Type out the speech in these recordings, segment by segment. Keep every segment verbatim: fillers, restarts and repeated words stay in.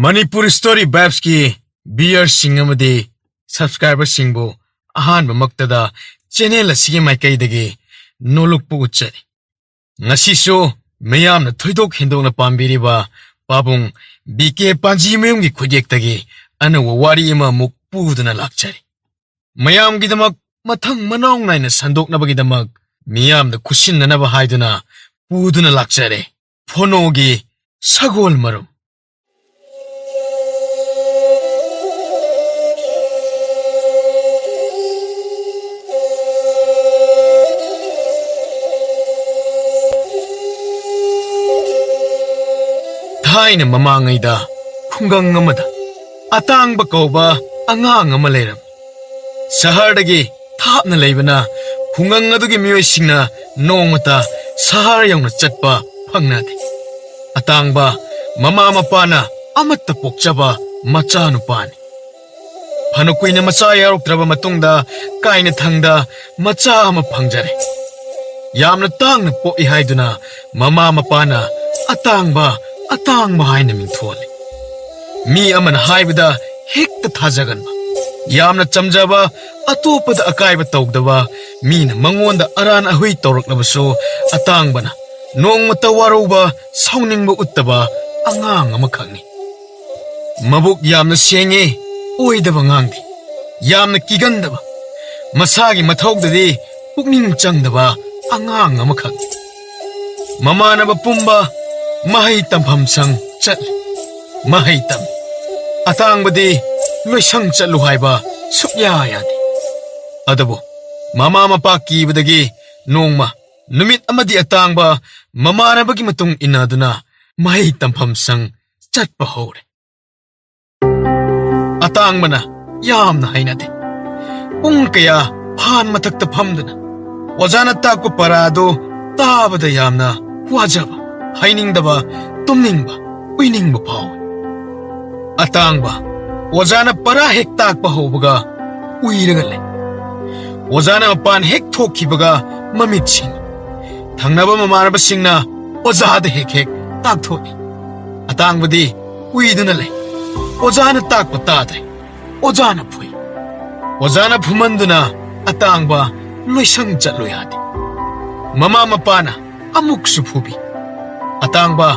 Manipur story ꯚꯥꯏꯕꯁꯀꯤ ꯚꯤꯌꯔꯁꯤꯡ ꯑꯃꯗꯤ ꯁꯕꯁꯀ꯭ꯔꯥꯏꯕꯔꯁꯤꯡꯕꯨ ꯑꯍꯥꯟꯕꯃꯛꯇꯗ channel ꯑꯁꯤꯒꯤ ꯃꯥꯏꯀꯩꯗꯒꯤ ꯅꯣꯂꯨꯛꯄ ꯎꯠꯆꯔꯤ꯫ ꯉꯁꯤꯁꯨ ꯃꯤꯌꯥꯝꯅ ꯊꯣꯏꯗꯣꯛ ꯍꯦꯟꯗꯣꯛꯅ ꯄꯥꯝꯕꯤꯔꯤꯕ ꯄꯥꯕꯨꯡ ꯕꯤ ꯀꯦ ꯄꯥꯟꯖꯤꯃꯌꯨꯝꯒꯤ ꯈꯨꯠꯌꯦꯛꯇꯒꯤ ꯑꯅꯧꯕ ꯋꯥꯔꯤ ꯑꯃ ꯑꯃꯨꯛ ꯄꯨꯗꯨꯅ ꯂꯥꯛꯆꯔꯤ꯫ ꯃꯌꯥꯝꯒꯤꯗꯃꯛ ꯃꯊꯪ ꯃꯅꯥꯎ ꯅꯥꯏꯅ ꯁꯟꯗꯣꯛꯅꯕꯒꯤꯗꯃꯛ ꯃꯤꯌꯥꯝꯗ ꯈꯨꯠꯁꯤꯟꯅꯅꯕ ꯍꯥꯏꯗꯨꯅ ꯄꯨꯗꯨꯅ ꯂꯥꯛꯆꯔꯦ꯫ ꯐꯣꯅꯣꯒꯤ ꯁꯒꯣꯜ ꯃꯔꯨꯝ꯫ ꯊꯥꯏꯅ ꯃꯃꯥꯡꯉꯩꯗ ꯈꯨꯡꯒꯪ ꯑꯃꯗ ꯑꯇꯥꯡꯕ ꯀꯧꯕ ꯑꯉꯥꯡ ꯑꯃ ꯂꯩꯔꯝꯃꯤ꯫ ꯁꯍꯔꯗꯒꯤ ꯊꯥꯞꯅ ꯂꯩꯕꯅ ꯈꯨꯡꯒꯪ ꯑꯗꯨꯒꯤ ꯃꯤꯑꯣꯏꯁꯤꯡꯅ ꯅꯣꯡꯃꯇ ꯁꯍꯔ ꯌꯧꯅ ꯆꯠꯄ ꯐꯪꯅꯗꯦ꯫ ꯑꯇꯥꯡꯕ ꯃꯃꯥ ꯃꯄꯥꯅ ꯑꯃꯠꯇ ꯄꯣꯛꯆꯕ ꯃꯆꯥꯅꯨꯄꯥꯅꯤ꯫ ꯐꯅ ꯀꯨꯏꯅ ꯃꯆꯥ ꯌꯥꯎꯔꯛꯇ꯭ꯔꯕ ꯃꯇꯨꯡꯗ ꯀꯥꯏꯅꯊꯪꯗ ꯃꯆꯥ ꯑꯃ ꯐꯪꯖꯔꯦ꯫ ꯌꯥꯝꯅ ꯇꯥꯡꯅ ꯄꯣꯛꯏ ꯍꯥꯏꯗꯨꯅ ꯃꯃꯥ ꯃꯄꯥꯅ ꯑꯇꯥꯡꯕ, ꯑꯇꯥꯡꯕ ꯍꯥꯏꯅ ꯃꯤꯡꯊꯣꯜꯂꯤ꯫ ꯃꯤ ꯑꯃꯅ ꯍꯥꯏꯕꯗ ꯍꯦꯛꯇ ꯊꯥꯖꯒꯟꯕ, ꯌꯥꯝꯅ ꯆꯝꯖꯕ, ꯑꯇꯣꯞꯄꯗ ꯑꯀꯥꯏꯕ ꯇꯧꯗꯕ, ꯃꯤꯅ ꯃꯉꯣꯟꯗ ꯑꯔꯥꯟ ꯑꯍꯨꯏ ꯇꯧꯔꯛꯂꯕꯁꯨ ꯑꯇꯥꯡꯕꯅ ꯅꯣꯡꯃꯇ ꯋꯥꯔꯧꯕ, ꯁꯥꯎꯅꯤꯡꯕ ꯎꯠꯇꯕ ꯑꯉꯥꯡ ꯑꯃꯈꯛꯅꯤ꯫ ꯃꯕꯨꯛ ꯌꯥꯝꯅ ꯁꯦꯡꯉꯤ, ꯑꯣꯏꯗꯕ ꯉꯥꯡꯗꯦ, ꯌꯥꯝꯅ ꯀꯤꯒꯟꯗꯕ, ꯃꯁꯥꯒꯤ ꯃꯊꯧꯗꯗꯤ ꯄꯨꯛꯅꯤꯡ ꯆꯪꯗꯕ ꯑꯉꯥꯡ ꯑꯃꯈꯛꯅꯤ꯫ ꯃꯃꯥꯟꯅꯕ ꯄꯨꯝꯕ ꯃꯍꯩ ꯇꯝꯐꯝ ꯁꯪ ꯆꯠꯂꯤ, ꯃꯍꯩ ꯇꯝꯃꯤ꯫ ꯑꯇꯥꯡꯕꯗꯤ ꯂꯣꯏꯁꯪ ꯆꯠꯂꯨ ꯍꯥꯏꯕ ꯁꯨꯛꯌꯥ ꯌꯥꯗꯦ꯫ ꯑꯗꯨꯕꯨ ꯃꯃꯥ ꯃꯄꯥ ꯀꯤꯕꯗꯒꯤ ꯅꯣꯡꯃ ꯅꯨꯃꯤꯠ ꯑꯃꯗꯤ ꯑꯇꯥꯡꯕ ꯃꯃꯥꯟꯅꯕꯒꯤ ꯃꯇꯨꯡ ꯏꯟꯅꯗꯨꯅ ꯃꯍꯩ ꯇꯝꯐꯝ ꯁꯪ ꯆꯠꯄ ꯍꯧꯔꯦ꯫ ꯑꯇꯥꯡꯕꯅ ꯌꯥꯝꯅ ꯍꯩꯅꯗꯦ꯫ ꯄꯨꯡ ꯀꯌꯥ ꯐꯥꯟ ꯃꯊꯛꯇ ꯐꯝꯗꯨꯅ ꯑꯣꯖꯥꯅ ꯇꯥꯛꯄ ꯄꯔꯥꯗꯨ ꯇꯥꯕꯗ ꯌꯥꯝꯅ ꯋꯥꯖꯕ, ꯍꯩꯅꯤꯡꯗꯕ, ꯇꯨꯝꯅꯤꯡꯕ, ꯎꯏꯅꯤꯡꯕ ꯐꯥꯎꯏ꯫ ꯑꯇꯥꯡꯕ ꯑꯣꯖꯥꯅ ꯄꯔꯥ ꯍꯦꯛ ꯇꯥꯛꯄ ꯍꯧꯕꯒ ꯎꯏꯔꯒ ꯂꯩ꯫ ꯑꯣꯖꯥꯅ ꯃꯄꯥꯟ ꯍꯦꯛ ꯊꯣꯛꯈꯤꯕꯒ ꯃꯃꯤꯠ ꯁꯤꯡꯏ꯫ ꯊꯪꯅꯕ ꯃꯃꯥꯟꯅꯕꯁꯤꯡꯅ ꯑꯣꯖꯥꯗ ꯍꯦꯛ ꯍꯦꯛ ꯇꯥꯛꯊꯣꯛꯏ꯫ ꯑꯇꯥꯡꯕꯗꯤ ꯎꯏꯗꯨꯅ ꯂꯩ꯫ ꯑꯣꯖꯥꯅ ꯇꯥꯛꯄ ꯇꯥꯗ꯭ꯔꯦ꯫ ꯑꯣꯖꯥꯅ ꯐꯨꯏ꯫ ꯑꯣꯖꯥꯅ ꯐꯨꯃꯟꯗꯨꯅ ꯑꯇꯥꯡꯕ ꯂꯣꯏꯁꯪ ꯆꯠꯂꯣ ꯌꯥꯗꯦ꯫ ꯃꯃꯥ ꯃꯄꯥꯅ ꯑꯃꯨꯛꯁꯨ ꯐꯨꯕꯤ꯫ ꯑꯇꯥꯡꯕ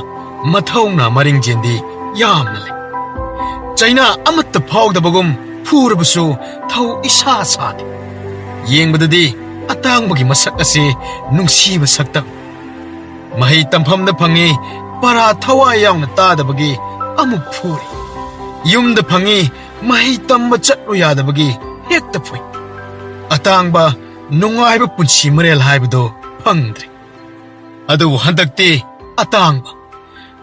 ꯃꯊꯧꯅ ꯃꯔꯤꯡꯖꯦꯟꯗꯤ ꯌꯥꯝꯅ ꯂꯩ꯫ ꯆꯩꯅꯥ ꯑꯃꯠꯇ ꯐꯥꯎꯗꯕꯒꯨꯝ ꯐꯨꯔꯕꯁꯨ ꯊꯧ ꯏꯁꯥ ꯁꯥꯗꯦ꯫ ꯌꯦꯡꯕꯗꯗꯤ ꯑꯇꯥꯡꯕꯒꯤ ꯃꯁꯛ ꯑꯁꯤ ꯅꯨꯡꯁꯤꯕ ꯁꯛꯇꯝ꯫ ꯃꯍꯩ ꯇꯝꯐꯝꯗ ꯐꯪꯉꯤ, ꯄꯔꯥ ꯊꯋꯥꯏ ꯌꯥꯎꯅ ꯇꯥꯗꯕꯒꯤ ꯑꯃꯨꯛ ꯐꯨꯔꯤ꯫ ꯌꯨꯝꯗ ꯐꯪꯉꯤ, ꯃꯍꯩ ꯇꯝꯕ ꯆꯠꯂꯨ ꯌꯥꯗꯕꯒꯤ ꯍꯦꯛꯇ ꯐꯨꯏ꯫ ꯑꯇꯥꯡꯕ ꯅꯨꯡꯉꯥꯏꯕ ꯄꯨꯟꯁꯤ ꯃꯔꯦꯜ ꯍꯥꯏꯕꯗꯨ ꯐꯪꯗ꯭ꯔꯦ꯫ ꯑꯗꯨꯕꯨ ꯍꯟꯗꯛꯇꯤ ꯑꯇꯥꯡꯕ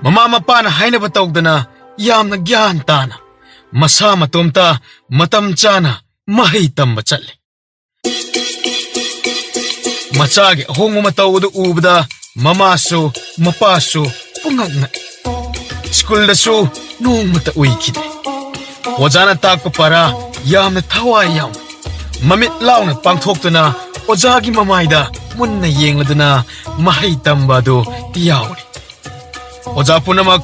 ꯃꯃꯥ ꯃꯄꯥꯅ ꯍꯥꯏꯅꯕ ꯇꯧꯗꯅ ꯌꯥꯝꯅ ꯒ꯭ꯌꯥꯟ ꯇꯥꯅ ꯃꯁꯥ ꯃꯇꯣꯝꯇ ꯃꯇꯝ ꯆꯥꯅ ꯃꯍꯩ ꯇꯝꯕ ꯆꯠꯂꯤ꯫ ꯃꯆꯥꯒꯤ ꯑꯍꯣꯡꯕ ꯃꯇꯧ ꯑꯗꯨ ꯎꯕꯗ ꯃꯃꯥꯁꯨ ꯃꯄꯥꯁꯨ ꯄꯨꯡꯉꯛ ꯉꯛꯏ꯫ ꯁ꯭ꯀꯨꯜꯗꯁꯨ ꯅꯣꯡꯃꯇ ꯎꯏꯈꯤꯗꯦ꯫ ꯑꯣꯖꯥꯅ ꯇꯥꯛꯄ ꯄꯔꯥ ꯌꯥꯝꯅ ꯊꯋꯥꯏ ꯌꯥꯎꯅ ꯃꯃꯤꯠ ꯂꯥꯎꯅ ꯄꯥꯡꯊꯣꯛꯇꯨꯅ ꯑꯣꯖꯥꯒꯤ ꯃꯃꯥꯏꯗ ꯃꯨꯟꯅ ꯌꯦꯡꯂꯗꯨꯅ ꯃꯍꯩ ꯇꯝꯕ ꯑꯗꯨ ꯌꯥꯎꯔꯤ꯫ ꯑꯣꯖꯥ ꯄꯨꯝꯅꯃꯛ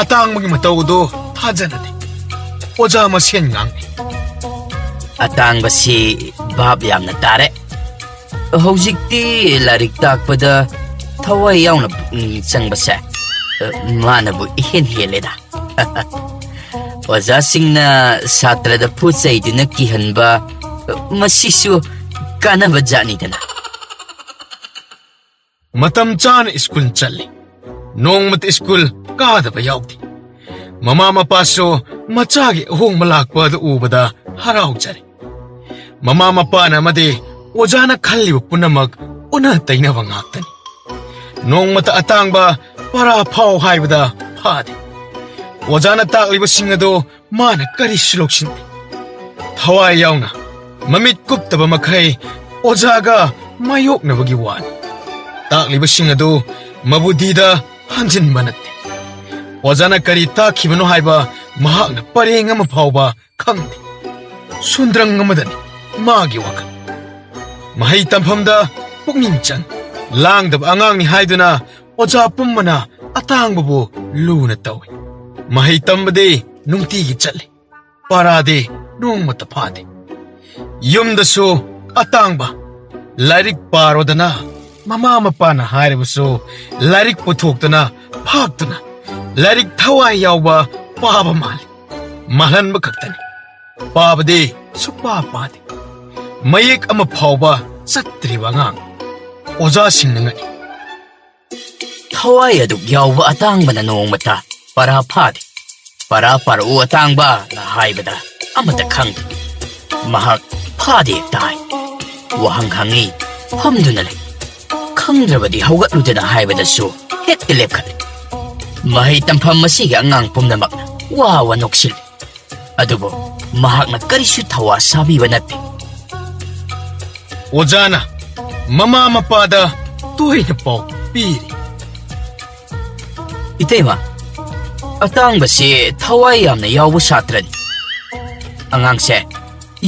ꯑꯇꯥꯡꯕꯒꯤ ꯃꯇꯧ ꯑꯗꯨ ꯊꯥꯖꯅꯗꯦ꯫ ꯑꯣꯖꯥ ꯃꯁꯦꯟ ꯉꯥꯡꯅꯩ꯫ ꯑꯇꯥꯡꯕꯁꯤ ꯚꯥꯞ ꯌꯥꯝꯅ ꯇꯥꯔꯦ꯫ ꯍꯧꯖꯤꯛꯇꯤ ꯂꯥꯏꯔꯤꯛ ꯇꯥꯛꯄꯗ ꯊꯋꯥꯏ ꯌꯥꯎꯅ ꯄꯨꯛꯅꯤꯡ ꯆꯪꯕꯁꯦ, ꯑ, ꯃꯥꯅꯕꯨ ꯏꯍꯦꯟ ꯍꯦꯜꯂꯦꯗ꯫ ꯑꯣꯖꯥꯁꯤꯡꯅ ꯁꯥꯇ꯭ꯔꯗ ꯄꯣꯠ ꯆꯩꯗꯨꯅ ꯀꯤꯍꯟꯕ, ꯃꯁꯤꯁꯨ ꯀꯥꯟꯅꯕ ꯖꯥꯠꯅꯤꯗꯅ꯫ ꯃꯇꯝ ꯆꯥꯅ ꯁ꯭ꯀꯨꯜ ꯆꯠꯂꯤ꯫ ꯅꯣꯡꯃꯇ ꯁ꯭ꯀꯨꯜ ꯀꯥꯗꯕ ꯌꯥꯎꯗꯦ꯫ ꯃꯃꯥ ꯃꯄꯥꯁꯨ ꯃꯆꯥꯒꯤ ꯑꯍꯣꯡꯕ ꯂꯥꯛꯄ ꯑꯗꯨ ꯎꯕꯗ ꯍꯔꯥꯎꯖꯔꯦ꯫ ꯃꯃꯥ ꯃꯄꯥꯅ ꯑꯃꯗꯤ ꯑꯣꯖꯥꯅ ꯈꯜꯂꯤꯕ ꯄꯨꯝꯅꯃꯛ ꯑꯣꯟꯅ ꯇꯩꯅꯕ ꯉꯥꯛꯇꯅꯤ꯫ ꯅꯣꯡꯃꯇ ꯑꯇꯥꯡꯕ ꯄꯔꯥ ꯐꯥꯎ ꯍꯥꯏꯕꯗ ꯐꯥꯗꯦ꯫ ꯑꯣꯖꯥꯅ ꯇꯥꯛꯂꯤꯕꯁꯤꯡ ꯑꯗꯨ ꯃꯥꯅ ꯀꯔꯤꯁꯨ ꯂꯧꯁꯤꯟꯗꯦ꯫ ꯊꯋꯥꯏ ꯌꯥꯎꯅ ꯃꯃꯤꯠ ꯀꯨꯞꯇꯕ ꯃꯈꯩ ꯑꯣꯖꯥꯒ ꯃꯥꯌꯣꯛꯅꯕꯒꯤ ꯋꯥꯅꯤ꯫ ꯇꯥꯛꯂꯤꯕꯁꯤꯡ ꯑꯗꯨ ꯃꯕꯨꯗꯤꯗ ꯍꯟꯖꯤꯟꯕ ꯅꯠꯇꯦ꯫ ꯑꯣꯖꯥꯅ ꯀꯔꯤ ꯇꯥꯛꯈꯤꯕꯅꯣ ꯍꯥꯏꯕ ꯃꯍꯥꯛꯅ ꯄꯔꯦꯡ ꯑꯃ ꯐꯥꯎꯕ ꯈꯪꯗꯦ꯫ ꯁꯨꯟꯗ꯭ꯔꯪ ꯑꯃꯗꯅꯤ ꯃꯥꯒꯤ ꯋꯥꯈꯜ꯫ ꯃꯍꯩ ꯇꯝꯐꯝꯗ ꯄꯨꯛꯅꯤꯡ ꯆꯪ ꯂꯥꯡꯗꯕ ꯑꯉꯥꯡꯅꯤ ꯍꯥꯏꯗꯨꯅ ꯑꯣꯖꯥ ꯄꯨꯝꯕꯅ ꯑꯇꯥꯡꯕꯕꯨ ꯂꯨꯅ ꯇꯧꯏ꯫ ꯃꯍꯩ ꯇꯝꯕꯗꯤ ꯅꯨꯡꯇꯤꯒꯤ ꯆꯠꯂꯤ, ꯄꯔꯥꯗꯤ ꯅꯣꯡꯃꯇ ꯐꯥꯗꯦ꯫ ꯌꯨꯝꯗꯁꯨ ꯑꯇꯥꯡꯕ ꯂꯥꯏꯔꯤꯛ ꯄꯥꯔꯣꯗꯅ ꯃꯃꯥ ꯃꯄꯥꯅ ꯍꯥꯏꯔꯕꯁꯨ ꯂꯥꯏꯔꯤꯛ ꯄꯨꯊꯣꯛꯇꯨꯅ ꯐꯥꯛꯇꯨꯅ ꯂꯥꯏꯔꯤꯛ ꯊꯋꯥꯏ ꯌꯥꯎꯕ ꯄꯥꯕ ꯃꯥꯜꯂꯤ꯫ ꯃꯥꯜꯍꯟꯕ ꯈꯛꯇꯅꯤ꯫ ꯄꯥꯕꯗꯤ ꯁꯨꯛꯄꯥ ꯄꯥꯗꯦ꯫ ꯃꯌꯦꯛ ꯑꯃ ꯐꯥꯎꯕ ꯆꯠꯇ꯭ꯔꯤꯕ ꯑꯉꯥꯡ꯫ ꯑꯣꯖꯥꯁꯤꯡꯅ ꯉꯛꯏ꯫ ꯊꯋꯥꯏ ꯑꯗꯨꯛ ꯌꯥꯎꯕ ꯑꯇꯥꯡꯕꯅ ꯅꯣꯡꯃꯇ ꯄꯔꯥ ꯐꯥꯗꯦ꯫ "ꯄꯔꯥ ꯄꯥꯔꯛꯎ ꯑꯇꯥꯡꯕꯅ" ꯍꯥꯏꯕꯗ ꯑꯃꯠꯇ ꯈꯪꯗꯦ꯫ ꯃꯍꯥꯛ ꯐꯥꯗꯦ ꯍꯦꯛꯇ ꯍꯥꯏ꯫ ꯋꯥꯍꯪ ꯍꯪꯉꯤ, ꯐꯝꯗꯨꯅ ꯂꯩ꯫ "ꯈꯪꯗ꯭ꯔꯕꯗꯤ ꯍꯧꯒꯠꯂꯨꯗꯅ" ꯍꯥꯏꯕꯗꯁꯨ ꯍꯦꯛꯇ ꯂꯦꯞꯈꯠꯂꯤ꯫ ꯃꯍꯩ ꯇꯝꯐꯝ ꯑꯁꯤꯒꯤ ꯑꯉꯥꯡ ꯄꯨꯝꯅꯃꯛꯅ ꯋꯥ ꯋꯥ ꯅꯣꯛꯁꯤꯜꯂꯤ꯫ ꯑꯗꯨꯕꯨ ꯃꯍꯥꯛꯅ ꯀꯔꯤꯁꯨ ꯊꯧꯋꯥ ꯁꯥꯕꯤꯕ ꯅꯠꯇꯦ꯫ ꯑꯣꯖꯥꯅ ꯃꯃꯥ ꯃꯄꯥꯗ ꯇꯣꯏꯅ ꯄꯥꯎ ꯄꯤꯔꯤ꯫ "ꯏꯇꯩꯃ, ꯑꯇꯥꯡꯕꯁꯦ ꯊꯋꯥꯏ ꯌꯥꯝꯅ ꯌꯥꯎꯕ ꯁꯥꯇ꯭ꯔꯅꯤ꯫ ꯑꯉꯥꯡꯁꯦ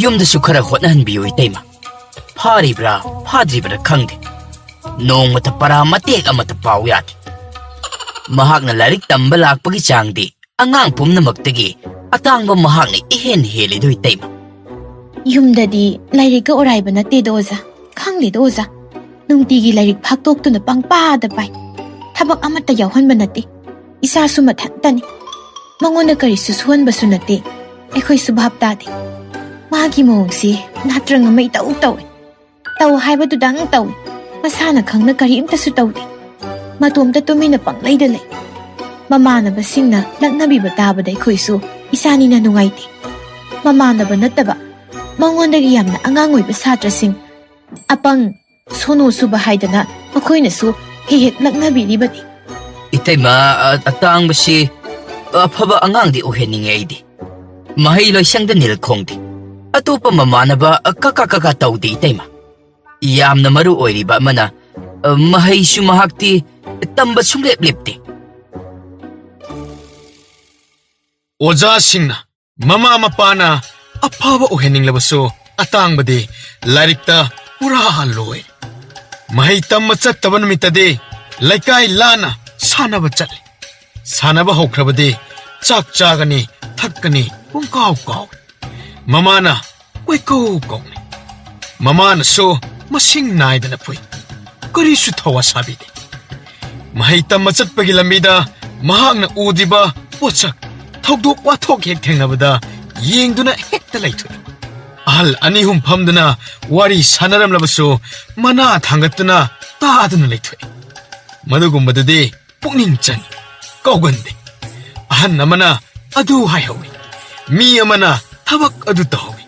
ꯌꯨꯝꯗꯁꯨ ꯈꯔ ꯍꯣꯠꯅꯍꯟꯕꯤꯌꯨ ꯏꯇꯩꯃ꯫ ꯐꯥꯔꯤꯕ꯭ꯔꯥ ꯐꯥꯗ꯭ꯔꯤꯕ꯭ꯔꯥ ꯈꯪꯗꯦ꯫ ꯅꯣꯡꯃꯇ ꯄꯔꯥ ꯃꯇꯦꯛ ꯑꯃꯠꯇ ꯄꯥꯎ ꯌꯥꯗꯦ꯫ ꯃꯍꯥꯛꯅ ꯂꯥꯏꯔꯤꯛ ꯇꯝꯕ ꯂꯥꯛꯄꯒꯤ ꯆꯥꯡꯗꯤ ꯑꯉꯥꯡ ꯄꯨꯝꯅꯃꯛꯇꯒꯤ ꯑꯇꯥꯡꯕ ꯃꯍꯥꯛꯅ ꯏꯍꯦꯟ ꯍꯦꯜꯂꯤꯗꯣ ꯏꯇꯩꯃ꯫" "ꯌꯨꯝꯗꯗꯤ ꯂꯥꯏꯔꯤꯛꯀ ꯑꯣꯔꯥꯏꯕ ꯅꯠꯇꯦꯗ ꯑꯣꯖꯥ꯫ ꯈꯪꯗꯦꯗ ꯑꯣꯖꯥ, ꯅꯨꯡꯇꯤꯒꯤ ꯂꯥꯏꯔꯤꯛ ꯐꯥꯛꯇꯣꯛꯇꯨꯅ ꯄꯪꯄꯥꯗ ꯄꯥꯏ꯫ ꯊꯕꯛ ꯑꯃꯠꯇ ꯌꯥꯎꯍꯟꯕ ꯅꯠꯇꯦ꯫ ꯏꯁꯥꯁꯨ ꯃꯊꯟꯇꯅꯤ꯫ ꯃꯉꯣꯟꯗ ꯀꯔꯤꯁꯨ ꯁꯨꯍꯟꯕꯁꯨ ꯅꯠꯇꯦ꯫ ꯑꯩꯈꯣꯏꯁꯨ ꯚꯥꯞ ꯇꯥꯗꯦ꯫ ꯃꯥꯒꯤ ꯃꯑꯣꯡꯁꯤ ꯅꯥꯇ꯭ꯔꯪ ꯑꯃ ꯏꯇꯧ ꯇꯧꯏ꯫ ꯇꯧ ꯍꯥꯏꯕꯗꯨꯗꯪ ꯇꯧꯏ꯫ ꯃꯁꯥꯅ ꯈꯪꯅ ꯀꯔꯤꯝꯇꯁꯨ ꯇꯧꯗꯦ꯫ ꯃꯇꯣꯝꯇ ꯇꯨꯃꯤꯟꯅ ꯄꯪꯂꯩꯗ ꯂꯩ꯫ ꯃꯃꯥꯟꯅꯕꯁꯤꯡꯅ ꯂꯛꯅꯕꯤꯕ ꯇꯥꯕꯗ ꯑꯩꯈꯣꯏꯁꯨ ꯏꯁꯥꯅꯤꯅ ꯅꯨꯡꯉꯥꯏꯇꯦ꯫ ꯃꯃꯥꯟꯅꯕ ꯅꯠꯇꯕ, ꯃꯉꯣꯟꯗꯒꯤ ꯌꯥꯝꯅ ꯑꯉꯥꯡ ꯑꯣꯏꯕ ꯁꯥꯇ꯭ꯔꯁꯤꯡ, ꯑꯄꯪ, ꯁꯣꯅꯣ ꯁꯨꯕ ꯍꯥꯏꯗꯅ ꯃꯈꯣꯏꯅꯁꯨ ꯍꯦꯛ ꯍꯦꯛ ꯂꯛꯅꯕꯤꯔꯤꯕꯅꯤ꯫" "ꯏꯇꯩꯃ, ꯑ-, ꯑꯇꯥꯡꯕꯁꯤ ꯑꯐꯕ ꯑꯉꯥꯡꯗꯤ ꯑꯣꯏꯍꯟꯅꯤꯡꯉꯦ ꯑꯩꯗꯤ꯫ ꯃꯍꯩ ꯂꯣꯏꯁꯪꯗ ꯅꯤꯜ ꯈꯣꯡꯗꯦ꯫ ꯑꯇꯣꯞꯄ ꯃꯃꯥꯟꯅꯕ, ꯑ, ꯀꯀꯥ ꯀꯀꯥ ꯇꯧꯗꯦ ꯏꯇꯩꯃ꯫ ꯌꯥꯝꯅ ꯃꯔꯨ ꯑꯣꯏꯔꯤꯕ ꯑꯃꯅ, ꯑ, ꯃꯍꯩꯁꯨ ꯃꯍꯥꯛꯇꯤ ꯇꯝꯕ ꯁꯨꯡꯂꯦꯞ ꯂꯦꯞꯇꯦ꯫" ꯑꯣꯖꯥꯁꯤꯡꯅ ꯃꯃꯥ ꯃꯄꯥꯅ ꯑꯐꯕ ꯑꯣꯏꯍꯟꯅꯤꯡꯂꯕꯁꯨ ꯑꯇꯥꯡꯕꯗꯤ ꯂꯥꯏꯔꯤꯛꯇ ꯄꯨꯔꯥ ꯂꯣꯏ꯫ ꯃꯍꯩ ꯇꯝꯕ ꯆꯠꯇꯕ ꯅꯨꯃꯤꯠꯇꯗꯤ ꯂꯩꯀꯥꯏ ꯂꯥꯟꯅ ꯁꯥꯟꯅꯕ ꯆꯠꯂꯤ꯫ ꯁꯥꯟꯅꯕ ꯍꯧꯈ꯭ꯔꯕꯗꯤ ꯆꯥꯛ ꯆꯥꯒꯅꯤ, ꯊꯛꯀꯅꯤ, ꯄꯨꯡꯀꯥꯎ ꯀꯥꯎꯏ꯫ ꯃꯃꯥꯅ ꯀꯣꯏꯀꯧ ꯀꯧꯏ꯫ ꯃꯃꯥꯅꯁꯨ ꯃꯁꯤꯡ ꯅꯥꯏꯗꯅ ꯐꯨꯏ꯫ ꯀꯔꯤꯁꯨ ꯊꯋꯥ ꯁꯥꯕꯤꯗꯦ꯫ ꯃꯍꯩ ꯇꯝꯕ ꯆꯠꯄꯒꯤ ꯂꯝꯕꯤꯗ ꯃꯍꯥꯛꯅ ꯎꯗ꯭ꯔꯤꯕ ꯄꯣꯠꯁꯛ, ꯊꯧꯗꯣꯛ ꯋꯥꯊꯣꯛ ꯍꯦꯛ ꯊꯦꯡꯅꯕꯗ ꯌꯦꯡꯗꯨꯅ ꯍꯦꯛꯇ ꯂꯩꯊꯣꯛꯏ꯫ ꯑꯍꯜ ꯑꯅꯤ ꯑꯍꯨꯝ ꯐꯝꯗꯨꯅ ꯋꯥꯔꯤ ꯁꯥꯟꯅꯔꯝꯂꯕꯁꯨ ꯃꯅꯥ ꯊꯥꯡꯒꯠꯇꯨꯅ ꯇꯥꯗꯨꯅ ꯂꯩꯊꯣꯛꯏ꯫ ꯃꯗꯨꯒꯨꯝꯕꯗꯨꯗꯤ ꯄꯨꯛꯅꯤꯡ ꯆꯪꯏ, ꯀꯧꯒꯟꯗꯦ꯫ ꯑꯍꯟ ꯑꯃꯅ ꯑꯗꯨ ꯍꯥꯏꯍꯧꯏ, ꯃꯤ ꯑꯃꯅ ꯊꯕꯛ ꯑꯗꯨ ꯇꯧꯍꯧꯏ꯫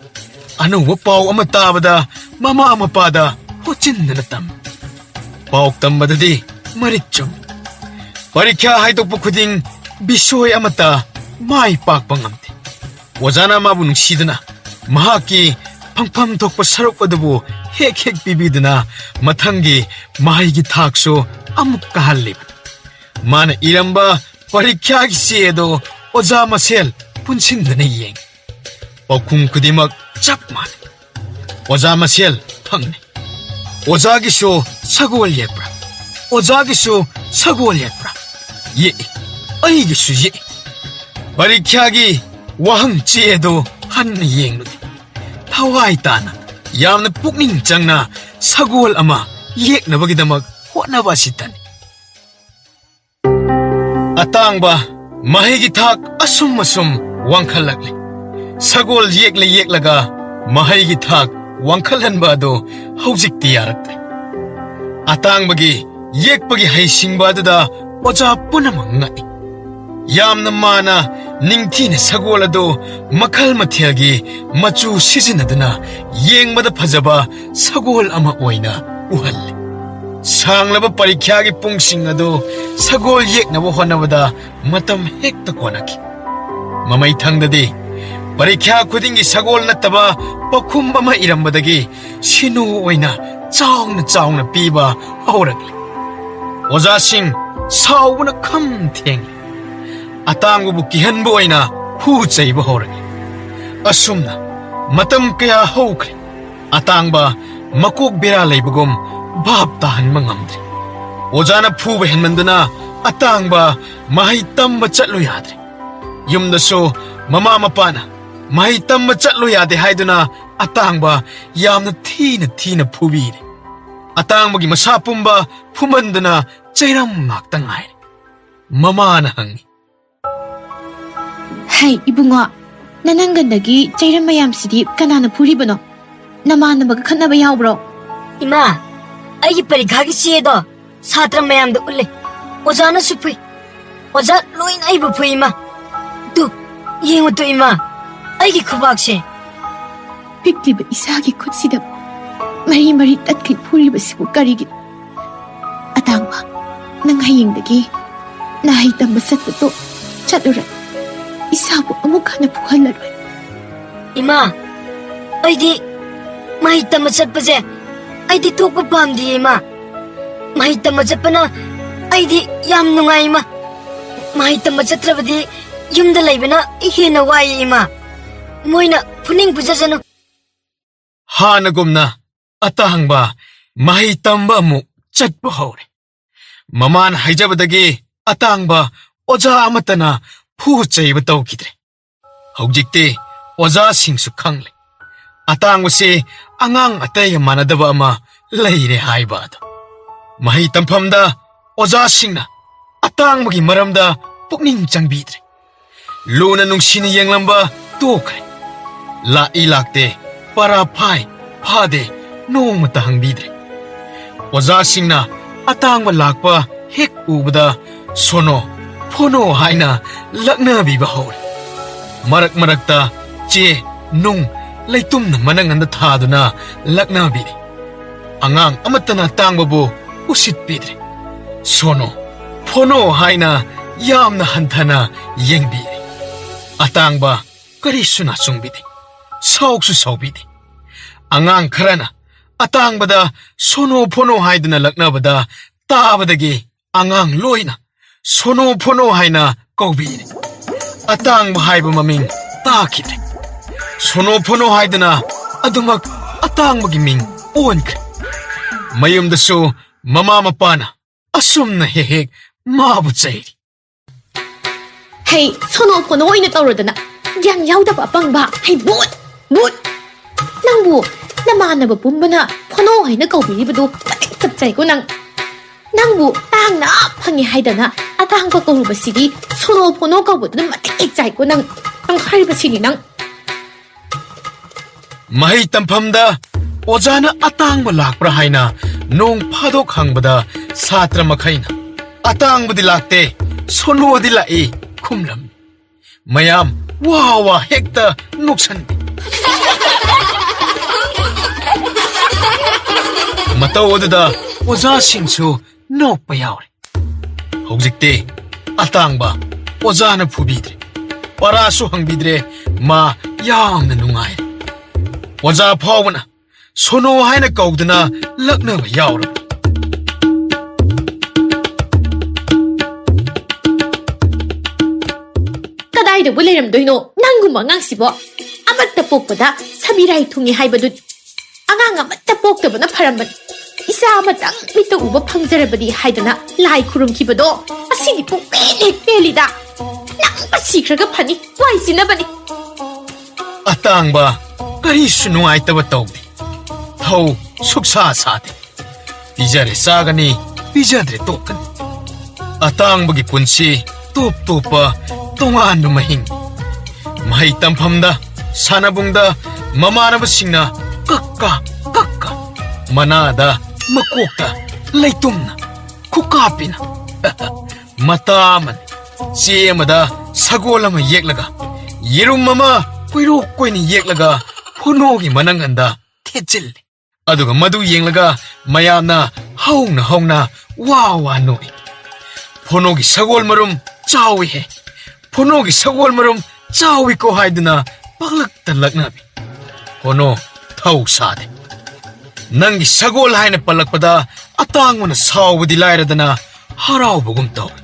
ꯑꯅꯧꯕ ꯄꯥꯎ ꯑꯃ ꯇꯥꯕꯗ ꯃꯃꯥ ꯃꯄꯥꯗ ꯍꯣꯠꯆꯤꯟꯗꯅ ꯇꯝꯃꯤ꯫ ꯄꯥꯎ ꯇꯝꯕꯗꯗꯤ ꯃꯔꯤꯛ ꯆꯨꯝꯃꯤ꯫ ꯄꯔꯤꯈ꯭ꯌꯥ ꯍꯥꯏꯗꯣꯛꯄ ꯈꯨꯗꯤꯡ ꯕꯤꯁꯣꯏ ꯑꯃꯠꯇ ꯃꯥꯏ ꯄꯥꯛꯄ ꯉꯝꯗꯦ꯫ ꯑꯣꯖꯥꯅ ꯃꯥꯕꯨ ꯅꯨꯡꯁꯤꯗꯨꯅ ꯃꯍꯥꯛꯀꯤ ꯐꯪꯐꯝ ꯊꯣꯛꯄ ꯁꯔꯨꯛ ꯑꯗꯨꯕꯨ ꯍꯦꯛ ꯍꯦꯛ ꯄꯤꯕꯤꯗꯨꯅ ꯃꯊꯪꯒꯤ ꯃꯍꯩꯒꯤ ꯊꯥꯛꯁꯨ ꯑꯃꯨꯛ ꯀꯥꯍꯜꯂꯤꯕꯅꯤ꯫ ꯃꯥꯅ ꯏꯔꯝꯕ ꯄꯔꯤꯈ꯭ꯌꯥꯒꯤ ꯆꯦ ꯑꯗꯨ ꯑꯣꯖꯥ ꯃꯁꯦꯜ ꯄꯨꯟꯁꯤꯟꯗꯨꯅ ꯌꯦꯡꯏ꯫ ꯄꯥꯎꯈꯨꯝ ꯈꯨꯗꯤꯡꯃꯛ ꯆꯞ ꯃꯥꯟꯅꯩ꯫ ꯑꯣꯖꯥ ꯃꯁꯦꯜ ꯍꯪꯅꯩ꯫ "ꯑꯣꯖꯥꯒꯤꯁꯨ ꯁꯒꯣꯜ ꯌꯦꯛꯄ꯭ꯔꯥ? ꯑꯣꯖꯥꯒꯤꯁꯨ ꯁꯒꯣꯜ ꯌꯦꯛꯄ꯭ꯔꯥ?" "ꯌꯦꯛꯏ꯫ ꯑꯩꯒꯤꯁꯨ ꯌꯦꯛꯏ꯫" ꯄꯔꯤꯈ꯭ꯌꯥꯒꯤ ꯋꯥꯍꯪ ꯆꯦ ꯑꯗꯨ ꯍꯟꯅ ꯌꯦꯡꯂꯨꯗꯦ꯫ ꯊꯋꯥꯏ ꯇꯥꯅ, ꯌꯥꯝꯅ ꯄꯨꯛꯅꯤꯡ ꯆꯪꯅ ꯁꯒꯣꯜ ꯑꯃ ꯌꯦꯛꯅꯕꯒꯤꯗꯃꯛ ꯍꯣꯠꯅꯕ ꯑꯁꯤꯇꯅꯤ꯫ ꯑꯇꯥꯡꯕ, ꯃꯍꯩꯒꯤ ꯊꯥꯛ ꯑꯁꯨꯝ ꯑꯁꯨꯝ ꯋꯥꯡꯈꯠꯂꯛꯂꯤ꯫ ꯁꯒꯣꯜ ꯌꯦꯛꯂ ꯌꯦꯛꯂꯒ ꯃꯍꯩꯒꯤ ꯊꯥꯛ ꯋꯥꯡꯈꯠꯍꯟꯕ ꯑꯗꯨ ꯍꯧꯖꯤꯛꯇꯤ ꯌꯥꯔꯛꯇ꯭ꯔꯦ꯫ ꯑꯇꯥꯡꯕꯒꯤ ꯌꯦꯛꯄꯒꯤ ꯍꯩꯁꯤꯡꯕ ꯑꯗꯨꯗ ꯑꯣꯖꯥ ꯄꯨꯝꯅꯃꯛ ꯉꯛꯏ꯫ ꯌꯥꯝꯅ ꯃꯥꯅ ꯅꯤꯡꯊꯤꯅ ꯁꯒꯣꯜ ꯑꯗꯨ ꯃꯈꯜ ꯃꯊꯦꯜꯒꯤ ꯃꯆꯨ ꯁꯤꯖꯤꯟꯅꯗꯨꯅ ꯌꯦꯡꯕꯗ ꯐꯖꯕ ꯁꯒꯣꯜ ꯑꯃ ꯑꯣꯏꯅ ꯎꯍꯜꯂꯤ꯫ ꯁꯥꯡꯂꯕ ꯄꯔꯤꯈ꯭ꯌꯥꯒꯤ ꯄꯨꯡꯁꯤꯡ ꯑꯗꯨ ꯁꯒꯣꯜ ꯌꯦꯛꯅꯕ ꯍꯣꯠꯅꯕꯗ ꯃꯇꯝ ꯍꯦꯛꯇ ꯀꯣꯟꯅꯈꯤ꯫ ꯃꯃꯩꯊꯪꯗꯗꯤ ꯄꯔꯤꯈ꯭ꯌꯥ ꯈꯨꯗꯤꯡꯒꯤ ꯁꯒꯣꯜ ꯅꯠꯇꯕ ꯄꯥꯎꯈꯨꯝ ꯑꯃ ꯏꯔꯝꯕꯗꯒꯤ ꯁꯤꯅꯨ ꯑꯣꯏꯅ ꯆꯥꯎꯅ ꯆꯥꯎꯅ ꯄꯤꯕ ꯍꯧꯔꯛꯂꯤ꯫ ꯑꯣꯖꯥꯁꯤꯡ ꯁꯥꯎꯕꯅ ꯈꯝ ꯊꯦꯡꯂꯤ꯫ ꯑꯇꯥꯡꯕꯕꯨ ꯀꯤꯍꯟꯕ ꯑꯣꯏꯅ ꯍꯨ ꯆꯩꯕ ꯍꯧꯔꯛꯏ꯫ ꯑꯁꯨꯝꯅ ꯃꯇꯝ ꯀꯌꯥ ꯍꯧꯈ꯭ꯔꯦ꯫ ꯑꯇꯥꯡꯕ ꯃꯀꯣꯛ ꯕꯦꯔꯥ ꯂꯩꯕꯒꯨꯝ ꯚꯥꯞ ꯇꯥꯍꯟꯕ ꯉꯝꯗ꯭ꯔꯦ꯫ ꯑꯣꯖꯥꯅ ꯐꯨꯕ ꯍꯦꯟꯃꯟꯗꯨꯅ ꯑꯇꯥꯡꯕ ꯃꯍꯩ ꯇꯝꯕ ꯆꯠꯂꯨ ꯌꯥꯗ꯭ꯔꯦ꯫ ꯌꯨꯝꯗꯁꯨ ꯃꯃꯥ ꯃꯄꯥꯅ ꯃꯍꯩ ꯇꯝꯕ ꯆꯠꯂꯨ ꯌꯥꯗꯦ ꯍꯥꯏꯗꯨꯅ ꯑꯇꯥꯡꯕ ꯌꯥꯝꯅ ꯊꯤꯅ ꯊꯤꯅ ꯐꯨꯕꯤꯔꯦ꯫ ꯑꯇꯥꯡꯕꯒꯤ ꯃꯁꯥ ꯄꯨꯝꯕ ꯐꯨꯃꯟꯗꯨꯅ ꯆꯩꯔꯝ ꯉꯥꯛꯇ ꯉꯥꯏꯔꯦ꯫ ꯃꯃꯥꯅ ꯍꯪꯉꯤ꯫ ꯍꯩ, ꯏꯕꯨꯡꯉꯣ, ꯅꯅꯪꯒꯟꯗꯒꯤ ꯆꯩꯔꯝ ꯃꯌꯥꯝꯁꯤꯗꯤ ꯀꯅꯥꯅ ꯐꯨꯔꯤꯕꯅꯣ? ꯅꯃꯥꯟꯅꯕꯒ ꯈꯠꯅꯕ ꯌꯥꯎꯕ꯭ꯔꯣ? ꯏꯃꯥ, ꯑꯩꯒꯤ ꯄꯔꯤꯈꯥꯒꯤ ꯆꯦꯗꯣ ꯁꯥꯇ꯭ꯔ ꯃꯌꯥꯝꯗ ꯎꯠꯂꯦ꯫ ꯑꯣꯖꯥꯅꯁꯨ ꯐꯨꯏ꯫ ꯑꯣꯖꯥ ꯂꯣꯏꯅ ꯑꯩꯕꯨ ꯐꯨꯏ, ꯏꯃꯥ꯫ ꯇꯨ, ꯌꯦꯡꯉꯨ ꯇꯨ, ꯏꯃꯥ, ꯑꯩꯒꯤ ꯈꯨꯕꯥꯛꯁꯦ꯫ ꯄꯤꯛꯂꯤꯕ ꯏꯁꯥꯒꯤ ꯈꯨꯠꯁꯤꯗ ꯃꯔꯤ ꯃꯔꯤ ꯇꯠꯈꯩ ꯐꯨꯔꯤꯕꯁꯤꯕꯨ ꯀꯔꯤꯒꯤꯅꯣ? ꯑꯇꯥꯡꯕ, ꯅꯪ ꯍꯌꯦꯡꯗꯒꯤ ꯅꯍꯩ ꯇꯝꯕ ꯆꯠꯄꯗꯣ ꯆꯠꯂꯨꯔꯦ꯫ ꯏꯁꯥꯕꯨ ꯑꯃꯨꯛ ꯍꯟꯅ ꯐꯨꯍꯜꯂꯔꯣꯏ꯫ ꯏꯃꯥ, ꯑꯩꯗꯤ ꯃꯍꯩ ꯇꯝꯕ ꯆꯠꯄꯁꯦ ꯑꯩꯗꯤ ꯊꯣꯛꯄ ꯄꯥꯝꯗꯤꯌꯦ, ꯏꯃꯥ꯫ ꯃꯍꯩ ꯇꯝꯕ ꯆꯠꯄꯅ ꯑꯩꯗꯤ ꯌꯥꯝ ꯅꯨꯡꯉꯥꯏ, ꯏꯃꯥ꯫ ꯃꯍꯩ ꯇꯝꯕ ꯆꯠꯇ꯭ꯔꯕꯗꯤ ꯌꯨꯝꯗ ꯂꯩꯕꯅ ꯍꯦꯟꯅ ꯋꯥꯏꯌꯦ, ꯏꯃꯥ꯫ ꯃꯣꯏꯅ ꯐꯨꯅꯤꯡ ꯐꯨꯖꯁꯅꯨ꯫ ꯍꯥꯟꯅꯒꯨꯝꯅ ꯑꯇꯥꯡꯕ ꯃꯍꯩ ꯇꯝꯕ ꯑꯃꯨꯛ ꯆꯠꯄ ꯍꯧꯔꯦ꯫ ꯃꯃꯥꯅ ꯍꯥꯏꯖꯕꯗꯒꯤ ꯑꯇꯥꯡꯕ ꯑꯣꯖꯥ ꯑꯃꯠꯇꯅ ꯐꯨ ꯆꯩꯕ ꯇꯧꯈꯤꯗ꯭ꯔꯦ꯫ ꯍꯧꯖꯤꯛꯇꯤ ꯑꯣꯖꯥꯁꯤꯡꯁꯨ ꯈꯪꯂꯦ꯫ ꯑꯇꯥꯡꯕꯁꯦ ꯑꯉꯥꯡ ꯑꯇꯩꯒ ꯃꯥꯟꯅꯗꯕ ꯑꯃ ꯂꯩꯔꯦ ꯍꯥꯏꯕ ꯑꯗꯨ꯫ ꯃꯍꯩ ꯇꯝꯐꯝꯗ ꯑꯣꯖꯥꯁꯤꯡꯅ ꯑꯇꯥꯡꯕꯒꯤ ꯃꯔꯝꯗ ꯄꯨꯛꯅꯤꯡ ꯆꯪꯕꯤꯗ꯭ꯔꯦ꯫ ꯂꯨꯅ ꯅꯨꯡꯁꯤꯅ ꯌꯦꯡꯂꯝꯕ ꯇꯣꯛꯈ꯭ꯔꯦ꯫ ꯂꯥꯛꯏ ꯂꯥꯛꯇꯦ, ꯄꯔꯥ ꯐꯥꯏ ꯐꯥꯗꯦ, ꯅꯣꯡꯃꯇ ꯍꯪꯕꯤꯗ꯭ꯔꯦ꯫ ꯑꯣꯖꯥꯁꯤꯡꯅ ꯑꯇꯥꯡꯕ ꯂꯥꯛꯄ ꯍꯦꯛ ꯎꯕꯗ "ꯁꯣꯅꯣ, ꯐꯣꯅꯣ" ꯍꯥꯏꯅ ꯂꯛꯅꯕꯤꯕ ꯍꯧꯔꯦ꯫ ꯃꯔꯛ ꯃꯔꯛꯇ ꯆꯦ, ꯅꯨꯡ, ꯂꯩꯇꯨꯝꯅ ꯃꯅꯪꯒꯟꯗ ꯊꯥꯗꯨꯅ ꯂꯛꯅꯕꯤꯔꯦ꯫ ꯑꯉꯥꯡ ꯑꯃꯠꯇꯅ ꯑꯇꯥꯡꯕꯕꯨ ꯎꯁꯤꯠꯄꯤꯗ꯭ꯔꯦ꯫ "ꯁꯣꯅꯣ, ꯐꯣꯅꯣ" ꯍꯥꯏꯅ ꯌꯥꯝꯅ ꯍꯟꯊꯅ ꯌꯦꯡꯕꯤꯔꯦ꯫ ꯑꯇꯥꯡꯕ ꯀꯔꯤꯁꯨ ꯅꯥꯆꯨꯡꯕꯤꯗꯦ, ꯁꯥꯎꯁꯨ ꯁꯥꯎꯕꯤꯗꯦ꯫ ꯑꯉꯥꯡ ꯈꯔꯅ ꯑꯇꯥꯡꯕꯗ "ꯁꯣꯅꯣ ꯐꯣꯅꯣ" ꯍꯥꯏꯗꯨꯅ ꯂꯛꯅꯕꯗ ꯇꯥꯕꯗꯒꯤ ꯑꯉꯥꯡ ꯂꯣꯏꯅ "ꯁꯣꯅꯣ ꯐꯣꯅꯣ" ꯍꯥꯏꯅ ꯀꯧꯕꯤꯔꯦ꯫ ꯑꯇꯥꯡꯕ ꯍꯥꯏꯕ ꯃꯃꯤꯡ ꯇꯥꯈꯤꯗ꯭ꯔꯦ꯫ "ꯁꯣꯅꯣ ꯐꯣꯅꯣ" ꯍꯥꯏꯗꯨꯅ ꯑꯗꯨꯃꯛ ꯑꯇꯥꯡꯕꯒꯤ ꯃꯤꯡ ꯑꯣꯟꯈ꯭ꯔꯦ꯫ ꯃꯌꯨꯝꯗꯁꯨ ꯃꯃꯥ ꯃꯄꯥꯅ ꯑꯁꯨꯝꯅ ꯍꯦꯛ ꯍꯦꯛ ꯃꯥꯕꯨ ꯆꯩꯔꯤ꯫ ꯍꯩ, ꯁꯣꯅꯣ ꯐꯣꯅꯣ ꯑꯣꯏꯅ ꯇꯧꯔꯗꯅ꯫ ꯒ꯭ꯌꯥꯟ ꯌꯥꯎꯗꯕ ꯑꯄꯪꯕ꯫ ꯍꯩ, ꯕꯨꯠ! ꯕꯨꯠ! ꯅꯪꯕꯨ ꯅꯃꯥꯟꯅꯕ ꯄꯨꯝꯕꯅ ꯐꯣꯅꯣ ꯍꯥꯏꯅ ꯀꯧꯕꯤꯔꯤꯕꯗꯨ ꯃꯇꯤꯛ ꯆꯞ ꯆꯥꯏꯀꯣ ꯅꯪ꯫ ꯅꯪꯕꯨ ꯇꯥꯡꯅ ꯐꯪꯉꯦ ꯍꯥꯏꯗꯅ ꯑꯇꯥꯡꯕ ꯀꯧꯔꯨꯕꯁꯤꯒꯤ ꯁꯣꯅꯣ ꯐꯣꯅꯣ ꯀꯧꯕꯗꯨꯅ ꯃꯇꯤꯛ ꯆꯥꯏꯀꯣ ꯅꯪ꯫ ꯅꯪ ꯍꯥꯏꯔꯤꯕꯁꯤꯅꯤ ꯅꯪ꯫ ꯃꯍꯩ ꯇꯝꯐꯝꯗ ꯑꯣꯖꯥꯅ ꯑꯇꯥꯡꯕ ꯂꯥꯛꯄ꯭ꯔꯥ ꯍꯥꯏꯅ ꯅꯣꯡ ꯐꯥꯗꯣꯛ ꯍꯪꯕꯗ ꯁꯥꯇ꯭ꯔ ꯃꯈꯩꯅ "ꯑꯇꯥꯡꯕꯗꯤ ꯂꯥꯛꯇꯦ, ꯁꯣꯅꯣꯗꯤ ꯂꯥꯛꯏ" ꯈꯨꯝꯂꯝꯃꯤ꯫ ꯃꯌꯥꯝ ꯋꯥ ꯋꯥ ꯍꯦꯛꯇ ꯅꯣꯛꯁꯟꯕꯤ꯫ ꯃꯇꯧ ꯑꯗꯨꯗ ꯑꯣꯖꯥꯁꯤꯡꯁꯨ ꯅꯣꯛꯄ ꯌꯥꯎꯔꯦ꯫ ꯍꯧꯖꯤꯛꯇꯤ ꯑꯇꯥꯡꯕ ꯑꯣꯖꯥꯅ ꯐꯨꯕꯤꯗ꯭ꯔꯦ, ꯄꯔꯥꯁꯨ ꯍꯪꯕꯤꯗ꯭ꯔꯦ꯫ ꯃꯥ ꯌꯥꯝꯅ ꯅꯨꯡꯉꯥꯏꯔꯦ꯫ ꯑꯣꯖꯥ ꯐꯥꯎꯕꯅ ꯁꯣꯅꯣ ꯍꯥꯏꯅ ꯀꯧꯗꯨꯅ ꯂꯛꯅꯕ ꯌꯥꯎꯔꯕ꯫ ꯀꯗꯥꯏꯗꯕꯨ ꯂꯩꯔꯝꯗꯣꯏꯅꯣ ꯅꯪꯒꯨꯝꯕ ꯑꯉꯥꯡꯁꯤꯕꯣ? ꯑꯃꯠꯇ ꯄꯣꯛꯄꯗ ꯁꯕꯤꯔꯥꯏ ꯊꯨꯡꯉꯤ ꯍꯥꯏꯕꯗꯨ꯫ ꯑꯉꯥꯡ ꯑꯃꯠꯇ ꯄꯣꯛꯇꯕꯅ ꯐꯔꯝꯕꯅꯤ꯫ ꯏꯆꯥ ꯑꯃꯇꯪ ꯃꯤꯠꯇ ꯎꯕ ꯐꯪꯖꯔꯕꯗꯤ ꯍꯥꯏꯗꯅ ꯂꯥꯏ ꯈꯨꯔꯨꯝꯈꯤꯕꯗꯣ ꯉꯁꯤꯗꯤ ꯄꯨꯡꯄꯦꯟ ꯍꯦꯛ ꯄꯦꯜꯂꯤꯗ꯫ ꯅꯪ ꯁꯤꯈ꯭ꯔꯒ ꯐꯅꯤ, ꯋꯥꯏ ꯆꯤꯟꯅꯕꯅꯤ꯫ ꯑꯇꯥꯡꯕ ꯀꯔꯤꯁꯨ ꯅꯨꯡꯉꯥꯏꯇꯕ ꯇꯧꯗꯦ꯫ ꯊꯧ ꯁꯨꯛꯁꯥ ꯁꯥꯗꯦ꯫ ꯄꯤꯖꯔꯦ ꯆꯥꯒꯅꯤ, ꯄꯤꯖꯗ꯭ꯔꯦ ꯇꯣꯛꯀꯅꯤ꯫ ꯑꯇꯥꯡꯕꯒꯤ ꯄꯨꯟꯁꯤ ꯇꯣꯞ ꯇꯣꯞꯄ ꯇꯣꯉꯥꯟꯕ ꯃꯍꯤꯡ꯫ ꯃꯍꯩ ꯇꯝꯐꯝꯗ, ꯁꯥꯟꯅꯕꯨꯡꯗ ꯃꯃꯥꯟꯅꯕꯁꯤꯡꯅ ꯀꯛꯀ ꯀꯛꯀ, ꯃꯅꯥꯗ ꯃꯀꯣꯛꯇ ꯂꯩꯇꯨꯝꯅ ꯈꯨꯀꯥꯞꯄꯤꯅ꯫ ꯃꯇꯥ ꯑꯃꯅꯤ꯫ ꯆꯦ ꯑꯃꯗ ꯁꯒꯣꯜ ꯑꯃ ꯌꯦꯛꯂꯒ, ꯌꯦꯔꯨꯝ ꯑꯃ ꯀꯣꯏꯔꯣꯛ ꯀꯣꯏꯅ ꯌꯦꯛꯂꯒ ꯐꯣꯅꯣꯒꯤ ꯃꯅꯪꯒꯟꯗ ꯊꯦꯠꯆꯤꯜꯂꯤ꯫ ꯑꯗꯨꯒ ꯃꯗꯨ ꯌꯦꯡꯂꯒ ꯃꯌꯥꯝꯅ ꯍꯧꯅ ꯍꯧꯅ ꯋꯥ ꯋꯥ ꯅꯣꯛꯏ꯫ "ꯐꯣꯅꯣꯒꯤ ꯁꯒꯣꯜ ꯃꯔꯨꯝ ꯆꯥꯎꯏꯍꯦ, ꯐꯣꯅꯣꯒꯤ ꯁꯒꯣꯜ ꯃꯔꯨꯝ ꯆꯥꯎꯏꯀꯣ" ꯍꯥꯏꯗꯨꯅ ꯄꯥꯛꯂꯛꯇ ꯂꯛꯅꯕꯤ꯫ ꯐꯣꯅꯣ ꯊꯧ ꯁꯥꯗꯦ꯫ ꯅꯪꯒꯤ ꯁꯒꯣꯜ ꯍꯥꯏꯅ ꯄꯜꯂꯛꯄꯗ ꯑꯇꯥꯡꯕꯅ ꯁꯥꯎꯕꯗꯤ ꯂꯥꯏꯔꯗꯅ ꯍꯔꯥꯎꯕꯒꯨꯝ ꯇꯧꯏ꯫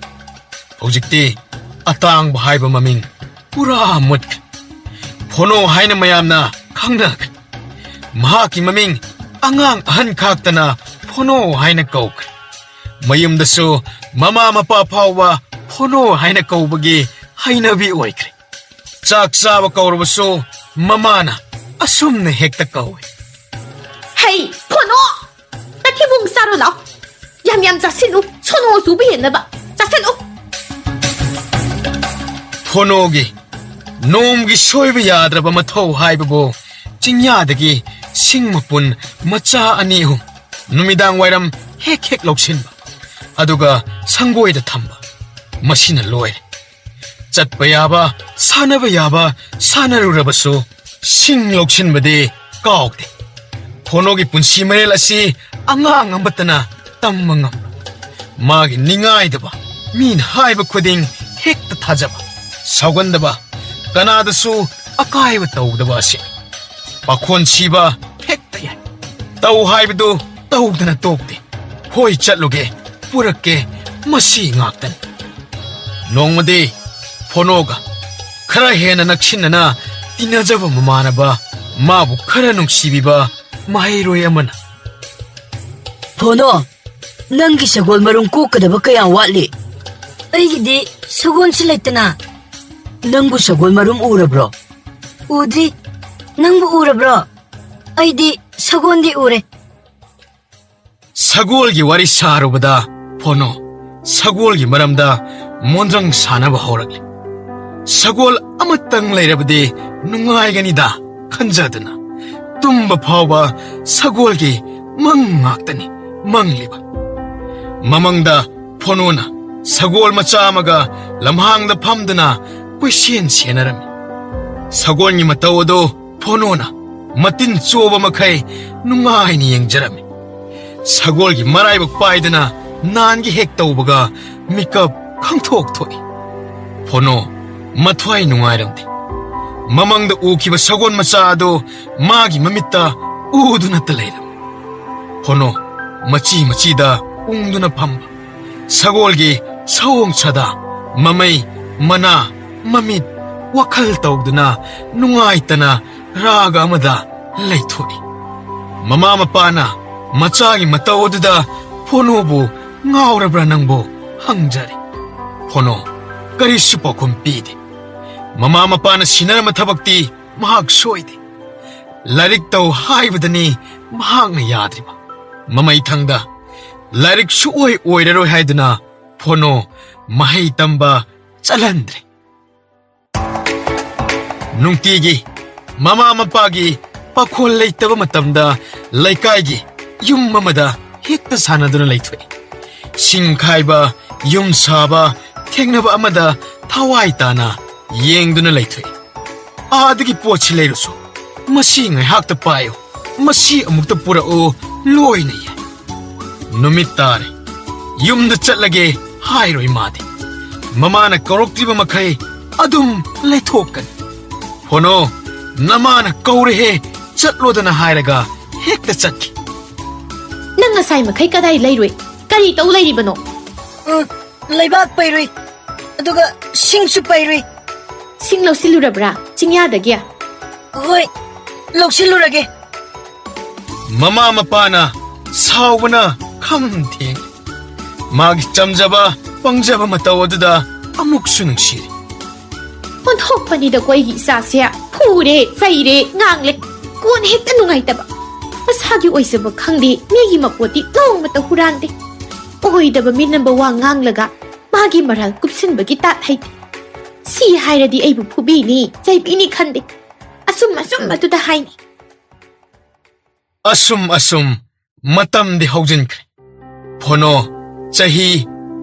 ꯍꯧꯖꯤꯛꯇꯤ ꯑꯇꯥꯡꯕ ꯍꯥꯏꯕ ꯃꯃꯤꯡ ꯄꯨꯔꯥ ꯃꯨꯠꯈ꯭ꯔꯦ꯫ ꯐꯣꯅꯣ ꯍꯥꯏꯅ ꯃꯌꯥꯝꯅ ꯈꯪꯅꯈ꯭ꯔꯦ꯫ ꯃꯍꯥꯛꯀꯤ ꯃꯃꯤꯡ ꯑꯉꯥꯡ ꯑꯍꯟ ꯈꯥꯛꯇꯅ ꯐꯣꯅꯣ ꯍꯥꯏꯅ ꯀꯧꯈ꯭ꯔꯦ꯫ ꯃꯌꯨꯝꯗꯁꯨ ꯃꯃꯥ ꯃꯄꯥ ꯐꯥꯎꯕ ꯐꯣꯅꯣ ꯍꯥꯏꯅ ꯀꯧꯕꯒꯤ ꯍꯩꯅꯕꯤ ꯑꯣꯏꯈ꯭ꯔꯦ꯫ ꯆꯥꯛ ꯆꯥꯕ ꯀꯧꯔꯕꯁꯨ ꯃꯃꯥꯅ ꯑꯁꯨꯝꯅ ꯍꯦꯛꯇ ꯀꯧꯏ꯫ "ꯍꯩ, ꯐꯣꯅꯣ! ꯇꯊꯤꯕꯨꯡ ꯆꯥꯔꯨ ꯂꯥꯎ꯫ ꯌꯥꯝ ꯌꯥꯝ ꯆꯥꯁꯤꯜꯂꯨ, ꯁꯣꯅꯣ ꯆꯨꯕ ꯍꯦꯟꯅꯕ꯫ ꯆꯥꯁꯤꯜꯂꯨ!" ꯐꯣꯅꯣꯒꯤ ꯅꯣꯡꯃꯒꯤ ꯁꯣꯏꯕ ꯌꯥꯗ꯭ꯔꯕ ꯃꯊꯧ ꯍꯥꯏꯕꯕꯨ ꯆꯤꯡꯌꯥꯗꯒꯤ ꯁꯤꯡ ꯃꯄꯨꯟ ꯃꯆꯥ ꯑꯅꯤ ꯑꯍꯨꯝ ꯅꯨꯃꯤꯗꯥꯡ ꯋꯥꯏꯔꯝ ꯍꯦꯛ ꯍꯦꯛ ꯂꯧꯁꯤꯟꯕ, ꯑꯗꯨꯒ ꯁꯪꯒꯣꯏꯗ ꯊꯝꯕ, ꯃꯁꯤꯅ ꯂꯣꯏꯔꯦ꯫ ꯆꯠꯄ ꯌꯥꯕ, ꯁꯥꯟꯅꯕ ꯌꯥꯕ ꯁꯥꯟꯅꯔꯨꯔꯕꯁꯨ ꯁꯤꯡ ꯂꯧꯁꯤꯟꯕꯗꯤ ꯀꯥꯎꯗꯦ꯫ ꯐꯣꯅꯣꯒꯤ ꯄꯨꯟꯁꯤ ꯃꯔꯦꯜ ꯑꯁꯤ ꯑꯉꯥꯡ ꯑꯃꯠꯇꯅ ꯇꯝꯕ ꯉꯝꯕ, ꯃꯥꯒꯤ ꯅꯤꯡꯉꯥꯏꯗꯕ, ꯃꯤꯅ ꯍꯥꯏꯕ ꯈꯨꯗꯤꯡ ꯍꯦꯛꯇ ꯊꯥꯖꯕ, ꯁꯥꯎꯒꯟꯗꯕ, ꯀꯅꯥꯗꯁꯨ ꯑꯀꯥꯏꯕ ꯇꯧꯗꯕ ꯑꯁꯤ꯫ ꯄꯥꯈꯣꯟ ꯁꯤꯕ ꯍꯦꯛꯇ ꯌꯥꯏ꯫ ꯇꯧ ꯍꯥꯏꯕꯗꯨ ꯇꯧꯗꯅ ꯇꯣꯛꯇꯦ꯫ "ꯍꯣꯏ, ꯆꯠꯂꯨꯒꯦ, ꯄꯨꯔꯛꯀꯦ", ꯃꯁꯤ ꯉꯥꯛꯇꯅꯤ꯫ ꯅꯣꯡꯃꯗꯤ ꯐꯣꯅꯣꯒ ꯈꯔ ꯍꯦꯟꯅ ꯅꯛꯁꯤꯟꯅꯅ ꯇꯤꯟꯅꯖꯕ ꯃꯃꯥꯟꯅꯕ, ꯃꯥꯕꯨ ꯈꯔ ꯅꯨꯡꯁꯤꯕꯤꯕ ꯃꯍꯩꯔꯣꯏ ꯑꯃꯅ, "ꯐꯣꯅꯣ, ꯅꯪꯒꯤ ꯁꯒꯣꯜ ꯃꯔꯨꯝ ꯀꯣꯛꯀꯗꯕ ꯀꯌꯥꯝ ꯋꯥꯠꯂꯤ?" "ꯑꯩꯒꯤꯗꯤ ꯁꯒꯣꯜꯁꯨ ꯂꯩꯇꯅ꯫" "ꯅꯪꯕꯨ ꯁꯒꯣꯜ ꯃꯔꯨꯝ ꯎꯔꯕ꯭ꯔꯣ?" "ꯎꯗ꯭ꯔꯤ꯫ ꯅꯪꯕꯨ ꯎꯔꯕ꯭ꯔꯣ?" "ꯑꯩꯗꯤ ꯁꯒꯣꯜꯗꯤ ꯎꯔꯦ꯫" ꯁꯒꯣꯜꯒꯤ ꯋꯥꯔꯤ ꯁꯥꯔꯨꯕꯗ ꯐꯣꯅꯣ ꯁꯒꯣꯜꯒꯤ ꯃꯔꯝꯗ ꯃꯣꯟꯗ꯭ꯔꯪ ꯁꯥꯅꯕ ꯍꯧꯔꯛꯂꯦ꯫ ꯁꯒꯣꯜ ꯑꯃꯇꯪ ꯂꯩꯔꯕꯗꯤ ꯅꯨꯡꯉꯥꯏꯒꯅꯤꯗ ꯈꯟꯖꯗꯨꯅ ꯇꯨꯝꯕ ꯐꯥꯎꯕ ꯁꯒꯣꯜꯒꯤ ꯃꯪ ꯉꯥꯛꯇꯅꯤ ꯃꯪꯂꯤꯕ꯫ ꯃꯃꯪꯗ ꯐꯣꯅꯣꯅ ꯁꯒꯣꯜ ꯃꯆꯥ ꯑꯃꯒ ꯂꯝꯍꯥꯡꯗ ꯐꯝꯗꯨꯅ ꯀꯣꯏꯁꯦꯟ ꯁꯦꯟꯅꯔꯝꯃꯤ꯫ ꯁꯒꯣꯜꯒꯤ ꯃꯇꯧ ꯑꯗꯨ ꯐꯣꯅꯣꯅ ꯃꯇꯤꯟ ꯆꯣꯕ ꯃꯈꯩ ꯅꯨꯡꯉꯥꯏꯅ ꯌꯦꯡꯖꯔꯝꯃꯤ꯫ ꯁꯒꯣꯜꯒꯤ ꯃꯔꯥꯏꯕꯛ ꯄꯥꯏꯗꯅ ꯅꯥꯟꯒꯤ ꯍꯦꯛ ꯇꯧꯕꯒ ꯃꯤꯀꯞ ꯈꯪꯊꯣꯛ ꯊꯣꯛꯏ꯫ ꯐꯣꯅꯣ ꯃꯊ꯭ꯋꯥꯏ ꯅꯨꯡꯉꯥꯏꯔꯝꯗꯦ꯫ ꯃꯃꯪꯗ ꯎꯈꯤꯕ ꯁꯒꯣꯜ ꯃꯆꯥ ꯑꯗꯨ ꯃꯥꯒꯤ ꯃꯃꯤꯠꯇ ꯎꯗꯨꯅꯇ ꯂꯩꯔꯝꯃꯤ꯫ ꯐꯣꯅꯣ ꯃꯆꯤ ꯃꯆꯤꯗ ꯎꯪꯗꯨꯅ ꯐꯝꯕ, ꯁꯒꯣꯜꯒꯤ ꯁꯑꯣꯡ ꯁꯥꯗꯥ, ꯃꯃꯩ, ꯃꯅꯥ, ꯃꯃꯤꯠ, ꯋꯥꯈꯜ ꯇꯧꯗꯨꯅ ꯅꯨꯡꯉꯥꯏꯇꯅ ꯔꯥꯒ ꯑꯃꯗ ꯂꯩꯊꯣꯛꯏ꯫ ꯃꯃꯥ ꯃꯄꯥꯅ ꯃꯆꯥꯒꯤ ꯃꯇꯧ ꯑꯗꯨꯗ ꯐꯣꯅꯣꯕꯨ "ꯉꯥꯎꯔꯕ꯭ꯔꯥ ꯅꯪꯕꯨ?" ꯍꯪꯖꯔꯤ꯫ ꯐꯣꯅꯣ ꯀꯔꯤꯁꯨ ꯄꯥꯎꯈꯨꯝ ꯄꯤꯗꯦ꯫ ꯃꯃꯥ ꯃꯄꯥꯅ ꯁꯤꯟꯅꯔꯝꯕ ꯊꯕꯛꯇꯤ ꯃꯍꯥꯛ ꯁꯣꯏꯗꯦ꯫ ꯂꯥꯏꯔꯤꯛ ꯇꯧ ꯍꯥꯏꯕꯗꯅꯤ ꯃꯍꯥꯛꯅ ꯌꯥꯗ꯭ꯔꯤꯕ꯫ ꯃꯃꯩꯊꯪꯗ ꯂꯥꯏꯔꯤꯛ ꯁꯨꯛꯑꯣꯏ ꯑꯣꯏꯔꯔꯣꯏ ꯍꯥꯏꯗꯨꯅ ꯐꯣꯅꯣ ꯃꯍꯩ ꯇꯝꯕ ꯆꯠꯍꯟꯗ꯭ꯔꯦ꯫ ꯅꯨꯡꯇꯤꯒꯤ ꯃꯃꯥ ꯃꯄꯥꯒꯤ ꯄꯥꯈꯣꯜ ꯂꯩꯇꯕ ꯃꯇꯝꯗ ꯂꯩꯀꯥꯏꯒꯤ ꯌꯨꯝ ꯑꯃꯗ ꯍꯦꯛꯇ ꯁꯥꯟꯅꯗꯨꯅ ꯂꯩꯊꯣꯛꯏ꯫ ꯁꯤꯡ ꯈꯥꯏꯕ, ꯌꯨꯝ ꯁꯥꯕ, ꯊꯦꯡꯅꯕ ꯑꯃꯗ ꯊꯋꯥꯏ ꯇꯥꯅ ꯌꯦꯡꯗꯨꯅ ꯂꯩꯊꯣꯛꯏ꯫ ꯑꯥꯗꯒꯤ ꯄꯣꯠꯁꯤ ꯂꯩꯔꯨꯁꯨ, ꯃꯁꯤ ꯉꯥꯏꯍꯥꯛꯇ ꯄꯥꯏꯌꯨ, ꯃꯁꯤ ꯑꯃꯨꯛꯇ ꯄꯨꯔꯛꯎ, ꯂꯣꯏꯅ ꯌꯥꯏ꯫ ꯅꯨꯃꯤꯠ ꯇꯥꯔꯦ, ꯌꯨꯝꯗ ꯆꯠꯂꯒꯦ ꯍꯥꯏꯔꯣꯏ ꯃꯥꯗꯤ꯫ ꯃꯃꯥꯅ ꯀꯧꯔꯛꯇ꯭ꯔꯤꯕ ꯃꯈꯩ ꯑꯗꯨꯝ ꯂꯩꯊꯣꯛꯀꯅꯤ꯫ ꯐꯣꯅꯣ, ꯅꯃꯥꯅ ꯀꯧꯔꯦꯍꯦ, ꯆꯠꯂꯣꯗꯅ ꯍꯥꯏꯔꯒ ꯍꯦꯛꯇ ꯆꯠꯈꯤ꯫ ꯅꯪ ꯉꯁꯥꯏ ꯃꯈꯩ ꯀꯗꯥꯏ ꯂꯩꯔꯨꯏ? ꯀꯔꯤ ꯇꯧ ꯂꯩꯔꯤꯕꯅꯣ? ꯎꯝ, ꯂꯩꯕꯥꯛ ꯄꯩꯔꯨꯏ, ꯑꯗꯨꯒ ꯁꯤꯡꯁꯨ ꯄꯩꯔꯨꯏ꯫ ꯁꯤꯡ ꯂꯧꯁꯤꯜꯂꯨꯔꯕ꯭ꯔꯥ ꯆꯤꯡꯌꯥꯗꯒꯤ? ꯍꯣꯏ, ꯂꯧꯁꯤꯜꯂꯨꯔꯒꯦ꯫ ꯃꯃꯥ ꯃꯄꯥꯅ ꯁꯥꯎꯕꯅ ꯈꯝ ꯊꯦꯡꯉꯤ꯫ ꯃꯥꯒꯤ ꯆꯝꯖꯕ, ꯄꯪꯖꯕ ꯃꯇꯧ ꯑꯗꯨꯗ ꯑꯃꯨꯛꯁꯨ ꯅꯨꯡꯁꯤꯔꯤ꯫ ꯑꯣꯟꯊꯣꯛꯄꯅꯤꯗꯀꯣ ꯑꯩꯒꯤ ꯏꯆꯥꯁꯦ꯫ ꯐꯨꯔꯦ, ꯆꯩꯔꯦ, ꯉꯥꯡꯂꯦ꯫ ꯀꯣꯟꯅ ꯍꯦꯛꯇ ꯅꯨꯡꯉꯥꯏꯇꯕ꯫ ꯃꯁꯥꯒꯤ ꯑꯣꯏꯖꯕ ꯈꯪꯗꯦ, ꯃꯤꯒꯤ ꯃꯄꯣꯠꯇꯤ ꯅꯣꯡꯃꯇ ꯍꯨꯔꯥꯟꯗꯦ꯫ ꯑꯣꯏꯗꯕ ꯃꯤꯅꯝꯕ ꯋꯥ ꯉꯥꯡꯂꯒ ꯃꯥꯒꯤ ꯃꯔꯥꯜ ꯀꯨꯞꯁꯤꯟꯕꯒꯤ ꯇꯥꯠ ꯍꯩꯇꯦ꯫ ꯁꯤ ꯍꯥꯏꯔꯗꯤ ꯑꯩꯕꯨ ꯐꯨꯕꯤꯅꯤ, ꯆꯩꯕꯤꯅꯤ ꯈꯟꯗꯦ꯫ ꯑꯆꯨꯝ ꯑꯆꯨꯝꯕꯗꯨꯗ ꯍꯥꯏꯅꯤ꯫ ꯑꯁꯨꯝ ꯑꯁꯨꯝ ꯃꯇꯝꯗꯤ ꯍꯧꯖꯤꯟꯈ꯭ꯔꯦ꯫ ꯐꯣꯅꯣ ꯆꯍꯤ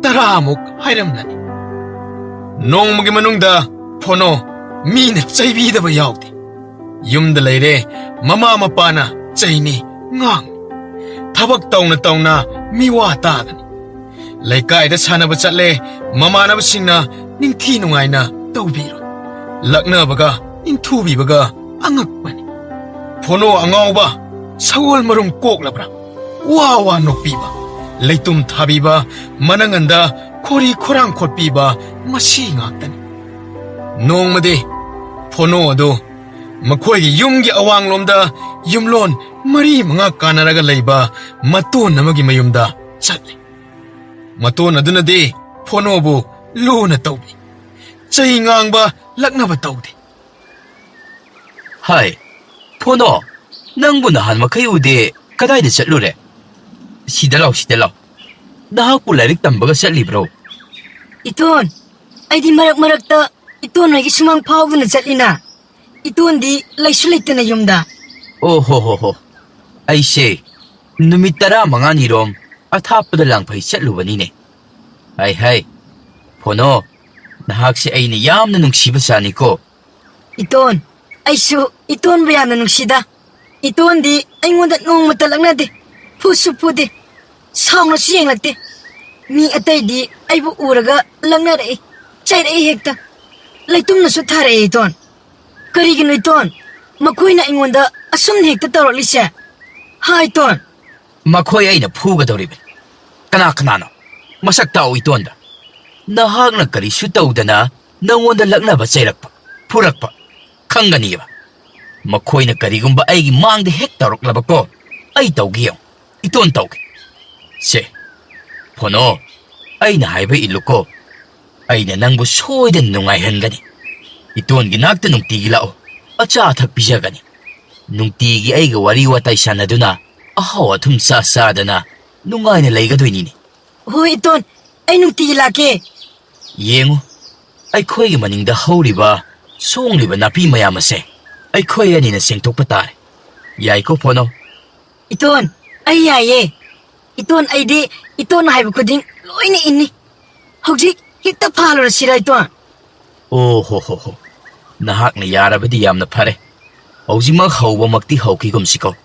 ꯇꯔꯥꯃꯨꯛ ꯍꯥꯏꯔꯝꯂꯅꯤ꯫ ꯅꯣꯡꯃꯒꯤ ꯃꯅꯨꯡꯗ ꯐꯣꯅꯣ ꯃꯤꯅ ꯆꯩꯕꯤꯗꯕ ꯌꯥꯎꯗꯦ꯫ ꯌꯨꯝꯗ ꯂꯩꯔꯦ, ꯃꯃꯥ ꯃꯄꯥꯅ ꯆꯩꯅꯤ, ꯉꯥꯡꯅꯤ꯫ ꯊꯕꯛ ꯇꯧꯅ ꯇꯧꯅ ꯃꯤꯋꯥ ꯇꯥꯒꯅꯤ꯫ ꯂꯩꯀꯥꯏꯗ ꯁꯥꯟꯅꯕ ꯆꯠꯂꯦ, ꯃꯃꯥꯟꯅꯕꯁꯤꯡꯅ ꯅꯤꯡꯊꯤ ꯅꯨꯡꯉꯥꯏꯅ ꯇꯧꯕꯤꯔꯣꯏ꯫ ꯂꯛꯅꯕꯒ ꯅꯤꯡꯊꯨꯕꯤꯕꯒ ꯑꯉꯛꯄꯅꯤ꯫ ꯐꯣꯅꯣ ꯑꯉꯥꯎꯕ, ꯁꯒꯣꯜ ꯃꯔꯨꯝ ꯀꯣꯛꯂꯕ꯭ꯔꯥ? ꯋꯥ ꯋꯥ ꯅꯣꯛꯄꯤꯕ, ꯂꯩꯇꯨꯝ ꯊꯥꯕꯤꯕ, ꯃꯅꯪꯒꯟꯗ ꯈꯣꯔꯤ ꯈꯣꯔꯥꯡ ꯈꯣꯠꯄꯤꯕ, ꯃꯁꯤ ꯉꯥꯛꯇꯅꯤ꯫ ꯅꯣꯡꯃꯗꯤ ꯐꯣꯅꯣ ꯑꯗꯨ ꯃꯈꯣꯏꯒꯤ ꯌꯨꯝꯒꯤ ꯑꯋꯥꯡꯂꯣꯝꯗ ꯌꯨꯝꯂꯣꯟ ꯃꯔꯤ ꯃꯉꯥ ꯀꯥꯟꯅꯔꯒ ꯂꯩꯕ ꯃꯇꯣꯟ ꯑꯃꯒꯤ ꯃꯌꯨꯝꯗ ꯆꯠꯂꯤ꯫ ꯃꯇꯣꯟ ꯑꯗꯨꯅꯗꯤ ꯐꯣꯅꯣꯕꯨ ꯂꯨꯅ ꯇꯧꯕꯤ꯫ ꯆꯍꯤ ꯉꯥꯡꯕ ꯂꯛꯅꯕ ꯇꯧꯗꯦ꯫ ꯍꯥꯏ, ꯐꯣꯅꯣ, ꯅꯪꯕꯨ ꯅꯍꯥꯟ ꯃꯈꯩ ꯎꯗꯦ, ꯀꯗꯥꯏꯗ ꯆꯠꯂꯨꯔꯦ? ꯁꯤꯗ ꯂꯥꯎ, ꯁꯤꯗ ꯂꯥꯎ꯫ ꯅꯍꯥꯛꯄꯨ ꯂꯥꯏꯔꯤꯛ ꯇꯝꯕꯒ ꯆꯠꯂꯤꯕ꯭ꯔꯣ? ꯏꯇꯣꯟ, ꯑꯩꯗꯤ ꯃꯔꯛ ꯃꯔꯛꯇ ꯏꯇꯣꯟ ꯍꯣꯏꯒꯤ ꯁꯨꯃꯥꯡ ꯐꯥꯎꯗꯨꯅ ꯆꯠꯂꯤꯅ꯫ ꯏꯇꯣꯟꯗꯤ ꯂꯩꯁꯨ ꯂꯩꯇꯅ ꯌꯨꯝꯗ꯫ ꯑꯣ ꯍꯣ ꯍꯣ ꯍꯣ, ꯑꯩꯁꯦ ꯅꯨꯃꯤꯠ ꯇꯔꯥꯃꯉꯥꯅꯤꯔꯣꯝ ꯑꯊꯥꯞꯄꯗ ꯂꯥꯡꯐꯩ ꯆꯠꯂꯨꯕꯅꯤꯅꯦ꯫ ꯍꯥꯏ ꯍꯥꯏ, ꯐꯣꯅꯣ, ꯅꯍꯥꯛꯁꯦ ꯑꯩꯅ ꯌꯥꯝꯅ ꯅꯨꯡꯁꯤꯕ ꯆꯥꯅꯤꯀꯣ꯫ ꯏꯇꯣꯟ, ꯑꯩꯁꯨ ꯏꯇꯣꯟꯕꯨ ꯌꯥꯝꯅ ꯅꯨꯡꯁꯤꯗ꯫ ꯏꯇꯣꯟꯗꯤ ꯑꯩꯉꯣꯟꯗ ꯅꯣꯡꯃꯇ ꯂꯛꯅꯗꯦ, ꯐꯨꯁꯨ ꯐꯨꯗꯦ, ꯁꯥꯎꯅꯁꯨ ꯌꯦꯡꯂꯛꯇꯦ꯫ ꯃꯤ ꯑꯇꯩꯗꯤ ꯑꯩꯕꯨ ꯎꯔꯒ ꯂꯛꯅꯔꯛꯏ, ꯆꯩꯔꯛꯏ ꯍꯦꯛꯇ꯫ ꯂꯩꯇꯨꯝꯅꯁꯨ ꯊꯥꯔꯛꯏ ꯏꯇꯣꯟ꯫ ꯀꯔꯤꯒꯤꯅꯣ ꯏꯇꯣꯟ? ꯃꯈꯣꯏꯅ ꯑꯩꯉꯣꯟꯗ ꯑꯁꯨꯝꯅ ꯍꯦꯛꯇ ꯇꯧꯔꯛꯂꯤꯁꯦ? ꯍꯥꯏ ꯏꯇꯣꯟ꯫ ꯃꯈꯣꯏ ꯑꯩꯅ ꯐꯨꯒꯗꯧꯔꯤꯕꯅꯤ꯫ ꯀꯅꯥ ꯀꯅꯥꯅꯣ? ꯃꯁꯛ ꯇꯥꯛꯎ ꯏꯇꯣꯟꯗ꯫ ꯅꯍꯥꯛꯅ ꯀꯔꯤꯁꯨ ꯇꯧꯗꯅ ꯅꯪꯉꯣꯟꯗ ꯂꯛꯅꯕ ꯆꯩꯔꯛꯄ, ꯐꯨꯔꯛꯄ ꯈꯪꯒꯅꯤꯕ꯫ ꯃꯈꯣꯏꯅ ꯀꯔꯤꯒꯨꯝꯕ ꯑꯩꯒꯤ ꯃꯥꯡꯗ ꯍꯦꯛ ꯇꯧꯔꯛꯂꯕꯀꯣ, ꯑꯩ ꯇꯧꯒꯦ ꯌꯦꯡꯉꯨ, ꯏꯇꯣꯟ ꯇꯧꯒꯦ꯫ ꯁꯦ, ꯐꯣꯅꯣ, ꯑꯩꯅ ꯍꯥꯏꯕ ꯏꯜꯂꯨꯀꯣ꯫ ꯑꯩꯅ ꯅꯪꯕꯨ ꯁꯣꯏꯗꯅ ꯅꯨꯡꯉꯥꯏꯍꯟꯒꯅꯤ꯫ ꯏꯇꯣꯟꯒꯤ ꯅꯥꯛꯇ ꯅꯨꯡꯇꯤꯒꯤ ꯂꯥꯛꯎ, ꯑꯆꯥ ꯑꯊꯛ ꯄꯤꯖꯒꯅꯤ꯫ ꯅꯨꯡꯇꯤꯒꯤ ꯑꯩꯒ ꯋꯥꯔꯤ ꯋꯥꯇꯥꯏ ꯁꯥꯟꯅꯗꯨꯅ, ꯑꯍꯥꯎ ꯑꯊꯨꯝ ꯆꯥ ꯆꯥꯗꯅ ꯅꯨꯡꯉꯥꯏꯅ ꯂꯩꯒꯗꯣꯏꯅꯤꯅꯦ꯫ ꯍꯣꯏ ꯏꯇꯣꯟ, ꯑꯩ ꯅꯨꯡꯇꯤꯒꯤ ꯂꯥꯛꯀꯦ꯫ ꯌꯦꯡꯉꯨ, ꯑꯩꯈꯣꯏꯒꯤ ꯃꯅꯤꯡꯗ ꯍꯧꯔꯤꯕ ꯁꯣꯡꯂꯤꯕ ꯅꯥꯄꯤ ꯃꯌꯥꯝ ꯑꯁꯦ ꯑꯩꯈꯣꯏ ꯑꯅꯤꯅ ꯁꯦꯡꯗꯣꯛꯄ ꯇꯥꯔꯦ꯫ ꯌꯥꯏꯀꯣ ꯐꯣꯅꯣ? ꯏꯇꯣꯟ, ꯑꯩ ꯌꯥꯏꯌꯦ꯫ ꯏꯇꯣꯟ, ꯑꯩꯗꯤ ꯏꯇꯣꯟꯅ ꯍꯥꯏꯕ ꯈꯨꯗꯤꯡ ꯂꯣꯏꯅ ꯏꯟꯅꯤ꯫ ꯍꯧꯖꯤꯛ ꯍꯦꯛꯇ ꯐꯥꯜꯂꯨꯔꯁꯤꯔ ꯏꯇꯣꯟ? ꯑꯣ ꯍꯣ ꯍꯣ ꯍꯣ, ꯅꯍꯥꯛꯅ ꯌꯥꯔꯕꯗꯤ ꯌꯥꯝꯅ ꯐꯔꯦ꯫ ꯍꯧꯖꯤꯛꯃꯛ ꯍꯧꯕꯃꯛꯇꯤ ꯍꯧꯈꯤꯒꯨꯝꯁꯤꯀꯣ꯫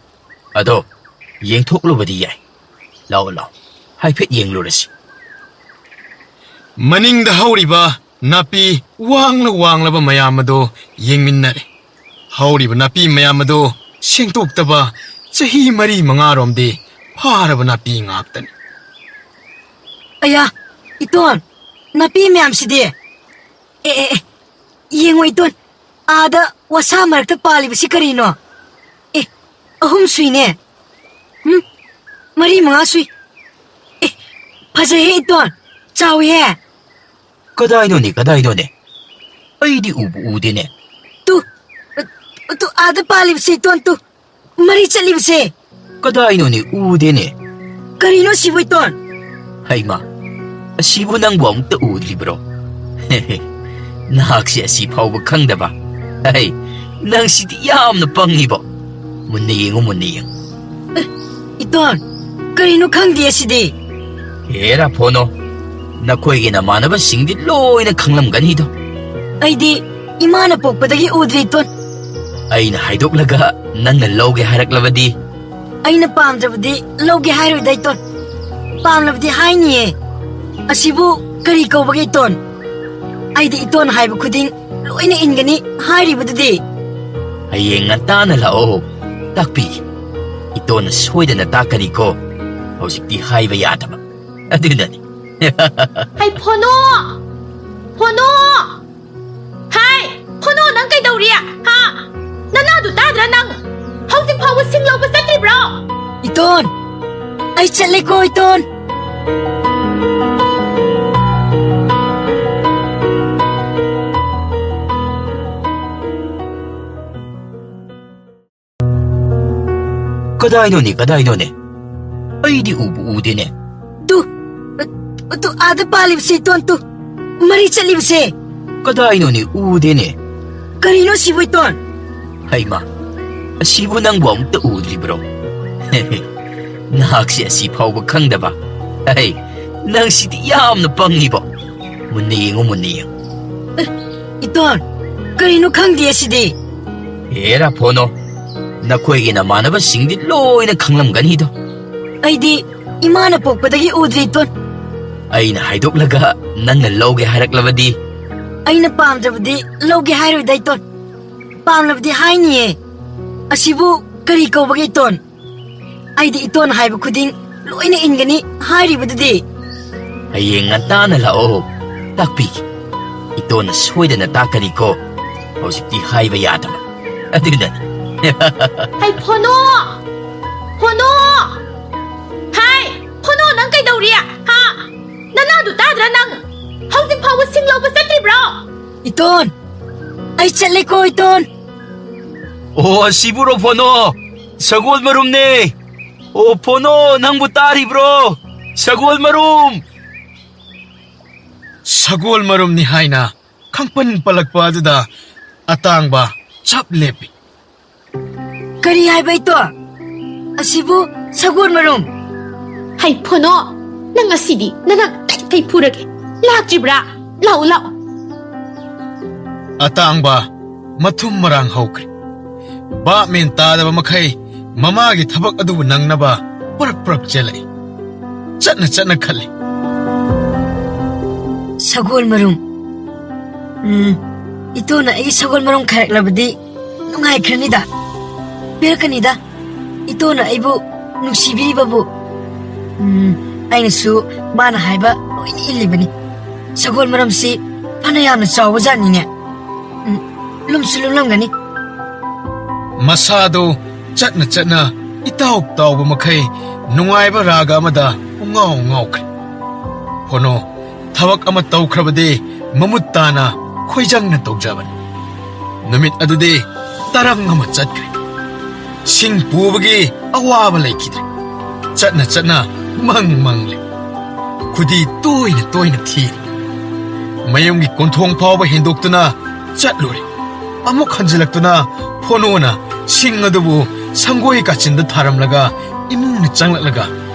ꯑꯗꯣ ꯌꯦꯡꯊꯣꯛꯂꯨꯕꯗꯤ ꯌꯥꯏ꯫ ꯂꯥꯛꯑꯣ ꯂꯥꯛꯑꯣ, ꯍꯥꯏꯐꯦꯠ ꯌꯦꯡꯂꯨꯔꯁꯤ꯫ ꯃꯅꯤꯡꯗ ꯍꯧꯔꯤꯕ ꯅꯥꯄꯤ ꯋꯥꯡꯂ ꯋꯥꯡꯂꯕ ꯃꯌꯥꯝ ꯑꯗꯣ ꯌꯦꯡꯃꯤꯟꯅꯔꯦ꯫ ꯍꯧꯔꯤꯕ ꯅꯥꯄꯤ ꯃꯌꯥꯝ ꯑꯗꯣ ꯁꯦꯡꯗꯣꯛꯇꯕ ꯆꯍꯤ ꯃꯔꯤ ꯃꯉꯥꯔꯣꯝꯗꯤ ꯐꯥꯔꯕ ꯅꯥꯄꯤ ꯉꯥꯛꯇꯅꯤ꯫ ꯑꯌꯥ, ꯏꯇꯣꯟ, ꯅꯥꯄꯤ ꯃꯌꯥꯝꯁꯤꯗꯤ꯫ ꯑꯦ, ꯑꯦ, ꯑꯦ, ꯌꯦꯡꯉꯣ ꯏꯇꯣꯟ, ꯑꯥꯗ ꯋꯥꯁꯥ ꯃꯔꯛꯇ ꯄꯥꯜꯂꯤꯕꯁꯤ ꯀꯔꯤꯅꯣ? ꯑꯦ, ꯑꯍꯨꯝ ꯁꯨꯏꯅꯦ꯫ ꯎꯝ, ꯃꯔꯤ ꯃꯉꯥ ꯁꯨꯏ꯫ ꯑꯦ, ꯐꯖꯩꯍꯦ ꯏꯇꯣꯟ, ꯆꯥꯎꯏꯍꯦ꯫ ꯀꯗꯥꯏꯅꯣꯅꯦ, ꯀꯗꯥꯏꯅꯣꯅꯦ? ꯑꯩꯗꯤ ꯎꯕꯨ ꯎꯗꯦꯅꯦ꯫ ꯇꯨ, ꯇꯨ, ꯑꯥꯗ ꯄꯥꯜꯂꯤꯕꯁꯦ, ꯏꯇꯣꯟ, ꯇꯨ꯫ ꯃꯔꯤ ꯆꯠꯂꯤꯕꯁꯦ꯫ ꯀꯗꯥꯏꯅꯣꯅꯦ? ꯎꯗꯦꯅꯦ꯫ ꯀꯔꯤꯅꯣ ꯁꯤꯕꯨ, ꯏꯇꯣꯟ? ꯍꯩꯃꯥ, ꯑꯁꯤꯕꯨ ꯅꯪꯕꯨ ꯑꯃꯨꯛꯇ ꯎꯗ꯭ꯔꯤꯕ꯭ꯔꯣ? ꯅꯍꯥꯛꯁꯦ ꯑꯁꯤ ꯐꯥꯎꯕ ꯈꯪꯗꯕ? ꯍꯩ, ꯅꯪꯁꯤꯗꯤ ꯌꯥꯝꯅ ꯄꯪꯉꯤꯕꯣ꯫ ꯃꯨꯟꯅ ꯌꯦꯡꯉꯨ, ꯃꯨꯟꯅ ꯌꯦꯡꯉꯨ꯫ ꯑꯦ, ꯏꯇꯣꯟ, ꯀꯔꯤꯅꯣ ꯈꯪꯗꯦ ꯑꯁꯤꯗꯤ꯫ ꯍꯦꯔꯥ ꯐꯣꯅꯣ, ꯅꯈꯣꯏꯒꯤ ꯅꯃꯥꯟꯅꯕꯁꯤꯡꯗꯤ ꯂꯣꯏꯅ ꯈꯪꯂꯝꯒꯅꯤꯗꯣ꯫ ꯑꯩꯗꯤ ꯏꯃꯥꯅ ꯄꯣꯛꯄꯗꯒꯤ ꯎꯗ꯭ꯔꯤ, ꯏꯇꯣꯟ꯫ ꯑꯩꯅ ꯍꯥꯏꯗꯣꯛꯂꯒ ꯅꯪꯅ ꯂꯧꯒꯦ ꯍꯥꯏꯔꯛꯂꯕꯗꯤ? ꯑꯩꯅ ꯄꯥꯝꯗ꯭ꯔꯕꯗꯤ ꯂꯧꯒꯦ ꯍꯥꯏꯔꯣꯏꯗ, ꯏꯇꯣꯟ꯫ ꯄꯥꯝꯂꯕꯗꯤ ꯍꯥꯏꯅꯤꯌꯦ꯫ ꯑꯁꯤꯕꯨ ꯀꯔꯤ ꯀꯧꯕꯒꯦ, ꯏꯇꯣꯟ? ꯑꯩꯗꯤ ꯏꯇꯣꯟ ꯍꯥꯏꯕ ꯈꯨꯗꯤꯡ ꯂꯣꯏꯅ ꯏꯟꯒꯅꯤ ꯍꯥꯏꯔꯤꯕꯗꯨꯗꯤ꯫ ꯍꯌꯦꯡ ꯉꯟꯇꯥꯅ ꯂꯥꯛꯑꯣ, ꯇꯥꯛꯄꯤꯒꯦ꯫ ꯏꯇꯣꯟꯅ ꯁꯣꯏꯗꯅ ꯇꯥꯛꯀꯅꯤꯀꯣ꯫ ꯍꯧꯖꯤꯛꯇꯤ ꯍꯥꯏꯕ ꯌꯥꯗꯕ꯫ ꯑꯗꯨꯅꯅꯤ꯫ ꯍꯩ, ꯐꯣꯅꯣ! ꯐꯣꯅꯣ! ꯍꯥꯏ! ꯐꯣꯅꯣ, ꯅꯪ ꯀꯩꯗꯧꯔꯤ? ꯍꯥ? ꯅꯅꯥꯗꯨ ꯇꯥꯗ꯭ꯔꯥ ꯅꯪ? ꯍꯧꯖꯤꯛ ꯐꯥꯎꯕ ꯁꯤꯡ ꯂꯧꯕ ꯆꯠꯇ꯭ꯔꯤꯕ꯭ꯔꯣ? ꯏꯇꯣꯟ! ꯑꯩ ꯆꯠꯂꯦꯀꯣ, ꯏꯇꯣꯟ! ꯀꯗꯥꯏꯅꯣꯅꯦ, ꯀꯗꯥꯏꯅꯣꯅꯦ? ꯑꯩꯗꯤ ꯎꯕꯨ ꯎꯗꯦꯅꯦ꯫ ꯇꯨ, ꯇꯨ, ꯑꯥꯗ ꯄꯥꯜꯂꯤꯕꯁꯦ, ꯏꯇꯣꯟ, ꯇꯨ꯫ ꯃꯔꯤ ꯆꯠꯂꯤꯕꯁꯦ꯫ ꯀꯗꯥꯏꯅꯣꯅꯦ? ꯎꯗꯦꯅꯦ꯫ ꯀꯔꯤꯅꯣ ꯁꯤꯕꯨ, ꯏꯇꯣꯟ? ꯍꯩꯃꯥ, ꯑꯁꯤꯕꯨ ꯅꯪꯕꯨ ꯑꯃꯨꯛꯇ ꯎꯗ꯭ꯔꯤꯕ꯭ꯔꯣ? ꯅꯍꯥꯛꯁꯦ ꯑꯁꯤ ꯐꯥꯎꯕ ꯈꯪꯗꯕ? ꯍꯩ, ꯅꯪꯁꯤꯗꯤ ꯌꯥꯝꯅ ꯄꯪꯉꯤꯕꯣ꯫ ꯃꯨꯟꯅ ꯌꯦꯡꯉꯨ, ꯃꯨꯟꯅ ꯌꯦꯡꯉꯨ꯫ ꯑꯦ, ꯏꯇꯣꯟ, ꯀꯔꯤꯅꯣ ꯈꯪꯗꯦ ꯑꯁꯤꯗꯤ꯫ ꯍꯦꯔꯥ ꯐꯣꯅꯣ, ꯅꯈꯣꯏꯒꯤ ꯅꯃꯥꯟꯅꯕꯁꯤꯡꯗꯤ ꯂꯣꯏꯅ ꯈꯪꯂꯝꯒꯅꯤꯗꯣ꯫ ꯑꯩꯗꯤ ꯏꯃꯥꯅ ꯄꯣꯛꯄꯗꯒꯤ ꯎꯗ꯭ꯔꯤ, ꯏꯇꯣꯟ꯫ ꯑꯩꯅ ꯍꯥꯏꯗꯣꯛꯂꯒ ꯅꯪꯅ ꯂꯧꯒꯦ ꯍꯥꯏꯔꯛꯂꯕꯗꯤ? ꯑꯩꯅ ꯄꯥꯝꯗ꯭ꯔꯕꯗꯤ ꯂꯧꯒꯦ ꯍꯥꯏꯔꯣꯏꯗ, ꯏꯇꯣꯟ꯫ ꯄꯥꯝꯂꯕꯗꯤ ꯍꯥꯏꯅꯤꯌꯦ꯫ ꯑꯁꯤꯕꯨ ꯀꯔꯤ ꯀꯧꯕꯒꯦ, ꯏꯇꯣꯟ? ꯑꯩꯗꯤ ꯏꯇꯣꯟ ꯍꯥꯏꯕ ꯈꯨꯗꯤꯡ ꯂꯣꯏꯅ ꯏꯟꯒꯅꯤ ꯍꯥꯏꯔꯤꯕꯗꯨꯗꯤ꯫ ꯍꯌꯦꯡ ꯉꯟꯇꯥꯅ ꯂꯥꯛꯑꯣ, ꯇꯥꯛꯄꯤꯒꯦ꯫ ꯏꯇꯣꯟꯅ ꯁꯣꯏꯗꯅ ꯇꯥꯛꯀꯅꯤꯀꯣ꯫ ꯍꯧꯖꯤꯛꯇꯤ ꯍꯥꯏꯕ ꯌꯥꯗꯕ꯫ ꯑꯗꯨꯅꯅꯤ꯫ ꯍꯩ, ꯐꯣꯅꯣ! ꯐꯣꯅꯣ! ꯍꯥꯏ! ꯐꯣꯅꯣ, ꯅꯪ ꯀꯩꯗꯧꯔꯤ? ꯍꯥ? ꯅꯅꯥꯗꯨ ꯇꯥꯗ꯭ꯔꯥ ꯅꯪ? ꯍꯧꯖꯤꯛ ꯐꯥꯎꯕ ꯁꯤꯡ ꯂꯧꯕ ꯆꯠꯇ꯭ꯔꯤꯕ꯭ꯔꯣ? ꯏꯇꯣꯟ! ꯑꯩ ꯆꯠꯂꯦꯀꯣ, ꯏꯇꯣꯟ! ꯑꯣ, ꯑꯁꯤꯕꯨꯔꯣ ꯐꯣꯅꯣ? ꯁꯒꯣꯜ ꯃꯔꯨꯝꯅꯦ꯫ ꯑꯣ, ꯐꯣꯅꯣ, ꯅꯪꯕꯨ ꯇꯥꯔꯤꯕ꯭ꯔꯣ? ꯁꯒꯣꯜ ꯃꯔꯨꯝ! ꯁꯒꯣꯜ ꯃꯔꯨꯝꯅꯤ ꯍꯥꯏꯅ ꯈꯪꯄꯟ ꯄꯜꯂꯛꯄ ꯑꯗꯨꯗ ꯑꯇꯥꯡꯕ ꯆꯞ ꯂꯦꯞꯄꯤ꯫ ꯀꯔꯤ ꯍꯥꯏꯕ ꯏꯇꯣ? ꯑꯁꯤꯕꯨ ꯁꯒꯣꯜ ꯃꯔꯨꯝ? ꯍꯩ ꯐꯣꯅꯣ, ꯅꯪ ꯉꯁꯤꯗꯤ ꯅꯅꯥꯛ ꯀꯩ ꯀꯩ ꯐꯨꯔꯒꯦ? ꯂꯥꯛꯇ꯭ꯔꯤꯕ꯭ꯔꯥ? ꯂꯥꯛꯎ, ꯂꯥꯛꯎ꯫ ꯑꯇꯥꯡꯕ ꯃꯊꯨꯝ ꯃꯔꯥꯡ ꯍꯧꯈ꯭ꯔꯦ꯫ ꯚꯥꯞ ꯃꯦꯟ ꯇꯥꯗꯕ ꯃꯈꯩ ꯃꯃꯥꯒꯤ ꯊꯕꯛ ꯑꯗꯨꯕꯨ ꯅꯪꯅꯕ ꯄꯔꯛ ꯄꯔꯛ ꯆꯦꯜꯂꯛꯏ꯫ ꯆꯠꯅ ꯆꯠꯅ ꯈꯜꯂꯤ꯫ ꯁꯒꯣꯜ ꯃꯔꯨꯝ꯫ ꯎꯝ, ꯏꯇꯣꯅ ꯑꯩꯒꯤ ꯁꯒꯣꯜ ꯃꯔꯨꯝ ꯈꯥꯏꯔꯛꯂꯕꯗꯤ ꯅꯨꯡꯉꯥꯏꯈ꯭ꯔꯅꯤꯗ꯫ ꯄꯤꯔꯛꯀꯅꯤꯗ꯫ ꯏꯇꯣꯅ ꯑꯩꯕꯨ ꯅꯨꯡꯁꯤꯕꯤꯔꯤꯕꯕꯨ꯫ ꯎꯝ, ꯑꯩꯅꯁꯨ ꯃꯥꯅ ꯍꯥꯏꯕ ꯂꯣꯏꯅ ꯏꯜꯂꯤꯕꯅꯤ꯫ ꯁꯒꯣꯜ ꯃꯔꯨꯝꯁꯤ ꯐꯅ ꯌꯥꯝꯅ ꯆꯥꯎꯕ ꯖꯥꯠꯅꯤꯅꯦ꯫ ꯎꯝ, ꯂꯨꯝꯁꯨ ꯂꯨꯝꯂꯝꯒꯅꯤ꯫ ꯃꯁꯥꯗꯣ ꯆꯠꯅ ꯆꯠꯅ ꯏꯇꯥꯎ ꯇꯥꯎꯕ ꯃꯈꯩ ꯅꯨꯡꯉꯥꯏꯕ ꯔꯥꯒ ꯑꯃꯗ ꯄꯨꯡꯉꯥꯎ ꯉꯥꯎꯈ꯭ꯔꯦ꯫ ꯐꯣꯅꯣ ꯊꯕꯛ ꯑꯃ ꯇꯧꯈ꯭ꯔꯕꯗꯤ ꯃꯃꯨꯠ ꯇꯥꯅ ꯈꯣꯏꯖꯪꯅ ꯇꯧꯖꯕꯅꯤ꯫ ꯅꯨꯃꯤꯠ ꯑꯗꯨꯗꯤ ꯇꯔꯪ ꯑꯃ ꯆꯠꯈ꯭ꯔꯦ꯫ ꯁꯤꯡ ꯄꯨꯕꯒꯤ ꯑꯋꯥꯕ ꯂꯩꯈꯤꯗ꯭ꯔꯦ꯫ ꯆꯠꯅ ꯆꯠꯅ ꯃꯪ ꯃꯪꯂꯦ꯫ ꯈꯨꯗꯤ ꯇꯣꯏꯅ ꯇꯣꯏꯅ ꯊꯤꯔꯦ꯫ ꯃꯌꯨꯝꯒꯤ ꯀꯣꯟꯊꯣꯡ ꯐꯥꯎꯕ ꯍꯦꯟꯗꯣꯛꯇꯨꯅ ꯆꯠꯂꯨꯔꯦ꯫ ꯑꯃꯨꯛ ꯍꯟꯖꯤꯜꯂꯛꯇꯨꯅ ꯐꯣꯅꯣꯅ ꯁꯤꯡ ꯑꯗꯨꯕꯨ ꯁꯪꯒꯣꯏ ꯀꯥꯆꯤꯟꯗ ꯊꯥꯔꯝꯂꯒ ꯏꯃꯨꯡꯅ ꯆꯪꯂꯛꯂꯒ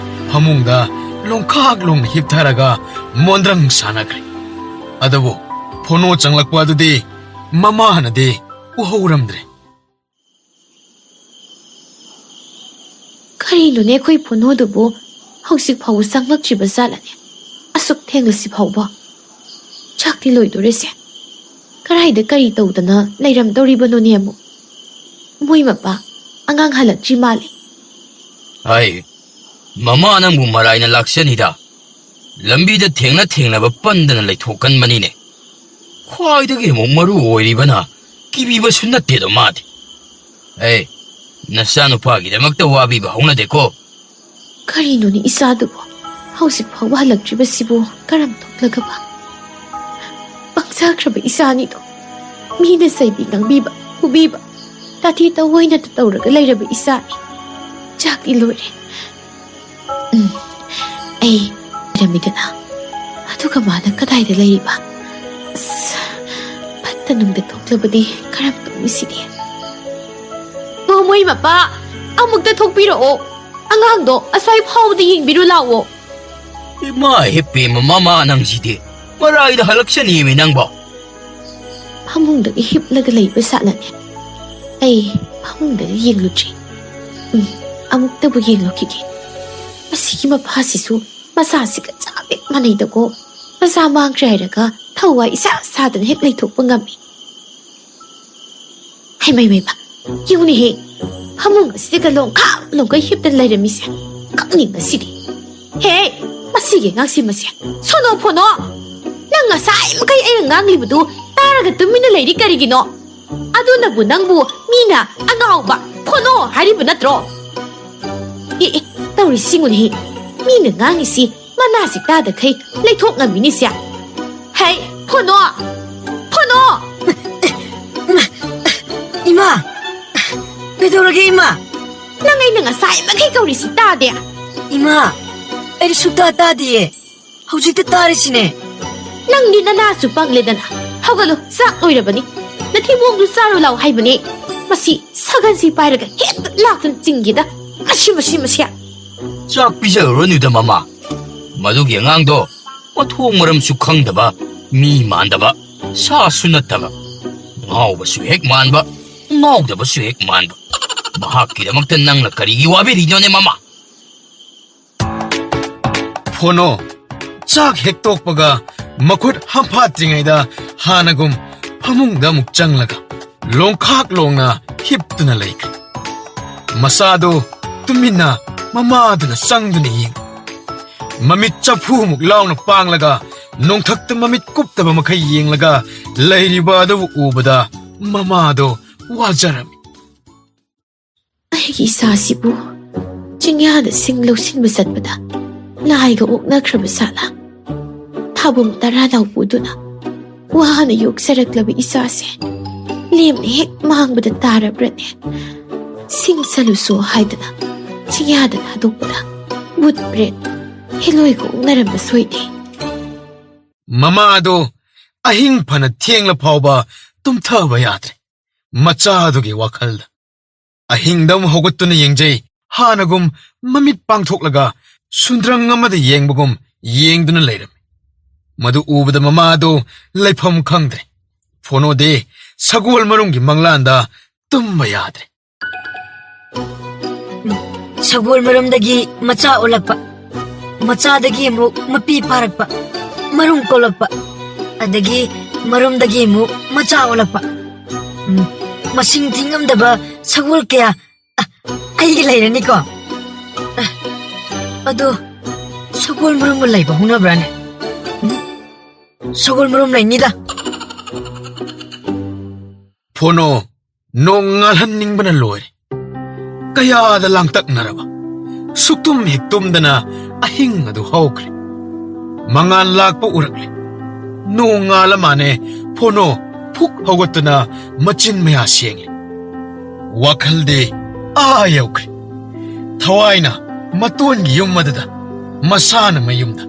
ꯐꯃꯨꯡꯗ ꯂꯣꯡꯈꯥꯛ ꯂꯣꯡꯅ ꯍꯤꯞꯊꯔꯒ ꯃꯣꯟꯗ꯭ꯔꯪ ꯁꯥꯟꯅꯈ꯭ꯔꯦ꯫ ꯑꯗꯨꯕꯨ ꯐꯣꯅꯣ ꯆꯪꯂꯛꯄ ꯑꯗꯨꯗꯤ ꯃꯃꯥꯅꯗꯤ ꯎꯍꯧꯔꯝꯗ꯭ꯔꯦ꯫ ꯀꯔꯤꯅꯣꯅꯦ ꯑꯩꯈꯣꯏ ꯐꯣꯅꯣꯗꯨꯕꯨ ꯍꯧꯖꯤꯛ ꯐꯥꯎꯕ ꯆꯪꯂꯛꯇ꯭ꯔꯤꯕ ꯖꯥꯠꯂꯅꯦ? ꯑꯁꯨꯛ ꯊꯦꯡꯂꯁꯤ ꯐꯥꯎꯕ꯫ ꯆꯥꯛꯇꯤ ꯂꯣꯏꯗꯣꯔꯦꯁꯦ꯫ ꯀꯗꯥꯏꯗ ꯀꯔꯤ ꯇꯧꯗꯅ ꯂꯩꯔꯝꯗꯧꯔꯤꯕꯅꯣꯅꯦ ꯑꯃꯨꯛ? ꯃꯣꯏ ꯃꯄꯥ ꯑꯉꯥꯡ ꯍꯜꯂꯛꯇ꯭ꯔꯤ ꯃꯥꯜꯂꯦ꯫ ꯑꯩ ꯃꯃꯥ ꯅꯪꯕꯨ ꯃꯔꯥꯏꯅ ꯂꯥꯛꯆꯅꯤꯗ꯫ ꯂꯝꯕꯤꯗ ꯊꯦꯡꯅ ꯊꯦꯡꯅꯕ ꯄꯟꯗꯅ ꯂꯩꯊꯣꯛꯀꯟꯕꯅꯤꯅꯦ꯫ ꯈ꯭ꯋꯥꯏꯗꯒꯤ ꯑꯃꯨꯛ ꯃꯔꯨ ꯑꯣꯏꯔꯤꯕꯅ ꯀꯤꯕꯤꯕꯁꯨ ꯅꯠꯇꯦꯗꯣ ꯃꯥꯗꯤ꯫ ꯑꯦ, ꯅꯆꯥꯅꯨꯄꯥꯒꯤꯗꯃꯛꯇ ꯋꯥꯕꯤꯕ ꯍꯧꯅꯗꯦꯀꯣ꯫ ꯀꯔꯤꯅꯣꯅꯦ ꯏꯆꯥꯗꯨꯕꯨ ꯍꯧꯖꯤꯛ ꯐꯥꯎꯕ ꯍꯜꯂꯛꯇ꯭ꯔꯤꯕꯁꯤꯕꯨ ꯀꯔꯝ ꯊꯣꯛꯂꯒꯕ? ꯄꯪ- ꯆꯠꯈ꯭ꯔꯕ ꯏꯆꯥꯅꯤꯗꯣ ꯃꯤꯅ ꯆꯩꯕꯤ ꯉꯥꯡꯕꯤꯕ, ꯐꯨꯕꯤꯕ, ꯇꯥꯊꯤ ꯇꯧꯑꯣꯏꯅ ꯇꯧꯔꯒ ꯂꯩꯔꯕ ꯏꯆꯥꯅꯤ꯫ ꯆꯥꯛꯇꯤ ꯂꯣꯏꯔꯦ꯫ ꯎꯝ, ꯑꯩ ꯂꯩꯔꯝꯃꯤꯗꯅ꯫ ꯑꯗꯨꯒ ꯃꯥꯅ ꯀꯗꯥꯏꯗ ꯂꯩꯔꯤꯕ? ꯑꯁ, ꯐꯠꯇ ꯅꯨꯡꯗ ꯊꯣꯛꯂꯕꯗꯤ ꯀꯔꯝ ꯇꯧꯅꯤ ꯁꯤꯗꯤ? ꯃꯣꯃꯣꯏ ꯃꯄꯥ, ꯑꯃꯨꯛꯇ ꯊꯣꯛꯄꯤꯔꯛꯑꯣ꯫ ꯑꯉꯥꯡꯗꯣ ꯑꯁ꯭ꯋꯥꯏ ꯐꯥꯎꯕꯗ ꯌꯦꯡꯕꯤꯔꯨ ꯂꯥꯛꯑꯣ꯫ ꯏꯃꯥ ꯍꯦꯞꯄꯦ ꯃꯃꯥ ꯅꯪꯁꯤꯗꯤ꯫ ꯃꯔꯥꯏꯗ ꯍꯜꯂꯛꯆꯅꯤꯃꯤ ꯅꯪꯕꯣ꯫ ꯐꯃꯨꯡꯗꯒ ꯍꯤꯞꯂꯒ ꯂꯩꯕ ꯁꯥꯠꯂꯅꯦ꯫ ꯑꯩ ꯐꯃꯨꯡꯗꯒ ꯌꯦꯡꯂꯨꯗ꯭ꯔꯤ꯫ ꯎꯝ, ꯑꯃꯨꯛꯇꯕꯨ ꯌꯦꯡꯂꯨꯈꯤꯒꯦ꯫ ꯃꯁꯤꯒꯤ ꯃꯄꯥꯁꯤꯁꯨ ꯃꯆꯥꯁꯤꯒ ꯆꯞ ꯍꯦꯛ ꯃꯥꯟꯅꯩꯗꯀꯣ꯫ ꯃꯆꯥ ꯃꯥꯡꯈ꯭ꯔꯦ ꯍꯥꯏꯔꯒ ꯊꯋꯥꯏ ꯏꯁꯥ ꯁꯥꯗꯅ ꯍꯦꯛ ꯂꯩꯊꯣꯛꯄ ꯉꯝꯃꯤ꯫ ꯍꯩꯃꯩ ꯃꯩꯃ, ꯌꯦꯡꯉꯨꯅꯦꯍꯦ꯫ ꯐꯃꯨꯡ ꯑꯁꯤꯗꯒ ꯂꯣꯡꯈꯥꯛ ꯂꯣꯡꯈꯩ ꯍꯤꯞꯇꯅ ꯂꯩꯔꯝꯃꯤꯁꯦ꯫ ꯀꯞꯅꯤꯡꯕꯁꯤꯗꯤ꯫ ꯍꯦ, ꯃꯁꯤꯒꯤ ꯑꯉꯥꯡꯁꯤ ꯃꯁꯦ꯫ ꯁꯣꯅꯣ ꯐꯣꯅꯣ꯫ ꯅꯪ ꯉꯁꯥꯏ ꯃꯈꯩ ꯑꯩꯅ ꯉꯥꯡꯂꯤꯕꯗꯨ ꯇꯥꯔꯒ ꯇꯨꯃꯤꯟꯅ ꯂꯩꯔꯤ ꯀꯔꯤꯒꯤꯅꯣ? ꯑꯗꯨꯅꯕꯨ ꯅꯪꯕꯨ ꯃꯤꯅ ꯑꯉꯥꯎꯕ, ꯐꯣꯅꯣ ꯍꯥꯏꯔꯤꯕ ꯅꯠꯇ꯭ꯔꯣ? ꯑꯦ, ꯑꯦ, ꯇꯧꯔꯤꯁꯤꯡꯉꯨꯅꯦꯍꯦ꯫ ꯃꯤꯅ ꯉꯥꯡꯉꯤꯁꯤ ꯃꯅꯥꯁꯤ ꯇꯥꯗꯈꯩ ꯂꯩꯊꯣꯛ ꯉꯝꯃꯤꯅꯤꯁꯦ꯫ ꯍꯩ, ꯐꯣꯅꯣ! ꯐꯣꯅꯣ! ꯏꯃꯥ! ꯀꯩꯗꯧꯔꯒꯦ ꯏꯃꯥ? ꯅꯪ ꯑꯩꯅ ꯉꯁꯥꯏ ꯃꯈꯩ ꯀꯧꯔꯤꯁꯤ ꯇꯥꯗꯦ? ꯏꯃꯥ! ꯑꯩꯗꯤ ꯁꯨꯛꯇꯥ ꯇꯥꯗꯤꯌꯦ꯫ ꯍꯧꯖꯤꯛꯇ ꯇꯥꯔꯤꯁꯤꯅꯦ꯫ ꯅꯪꯗꯤ ꯅꯅꯥꯁꯨ ꯄꯪꯂꯦꯗꯅ꯫ ꯍꯧꯒꯠꯂꯨ, ꯆꯥꯛ ꯂꯣꯏꯔꯕꯅꯤ꯫ ꯅꯊꯤꯕꯣꯡꯗꯨ ꯆꯥꯔꯨ ꯂꯥꯎ ꯍꯥꯏꯕꯅꯦ꯫ ꯃꯁꯤ ꯁꯒꯟꯁꯤ ꯄꯥꯏꯔꯒ ꯍꯦꯛꯇ ꯂꯥꯛꯇꯨꯅ ꯆꯤꯡꯒꯦꯗ꯫ ꯃꯁꯤ, ꯃꯁꯤ, ꯃꯁꯤ꯫ ꯆꯥꯛ ꯄꯤꯖꯔꯨꯔꯅꯨꯗ ꯃꯃꯥ꯫ ꯃꯗꯨꯒꯤ ꯑꯉꯥꯡꯗꯣ ꯃꯊꯣꯡ ꯃꯔꯝꯁꯨ ꯈꯪꯗꯕ, ꯃꯤ ꯃꯥꯟꯗꯕ, ꯁꯥꯁꯨ ꯅꯠꯇꯕ, ꯉꯥꯎꯕꯁꯨ ꯍꯦꯛ ꯃꯥꯟꯕ, ꯉꯥꯎꯗꯕꯁꯨ ꯍꯦꯛ ꯃꯥꯟꯕ꯫ ꯃꯍꯥꯛꯀꯤꯗꯃꯛꯇ ꯅꯪꯅ ꯀꯔꯤꯒꯤ ꯋꯥꯕꯤꯔꯤꯅꯣꯅꯦ ꯃꯃꯥ? ꯐꯣꯅꯣ ꯆꯥꯛ ꯍꯦꯛ ꯇꯣꯛꯄꯒ ꯃꯈꯨꯠ ꯍꯥꯝꯐꯥꯠꯇ꯭ꯔꯤꯉꯩꯗ ꯍꯥꯟꯅꯒꯨꯝ ꯐꯃꯨꯡꯗ ꯑꯃꯨꯛ ꯆꯪꯂꯒ ꯂꯣꯡꯈꯥꯛ ꯂꯣꯡꯅ ꯍꯤꯞꯇꯨꯅ ꯂꯩꯈ꯭ꯔꯦ꯫ ꯃꯆꯥꯗꯨ ꯇꯨꯃꯤꯟꯅ ꯃꯃꯥꯗꯨꯅ ꯆꯪꯗꯨꯅ ꯌꯦꯡꯉꯤ꯫ ꯃꯃꯤꯠ ꯆꯐꯨꯃꯨꯛ ꯂꯥꯎꯅ ꯄꯥꯡꯂꯒ ꯅꯣꯡꯊꯛꯇ ꯃꯃꯤꯠ ꯀꯨꯞꯇꯕ ꯃꯈꯩ ꯌꯦꯡꯂꯒ ꯂꯩꯔꯤꯕ ꯑꯗꯨꯕꯨ ꯎꯕꯗ ꯃꯃꯥꯗꯣ ꯋꯥꯖꯔꯝꯃꯤ꯫ ꯑꯩꯒꯤ ꯏꯆꯥꯁꯤꯕꯨ ꯆꯤꯡꯌꯥꯗ ꯁꯤꯡ ꯂꯧꯁꯤꯟꯕ ꯆꯠꯄꯗ ꯂꯥꯏꯒ ꯑꯣꯛꯅꯈ꯭ꯔꯕ ꯁꯥꯠꯂ? ꯊꯥꯕꯨꯝ ꯇꯔꯥ ꯂꯥꯎꯄꯨꯗꯨꯅ ꯋꯥꯅ ꯌꯣꯛꯆꯔꯛꯂꯕ ꯏꯆꯥꯁꯦ ꯂꯦꯝꯅ ꯍꯦꯛ ꯃꯥꯡꯕꯗ ꯇꯥꯔꯕ꯭ꯔꯅꯦ? ꯁꯤꯡ ꯆꯠꯂꯨꯁꯨ ꯍꯥꯏꯗꯅ ꯆꯤꯡꯌꯥꯗ ꯊꯥꯗꯣꯛꯄꯗ ꯕꯨꯠ ꯄ꯭ꯔꯦꯠ ꯍꯤꯂꯣꯏꯒ ꯑꯣꯛꯅꯔꯝꯕ ꯁꯣꯏꯗꯦ꯫ ꯃꯃꯥ ꯑꯗꯨ ꯑꯍꯤꯡ ꯐꯅ ꯊꯦꯡꯂ ꯐꯥꯎꯕ ꯇꯨꯝꯊꯕ ꯌꯥꯗ꯭ꯔꯦ꯫ ꯃꯆꯥ ꯑꯗꯨꯒꯤ ꯋꯥꯈꯜꯗ꯫ ꯑꯍꯤꯡꯗ ꯑꯃꯨꯛ ꯍꯧꯒꯠꯇꯨꯅ ꯌꯦꯡꯖꯩ꯫ ꯍꯥꯟꯅꯒꯨꯝ ꯃꯃꯤꯠ ꯄꯥꯡꯊꯣꯛꯂꯒ ꯁꯨꯟꯗ꯭ꯔꯪ ꯑꯃꯗ ꯌꯦꯡꯕꯒꯨꯝ ꯌꯦꯡꯗꯨꯅ ꯂꯩꯔꯝꯃꯤ꯫ ꯃꯗꯨ ꯎꯕꯗ ꯃꯃꯥ ꯑꯗꯨ ꯂꯩꯐꯝ ꯈꯪꯗ꯭ꯔꯦ꯫ ꯐꯣꯅꯣꯗꯤ ꯁꯒꯣꯜ ꯃꯔꯨꯝꯒꯤ ꯃꯪꯂꯥꯟꯗ ꯇꯨꯝꯕ ꯌꯥꯗ꯭ꯔꯦ꯫ ꯁꯒꯣꯜ ꯃꯔꯨꯝꯗꯒꯤ ꯃꯆꯥ ꯑꯣꯜꯂꯛꯄ, ꯃꯆꯥꯗꯒꯤ ꯑꯃꯨꯛ ꯃꯄꯤ ꯐꯥꯔꯛꯄ, ꯃꯔꯨꯝ ꯀꯣꯛꯂꯛꯄ, ꯑꯗꯒꯤ ꯃꯔꯨꯝꯗꯒꯤ ꯑꯃꯨꯛ ꯃꯆꯥ ꯑꯣꯜꯂꯛꯄ꯫ ꯎꯝ, ꯃꯁꯤꯡ ꯊꯤꯉꯝꯗꯕ ꯁꯒꯣꯜ ꯀꯌꯥ, ꯑ, ꯑꯩꯒꯤ ꯂꯩꯔꯅꯤꯀꯣ꯫ ꯑ, ꯑꯗꯣ ꯁꯒꯣꯜ ꯃꯔꯨꯝꯕꯨ ꯂꯩꯕ ꯍꯧꯅꯕ꯭ꯔꯥꯅꯦ? ꯎꯝ, ꯁꯒꯣꯜ ꯃꯔꯨꯝ ꯂꯩꯅꯤꯗ꯫ ꯐꯣꯅꯣ ꯅꯣꯡ ꯉꯥꯜꯍꯟꯅꯤꯡꯕꯅ ꯂꯣꯏꯔꯦ꯫ ꯀꯌꯥꯗ ꯂꯥꯡꯇꯛꯅꯔꯕ꯫ ꯁꯨꯛꯇꯨꯝ ꯍꯦꯛ ꯇꯨꯝꯗꯅ ꯑꯍꯤꯡ ꯑꯗꯨ ꯍꯧꯈ꯭ꯔꯦ꯫ ꯃꯉꯥꯜ ꯂꯥꯛꯄ ꯎꯔꯛꯂꯦ꯫ ꯅꯣꯡ ꯉꯥꯜꯂ ꯃꯥꯅꯦ꯫ ꯐꯣꯅꯣ ꯐꯨꯛ ꯍꯧꯒꯠꯇꯨꯅ ꯃꯆꯤꯟ ꯃꯌꯥ ꯁꯦꯡꯂꯦ꯫ ꯋꯥꯈꯜꯗꯤ ꯑꯥ ꯌꯧꯈ꯭ꯔꯦ꯫ ꯊꯋꯥꯏꯅ ꯃꯇꯣꯟꯒꯤ ꯌꯨꯝ ꯑꯗꯨꯗ, ꯃꯁꯥꯅ ꯃꯌꯨꯝꯗ꯫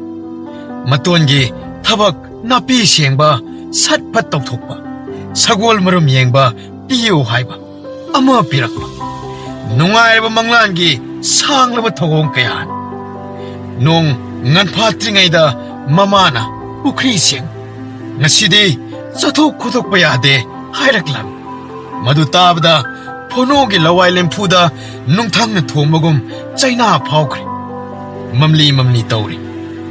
ꯃꯇꯣꯟꯒꯤ ꯊꯕꯛ ꯅꯥꯄꯤ ꯁꯦꯡꯕ, ꯁꯠ ꯐꯠ ꯇꯧꯊꯣꯛꯄ, ꯁꯒꯣꯜ ꯃꯔꯨꯝ ꯌꯦꯡꯕ ꯄꯤꯌꯨ ꯍꯥꯏꯕ ꯑꯃ ꯄꯤꯔꯛꯄ꯫ ꯅꯨꯡꯉꯥꯏꯔꯕ ꯃꯪꯂꯥꯟꯒꯤ ꯁꯥꯡꯂꯕ ꯊꯧꯑꯣꯡ ꯀꯌꯥꯅꯤ꯫ ꯅꯣꯡ ꯉꯟꯐꯥꯠꯇ꯭ꯔꯤꯉꯩꯗ ꯃꯃꯥꯅ ꯄꯨꯈ꯭ꯔꯤ ꯁꯦꯡ꯫ ꯉꯁꯤꯗꯤ ꯆꯠꯊꯣꯛ ꯈꯣꯠꯇꯣꯛꯄ ꯌꯥꯗꯦ ꯍꯥꯏꯔꯛꯂꯝꯃꯤ꯫ ꯃꯗꯨ ꯇꯥꯕꯗ ꯐꯣꯅꯣꯒꯤ ꯂꯋꯥꯏ ꯂꯦꯝꯐꯨꯗ ꯅꯨꯡꯊꯪꯅ ꯊꯣꯝꯕꯒꯨꯝ ꯆꯩꯅꯥ ꯐꯥꯎꯈ꯭ꯔꯦ꯫ ꯃꯝꯂꯤ ꯃꯝꯂꯤ ꯇꯧꯔꯤ꯫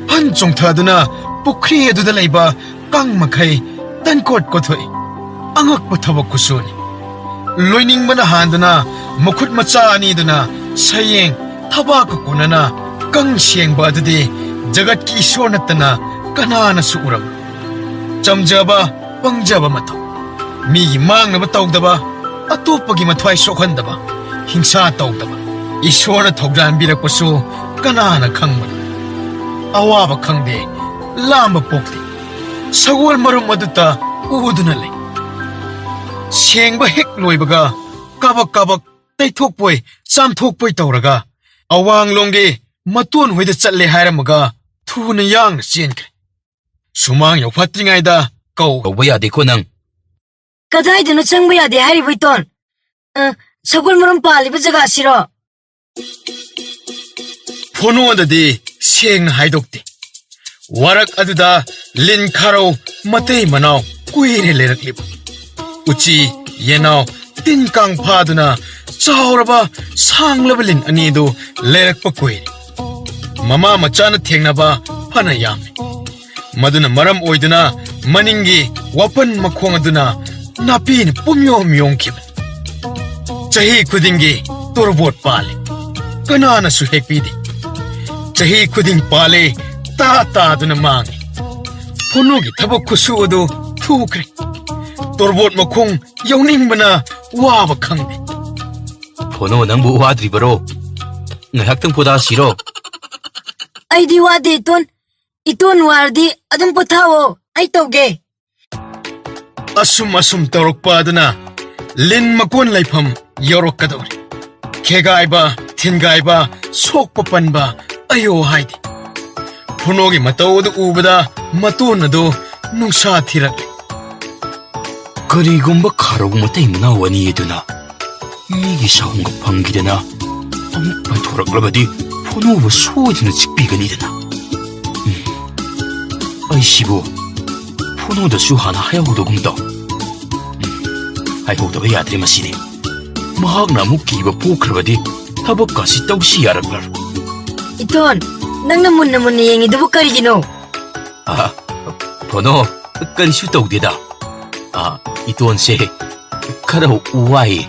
ꯐꯟ ꯆꯣꯡꯊꯗꯨꯅ ꯄꯨꯈ꯭ꯔꯤ ꯑꯗꯨꯗ ꯂꯩꯕ ꯀꯥꯡ ꯃꯈꯩ ꯇꯟꯀꯣꯠ ꯀꯣꯊꯣꯛꯏ꯫ ꯑꯉꯛꯄ ꯊꯕꯛ ꯈꯨꯁꯨꯅꯤ꯫ ꯂꯣꯏꯅꯤꯡꯕꯅ ꯍꯥꯟꯗꯨꯅ ꯃꯈꯨꯠ ꯃꯆꯥ ꯑꯅꯤꯗꯨꯅ ꯁꯌꯦꯡ ꯊꯕꯥꯛꯀ ꯀꯣꯟꯅꯅ ꯀꯥꯡ ꯁꯦꯡꯕ ꯑꯗꯨꯗꯤ ꯖꯒꯠꯀꯤ ꯏꯁꯣꯔ ꯅꯠꯇꯅ ꯀꯅꯥꯅꯁꯨ ꯎꯔꯝ꯫ ꯆꯝꯖꯕ, ꯄꯪꯖꯕ ꯃꯇꯧ꯫ ꯃꯤꯒꯤ ꯃꯥꯡꯅꯕ ꯇꯧꯗꯕ, ꯑꯇꯣꯞꯄꯒꯤ ꯃꯊ꯭ꯋꯥꯏ ꯁꯣꯛꯍꯟꯗꯕ, ꯍꯤꯡꯁꯥ ꯇꯧꯗꯕ꯫ ꯏꯁꯣꯔꯅ ꯊꯧꯖꯥꯟꯕꯤꯔꯛꯄꯁꯨ ꯀꯅꯥꯅ ꯈꯪꯕꯅꯣ? ꯑꯋꯥꯕ ꯈꯪꯗꯦ, ꯂꯥꯝꯕ ꯄꯣꯛꯇꯦ꯫ ꯁꯒꯣꯜ ꯃꯔꯨꯝ ꯑꯗꯨꯇ ꯎꯗꯨꯅ ꯂꯩ꯫ ꯁꯦꯡꯕ ꯍꯦꯛ ꯂꯣꯏꯕꯒ ꯀꯥꯕꯛ ꯀꯥꯕꯛ ꯇꯩꯊꯣꯛꯄꯣꯏ ꯆꯥꯝꯊꯣꯛꯄꯣꯏ ꯇꯧꯔꯒ ꯑꯋꯥꯡꯂꯣꯝꯒꯤ ꯃꯇꯣꯟ ꯍꯣꯏꯗ ꯆꯠꯂꯦ ꯍꯥꯏꯔꯝꯃꯒ ꯊꯨꯅ ꯌꯥꯡꯅ ꯆꯦꯟꯈ꯭ꯔꯦ꯫ ꯁꯨꯃꯥꯡ ꯌꯧꯐꯠꯇ꯭ꯔꯤꯉꯩꯗ ꯀꯧ꯫ ꯇꯧꯕ ꯌꯥꯗꯦꯀꯣ ꯅꯪ꯫ ꯀꯗꯥꯏꯗꯅꯣ ꯆꯪꯕ ꯌꯥꯗꯦ ꯍꯥꯏꯔꯤꯕ, ꯏꯇꯣꯟ? ꯑ, ꯁꯒꯣꯜ ꯃꯔꯨꯝ ꯄꯥꯜꯂꯤꯕ ꯖꯒꯥꯁꯤꯔꯣ? ꯐꯣꯅꯣꯗꯗꯤ ꯁꯦꯡꯅ ꯍꯥꯏꯗꯣꯛꯇꯦ꯫ ꯋꯥꯔꯛ ꯑꯗꯨꯗ ꯂꯤꯟ ꯈꯥꯔꯧ ꯃꯇꯩ ꯃꯅꯥꯎ ꯀꯨꯏꯔꯦ ꯂꯩꯔꯛꯂꯤꯕ꯫ ꯎꯆꯤ, ꯌꯦꯅꯥꯎ, ꯇꯤꯟ ꯀꯥꯡ ꯐꯥꯗꯨꯅ ꯆꯥꯎꯔꯕ ꯁꯥꯡꯂꯕ ꯂꯤꯟ ꯑꯅꯤꯗꯨ ꯂꯩꯔꯛꯄ ꯀꯨꯏꯔꯦ꯫ ꯃꯃꯥ ꯃꯆꯥꯅ ꯊꯦꯡꯅꯕ ꯐꯅ ꯌꯥꯝꯃꯤ꯫ ꯃꯗꯨꯅ ꯃꯔꯝ ꯑꯣꯏꯗꯨꯅ ꯃꯅꯤꯡꯒꯤ ꯋꯥꯄꯟ ꯃꯈꯣꯡ ꯑꯗꯨꯅ ꯅꯥꯄꯤꯅ ꯄꯨꯝꯌꯣꯝ ꯌꯣꯝꯈꯤꯕꯅꯤ꯫ ꯆꯍꯤ ꯈꯨꯗꯤꯡꯒꯤ ꯇꯣꯔꯕꯣꯠ ꯄꯥꯜꯂꯤ꯫ ꯀꯅꯥꯅꯁꯨ ꯍꯦꯛꯄꯤꯗꯦ꯫ ꯆꯍꯤ ꯈꯨꯗꯤꯡ ꯄꯥꯜꯂꯤ, ꯇꯥ ꯇꯥꯗꯨꯅ ꯃꯥꯡꯉꯤ꯫ ꯐꯣꯅꯣꯒꯤ ꯊꯕꯛ ꯈꯨꯠꯁꯨ ꯑꯗꯨ ꯊꯨꯈ꯭ꯔꯦ꯫ ꯇꯣꯔꯕꯣꯠ ꯃꯈꯣꯡ ꯌꯧꯅꯤꯡꯕꯅ ꯋꯥꯕ ꯈꯪꯗꯦ꯫ ꯐꯣꯅꯣ, ꯅꯪꯕꯨ ꯋꯥꯗ꯭ꯔꯤꯕꯔꯣ? ꯉꯥꯏꯍꯥꯛꯇꯪ ꯄꯣꯊꯥꯁꯤꯔꯣ? ꯑꯩꯗꯤ ꯋꯥꯗꯦ, ꯏꯇꯣꯟ꯫ ꯏꯇꯣꯟ ꯋꯥꯔꯗꯤ ꯑꯗꯨꯝ ꯄꯣꯊꯥꯑꯣ, ꯑꯩ ꯇꯧꯒꯦ꯫ ꯑꯁꯨꯝ ꯑꯁꯨꯝ ꯇꯧꯔꯛꯄ ꯑꯗꯨꯅ ꯂꯤꯟ ꯃꯀꯣꯟ ꯂꯩꯐꯝ ꯌꯧꯔꯛꯀꯗꯧꯔꯦ꯫ ꯈꯦꯒꯥꯏꯕ, ꯊꯤꯟꯒꯥꯏꯕ, ꯁꯣꯛꯄ ꯄꯟꯕ, ꯑꯌꯣ ꯍꯥꯏꯗꯦ꯫ ꯐꯣꯅꯣꯒꯤ ꯃꯇꯧ ꯑꯗꯨ ꯎꯕꯗ ꯃꯇꯣꯟ ꯑꯗꯨ ꯅꯨꯡꯁꯥ ꯊꯤꯔꯛꯂꯦ꯫ ꯀꯔꯤꯒꯨꯝꯕ ꯈꯥꯔꯧ ꯃꯇꯩ ꯃꯅꯥꯎ ꯑꯅꯤ ꯑꯗꯨꯅ ꯃꯤꯒꯤ ꯁꯥꯍꯨꯝꯒ ꯐꯪꯈꯤꯗꯅ ꯑꯃꯨꯛ ꯄꯟꯊꯣꯔꯛꯂꯕꯗꯤ ꯐꯣꯅꯣꯕꯨ ꯁꯣꯏꯗꯅ ꯆꯤꯛꯄꯤꯒꯅꯤꯗꯅ꯫ ꯎꯝ, ꯑꯩꯁꯤꯕꯨ ꯐꯣꯅꯣꯗꯁꯨ ꯍꯥꯟꯅ ꯍꯥꯏꯍꯧꯗꯒꯨꯝ ꯇꯧ꯫ ꯎꯝ, ꯍꯥꯏꯍꯧꯗꯕ ꯌꯥꯗ꯭ꯔꯦ ꯃꯁꯤꯗꯤ꯫ ꯃꯍꯥꯛꯅ ꯑꯃꯨꯛ ꯀꯤꯕ ꯄꯣꯛꯈ꯭ꯔꯕꯗꯤ ꯊꯕꯛꯀꯁꯤ ꯇꯧꯁꯤ ꯌꯥꯔꯛꯂꯔꯣꯏ꯫ ꯏꯇꯣꯟ, ꯅꯪꯅ ꯃꯨꯟꯅ ꯃꯨꯟꯅ ꯌꯦꯡꯉꯤꯗꯨꯕꯨ ꯀꯔꯤꯒꯤꯅꯣ? ꯑ, ꯐꯣꯅꯣ, ꯀꯔꯤꯁꯨ ꯇꯧꯗꯦꯗ꯫ ꯑ, ꯏꯇꯣꯟꯁꯦ ꯈꯔ ꯋꯥꯏꯌꯦ꯫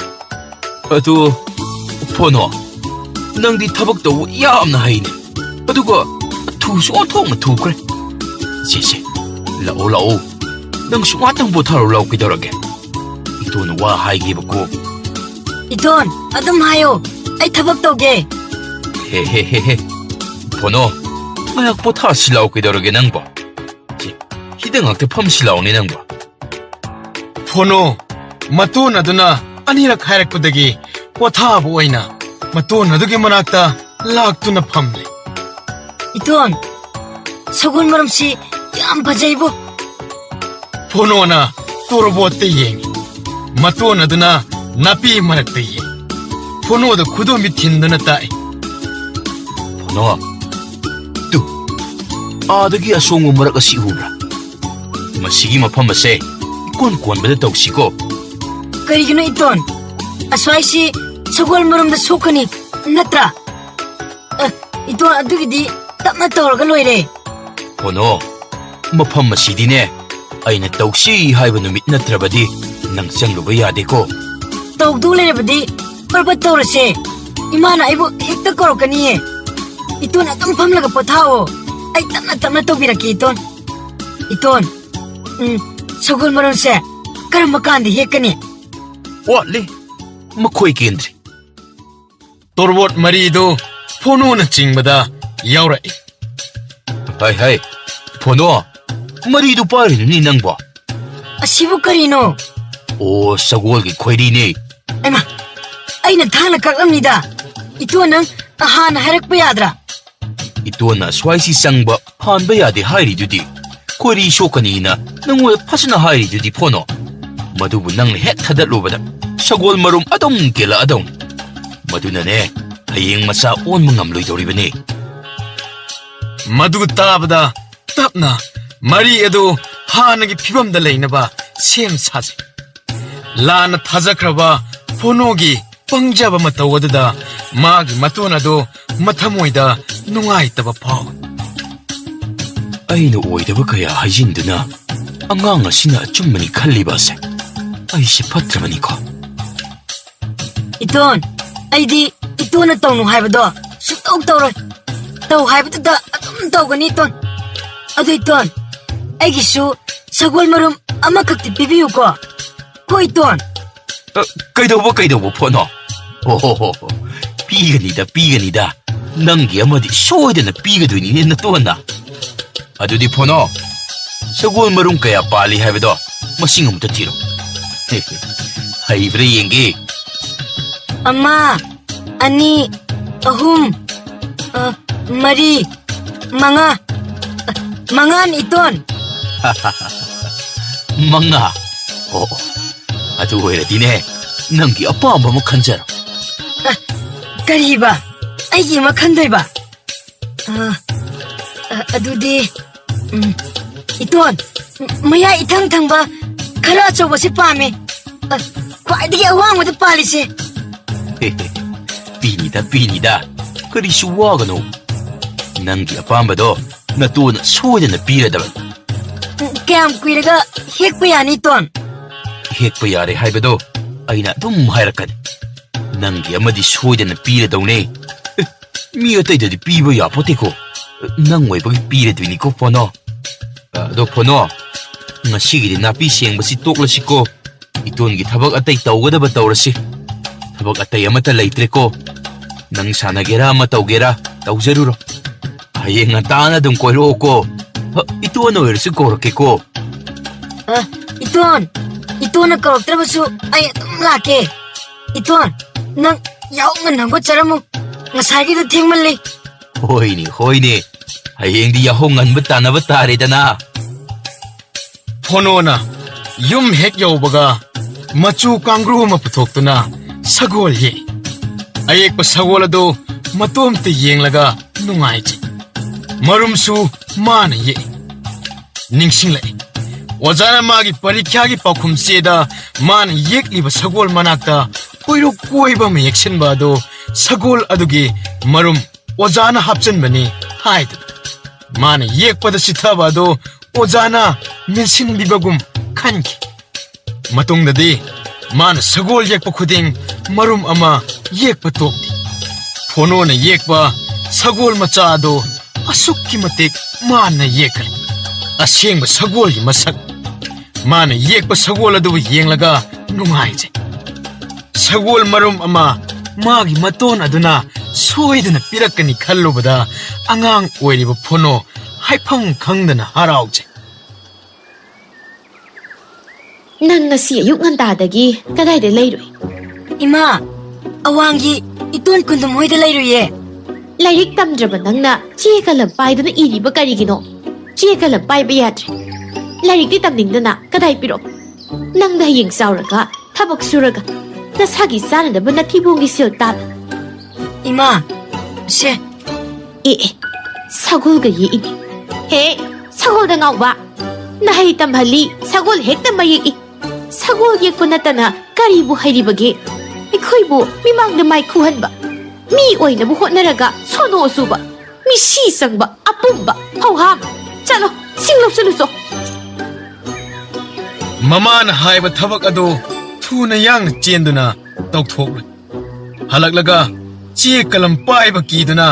ꯑꯗꯣ, ꯐꯣꯅꯣ, ꯅꯪꯗꯤ ꯊꯕꯛ ꯇꯧꯕ ꯌꯥꯝꯅ ꯍꯩꯅꯦ꯫ ꯑꯗꯨꯒ ꯊꯨꯁꯨ ꯑꯣꯟꯊꯣꯛꯅ ꯊꯨꯈ꯭ꯔꯦ꯫ ꯁꯦ, ꯁꯦ, ꯂꯥꯛꯑꯣ, ꯂꯥꯛꯑꯣ꯫ ꯅꯪꯁꯨ ꯉꯥꯛꯇꯪ ꯄꯣꯊꯥꯔꯣ ꯂꯥꯛꯑꯣ, ꯀꯩꯗꯧꯔꯒꯦ? ꯏꯇꯣꯟꯅ ꯋꯥ ꯍꯥꯏꯒꯦꯕꯀꯣ꯫ ꯏꯇꯣꯟ, ꯑꯗꯨꯝ ꯍꯥꯏꯌꯣ, ꯑꯩ ꯊꯕꯛ ꯇꯧꯒꯦ꯫ ꯍꯦ, ꯍꯦ, ꯍꯦ, ꯍꯦ꯫ ꯐꯣꯅꯣ, ꯉꯥꯏꯍꯥꯛ ꯄꯣꯊꯥꯁꯤ ꯂꯥꯛꯑꯣ, ꯀꯩꯗꯧꯔꯒꯦ ꯅꯪꯕꯣ? ꯁꯦ, ꯁꯤꯗ ꯉꯥꯛꯇ ꯐꯝꯁꯤ ꯂꯥꯎꯅꯦ ꯅꯪꯕꯣ꯫ ꯐꯣꯅꯣ, ꯃꯇꯣꯟ ꯑꯗꯨꯅ ꯑꯅꯤꯔꯛ ꯍꯥꯏꯔꯛꯄꯗꯒꯤ ꯄꯣꯊꯥꯕ ꯑꯣꯏꯅ ꯃꯇꯣꯟ ꯑꯗꯨꯒꯤ ꯃꯅꯥꯛꯇ ꯂꯥꯛꯇꯨꯅ ꯐꯝꯂꯦ꯫ ꯏꯇꯣꯟ, ꯁꯒꯣꯜ ꯃꯔꯨꯝꯁꯤ ꯌꯥꯝ ꯐꯖꯩꯕꯣ꯫ ꯐꯣꯅꯣꯅ ꯇꯣꯔꯕꯣꯠꯇ ꯌꯦꯡꯉꯤ꯫ ꯃꯇꯣꯟ ꯑꯗꯨꯅ ꯅꯥꯄꯤ ꯃꯔꯛꯇ ꯌꯦꯡꯉꯤ꯫ ꯐꯣꯅꯣꯗ ꯈꯨꯗꯣꯝꯕꯤ ꯊꯤꯟꯗꯨꯅ ꯇꯥꯛꯏ꯫ ꯐꯣꯅꯣ, ꯇꯨ, ꯑꯥꯗꯒꯤ ꯑꯁꯣꯡꯕ ꯃꯔꯛ ꯑꯁꯤ ꯎꯕ꯭ꯔꯥ? ꯃꯁꯤꯒꯤ ꯃꯐꯝ ꯑꯁꯦ ꯏꯀꯣꯟ ꯀꯣꯟꯕꯗ ꯇꯧꯁꯤꯀꯣ꯫ ꯀꯔꯤꯒꯤꯅꯣ ꯏꯇꯣꯟ? ꯑꯁ꯭ꯋꯥꯏꯁꯤ ꯁꯒꯣꯜ ꯃꯔꯨꯝꯗ ꯁꯣꯛꯀꯅꯤ, ꯅꯠꯇ꯭ꯔꯥ? ꯑ, ꯏꯇꯣꯟ, ꯑꯗꯨꯒꯤꯗꯤ ꯇꯞꯅ ꯇꯧꯔꯒ ꯂꯣꯏꯔꯦ꯫ ꯐꯣꯅꯣ, ꯃꯐꯝ ꯑꯁꯤꯗꯤꯅꯦ, ꯑꯩꯅ ꯇꯧꯁꯤ ꯍꯥꯏꯕ ꯅꯨꯃꯤꯠ ꯅꯠꯇ꯭ꯔꯕꯗꯤ ꯅꯪ ꯆꯪꯂꯨꯕ ꯌꯥꯗꯦꯀꯣ꯫ ꯇꯧꯗꯧ ꯂꯩꯔꯕꯗꯤ ꯄꯔꯕꯠ ꯇꯧꯔꯁꯦ꯫ ꯏꯃꯥꯅ ꯑꯩꯕꯨ ꯍꯦꯛꯇ ꯀꯧꯔꯛꯀꯅꯤꯌꯦ꯫ ꯏꯇꯣꯟ ꯑꯗꯨꯝ ꯐꯝꯂꯒ ꯄꯣꯊꯥꯑꯣ꯫ ꯑꯩ ꯇꯞꯅ ꯇꯞꯅ ꯇꯧꯕꯤꯔꯛꯀꯦ, ꯏꯇꯣꯟ꯫ ꯏꯇꯣꯟ, ꯎꯝ, ꯁꯒꯣꯜ ꯃꯔꯨꯝꯁꯦ ꯀꯔꯝꯕ ꯀꯥꯟꯗ ꯍꯦꯛꯀꯅꯤ? ꯋꯥꯠꯂꯤ, ꯃꯈꯣꯏ ꯀꯦꯟꯗ꯭ꯔꯤ꯫ ꯇꯣꯔꯕꯣꯠ ꯃꯔꯤꯗꯨ ꯐꯣꯅꯣꯅ ꯆꯤꯡꯕꯗ ꯌꯥꯎꯔꯛꯏ꯫ ꯍꯥꯏ, ꯍꯥꯏ, ꯐꯣꯅꯣ, ꯃꯔꯤꯗꯨ ꯄꯥꯏꯔꯤꯅꯨꯅꯤ ꯅꯪꯕꯣ꯫ ꯑꯁꯤꯕꯨ ꯀꯔꯤꯅꯣ? ꯑꯣ, ꯁꯒꯣꯜꯒꯤ ꯈꯣꯏꯔꯤꯅꯦ꯫ ꯑꯩꯃ, ꯑꯩꯅ ꯊꯥꯡꯅ ꯀꯛꯂꯝꯅꯤꯗ꯫ ꯏꯇꯣꯟ, ꯅꯪ ꯍꯥꯟꯅ ꯍꯥꯏꯔꯛꯄ ꯌꯥꯗ꯭ꯔꯥ? ꯏꯇꯣꯟꯅ ꯑꯁ꯭ꯋꯥꯏꯁꯤ ꯆꯪꯕ ꯍꯥꯟꯕ ꯌꯥꯗꯦ ꯍꯥꯏꯔꯤꯗꯨꯗꯤ꯫ ꯈꯣꯏꯔꯤ ꯁꯣꯛꯀꯅꯤꯅ ꯅꯪꯉꯣꯟꯗ ꯐꯖꯅ ꯍꯥꯏꯔꯤꯗꯨꯗꯤ ꯐꯣꯅꯣ꯫ ꯃꯗꯨꯕꯨ ꯅꯪꯅ ꯍꯦꯛ ꯊꯥꯗꯠꯂꯨꯕꯗ ꯁꯒꯣꯜ ꯃꯔꯨꯝ ꯑꯗꯨꯝ ꯀꯦꯜꯂꯛꯑꯗꯧꯅꯤ꯫ ꯃꯗꯨꯅꯅꯦ, ꯍꯌꯦꯡ ꯃꯆꯥ ꯑꯣꯟꯕ ꯉꯝꯂꯣꯏꯗꯧꯔꯤꯕꯅꯤ꯫ ꯃꯗꯨ ꯇꯥꯕꯗ ꯇꯞꯅ ꯃꯔꯤ ꯑꯗꯨ ꯍꯥꯟꯅꯒꯤ ꯐꯤꯕꯝꯗ ꯂꯩꯅꯕ ꯁꯦꯝ ꯁꯥꯖꯩ꯫ ꯂꯥꯟꯅ ꯊꯥꯖꯈ꯭ꯔꯕ ꯐꯣꯅꯣꯒꯤ ꯄꯪꯖꯕ ꯃꯇꯧ ꯑꯗꯨꯗ ꯃꯥꯒꯤ ꯃꯇꯣꯟ ꯑꯗꯨ ꯃꯊꯃꯣꯏꯗ ꯅꯨꯡꯉꯥꯏꯇꯕ ꯐꯥꯎꯏ꯫ ꯑꯩꯅ ꯑꯣꯏꯗꯕ ꯀꯌꯥ ꯍꯥꯏꯖꯤꯟꯗꯨꯅ ꯑꯉꯥꯡ ꯑꯁꯤꯅ ꯑꯆꯨꯝꯕꯅꯤ ꯈꯜꯂꯤꯕ ꯑꯁꯦ ꯑꯩꯁꯦ ꯐꯠꯇ꯭ꯔꯕꯅꯤꯀꯣ꯫ ꯏꯇꯣꯟ, ꯑꯩꯗꯤ ꯏꯇꯣꯟꯅ ꯇꯧꯅꯨ ꯍꯥꯏꯕꯗꯣ ꯁꯨꯛꯇꯧ ꯇꯧꯔꯣꯏ꯫ ꯇꯧ ꯍꯥꯏꯕꯗꯨꯗ ꯑꯗꯨꯝ ꯇꯧꯒꯅꯤ, ꯏꯇꯣꯟ꯫ ꯑꯗꯨ ꯏꯇꯣꯟ, ꯑꯩꯒꯤꯁꯨ ꯁꯒꯣꯜ ꯃꯔꯨꯝ ꯑꯃꯈꯛꯇꯤ ꯄꯤꯕꯤꯌꯨꯀꯣ꯫ ꯍꯣꯏ, ꯏꯇꯣꯟ꯫ ꯑ, ꯀꯩꯗꯧꯕ, ꯀꯩꯗꯧꯕ ꯐꯣꯅꯣ? ꯍꯣ, ꯍꯣ, ꯍꯣ, ꯍꯣ꯫ ꯄꯤꯒꯅꯤꯗ, ꯄꯤꯒꯅꯤꯗ꯫ ꯅꯪꯒꯤ ꯑꯃꯗꯤ ꯁꯣꯏꯗꯅ ꯄꯤꯒꯗꯣꯏꯅꯤꯅꯦ ꯅꯇꯣꯟꯅ꯫ ꯑꯗꯨꯗꯤ ꯐꯣꯅꯣ, ꯁꯒꯣꯜ ꯃꯔꯨꯝ ꯀꯌꯥ ꯄꯥꯜꯂꯤ ꯍꯥꯏꯕꯗꯣ ꯃꯁꯤꯡ ꯑꯃꯨꯛꯇ ꯊꯤꯔꯣ꯫ ꯍꯩꯕ꯭ꯔꯥ ꯌꯦꯡꯒꯦ꯫ ꯑꯃ, ꯑꯅꯤ, ꯑꯍꯨꯝ, ꯑ, ꯃꯔꯤ, ꯃꯉꯥ꯫ ꯑ, ꯃꯉꯥꯅꯤ, ꯏꯇꯣꯟ꯫ ꯃꯉꯥ? ꯑꯣ, ꯑꯣ꯫ ꯑꯗꯨ ꯑꯣꯏꯔꯗꯤꯅꯦ, ꯅꯪꯒꯤ ꯑꯄꯥꯝꯕ ꯑꯃ ꯈꯟꯖꯔꯣ꯫ ꯑ, ꯀꯔꯤꯕ? ꯑꯩꯒꯤ ꯑꯃ ꯈꯟꯗꯣꯏꯕ? ꯑ, ꯑ, ꯑꯗꯨꯗꯤ, ꯎꯝ, ꯏꯇꯣꯟ, ꯃꯌꯥꯏ ꯏꯊꯪ ꯊꯪꯕ ꯈꯔ ꯑꯆꯧꯕꯁꯤ ꯄꯥꯝꯃꯦ꯫ ꯑ, ꯈ꯭ꯋꯥꯏꯗꯒꯤ ꯑꯋꯥꯡꯕꯗ ꯄꯥꯜꯂꯤꯁꯦ꯫ ꯄꯤꯅꯤꯗ, ꯄꯤꯅꯤꯗ꯫ ꯀꯔꯤꯁꯨ ꯋꯥꯒꯅꯨ꯫ ꯅꯪꯒꯤ ꯑꯄꯥꯝꯕꯗꯣ ꯅꯇꯨꯅ ꯁꯣꯏꯗꯅ ꯄꯤꯔꯗꯕꯅꯤ꯫ ꯎꯝ, ꯀꯌꯥꯝ ꯀꯨꯏꯔꯒ ꯍꯦꯛꯄ ꯌꯥꯅꯤ, ꯏꯇꯣꯟ? ꯍꯦꯛꯄ ꯌꯥꯔꯦ ꯍꯥꯏꯕꯗꯣ ꯑꯩꯅ ꯑꯗꯨꯝ ꯍꯥꯏꯔꯛꯀꯅꯤ꯫ ꯅꯪꯒꯤ ꯑꯃꯗꯤ ꯁꯣꯏꯗꯅ ꯄꯤꯔꯗꯧꯅꯦ꯫ ꯑꯦ, ꯃꯤ ꯑꯇꯩꯗꯗꯤ ꯄꯤꯕ ꯌꯥꯄꯣꯠꯇꯦꯀꯣ꯫ ꯅꯪ ꯑꯣꯏꯕꯒꯤ ꯄꯤꯔꯗꯣꯏꯅꯤꯀꯣ, ꯐꯣꯅꯣ꯫ ꯑꯗꯣ ꯐꯣꯅꯣ, ꯉꯁꯤꯒꯤꯗꯤ ꯅꯥꯄꯤ ꯁꯦꯡꯕꯁꯤ ꯇꯣꯛꯂꯁꯤꯀꯣ꯫ ꯏꯇꯣꯟꯒꯤ ꯊꯕꯛ ꯑꯇꯩ ꯇꯧꯒꯗꯕ ꯇꯧꯔꯁꯤ꯫ ꯊꯕꯛ ꯑꯇꯩ ꯑꯃꯠꯇ ꯂꯩꯇ꯭ꯔꯦꯀꯣ꯫ ꯅꯪ ꯁꯥꯟꯅꯒꯦꯔꯥ ꯑꯃ ꯇꯧꯒꯦꯔꯥ ꯇꯧꯖꯔꯨꯔꯣ꯫ ꯍꯌꯦꯡ ꯉꯟꯇꯥꯅ ꯑꯗꯨꯝ ꯀꯣꯏꯔꯛꯑꯣꯀꯣ꯫ ꯍ, ꯏꯇꯣꯟ ꯑꯣꯏꯔꯁꯨ ꯀꯧꯔꯛꯀꯦꯀꯣ꯫ ꯑ, ꯏꯇꯣꯟ, ꯏꯇꯣꯟꯅ ꯀꯧꯔꯛꯇ꯭ꯔꯕꯁꯨ ꯑꯩ ꯑꯗꯨꯝ ꯂꯥꯛꯀꯦ꯫ ꯏꯇꯣꯟ, ꯅꯪ ꯌꯥꯍꯧ ꯉꯟꯅ ꯍꯧꯒꯠꯆꯔꯝꯃꯨ꯫ ꯉꯁꯥꯏꯒꯤꯗꯣ ꯊꯦꯡꯃꯜꯂꯤ꯫ ꯍꯣꯏꯅꯦ, ꯍꯣꯏꯅꯦ꯫ ꯍꯌꯦꯡꯗꯤ ꯌꯥꯍꯧ ꯉꯟꯕ ꯇꯥꯟꯅꯕ ꯇꯥꯔꯦꯗꯅ꯫ ꯐꯣꯅꯣꯅ ꯌꯨꯝ ꯍꯦꯛ ꯌꯧꯕꯒ ꯃꯆꯨ ꯀꯥꯡꯒ꯭ꯔꯨ ꯑꯃ ꯄꯨꯊꯣꯛꯇꯨꯅ ꯁꯒꯣꯜ ꯌꯦꯛꯏ꯫ ꯑꯌꯦꯛꯄ ꯁꯒꯣꯜ ꯑꯗꯨ ꯃꯇꯣꯝꯇ ꯌꯦꯡꯂꯒ ꯅꯨꯡꯉꯥꯏꯖꯩ꯫ ꯃꯔꯨꯝꯁꯨ ꯃꯥꯅ ꯌꯦꯛꯏ꯫ ꯅꯤꯡꯁꯤꯡꯂꯛꯏ꯫ ꯑꯣꯖꯥꯅ ꯃꯥꯒꯤ ꯄꯔꯤꯈ꯭ꯌꯥꯒꯤ ꯄꯥꯎꯈꯨꯝ ꯆꯦꯗ ꯃꯥꯅ ꯌꯦꯛꯂꯤꯕ ꯁꯒꯣꯜ ꯃꯅꯥꯛꯇ ꯀꯣꯏꯔꯨ ꯀꯣꯏꯕ ꯑꯃ ꯌꯦꯛꯁꯤꯟꯕ ꯑꯗꯨ ꯁꯒꯣꯜ ꯑꯗꯨꯒꯤ ꯃꯔꯨꯝ ꯑꯣꯖꯥꯅ ꯍꯥꯞꯆꯤꯟꯕꯅꯤ ꯍꯥꯏꯗꯨꯅ꯫ ꯃꯥꯅ ꯌꯦꯛꯄꯗ ꯆꯤꯊꯕ ꯑꯗꯨ ꯑꯣꯖꯥꯅ ꯃꯦꯟꯁꯤꯟꯕꯤꯕꯒꯨꯝ ꯈꯟꯈꯤ꯫ ꯃꯇꯨꯡꯗꯗꯤ ꯃꯥꯅ ꯁꯒꯣꯜ ꯌꯦꯛꯄ ꯈꯨꯗꯤꯡ ꯃꯔꯨꯝ ꯑꯃ ꯌꯦꯛꯄ ꯇꯣꯛꯇꯦ꯫ ꯐꯣꯅꯣꯅ ꯌꯦꯛꯄ ꯁꯒꯣꯜ ꯃꯆꯥ ꯑꯗꯨ ꯑꯁꯨꯛꯀꯤ ꯃꯇꯤꯛ ꯃꯥꯟꯅ ꯌꯦꯛꯈ꯭ꯔꯦ꯫ ꯑꯁꯦꯡꯕ ꯁꯒꯣꯜꯒꯤ ꯃꯁꯛ꯫ ꯃꯥꯅ ꯌꯦꯛꯄ ꯁꯒꯣꯜ ꯑꯗꯨꯕꯨ ꯌꯦꯡꯂꯒ ꯅꯨꯡꯉꯥꯏꯖꯩ꯫ ꯁꯒꯣꯜ ꯃꯔꯨꯝ ꯑꯃ ꯃꯥꯒꯤ ꯃꯇꯣꯟ ꯑꯗꯨꯅ ꯁꯣꯏꯗꯅ ꯄꯤꯔꯛꯀꯅꯤ ꯈꯜꯂꯨꯕꯗ ꯑꯉꯥꯡ ꯑꯣꯏꯔꯤꯕ ꯐꯣꯅꯣ ꯍꯥꯏꯐꯝ ꯈꯪꯗꯅ ꯍꯔꯥꯎꯖꯩ꯫ ꯅꯪ ꯉꯁꯤ ꯑꯌꯨꯛ ꯉꯟꯇꯥꯗꯒꯤ ꯀꯗꯥꯏꯗ ꯂꯩꯔꯨꯏ? ꯏꯃꯥ, ꯑꯋꯥꯡꯒꯤ ꯏꯇꯣꯟ ꯀꯨꯟꯗꯨꯝ ꯍꯣꯏꯗ ꯂꯩꯔꯨꯏꯌꯦ꯫ ꯂꯥꯏꯔꯤꯛ ꯇꯝꯗ꯭ꯔꯕ ꯅꯪꯅ ꯆꯦ ꯀꯂꯝ ꯄꯥꯏꯗꯨꯅ ꯏꯔꯤꯕ ꯀꯔꯤꯒꯤꯅꯣ? ꯆꯦ ꯀꯂꯝ ꯄꯥꯏꯕ ꯌꯥꯗ꯭ꯔꯦ꯫ ꯂꯥꯏꯔꯤꯛꯇꯤ ꯇꯝꯅꯤꯡꯗꯅ ꯀꯗꯥꯏ ꯄꯤꯔꯛꯑꯣ? ꯅꯪꯗ ꯍꯌꯦꯡ ꯆꯥꯎꯔꯒ ꯊꯕꯛ ꯁꯨꯔꯒ ꯅꯁꯥꯒꯤ ꯆꯥꯅꯅꯕ ꯅꯊꯤꯕꯣꯡꯒꯤ ꯁꯦꯜ ꯇꯥꯜꯂꯨ꯫ ꯏꯃꯥ, ꯁꯦ꯫ ꯑꯦ, ꯑꯦ, ꯁꯒꯣꯜꯒ ꯌꯦꯛꯏꯅꯦ꯫ ꯍꯦ, ꯁꯒꯣꯜꯗ ꯉꯥꯎꯕ! ꯅꯍꯩ ꯇꯝꯍꯜꯂꯤ, ꯁꯒꯣꯜ ꯍꯦꯛꯇ ꯃꯌꯦꯛꯏ꯫ ꯁꯒꯣꯜ ꯌꯦꯛꯄ ꯅꯠꯇꯅ ꯀꯔꯤꯕꯨ ꯍꯩꯔꯤꯕꯒꯦ? ꯑꯩꯈꯣꯏꯕꯨ ꯃꯤꯃꯥꯡꯗ ꯃꯥꯏ ꯈꯨꯍꯟꯕ, ꯃꯤ ꯑꯣꯏꯅꯕ ꯍꯣꯠꯅꯔꯒ ꯁꯣꯅꯣ ꯆꯨꯕ, ꯃꯤꯁꯤ ꯆꯪꯕ ꯑꯄꯨꯝꯕ ꯐꯧꯍꯥꯝ! ꯆꯠꯂꯣ, ꯁꯤꯡ ꯂꯧꯁꯤꯜꯂꯨꯆꯣ꯫ ꯃꯃꯥꯅ ꯍꯥꯏꯕ ꯊꯕꯛ ꯑꯗꯨ ꯊꯨꯅ ꯌꯥꯡꯅ ꯆꯦꯟꯗꯨꯅ ꯇꯧꯊꯣꯛꯂꯨꯏ꯫ ꯍꯜꯂꯛꯂꯒ ꯆꯦ ꯀꯂꯝ ꯄꯥꯏꯕ ꯀꯤꯗꯨꯅ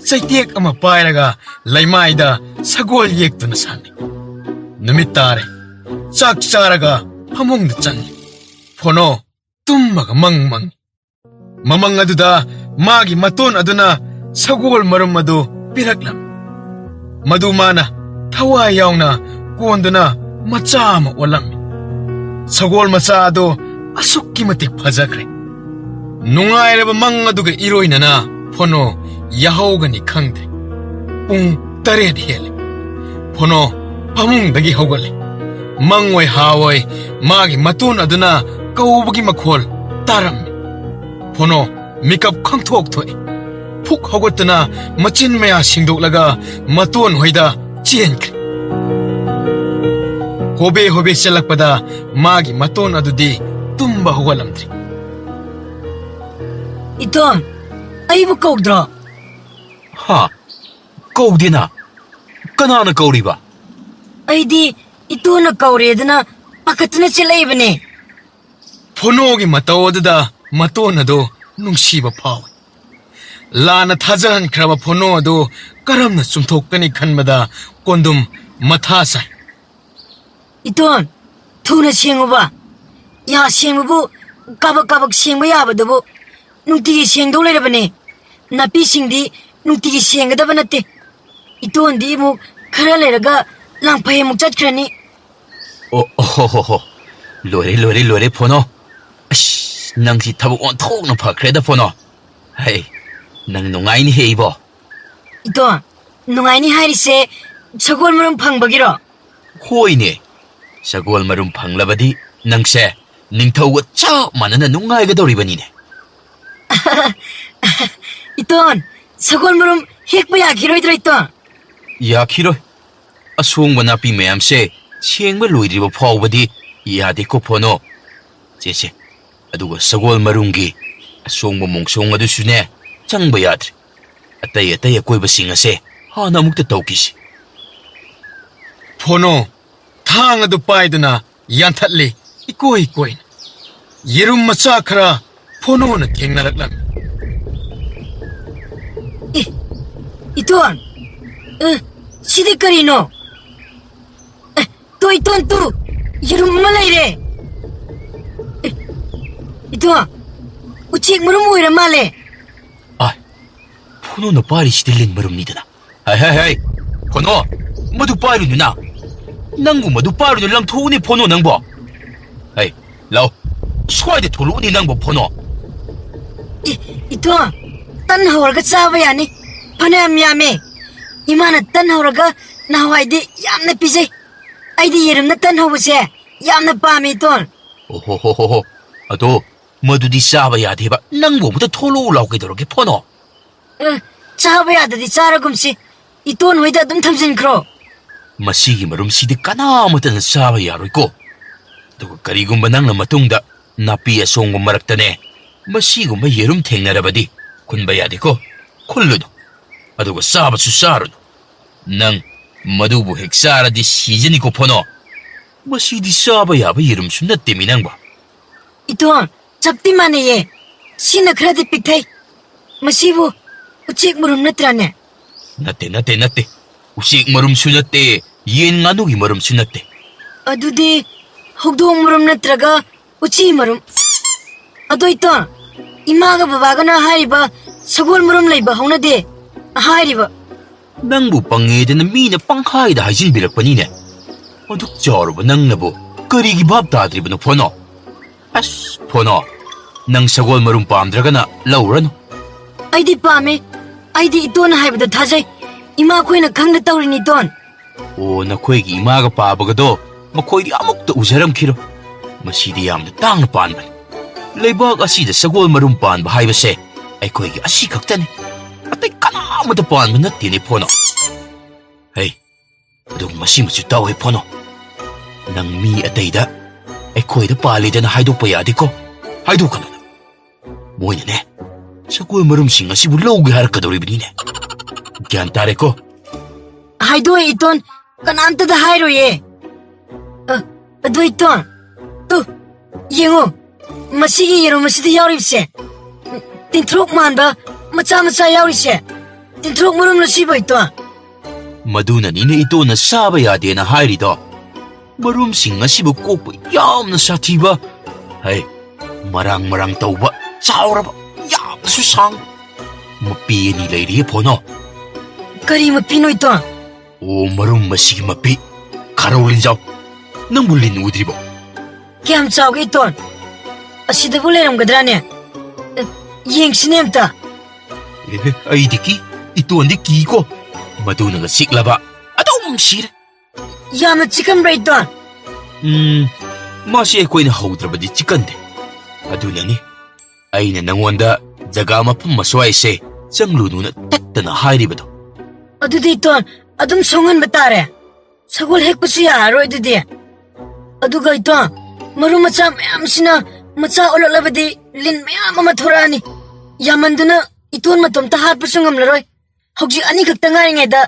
ꯆꯩꯇꯦꯛ ꯑꯃ ꯄꯥꯏꯔꯒ ꯂꯩꯃꯥꯏꯗ ꯁꯒꯣꯜ ꯌꯦꯛꯇꯨꯅ ꯁꯥꯟꯅꯩ꯫ ꯅꯨꯃꯤꯠ ꯇꯥꯔꯦ꯫ ꯆꯥꯛ ꯆꯥꯔꯒ ꯐꯃꯨꯡꯗ ꯆꯪꯉꯤ꯫ ꯐꯣꯅꯣ ꯇꯨꯝꯃꯒ ꯃꯪ ꯃꯪꯉꯤ꯫ ꯃꯃꯪ ꯑꯗꯨꯗ ꯃꯥꯒꯤ ꯃꯇꯣꯟ ꯑꯗꯨꯅ ꯁꯒꯣꯜ ꯃꯔꯨꯝ ꯑꯗꯨ ꯄꯤꯔꯛꯂꯝꯃꯤ꯫ ꯃꯗꯨ ꯃꯥꯅ ꯊꯋꯥꯏ ꯌꯥꯎꯅ ꯀꯣꯟꯗꯨꯅ ꯃꯆꯥ ꯑꯃ ꯑꯣꯜꯂꯝꯃꯤ꯫ ꯁꯒꯣꯜ ꯃꯆꯥ ꯑꯗꯨ ꯑꯁꯨꯛꯀꯤ ꯃꯇꯤꯛ ꯐꯖꯈ꯭ꯔꯦ꯫ ꯅꯨꯡꯉꯥꯏꯔꯕ ꯃꯪ ꯑꯗꯨꯒ ꯏꯔꯣꯏꯅꯅ ꯐꯣꯅꯣ ꯌꯥꯍꯧꯒꯅꯤ ꯈꯪꯗ꯭ꯔꯦ꯫ ꯄꯨꯡ ꯇꯔꯦꯠ ꯍꯦꯜꯂꯦ꯫ ꯐꯣꯅꯣ ꯐꯃꯨꯡꯗꯒꯤ ꯍꯧꯒꯠꯂꯦ꯫ ꯃꯪꯑꯣꯏ ꯍꯥꯑꯣꯏ ꯃꯥꯒꯤ ꯃꯇꯣꯟ ꯑꯗꯨꯅ ꯀꯧꯕꯒꯤ ꯃꯈꯣꯜ ꯇꯥꯔꯝꯃꯤ꯫ ꯐꯣꯅꯣ ꯃꯤꯀꯞ ꯈꯪꯊꯣꯛ ꯊꯣꯛꯏ꯫ ꯐꯨꯛ ꯍꯧꯒꯠꯇꯨꯅ ꯃꯆꯤꯟ ꯃꯌꯥ ꯁꯦꯡꯗꯣꯛꯂꯒ ꯃꯇꯣꯟ ꯍꯣꯏꯗ ꯆꯦꯟꯈ꯭ꯔꯦ꯫ ꯍꯣꯕꯦ ꯍꯣꯕꯦ ꯆꯦꯜꯂꯛꯄꯗ ꯃꯥꯒꯤ ꯃꯇꯣꯟ ꯑꯗꯨꯗꯤ ꯇꯨꯝꯕ ꯍꯧꯒꯠꯂꯝꯗ꯭ꯔꯤ꯫ ꯏꯇꯣꯟ, ꯑꯩꯕꯨ ꯀꯧꯗ꯭ꯔꯣ? ꯍꯥ? ꯀꯧꯗꯦꯅ꯫ ꯀꯅꯥꯅ ꯀꯧꯔꯤꯕ? ꯑꯩꯗꯤ ꯏꯇꯣꯟꯅ ꯀꯧꯔꯦꯗꯅ ꯄꯥꯈꯠꯇꯨꯅ ꯆꯦꯜꯂꯛꯏꯕꯅꯦ꯫ ꯐꯣꯅꯣꯒꯤ ꯃꯇꯧ ꯑꯗꯨꯗ ꯃꯇꯣꯟ ꯑꯗꯨ ꯅꯨꯡꯁꯤꯕ ꯐꯥꯎꯏ꯫ ꯂꯥꯟꯅ ꯊꯥꯖꯍꯟꯈ꯭ꯔꯕ ꯐꯣꯅꯣ ꯑꯗꯨ ꯀꯔꯝꯅ ꯆꯨꯝꯊꯣꯛꯀꯅꯤ ꯈꯟꯕꯗ ꯀꯣꯟꯗꯨꯝ ꯃꯊꯥ ꯁꯥꯏ꯫ ꯏꯇꯣꯟ, ꯊꯨꯅ ꯁꯦꯡꯉꯨꯕ꯫ ꯌꯥ ꯁꯦꯡꯕꯕꯨ ꯀꯥꯕꯛ ꯀꯥꯕꯛ ꯁꯦꯡꯕ ꯌꯥꯕꯗꯨꯕꯨ ꯅꯨꯡꯇꯤꯒꯤ ꯁꯦꯡꯗꯧ ꯂꯩꯔꯕꯅꯦ꯫ ꯅꯥꯄꯤꯁꯤꯡꯗꯤ ꯅꯨꯡꯇꯤꯒꯤ ꯁꯦꯡꯒꯗꯕ ꯅꯠꯇꯦ꯫ ꯏꯇꯣꯟꯗꯤ ꯑꯃꯨꯛ ꯈꯔ ꯂꯩꯔꯒ ꯂꯥꯡꯐꯩ ꯑꯃꯨꯛ ꯆꯠꯈ꯭ꯔꯅꯤ꯫ ꯑꯣ, ꯑꯣ, ꯍꯣ, ꯍꯣ, ꯍꯣ꯫ ꯂꯣꯏꯔꯦ, ꯂꯣꯏꯔꯦ, ꯂꯣꯏꯔꯦ, ꯐꯣꯅꯣ꯫ ꯑꯁ, ꯅꯪꯁꯤ ꯊꯕꯛ ꯑꯣꯟꯊꯣꯛꯅ ꯐꯈ꯭ꯔꯦꯗ, ꯐꯣꯅꯣ꯫ ꯍꯩ, ꯅꯪ ꯅꯨꯡꯉꯥꯏꯅꯤ ꯍꯦ, ꯏꯕꯣ꯫ ꯏꯇꯣꯟ, ꯅꯨꯡꯉꯥꯏꯅꯤ ꯍꯥꯏꯔꯤꯁꯦ ꯁꯒꯣꯜ ꯃꯔꯨꯝ ꯐꯪꯕꯒꯤꯔꯣ? ꯍꯣꯏꯅꯦ, ꯁꯒꯣꯜ ꯃꯔꯨꯝ ꯐꯪꯂꯕꯗꯤ ꯅꯪꯁꯦ ꯅꯤꯡꯊꯧꯒ ꯆꯞ ꯃꯥꯟꯅꯅ ꯅꯨꯡꯉꯥꯏꯒꯗꯧꯔꯤꯕꯅꯤꯅꯦ꯫ ꯏꯇꯣꯟ, ꯁꯒꯣꯜ ꯃꯔꯨꯝ ꯍꯦꯛꯄ ꯌꯥꯈꯤꯔꯣꯏꯗ꯭ꯔꯣ, ꯏꯇꯣꯟ? ꯌꯥꯈꯤꯔꯣꯏ꯫ ꯑꯁꯣꯡꯕ ꯅꯥꯄꯤ ꯃꯌꯥꯝꯁꯦ ꯁꯦꯡꯕ ꯂꯣꯏꯗ꯭ꯔꯤꯕ ꯐꯥꯎꯕꯗꯤ ꯌꯥꯗꯦꯀꯣ, ꯐꯣꯅꯣ꯫ ꯆꯦꯁꯦ, ꯑꯗꯨꯒ ꯁꯒꯣꯜ ꯃꯔꯨꯝꯒꯤ ꯑꯁꯣꯡꯕ ꯃꯣꯡꯁꯣꯡ ꯑꯗꯨꯁꯨꯅꯦ, ꯆꯪꯕ ꯌꯥꯗ꯭ꯔꯦ꯫ ꯑꯇꯩ ꯑꯇꯩ ꯑꯀꯣꯏꯕꯁꯤꯡ ꯑꯁꯦ ꯍꯥꯟꯅ ꯑꯃꯨꯛꯇ ꯇꯧꯈꯤꯁꯤ꯫ ꯐꯣꯅꯣ ꯊꯥꯡ ꯑꯗꯨ ꯄꯥꯏꯗꯨꯅ ꯌꯥꯟꯊꯠꯂꯤ, ꯏꯀꯣꯏ ꯀꯣꯏꯅ꯫ ꯌꯦꯔꯨꯝ ꯃꯆꯥ ꯈꯔ ꯐꯣꯅꯣꯅ ꯊꯦꯡꯅꯔꯛꯂꯝꯃꯤ꯫ ꯑꯦ, ꯏꯇꯣꯟ, ꯑꯦ, ꯁꯤꯗꯤ ꯀꯔꯤꯅꯣ? ꯑꯦ, ꯇꯣ, ꯏꯇꯣꯟ, ꯇꯨ, ꯌꯦꯔꯨꯝ ꯑꯃ ꯂꯩꯔꯦ꯫ ꯑꯦ, ꯏꯇꯣꯟ, ꯎꯆꯦꯛ ꯃꯔꯨꯝ ꯑꯣꯏꯔ ꯃꯥꯜꯂꯦ꯫ ꯑꯥꯏ, ꯐꯣꯅꯣꯅ ꯄꯥꯏꯔꯤꯁꯤꯗꯤ ꯂꯤꯟ ꯃꯔꯨꯝꯅꯤꯗꯅ꯫ ꯍꯩ, ꯍꯩ, ꯍꯩ, ꯐꯣꯅꯣ, ꯃꯗꯨ ꯄꯥꯏꯔꯨꯅꯨꯅ꯫ ꯅꯪꯕꯨ ꯃꯗꯨ ꯄꯥꯏꯔꯨꯅꯨ, ꯂꯪꯊꯣꯛꯎꯅꯤ ꯐꯣꯅꯣ ꯅꯪꯕꯣ꯫ ꯍꯩ, ꯂꯥꯎ, ꯁ꯭ꯋꯥꯏꯗ ꯊꯣꯛꯂꯛꯎꯅꯤ ꯅꯪꯕꯨ ꯐꯣꯅꯣ꯫ ꯏ-, ꯏꯇꯣꯟ, ꯇꯟ ꯍꯧꯔꯒ ꯆꯥꯕ ꯌꯥꯅꯤ꯫ ꯐꯅꯌꯥꯝ ꯌꯥꯝꯃꯦ꯫ ꯏꯃꯥꯅ ꯇꯟ ꯍꯧꯔꯒ ꯅꯍꯥꯟꯋꯥꯏꯗꯤ ꯌꯥꯝꯅ ꯄꯤꯖꯩ꯫ ꯑꯩꯗꯤ ꯌꯦꯔꯨꯝꯅ ꯇꯟ ꯍꯧꯕꯁꯦ ꯌꯥꯝꯅ ꯄꯥꯝꯃꯦ, ꯏꯇꯣꯟ꯫ ꯑꯣꯍꯣ ꯍꯣ ꯍꯣ ꯍꯣ꯫ ꯑꯗꯣ ꯃꯗꯨꯗꯤ ꯆꯥꯕ ꯌꯥꯗꯦꯕ꯫ ꯅꯪꯕꯨ ꯑꯃꯨꯛꯇ ꯊꯣꯛꯂꯛꯎ ꯂꯥꯎ ꯀꯩꯗꯧꯔꯒꯦ ꯐꯣꯅꯣ? ꯑ, ꯆꯥꯕ ꯌꯥꯗꯗꯤ ꯆꯥꯔꯒꯨꯝꯁꯤ꯫ ꯏꯇꯣꯟ ꯍꯣꯏꯗ ꯑꯗꯨꯝ ꯊꯝꯖꯤꯟꯈ꯭ꯔꯣ꯫ ꯃꯁꯤꯒꯤ ꯃꯔꯨꯝꯁꯤꯗꯤ ꯀꯅꯥ ꯑꯃꯠꯇꯅ ꯆꯥꯕ ꯌꯥꯔꯣꯏꯀꯣ꯫ ꯑꯗꯨꯒ ꯀꯔꯤꯒꯨꯝꯕ ꯅꯪꯅ ꯃꯇꯨꯡꯗ ꯅꯥꯄꯤ ꯑꯁꯣꯡꯕ ꯃꯔꯛꯇꯅꯦ, ꯃꯁꯤꯒꯨꯝꯕ ꯌꯦꯔꯨꯝ ꯊꯦꯡꯅꯔꯕꯗꯤ ꯈꯨꯟꯕ ꯌꯥꯗꯦꯀꯣ꯫ ꯈꯨꯜꯂꯨꯅꯨ꯫ ꯑꯗꯨꯒ ꯆꯥꯕꯁꯨ ꯆꯥꯔꯨꯅꯨ꯫ ꯅꯪ ꯃꯗꯨꯕꯨ ꯍꯦꯛ ꯆꯥꯔꯗꯤ ꯁꯤꯖꯅꯤꯀꯣ ꯐꯣꯅꯣ꯫ ꯃꯁꯤꯗꯤ ꯆꯥꯕ ꯌꯥꯕ ꯌꯦꯔꯨꯝꯁꯨ ꯅꯠꯇꯦ ꯃꯤ ꯅꯪꯕꯣ꯫ ꯏꯇꯣꯟ, ꯆꯞꯇꯤ ꯃꯥꯟꯅꯩꯌꯦ꯫ ꯁꯤꯅ ꯈꯔꯗꯤ ꯄꯤꯛꯊꯩ꯫ ꯃꯁꯤꯕꯨ ꯎꯆꯦꯛ ꯃꯔꯨꯝ ꯅꯠꯇ꯭ꯔꯥꯅꯦ? ꯅꯠꯇꯦ, ꯅꯠꯇꯦ, ꯅꯠꯇꯦ꯫ ꯎꯆꯦꯛ ꯃꯔꯨꯝꯁꯨ ꯅꯠꯇꯦ, ꯌꯦꯟ ꯉꯥꯅꯨꯒꯤ ꯃꯔꯨꯝꯁꯨ ꯅꯠꯇꯦ꯫ ꯑꯗꯨꯗꯤ ꯍꯧꯗꯣꯡ ꯃꯔꯨꯝ ꯅꯠꯇ꯭ꯔꯒ ꯎꯆꯤ ꯃꯔꯨꯝ꯫ ꯑꯗꯣ ꯏꯇꯣꯟ, ꯏꯃꯥꯒ ꯕꯕꯥꯒꯅ ꯍꯥꯏꯔꯤꯕ ꯁꯒꯣꯜ ꯃꯔꯨꯝ ꯂꯩꯕ ꯍꯧꯅꯗꯦ ꯍꯥꯏꯔꯤꯕ꯫ ꯅꯪꯕꯨ ꯄꯪꯉꯦꯗꯅ ꯃꯤꯅ ꯄꯪꯈꯥꯏꯗ ꯍꯥꯏꯖꯤꯟꯕꯤꯔꯛꯄꯅꯤꯅꯦ꯫ ꯑꯗꯨꯛ ꯆꯥꯎꯔꯕ ꯅꯪꯅꯕꯨ ꯀꯔꯤꯒꯤ ꯚꯥꯞ ꯇꯥꯗ꯭ꯔꯤꯕꯅꯣ, ꯐꯣꯅꯣ? ꯑꯁ, ꯐꯣꯅꯣ, ꯅꯪ ꯁꯒꯣꯜ ꯃꯔꯨꯝ ꯄꯥꯝꯗ꯭ꯔꯒꯅ ꯂꯧꯔꯅꯨ꯫ ꯑꯩꯗꯤ ꯄꯥꯝꯃꯦ꯫ ꯑꯩꯗꯤ ꯏꯇꯣꯟꯅ ꯍꯥꯏꯕꯗ ꯊꯥꯖꯩ꯫ ꯏꯃꯥꯈꯣꯏꯅ ꯈꯪꯅ ꯇꯧꯔꯤꯅꯤ, ꯏꯇꯣꯟ꯫ ꯑꯣ, ꯅꯈꯣꯏꯒꯤ ꯏꯃꯥꯒ ꯄꯥꯕꯒꯗꯣ ꯃꯈꯣꯏꯗꯤ ꯑꯃꯨꯛꯇ ꯎꯖꯔꯝꯈꯤꯔꯣꯏ꯫ ꯃꯁꯤꯗꯤ ꯌꯥꯝꯅ ꯇꯥꯡꯅ ꯄꯥꯟꯕꯅꯤ꯫ ꯂꯩꯕꯥꯛ ꯑꯁꯤꯗ ꯁꯒꯣꯜ ꯃꯔꯨꯝ ꯄꯥꯟꯕ ꯍꯥꯏꯕꯁꯦ ꯑꯩꯈꯣꯏꯒꯤ ꯑꯁꯤ ꯈꯛꯇꯅꯤ꯫ ꯑꯇꯩ ꯀꯅꯥꯃꯠꯇ ꯄꯥꯟꯕ ꯅꯠꯇꯦꯅꯦ, ꯐꯣꯅꯣ꯫ ꯍꯩ, ꯑꯗꯨꯒ ꯃꯁꯤꯃꯁꯨ ꯇꯥꯎꯍꯦ, ꯐꯣꯅꯣ꯫ ꯅꯪ ꯃꯤ ꯑꯇꯩꯗ ꯑꯩꯈꯣꯏꯗ ꯄꯥꯜꯂꯤꯗꯅ ꯍꯥꯏꯗꯣꯛꯄ ꯌꯥꯗꯦꯀꯣ꯫ ꯍꯥꯏꯗꯣꯛꯀꯅꯨ꯫ ꯃꯣꯏꯅꯅꯦ, ꯁꯒꯣꯜ ꯃꯔꯨꯝꯁꯤꯡ ꯑꯁꯤꯕꯨ ꯂꯧꯒꯦ ꯍꯥꯏꯔꯛꯀꯗꯧꯔꯤꯕꯅꯤꯅꯦ꯫ ꯒ꯭ꯌꯥꯟ ꯇꯥꯔꯦꯀꯣ? ꯍꯥꯏꯗꯣꯛꯑꯦ, ꯏꯇꯣꯟ꯫ ꯀꯅꯥꯝꯇꯗ ꯍꯥꯏꯔꯣꯏꯌꯦ꯫ ꯑ, ꯑꯗꯣ ꯏꯇꯣꯟ, ꯇꯨ, ꯌꯦꯡꯉꯣ꯫ ꯃꯁꯤꯒꯤ ꯌꯦꯔꯨꯝ ꯑꯁꯤꯗ ꯌꯥꯎꯔꯤꯕꯁꯦ, ꯇꯤꯟꯊ꯭ꯔꯣꯛ ꯃꯥꯟꯕ ꯃꯆꯥ ꯃꯆꯥ ꯌꯥꯎꯔꯤꯁꯦ, ꯇꯤꯟꯊ꯭ꯔꯣꯛ ꯃꯔꯨꯝꯂꯣ ꯁꯤꯕꯣ, ꯏꯇꯣꯟ? ꯃꯗꯨꯅꯅꯤꯅꯦ ꯏꯇꯣꯟꯅ ꯆꯥꯕ ꯌꯥꯗꯦꯅ ꯍꯥꯏꯔꯤꯗꯣ꯫ ꯃꯔꯨꯝꯁꯤꯡ ꯑꯁꯤꯕꯨ ꯀꯣꯛꯄ ꯌꯥꯝꯅ ꯁꯥꯊꯤꯕ, ꯍꯩ, ꯃꯔꯥꯡ ꯃꯔꯥꯡ ꯇꯧꯕ, ꯆꯥꯎꯔꯕ, ꯌꯥꯝꯅꯁꯨ ꯁꯥꯡꯕ ꯃꯄꯤ ꯑꯅꯤ ꯂꯩꯔꯤꯌꯦ, ꯐꯣꯅꯣ꯫ ꯀꯔꯤ ꯃꯄꯤꯅꯣ, ꯏꯇꯣꯟ? ꯑꯣ, ꯃꯔꯨꯝ ꯃꯁꯤꯒꯤ ꯃꯄꯤ, ꯈꯥꯔꯧ ꯂꯤꯟꯖꯥꯎ꯫ ꯅꯪꯕꯨ ꯂꯤꯟ ꯎꯗ꯭ꯔꯤꯕꯣ? ꯀꯌꯥꯝ ꯆꯥꯎꯒꯦ, ꯏꯇꯣꯟ? ꯑꯁꯤꯗꯕꯨ ꯂꯩꯔꯝꯒꯗ꯭ꯔꯥꯅꯦ? ꯑꯦ, ꯌꯦꯡꯁꯤꯅꯦ ꯑꯝꯇ꯫ ꯑꯦ, ꯑꯩꯗꯤ ꯀꯤ, ꯏꯇꯣꯟꯗꯤ ꯀꯤꯀꯣ꯫ ꯃꯗꯨꯅꯒ ꯆꯤꯛꯂꯕ ꯑꯗꯨꯝ ꯁꯤꯔꯦ꯫ ꯌꯥꯝꯅ ꯆꯤꯛꯀꯟꯕ꯭ꯔꯥ, ꯏꯇꯣꯟ? ꯎꯝ, ꯃꯥꯁꯤ ꯑꯩꯈꯣꯏꯅ ꯍꯧꯗ꯭ꯔꯕꯗꯤ ꯆꯤꯛꯀꯟꯗꯦ꯫ ꯑꯗꯨꯅꯅꯤ ꯑꯩꯅ ꯅꯉꯣꯟꯗ ꯖꯒꯥ ꯃꯐꯝ ꯑꯁ꯭ꯋꯥꯏꯁꯦ ꯆꯪꯂꯨꯅꯨꯅ ꯇꯠꯇꯅ ꯍꯥꯏꯔꯤꯕꯗꯣ꯫ ꯑꯗꯨꯗꯤ, ꯏꯇꯣꯟ, ꯑꯗꯨꯝ ꯁꯣꯡꯍꯟꯕ ꯇꯥꯔꯦ꯫ ꯁꯒꯣꯜ ꯍꯦꯛꯄꯁꯨ ꯌꯥꯔꯔꯣꯏ ꯑꯗꯨꯗꯤ꯫ ꯑꯗꯨꯒ, ꯏꯇꯣꯟ, ꯃꯔꯨ ꯃꯆꯥ ꯃꯌꯥꯝꯁꯤꯅ ꯃꯆꯥ ꯑꯣꯜꯂꯛꯂꯕꯗꯤ ꯂꯤꯟ ꯃꯌꯥꯝ ꯑꯃ ꯊꯣꯔꯛꯑꯅꯤ꯫ ꯌꯥꯝꯃꯟꯗꯨꯅ ꯏꯇꯣꯟ ꯃꯇꯣꯝꯇ ꯍꯥꯠꯄꯁꯨ ꯉꯝꯂꯔꯣꯏ꯫ ꯍꯧꯖꯤꯛ ꯑꯅꯤꯈꯛꯇ ꯉꯥꯏꯔꯤꯉꯩꯗ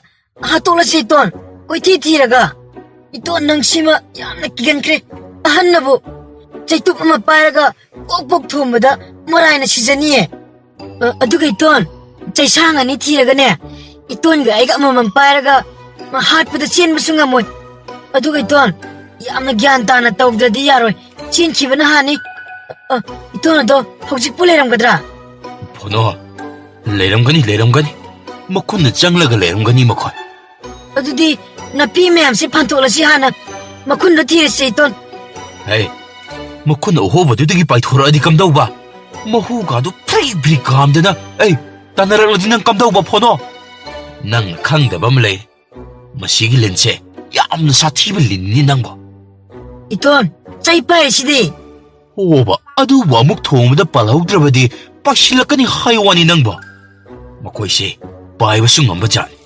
ꯍꯥꯠꯇꯣꯛꯂꯁꯤ, ꯏꯇꯣꯟ꯫ ꯀꯣꯏꯊꯤ ꯊꯤꯔꯒ꯫ ꯏꯇꯣꯟ, ꯅꯪ ꯁꯤꯃ ꯌꯥꯝꯅ ꯀꯤꯒꯟꯈ꯭ꯔꯦ꯫ ꯑꯍꯟꯅꯕꯨ ꯆꯩꯇꯨꯞ ꯑꯃ ꯄꯥꯏꯔꯒ ꯄꯣꯛ ꯄꯣꯛ ꯊꯣꯝꯕꯗ ꯃꯔꯥꯏꯅ ꯁꯤꯖꯅꯤꯌꯦ꯫ ꯑ, ꯑꯗꯨꯒ ꯏꯇꯣꯟ, ꯆꯩꯁꯥꯡ ꯑꯅꯤ ꯊꯤꯔꯒꯅꯦ, ꯏꯇꯣꯟꯒ ꯑꯩꯒ ꯑꯃꯃꯝ ꯄꯥꯏꯔꯒ ꯍꯥꯠꯄꯗ ꯆꯦꯟꯕꯁꯨ ꯉꯝꯃꯣꯏ꯫ ꯑꯗꯨꯒ ꯏꯇꯣꯟ, ꯌꯥꯝꯅ ꯒ꯭ꯌꯥꯟ ꯇꯥꯅ ꯇꯧꯗ꯭ꯔꯗꯤ ꯌꯥꯔꯣꯏ꯫ ꯆꯦꯟꯈꯤꯕꯅ ꯍꯥꯟꯅꯤ꯫ ꯑ, ꯏꯇꯣꯟ ꯑꯗꯣ ꯍꯧꯖꯤꯛꯄꯨ ꯂꯩꯔꯝꯒꯗ꯭ꯔꯥ? ꯐꯣꯅꯣ, ꯂꯩꯔꯝꯒꯅꯤ, ꯂꯩꯔꯝꯒꯅꯤ꯫ ꯃꯈꯨꯟꯗ ꯆꯪꯂꯒ ꯂꯩꯔꯝꯒꯅꯤ ꯃꯈꯣꯏ꯫ ꯑꯗꯨꯗꯤ ꯅꯥꯄꯤ ꯃꯌꯥꯝꯁꯦ ꯐꯥꯟꯊꯣꯛꯂꯁꯤ ꯍꯥꯟꯅ꯫ ꯃꯈꯨꯟꯗꯣ ꯊꯤꯔꯁꯤ, ꯏꯇꯣꯟ꯫ ꯑꯩ, ꯃꯈꯨꯟ ꯑꯍꯣꯕꯗꯨꯗꯒꯤ ꯄꯥꯏꯊꯣꯔꯛꯑꯗꯤ ꯀꯝꯗꯧꯕ? ꯃꯍꯨꯒꯥꯗꯨ ꯐ꯭ꯔꯤ ꯐ꯭ꯔꯤ ꯀꯥꯝꯗꯅ, ꯑꯩ, ꯇꯥꯟꯅꯔꯛꯂꯗꯤ ꯅꯪ ꯀꯝꯗꯧꯕ, ꯐꯣꯅꯣ? ꯅꯪꯅ ꯈꯪꯗꯕ ꯑꯃ ꯂꯩ꯫ ꯃꯁꯤꯒꯤ ꯂꯤꯟꯁꯦ ꯌꯥꯝꯅ ꯁꯥꯊꯤꯕ ꯂꯤꯟꯅꯤ ꯅꯪꯕꯣ꯫ ꯏꯇꯣꯟ, ꯆꯩ ꯄꯥꯏꯔꯤꯁꯤꯗꯤ꯫ ꯑꯣꯕ, ꯑꯗꯨꯕꯨ ꯑꯃꯨꯛ ꯊꯣꯡꯕꯗ ꯄꯥꯜꯍꯧꯗ꯭ꯔꯕꯗꯤ ꯄꯥꯏꯁꯤꯜꯂꯛꯀꯅꯤ ꯍꯥꯏ ꯋꯥꯅꯤ ꯅꯪꯕꯣ꯫ ꯃꯈꯣꯏꯁꯦ ꯄꯥꯏꯕꯁꯨ ꯉꯝꯕ ꯖꯥꯠꯅꯤ꯫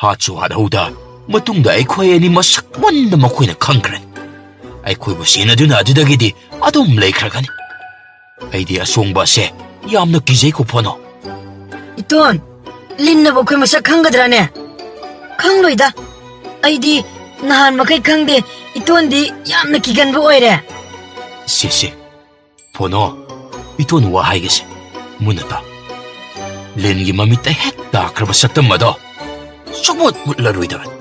ꯍꯥꯠꯁꯨ ꯍꯥꯠꯍꯧꯗ, ꯃꯇꯨꯡꯗ ꯑꯩꯈꯣꯏ ꯑꯅꯤ ꯃꯁꯛ ꯃꯨꯟꯅ ꯃꯈꯣꯏꯅ ꯈꯪꯈ꯭ꯔꯅꯤ꯫ ꯑꯩꯈꯣꯏꯕꯨ ꯁꯦꯟꯅꯗꯨꯅ ꯑꯗꯨꯗꯒꯤꯗꯤ ꯑꯗꯨꯝ ꯂꯩꯈ꯭ꯔꯒꯅꯤ꯫ ꯑꯩꯗꯤ ꯑꯁꯣꯡꯕ ꯑꯁꯦ ꯌꯥꯝꯅ ꯀꯤꯖꯩꯀꯣ, ꯐꯣꯅꯣ꯫ ꯏꯇꯣꯟ, ꯂꯤꯟꯅꯕꯨ ꯑꯩꯈꯣꯏ ꯃꯁꯛ ꯈꯪꯒꯗ꯭ꯔꯥꯅꯦ? ꯈꯪꯂꯣꯏꯗ꯫ ꯑꯩꯗꯤ ꯅꯍꯥꯟ ꯃꯈꯩ ꯈꯪꯗꯦ, ꯏꯇꯣꯟꯗꯤ ꯌꯥꯝꯅ ꯀꯤꯒꯟꯕ ꯑꯣꯏꯔꯦ꯫ ꯁꯦ, ꯁꯦ, ꯐꯣꯅꯣ, ꯏꯇꯣꯟ ꯋꯥ ꯍꯥꯏꯒꯦꯁꯦ, ꯃꯨꯟꯅ ꯇꯥꯎ꯫ ꯂꯤꯟꯒꯤ ꯃꯃꯤꯠꯇ ꯍꯦꯛ ꯇꯥꯈ꯭ꯔꯕ ꯁꯛꯇꯝ ꯑꯗꯣ ꯁꯨꯛꯃꯨꯠ ꯃꯨꯠꯂꯔꯣꯏꯗꯕꯅꯤ꯫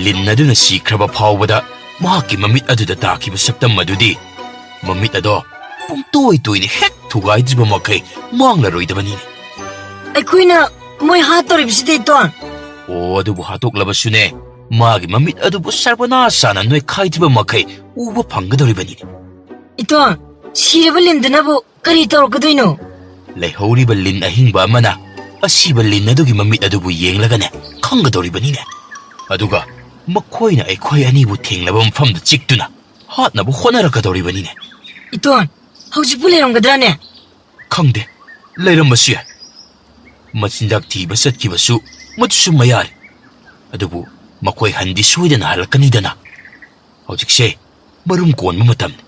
ꯂꯤꯟ ꯑꯗꯨꯅ ꯁꯤꯈ꯭ꯔꯕ ꯐꯥꯎꯕꯗ ꯃꯍꯥꯛꯀꯤ ꯃꯃꯤꯠ ꯑꯗꯨꯗ ꯇꯥꯈꯤꯕ ꯁꯛꯇꯝ ꯑꯗꯨꯗꯤ ꯃꯃꯤꯠ ꯑꯗꯣ ꯄꯨꯡꯇꯣꯏ ꯇꯣꯏꯅ ꯍꯦꯛ ꯊꯨꯒꯥꯏꯗ꯭ꯔꯤꯕ ꯃꯈꯩ ꯃꯥꯡꯂꯔꯣꯏꯗꯕꯅꯤꯅꯦ꯫ ꯑꯩꯈꯣꯏꯅ ꯃꯣꯏ ꯍꯥꯠꯇꯧꯔꯤꯕꯁꯤꯗꯤ, ꯏꯇꯣꯟ꯫ ꯑꯣ, ꯑꯗꯨꯕꯨ ꯍꯥꯠꯇꯣꯛꯂꯕꯁꯨꯅꯦ, ꯃꯥꯒꯤ ꯃꯃꯤꯠ ꯑꯗꯨꯕꯨ ꯁꯔꯕꯅꯥꯁꯥꯅ ꯅꯣꯏꯈꯥꯏꯗ꯭ꯔꯤꯕ ꯃꯈꯩ ꯎꯕ ꯐꯪꯒꯗꯧꯔꯤꯕꯅꯤꯅꯦ꯫ ꯏꯇꯣꯟ, ꯁꯤꯔꯕ ꯂꯤꯟꯗꯨꯅꯕꯨ ꯀꯔꯤ ꯇꯧꯔꯛꯀꯗꯣꯏꯅꯣ? ꯂꯩꯍꯧꯔꯤꯕ ꯂꯤꯟ ꯑꯍꯤꯡꯕ ꯑꯃꯅ ꯑꯁꯤꯕ ꯂꯤꯟ ꯑꯗꯨꯒꯤ ꯃꯃꯤꯠ ꯑꯗꯨꯕꯨ ꯌꯦꯡꯂꯒꯅꯦ ꯈꯪꯒꯗꯧꯔꯤꯕꯅꯤꯅꯦ꯫ ꯑꯗꯨꯒ ꯃꯈꯣꯏꯅ ꯑꯩꯈꯣꯏ ꯑꯅꯤꯕꯨ ꯊꯦꯡꯂꯕ ꯃꯐꯝꯗ ꯆꯤꯛꯇꯨꯅ ꯍꯥꯠꯅꯕ ꯍꯣꯠꯅꯔꯛꯀꯗꯧꯔꯤꯕꯅꯤꯅꯦ꯫ ꯏꯇꯣꯟ, ꯍꯧꯖꯤꯛꯄꯨ ꯂꯩꯔꯝꯒꯗ꯭ꯔꯥꯅꯦ? ꯈꯪꯗꯦ, ꯂꯩꯔꯝꯕꯁꯨ ꯌꯥꯏ꯫ ꯃꯆꯤꯟꯖꯥꯛ ꯊꯤꯕ ꯆꯠꯈꯤꯕꯁꯨ ꯃꯗꯨꯁꯨ ꯃꯌꯥꯔꯤ꯫ ꯑꯗꯨꯕꯨ ꯃꯈꯣꯏ ꯍꯟꯗꯤ ꯁꯣꯏꯗꯅ ꯍꯜꯂꯛꯀꯅꯤꯗꯅ꯫ ꯍꯧꯖꯤꯛꯁꯦ ꯃꯔꯨꯝ ꯀꯣꯟꯕ ꯃꯇꯝꯅꯤ꯫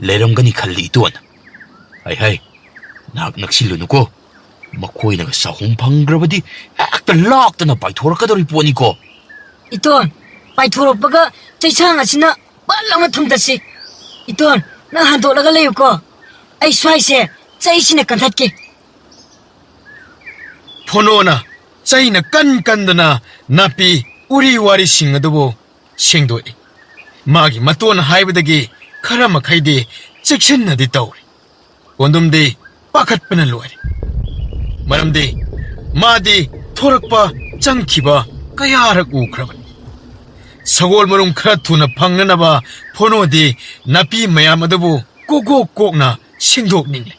ꯂꯩꯔꯝꯒꯅꯤ ꯈꯜꯂꯤ, ꯏꯇꯣꯟ꯫ ꯍꯩ ꯍꯩ, ꯅꯍꯥꯛ ꯅꯛꯁꯤꯜꯂꯨꯅꯨꯀꯣ꯫ ꯃꯈꯣꯏꯅꯒ ꯆꯍꯨꯝ ꯐꯪꯈ꯭ꯔꯕꯗꯤ ꯍꯦꯛꯇ ꯂꯥꯛꯇꯅ ꯄꯥꯏꯊꯣꯔꯛꯀꯗꯧꯔꯤ ꯄꯣꯠꯅꯤꯀꯣ꯫ ꯏꯇꯣꯟ, ꯄꯥꯏꯊꯣꯔꯛꯄꯒ ꯆꯩꯁꯥꯡ ꯑꯁꯤꯅ ꯄꯠ ꯂꯥꯎꯅ ꯊꯨꯝꯇꯠꯁꯤ꯫ ꯏꯇꯣꯟ, ꯅꯪ ꯍꯟꯗꯣꯛꯂꯒ ꯂꯩꯌꯨꯀꯣ꯫ ꯑꯩ ꯁ꯭ꯋꯥꯏꯁꯦ ꯆꯩꯁꯤꯅ ꯀꯟꯊꯠꯀꯦ꯫ ꯐꯣꯅꯣꯅ ꯆꯩꯅ ꯀꯟ ꯀꯟꯗꯅ ꯅꯥꯄꯤ ꯎꯔꯤ ꯋꯥꯔꯤꯁꯤꯡ ꯑꯗꯨꯕꯨ ꯁꯦꯡꯗꯣꯛꯏ꯫ ꯃꯥꯒꯤ ꯃꯇꯣꯟ ꯍꯥꯏꯕꯗꯒꯤ ꯈꯔ ꯃꯈꯩꯗꯤ ꯆꯦꯛꯁꯤꯟꯅꯗꯤ ꯇꯧꯔꯤ꯫ ꯀꯣꯟꯗꯨꯝꯗꯤ ꯄꯥꯈꯠꯄꯅ ꯂꯣꯏꯔꯦ꯫ ꯃꯔꯝꯗꯤ ꯃꯥꯗꯤ ꯊꯣꯔꯛꯄ ꯆꯪꯈꯤꯕ ꯀꯌꯥꯔꯛ ꯎꯈ꯭ꯔꯕꯅꯤ꯫ ꯁꯒꯣꯜ ꯃꯔꯨꯝ ꯈꯔ ꯊꯨꯅ ꯐꯪꯅꯅꯕ ꯐꯣꯅꯣꯗꯤ ꯅꯥꯄꯤ ꯃꯌꯥꯝ ꯑꯗꯨꯕꯨ ꯀꯣꯛ ꯀꯣꯛ ꯀꯣꯛꯅ ꯁꯦꯡꯗꯣꯛꯅꯤꯡꯂꯦ꯫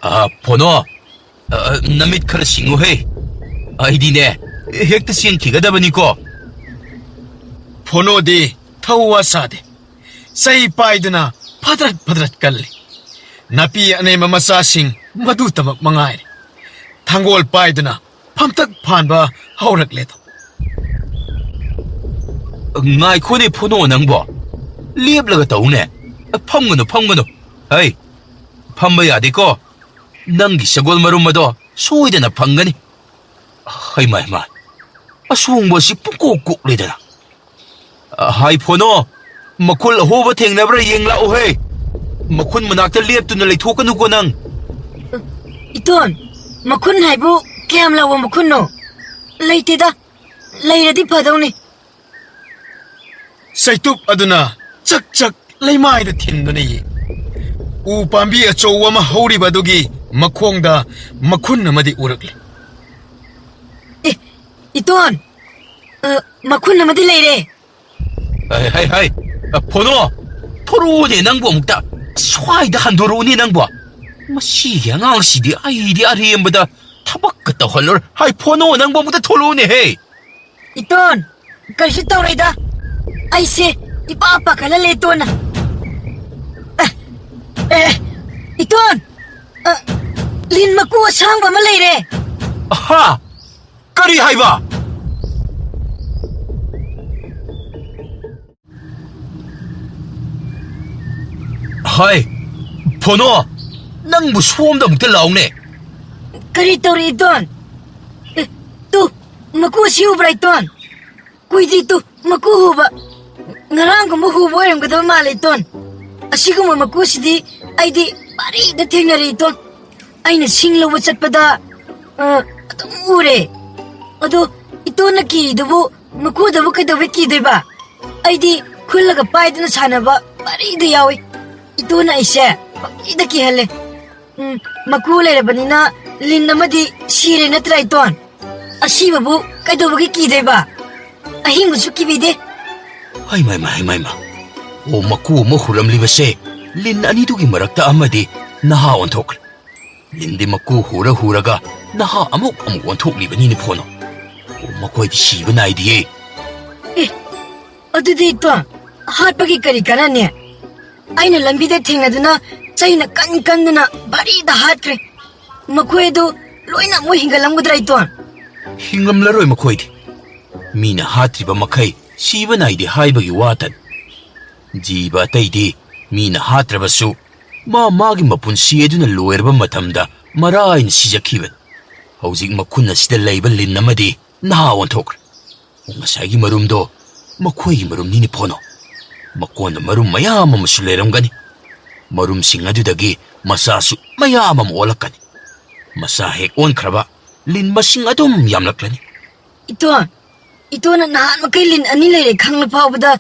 ꯑ, ꯐꯣꯅꯣ, ꯑ, ꯅꯃꯤꯠ ꯈꯔ ꯁꯤꯡꯉꯨꯍꯦ꯫ ꯑꯩꯗꯤꯅꯦ, ꯍꯦꯛꯇ ꯆꯦꯟꯈꯤꯒꯗꯕꯅꯤꯀꯣ꯫ ꯐꯣꯅꯣꯗꯤ ꯊꯧꯋꯥ ꯁꯥꯗꯦ꯫ ꯆꯩ ꯄꯥꯏꯗꯨꯅ ꯐꯗ꯭ꯔꯠ ꯐꯗ꯭ꯔꯠ ꯀꯜꯂꯤ꯫ ꯅꯥꯄꯤ ꯑꯅꯦꯝꯕ ꯃꯆꯥꯁꯤꯡ ꯃꯗꯨꯇꯃꯛ ꯃꯉꯥꯏꯔꯦ꯫ ꯊꯥꯡꯒꯣꯜ ꯄꯥꯏꯗꯨꯅ ꯐꯝꯇꯛ ꯐꯥꯟꯕ ꯍꯧꯔꯛꯂꯦꯗꯣ꯫ ꯉꯥꯏꯈꯣꯅꯦ ꯐꯨꯅꯣ ꯅꯪꯕꯣ꯫ ꯂꯦꯞꯂꯒ ꯇꯧꯅꯦ꯫ ꯐꯝꯒꯅꯨ, ꯐꯝꯒꯅꯨ꯫ ꯍꯩ, ꯐꯝꯕ ꯌꯥꯗꯦꯀꯣ꯫ ꯅꯪꯒꯤ ꯁꯒꯣꯜ ꯃꯔꯨꯝ ꯑꯗꯣ ꯁꯣꯏꯗꯅ ꯐꯪꯒꯅꯤ꯫ ꯍꯩꯃꯥ, ꯍꯩꯃꯥ꯫ ꯑꯁꯣꯡꯕ ꯑꯁꯤ ꯄꯨꯡꯀꯣꯛ ꯀꯣꯛꯂꯦꯗꯅ꯫ ꯍꯥꯏ ꯐꯣꯅꯣ, ꯃꯈꯨꯜ ꯑꯍꯣꯕ ꯊꯦꯡꯅꯕ꯭ꯔꯥ ꯌꯦꯡ ꯂꯥꯛꯎꯍꯦ꯫ ꯃꯈꯨꯟ ꯃꯅꯥꯛꯇ ꯂꯦꯞꯇꯨꯅ ꯂꯩꯊꯣꯛꯀꯅꯨꯀꯣ ꯅꯪ꯫ ꯏꯇꯣꯟ, ꯃꯈꯨꯟ ꯍꯥꯏꯕꯨ ꯀꯌꯥꯝ ꯂꯥꯎꯕ ꯃꯈꯨꯟꯅꯣ? ꯂꯩꯇꯦꯗ, ꯂꯩꯔꯗꯤ ꯐꯗꯧꯅꯤ꯫ ꯆꯩꯇꯨꯞ ꯑꯗꯨꯅ ꯆꯛ ꯆꯛ ꯂꯩꯃꯥꯏꯗ ꯊꯤꯟꯗꯨꯅ ꯌꯦꯡ꯫ ꯎ ꯄꯥꯝꯕꯤ ꯑꯆꯧꯕ ꯑꯃ ꯍꯧꯔꯤꯕ ꯑꯗꯨꯒꯤ ꯃꯈꯣꯡꯗ ꯃꯈꯨꯟ ꯑꯃꯗꯤ ꯎꯔꯛꯂꯦ꯫ ꯑꯦ, ꯏꯇꯣꯟ, ꯑ, ꯃꯈꯨꯟ ꯑꯃꯗꯤ ꯂꯩꯔꯦ꯫ ꯍꯩ, ꯍꯩ, ꯍꯩ, ꯐꯣꯅꯣ, ꯊꯣꯔꯛꯎꯅꯦ ꯅꯪꯕꯨ ꯑꯃꯨꯛꯇ꯫ ꯁ꯭ꯋꯥꯏꯗ ꯍꯟꯗꯣꯔꯛꯎꯅꯦ ꯅꯪꯕꯨ꯫ ꯃꯁꯤꯒꯤ ꯑꯉꯥꯡꯁꯤꯗꯤ ꯑꯩꯗꯤ ꯑꯔꯦꯝꯕꯗ ꯊꯕꯛꯀ ꯇꯧꯍꯜꯂꯔꯣꯏ꯫ ꯍꯥꯏ ꯐꯣꯅꯣ, ꯅꯪꯕꯨ ꯑꯃꯨꯛꯇ ꯊꯣꯛꯂꯛꯎꯅꯦꯍꯦ꯫ ꯏꯇꯣꯟ, ꯀꯔꯤꯁꯨ ꯇꯧꯔꯣꯏꯗ꯫ ꯑꯩꯁꯦ ꯏꯄꯥ ꯄꯥꯈꯠꯍꯜꯂꯦ ꯏꯇꯣꯟꯅ꯫ ꯑꯦ, ꯑꯦ, ꯏꯇꯣꯟ, ꯑ, ꯂꯤꯟ ꯃꯀꯨ ꯑꯁꯥꯡꯕ ꯑꯃ ꯂꯩꯔꯦ꯫ ꯍꯥ? ꯀꯔꯤ ꯍꯥꯏꯕ? ꯍꯥꯏ, ꯐꯣꯅꯣ, ꯅꯪꯕꯨ ꯁꯣꯝꯗ ꯑꯃꯨꯛꯇ ꯂꯥꯎꯅꯦ꯫ ꯀꯔꯤ ꯇꯧꯔꯤ, ꯏꯇꯣꯟ? ꯑꯦ, ꯇꯨ, ꯃꯀꯨ ꯑꯁꯤ ꯎꯕ꯭ꯔꯥ, ꯏꯇꯣꯟ? ꯀꯨꯏꯗ꯭ꯔꯤ ꯇꯨ, ꯃꯀꯨ ꯍꯨꯕ꯫ ꯉꯔꯥꯡꯒꯨꯝꯕ ꯍꯨꯕ ꯑꯣꯏꯔꯝꯒꯗꯕ ꯃꯥꯜꯂꯦ, ꯏꯇꯣꯟ꯫ ꯑꯁꯤꯒꯨꯝꯕ ꯃꯀꯨꯁꯤꯗꯤ ꯑꯩꯗꯤ ꯄꯥꯔꯤꯗ ꯊꯦꯡꯅꯔꯦ, ꯏꯇꯣꯟ꯫ ꯑꯩꯅ ꯁꯤꯡ ꯂꯧꯕ ꯆꯠꯄꯗ, ꯑ, ꯑꯗꯨꯝ ꯎꯔꯦ꯫ ꯑꯗꯣ ꯏꯇꯣꯟꯅ ꯀꯤꯔꯤꯗꯨꯕꯨ ꯃꯀꯨꯗꯕꯨ ꯀꯩꯗꯧꯕꯩ ꯀꯤꯗꯣꯏꯕ? ꯑꯩꯗꯤ ꯈꯨꯜꯂꯒ ꯄꯥꯏꯗꯨꯅ ꯁꯥꯟꯅꯕ ꯄꯥꯔꯤꯗ ꯌꯥꯎꯏ꯫ ꯏꯇꯣꯟꯅ ꯑꯩꯁꯦ ꯄꯪꯀꯤꯗ ꯀꯤꯍꯜꯂꯦ꯫ ꯎꯝ, ꯃꯀꯨ ꯂꯩꯔꯕꯅꯤꯅ ꯂꯤꯟ ꯑꯃꯗꯤ ꯁꯤꯔꯦ ꯅꯠꯇ꯭ꯔꯥ, ꯏꯇꯣꯟ? ꯑꯁꯤꯕꯕꯨ ꯀꯩꯗꯧꯕꯒꯤ ꯀꯤꯗꯣꯏꯕ? ꯑꯍꯤꯡꯕꯁꯨ ꯀꯤꯕꯤꯗꯦ꯫ ꯍꯩꯃꯥꯏꯃ, ꯍꯩꯃꯥꯏꯃ꯫ ꯑꯣ, ꯃꯀꯨ ꯑꯃ ꯍꯨꯔꯝꯂꯤꯕꯁꯦ ꯂꯤꯟ ꯑꯅꯤꯗꯨꯒꯤ ꯃꯔꯛꯇ ꯑꯃꯗꯤ ꯅꯍꯥ ꯑꯣꯟꯊꯣꯛꯈ꯭ꯔꯦ꯫ ꯂꯤꯟꯗꯤ ꯃꯀꯨ ꯍꯨꯔ ꯍꯨꯔꯒ ꯅꯍꯥ ꯑꯃꯨꯛ ꯑꯃꯨꯛ ꯑꯣꯟꯊꯣꯛꯂꯤꯕꯅꯤꯅꯦ ꯐꯣꯅꯣ꯫ ꯑꯣ, ꯃꯈꯣꯏꯗꯤ ꯁꯤꯕ ꯅꯥꯏꯗꯤꯌꯦ꯫ ꯑꯦ, ꯑꯗꯨꯗꯤ ꯏꯇꯣꯟ, ꯍꯥꯠꯄꯒꯤ ꯀꯔꯤ ꯀꯥꯟꯅꯅꯤ? ꯑꯩꯅ ꯂꯝꯕꯤꯗ ꯊꯦꯡꯅꯗꯨꯅ ꯆꯩꯅ ꯀꯟ ꯀꯟꯗꯨꯅ ꯚꯥꯔꯤꯗ ꯍꯥꯠꯈ꯭ꯔꯦ꯫ ꯃꯈꯣꯏ ꯑꯗꯨ ꯂꯣꯏꯅ ꯑꯃꯨꯛ ꯍꯤꯡꯒꯠꯂꯝꯒꯗ꯭ꯔꯥ ꯏꯇꯣꯟ? ꯍꯤꯡꯂꯝꯂꯔꯣꯏ ꯃꯈꯣꯏꯗꯤ꯫ ꯃꯤꯅ ꯍꯥꯠꯇ꯭ꯔꯤꯕ ꯃꯈꯩ ꯁꯤꯕ ꯅꯥꯏꯗꯦ ꯍꯥꯏꯕꯒꯤ ꯋꯥꯇꯅꯤ꯫ ꯖꯤꯕ ꯑꯇꯩꯗꯤ ꯃꯤꯅ ꯍꯥꯠꯇ꯭ꯔꯕꯁꯨ ꯃꯥ ꯃꯥꯒꯤ ꯃꯄꯨꯟꯁꯤ ꯑꯗꯨꯅ ꯂꯣꯏꯔꯕ ꯃꯇꯝꯗ ꯃꯔꯥꯏꯅ ꯁꯤꯖꯈꯤꯕꯅꯤ꯫ ꯍꯧꯖꯤꯛ ꯃꯈꯨꯟ ꯑꯁꯤꯗ ꯂꯩꯕ ꯂꯤꯟ ꯑꯃꯗꯤ ꯅꯍꯥ ꯑꯣꯟꯊꯣꯛꯈ꯭ꯔꯦ꯫ ꯉꯁꯥꯏꯒꯤ ꯃꯔꯨꯝꯗꯣ ꯃꯈꯣꯏꯒꯤ ꯃꯔꯨꯝꯅꯤꯅꯦ ꯐꯣꯅꯣ꯫ ꯃꯀꯣꯟꯗ ꯃꯔꯨꯝ ꯃꯌꯥꯝ ꯑꯃꯁꯨ ꯂꯩꯔꯝꯒꯅꯤ꯫ ꯃꯔꯨꯝꯁꯤꯡ ꯑꯗꯨꯗꯒꯤ ꯃꯆꯥꯁꯨ ꯃꯌꯥꯝ ꯑꯃ ꯑꯣꯜꯂꯛꯀꯅꯤ꯫ ꯃꯆꯥ ꯍꯦꯛ ꯑꯣꯟꯈ꯭ꯔꯕ, ꯂꯤꯟ ꯃꯁꯤꯡ ꯑꯗꯨꯝ ꯌꯥꯝꯂꯛꯂꯅꯤ꯫ ꯏꯇꯣꯟ, ꯏꯇꯣꯟꯅ ꯅꯍꯥꯟ ꯃꯈꯩ ꯂꯤꯟ ꯑꯅꯤ ꯂꯩꯔꯦ ꯈꯪꯂ ꯐꯥꯎꯕꯗ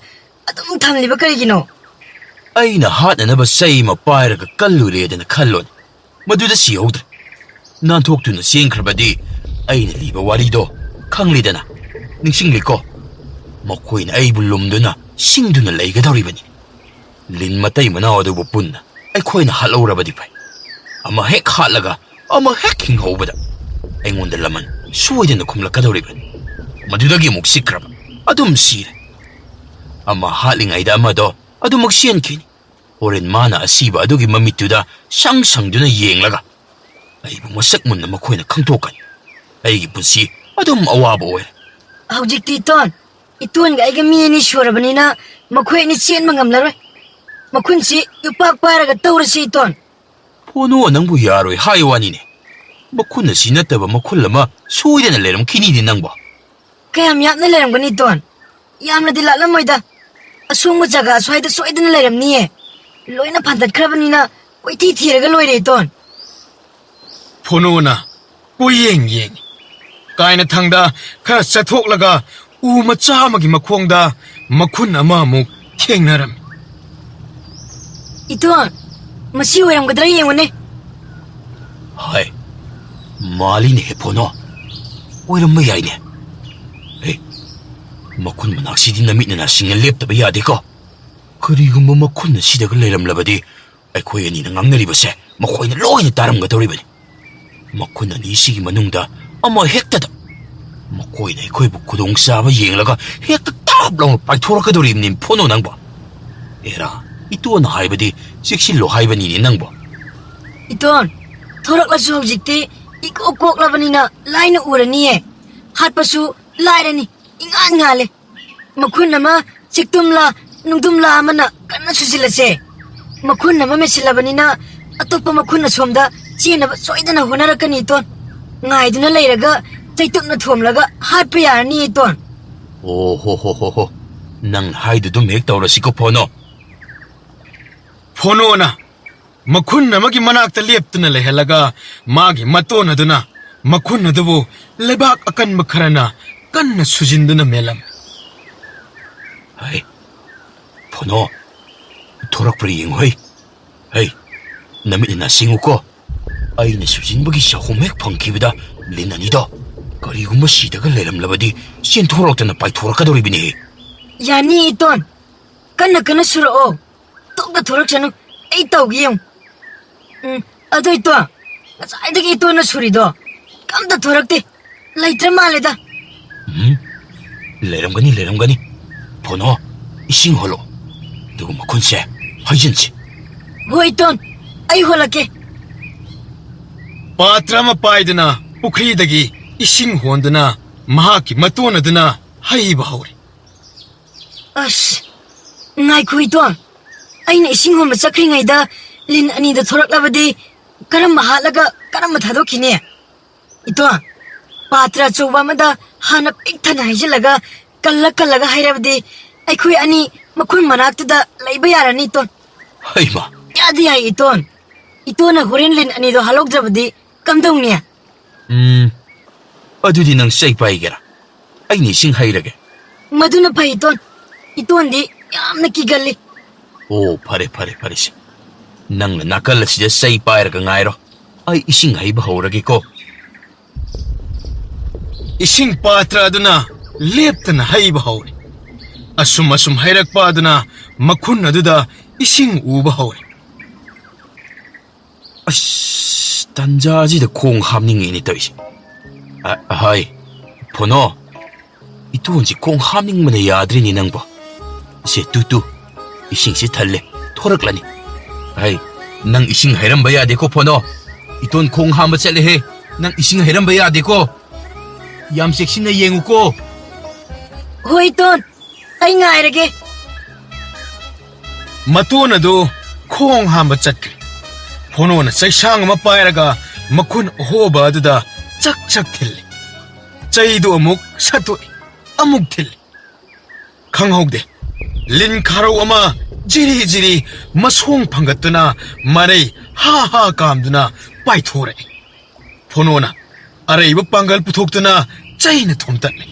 ꯑꯗꯨꯝ ꯊꯝꯂꯤꯕ ꯀꯔꯤꯒꯤꯅꯣ? ꯑꯩꯅ ꯍꯥꯠꯅꯅꯕ ꯆꯩ ꯑꯃ ꯄꯥꯏꯔꯒ ꯀꯜꯂꯨꯔꯦꯗꯅ ꯈꯜꯂꯣꯅꯦ꯫ ꯃꯗꯨꯗ ꯁꯤꯍꯧꯗ꯭ꯔꯦ꯫ ꯅꯥꯟꯊꯣꯛꯇꯨꯅ ꯆꯦꯟꯈ꯭ꯔꯕꯗꯤ ꯑꯩꯅ ꯂꯤꯕ ꯋꯥꯔꯤꯗꯣ ꯈꯪꯂꯤꯗꯅ꯫ ꯅꯤꯡꯁꯤꯡꯂꯤꯀꯣ? ꯃꯈꯣꯏꯅ ꯑꯩꯕꯨ ꯂꯨꯝꯗꯨꯅ ꯁꯤꯡꯗꯨꯅ ꯂꯩꯒꯗꯧꯔꯤꯕꯅꯤ꯫ ꯂꯤꯟ ꯃꯇꯩ ꯃꯅꯥꯎ ꯑꯗꯨꯕꯨ ꯄꯨꯟꯅ ꯑꯩꯈꯣꯏꯅ ꯍꯥꯠꯍꯧꯔꯕꯗꯤ ꯐꯩ꯫ ꯑꯃ ꯍꯦꯛ ꯍꯥꯠꯂꯒ ꯑꯃ ꯍꯦꯛ ꯍꯤꯡꯍꯧꯕꯗ ꯑꯩꯉꯣꯟꯗ ꯂꯃꯟ ꯁꯣꯏꯗꯅ ꯈꯨꯝꯂꯛꯀꯗꯧꯔꯤꯕꯅꯤ꯫ ꯃꯗꯨꯗꯒꯤ ꯑꯃꯨꯛ ꯆꯤꯛꯈ꯭ꯔꯕ, ꯑꯗꯨꯝ ꯁꯤꯔꯦ꯫ ꯑꯃ ꯍꯥꯠꯂꯤꯉꯩꯗ ꯑꯃꯗꯣ ꯑꯗꯨꯃꯛ ꯆꯦꯟꯈꯤꯅꯤ꯫ ꯍꯣꯔꯦꯟ ꯃꯥꯅ ꯑꯁꯤꯕ ꯑꯗꯨꯒꯤ ꯃꯃꯤꯠꯇꯨꯗ ꯁꯪ ꯁꯪꯗꯨꯅ ꯌꯦꯡꯂꯒ ꯑꯩꯕꯨ ꯃꯁꯛ ꯃꯨꯟꯅ ꯃꯈꯣꯏꯅ ꯈꯪꯗꯣꯛꯀꯅꯤ꯫ ꯑꯩꯒꯤ ꯄꯨꯟꯁꯤ ꯑꯗꯨꯝ ꯑꯋꯥꯕ ꯑꯣꯏꯔꯦ꯫ ꯍꯧꯖꯤꯛꯇꯤ ꯏꯇꯣꯟ, ꯏꯇꯣꯟꯒ ꯑꯩꯒ ꯃꯤ ꯑꯅꯤ ꯁꯨꯔꯕꯅꯤꯅ ꯃꯈꯣꯏ ꯑꯅꯤ ꯆꯦꯟꯕ ꯉꯝꯂꯔꯣꯏ꯫ ꯃꯈꯨꯟꯁꯤ ꯌꯣꯄꯥꯛ ꯄꯥꯏꯔꯒ ꯇꯧꯔꯁꯤ ꯏꯇꯣꯟ꯫ ꯍꯣꯅꯣ, ꯅꯪꯕꯨ ꯌꯥꯔꯣꯏ ꯍꯥꯏ ꯋꯥꯅꯤꯅꯦ꯫ ꯃꯈꯨꯟ ꯑꯁꯤ ꯅꯠꯇꯕ ꯃꯈꯨꯜ ꯑꯃ ꯁꯣꯏꯗꯅ ꯂꯩꯔꯝꯈꯤꯅꯤꯅꯦ ꯅꯪꯕꯣ꯫ ꯀꯌꯥꯝ ꯌꯥꯝꯅ ꯂꯩꯔꯝꯒꯅꯤ ꯏꯇꯣꯟ? ꯌꯥꯝꯅꯗꯤ ꯂꯥꯛꯂꯝꯃꯣꯏꯗ꯫ ꯑꯁꯣꯡꯕ ꯖꯒꯥ ꯁ꯭ꯋꯥꯏꯗ ꯁꯣꯏꯗꯅ ꯂꯩꯔꯝꯅꯤꯌꯦ꯫ ꯂꯣꯏꯅ ꯐꯥꯟꯗꯠꯈ꯭ꯔꯕꯅꯤꯅ ꯀꯣꯏꯊꯤ ꯊꯤꯔꯒ ꯂꯣꯏꯔꯦ ꯏꯇꯣꯟ꯫ ꯐꯣꯅꯣꯅ ꯀꯣꯏꯌꯦꯡ ꯌꯦꯡꯉꯤ꯫ ꯀꯥꯏꯅꯊꯪꯗ ꯈꯔ ꯆꯠꯊꯣꯛꯂꯒ ꯎ ꯃꯆꯥ ꯑꯃꯒꯤ ꯃꯈꯣꯡꯗ ꯃꯈꯨꯟ ꯑꯃ ꯑꯃꯨꯛ ꯊꯦꯡꯅꯔꯝꯃꯤ꯫ ꯏꯇꯣꯟ, ꯃꯁꯤ ꯑꯣꯏꯔꯝꯒꯗ꯭ꯔꯥ ꯌꯦꯡꯉꯨꯅꯦ꯫ ꯍꯥꯏ, ꯃꯥꯜꯂꯤꯅꯦ ꯍꯦ ꯐꯣꯅꯣ꯫ ꯑꯣꯏꯔꯝꯕ ꯌꯥꯏꯅꯦ꯫ ꯍꯦ, ꯃꯈꯨꯟ ꯃꯅꯥꯛꯁꯤꯗꯤ ꯅꯃꯤꯠ ꯅꯅꯥꯁꯤꯡꯅ ꯂꯦꯞꯇꯕ ꯌꯥꯗꯦꯀꯣ꯫ ꯀꯔꯤꯒꯨꯝꯕ ꯃꯈꯨꯟ ꯑꯁꯤꯗꯒ ꯂꯩꯔꯝꯂꯕꯗꯤ ꯑꯩꯈꯣꯏ ꯑꯅꯤꯅ ꯉꯥꯡꯅꯔꯤꯕꯁꯦ ꯃꯈꯣꯏꯅ ꯂꯣꯏꯅ ꯇꯥꯔꯝꯒꯗꯧꯔꯤꯕꯅꯤ꯫ ꯃꯈꯨꯟ ꯑꯅꯤꯁꯤꯒꯤ ꯃꯅꯨꯡꯗ ꯑꯃ ꯍꯦꯛꯇꯗ ꯃꯈꯣꯏꯅ ꯑꯩꯈꯣꯏꯕꯨ ꯈꯨꯗꯣꯡꯆꯥꯕ ꯌꯦꯡꯂꯒ ꯍꯦꯛꯇ ꯇꯥꯞ ꯂꯥꯎꯅ ꯄꯥꯏꯊꯣꯔꯛꯀꯗꯧꯔꯤꯕꯅꯤ ꯐꯣꯅꯣ ꯅꯪꯕꯣ꯫ ꯑꯦꯔꯥ, ꯏꯇꯣꯟꯅ ꯍꯥꯏꯕꯗꯤ ꯆꯦꯛꯁꯤꯜꯂꯣ ꯍꯥꯏꯕꯅꯤꯅꯦ ꯅꯪꯕꯣ꯫ ꯏꯇꯣꯟ, ꯊꯣꯔꯛꯂꯁꯨ ꯍꯧꯖꯤꯛꯇꯤ ꯏꯀꯣꯛ ꯀꯣꯛꯂꯕꯅꯤꯅ ꯂꯥꯏꯅ ꯎꯔꯅꯤꯌꯦ꯫ ꯍꯥꯠꯄꯁꯨ ꯂꯥꯏꯔꯅꯤ, ꯏꯉꯥꯟ ꯉꯥꯜꯂꯦ꯫ ꯃꯈꯨꯟ ꯑꯃ ꯆꯤꯛꯇꯨꯝꯂꯥ ꯅꯨꯡꯗꯨꯝꯂꯥ ꯑꯃꯅ ꯀꯟꯅ ꯁꯨꯖꯤꯜꯂꯁꯦ꯫ ꯃꯈꯨꯟ ꯑꯃ ꯃꯦꯠꯁꯤꯜꯂꯕꯅꯤꯅ ꯑꯇꯣꯞꯄ ꯃꯈꯨꯟ ꯑꯁꯣꯝꯗ ꯆꯦꯟꯅꯕ ꯁꯣꯏꯗꯅ ꯍꯣꯠꯅꯔꯛꯀꯅꯤ ꯏꯇꯣꯟ꯫ ꯉꯥꯏꯗꯨꯅ ꯂꯩꯔꯒ ꯆꯩꯇꯨꯞꯅ ꯊꯣꯝꯂꯒ ꯍꯥꯠꯄ ꯌꯥꯔꯅꯤ ꯏꯇꯣꯟ꯫ ꯑꯣ ꯍꯣ ꯍꯣ ꯍꯣ ꯍꯣ꯫ ꯅꯪ ꯍꯥꯏꯗꯨ ꯑꯗꯨꯝ ꯍꯦꯛ ꯇꯧꯔꯁꯤꯀꯣ ꯐꯣꯅꯣ꯫ ꯐꯣꯅꯣꯅ ꯃꯈꯨꯟ ꯑꯃꯒꯤ ꯃꯅꯥꯛꯇ ꯂꯦꯞꯇꯨꯅ ꯂꯩꯍꯜꯂꯒ ꯃꯥꯒꯤ ꯃꯇꯣꯟ ꯑꯗꯨꯅ ꯃꯈꯨꯟ ꯑꯗꯨꯕꯨ ꯂꯩꯕꯥꯛ ꯑꯀꯟꯕ ꯈꯔꯅ ꯀꯟꯅ ꯁꯨꯖꯤꯟꯗꯨꯅ ꯃꯦꯜꯂꯝꯃꯤ꯫ ꯍꯩ, ꯐꯣꯅꯣ, ꯊꯣꯔꯛꯄ꯭ꯔꯥ ꯌꯦꯡꯉꯨ ꯍꯩ꯫ ꯍꯩ, ꯅꯃꯤꯠ ꯅꯅꯥ ꯁꯤꯡꯉꯨꯀꯣ꯫ ꯑꯩꯅ ꯁꯨꯖꯤꯟꯕꯒꯤ ꯆꯍꯨꯝ ꯍꯦꯛ ꯐꯪꯈꯤꯕꯗ ꯂꯤꯟ ꯑꯅꯤꯗꯣ ꯀꯔꯤꯒꯨꯝꯕ ꯁꯤꯗꯒ ꯂꯩꯔꯝꯂꯕꯗꯤ ꯆꯦꯟꯊꯣꯔꯛꯇꯅ ꯄꯥꯏꯊꯣꯔꯛꯀꯗꯧꯔꯤꯕꯅꯤ꯫ ꯌꯥꯅꯤ ꯏꯇꯣꯟ, ꯀꯟꯅ ꯀꯟꯅ ꯁꯨꯔꯛꯑꯣ꯫ ꯇꯣꯛꯅ ꯊꯣꯔꯛꯁꯅꯨ, ꯑꯩ ꯇꯧꯒꯦ ꯌꯦꯡꯉꯨ꯫ ꯎꯝ, ꯑꯗꯨ ꯏꯇꯣꯟ, ꯉꯁꯥꯏꯗꯒꯤ ꯏꯇꯣꯟꯅ ꯁꯨꯔꯤꯗꯣ ꯀꯝꯇ ꯊꯣꯔꯛꯇꯦ꯫ ꯂꯩꯇ꯭ꯔ ꯃꯥꯜꯂꯦꯗ꯫ ꯎꯝ, ꯂꯩꯔꯝꯒꯅꯤ, ꯂꯩꯔꯝꯒꯅꯤ꯫ ꯐꯣꯅꯣ, ꯏꯁꯤꯡ ꯍꯣꯜꯂꯣ꯫ ꯑꯗꯨꯒ ꯃꯈꯨꯟꯁꯦ ꯍꯩꯖꯤꯟꯁꯤ꯫ ꯍꯣꯏ ꯏꯇꯣꯟ, ꯑꯩ ꯍꯣꯜꯂꯛꯀꯦ꯫ ꯄꯥꯇ꯭ꯔ ꯑꯃ ꯄꯥꯏꯗꯨꯅ ꯄꯨꯈ꯭ꯔꯤꯗꯒꯤ ꯏꯁꯤꯡ ꯍꯣꯟꯗꯨꯅ ꯃꯍꯥꯛꯀꯤ ꯃꯇꯣꯟ ꯑꯗꯨꯅ ꯍꯩꯕ ꯍꯧꯔꯦ꯫ ꯑꯁ, ꯉꯥꯏꯈꯣ ꯏꯇꯣꯟ, ꯑꯩꯅ ꯏꯁꯤꯡ ꯍꯣꯟꯕ ꯆꯠꯈ꯭ꯔꯤꯉꯩꯗ ꯂꯤꯟ ꯑꯅꯤꯗꯣ ꯊꯣꯔꯛꯂꯕꯗꯤ ꯀꯔꯝꯕ ꯍꯥꯠꯂꯒ ꯀꯔꯝꯕ ꯊꯥꯗꯣꯛꯈꯤꯅꯤ? ꯏꯇꯣꯟ, ꯄꯥꯇ꯭ꯔ ꯑꯆꯧꯕ ꯑꯃꯗ ꯍꯥꯟꯅ ꯄꯤꯛ ꯊꯟꯅ ꯍꯩꯖꯤꯜꯂꯒ ꯀꯜꯂ ꯀꯜꯂꯒ ꯍꯩꯔꯕꯗꯤ ꯑꯩꯈꯣꯏ ꯑꯅꯤ ꯃꯈꯨꯟ ꯃꯅꯥꯛꯇꯨꯗ ꯂꯩꯕ ꯌꯥꯔꯅꯤ ꯏꯇꯣꯟ꯫ ꯍꯩꯃ! ꯌꯥꯗꯤ ꯌꯥꯏ ꯏꯇꯣꯟ꯫ ꯏꯇꯣꯟꯅ ꯍꯣꯔꯦꯟ ꯂꯤꯟ ꯑꯅꯤꯗꯣ ꯍꯥꯠꯍꯧꯗ꯭ꯔꯕꯗꯤ ꯀꯝꯗꯧꯅꯤ? ꯎꯝ, ꯑꯗꯨꯗꯤ ꯅꯪ ꯆꯩ ꯄꯥꯏꯒꯦꯔꯥ? ꯑꯩꯅ ꯏꯁꯤꯡ ꯍꯩꯔꯒꯦ꯫ ꯃꯗꯨꯅ ꯐꯩ ꯏꯇꯣꯟ꯫ ꯏꯇꯣꯟꯗꯤ ꯌꯥꯝꯅ ꯀꯤꯒꯜꯂꯤ꯫ ꯑꯣ, ꯐꯔꯦ, ꯐꯔꯦ, ꯐꯔꯦꯁꯦ꯫ ꯅꯪꯅ ꯅꯥꯀꯜ ꯑꯁꯤꯗ ꯆꯩ ꯄꯥꯏꯔꯒ ꯉꯥꯏꯔꯣ꯫ ꯑꯩ ꯏꯁꯤꯡ ꯍꯩꯕ ꯍꯧꯔꯒꯦꯀꯣ꯫ ꯏꯁꯤꯡ ꯄꯥꯇ꯭ꯔ ꯑꯗꯨꯅ ꯂꯦꯞꯇꯅ ꯍꯩꯕ ꯍꯧꯔꯦ꯫ ꯑꯁꯨꯝ ꯑꯁꯨꯝ ꯍꯩꯔꯛꯄ ꯑꯗꯨꯅ ꯃꯈꯨꯟ ꯑꯗꯨꯗ ꯏꯁꯤꯡ ꯎꯕ ꯍꯧꯔꯦ꯫ ꯑꯁ, ꯇꯟꯖꯥꯁꯤꯗ ꯈꯣꯡ ꯍꯥꯝꯅꯤꯡꯉꯤꯅꯦ ꯇꯧꯔꯤꯁꯦ꯫ ꯑ-, ꯑꯍꯥꯏ, ꯐꯣꯅꯣ, ꯏꯇꯣꯟꯁꯤ ꯈꯣꯡ ꯍꯥꯝꯅꯤꯡꯕꯅ ꯌꯥꯗ꯭ꯔꯤꯅꯦ ꯅꯪꯕꯣ꯫ ꯁꯦ, ꯇꯨ, ꯇꯨ, ꯏꯁꯤꯡꯁꯤ ꯊꯜꯂꯦ, ꯊꯣꯔꯛꯂꯅꯤ꯫ ꯑꯍꯩ, ꯅꯪ ꯏꯁꯤꯡ ꯍꯩꯔꯝꯕ ꯌꯥꯗꯦꯀꯣ, ꯐꯣꯅꯣ꯫ ꯏꯇꯣꯟ ꯈꯣꯡ ꯍꯥꯝꯕ ꯆꯠꯂꯦꯍꯦ꯫ ꯅꯪ ꯏꯁꯤꯡ ꯍꯩꯔꯝꯕ ꯌꯥꯗꯦꯀꯣ꯫ ꯌꯥꯝ ꯆꯦꯛꯁꯤꯟꯅ ꯌꯦꯡꯉꯨꯀꯣ꯫ ꯍꯣꯏ, ꯏꯇꯣꯟ꯫ ꯑꯩ ꯉꯥꯏꯔꯒꯦ꯫ ꯃꯇꯣꯟ ꯑꯗꯨ ꯈꯣꯡ ꯍꯥꯝꯕ ꯆꯠꯈ꯭ꯔꯦ꯫ ꯐꯣꯅꯣꯅ ꯆꯩꯁꯥꯡ ꯑꯃ ꯄꯥꯏꯔꯒ ꯃꯈꯨꯟ ꯑꯍꯣꯕ ꯑꯗꯨꯗ ꯆꯛ ꯆꯛ ꯊꯤꯜꯂꯤ꯫ ꯆꯩꯗꯨ ꯑꯃꯨꯛ ꯁꯠꯇꯣꯛꯏ, ꯑꯃꯨꯛ ꯊꯤꯜꯂꯤ꯫ ꯈꯪꯍꯧꯗꯦ꯫ ꯂꯤꯟ ꯈꯥꯔꯧ ꯑꯃ ꯖꯤꯔꯤ ꯖꯤꯔꯤ ꯃꯁꯣꯡ ꯐꯪꯒꯠꯇꯨꯅ ꯃꯔꯩ ꯍꯥ ꯍꯥ ꯀꯥꯝꯗꯨꯅ ꯄꯥꯏꯊꯣꯔꯛꯏ꯫ ꯐꯣꯅꯣꯅ ꯑꯔꯩꯕ ꯄꯥꯡꯒꯜ ꯄꯨꯊꯣꯛꯇꯨꯅ ꯆꯩꯅ ꯊꯣꯝꯇꯠꯂꯦ꯫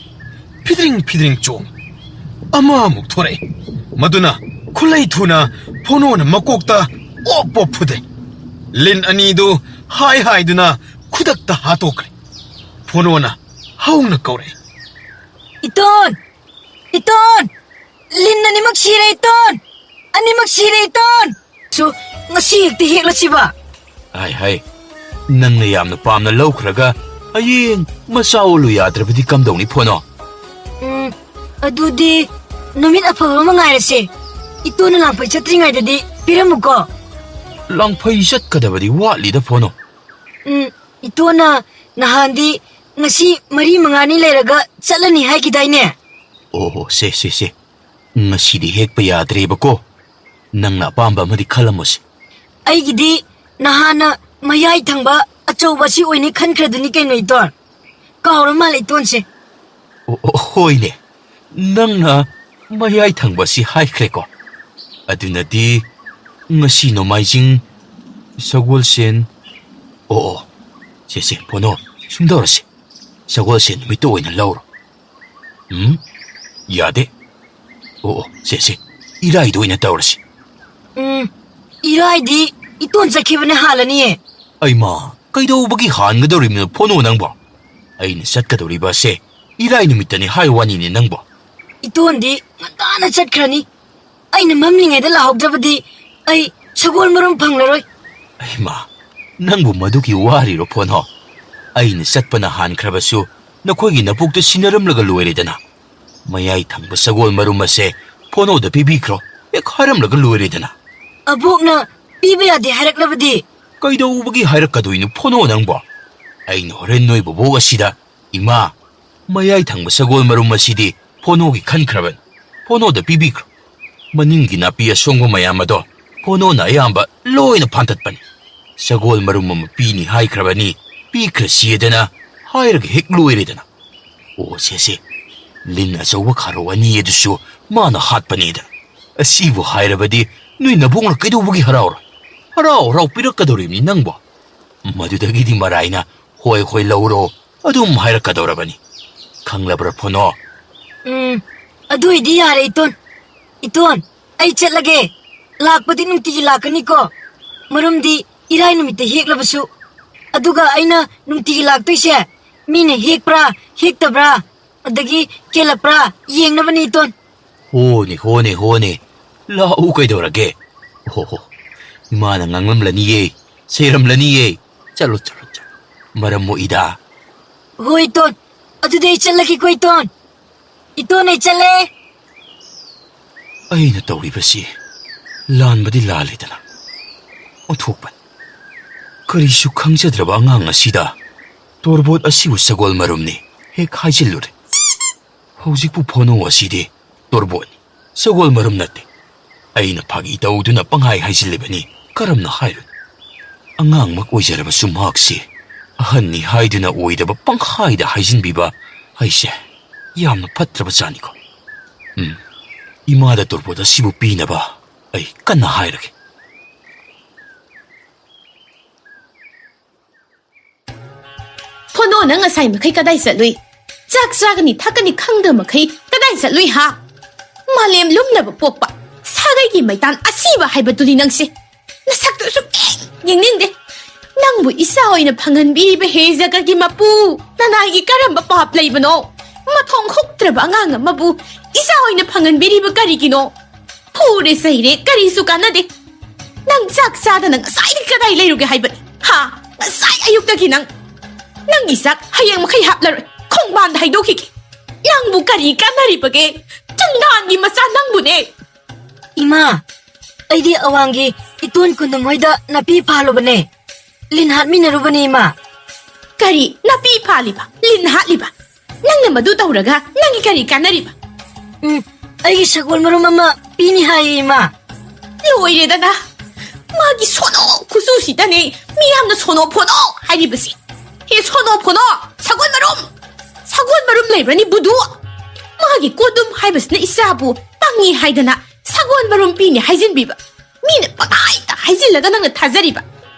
ꯐꯤꯗ꯭ꯔꯤꯡ ꯐꯤꯗ꯭ꯔꯤꯡ ꯆꯣꯡꯉꯤ꯫ ꯑꯃꯃꯨꯛ ꯊꯣꯔꯛꯏ꯫ ꯃꯗꯨꯅ ꯈꯨꯠꯂꯩ ꯊꯨꯅ ꯐꯣꯅꯣꯅ ꯃꯀꯣꯛꯇ ꯑꯣꯞ ꯑꯣꯞ ꯐꯨꯗꯩ꯫ ꯂꯤꯟ ꯑꯅꯤꯗꯨ ꯍꯥꯏ ꯍꯥꯏꯗꯨꯅ ꯈꯨꯗꯛꯇ ꯍꯥꯠꯇꯣꯛꯈ꯭ꯔꯦ꯫ ꯐꯣꯅꯣꯅ ꯍꯧꯅ ꯀꯧꯔꯛꯏ꯫ ꯏꯇꯣꯟ! ꯏꯇꯣꯟ! ꯂꯤꯟ ꯑꯅꯤꯃꯛ ꯁꯤꯔꯦ, ꯏꯇꯣꯟ! ꯑꯅꯤꯃꯛ ꯁꯤꯔꯦ, ꯏꯇꯣꯟ! ꯁꯨ, ꯉꯁꯤ ꯍꯦꯛꯇ ꯍꯦꯛꯂꯁꯤꯕ꯫ ꯍꯥꯏ, ꯍꯥꯏ꯫ ꯅꯪꯅ ꯌꯥꯝꯅ ꯄꯥꯝꯅ ꯂꯧꯈ꯭ꯔꯒ ꯍꯌꯦꯡ ꯃꯆꯥ ꯑꯣꯜꯂꯨ ꯌꯥꯗ꯭ꯔꯕꯗꯤ ꯀꯝꯗꯧꯅꯤ, ꯐꯣꯅꯣ? ꯎꯝ, ꯑꯗꯨꯗꯤ ꯅꯨꯃꯤꯠ ꯑꯐꯕ ꯑꯃ ꯉꯥꯏꯔꯁꯦ꯫ ꯏꯇꯣꯟꯅ ꯂꯥꯡꯐꯩ ꯆꯠꯇ꯭ꯔꯤꯉꯩꯗꯗꯤ ꯄꯤꯔꯝꯃꯨꯀꯣ꯫ ꯂꯥꯡꯐꯩ ꯆꯠꯀꯗꯕꯗꯤ ꯋꯥꯠꯂꯤꯗ, ꯐꯣꯅꯣ꯫ ꯎꯝ, ꯏꯇꯣꯟꯅ ꯅꯍꯥꯟꯗꯤ ꯉꯁꯤ ꯃꯔꯤ ꯃꯉꯥꯅꯤ ꯂꯩꯔꯒ ꯆꯠꯂꯅꯤ ꯍꯥꯏꯈꯤꯗꯥꯏꯅꯦ? ꯑꯣ, ꯁꯦ, ꯁꯦ, ꯁꯦ꯫ ꯉꯁꯤꯗꯤ ꯍꯦꯛꯄ ꯌꯥꯗ꯭ꯔꯦꯕꯀꯣ꯫ ꯅꯪꯅ ꯑꯄꯥꯝꯕ ꯑꯃꯗꯤ ꯈꯜꯂꯝꯃꯨꯁꯦ꯫ ꯑꯩꯒꯤꯗꯤ ꯅꯍꯥꯟꯅ ꯃꯌꯥꯏ ꯊꯪꯕ ꯑꯆꯧꯕ ꯑꯁꯤ ꯑꯣꯏꯅꯤ ꯈꯟꯈ꯭ꯔꯗꯨꯅꯤ ꯀꯩꯅꯣ, ꯏꯇꯣꯟ꯫ ꯀꯥꯎꯔ ꯃꯥꯜꯂꯦ, ꯏꯇꯣꯟꯁꯦ꯫ ꯑꯣ, ꯑꯣ, ꯍꯣꯏꯅꯦ꯫ ꯅꯪꯅ ꯃꯌꯥꯏ ꯊꯪꯕ ꯑꯁꯤ ꯍꯥꯏꯈ꯭ꯔꯦꯀꯣ꯫ ꯑꯗꯨꯅꯗꯤ ꯉꯁꯤ ꯅꯣꯡꯃꯥꯏꯖꯤꯡ, ꯁꯒꯣꯜꯁꯦꯟ, ꯑꯣ, ꯑꯣ, ꯁꯦ, ꯁꯦ, ꯐꯣꯅꯣ, ꯁꯨꯝ ꯇꯧꯔꯁꯤ꯫ ꯁꯒꯣꯜꯁꯦꯟ ꯅꯨꯃꯤꯠꯇ ꯑꯣꯏꯅ ꯂꯧꯔꯣ꯫ ꯎꯝ? ꯌꯥꯗꯦ꯫ ꯑꯣ, ꯑꯣ, ꯁꯦ, ꯁꯦ, ꯏꯔꯥꯏꯗ ꯑꯣꯏꯅ ꯇꯧꯔꯁꯤ꯫ ꯎꯝ, ꯏꯔꯥꯏꯗꯤ ꯏꯇꯣꯟ ꯆꯠꯈꯤꯕꯅ ꯍꯥꯜꯂꯅꯤꯌꯦ꯫ ꯑꯩꯃꯥ, ꯀꯩꯗꯧꯕꯒꯤ ꯍꯥꯟꯒꯗꯧꯔꯤꯕꯅꯣ, ꯐꯣꯅꯣ ꯅꯪꯕꯣ? ꯑꯩꯅ ꯆꯠꯀꯗꯧꯔꯤꯕ ꯑꯁꯦ ꯏꯔꯥꯏ ꯅꯨꯃꯤꯠꯇꯅꯤ ꯍꯥꯏ ꯋꯥꯅꯤꯅꯦ ꯅꯪꯕꯣ꯫ ꯏꯇꯣꯟꯗꯤ ꯉꯟꯇꯥꯅ ꯆꯠꯈ꯭ꯔꯅꯤ꯫ ꯑꯩꯅ ꯃꯝꯂꯤꯉꯩꯗ ꯂꯥꯛꯍꯧꯗ꯭ꯔꯕꯗꯤ ꯑꯩ ꯁꯒꯣꯜ ꯃꯔꯨꯝ ꯐꯪꯂꯔꯣꯏ꯫ ꯑꯩꯃ, ꯅꯪꯕꯨ ꯃꯗꯨꯒꯤ ꯋꯥꯔꯤꯔꯣ ꯐꯣꯟꯍꯣ? ꯑꯩꯅ ꯆꯠꯄꯅ ꯍꯥꯟꯈ꯭ꯔꯕꯁꯨ ꯅꯈꯣꯏꯒꯤ ꯅꯄꯨꯛꯇ ꯁꯤꯟꯅꯔꯝꯂꯒ ꯂꯣꯏꯔꯦꯗꯅ꯫ ꯃꯌꯥꯏ ꯊꯪꯕ ꯁꯒꯣꯜ ꯃꯔꯨꯝ ꯑꯁꯦ ꯐꯣꯟꯍꯣꯗ ꯄꯤꯕꯤꯈ꯭ꯔꯣ, ꯍꯦꯛ ꯍꯥꯏꯔꯝꯂꯒ ꯂꯣꯏꯔꯦꯗꯅ꯫ ꯑꯕꯣꯛꯅ ꯄꯤꯕ ꯌꯥꯗꯦ ꯍꯥꯏꯔꯛꯂꯕꯗꯤ? ꯀꯩꯗꯧꯕꯒꯤ ꯍꯥꯏꯔꯛꯀꯗꯣꯏꯅꯣ ꯐꯣꯟꯍꯣ ꯅꯪꯕꯣ? ꯑꯩꯅ ꯍꯣꯔꯦꯟ ꯅꯣꯏ ꯕꯣꯕꯣꯛ ꯑꯁꯤꯗ, "ꯏꯃꯥ, ꯃꯌꯥꯏ ꯊꯪꯕ ꯁꯒꯣꯜ ꯃꯔꯨꯝ ꯑꯁꯤꯗꯤ ꯐꯣꯟꯍꯣꯒꯤ ꯈꯟꯈ꯭ꯔꯕꯅꯤ꯫ ꯐꯣꯟꯍꯣꯗ ꯄꯤꯕꯤꯈ꯭ꯔꯣ꯫ ꯃꯅꯤꯡꯒꯤ ꯅꯥꯄꯤ ꯑꯁꯣꯡꯕ ꯃꯌꯥꯝ ꯑꯗꯣ ꯐꯣꯟꯍꯣꯅ ꯑꯌꯥꯝꯕ ꯂꯣꯏꯅ ꯐꯥꯟꯇꯠꯄꯅꯤ꯫ ꯁꯒꯣꯜ ꯃꯔꯨꯝ ꯑꯃ ꯄꯤꯅꯤ ꯍꯥꯏꯈ꯭ꯔꯕꯅꯤ, ꯄꯤꯈ꯭ꯔꯁꯤꯗꯅ ꯍꯥꯏꯔꯒ ꯍꯦꯛ ꯂꯣꯏꯔꯦꯗꯅ꯫ ꯑꯣ ꯁꯦ ꯁꯦ, ꯂꯤꯟ ꯑꯆꯧꯕ ꯈꯥꯔꯧ ꯑꯅꯤ ꯑꯗꯨꯁꯨ ꯃꯥꯅ ꯍꯥꯠꯄꯅꯤꯗ꯫ ꯑꯁꯤꯕꯨ ꯍꯥꯏꯔꯕꯗꯤ ꯅꯣꯏ ꯅꯕꯨꯡꯅ ꯀꯩꯗꯧꯕꯒꯤ ꯍꯔꯥꯎꯔꯣꯏ? ꯍꯔꯥꯎ ꯍꯔꯥꯎ ꯄꯤꯔꯛꯀꯗꯧꯔꯤꯕꯅꯤ ꯅꯪꯕꯣ꯫ ꯃꯗꯨꯗꯒꯤꯗꯤ ꯃꯔꯥꯏꯅ ꯍꯣꯏ ꯍꯣꯏ ꯂꯧꯔꯣ ꯑꯗꯨꯝ ꯍꯥꯏꯔꯛꯀꯗꯧꯔꯕꯅꯤ꯫ ꯈꯪꯂꯕ꯭ꯔꯥ ꯐꯣꯟꯍꯣ?" ꯎꯝ, ꯑꯗꯨꯏꯗꯤ ꯌꯥꯔꯦ ꯏꯇꯣꯟ꯫ ꯏꯇꯣꯟ, ꯑꯩ ꯆꯠꯂꯒꯦ꯫ ꯂꯥꯛꯄꯗꯤ ꯅꯨꯡꯇꯤꯒꯤ ꯂꯥꯛꯀꯅꯤꯀꯣ? ꯃꯔꯨꯝꯗꯤ ꯏꯔꯥꯏ ꯅꯨꯃꯤꯠꯇ ꯍꯦꯛꯂꯕꯁꯨ꯫ ꯑꯗꯨꯒ ꯑꯩꯅ ꯅꯨꯡꯇꯤꯒꯤ ꯂꯥꯛꯇꯣꯏꯁꯦ ꯃꯤꯅ ꯍꯦꯛꯄ꯭ꯔꯥ, ꯍꯦꯛꯇꯕ꯭ꯔꯥ, ꯑꯗꯒꯤ ꯀꯦꯜꯂꯛꯄ꯭ꯔꯥ ꯌꯦꯡꯅꯕꯅꯤ ꯏꯇꯣꯟ꯫ ꯍꯣꯅꯦ, ꯍꯣꯅꯦ, ꯍꯣꯅꯦ꯫ ꯂꯥꯛꯎ ꯀꯩꯗꯧꯔꯒꯦ? ꯍꯣ ꯍꯣ꯫ ꯏꯃꯥꯅ ꯉꯥꯡꯂꯝꯂꯅꯤꯌꯦ, ꯁꯩꯔꯝꯂꯅꯤꯌꯦ꯫ ꯆꯠꯂꯣ, ꯆꯠꯂꯣ, ꯆꯠꯂꯣ꯫ ꯃꯔꯝ ꯃꯣꯛꯏꯗ꯫ ꯍꯣꯏ ꯏꯇꯣꯟ꯫ ꯑꯗꯨꯗꯤ ꯑꯩ ꯆꯠꯂꯒꯦꯀꯣ ꯏꯇꯣꯟ꯫ ꯏꯇꯣꯟ ꯑꯩ ꯆꯠꯂꯦ꯫ ꯑꯩꯅ ꯇꯧꯔꯤꯕꯁꯤ ꯂꯥꯟꯕꯗꯤ ꯂꯥꯜꯂꯦꯗꯅ꯫ ꯑꯣꯟꯊꯣꯛꯄꯅꯤ꯫ ꯀꯔꯤꯁꯨ ꯈꯪꯖꯗ꯭ꯔꯕ ꯑꯉꯥꯡ ꯑꯁꯤꯗ ꯇꯣꯔꯕꯣꯠ ꯑꯁꯤꯕꯨ ꯁꯒꯣꯜ ꯃꯔꯨꯝꯅꯤ ꯍꯦꯛ ꯍꯥꯏꯖꯤꯜꯂꯨꯔꯦ꯫ ꯍꯧꯖꯤꯛꯄꯨ ꯐꯣꯟꯍꯣ ꯑꯁꯤꯗꯤ ꯇꯣꯔꯕꯣꯠꯅꯤ, ꯁꯒꯣꯜ ꯃꯔꯨꯝ ꯅꯠꯇꯦ꯫ ꯑꯩꯅ ꯐꯥꯒꯤ ꯇꯧꯗꯨꯅ ꯄꯪꯍꯥꯏ ꯍꯥꯏꯖꯤꯜꯂꯤꯕꯅꯤ, ꯀꯔꯝꯅ ꯍꯥꯏꯔꯨꯅꯤ? ꯑꯉꯥꯡꯃꯛ ꯑꯣꯏꯖꯔꯕꯁꯨ ꯃꯍꯥꯛꯁꯤ ꯑꯍꯟꯅꯤ ꯍꯥꯏꯗꯨꯅ ꯑꯣꯏꯗꯕ ꯄꯪꯍꯥꯏꯗ ꯍꯥꯏꯖꯤꯟꯕꯤꯕ ꯍꯥꯏꯁꯦ ꯌꯥꯝꯅ ꯐꯠꯇ꯭ꯔꯕ ꯖꯥꯠꯅꯤꯀꯣ꯫ ꯎꯝ, ꯏꯃꯥꯗ ꯇꯣꯔꯕꯣꯠ ꯑꯁꯤꯕꯨ ꯄꯤꯅꯕ ꯑꯩ ꯀꯟꯅ ꯍꯥꯏꯔꯒꯦ꯫ ꯐꯣꯟꯗꯣ, ꯅꯪ ꯉꯁꯥꯏ ꯃꯈꯩ ꯀꯗꯥꯏ ꯆꯠꯂꯨꯏ? ꯆꯥꯛ ꯆꯥꯒꯅꯤ ꯊꯛꯀꯅꯤ ꯈꯪꯗꯕ ꯃꯈꯩ ꯀꯗꯥꯏ ꯆꯠꯂꯨꯏ ꯍꯥ? ꯃꯥꯂꯦꯝ ꯂꯨꯝꯅꯕ ꯄꯣꯛꯄ ꯁꯥꯒꯩꯒꯤ ꯃꯩꯇꯥꯟ ꯑꯁꯤꯕ ꯍꯥꯏꯕꯗꯨꯅꯤ ꯅꯪꯁꯦ꯫ ꯅꯁꯛꯇꯨ ꯁꯨꯛꯌꯦꯡ ꯌꯦꯡꯅꯤꯡꯗꯦ꯫ ꯅꯪꯕꯨ ꯏꯆꯥ ꯑꯣꯏꯅ ꯐꯪꯍꯟꯕꯤꯔꯤꯕ ꯍꯦ ꯖꯒꯒꯤ ꯃꯄꯨ, ꯅꯅꯥꯏꯒꯤ ꯀꯔꯝꯕ ꯄꯥꯞ ꯂꯩꯕꯅꯣ? ꯃꯊꯣꯡ ꯍꯨꯛꯇ꯭ꯔꯕ ꯑꯉꯥꯡ ꯑꯃꯕꯨ ꯏꯆꯥ ꯑꯣꯏꯅ ꯐꯪꯍꯟꯕꯤꯔꯤꯕ ꯀꯔꯤꯒꯤꯅꯣ? ꯐꯨꯔꯦ ꯆꯩꯔꯦ ꯀꯔꯤꯁꯨ ꯀꯥꯟꯅꯗꯦ꯫ ꯅꯪ ꯆꯥꯛ ꯆꯥꯗꯅ ꯉꯁꯥꯏꯗꯒꯤ ꯀꯗꯥꯏ ꯂꯩꯔꯨꯒꯦ ꯍꯥꯏꯕꯅꯤ? ꯍꯥ? ꯉꯁꯥꯏ ꯑꯌꯨꯛꯇꯒꯤ ꯅꯪ, ꯅꯪꯒꯤ ꯆꯥꯛ ꯍꯌꯦꯡ ꯃꯈꯩ ꯍꯥꯞꯂꯔꯣꯏ, ꯈꯣꯡꯕꯥꯟꯗ ꯍꯩꯗꯣꯛꯈꯤꯒꯦ꯫ ꯅꯪꯕꯨ ꯀꯔꯤ ꯀꯥꯟꯅꯔꯤꯕꯒꯦ? ꯆꯨꯡꯗꯥꯟꯒꯤ ꯃꯆꯥ ꯅꯪꯕꯨꯅꯦ꯫ ꯏꯃꯥ, ꯑꯩꯗꯤ ꯑꯋꯥꯡꯒꯤ ꯏꯇꯣꯟ ꯀꯨꯟꯗꯨꯝ ꯍꯣꯏꯗ ꯅꯥꯄꯤ ꯐꯥꯜꯂꯨꯕꯅꯦ꯫ ꯂꯤꯟ ꯍꯥꯠꯃꯤꯟꯅꯔꯨꯕꯅꯦ, ꯏꯃꯥ꯫ ꯀꯔꯤ ꯅꯥꯄꯤ ꯐꯥꯜꯂꯤꯕ, ꯂꯤꯟ ꯍꯥꯠꯂꯤꯕ? ꯅꯪꯅ ꯃꯗꯨ ꯇꯧꯔꯒ ꯅꯪꯒꯤ ꯀꯔꯤ ꯀꯥꯟꯅꯔꯤꯕ? ꯎꯝ, ꯑꯩꯒꯤ ꯁꯒꯣꯜ ꯃꯔꯨꯝ ꯑꯃ ꯄꯤꯅꯤ ꯍꯥꯏꯌꯦ, ꯏꯃꯥ꯫ ꯂꯣꯏꯔꯦꯗꯅ꯫ ꯃꯥꯒꯤ ꯁꯣꯅꯣ ꯈꯨꯆꯨꯁꯤꯗꯅꯦ, ꯃꯤ ꯌꯥꯝꯅ ꯁꯣꯅꯣ ꯐꯣꯅꯣ ꯍꯥꯏꯔꯤꯕꯁꯤ꯫ ꯍꯦ ꯁꯣꯅꯣ ꯐꯣꯅꯣ, ꯁꯒꯣꯜ ꯃꯔꯨꯝ! ꯁꯒꯣꯜ ꯃꯔꯨꯝ ꯂꯩꯕ꯭ꯔꯅꯤ ꯕꯨꯙꯨ? ꯃꯥꯒꯤ ꯀꯣꯗꯨꯝ ꯍꯥꯏꯕꯁꯤꯅ ꯏꯆꯥꯕꯨ ꯄꯪꯉꯤ ꯍꯥꯏꯗꯅ ꯁꯒꯣꯜ ꯃꯔꯨꯝ ꯄꯤꯅꯤ ꯍꯥꯏꯖꯤꯟꯕꯤꯕ꯫ ꯃꯤꯅ ꯄꯪꯍꯥꯏꯗ ꯍꯥꯏꯖꯤꯜꯂꯒ ꯅꯪꯅ ꯊꯥꯖꯔꯤꯕ꯫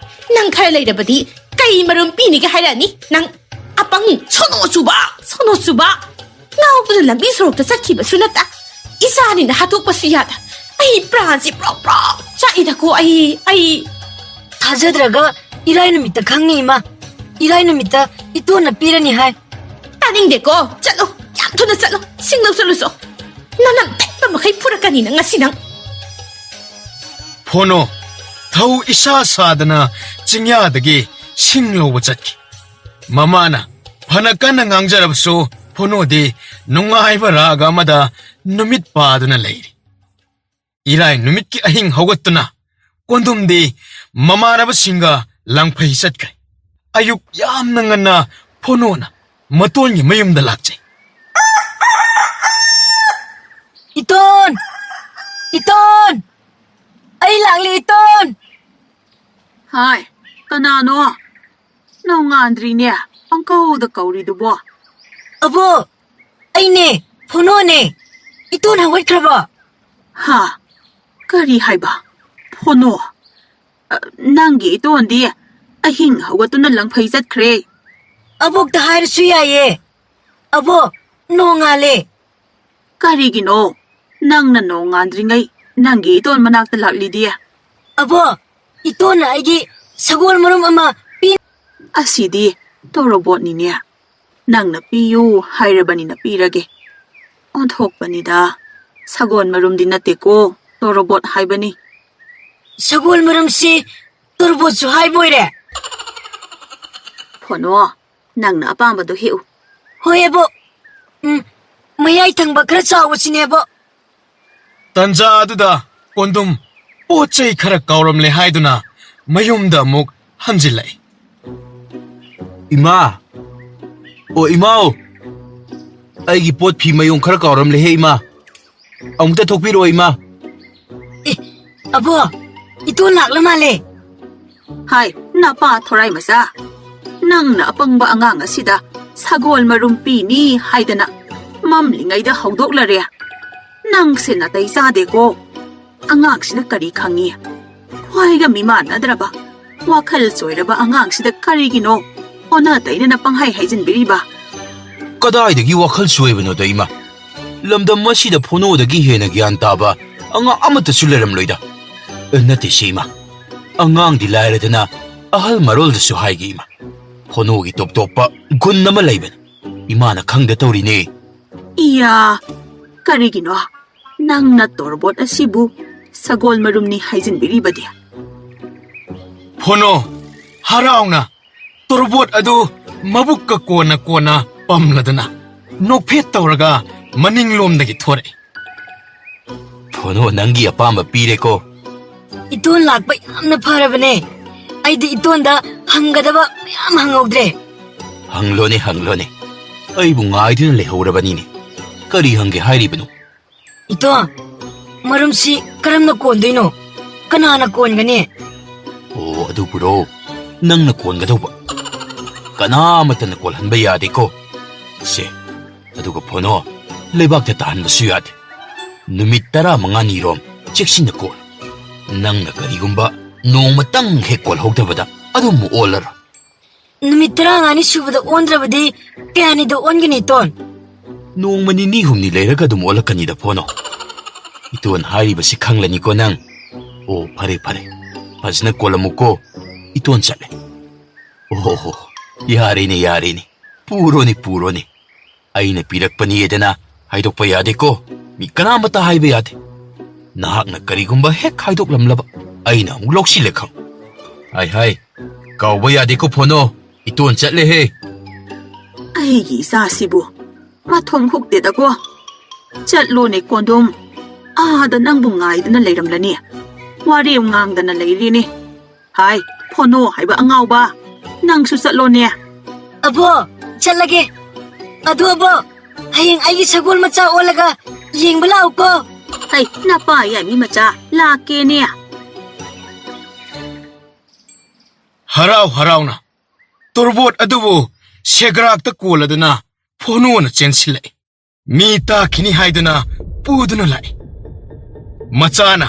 ꯅꯪ ꯈꯔ ꯂꯩꯔꯕꯗꯤ ꯀꯩ ꯃꯔꯨꯝ ꯄꯤꯅꯤꯒ ꯍꯥꯏꯔꯛꯑꯅꯤ? ꯅꯪ ꯑꯄꯪ, ꯁꯣꯅꯣ ꯆꯨꯕ, ꯁꯣꯅꯣ ꯆꯨꯕ꯫ ꯉꯥꯎꯗꯨꯅ ꯂꯝꯕꯤ ꯁꯣꯔꯣꯛꯇ ꯆꯠꯈꯤꯕꯁꯨ ꯅꯠꯇ꯫ ꯏꯆꯥꯅꯤꯅ ꯍꯥꯠꯇꯣꯛꯄꯁꯨ ꯌꯥꯗ꯫ ꯑꯩ ꯄ꯭ꯔꯥꯟꯁꯤ ꯄ꯭ꯔꯣꯛ ꯄ꯭ꯔꯣꯛ ꯆꯥꯛꯏꯗꯀꯣ, ꯑꯩ, ꯑꯩ꯫ ꯊꯥꯖꯗ꯭ꯔꯒ ꯏꯔꯥꯏ ꯅꯨꯃꯤꯠꯇ ꯈꯪꯅꯤ, ꯏꯃꯥ꯫ ꯏꯔꯥꯏ ꯅꯨꯃꯤꯠꯇ ꯏꯇꯣꯟꯅ ꯄꯤꯔꯅꯤ ꯍꯥꯏ꯫ ꯇꯥꯅꯤꯡꯗꯦꯀꯣ꯫ ꯆꯠꯂꯣ, ꯌꯥꯝ ꯊꯨꯅ ꯆꯠꯂꯣ꯫ ꯁꯤꯡꯂꯧ ꯆꯠꯂꯨꯁꯣ꯫ ꯅꯅꯝ ꯇꯠꯄ ꯃꯈꯩ ꯐꯨꯔꯛꯀꯅꯤ ꯅꯪ ꯉꯁꯤ ꯅꯪ꯫ ꯐꯣꯅꯣ, ꯊꯧ ꯏꯁꯥ ꯁꯥꯗꯅ ꯆꯤꯡꯌꯥꯗꯒꯤ ꯁꯤꯡ ꯂꯧꯕ ꯆꯠꯈꯤ꯫ ꯃꯃꯥꯅ ꯐꯅ ꯀꯟꯅ ꯉꯥꯡꯖꯔꯕꯁꯨ ꯐꯣꯅꯣꯗꯤ ꯅꯨꯡꯉꯥꯏꯕ ꯔꯥꯒ ꯑꯃꯗ ꯅꯨꯃꯤꯠ ꯄꯥꯗꯨꯅ ꯂꯩꯔꯤ꯫ ꯏꯔꯥꯏ ꯅꯨꯃꯤꯠꯀꯤ ꯑꯍꯤꯡ ꯍꯧꯒꯠꯇꯨꯅ ꯀꯣꯟꯗꯨꯝꯗꯤ ꯃꯃꯥꯟꯅꯕꯁꯤꯡꯒ ꯂꯪꯐꯩ ꯆꯠꯈ꯭ꯔꯦ꯫ ꯑꯌꯨꯛ ꯌꯥꯝꯅ ꯉꯟꯅ ꯐꯣꯅꯣꯅ ꯃꯇꯣꯟꯒꯤ ꯃꯌꯨꯝꯗ ꯂꯥꯛꯆꯩ꯫ ꯏꯇꯣꯟ! ꯏꯇꯣꯟ! ꯑꯩ ꯂꯥꯛꯂꯦ, ꯏꯇꯣꯟ! ꯍꯥꯏ, ꯀꯅꯥꯅꯣ? ꯅꯣꯡꯉꯥꯟꯗ꯭ꯔꯤꯅꯦ, ꯄꯪꯀꯧꯗ ꯀꯧꯔꯤꯗꯨꯕꯣ? ꯑꯕꯣ, ꯑꯩꯅꯦ, ꯐꯣꯅꯣꯅꯦ꯫ ꯏꯇꯣꯟ ꯍꯧꯒꯠꯈ꯭ꯔꯕꯣ? ꯍꯥ? ꯀꯔꯤ ꯍꯥꯏꯕ? ꯐꯣꯅꯣ? ꯑ, ꯅꯪꯒꯤ ꯏꯇꯣꯟꯗꯤ ꯑꯍꯤꯡ ꯍꯧꯒꯠꯇꯨꯅ ꯂꯪꯐꯩ ꯆꯠꯈ꯭ꯔꯦ꯫ ꯑꯕꯣꯛꯇ ꯍꯥꯏꯔꯁꯨ ꯌꯥꯏꯌꯦ꯫ ꯑꯕꯣꯛ, ꯅꯣꯡꯉꯥꯜꯂꯦ꯫ ꯀꯔꯤꯒꯤꯅꯣ ꯅꯪꯅ ꯅꯣꯡꯉꯥꯟꯗ꯭ꯔꯤꯉꯩ ꯅꯪꯒꯤ ꯏꯇꯣꯟ ꯃꯅꯥꯛꯇ ꯂꯥꯛꯂꯤꯗꯤ? ꯑꯕꯣꯛ, ꯏꯇꯣꯟꯅ ꯑꯩꯒꯤ ꯁꯒꯣꯜ ꯃꯔꯨꯝ ꯑꯃ ꯄꯤ- ꯑꯁꯤꯗꯤ ꯇꯣꯔꯣꯕꯣꯠꯅꯤꯅꯦ꯫ ꯅꯪꯅ ꯄꯤꯌꯨ ꯍꯥꯏꯔꯕꯅꯤꯅ ꯄꯤꯔꯒꯦ꯫ ꯑꯣꯟꯊꯣꯛꯄꯅꯤꯗ꯫ ꯁꯒꯣꯜ ꯃꯔꯨꯝꯗꯤ ꯅꯠꯇꯦꯀꯣ, ꯇꯣꯔꯣꯕꯣꯠ ꯍꯥꯏꯕꯅꯤ꯫ ꯁꯒꯣꯜ ꯃꯔꯨꯝꯁꯤ ꯇꯣꯔꯣꯕꯣꯠꯁꯨ ꯍꯥꯏꯕ ꯑꯣꯏꯔꯦ꯫ ꯐꯣꯅꯣ, ꯅꯪꯅ ꯑꯄꯥꯝꯕꯗꯣ ꯍꯦꯛꯎ꯫ ꯍꯣꯏ, ꯑꯕꯣ꯫ ꯎꯝ, ꯃꯌꯥꯏ ꯊꯪꯕ ꯈꯔ ꯆꯥꯎꯕꯁꯤꯅꯦ, ꯑꯕꯣ꯫ ꯇꯟꯖꯥ ꯑꯗꯨꯗ ꯀꯣꯟꯗꯨꯝ ꯄꯣꯠ ꯆꯩ ꯈꯔ ꯀꯥꯎꯔꯝꯂꯦ ꯍꯥꯏꯗꯨꯅ ꯃꯌꯨꯝꯗ ꯑꯃꯨꯛ ꯍꯟꯖꯤꯜꯂꯛꯏ꯫ ꯏꯃꯥ! ꯑꯣ, ꯏꯃꯥꯎ! ꯑꯩꯒꯤ ꯄꯣꯠ ꯐꯤ ꯃꯌꯣꯡ ꯈꯔ ꯀꯥꯎꯔꯝꯂꯦꯍꯦ, ꯏꯃꯥ꯫ ꯑꯃꯨꯛꯇ ꯊꯣꯛꯄꯤꯔꯛꯑꯣ, ꯏꯃꯥ꯫ ꯑꯦ, ꯑꯕꯣ, ꯏꯇꯣꯟ ꯂꯥꯛꯂ ꯃꯥꯜꯂꯦ꯫ ꯍꯥꯏ, ꯅꯄꯥ ꯊꯣꯔꯥꯏ ꯃꯆꯥ, ꯅꯪꯅ ꯑꯄꯪꯕ ꯑꯉꯥꯡ ꯑꯁꯤꯗ ꯁꯒꯣꯜ ꯃꯔꯨꯝ ꯄꯤꯅꯤ ꯍꯥꯏꯗꯅ ꯃꯝꯂꯤꯉꯩꯗ ꯍꯧꯗꯣꯛꯂꯔꯦ꯫ ꯅꯪꯁꯦ ꯅꯥꯇꯩ ꯆꯥꯗꯦꯀꯣ꯫ ꯑꯉꯥꯡꯁꯤꯅ ꯀꯔꯤ ꯈꯪꯉꯤ? ꯈ꯭ꯋꯥꯏꯒ ꯃꯤꯃꯥꯟꯅꯗ꯭ꯔꯕ, ꯋꯥꯈꯜ ꯆꯣꯏꯔꯕ ꯑꯉꯥꯡꯁꯤꯗ ꯀꯔꯤꯒꯤꯅꯣ ꯑꯣꯟꯅ ꯇꯩꯅꯅ ꯄꯪꯍꯥꯏ ꯍꯥꯏꯖꯤꯟꯕꯤꯔꯤꯕ? ꯀꯗꯥꯏꯗꯒꯤ ꯋꯥꯈꯜ ꯆꯣꯏꯕꯅꯣꯗ, ꯏꯃꯥ? ꯂꯝꯗꯝ ꯑꯁꯤꯗ ꯐꯣꯅꯣꯗꯒꯤ ꯍꯦꯟꯅ ꯒ꯭ꯌꯥꯟ ꯇꯥꯕ ꯑꯉꯥꯡ ꯑꯃꯠꯇꯁꯨ ꯂꯩꯔꯝꯂꯣꯏꯗ꯫ ꯑꯦ, ꯅꯠꯇꯦ ꯁꯤ, ꯏꯃꯥ꯫ ꯑꯉꯥꯡꯗꯤ ꯂꯥꯏꯔꯗꯅ ꯑꯍꯜ ꯃꯔꯣꯜꯗꯁꯨ ꯍꯥꯏꯒꯦ, ꯏꯃꯥ꯫ ꯐꯣꯅꯣꯒꯤ ꯇꯣꯞ ꯇꯣꯞꯄ ꯒꯨꯟ ꯑꯃ ꯂꯩꯕꯅꯤ꯫ ꯏꯃꯥꯅ ꯈꯪꯗ ꯇꯧꯔꯤꯅꯦ꯫ ꯏꯌꯥ, ꯀꯔꯤꯒꯤꯅꯣ ꯅꯪꯅ ꯇꯣꯔꯕꯣꯠ ꯑꯁꯤꯕꯨ ꯁꯒꯣꯜ ꯃꯔꯨꯝꯅꯤ ꯍꯥꯏꯖꯤꯟꯕꯤꯔꯤꯕꯗꯤ? ꯐꯣꯅꯣ, ꯍꯔꯥꯎꯅ ꯇꯣꯔꯕꯣꯠ ꯑꯗꯨ ꯃꯕꯨꯛꯀ ꯀꯣꯟꯅ ꯀꯣꯟꯅ ꯄꯝꯂꯗꯅ ꯅꯣꯛꯐꯦꯠ ꯇꯧꯔꯒ ꯃꯅꯤꯡꯂꯣꯝꯗꯒꯤ ꯊꯣꯔꯛꯏ꯫ ꯐꯣꯅꯣ, ꯅꯪꯒꯤ ꯑꯄꯥꯝꯕ ꯄꯤꯔꯦꯀꯣ꯫ ꯏꯇꯣꯟ ꯂꯥꯛꯄ ꯌꯥꯝꯅ ꯐꯔꯕꯅꯦ꯫ ꯑꯩꯗꯤ ꯏꯇꯣꯟꯗ ꯍꯪꯒꯗꯕ ꯃꯌꯥꯝ ꯍꯪꯍꯧꯗ꯭ꯔꯦ꯫ ꯍꯪꯂꯣꯅꯦ, ꯍꯪꯂꯣꯅꯦ꯫ ꯑꯩꯕꯨ ꯉꯥꯏꯗꯨꯅ ꯂꯩꯍꯧꯔꯕꯅꯤꯅꯦ꯫ ꯀꯔꯤ ꯍꯪꯒꯦ ꯍꯥꯏꯔꯤꯕꯅꯣ? ꯏꯇꯣ, ꯃꯔꯨꯝꯁꯤ ꯀꯔꯝꯅ ꯀꯣꯟꯗꯣꯏꯅꯣ? ꯀꯅꯥꯅ ꯀꯣꯟꯒꯅꯤ? ꯑꯣ, ꯑꯗꯨꯕꯨꯔꯣ? ꯅꯪꯅ ꯀꯣꯟꯒꯗꯧꯕ꯫ ꯀꯅꯥ ꯑꯃꯠꯇꯅ ꯀꯣꯜꯍꯟꯕ ꯌꯥꯗꯦꯀꯣ꯫ ꯁꯦ, ꯑꯗꯨꯒ ꯐꯣꯅꯣ, ꯂꯩꯕꯥꯛꯇ ꯇꯥꯍꯟꯕꯁꯨ ꯌꯥꯗꯦ꯫ ꯅꯨꯃꯤꯠ ꯇꯔꯥꯃꯉꯥꯅꯤꯔꯣꯝ ꯆꯦꯛꯁꯤꯟꯅ ꯀꯣꯜ꯫ ꯅꯪꯅ ꯀꯔꯤꯒꯨꯝꯕ ꯅꯣꯡꯃꯇꯪ ꯍꯦꯛ ꯀꯣꯜꯍꯧꯗꯕꯗ ꯑꯗꯨꯝ ꯑꯣꯜꯂꯔꯣꯏ꯫ ꯅꯨꯃꯤꯠ ꯇꯔꯥꯃꯉꯥꯅꯤ ꯁꯨꯕꯗ ꯑꯣꯟꯗ꯭ꯔꯕꯗꯤ ꯀꯌꯥꯅꯤꯗ ꯑꯣꯟꯒꯅꯤ, ꯏꯇꯣꯟ? ꯅꯣꯡꯃ ꯅꯤꯅꯤ ꯍꯨꯝꯅꯤ ꯂꯩꯔꯒ ꯑꯗꯨꯝ ꯑꯣꯜꯂꯛꯀꯅꯤꯗ, ꯐꯣꯅꯣ꯫ ꯏꯇꯣꯟ ꯍꯥꯏꯔꯤꯕꯁꯤ ꯈꯪꯂꯅꯤꯀꯣ ꯅꯪ꯫ ꯑꯣ, ꯐꯔꯦ, ꯐꯔꯦ꯫ ꯐꯖꯅ ꯀꯣꯜꯂꯝꯃꯨꯀꯣ꯫ ꯏꯇꯣꯟ ꯆꯠꯂꯦ꯫ ꯑꯣꯍꯣ, ꯌꯥꯔꯦꯅꯦ, ꯌꯥꯔꯦꯅꯦ꯫ ꯄꯨꯔꯣꯅꯦ, ꯄꯨꯔꯣꯅꯦ꯫ ꯑꯩꯅ ꯄꯤꯔꯛꯄꯅꯤꯗꯅ ꯍꯥꯏꯗꯣꯛꯄ ꯌꯥꯗꯦꯀꯣ꯫ ꯃꯤ ꯀꯅꯥꯃꯠꯇ ꯍꯥꯏꯕ ꯌꯥꯗꯦ꯫ ꯅꯍꯥꯛꯅ ꯀꯔꯤꯒꯨꯝꯕ ꯍꯦꯛ ꯍꯥꯏꯗꯣꯛꯂꯝꯂꯕ, ꯑꯩꯅ ꯑꯃꯨꯛ ꯂꯧꯁꯤꯜꯂꯦ ꯈꯪ꯫ ꯍꯥꯏ ꯍꯥꯏ, ꯀꯥꯎꯕ ꯌꯥꯗꯦꯀꯣ ꯐꯣꯅꯣ꯫ ꯏꯇꯣꯟ ꯆꯠꯂꯦꯍꯦ꯫ ꯑꯩꯒꯤ ꯏꯆꯥꯁꯤꯕꯨ ꯃꯊꯣꯡ ꯍꯨꯛꯇꯦꯗꯀꯣ꯫ ꯆꯠꯂꯣꯅꯦ ꯀꯣꯟꯗꯣꯝ, ꯑꯥꯗ ꯅꯪꯕꯨ ꯉꯥꯏꯗꯨꯅ ꯂꯩꯔꯝꯂꯅꯤ꯫ ꯋꯥꯔꯤ ꯉꯥꯡꯗꯅ ꯂꯩꯔꯤꯅꯤ꯫ ꯍꯥꯏ, ꯐꯣꯅꯣ ꯍꯥꯏꯕ ꯑꯉꯥꯎꯕ, ꯅꯪꯁꯨ ꯆꯠꯂꯣꯅꯦ꯫ ꯑꯕꯣ, ꯆꯠꯂꯒꯦ꯫ ꯑꯗꯨ ꯑꯕꯣ, ꯍꯌꯦꯡ ꯑꯩꯒꯤ ꯁꯒꯣꯜ ꯃꯆꯥ ꯑꯣꯜꯂꯒ ꯌꯦꯡꯕ ꯂꯥꯛꯎꯀꯣ꯫ ꯍꯩ, ꯅꯄꯥ ꯌꯥꯏꯃꯤ ꯃꯆꯥ, ꯂꯥꯛꯀꯦꯅꯦ꯫ ꯍꯔꯥꯎ ꯍꯔꯥꯎꯅ ꯇꯣꯔꯕꯣꯠ ꯑꯗꯨꯕꯨ ꯁꯦꯒ꯭ꯔꯥꯛꯇ ꯀꯣꯜꯂꯗꯨꯅ ꯐꯣꯅꯣꯅ ꯆꯦꯟꯁꯤꯜꯂꯛꯏ꯫ ꯃꯤ ꯇꯥꯈꯤꯅꯤ ꯍꯥꯏꯗꯨꯅ ꯄꯨꯗꯨꯅ ꯂꯥꯛꯏ꯫ ꯃꯆꯥꯅ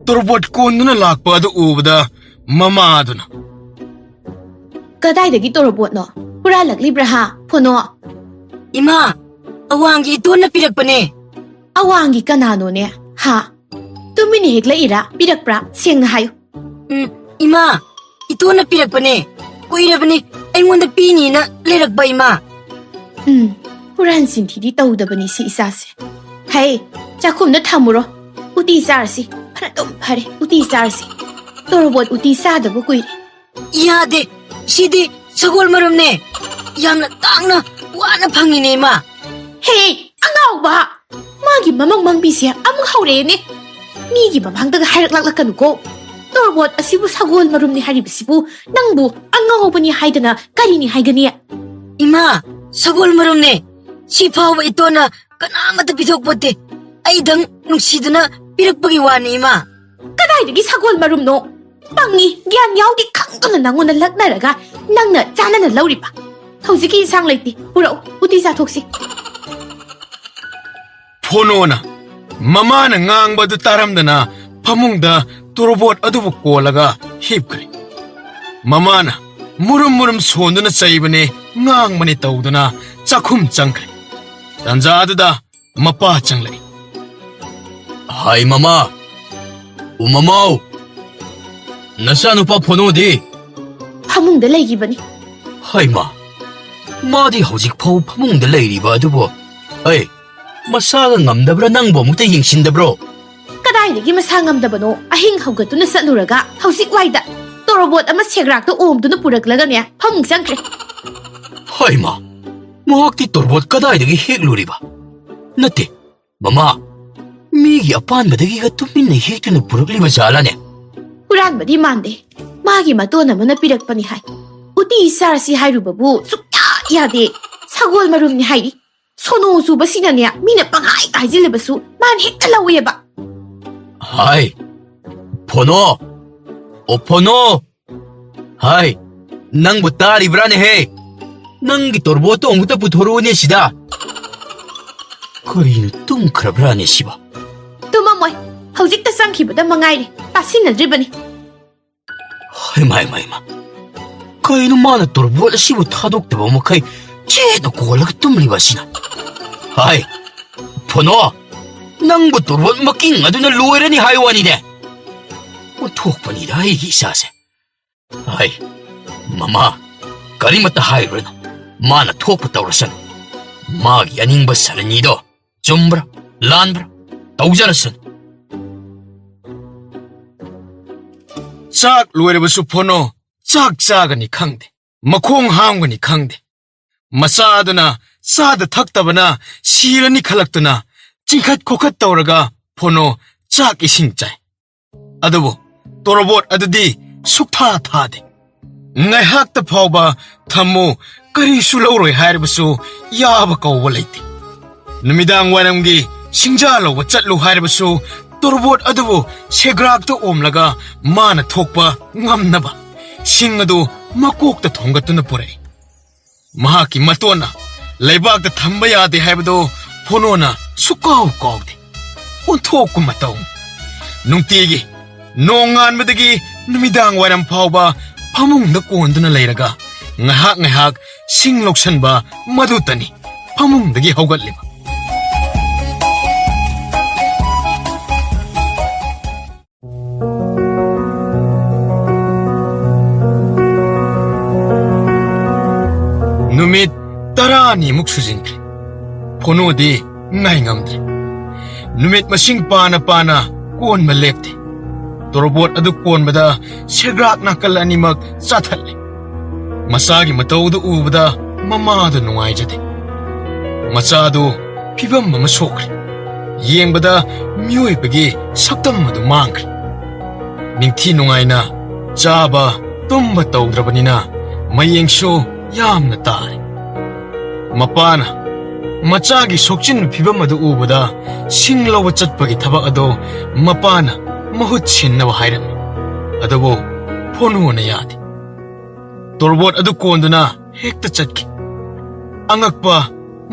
ꯇꯣꯔꯕꯣꯠ ꯀꯣꯟꯗꯨꯅ ꯂꯥꯛꯄ ꯑꯗꯨ ꯎꯕꯗ ꯃꯃꯥꯗꯨꯅ, "ꯀꯗꯥꯏꯗꯒꯤ ꯇꯣꯔꯕꯣꯠꯅꯣ? ꯍꯨꯔꯥꯜꯂꯛꯂꯤꯕ꯭ꯔꯥ ꯍꯥ, ꯐꯣꯅꯣ?" "ꯏꯃꯥ, ꯑꯋꯥꯡꯒꯤ ꯏꯇꯣꯟꯅ ꯄꯤꯔꯛꯄꯅꯦ꯫" "ꯑꯋꯥꯡꯒꯤ ꯀꯅꯥꯅꯣꯅꯦ? ꯍꯥ? ꯇꯨꯃꯤꯟꯅ ꯍꯦꯛꯂꯛꯏꯔꯥ? ꯄꯤꯔꯛꯄ꯭ꯔꯥ? ꯁꯦꯡꯅ ꯍꯥꯏꯌꯨ꯫" "ꯎꯝ, ꯏꯃꯥ, ꯏꯇꯣꯟꯅ ꯄꯤꯔꯛꯄꯅꯦ꯫ ꯀꯨꯏꯔꯕꯅꯤ ꯑꯩꯉꯣꯟꯗ ꯄꯤꯅꯤꯅ ꯂꯩꯔꯛꯄ, ꯏꯃꯥ꯫" ꯎꯝ, ꯍꯨꯔꯥꯟ ꯆꯤꯟꯊꯤꯗꯤ ꯇꯧꯗꯕꯅꯤ ꯁꯤ ꯏꯆꯥꯁꯦ꯫ ꯍꯩ, ꯆꯥꯛꯈꯨꯝꯗ ꯊꯝꯃꯨꯔꯣ꯫ ꯎꯇꯤ ꯆꯥꯔꯁꯤ꯫ ꯐꯔꯗꯨꯝ ꯐꯔꯦ, ꯎꯇꯤ ꯆꯥꯔꯁꯤ꯫ ꯇꯣꯔꯕꯣꯠ ꯎꯇꯤ ꯆꯥꯗꯕ ꯀꯨꯏꯔꯦ꯫ "ꯌꯥꯗꯦ, ꯁꯤꯗꯤ ꯁꯒꯣꯜ ꯃꯔꯨꯝꯅꯦ꯫ ꯌꯥꯝꯅ ꯇꯥꯡꯅ ꯋꯥꯅ ꯐꯪꯉꯤꯅꯦ, ꯏꯃꯥ꯫" "ꯍꯦ, ꯑꯉꯥꯎꯕ! ꯃꯥꯒꯤ ꯃꯃꯪ ꯃꯪꯕꯤꯁꯦ ꯑꯃꯨꯛ ꯍꯧꯔꯛꯑꯦꯅꯦ꯫ ꯃꯤꯒꯤ ꯃꯃꯥꯡꯗꯒ ꯍꯥꯏꯔꯛꯂꯛꯂꯛꯀꯅꯨꯀꯣ꯫ ꯇꯣꯔꯕꯣꯠ ꯑꯁꯤꯕꯨ ꯁꯒꯣꯜ ꯃꯔꯨꯝꯅꯤ ꯍꯥꯏꯔꯤꯕꯁꯤꯕꯨ ꯅꯪꯕꯨ ꯑꯉꯥꯎꯕꯅꯤ ꯍꯥꯏꯗꯅ ꯀꯔꯤꯅꯤ ꯍꯥꯏꯒꯅꯤ?" "ꯏꯃꯥ, ꯁꯒꯣꯜ ꯃꯔꯨꯝꯅꯦ꯫ ꯁꯤ ꯐꯥꯎꯕ ꯏꯇꯣꯟꯅ ꯀꯅꯥꯃꯠꯇ ꯄꯤꯊꯣꯛꯄꯣꯠꯇꯦ꯫ ꯑꯩꯗꯪ ꯅꯨꯡꯁꯤꯗꯨꯅ ꯄꯤꯔꯛꯄꯒꯤ ꯋꯥꯅꯤ, ꯏꯃꯥ꯫" "ꯀꯗꯥꯏꯗꯒꯤ ꯁꯒꯣꯜ ꯃꯔꯨꯝꯅꯣ? ꯄꯪꯉꯤ, ꯒ꯭ꯌꯥꯟ ꯌꯥꯎꯗꯦ ꯈꯪꯗꯅ ꯅꯪꯉꯣꯟꯗ ꯂꯛꯅꯔꯒ ꯅꯪꯅ ꯆꯥꯅꯅ ꯂꯧꯔꯤꯕ꯫ ꯍꯧꯖꯤꯛꯀꯤ ꯏꯟꯁꯥꯡ ꯂꯩꯇꯦ, ꯄꯨꯔꯛꯎ, ꯎꯇꯤ ꯆꯥꯊꯣꯛꯁꯤ꯫" ꯐꯣꯅꯣꯅ ꯃꯃꯥꯅ ꯉꯥꯡꯕ ꯑꯗꯨ ꯇꯥꯔꯝꯗꯅ ꯐꯃꯨꯡꯗ ꯇꯣꯔꯕꯣꯠ ꯑꯗꯨꯕꯨ ꯀꯣꯜꯂꯒ ꯍꯤꯞꯈ꯭ꯔꯦ꯫ ꯃꯃꯥꯅ ꯃꯨꯔꯨꯝ ꯃꯨꯔꯨꯝ ꯁꯣꯟꯗꯨꯅ ꯆꯩꯕꯅꯦ, ꯉꯥꯡꯕꯅꯦ ꯇꯧꯗꯨꯅ ꯆꯥꯛꯈꯨꯝ ꯆꯪꯈ꯭ꯔꯦ꯫ ꯇꯥꯟꯖꯥ ꯑꯗꯨꯗ ꯃꯄꯥ ꯆꯪꯂꯛꯏ꯫ "ꯍꯥꯏ ꯃꯃꯥ, ꯎ ꯃꯃꯥꯎ, ꯅꯆꯥꯅꯨꯄꯥ ꯐꯣꯅꯣꯗꯤ?" "ꯐꯃꯨꯡꯗ ꯂꯩꯈꯤꯕꯅꯤ꯫" "ꯍꯥꯏ ꯃꯥ, ꯃꯥꯗꯤ ꯍꯧꯖꯤꯛ ꯐꯥꯎ ꯐꯃꯨꯡꯗ ꯂꯩꯔꯤꯕ ꯑꯗꯨꯕꯨ꯫ ꯑꯩ, ꯃꯁꯥꯒ ꯉꯝꯗꯕ꯭ꯔꯥ? ꯅꯪꯕꯨ ꯑꯃꯨꯛꯇ ꯌꯦꯡꯁꯤꯟꯗꯕ꯭ꯔꯣ? ꯀꯗꯥꯏꯗꯒꯤ ꯃꯁꯥ ꯉꯝꯗꯕꯅꯣ? ꯑꯍꯤꯡ ꯍꯧꯒꯠꯇꯨꯅ ꯆꯠꯂꯨꯔꯒ ꯍꯧꯖꯤꯛ ꯋꯥꯏꯗ ꯇꯣꯔꯣꯕꯣꯠ ꯑꯃ ꯁꯦꯒ꯭ꯔꯥꯛꯇ ꯑꯣꯝꯗꯨꯅ ꯄꯨꯔꯛꯂꯒꯅꯦ ꯐꯃꯨꯡ ꯆꯪꯈ꯭ꯔꯦ꯫ ꯍꯩꯃꯥ! ꯃꯍꯥꯛꯇꯤ ꯇꯣꯔꯕꯣꯠ ꯀꯗꯥꯏꯗꯒꯤ ꯍꯦꯛꯂꯨꯔꯤꯕ? ꯅꯠꯇꯦ, ꯃꯃꯥ, ꯃꯤꯒꯤ ꯑꯄꯥꯟꯕꯗꯒꯤꯒ ꯇꯨꯃꯤꯟꯅ ꯍꯦꯛꯇꯨꯅ ꯄꯨꯔꯛꯂꯤꯕ ꯖꯥꯠꯂꯅꯦ? ꯍꯨꯔꯥꯟꯕꯗꯤ ꯃꯥꯟꯗꯦ꯫ ꯃꯥꯒꯤ ꯃꯇꯣꯟ ꯑꯃꯅ ꯄꯤꯔꯛꯄꯅꯤ ꯍꯥꯏ꯫ ꯎꯇꯤ ꯆꯥꯔꯁꯤ ꯍꯥꯏꯔꯨꯕꯕꯨ ꯁꯨꯛꯌꯥ ꯌꯥꯗꯦ꯫ ꯁꯒꯣꯜ ꯃꯔꯨꯝꯅꯤ ꯍꯥꯏꯔꯤ꯫ ꯁꯣꯅꯣ ꯆꯨꯕꯁꯤꯅꯅꯦ ꯃꯤꯅ ꯄꯪꯍꯥꯏ ꯍꯥꯏꯖꯤꯜꯂꯕꯁꯨ ꯃꯥꯅ ꯍꯦꯛꯇ ꯂꯧꯋꯦꯕ꯫ ꯍꯥꯏ, ꯐꯣꯅꯣ! ꯑꯣ ꯐꯣꯅꯣ! ꯍꯥꯏ, ꯅꯪꯕꯨ ꯇꯥꯔꯤꯕ꯭ꯔꯥꯅꯦꯍꯦ? ꯅꯪꯒꯤ ꯇꯣꯔꯕꯣꯠꯇꯣ ꯑꯃꯨꯛꯇ ꯄꯨꯊꯣꯔꯛꯎꯅꯦ ꯁꯤꯗ꯫ ꯀꯔꯤꯅꯣ, ꯇꯨꯝꯈ꯭ꯔꯕ꯭ꯔꯥꯅꯦ ꯁꯤꯕ? ꯇꯨꯝꯃꯝꯃꯣꯏ꯫ ꯍꯧꯖꯤꯛꯇ ꯆꯪꯈꯤꯕꯗ ꯃꯉꯥꯏꯔꯦ꯫ ꯇꯥꯁꯤꯟꯅꯗ꯭ꯔꯤꯕꯅꯤ꯫ ꯍꯩꯃꯥ, ꯍꯩꯃꯥ, ꯍꯩꯃꯥ꯫ ꯀꯩꯅꯣ ꯃꯥꯅ ꯇꯣꯔꯕꯣꯠ ꯑꯁꯤꯕꯨ ꯊꯥꯗꯣꯛꯇꯕ ꯃꯈꯩ ꯆꯦꯠꯅ ꯀꯣꯜꯂꯒ ꯇꯨꯝꯂꯤꯕ ꯑꯁꯤꯅ? ꯍꯥꯏ, ꯐꯣꯅꯣ, ꯅꯪꯕꯨ ꯇꯣꯔꯕꯣꯠ ꯃꯀꯤꯡ ꯑꯗꯨꯅ ꯂꯣꯏꯔꯅꯤ ꯍꯥꯏ ꯋꯥꯅꯤꯅꯦ꯫ ꯑꯣꯟꯊꯣꯛꯄꯅꯤꯗ ꯑꯩꯒꯤ ꯏꯆꯥꯁꯦ꯫ ꯍꯥꯏ, ꯃꯃꯥ, ꯀꯔꯤꯃꯠꯇ ꯍꯥꯏꯔꯨꯔꯅꯨ꯫ ꯃꯥꯅ ꯊꯣꯛꯄ ꯇꯧꯔꯁꯅꯨ꯫ ꯃꯥꯒꯤ ꯑꯅꯤꯡꯕ ꯁꯔꯅꯤꯗꯣ ꯆꯨꯝꯕ꯭ꯔꯥ, ꯂꯥꯟꯕ꯭ꯔꯥ, ꯇꯧꯖꯔꯁꯅꯨ꯫ ꯆꯥꯛ ꯂꯣꯏꯔꯕꯁꯨ ꯐꯣꯅꯣ, ꯆꯥꯛ ꯆꯥꯒꯅꯤ ꯈꯪꯗꯦ, ꯃꯈꯣꯡ ꯍꯥꯝꯒꯅꯤ ꯈꯪꯗꯦ꯫ ꯃꯆꯥꯗꯨꯅ ꯆꯥꯗ ꯊꯛꯇꯕꯅ ꯁꯤꯔꯅꯤ ꯈꯜꯂꯛꯇꯨꯅ ꯆꯤꯡꯈꯠ ꯈꯣꯀꯠ ꯇꯧꯔꯒ ꯐꯣꯅꯣ ꯆꯥꯛ ꯏꯁꯤꯡ ꯆꯥꯏ꯫ ꯑꯗꯨꯕꯨ ꯇꯣꯔꯕꯣꯠ ꯑꯗꯨꯗꯤ ꯁꯨꯛꯊꯥ ꯊꯥꯗꯦ꯫ ꯉꯥꯏꯍꯥꯛꯇ ꯐꯥꯎꯕ ꯊꯝꯃꯨ, ꯀꯔꯤꯁꯨ ꯂꯧꯔꯣꯏ ꯍꯥꯏꯔꯕꯁꯨ ꯌꯥꯕ ꯀꯧꯕ ꯂꯩꯇꯦ꯫ ꯅꯨꯃꯤꯗꯥꯡ ꯋꯥꯏꯔꯝꯒꯤ ꯁꯤꯡꯖꯥ ꯂꯧꯕ ꯆꯠꯂꯨ ꯍꯥꯏꯔꯕꯁꯨ ꯇꯣꯔꯕꯣꯠ ꯑꯗꯨꯕꯨ ꯁꯦꯒ꯭ꯔꯥꯛꯇ ꯑꯣꯝꯂꯒ ꯃꯥꯅ ꯊꯣꯛꯄ ꯉꯝꯅꯕ ꯁꯤꯡ ꯑꯗꯨ ꯃꯀꯣꯛꯇ ꯊꯣꯡꯒꯠꯇꯨꯅ ꯄꯨꯔꯛꯏ꯫ ꯃꯍꯥꯛꯀꯤ ꯃꯇꯣꯟꯅ ꯂꯩꯕꯥꯛꯇ ꯊꯝꯕ ꯌꯥꯗꯦ ꯍꯥꯏꯕꯗꯨ ꯐꯣꯅꯣꯅ ꯁꯨꯛꯀꯥꯎ ꯀꯥꯎꯗꯦ꯫ ꯑꯣꯟꯊꯣꯛꯄ ꯃꯇꯧ! ꯅꯨꯡꯇꯤꯒꯤ ꯅꯣꯡꯉꯥꯟꯕꯗꯒꯤ ꯅꯨꯃꯤꯗꯥꯡ ꯋꯥꯏꯔꯝ ꯐꯥꯎꯕ ꯐꯃꯨꯡꯗ ꯀꯣꯟꯗꯨꯅ ꯂꯩꯔꯒ ꯉꯥꯏꯍꯥꯛ ꯉꯥꯏꯍꯥꯛ ꯁꯤꯡ ꯂꯧꯁꯟꯕ ꯃꯗꯨꯇꯅꯤ ꯐꯃꯨꯡꯗꯒꯤ ꯍꯧꯒꯠꯂꯤꯕ꯫ ꯅꯨꯃꯤꯠ ꯇꯔꯥꯅꯤꯃꯨꯛ ꯁꯨꯖꯤꯟꯈ꯭ꯔꯦ꯫ ꯐꯣꯅꯣꯗꯤ ꯉꯥꯏ ꯉꯝꯗ꯭ꯔꯦ꯫ ꯅꯨꯃꯤꯠ ꯃꯁꯤꯡ ꯄꯥꯅ ꯄꯥꯅ ꯀꯣꯟꯕ ꯂꯦꯞꯇꯦ꯫ ꯇꯣꯔꯕꯣꯠ ꯑꯗꯨ ꯀꯣꯟꯕꯗ ꯁꯦꯒ꯭ꯔꯥꯛ ꯅꯥꯀꯜ ꯑꯅꯤꯃꯛ ꯆꯥꯊꯠꯂꯦ꯫ ꯃꯆꯥꯒꯤ ꯃꯇꯧꯗꯨ ꯎꯕꯗ ꯃꯃꯥꯗꯨ ꯅꯨꯡꯉꯥꯏꯖꯗꯦ꯫ ꯃꯆꯥꯗꯨ ꯐꯤꯕꯝ ꯑꯃ ꯁꯣꯛꯈ꯭ꯔꯦ꯫ ꯌꯦꯡꯕꯗ ꯃꯤꯑꯣꯏꯕꯒꯤ ꯁꯛꯇꯝ ꯑꯗꯨ ꯃꯥꯡꯈ꯭ꯔꯦ꯫ ꯅꯤꯡꯊꯤ ꯅꯨꯡꯉꯥꯏꯅ ꯆꯥꯕ ꯇꯨꯝꯕ ꯇꯧꯗ꯭ꯔꯕꯅꯤꯅ ꯃꯌꯦꯡꯁꯨ ꯌꯥꯝꯅ ꯇꯥꯔꯦ꯫ ꯃꯄꯥꯅ ꯃꯆꯥꯒꯤ ꯁꯣꯛꯆꯤꯟꯕ ꯐꯤꯕꯝ ꯑꯗꯨ ꯎꯕꯗ ꯁꯤꯡ ꯂꯧꯕ ꯆꯠꯄꯒꯤ ꯊꯕꯛ ꯑꯗꯨ ꯃꯄꯥꯅ ꯃꯍꯨꯠ ꯁꯤꯟꯅꯕ ꯍꯥꯏꯔꯝꯃꯤ꯫ ꯑꯗꯨꯕꯨ ꯐꯣꯅꯣꯅ ꯌꯥꯗꯦ꯫ ꯇꯣꯔꯕꯣꯠ ꯑꯗꯨ ꯀꯣꯟꯗꯨꯅ ꯍꯦꯛꯇ ꯆꯠꯈꯤ꯫ ꯑꯉꯛꯄ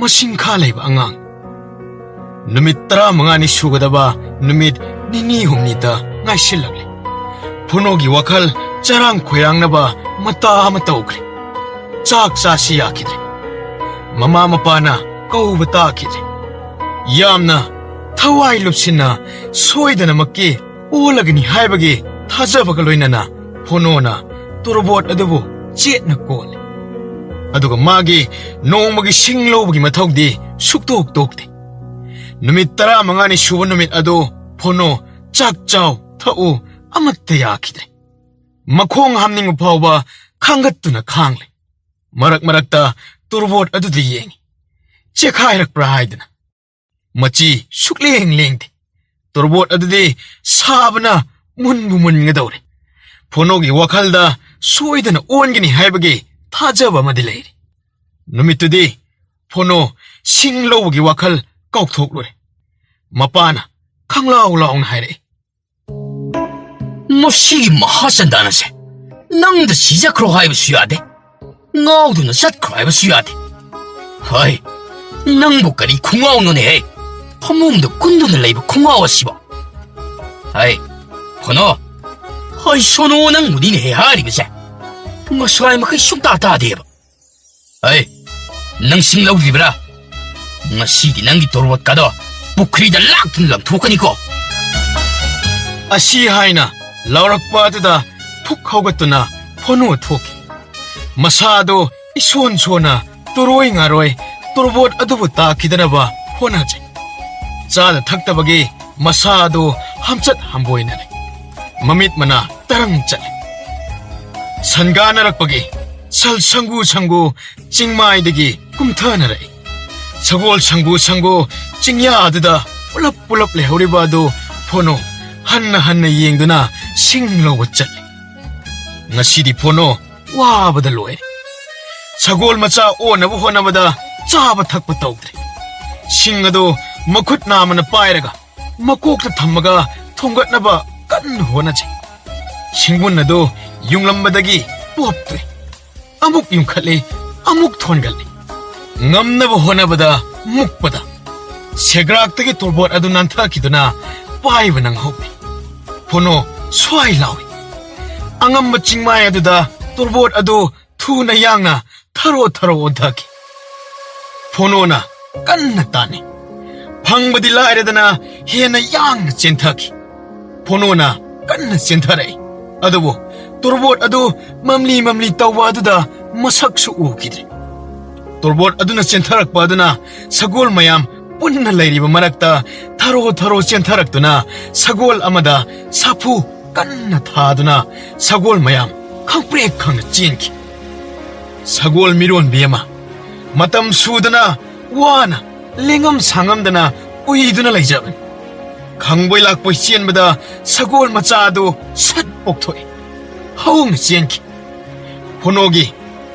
ꯃꯁꯤꯡ ꯈꯥ ꯂꯩꯕ ꯑꯉꯥꯡ꯫ ꯅꯨꯃꯤꯠ ꯇꯔꯥꯃꯉꯥꯅꯤ ꯁꯨꯒꯗꯕ ꯅꯨꯃꯤꯠ ꯅꯤꯅꯤ ꯍꯨꯝꯅꯤꯗ ꯉꯥꯏꯁꯤꯜꯂꯛꯂꯦ꯫ ꯐꯣꯅꯣꯒꯤ ꯋꯥꯈꯜ ꯆꯔꯥꯡ ꯈꯣꯏꯔꯥꯡꯅꯕ ꯃꯇꯥ ꯑꯃ ꯇꯧꯈ꯭ꯔꯦ꯫ ꯆꯥꯛ ꯆꯥꯁꯤ ꯌꯥꯈꯤꯗ꯭ꯔꯦ꯫ ꯃꯃꯥ ꯃꯄꯥꯅ ꯀꯧꯕ ꯇꯥꯈꯤꯗ꯭ꯔꯦ꯫ ꯌꯥꯝꯅ ꯊꯋꯥꯏ ꯂꯨꯞꯁꯤꯟꯅ ꯁꯣꯏꯗꯅꯃꯛꯀꯤ ꯑꯣꯜꯂꯒꯅꯤ ꯍꯥꯏꯕꯒꯤ ꯊꯥꯖꯕꯒ ꯂꯣꯏꯅꯅ ꯐꯣꯅꯣꯅ ꯇꯣꯔꯕꯣꯠ ꯑꯗꯨꯕꯨ ꯆꯦꯠꯅ ꯀꯣꯜꯂꯦ꯫ ꯑꯗꯨꯒ ꯃꯥꯒꯤ ꯅꯣꯡꯃꯒꯤ ꯁꯤꯡ ꯂꯧꯕꯒꯤ ꯃꯊꯧꯗꯤ ꯁꯨꯛꯇꯣꯛ ꯇꯣꯛꯇꯦ꯫ ꯅꯨꯃꯤꯠ ꯇꯔꯥꯃꯉꯥꯅꯤ ꯁꯨꯕ ꯅꯨꯃꯤꯠ ꯑꯗꯨ ꯐꯣꯅꯣ ꯆꯥꯛ ꯆꯥꯎ ꯊꯛꯎ ꯑꯃꯠꯇ ꯌꯥꯈꯤꯗ꯭ꯔꯦ꯫ ꯃꯈꯣꯡ ꯍꯥꯝꯅꯤꯡꯕ ꯐꯥꯎꯕ ꯈꯥꯡꯒꯠꯇꯨꯅ ꯈꯥꯡꯂꯦ꯫ ꯃꯔꯛ ꯃꯔꯛꯇ ꯇꯣꯔꯕꯣꯠ ꯑꯗꯨꯗ ꯌꯦꯡꯉꯤ꯫ ꯆꯦꯈꯥꯏꯔꯛꯄ꯭ꯔꯥ ꯍꯥꯏꯗꯅ꯫ ꯃꯆꯤ ꯁꯨꯛꯂꯦꯡ ꯂꯦꯡꯗꯦ꯫ ꯇꯣꯔꯕꯣꯠ ꯑꯗꯨꯗꯤ ꯁꯥꯕꯅ ꯃꯨꯟꯕꯨ ꯃꯨꯟꯒꯗꯧꯔꯦ꯫ ꯐꯣꯅꯣꯒꯤ ꯋꯥꯈꯜꯗ ꯁꯣꯏꯗꯅ ꯑꯣꯟꯒꯅꯤ ꯍꯥꯏꯕꯒꯤ ꯊꯥꯖꯕ ꯑꯃꯗꯤ ꯂꯩꯔꯤ꯫ ꯅꯨꯃꯤꯠꯇꯨꯗꯤ ꯐꯣꯅꯣ ꯁꯤꯡ ꯂꯧꯕꯒꯤ ꯋꯥꯈꯜ ꯀꯥꯎꯊꯣꯛꯂꯨꯔꯦ꯫ ꯃꯄꯥꯅ ꯈꯪꯂꯥꯎ ꯂꯥꯎꯅ ꯍꯥꯏꯔꯛꯏ꯫ ꯃꯁꯤꯒꯤ ꯃꯍꯥꯆꯟꯗꯥꯟ ꯑꯁꯦ ꯅꯪꯗ ꯁꯤꯖꯈ꯭ꯔꯣ ꯍꯥꯏꯕꯁꯨ ꯌꯥꯗꯦ, ꯉꯥꯎꯗꯨꯅ ꯆꯠꯈ꯭ꯔꯣ ꯍꯥꯏꯕꯁꯨ ꯌꯥꯗꯦ꯫ ꯍꯩ, ꯅꯪꯕꯨ ꯀꯔꯤ ꯈꯨꯉꯥꯎꯅꯣꯅꯦꯍꯦ? ꯐꯃꯨꯡꯗ ꯀꯨꯟꯗꯨꯅ ꯂꯩꯕ ꯈꯨꯉꯥꯎ ꯑꯁꯤꯕꯣ? ꯍꯩ, ꯐꯣꯅꯣ꯫ ꯍꯩ, ꯁꯣꯅꯣ, ꯅꯪꯕꯨꯅꯤꯅꯦꯍꯦ ꯍꯥꯏꯔꯤꯕꯁꯦ꯫ ꯉꯁꯥꯏ ꯃꯈꯩ ꯁꯨꯡꯇꯥ ꯇꯥꯗꯦꯕ꯫ ꯑꯩ, ꯅꯪ ꯁꯤꯡ ꯂꯧꯗ꯭ꯔꯤꯕ꯭ꯔꯥ? ꯉꯁꯤꯗꯤ ꯅꯪꯒꯤ ꯇꯣꯔꯕꯣꯠꯀꯗꯣ ꯄꯨꯈ꯭ꯔꯤꯗ ꯂꯥꯛꯇꯨꯅ ꯂꯪꯊꯣꯛꯀꯅꯤꯀꯣ꯫ ꯑꯁꯤ ꯍꯥꯏꯅ ꯂꯥꯎꯔꯛꯄ ꯑꯗꯨꯗ ꯐꯨꯛ ꯍꯧꯒꯠꯇꯨꯅ ꯐꯣꯅꯣ ꯊꯣꯛꯈꯤ꯫ ꯃꯁꯥꯗꯣ ꯏꯁꯣꯟ ꯁꯣꯟꯅ ꯇꯨꯔꯣꯏ ꯉꯥꯔꯣꯏ ꯇꯣꯔꯕꯣꯠ ꯑꯗꯨꯕꯨ ꯇꯥꯈꯤꯗꯅꯕ ꯍꯣꯠꯅꯖꯩ꯫ ꯆꯥꯗ ꯊꯛꯇꯕꯒꯤ ꯃꯁꯥ ꯑꯗꯨ ꯍꯝꯆꯠ ꯍꯝꯕꯣꯏꯅꯔꯦ꯫ ꯃꯃꯤꯠ ꯃꯅꯥ ꯇꯔꯪ ꯆꯠꯂꯦ꯫ ꯁꯟꯒꯥꯅꯔꯛꯄꯒꯤ ꯁꯜ ꯁꯪꯒꯨ ꯁꯪꯒꯨ ꯆꯤꯡꯃꯥꯏꯗꯒꯤ ꯀꯨꯝꯊꯅꯔꯛꯏ꯫ ꯁꯒꯣꯜ ꯁꯪꯒꯨ ꯁꯪꯒꯨ ꯆꯤꯡꯌꯥ ꯑꯗꯨꯗ ꯄꯨꯂꯞ ꯄꯨꯂꯞ ꯂꯩꯍꯧꯔꯤꯕ ꯑꯗꯨ ꯐꯣꯅꯣ ꯍꯟꯅ ꯍꯟꯅ ꯌꯦꯡꯗꯨꯅ ꯁꯤꯡ ꯂꯧꯕ ꯆꯠꯂꯤ꯫ ꯉꯁꯤꯗꯤ ꯐꯣꯅꯣ ꯋꯥꯕꯗ ꯂꯣꯏꯔꯦ꯫ ꯁꯒꯣꯜ ꯃꯆꯥ ꯑꯣꯟꯅꯕ ꯍꯣꯠꯅꯕꯗ ꯆꯥꯕ ꯊꯛꯄ ꯇꯧꯗ꯭ꯔꯦ꯫ ꯁꯤꯡ ꯑꯗꯨ ꯃꯈꯨꯠ ꯅꯥꯝꯃꯅ ꯄꯥꯏꯔꯒ ꯃꯀꯣꯛꯇ ꯊꯝꯃꯒ ꯊꯣꯡꯒꯠꯅꯕ ꯀꯟꯅ ꯍꯣꯠꯅꯖꯩ꯫ ꯁꯤꯡꯕꯨꯟ ꯑꯗꯨ ꯌꯨꯡꯂꯝꯕꯗꯒꯤ ꯄꯣꯞꯇ꯭ꯔꯦ꯫ ꯑꯃꯨꯛ ꯌꯨꯡꯈꯠꯂꯤ, ꯑꯃꯨꯛ ꯊꯣꯟꯒꯠꯂꯤ꯫ ꯉꯝꯅꯕ ꯍꯣꯠꯅꯕꯗ ꯃꯨꯛꯄꯗ ꯁꯦꯒ꯭ꯔꯥꯛꯇꯒꯤ ꯇꯣꯔꯕꯣꯠ ꯑꯗꯨ ꯅꯥꯟꯊꯈꯤꯗꯨꯅ ꯄꯥꯏꯕ ꯅꯪꯍꯧꯗꯦ꯫ ꯐꯣꯅꯣ ꯁ꯭ꯋꯥꯏ ꯂꯥꯎꯏ꯫ ꯑꯉꯝꯕ ꯆꯤꯡꯃꯥꯏ ꯑꯗꯨꯗ ꯇꯣꯔꯕꯣꯠ ꯑꯗꯨ ꯊꯨꯅ ꯌꯥꯡꯅ ꯊꯔꯣ ꯊꯔꯣ ꯑꯣꯟꯊꯈꯤ꯫ ꯐꯣꯅꯣꯅ ꯀꯟꯅ ꯇꯥꯟꯅꯤ꯫ ꯐꯪꯕꯗꯤ ꯂꯥꯏꯔꯗꯅ ꯍꯦꯟꯅ ꯌꯥꯡꯅ ꯆꯦꯟꯊꯈꯤ꯫ ꯐꯣꯅꯣꯅ ꯀꯟꯅ ꯆꯦꯟꯊꯔꯛꯏ꯫ ꯑꯗꯨꯕꯨ ꯇꯣꯔꯕꯣꯠ ꯑꯗꯨ ꯃꯝꯂꯤ ꯃꯝꯂꯤ ꯇꯧꯕ ꯑꯗꯨꯗ ꯃꯁꯛꯁꯨ ꯎꯈꯤꯗ꯭ꯔꯦ꯫ ꯇꯣꯔꯕꯣꯠ ꯑꯗꯨꯅ ꯆꯦꯟꯊꯔꯛꯄ ꯑꯗꯨꯅ ꯁꯒꯣꯜ ꯃꯌꯥꯝ ꯄꯨꯟꯅ ꯂꯩꯔꯤꯕ ꯃꯔꯛꯇ ꯊꯔꯣ ꯊꯔꯣ ꯆꯦꯟꯊꯔꯛꯇꯨꯅ ꯁꯒꯣꯜ ꯑꯃꯗ ꯁꯥꯐꯨ ꯀꯟꯅ ꯊꯥꯗꯨꯅ ꯁꯒꯣꯜ ꯃꯌꯥꯝ ꯈꯪꯄ꯭ꯔꯦꯛ ꯈꯪꯅ ꯆꯦꯟꯈꯤ꯫ ꯁꯒꯣꯜ ꯃꯤꯔꯣꯟꯕꯤ ꯑꯃ ꯃꯇꯝ ꯁꯨꯗꯅ ꯋꯥꯅ ꯂꯦꯡꯉꯝ ꯁꯥꯡꯉꯝꯗꯅ ꯎꯏꯗꯨꯅ ꯂꯩꯖꯕꯅꯤ꯫ ꯈꯪꯕꯣꯏ ꯂꯥꯛꯄꯣꯏ ꯆꯦꯟꯕꯗ ꯁꯒꯣꯜ ꯃꯆꯥ ꯑꯗꯨ ꯁꯠ ꯄꯣꯛꯊꯣꯛꯏ꯫ ꯍꯧꯅ ꯆꯦꯟꯈꯤ꯫ ꯐꯣꯅꯣꯒꯤ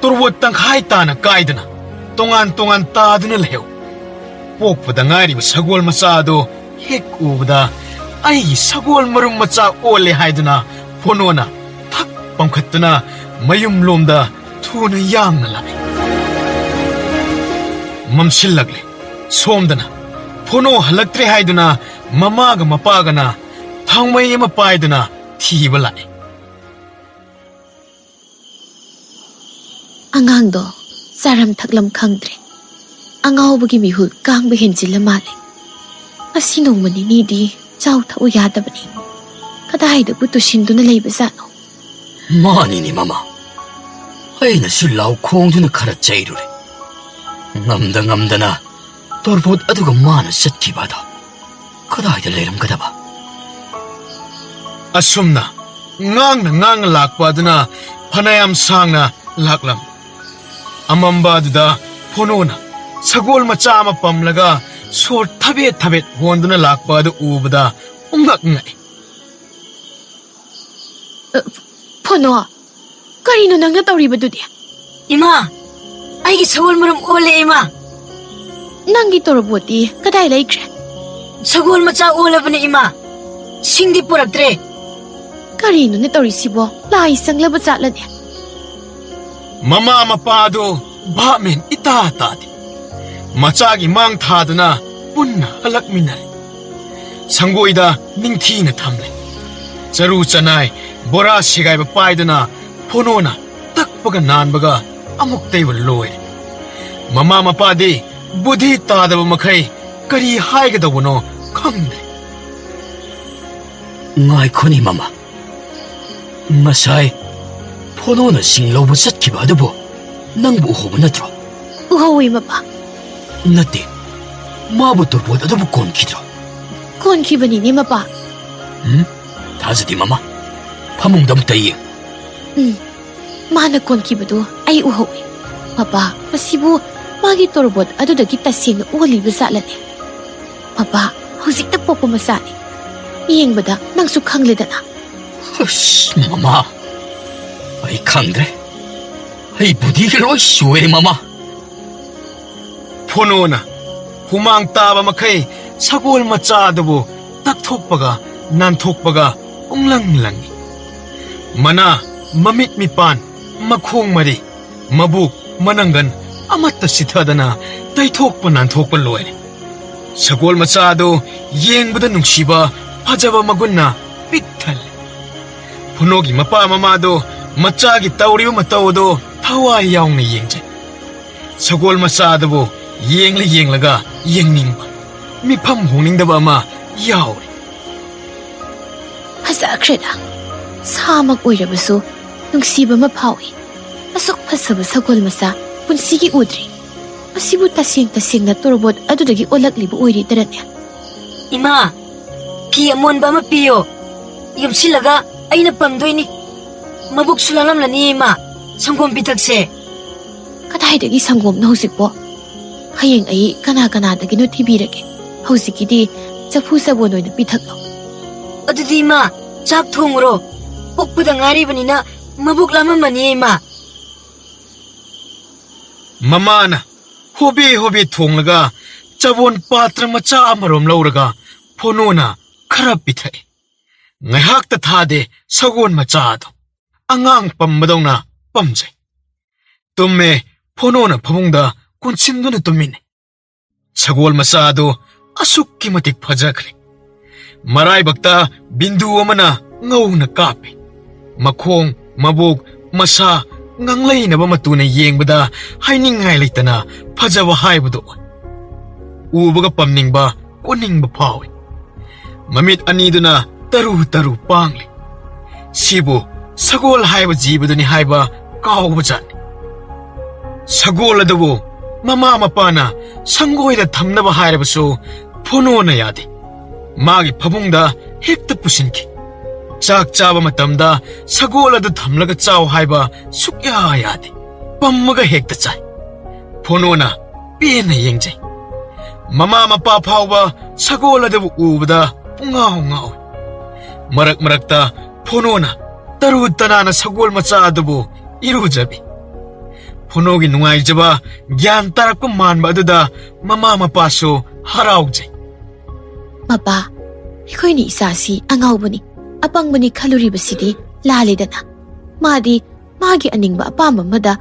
ꯇꯣꯔꯕꯣꯠ ꯇꯪꯈꯥꯏ ꯇꯥꯅ ꯀꯥꯏꯗꯨꯅ ꯇꯣꯉꯥꯟ ꯇꯣꯉꯥꯟ ꯇꯥꯗꯨꯅ ꯂꯩꯍꯧꯏ꯫ ꯄꯣꯛꯄꯗ ꯉꯥꯏꯔꯤꯕ ꯁꯒꯣꯜ ꯃꯆꯥ ꯑꯗꯨ ꯍꯦꯛ ꯎꯕꯗ ꯑꯩꯒꯤ ꯁꯒꯣꯜ ꯃꯔꯨꯝ ꯃꯆꯥ ꯑꯣꯜꯂꯦ ꯍꯥꯏꯗꯨꯅ ꯐꯣꯅꯣꯅ ꯊꯛ ꯄꯝꯈꯠꯇꯨꯅ ꯃꯌꯨꯝꯂꯣꯝꯗ ꯊꯨꯅ ꯌꯥꯡꯅ ꯂꯥꯛꯏ꯫ ꯃꯝꯁꯤꯜꯂꯛꯂꯦ꯫ ꯁꯣꯝꯗꯅ ꯐꯣꯅꯣ ꯍꯜꯂꯛꯇ꯭ꯔꯦ ꯍꯥꯏꯗꯨꯅ ꯃꯃꯥꯒ ꯃꯄꯥꯒꯅ ꯊꯥꯎꯃꯩ ꯑꯃ ꯄꯥꯏꯗꯨꯅ ꯊꯤꯕ ꯂꯥꯛꯏ꯫ ꯑꯉꯥꯡꯗꯣ ꯆꯥꯔꯝ ꯊꯛꯂꯝ ꯈꯪꯗ꯭ꯔꯦ꯫ ꯑꯉꯥꯎꯕꯒꯤ ꯃꯤꯍꯨꯜ ꯀꯥꯡꯕ ꯍꯦꯟꯖꯤꯜꯂ ꯃꯥꯜꯂꯦ꯫ ꯉꯁꯤ ꯅꯣꯡꯃ ꯅꯤꯅꯤꯗꯤ ꯆꯥꯎ ꯊꯛꯎ ꯌꯥꯗꯕꯅꯤ꯫ ꯀꯗꯥꯏꯗꯕꯨ ꯇꯨꯁꯤꯟꯗꯨꯅ ꯂꯩꯕꯖꯥꯠꯅꯣ? ꯃꯥꯅꯤꯅꯦ ꯃꯃꯥ, ꯑꯩꯅꯁꯨ ꯂꯥꯎ ꯈꯣꯡꯗꯨꯅ ꯈꯔ ꯆꯩꯔꯨꯔꯦ꯫ ꯉꯝꯗ ꯉꯝꯗꯅ ꯇꯣꯔꯕꯣꯠ ꯑꯗꯨꯒ ꯃꯥꯅ ꯆꯠꯈꯤꯕ ꯑꯗꯣ ꯀꯗꯥꯏꯗ ꯂꯩꯔꯝꯒꯗꯕ? ꯑꯁꯨꯝꯅ ꯉꯥꯡꯅ ꯉꯥꯡꯅ ꯂꯥꯛꯄ ꯑꯗꯨꯅ ꯐꯅꯌꯥꯝ ꯁꯥꯡꯅ ꯂꯥꯛꯂꯝ꯫ ꯑꯃꯝꯕ ꯑꯗꯨꯗ ꯐꯣꯅꯣꯅ ꯁꯒꯣꯜ ꯃꯆꯥ ꯑꯃ ꯄꯝꯂꯒ ꯁꯣꯔ ꯊꯕꯦꯠ ꯊꯕꯦꯠ ꯍꯣꯟꯗꯨꯅ ꯂꯥꯛꯄ ꯑꯗꯨ ꯎꯕꯗ ꯄꯨꯡꯉꯛ ꯉꯛꯏ꯫ ꯑ, ꯐꯣꯅꯣ, ꯀꯔꯤꯅꯣ ꯅꯪꯅ ꯇꯧꯔꯤꯕꯗꯨꯗꯤ? ꯏꯃꯥ, ꯑꯩꯒꯤ ꯁꯒꯣꯜ ꯃꯔꯨꯝ ꯑꯣꯜꯂꯦ, ꯏꯃꯥ꯫ ꯅꯪꯒꯤ ꯇꯣꯔꯕꯣꯠꯇꯤ ꯀꯗꯥꯏ ꯂꯩꯈ꯭ꯔꯦ? ꯁꯒꯣꯜ ꯃꯆꯥ ꯑꯣꯜꯂꯕꯅꯦ, ꯏꯃꯥ꯫ ꯁꯤꯡꯗꯤ ꯄꯨꯔꯛꯇ꯭ꯔꯦ꯫ ꯀꯔꯤꯅꯣꯅꯦ ꯇꯧꯔꯤꯁꯤꯕꯣ? ꯂꯥꯏ ꯆꯪꯂꯕ ꯖꯥꯠꯂꯅꯦ? ꯃꯃꯥ ꯃꯄꯥꯗꯣ ꯚꯥꯞ ꯃꯦꯟ ꯏꯇꯥ ꯇꯥꯗꯦ꯫ ꯃꯆꯥꯒꯤ ꯃꯥꯡ ꯊꯥꯗꯨꯅ ꯄꯨꯟꯅ ꯍꯜꯂꯛꯃꯤꯟꯅꯔꯦ꯫ ꯁꯪꯒꯣꯏꯗ ꯅꯤꯡꯊꯤꯅ ꯊꯝꯂꯦ꯫ ꯆꯔꯨ ꯆꯅꯥꯏ, ꯕꯣꯔꯥ ꯁꯦꯒꯥꯏꯕ ꯄꯥꯏꯗꯨꯅ ꯐꯣꯅꯣꯅ ꯇꯛꯄꯒ ꯅꯥꯟꯕꯒ ꯑꯃꯨꯛꯇꯩꯕ ꯂꯣꯏꯔꯦ꯫ ꯃꯃꯥ ꯃꯄꯥꯗꯤ ꯕꯨꯙꯤ ꯇꯥꯗꯕ ꯃꯈꯩ ꯀꯔꯤ ꯍꯥꯏꯒꯗꯧꯕꯅꯣ ꯈꯪꯗ꯭ꯔꯦ꯫ ꯉꯥꯏꯈꯣꯅꯦ ꯃꯃꯥ, ꯉꯁꯥꯏ ꯐꯣꯅꯣꯅ ꯁꯤꯡ ꯂꯧꯕ ꯆꯠꯈꯤꯕ ꯑꯗꯨꯕꯨ ꯅꯪꯕꯨ ꯎꯍꯧꯕ ꯅꯠꯇ꯭ꯔꯣ? ꯎꯍꯧꯏ ꯃꯄꯥ꯫ ꯅꯠꯇꯦ, ꯃꯥꯕꯨ ꯇꯣꯔꯕꯣꯠ ꯑꯗꯨꯕꯨ ꯀꯣꯟꯈꯤꯗ꯭ꯔꯣ? ꯀꯣꯟꯈꯤꯕꯅꯤꯅꯦ ꯃꯄꯥ꯫ ꯎꯝ? ꯊꯥꯖꯗꯦ ꯃꯃꯥ, ꯐꯃꯨꯡꯗ ꯑꯃꯨꯛꯇ ꯌꯦꯡ꯫ ꯎꯝ, ꯃꯥꯅ ꯀꯣꯟꯈꯤꯕꯗꯨ ꯑꯩ ꯎꯍꯧꯏ꯫ ꯃꯄꯥ, ꯃꯁꯤꯕꯨ ꯃꯥꯒꯤ ꯇꯣꯔꯕꯣꯠ ꯑꯗꯨꯗꯒꯤ ꯇꯁꯦꯡꯅ ꯑꯣꯜꯂꯤꯕ ꯖꯥꯠꯂꯅꯦ? ꯃꯄꯥ, ꯍꯧꯖꯤꯛꯇ ꯄꯣꯛꯄ ꯃꯆꯥꯅꯤ꯫ ꯌꯦꯡꯕꯗ ꯅꯪꯁꯨ ꯈꯪꯂꯦꯗꯅ꯫ ꯑꯁ, ꯃꯃꯥ, ꯑꯩ ꯈꯪꯗ꯭ꯔꯦ꯫ ꯑꯩ ꯕꯨꯙꯤꯒ ꯂꯣꯏ ꯁꯣꯏꯔꯦ ꯃꯃꯥ꯫ ꯐꯣꯅꯣꯅ ꯍꯨꯃꯥꯡ ꯇꯥꯕ ꯃꯈꯩ ꯁꯒꯣꯜ ꯃꯆꯥ ꯑꯗꯨꯕꯨ ꯇꯛꯊꯣꯛꯄꯒ ꯅꯥꯟꯊꯣꯛꯄꯒ ꯄꯨꯡꯂꯪ ꯂꯪꯏ꯫ ꯃꯅꯥ, ꯃꯃꯤꯠ ꯃꯤꯄꯥꯟ, ꯃꯈꯣꯡ ꯃꯔꯤ, ꯃꯕꯨꯛ, ꯃꯅꯪꯒꯟ ꯑꯃꯠꯇ ꯁꯤꯊꯗꯅ ꯇꯩꯊꯣꯛꯄ ꯅꯥꯟꯊꯣꯛꯄ ꯂꯣꯏꯔꯦ꯫ ꯁꯒꯣꯜ ꯃꯆꯥ ꯑꯗꯨ ꯌꯦꯡꯕꯗ ꯅꯨꯡꯁꯤꯕ ꯐꯖꯕ ꯃꯒꯨꯟꯅ ꯄꯤꯛ ꯊꯜꯂꯦ꯫ ꯐꯣꯅꯣꯒꯤ ꯃꯄꯥ ꯃꯃꯥꯗꯣ ꯃꯆꯥꯒꯤ ꯇꯧꯔꯤꯕ ꯃꯇꯧ ꯑꯗꯨ ꯊꯋꯥꯏ ꯌꯥꯎꯅ ꯌꯦꯡꯖꯩ꯫ ꯁꯒꯣꯜ ꯃꯆꯥ ꯑꯗꯨꯕꯨ ꯌꯦꯡꯂ ꯌꯦꯡꯂꯒ ꯌꯦꯡꯅꯤꯡꯕ, ꯃꯤꯐꯝ ꯍꯣꯡꯅꯤꯡꯗꯕ ꯑꯃ ꯌꯥꯎꯔꯤ꯫ ꯐꯖꯈ꯭ꯔꯦꯗ꯫ ꯁꯥꯃꯛ ꯑꯣꯏꯔꯕꯁꯨ ꯅꯨꯡꯁꯤꯕ ꯑꯃ ꯐꯥꯎꯏ꯫ ꯑꯁꯨꯛ ꯐꯖꯕ ꯁꯒꯣꯜ ꯃꯆꯥ ꯄꯨꯟꯁꯤꯒꯤ ꯎꯗ꯭ꯔꯤ꯫ ꯑꯁꯤꯕꯨ ꯇꯁꯦꯡ ꯇꯁꯦꯡꯅ ꯇꯣꯔꯕꯣꯠ ꯑꯗꯨꯗꯒꯤ ꯑꯣꯜꯂꯛꯂꯤꯕ ꯑꯣꯏꯔꯤꯗꯔꯅꯦ? ꯏꯃꯥ, ꯐꯤ ꯑꯃꯣꯟꯕ ꯑꯃ ꯄꯤꯌꯣ꯫ ꯌꯣꯝꯁꯤꯜꯂꯒ ꯑꯩꯅ ꯄꯝꯗꯣꯏꯅꯤ꯫ ꯃꯕꯨꯛꯁꯨ ꯂꯥꯂꯝꯂꯅꯤ ꯏꯃꯥ꯫ ꯁꯪꯒꯣꯝ ꯄꯤꯊꯛꯁꯦ꯫ ꯀꯗꯥꯏꯗꯒꯤ ꯁꯪꯒꯣꯝꯅꯣ ꯍꯧꯖꯤꯛꯄꯣ? ꯍꯌꯦꯡ ꯑꯩ ꯀꯅꯥ ꯀꯅꯥꯗꯒꯤꯅꯣ ꯊꯤꯕꯤꯔꯒꯦ꯫ ꯍꯧꯖꯤꯛꯀꯤꯗꯤ ꯆꯐꯨ ꯆꯕꯣꯟ ꯑꯣꯏꯅ ꯄꯤꯊꯛꯂꯣ꯫ ꯑꯗꯨꯗꯤ ꯏꯃꯥ, ꯆꯥꯛ ꯊꯣꯡꯉꯨꯔꯣ꯫ ꯄꯣꯛꯄꯗ ꯉꯥꯏꯔꯤꯕꯅꯤꯅ ꯃꯕꯨꯛ ꯂꯥꯝꯃꯝꯃꯅꯤ ꯏꯃꯥ꯫ ꯃꯃꯥꯅ ꯍꯣꯕꯦ ꯍꯣꯕꯦ ꯊꯣꯡꯂꯒ ꯆꯕꯣꯟ ꯄꯥꯇ꯭ꯔ ꯃꯆꯥ ꯑꯃꯔꯣꯝ ꯂꯧꯔꯒ ꯐꯣꯅꯣꯅ ꯈꯔ ꯄꯤꯊꯛꯏ꯫ ꯉꯥꯏꯍꯥꯛꯇ ꯊꯥꯗꯦ ꯁꯒꯣꯜ ꯃꯆꯥ ꯑꯗꯣ꯫ ꯑꯉꯥꯡ ꯄꯝꯕꯗꯧꯅ ꯄꯝꯖꯩ꯫ ꯇꯨꯝꯃꯦ꯫ ꯐꯣꯅꯣꯅ ꯐꯃꯨꯡꯗ ꯀꯣꯟꯁꯤꯟꯗꯨꯅ ꯇꯨꯝꯃꯤꯅꯤ꯫ ꯁꯒꯣꯜ ꯃꯆꯥ ꯑꯗꯨ ꯑꯁꯨꯛꯀꯤ ꯃꯇꯤꯛ ꯐꯖꯈ꯭ꯔꯦ꯫ ꯃꯔꯥꯏꯕꯛꯇ ꯕꯤꯟꯗꯨ ꯑꯃꯅ ꯉꯧꯅ ꯀꯥꯞꯄꯤ꯫ ꯃꯈꯣꯡ, ꯃꯕꯨꯛ, ꯃꯁꯥ, ꯉꯥꯡꯂꯩꯅꯕ ꯃꯇꯨꯅ ꯌꯦꯡꯕꯗ ꯍꯥꯏꯅꯤꯡꯉꯥꯏ ꯂꯩꯇꯅ ꯐꯖꯕ ꯍꯥꯏꯕꯗꯨ ꯑꯣꯏ꯫ ꯎꯕꯒ ꯄꯝꯅꯤꯡꯕ, ꯀꯣꯟꯅꯤꯡꯕ ꯐꯥꯎꯏ꯫ ꯃꯃꯤꯠ ꯑꯅꯤꯗꯨꯅ ꯇꯔꯨ ꯇꯔꯨ ꯄꯥꯡꯂꯤ꯫ ꯁꯤꯕꯨ ꯁꯒꯣꯜ ꯍꯥꯏꯕ ꯖꯤꯕꯗꯨꯅꯤ ꯍꯥꯏꯕ ꯀꯥꯎꯕꯖꯥꯠꯅꯤ꯫ ꯁꯒꯣꯜ ꯑꯗꯨꯕꯨ ꯃꯃꯥ ꯃꯄꯥꯅ ꯁꯪꯒꯣꯏꯗ ꯊꯝꯅꯕ ꯍꯥꯏꯔꯕꯁꯨ ꯐꯣꯅꯣꯅ ꯌꯥꯗꯦ꯫ ꯃꯥꯒꯤ ꯐꯃꯨꯡꯗ ꯍꯦꯛꯇ ꯄꯨꯁꯤꯟꯈꯤ꯫ ꯆꯥꯛ ꯆꯥꯕ ꯃꯇꯝꯗ ꯁꯒꯣꯜ ꯑꯗꯨ ꯊꯝꯂꯒ ꯆꯥꯎ ꯍꯥꯏꯕ ꯁꯨꯛꯌꯥ ꯌꯥꯗꯦ꯫ ꯄꯝꯃꯒ ꯍꯦꯛꯇ ꯆꯥꯏ꯫ ꯐꯣꯅꯣꯅ ꯄꯦꯟꯅ ꯌꯦꯡꯖꯩ꯫ ꯃꯃꯥ ꯃꯄꯥ ꯐꯥꯎꯕ ꯁꯒꯣꯜ ꯑꯗꯨꯕꯨ ꯎꯕꯗ ꯄꯨꯡꯉꯥꯎ ꯉꯥꯎꯏ꯫ ꯃꯔꯛ ꯃꯔꯛꯇ ꯐꯣꯅꯣꯅ ꯇꯔꯨ ꯇꯅꯥꯟꯅ ꯁꯒꯣꯜ ꯃꯆꯥ ꯑꯗꯨꯕꯨ ꯏꯔꯨꯖꯕꯤ꯫ ꯐꯣꯅꯣꯒꯤ ꯅꯨꯡꯉꯥꯏꯖꯕ ꯒ꯭ꯌꯥꯟ ꯇꯥꯔꯛꯄ ꯃꯥꯟꯕ ꯑꯗꯨꯗ ꯃꯃꯥ ꯃꯄꯥꯁꯨ ꯍꯔꯥꯎꯖꯩ꯫ ꯃꯄꯥ, ꯑꯩꯈꯣꯏꯅꯤ ꯏꯆꯥꯁꯤ ꯑꯉꯥꯎꯕꯅꯤ, ꯑꯄꯪꯕꯅꯤ ꯈꯜꯂꯨꯔꯤꯕꯁꯤꯗꯤ ꯂꯥꯜꯂꯦꯗꯅ꯫ ꯃꯥꯗꯤ ꯃꯥꯒꯤ ꯑꯅꯤꯡꯕ ꯑꯄꯥꯝꯕ ꯑꯃꯗ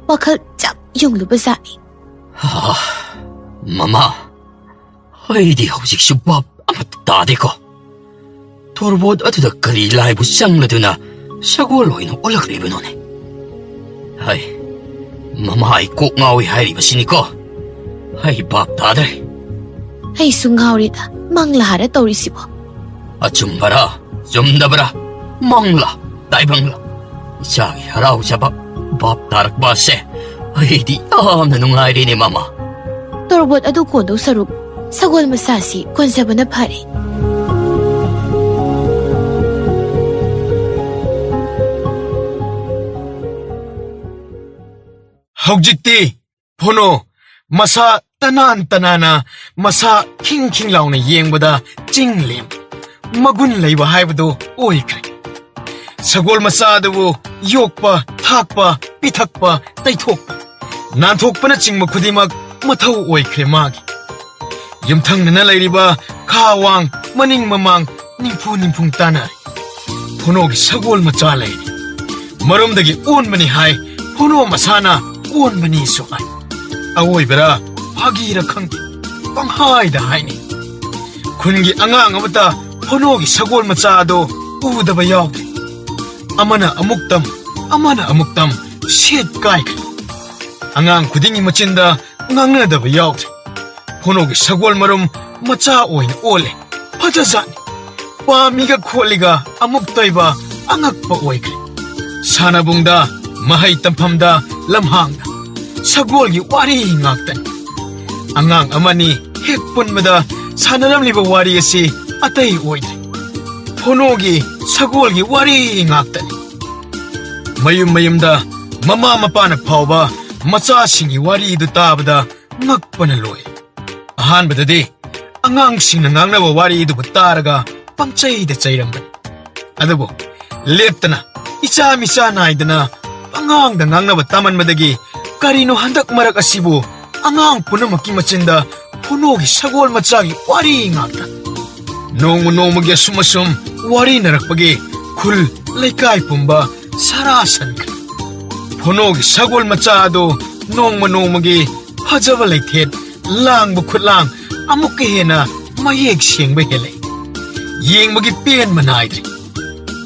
ꯋꯥꯈꯜ ꯆꯞ ꯌꯨꯡꯂꯨꯕ ꯖꯥꯠꯅꯤ꯫ ꯍꯥ, ꯃꯃꯥ, ꯑꯩꯗꯤ ꯍꯧꯖꯤꯛꯁꯨ ꯚꯥꯞ ꯑꯃꯠꯇ ꯇꯥꯗꯦꯀꯣ꯫ ꯇꯣꯔꯕꯣꯠ ꯑꯗꯨꯗ ꯀꯔꯤ ꯂꯥꯏꯕꯨ ꯆꯪꯂꯗꯨꯅ ꯁꯒꯣꯜ ꯑꯣꯏꯅ ꯑꯣꯜꯂꯛꯂꯤꯕꯅꯣꯅꯦ? ꯍꯩ, ꯃꯃꯥ, ꯑꯩ ꯀꯣꯛ ꯉꯥꯎꯏ ꯍꯥꯏꯔꯤꯕꯁꯤꯅꯤꯀꯣ꯫ ꯑꯩ ꯚꯥꯞ ꯇꯥꯗ꯭ꯔꯦ꯫ ꯑꯩꯁꯨ ꯉꯥꯎꯔꯦꯗ, ꯃꯪꯂꯥꯔ ꯇꯧꯔꯤꯁꯤꯕꯣ? ꯑꯆꯨꯝꯕꯔꯥ, ꯆꯨꯝꯗꯕꯔꯥ, ꯃꯪꯂꯥ, ꯇꯥꯏꯕꯪꯂꯥ, ꯏꯆꯥꯒꯤ ꯍꯔꯥꯎꯖꯕ ꯚꯥꯞ ꯇꯥꯔꯛꯄ ꯑꯁꯦ ꯑꯩꯗꯤ ꯌꯥꯝꯅ ꯅꯨꯡꯉꯥꯏꯔꯦꯅꯦ, ꯃꯃꯥ꯫ ꯇꯣꯔꯕꯣꯠ ꯑꯗꯨ ꯀꯣꯟꯗꯧ ꯁꯔꯨꯛ, ꯁꯒꯣꯜ ꯃꯆꯥꯁꯤ ꯀꯣꯟꯖꯕꯅ ꯐꯔꯦ꯫ ꯍꯧꯖꯤꯛꯇꯤ ꯐꯣꯅꯣ ꯃꯁꯥ ꯇꯅꯥꯟ ꯇꯅꯥꯟꯅ, ꯃꯁꯥ ꯈꯤꯡ ꯈꯤꯡ ꯂꯥꯎꯅ ꯌꯦꯡꯕꯗ ꯆꯤꯡ ꯂꯦꯝ, ꯃꯒꯨꯟ ꯂꯩꯕ ꯍꯥꯏꯕꯗꯨ ꯑꯣꯏꯈ꯭ꯔꯦ꯫ ꯁꯒꯣꯜ ꯃꯆꯥ ꯑꯗꯨꯕꯨ ꯌꯣꯛꯄ, ꯊꯥꯛꯄ, ꯄꯤꯊꯛꯄ, ꯇꯩꯊꯣꯛꯄ, ꯅꯥꯟꯊꯣꯛꯄꯅꯆꯤꯡꯕ ꯈꯨꯗꯤꯡꯃꯛ ꯃꯊꯧ ꯑꯣꯏꯈ꯭ꯔꯦ ꯃꯥꯒꯤ꯫ ꯌꯨꯝꯊꯪꯅꯅ ꯂꯩꯔꯤꯕ ꯈꯥ ꯋꯥꯡ, ꯃꯅꯤꯡ ꯃꯃꯥꯡ, ꯅꯤꯝꯐꯨ ꯅꯤꯝꯐꯨꯡ ꯇꯥꯟꯅꯔꯦ꯫ ꯐꯣꯅꯣꯒꯤ ꯁꯒꯣꯜ ꯃꯆꯥ ꯂꯩꯔꯦ꯫ ꯃꯔꯨꯝꯗꯒꯤ ꯑꯣꯟꯕꯅꯤ ꯍꯥꯏ, ꯐꯣꯅꯣ ꯃꯁꯥꯅ ꯑꯣꯟꯕꯅꯤꯁꯨ ꯍꯥꯏ꯫ ꯑꯋꯣꯏꯕꯔ ꯐꯥꯒꯤꯔ ꯈꯪꯗꯦ, ꯄꯪꯍꯥꯏꯗ ꯍꯥꯏꯅꯩ꯫ ꯈꯨꯟꯒꯤ ꯑꯉꯥꯡ ꯑꯃꯠꯇ ꯐꯣꯅꯣꯒꯤ ꯁꯒꯣꯜ ꯃꯆꯥ ꯑꯗꯣ ꯎꯗꯕ ꯌꯥꯎꯗꯦ꯫ ꯑꯃꯅ ꯑꯃꯨꯛ ꯇꯝ, ꯑꯃꯅ ꯑꯃꯨꯛ ꯇꯝ, ꯁꯦꯠ ꯀꯥꯏꯈ꯭ꯔꯦ꯫ ꯑꯉꯥꯡ ꯈꯨꯗꯤꯡꯒꯤ ꯃꯆꯤꯟꯗ ꯉꯥꯡꯅꯗꯕ ꯌꯥꯎꯗ꯭ꯔꯦ꯫ ꯐꯣꯅꯣꯒꯤ ꯁꯒꯣꯜ ꯃꯔꯨꯝ ꯃꯆꯥ ꯑꯣꯏꯅ ꯑꯣꯜꯂꯦ꯫ ꯐꯖꯖꯥꯠꯅꯤ꯫ ꯄꯥꯝꯃꯤꯒ ꯈꯣꯠꯂꯤꯒ ꯑꯃꯨꯛ ꯇꯣꯏꯕ ꯑꯉꯛꯄ ꯑꯣꯏꯈ꯭ꯔꯦ꯫ ꯁꯥꯟꯅꯕꯨꯡꯗ, ꯃꯍꯩ ꯇꯝꯐꯝꯗ, ꯂꯝꯍꯥꯡꯗ ꯁꯒꯣꯜꯒꯤ ꯋꯥꯔꯤ ꯉꯥꯛꯇꯅꯤ꯫ ꯑꯉꯥꯡ ꯑꯃꯅꯤ ꯍꯦꯛ ꯄꯨꯟꯕꯗ ꯁꯥꯟꯅꯔꯝꯂꯤꯕ ꯋꯥꯔꯤ ꯑꯁꯤ ꯑꯇꯩ ꯑꯣꯏꯗ꯭ꯔꯦ꯫ ꯐꯣꯅꯣꯒꯤ ꯁꯒꯣꯜꯒꯤ ꯋꯥꯔꯤ ꯉꯥꯛꯇꯅꯤ꯫ ꯃꯌꯨꯝ ꯃꯌꯨꯝꯗ ꯃꯃꯥ ꯃꯄꯥꯅ ꯐꯥꯎꯕ ꯃꯆꯥꯁꯤꯡꯒꯤ ꯋꯥꯔꯤꯗꯨ ꯇꯥꯕꯗ ꯉꯛꯄꯅ ꯂꯣꯏ꯫ ꯑꯍꯥꯟꯕꯗꯗꯤ ꯑꯉꯥꯡꯁꯤꯡꯅ ꯉꯥꯡꯅꯕ ꯋꯥꯔꯤꯗꯨꯕꯨ ꯇꯥꯔꯒ ꯄꯪꯆꯩꯗ ꯆꯩꯔꯝꯕꯅꯤ꯫ ꯑꯗꯨꯕꯨ ꯂꯦꯞꯇꯅ, ꯏꯆꯥ ꯃꯤꯆꯥ ꯅꯥꯏꯗꯅ ꯄꯉꯥꯡꯗ ꯉꯥꯡꯅꯕ ꯇꯥꯃꯟꯕꯗꯒꯤ ꯀꯔꯤꯅꯣ ꯍꯟꯗꯛ ꯃꯔꯛ ꯑꯁꯤꯕꯨ ꯑꯉꯥꯡ ꯄꯨꯝꯅꯃꯛꯀꯤ ꯃꯆꯤꯟꯗ ꯐꯣꯅꯣꯒꯤ ꯁꯒꯣꯜ ꯃꯆꯥꯒꯤ ꯋꯥꯔꯤ ꯉꯥꯛꯇ꯫ ꯅꯣꯡꯃ ꯅꯣꯡꯃꯒꯤ ꯑꯁꯨꯝ ꯑꯁꯨꯝ ꯋꯥꯔꯤꯅꯔꯛꯄꯒꯤ ꯈꯨꯜ ꯂꯩꯀꯥꯏ ꯄꯨꯝꯕ ꯁꯔꯥ ꯁꯟꯈ꯭ꯔꯦ꯫ ꯐꯣꯅꯣꯒꯤ ꯁꯒꯣꯜ ꯃꯆꯥ ꯑꯗꯨ ꯅꯣꯡꯃ ꯅꯣꯡꯃꯒꯤ ꯐꯖꯕ ꯂꯩꯊꯦꯠ, ꯂꯥꯡꯕ ꯈꯨꯠꯂꯥꯡ ꯑꯃꯨꯛꯀ ꯍꯦꯟꯅ ꯃꯌꯦꯛ ꯁꯦꯡꯕ ꯍꯦꯜꯂꯛꯏ꯫ ꯌꯦꯡꯕꯒꯤ ꯄꯦꯟꯕ ꯅꯥꯏꯗ꯭ꯔꯦ꯫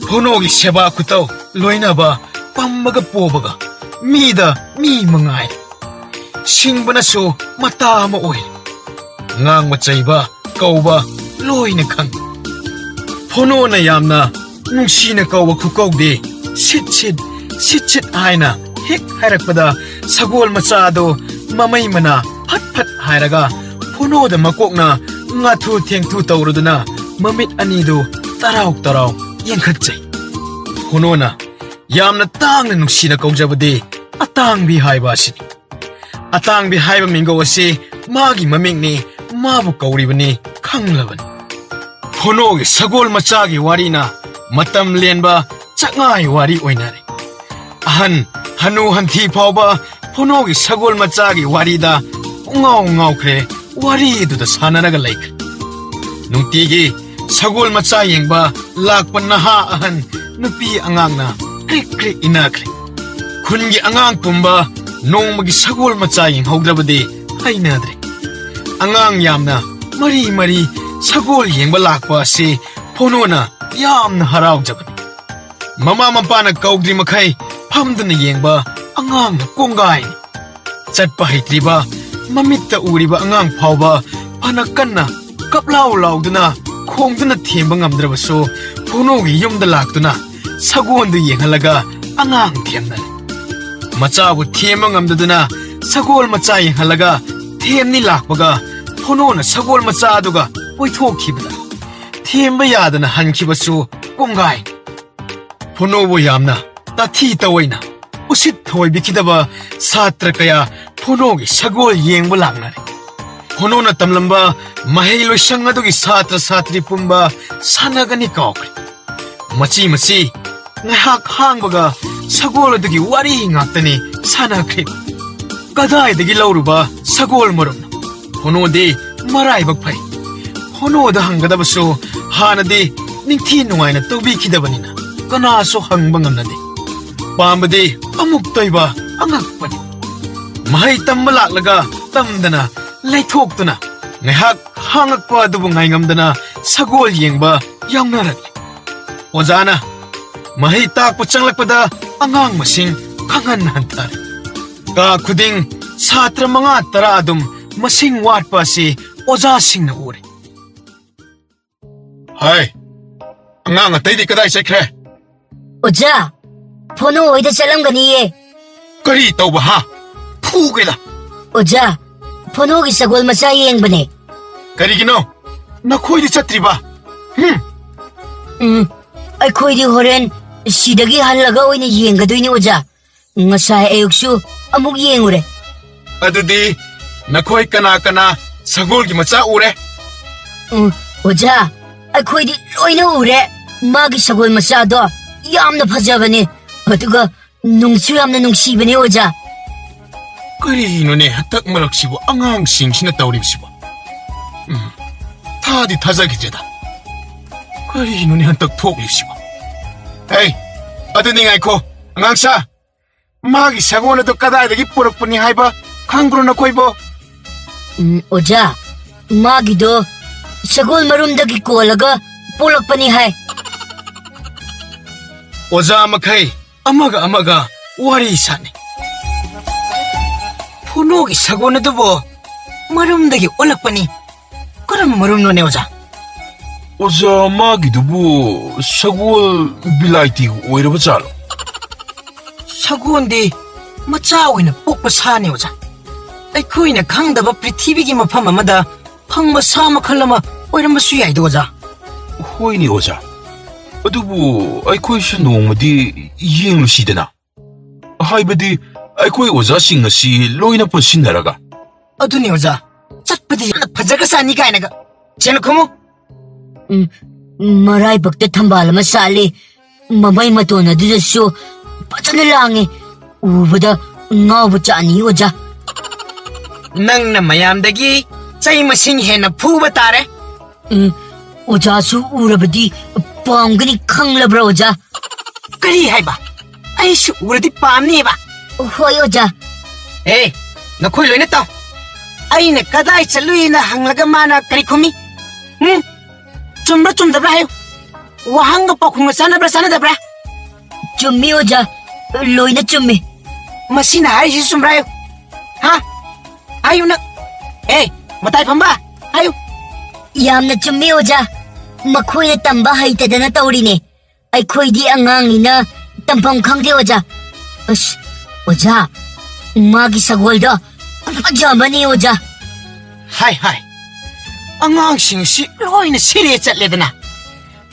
ꯐꯣꯅꯣꯒꯤ ꯁꯦꯕꯥ ꯈꯨꯇꯧ, ꯂꯣꯏꯅꯕ, ꯄꯝꯕꯒ ꯄꯣꯕꯒ ꯃꯤꯗ ꯃꯤ ꯃꯉꯥꯏꯔꯦ꯫ ꯁꯤꯡꯕꯅꯁꯨ ꯃꯇꯥ ꯑꯃ ꯑꯣꯏꯔꯦ꯫ ꯉꯥꯡꯕ ꯆꯩꯕ, ꯀꯧꯕ ꯂꯣꯏꯅ ꯈꯪꯉꯤ꯫ ꯐꯣꯅꯣꯅ ꯌꯥꯝꯅ ꯅꯨꯡꯁꯤꯅ ꯀꯧꯕ ꯈꯨꯀꯧꯗꯤ ꯁꯤꯠ ꯁꯤꯠ, ꯁꯤꯠ ꯁꯤꯠ ꯍꯥꯏꯅ ꯍꯦꯛ ꯍꯥꯏꯔꯛꯄꯗ ꯁꯒꯣꯜ ꯃꯆꯥꯗꯣ ꯃꯃꯩ ꯃꯅꯥ ꯐꯠ ꯐꯠ ꯍꯥꯏꯔꯒ ꯐꯣꯅꯣꯗ ꯃꯀꯣꯛꯅ ꯉꯥꯊꯨ ꯊꯦꯡꯊꯨ ꯇꯧꯔꯨꯗꯨꯅ ꯃꯃꯤꯠ ꯑꯅꯤꯗꯨ ꯇꯔꯥꯎ ꯇꯔꯥꯎ ꯌꯦꯡꯈꯠꯆꯩ꯫ ꯐꯣꯅꯣꯅ ꯌꯥꯝꯅ ꯇꯥꯡꯅ ꯅꯨꯡꯁꯤꯅ ꯀꯧꯖꯕꯗꯤ ꯑꯇꯥꯡꯕꯤ ꯍꯥꯏꯕ ꯑꯁꯤꯅꯤ꯫ ꯑꯇꯥꯡꯕꯤ ꯍꯥꯏꯕ ꯃꯤꯡꯒꯧ ꯑꯁꯤ ꯃꯥꯒꯤ ꯃꯃꯤꯡꯅꯤ, ꯃꯥꯕꯨ ꯀꯧꯔꯤꯕꯅꯤ ꯈꯪꯂꯕꯅꯤ꯫ ꯐꯣꯅꯣꯒꯤ ꯁꯒꯣꯜ ꯃꯆꯥꯒꯤ ꯋꯥꯔꯤꯅ ꯃꯇꯝ ꯂꯦꯟꯕ ꯆꯉꯥꯏ ꯋꯥꯔꯤ ꯑꯣꯏꯅꯔꯦ꯫ ꯑꯍꯟ ꯍꯅꯨ ꯍꯟꯊꯤ ꯐꯥꯎꯕ ꯐꯣꯅꯣꯒꯤ ꯁꯒꯣꯜ ꯃꯆꯥꯒꯤ ꯋꯥꯔꯤꯗ ꯄꯨꯡꯉꯥꯎ ꯉꯥꯎꯈ꯭ꯔꯦ, ꯋꯥꯔꯤꯗꯨꯗ ꯁꯥꯟꯅꯔꯒ ꯂꯩꯈ꯭ꯔꯦ꯫ ꯅꯨꯡꯇꯤꯒꯤ ꯁꯒꯣꯜ ꯃꯆꯥ ꯌꯦꯡꯕ ꯂꯥꯛꯄ ꯅꯍꯥ ꯑꯍꯟ ꯅꯨꯄꯤ ꯑꯉꯥꯡꯅ ꯀ꯭ꯔꯤꯛ ꯀ꯭ꯔꯤꯛ ꯏꯟꯅꯈ꯭ꯔꯦ꯫ ꯈꯨꯟꯒꯤ ꯑꯉꯥꯡ ꯄꯨꯝꯕ ꯅꯣꯡꯃꯒꯤ ꯁꯒꯣꯜ ꯃꯆꯥ ꯌꯦꯡꯍꯧꯗ꯭ꯔꯕꯗꯤ ꯍꯩꯅꯗ꯭ꯔꯦ꯫ ꯑꯉꯥꯡ ꯌꯥꯝꯅ ꯃꯔꯤ ꯃꯔꯤ ꯁꯒꯣꯜ ꯌꯦꯡꯕ ꯂꯥꯛꯄ ꯑꯁꯤ ꯐꯣꯅꯣꯅ ꯌꯥꯝꯅ ꯍꯔꯥꯎꯖꯕꯅꯤ꯫ ꯃꯃꯥ ꯃꯄꯥꯅ ꯀꯧꯗ꯭ꯔꯤ ꯃꯈꯩ ꯐꯝꯗꯨꯅ ꯌꯦꯡꯕ ꯑꯉꯥꯡꯅ ꯀꯣꯡꯒꯥꯏꯅꯤ꯫ ꯆꯠꯄ ꯍꯩꯇ꯭ꯔꯤꯕ, ꯃꯃꯤꯠꯇ ꯎꯔꯤꯕ ꯑꯉꯥꯡ ꯐꯥꯎꯕ ꯐꯅ ꯀꯟꯅ ꯀꯞꯂꯥꯎ ꯂꯥꯎꯗꯨꯅ ꯈꯣꯡꯗꯨꯅ ꯊꯦꯝꯕ ꯉꯝꯗ꯭ꯔꯕꯁꯨ, ꯐꯣꯅꯣꯒꯤ ꯌꯨꯝꯗ ꯂꯥꯛꯇꯨꯅ ꯁꯒꯣꯜꯗꯨ ꯌꯦꯡꯍꯜꯂꯒ ꯑꯉꯥꯡ ꯊꯦꯝꯅꯔꯦ꯫ ꯃꯆꯥꯕꯨ ꯊꯦꯝꯕ ꯉꯝꯗꯗꯨꯅ ꯁꯒꯣꯜ ꯃꯆꯥ ꯌꯦꯡꯍꯜꯂꯒ ꯊꯦꯝꯅꯤ ꯂꯥꯛꯄꯒ ꯐꯣꯅꯣꯅ ꯁꯒꯣꯜ ꯃꯆꯥ ꯑꯗꯨꯒ ꯀꯣꯏꯊꯣꯛꯈꯤꯕꯗ ꯊꯦꯝꯕ ꯌꯥꯗꯅ ꯍꯟꯈꯤꯕꯁꯨ ꯀꯣꯡꯒꯥꯏ꯫ ꯐꯣꯅꯣꯕꯨ ꯌꯥꯝꯅ ꯇꯥꯊꯤ ꯇꯧꯑꯣꯏꯅ, ꯎꯁꯤꯠ ꯊꯑꯣꯏꯕꯤꯈꯤꯗꯕ ꯁꯥꯇ꯭ꯔ ꯀꯌꯥ ꯐꯣꯅꯣꯒꯤ ꯁꯒꯣꯜ ꯌꯦꯡꯕ ꯂꯥꯛꯅꯔꯦ꯫ ꯐꯣꯅꯣꯅ ꯇꯝꯂꯝꯕ ꯃꯍꯩ ꯂꯣꯏꯁꯪ ꯑꯗꯨꯒꯤ ꯁꯥꯇ꯭ꯔ ꯁꯥꯇ꯭ꯔꯤ ꯄꯨꯝꯕ ꯁꯥꯟꯅꯒꯅꯤ ꯀꯥꯎꯈ꯭ꯔꯦ꯫ ꯃꯆꯤ ꯃꯆꯤ ꯉꯥꯏꯍꯥꯛ ꯍꯥꯡꯕꯒ ꯁꯒꯣꯜ ꯑꯗꯨꯒꯤ ꯋꯥꯔꯤ ꯉꯥꯛꯇꯅꯤ ꯁꯥꯟꯅꯈ꯭ꯔꯦ꯫ ꯀꯗꯥꯏꯗꯒꯤ ꯂꯧꯔꯨꯕ ꯁꯒꯣꯜ ꯃꯔꯨꯝꯅꯣ? ꯐꯣꯅꯣꯗꯤ ꯃꯔꯥꯏꯕꯛ ꯐꯩ꯫ ꯐꯣꯅꯣꯗ ꯍꯪꯒꯗꯕꯁꯨ ꯍꯥꯟꯅꯗꯤ ꯅꯤꯡꯊꯤ ꯅꯨꯡꯉꯥꯏꯅ ꯇꯧꯕꯤꯈꯤꯗꯕꯅꯤꯅ ꯀꯅꯥꯁꯨ ꯍꯪꯕ ꯉꯝꯅꯗꯦ꯫ ꯄꯥꯝꯕꯗꯤ ꯑꯃꯨꯛꯇ ꯑꯣꯏꯕ ꯑꯉꯛꯄꯅꯤ꯫ ꯃꯍꯩ ꯇꯝꯕ ꯂꯥꯛꯂꯒ ꯇꯝꯗꯅ ꯂꯩꯊꯣꯛꯇꯨꯅ ꯉꯥꯏꯍꯥꯛ ꯍꯥꯡꯉꯛꯄ ꯑꯗꯨꯕꯨ ꯉꯥꯏꯉꯝꯗꯅ ꯁꯒꯣꯜ ꯌꯦꯡꯕ ꯌꯥꯎꯅꯔꯛꯂꯤ꯫ ꯑꯣꯖꯥꯅ ꯃꯍꯩ ꯇꯥꯛꯄ ꯆꯪꯂꯛꯄꯗ ꯑꯉꯥꯡ ꯃꯁꯤꯡ ꯈꯪꯍꯟ ꯍꯟꯊꯔꯦ꯫ ꯀꯥ ꯈꯨꯗꯤꯡ ꯁꯥꯇ꯭ꯔ ꯃꯉꯥ ꯇꯔꯥ ꯑꯗꯨꯝ ꯃꯁꯤꯡ ꯋꯥꯠꯄ ꯑꯁꯤ ꯑꯣꯖꯥꯁꯤꯡꯅ ꯎꯔꯦ꯫ ꯍꯥꯏ, ꯑꯉꯥꯡ ꯑꯇꯩꯗꯤ ꯀꯗꯥꯏ ꯆꯠꯈ꯭ꯔꯦ? ꯑꯣꯖꯥ, ꯐꯣꯅꯣ ꯍꯣꯏꯗ ꯆꯠꯂꯝꯒꯅꯤꯌꯦ꯫ ꯀꯔꯤ ꯇꯧꯕ, ꯍꯥ? ꯐꯨꯒꯦꯗ꯫ ꯑꯣꯖꯥ, ꯐꯣꯅꯣꯒꯤ ꯁꯒꯣꯜ ꯃꯆꯥ ꯌꯦꯡꯕꯅꯦ꯫ ꯀꯔꯤꯒꯤꯅꯣ? ꯅꯈꯣꯏꯗꯤ ꯆꯠꯇ꯭ꯔꯤꯕ? ꯍꯨꯝ꯫ ꯎꯝ, ꯑꯩꯈꯣꯏꯗꯤ ꯍꯣꯔꯦꯟ ꯁꯤꯗꯒꯤ ꯍꯜꯂꯒ ꯑꯣꯏꯅ ꯌꯦꯡꯒꯗꯣꯏꯅꯤ, ꯑꯣꯖꯥ꯫ ꯉꯁꯥꯏ ꯑꯌꯨꯛꯁꯨ ꯑꯃꯨꯛ ꯌꯦꯡꯉꯨꯔꯦ꯫ ꯑꯗꯨꯗꯤ ꯅꯈꯣꯏ ꯀꯅꯥ ꯀꯅꯥ ꯁꯒꯣꯜꯒꯤ ꯃꯆꯥ ꯎꯔꯦ? ꯎꯝ, ꯑꯣꯖꯥ, ꯑꯩꯈꯣꯏꯗꯤ ꯂꯣꯏꯅ ꯎꯔꯦ꯫ ꯃꯥꯒꯤ ꯁꯒꯣꯜ ꯃꯆꯥꯗꯣ ꯌꯥꯝꯅ ꯐꯖꯕꯅꯦ, ꯑꯗꯨꯒ ꯅꯨꯡꯁꯨ ꯌꯥꯝꯅ ꯅꯨꯡꯁꯤꯕꯅꯦ, ꯑꯣꯖꯥ꯫ ꯀꯔꯤꯅꯣꯅꯦ ꯍꯟꯇꯛ ꯃꯔꯛꯁꯤꯕꯨ ꯑꯉꯥꯡꯁꯤꯡꯁꯤꯅ ꯇꯧꯔꯤꯕꯁꯤꯕꯨ? ꯎꯝ, ꯊꯥꯗꯤ ꯊꯥꯖꯈꯤꯗ꯭ꯔꯦꯗ꯫ ꯀꯔꯤꯅꯣꯅꯦ ꯍꯟꯇꯛ ꯊꯣꯛꯂꯤꯕꯁꯤꯕꯨ? ꯍꯦ, ꯑꯗꯨꯅꯤ ꯉꯥꯏꯈꯣ, ꯑꯉꯥꯡꯁꯥ, ꯃꯥꯒꯤ ꯁꯒꯣꯜ ꯑꯗꯨ ꯀꯗꯥꯏꯗꯒꯤ ꯄꯨꯔꯛꯄꯅꯤ ꯍꯥꯏꯕ ꯈꯪꯕ꯭ꯔꯣ ꯅꯈꯣꯏꯕꯣ? ꯎꯝ, ꯑꯣꯖꯥ, ꯃꯥꯒꯤꯗꯣ ꯁꯒꯣꯜ ꯃꯔꯨꯝꯗꯒꯤ ꯀꯣꯜꯂꯒ ꯄꯣꯛꯂꯛꯄꯅꯤ ꯍꯥꯏ꯫ ꯑꯣꯖꯥ ꯃꯈꯩ ꯑꯃꯒ ꯑꯃꯒ ꯋꯥꯔꯤ ꯁꯥꯟꯅꯩ꯫ ꯐꯨꯅꯣꯒꯤ ꯁꯒꯣꯜ ꯑꯗꯨꯕꯨ ꯃꯔꯨꯝꯗꯒꯤ ꯑꯣꯜꯂꯛꯄꯅꯤ꯫ ꯀꯔꯝꯕ ꯃꯔꯨꯝꯅꯣꯅꯦ, ꯑꯣꯖꯥ? ꯑꯣꯖꯥ, ꯃꯥꯒꯤꯗꯨꯕꯨ ꯁꯒꯣꯜ ꯕꯤꯂꯥꯏꯇꯤꯒ ꯑꯣꯏꯔꯕ ꯖꯥꯠꯂꯣ? ꯁꯒꯣꯜꯗꯤ ꯃꯆꯥ ꯑꯣꯏꯅ ꯄꯣꯛꯄ ꯁꯥꯅꯤ, ꯑꯣꯖꯥ꯫ ꯑꯩꯈꯣꯏꯅ ꯈꯪꯗꯕ ꯄ꯭ꯔꯤꯊꯤꯕꯤꯒꯤ ꯃꯐꯝ ꯑꯃꯗ ꯐꯪꯕ ꯁꯥ ꯃꯈꯜ ꯑꯃ ꯑꯣꯏꯔꯝꯕꯁꯨ ꯌꯥꯏꯗ, ꯑꯣꯖꯥ꯫ ꯍꯣꯏꯅꯦ, ꯑꯣꯖꯥ꯫ ꯑꯗꯨꯕꯨ ꯑꯩꯈꯣꯏꯁꯨ ꯅꯣꯡꯃꯗꯤ ꯌꯦꯡꯂꯨꯁꯤꯗꯅ꯫ ꯍꯥꯏꯕꯗꯤ, ꯑꯩꯈꯣꯏ ꯑꯣꯖꯥꯁꯤꯡ ꯑꯁꯤ ꯂꯣꯏꯅ ꯄꯨꯟꯁꯤꯟꯅꯔꯒ꯫ ꯑꯗꯨꯅꯤ, ꯑꯣꯖꯥ꯫ ꯆꯠꯄꯗꯤ ꯌꯥꯝꯅ ꯐꯖꯈ꯭ꯔꯖꯥꯠꯅꯤ ꯀꯥꯏꯅꯒ꯫ ꯁꯦꯡꯅ ꯈꯨꯝꯃꯨ꯫ ꯎꯝ, ꯃꯔꯥꯏꯕꯛꯇ ꯊꯝꯕꯥꯜ ꯑꯃ ꯁꯥꯠꯂꯤ꯫ ꯃꯃꯩ ꯃꯇꯣꯟ ꯑꯗꯨꯗꯁꯨ ꯐꯖꯅ ꯂꯥꯡꯉꯤ꯫ ꯎꯕꯗ ꯉꯥꯎꯕ ꯆꯥꯅꯤ, ꯑꯣꯖꯥ꯫ ꯅꯪꯅ ꯃꯌꯥꯝꯗꯒꯤ ꯆꯩ ꯃꯁꯤꯡ ꯍꯦꯟꯅ ꯐꯨꯕ ꯇꯥꯔꯦ꯫ ꯎꯝ, ꯑꯣꯖꯥꯁꯨ ꯎꯔꯕꯗꯤ ꯄꯥꯝꯒꯅꯤ ꯈꯪꯂꯕ꯭ꯔꯥ, ꯑꯣꯖꯥ? ꯀꯔꯤ ꯍꯥꯏꯕ? ꯑꯩꯁꯨ ꯎꯔꯗꯤ ꯄꯥꯝꯅꯤꯕ? ꯍꯣꯏ, ꯑꯣꯖꯥ꯫ ꯑꯦ, ꯅꯈꯣꯏ ꯂꯣꯏꯅ ꯇꯥꯎ꯫ ꯑꯩꯅ ꯀꯗꯥꯏ ꯆꯠꯂꯨꯏꯅ ꯍꯪꯂꯒ ꯃꯥꯅ ꯀꯔꯤ ꯈꯨꯝꯃꯤ? ꯎꯝ? ꯆꯨꯝꯕ꯭ꯔꯥ ꯆꯨꯝꯗꯕ꯭ꯔꯥ ꯍꯥꯏꯌꯨ꯫ ꯋꯥꯍꯪꯒ ꯄꯥꯎꯈꯨꯝꯒ ꯆꯥꯟꯅꯕ꯭ꯔꯥ ꯆꯥꯟꯅꯗꯕ꯭ꯔꯥ? ꯆꯨꯝꯃꯤ, ꯑꯣꯖꯥ꯫ ꯂꯣꯏꯅ ꯆꯨꯝꯃꯤ꯫ ꯃꯁꯤꯅ ꯍꯥꯏꯔꯤꯁꯤ ꯆꯨꯝꯕ꯭ꯔꯥ ꯍꯥꯏꯌꯨ꯫ ꯍꯥ? ꯍꯥꯏꯌꯨ ꯅꯪ꯫ ꯑꯦ, ꯃꯇꯥꯏ ꯐꯝꯕ, ꯍꯥꯏꯌꯨ꯫ ꯌꯥꯝꯅ ꯆꯨꯝꯃꯤ, ꯑꯣꯖꯥ꯫ ꯃꯈꯣꯏꯅ ꯇꯝꯕ ꯍꯩꯇꯗꯅ ꯇꯧꯔꯤꯅꯦ꯫ ꯑꯩꯈꯣꯏꯗꯤ ꯑꯉꯥꯡꯅꯤꯅ ꯇꯝꯐꯝ ꯈꯪꯗꯦ, ꯑꯣꯖꯥ꯫ ꯑꯁ, ꯑꯣꯖꯥ, ꯃꯥꯒꯤ ꯁꯒꯣꯜꯗꯣ ꯈꯨꯐꯖ ꯑꯃꯅꯤ, ꯑꯣꯖꯥ꯫ ꯍꯥꯏ, ꯍꯥꯏ꯫ ꯑꯉꯥꯡꯁꯤꯡꯁꯤ ꯂꯣꯏꯅ ꯁꯤꯔꯦ ꯆꯠꯂꯦꯗꯅ꯫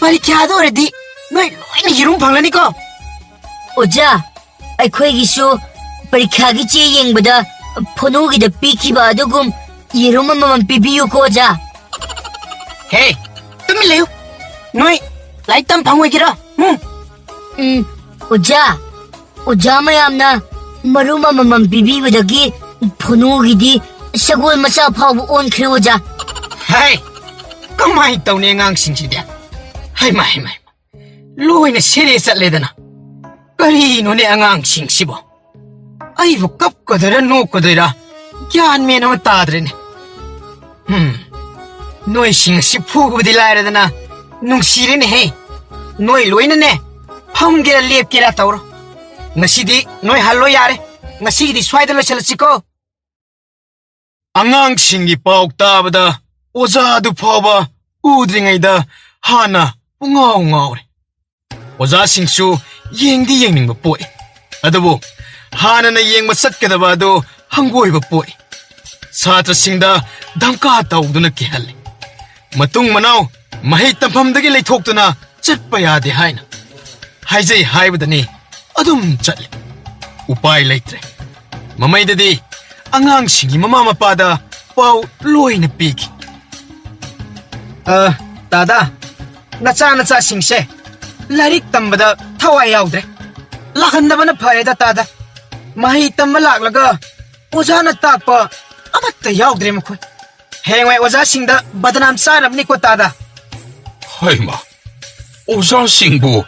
ꯄꯔꯤꯈ꯭ꯌꯥꯗ ꯑꯣꯏꯔꯗꯤ ꯅꯣꯏ ꯂꯣꯏꯅ ꯌꯦꯔꯨꯝ ꯐꯪꯂꯅꯤꯀꯣ꯫ ꯑꯣꯖꯥ, ꯑꯩꯈꯣꯏꯒꯤꯁꯨ ꯄꯔꯤꯈ꯭ꯌꯥꯒꯤ ꯆꯦ ꯌꯦꯡꯕꯗ ꯐꯣꯅꯨꯒꯤꯗ ꯄꯤꯈꯤꯕ ꯑꯗꯨꯒꯨꯝ ꯌꯦꯔꯨꯝ ꯑꯃꯃꯝ ꯄꯤꯕꯤꯌꯨꯀꯣ, ꯑꯣꯖꯥ꯫ ꯍꯦ, ꯇꯨꯃꯤꯟ ꯂꯩꯌꯨ꯫ ꯅꯣꯏ ꯂꯥꯏꯔꯤꯛ ꯇꯝ ꯐꯪꯉꯣꯏꯒꯦꯔꯣ? ꯎꯝ꯫ ꯎꯝ, ꯑꯣꯖꯥ, ꯑꯣꯖꯥ ꯃꯌꯥꯝꯅ ꯃꯔꯨꯝ ꯑꯃꯃꯝ ꯄꯤꯕꯤꯕꯗꯒꯤ ꯐꯣꯅꯨꯒꯤꯗꯤ ꯁꯒꯣꯜ ꯃꯆꯥ ꯐꯥꯎꯕ ꯑꯣꯟꯈ꯭ꯔꯦ, ꯑꯣꯖꯥ꯫ ꯍꯥꯏ, ꯀꯃꯥꯏ ꯇꯧꯅꯤ ꯑꯉꯥꯡꯁꯤꯡꯁꯤꯗꯤ? ꯍꯩꯃꯥ, ꯍꯩꯃꯥ, ꯍꯩꯃꯥ꯫ ꯂꯣꯏꯅ ꯁꯦꯔꯦ ꯆꯠꯂꯦꯗꯅ꯫ ꯀꯔꯤꯅꯣꯅꯦ ꯑꯉꯥꯡꯁꯤꯡꯁꯤꯕꯣ? ꯑꯩꯕꯨ ꯀꯞꯀꯗꯣꯏꯔꯥ ꯅꯣꯛꯀꯗꯣꯏꯔꯥ ꯒ꯭ꯌꯥꯟ ꯃꯦꯟ ꯑꯃ ꯇꯥꯗ꯭ꯔꯦꯅꯦ꯫ ꯍꯝ, ꯅꯣꯏꯁꯤꯡ ꯑꯁꯤ ꯐꯨꯕꯗꯤ ꯂꯥꯏꯔꯗꯅ ꯅꯨꯡꯁꯤꯔꯦꯅꯦꯍꯦ꯫ ꯅꯣꯏ ꯂꯣꯏꯅꯅꯦ, ꯐꯝꯒꯦꯔꯥ ꯂꯦꯞꯀꯦꯔꯥ ꯇꯧꯔꯣ꯫ ꯉꯁꯤꯗꯤ ꯅꯣꯏ ꯍꯜꯂꯣ ꯌꯥꯔꯦ꯫ ꯉꯁꯤꯒꯤꯗꯤ ꯁ꯭ꯋꯥꯏꯗ ꯂꯣꯏꯁꯤꯜꯂꯁꯤꯀꯣ꯫ ꯑꯉꯥꯡꯁꯤꯡꯒꯤ ꯄꯥꯎ ꯇꯥꯕꯗ ꯑꯣꯖꯥꯗꯨ ꯐꯥꯎꯕ ꯎꯗ꯭ꯔꯤꯉꯩꯗ ꯍꯥꯟꯅ ꯄꯨꯡꯉꯥꯎ ꯉꯥꯎꯔꯦ꯫ ꯑꯣꯖꯥꯁꯤꯡꯁꯨ ꯌꯦꯡꯗꯤ ꯌꯦꯡꯅꯤꯡꯕ ꯄꯣꯛꯏ, ꯑꯗꯨꯕꯨ ꯍꯥꯟꯅꯅ ꯌꯦꯡꯕ ꯆꯠꯀꯗꯕ ꯑꯗꯨ ꯍꯪꯒꯣꯏꯕ ꯄꯣꯛꯏ꯫ ꯁꯥꯇ꯭ꯔꯁꯤꯡꯗ ꯙꯝꯀꯥ ꯇꯧꯗꯨꯅ ꯀꯤꯍꯜꯂꯤ꯫ ꯃꯇꯨꯡ ꯃꯅꯥꯎ ꯃꯍꯩ ꯇꯝꯐꯝꯗꯒꯤ ꯂꯩꯊꯣꯛꯇꯨꯅ ꯆꯠꯄ ꯌꯥꯗꯦ ꯍꯥꯏꯅ ꯍꯥꯏꯖꯩ ꯍꯥꯏꯕꯗꯅꯤ ꯑꯗꯨꯝ ꯆꯠꯂꯤ꯫ ꯎꯄꯥꯏ ꯂꯩꯇ꯭ꯔꯦ꯫ ꯃꯃꯩꯗꯗꯤ ꯑꯉꯥꯡꯁꯤꯡꯒꯤ ꯃꯃꯥ ꯃꯄꯥꯗ ꯄꯥꯎ ꯂꯣꯏꯅ ꯄꯤꯈꯤ꯫ ꯑ, ꯇꯥꯗꯥ, ꯅꯆꯥ ꯅꯆꯥꯁꯤꯡꯁꯦ ꯂꯥꯏꯔꯤꯛ ꯇꯝꯕꯗ ꯊꯋꯥꯏ ꯌꯥꯎꯗ꯭ꯔꯦ꯫ ꯂꯥꯛꯍꯟꯗꯕꯅ ꯐꯔꯦꯗ, ꯇꯥꯗꯥ꯫ ꯃꯍꯩ ꯇꯝꯕ ꯂꯥꯛꯂꯒ ꯑꯣꯖꯥꯅ ꯇꯥꯛꯄ ꯑꯃꯠꯇ ꯌꯥꯎꯗ꯭ꯔꯦ ꯃꯈꯣꯏ꯫ ꯍꯌꯦꯡꯋꯥꯏ ꯑꯣꯖꯥꯁꯤꯡꯗ ꯕꯗꯅꯥꯝ ꯆꯥꯅꯕꯅꯤꯀꯣ, ꯇꯥꯗꯥ꯫ ꯍꯩꯃꯥ, ꯑꯣꯖꯥꯁꯤꯡꯕꯨ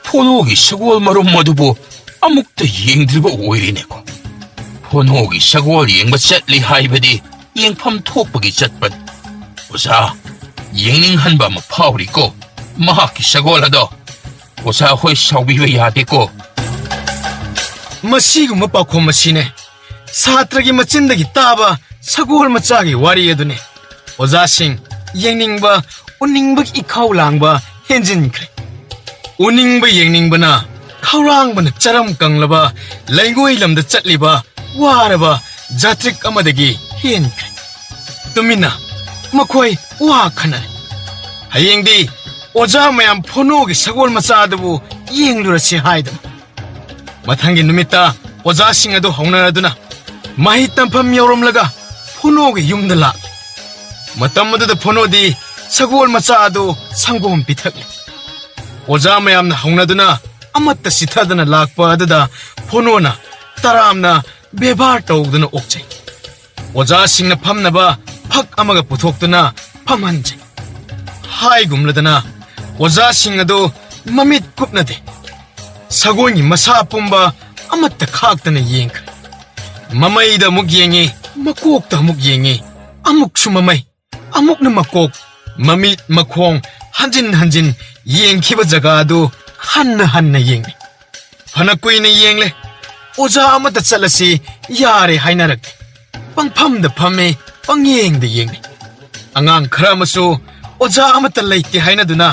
ꯐꯣꯅꯣꯒꯤ ꯁꯒꯣꯜ ꯃꯔꯨꯝ ꯑꯗꯨꯕꯨ ꯑꯃꯨꯛꯇ ꯌꯦꯡꯗ꯭ꯔꯤꯕ ꯑꯣꯏꯔꯦꯅꯦꯀꯣ꯫ ꯐꯣꯅꯣꯒꯤ ꯁꯒꯣꯜ ꯌꯦꯡꯕ ꯆꯠꯂꯤ ꯍꯥꯏꯕꯗꯤ ꯌꯦꯡꯐꯝ ꯊꯣꯛꯄꯒꯤ ꯆꯠꯄꯅꯤ꯫ ꯑꯣꯖꯥ, ꯌꯦꯡꯅꯤꯡꯍꯟꯕ ꯑꯃ ꯐꯥꯎꯔꯤꯀꯣ꯫ ꯃꯍꯥꯛꯀꯤ ꯁꯒꯣꯜ ꯑꯗꯣ ꯑꯣꯖꯥ ꯍꯣꯏ ꯁꯥꯎꯕꯤꯕ ꯌꯥꯗꯦꯀꯣ꯫ ꯃꯁꯤꯒꯨꯝꯕ ꯄꯥꯎꯈꯨꯝ ꯑꯁꯤꯅꯦ ꯁꯥꯇ꯭ꯔꯒꯤ ꯃꯆꯤꯟꯗꯒꯤ ꯇꯥꯕ ꯁꯒꯣꯜ ꯃꯆꯥꯒꯤ ꯋꯥꯔꯤ ꯑꯗꯨꯅꯤ꯫ ꯑꯣꯖꯥꯁꯤꯡ ꯌꯦꯡꯅꯤꯡꯕ, ꯎꯅꯤꯡꯕꯒꯤ ꯏꯈꯧ ꯂꯥꯡꯕ ꯍꯦꯟꯖꯤꯟꯈ꯭ꯔꯦ꯫ ꯎꯅꯤꯡꯕ ꯌꯦꯡꯅꯤꯡꯕꯅ ꯈꯧꯔꯥꯡꯕꯅ ꯆꯔꯝ ꯀꯪꯂꯕ ꯂꯩꯉꯣꯏ ꯂꯝꯗ ꯆꯠꯂꯤꯕ ꯋꯥꯔꯕ ꯖꯥꯇ꯭ꯔꯤꯛ ꯑꯃꯗꯒꯤ ꯍꯦꯟꯈ꯭ꯔꯦ꯫ ꯇꯨꯃꯤꯟꯅ ꯃꯈꯣꯏ ꯋꯥ ꯈꯟꯅꯔꯦ꯫ "ꯍꯌꯦꯡꯗꯤ ꯑꯣꯖꯥ ꯃꯌꯥꯝ ꯐꯣꯅꯣꯒꯤ ꯁꯒꯣꯜ ꯃꯆꯥ ꯑꯗꯨꯕꯨ ꯌꯦꯡꯂꯨꯔꯁꯤ" ꯍꯥꯏꯗꯨꯅ꯫ ꯃꯊꯪꯒꯤ ꯅꯨꯃꯤꯠꯇ ꯑꯣꯖꯥꯁꯤꯡ ꯑꯗꯨ ꯍꯧꯅꯔꯗꯨꯅ ꯃꯍꯩ ꯇꯝꯐꯝ ꯌꯧꯔꯝꯂꯒ ꯐꯣꯅꯣꯒꯤ ꯌꯨꯝꯗ ꯂꯥꯛꯂꯦ꯫ ꯃꯇꯝ ꯑꯗꯨꯗ ꯐꯣꯅꯣꯗꯤ ꯁꯒꯣꯜ ꯃꯆꯥ ꯑꯗꯨ ꯁꯪꯒꯣꯝ ꯄꯤꯊꯛꯂꯦ꯫ ꯑꯣꯖꯥ ꯃꯌꯥꯝꯅ ꯍꯧꯅꯗꯨꯅ ꯑꯃꯠꯇ ꯆꯤꯊꯗꯅ ꯂꯥꯛꯄ ꯑꯗꯨꯗ ꯐꯣꯅꯣꯅ ꯇꯔꯥꯝꯅ ꯕꯦꯕꯥꯔ ꯇꯧꯗꯨꯅ ꯑꯣꯛꯆꯩ꯫ ꯑꯣꯖꯥꯁꯤꯡꯅ ꯐꯝꯅꯕ ꯐꯛ ꯑꯃꯒ ꯄꯨꯊꯣꯛꯇꯨꯅ ꯐꯝꯍꯟꯖꯩ꯫ ꯍꯥꯏꯒꯨꯝꯂꯗꯅ ꯑꯣꯖꯥꯁꯤꯡ ꯑꯗꯨ ꯃꯃꯤꯠ ꯀꯨꯞꯅꯗꯦ꯫ ꯁꯒꯣꯜꯒꯤ ꯃꯁꯥ ꯄꯨꯝꯕ ꯑꯃꯠꯇ ꯈꯥꯛꯇꯅ ꯌꯦꯡꯈ꯭ꯔꯦ꯫ ꯃꯃꯩꯗ ꯑꯃꯨꯛ ꯌꯦꯡꯉꯤ, ꯃꯀꯣꯛꯇ ꯑꯃꯨꯛ ꯌꯦꯡꯉꯤ, ꯑꯃꯨꯛꯁꯨ ꯃꯃꯩ, ꯑꯃꯨꯛꯅ ꯃꯀꯣꯛ, ꯃꯃꯤꯠ ꯃꯈꯣꯡ ꯍꯟꯖꯤꯟ ꯍꯟꯖꯤꯟ ꯌꯦꯡꯈꯤꯕ ꯖꯒꯥ ꯑꯗꯨ ꯍꯟꯅ ꯍꯟꯅ ꯌꯦꯡꯂꯦ꯫ ꯐꯅ ꯀꯨꯏꯅ ꯌꯦꯡꯂꯦ꯫ ꯑꯣꯖꯥ ꯑꯃꯠꯇ ꯆꯠꯂꯁꯤ ꯌꯥꯔꯦ ꯍꯥꯏꯅꯔꯛꯇꯦ꯫ ꯄꯪꯐꯝꯗ ꯐꯝꯃꯦ, ꯄꯪꯌꯦꯡꯗ ꯌꯦꯡꯂꯦ꯫ ꯑꯉꯥꯡ ꯈꯔ ꯑꯃꯁꯨ ꯑꯣꯖꯥ ꯑꯃꯠꯇ ꯂꯩꯇꯦ ꯍꯥꯏꯅꯗꯨꯅ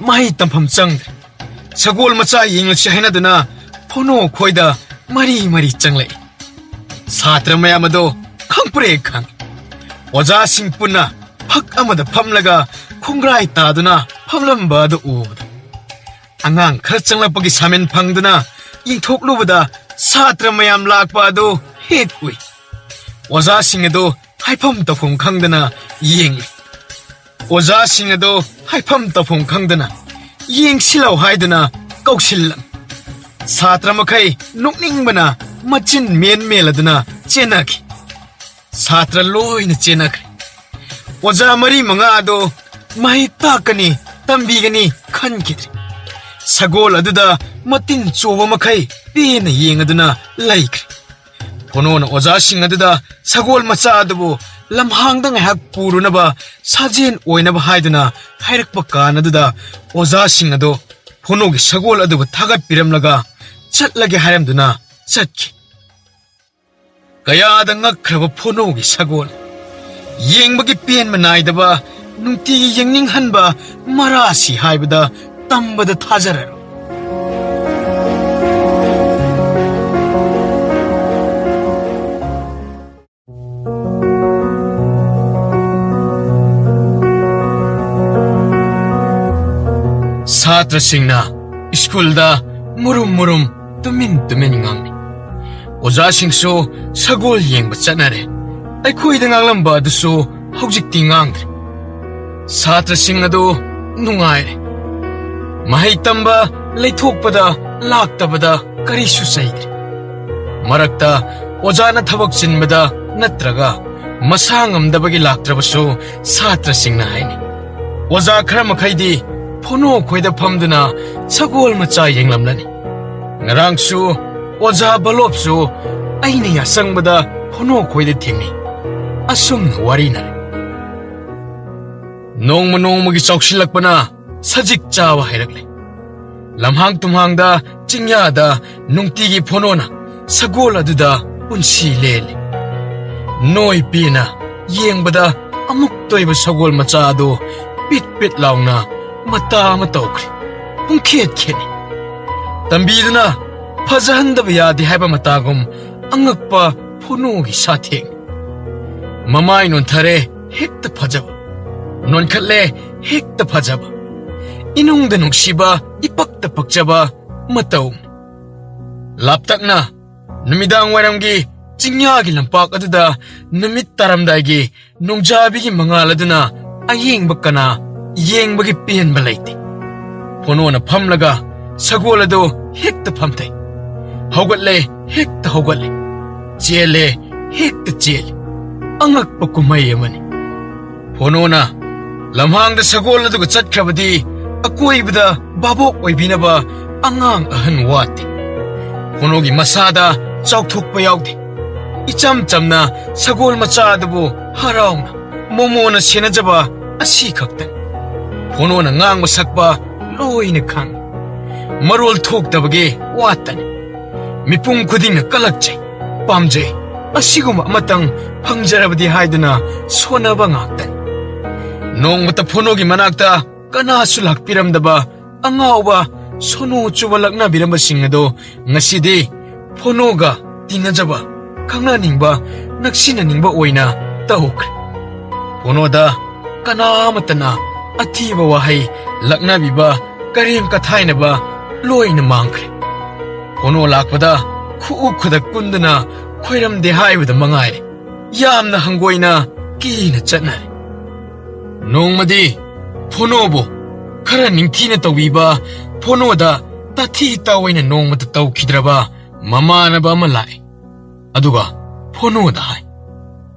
ꯃꯍꯩ ꯇꯝꯐꯝ ꯆꯪꯗ꯭ꯔꯦ꯫ ꯁꯒꯣꯜ ꯃꯆꯥ ꯌꯦꯡꯂꯨꯁꯤ ꯍꯥꯏꯅꯗꯨꯅ ꯐꯣꯅꯣ ꯈꯣꯏꯗ ꯃꯔꯤ ꯃꯔꯤ ꯆꯪꯂꯛꯏ꯫ ꯁꯥꯇ꯭ꯔ ꯃꯌꯥꯝ ꯑꯗꯣ ꯈꯪꯄ꯭ꯔꯦꯛ ꯈꯪꯏ꯫ ꯑꯣꯖꯥꯁꯤꯡ ꯄꯨꯟꯅ ꯐꯛ ꯑꯃꯗ ꯐꯝꯂꯒ ꯈꯣꯡꯒ꯭ꯔꯥꯏ ꯇꯥꯗꯨꯅ ꯐꯝꯂꯝꯕ ꯑꯗꯨ ꯎꯕꯗ ꯑꯉꯥꯡ ꯈꯔ ꯆꯪꯂꯛꯄꯒꯤ ꯁꯥꯃꯤꯟ ꯐꯪꯗꯨꯅ ꯌꯦꯡꯊꯣꯛꯂꯨꯕꯗ ꯁꯥꯇ꯭ꯔ ꯃꯌꯥꯝ ꯂꯥꯛꯄ ꯑꯗꯨ ꯍꯦꯛ ꯎꯏ꯫ ꯑꯣꯖꯥꯁꯤꯡ ꯑꯗꯨ ꯍꯥꯏꯐꯝ ꯇꯧꯐꯝ ꯈꯪꯗꯅ ꯌꯦꯡꯂꯤ꯫ ꯑꯣꯖꯥꯁꯤꯡ ꯑꯗꯨ ꯍꯥꯏꯐꯝ ꯇꯧꯐꯝ ꯈꯪꯗꯅ ꯌꯦꯡꯁꯤꯜꯂꯧ ꯍꯥꯏꯗꯨꯅ ꯀꯧꯁꯤꯜꯂꯝꯃꯤ꯫ ꯁꯥꯇ꯭ꯔ ꯃꯈꯩ ꯅꯣꯛꯅꯤꯡꯕꯅ ꯃꯆꯤꯟ ꯃꯦꯟ ꯃꯦꯜꯂꯗꯨꯅ ꯆꯦꯟꯅꯈꯤ꯫ ꯁꯥꯇ꯭ꯔ ꯂꯣꯏꯅ ꯆꯦꯟꯅꯈ꯭ꯔꯦ꯫ ꯑꯣꯖꯥ ꯃꯔꯤ ꯃꯉꯥ ꯑꯗꯨ ꯃꯍꯩ ꯇꯥꯛꯀꯅꯤ, ꯇꯝꯕꯤꯒꯅꯤ ꯈꯟꯈꯤꯗ꯭ꯔꯦ꯫ ꯁꯒꯣꯜ ꯑꯗꯨꯗ ꯃꯇꯤꯟ ꯆꯣꯕ ꯃꯈꯩ ꯄꯦꯟꯅ ꯌꯦꯡꯉꯗꯨꯅ ꯂꯩꯈ꯭ꯔꯦ꯫ ꯐꯣꯅꯣꯅ ꯑꯣꯖꯥꯁꯤꯡ ꯑꯗꯨꯗ ꯁꯒꯣꯜ ꯃꯆꯥ ꯑꯗꯨꯕꯨ ꯂꯝꯍꯥꯡꯗ ꯉꯥꯏꯍꯥꯛ ꯄꯨꯔꯨꯅꯕ ꯁꯥꯖꯦꯟ ꯑꯣꯏꯅꯕ ꯍꯥꯏꯗꯨꯅ ꯍꯥꯏꯔꯛꯄ ꯀꯥꯟ ꯑꯗꯨꯗ ꯑꯣꯖꯥꯁꯤꯡ ꯑꯗꯨ ꯐꯣꯅꯣꯒꯤ ꯁꯒꯣꯜ ꯑꯗꯨꯕꯨ ꯊꯥꯒꯠꯄꯤꯔꯝꯂꯒ ꯆꯠꯂꯒꯦ ꯍꯥꯏꯔꯝꯗꯨꯅ ꯆꯠꯈꯤ꯫ ꯀꯌꯥꯗ ꯉꯛꯈ꯭ꯔꯕ ꯐꯣꯅꯣꯒꯤ ꯁꯒꯣꯜ! ꯌꯦꯡꯕꯒꯤ ꯄꯦꯟꯕ ꯅꯥꯏꯗꯕ, ꯅꯨꯡꯇꯤꯒꯤ ꯌꯦꯡꯅꯤꯡꯍꯟꯕ ꯃꯔꯥꯁꯤ ꯍꯥꯏꯕꯗ ꯇꯝꯕꯗ ꯊꯥꯖꯔꯔꯣꯏ꯫ ꯁꯥꯇ꯭ꯔꯁꯤꯡꯅ ꯁ꯭ꯀꯨꯜꯗ ꯃꯨꯔꯨꯝ ꯃꯨꯔꯨꯝ, ꯇꯨꯃꯤꯟ ꯇꯨꯃꯤꯟ ꯉꯥꯡꯅꯩ꯫ ꯑꯣꯖꯥꯁꯤꯡꯁꯨ ꯁꯒꯣꯜ ꯌꯦꯡꯕ ꯆꯠꯅꯔꯦ꯫ ꯑꯩꯈꯣꯏꯗ ꯉꯥꯡꯂꯝꯕ ꯑꯗꯨꯁꯨ ꯍꯧꯖꯤꯛꯇꯤ ꯉꯥꯡꯗ꯭ꯔꯦ꯫ ꯁꯥꯇ꯭ꯔꯁꯤꯡ ꯑꯗꯨ ꯅꯨꯡꯉꯥꯏꯔꯦ꯫ ꯃꯍꯩ ꯇꯝꯕ ꯂꯩꯊꯣꯛꯄꯗ ꯂꯥꯛꯇꯕꯗ ꯀꯔꯤꯁꯨ ꯆꯩꯗ꯭ꯔꯦ꯫ ꯃꯔꯛꯇ ꯑꯣꯖꯥꯅ ꯊꯕꯛ ꯆꯤꯟꯕꯗ ꯅꯠꯇ꯭ꯔꯒ ꯃꯁꯥ ꯉꯝꯗꯕꯒꯤ ꯂꯥꯛꯇ꯭ꯔꯕꯁꯨ ꯁꯥꯇ꯭ꯔꯁꯤꯡꯅ ꯍꯥꯏꯅꯩ꯫ ꯑꯣꯖꯥ ꯈꯔ ꯃꯈꯩꯗꯤ ꯐꯣꯅꯣ ꯈꯣꯏꯗ ꯐꯝꯗꯨꯅ ꯁꯒꯣꯜ ꯃꯆꯥ ꯌꯦꯡꯂꯝꯂꯅꯤ꯫ ꯉꯔꯥꯡꯁꯨ ꯑꯣꯖꯥ ꯕꯂꯣꯞꯁꯨ ꯑꯩꯅ ꯌꯥꯆꯪꯕꯗ ꯐꯣꯅꯣ ꯈꯣꯏꯗ ꯊꯦꯡꯅꯩ꯫ ꯑꯁꯨꯝꯅ ꯋꯥꯔꯤꯅꯔꯦ꯫ ꯅꯣꯡꯃ ꯅꯣꯡꯃꯒꯤ ꯆꯥꯎꯁꯤꯜꯂꯛꯄꯅ ꯁꯖꯤꯛ ꯆꯥꯕ ꯍꯩꯔꯛꯂꯦ꯫ ꯂꯝꯍꯥꯡ ꯇꯨꯝꯍꯥꯡꯗ, ꯆꯤꯡꯌꯥꯗ ꯅꯨꯡꯇꯤꯒꯤ ꯐꯣꯅꯣꯅ ꯁꯒꯣꯜ ꯑꯗꯨꯗ ꯄꯨꯟꯁꯤ ꯂꯦꯜꯂꯤ꯫ ꯅꯣꯏ ꯄꯦꯅ ꯌꯦꯡꯕꯗ ꯑꯃꯨꯛꯇ ꯑꯣꯏꯕ ꯁꯒꯣꯜ ꯃꯆꯥ ꯑꯗꯨ ꯄꯤꯠ ꯄꯤꯠ ꯂꯥꯎꯅ ꯃꯇꯥ ꯑꯃ ꯇꯧꯈ꯭ꯔꯦ꯫ ꯄꯨꯡꯈꯦꯠ ꯈꯦꯠꯅꯩ꯫ ꯇꯝꯕꯤꯗꯨꯅ ꯐꯖꯍꯟꯗꯕ ꯌꯥꯗꯦ ꯍꯥꯏꯕ ꯃꯇꯥꯒꯨꯝ ꯑꯉꯛꯄ ꯐꯣꯅꯣꯒꯤ ꯁꯥꯊꯦꯡ꯫ ꯃꯃꯥꯏ ꯅꯣꯟꯊꯔꯦ, ꯍꯦꯛꯇ ꯐꯖꯕ꯫ ꯅꯣꯟꯈꯠꯂꯦ, ꯍꯦꯛꯇ ꯐꯖꯕ꯫ ꯏꯅꯨꯡꯗ ꯅꯨꯡꯁꯤꯕ, ꯏꯄꯛꯇ ꯄꯛꯆꯕ ꯃꯇꯧ꯫ ꯂꯥꯞꯇꯛꯅ ꯅꯨꯃꯤꯗꯥꯡ ꯋꯥꯏꯔꯝꯒꯤ ꯆꯤꯡꯌꯥꯒꯤ ꯂꯝꯄꯥꯛ ꯑꯗꯨꯗ ꯅꯨꯃꯤꯠ ꯇꯥꯔꯝꯗꯥꯏꯒꯤ ꯅꯣꯡꯖꯥꯕꯤꯒꯤ ꯃꯉꯥꯜ ꯑꯗꯨꯅ ꯑꯌꯦꯡꯕ ꯀꯅꯥ ꯌꯦꯡꯕꯒꯤ ꯄꯦꯟꯕ ꯂꯩꯇꯦ꯫ ꯐꯣꯅꯣꯅ ꯐꯝꯂꯒ ꯁꯒꯣꯜ ꯑꯗꯨ ꯍꯦꯛꯇ ꯐꯝꯊꯩ꯫ ꯍꯧꯒꯠꯂꯦ, ꯍꯦꯛꯇ ꯍꯧꯒꯠꯂꯦ꯫ ꯆꯦꯜꯂꯦ, ꯍꯦꯛꯇ ꯆꯦꯜꯂꯦ꯫ ꯑꯉꯛꯄ ꯀꯨꯝꯍꯩ ꯑꯃꯅꯤ꯫ ꯐꯣꯅꯣꯅ ꯂꯝꯍꯥꯡꯗ ꯁꯒꯣꯜ ꯑꯗꯨꯒ ꯆꯠꯈ꯭ꯔꯕꯗꯤ ꯑꯀꯣꯏꯕꯗ ꯚꯥꯕꯣꯛ ꯑꯣꯏꯕꯤꯅꯕ ꯑꯉꯥꯡ ꯑꯍꯟ ꯋꯥꯠꯇꯦ꯫ ꯐꯣꯅꯣꯒꯤ ꯃꯁꯥꯗ ꯆꯥꯎꯊꯣꯛꯄ ꯌꯥꯎꯗꯦ꯫ ꯏꯆꯝ ꯆꯝꯅ ꯁꯒꯣꯜ ꯃꯆꯥ ꯑꯗꯨꯕꯨ ꯍꯔꯥꯎꯅ ꯃꯣꯃꯣꯅ ꯁꯦꯟꯅꯖꯕ ꯑꯁꯤ ꯈꯛꯇꯅꯤ꯫ ꯐꯣꯅꯣꯅ ꯉꯥꯡꯕ ꯁꯛꯄ ꯂꯣꯏꯅ ꯈꯪꯏ꯫ ꯃꯔꯣꯜ ꯊꯣꯛꯇꯕꯒꯤ ꯋꯥꯇꯅꯤ꯫ ꯃꯤꯄꯨꯝ ꯈꯨꯗꯤꯡꯅ ꯀꯂꯛꯆꯩ, ꯄꯥꯝꯖꯩ꯫ ꯑꯁꯤꯒꯨꯝꯕ ꯑꯃꯇꯪ ꯐꯪꯖꯔꯕꯗꯤ ꯍꯥꯏꯗꯨꯅ ꯁꯣꯟꯅꯕ ꯉꯥꯛꯇꯅꯤ꯫ ꯅꯣꯡꯃꯇ ꯐꯣꯅꯣꯒꯤ ꯃꯅꯥꯛꯇ ꯀꯅꯥꯁꯨ ꯂꯥꯛꯄꯤꯔꯝꯗꯕ ꯑꯉꯥꯎꯕ ꯁꯣꯅꯣ ꯆꯨꯕ ꯂꯛꯅꯕꯤꯔꯝꯕꯁꯤꯡ ꯑꯗꯣ ꯉꯁꯤꯗꯤ ꯐꯣꯅꯣꯒ ꯇꯤꯟꯅꯖꯕ, ꯈꯪꯅꯅꯤꯡꯕ, ꯅꯛꯁꯤꯟꯅꯅꯤꯡꯕ ꯑꯣꯏꯅ ꯇꯧꯈ꯭ꯔꯦ꯫ ꯐꯣꯅꯣꯗ ꯀꯅꯥ ꯑꯃꯠꯇꯅ ꯑꯊꯤꯕ ꯋꯥꯍꯩ ꯂꯛꯅꯕꯤꯕ ꯀꯔꯦꯝ ꯀꯊꯥꯏꯅꯕ ꯂꯣꯏꯅ ꯃꯥꯡꯈ꯭ꯔꯦ꯫ ꯐꯣꯅꯣ ꯂꯥꯛꯄꯗ ꯈꯨꯎ ꯈꯨꯗꯛ ꯀꯨꯟꯗꯨꯅ ꯈꯣꯏꯔꯝꯗꯦ ꯍꯥꯏꯕꯗ ꯃꯉꯥꯏꯔꯦ꯫ ꯌꯥꯝꯅ ꯍꯪꯒꯣꯏꯅ ꯀꯤꯅ ꯆꯠꯅꯔꯦ꯫ ꯅꯣꯡꯃꯗꯤ ꯐꯣꯅꯣꯕꯨ ꯈꯔ ꯅꯤꯡꯊꯤꯅ ꯇꯧꯕꯤꯕ ꯐꯣꯅꯣꯗ ꯇꯥꯊꯤ ꯇꯥꯑꯣꯏꯅ ꯅꯣꯡꯃꯇ ꯇꯧꯈꯤꯗ꯭ꯔꯕ ꯃꯃꯥꯟꯅꯕ ꯑꯃ ꯂꯥꯛꯏ꯫ ꯑꯗꯨꯒ ꯐꯣꯅꯣꯗ ꯍꯥꯏ,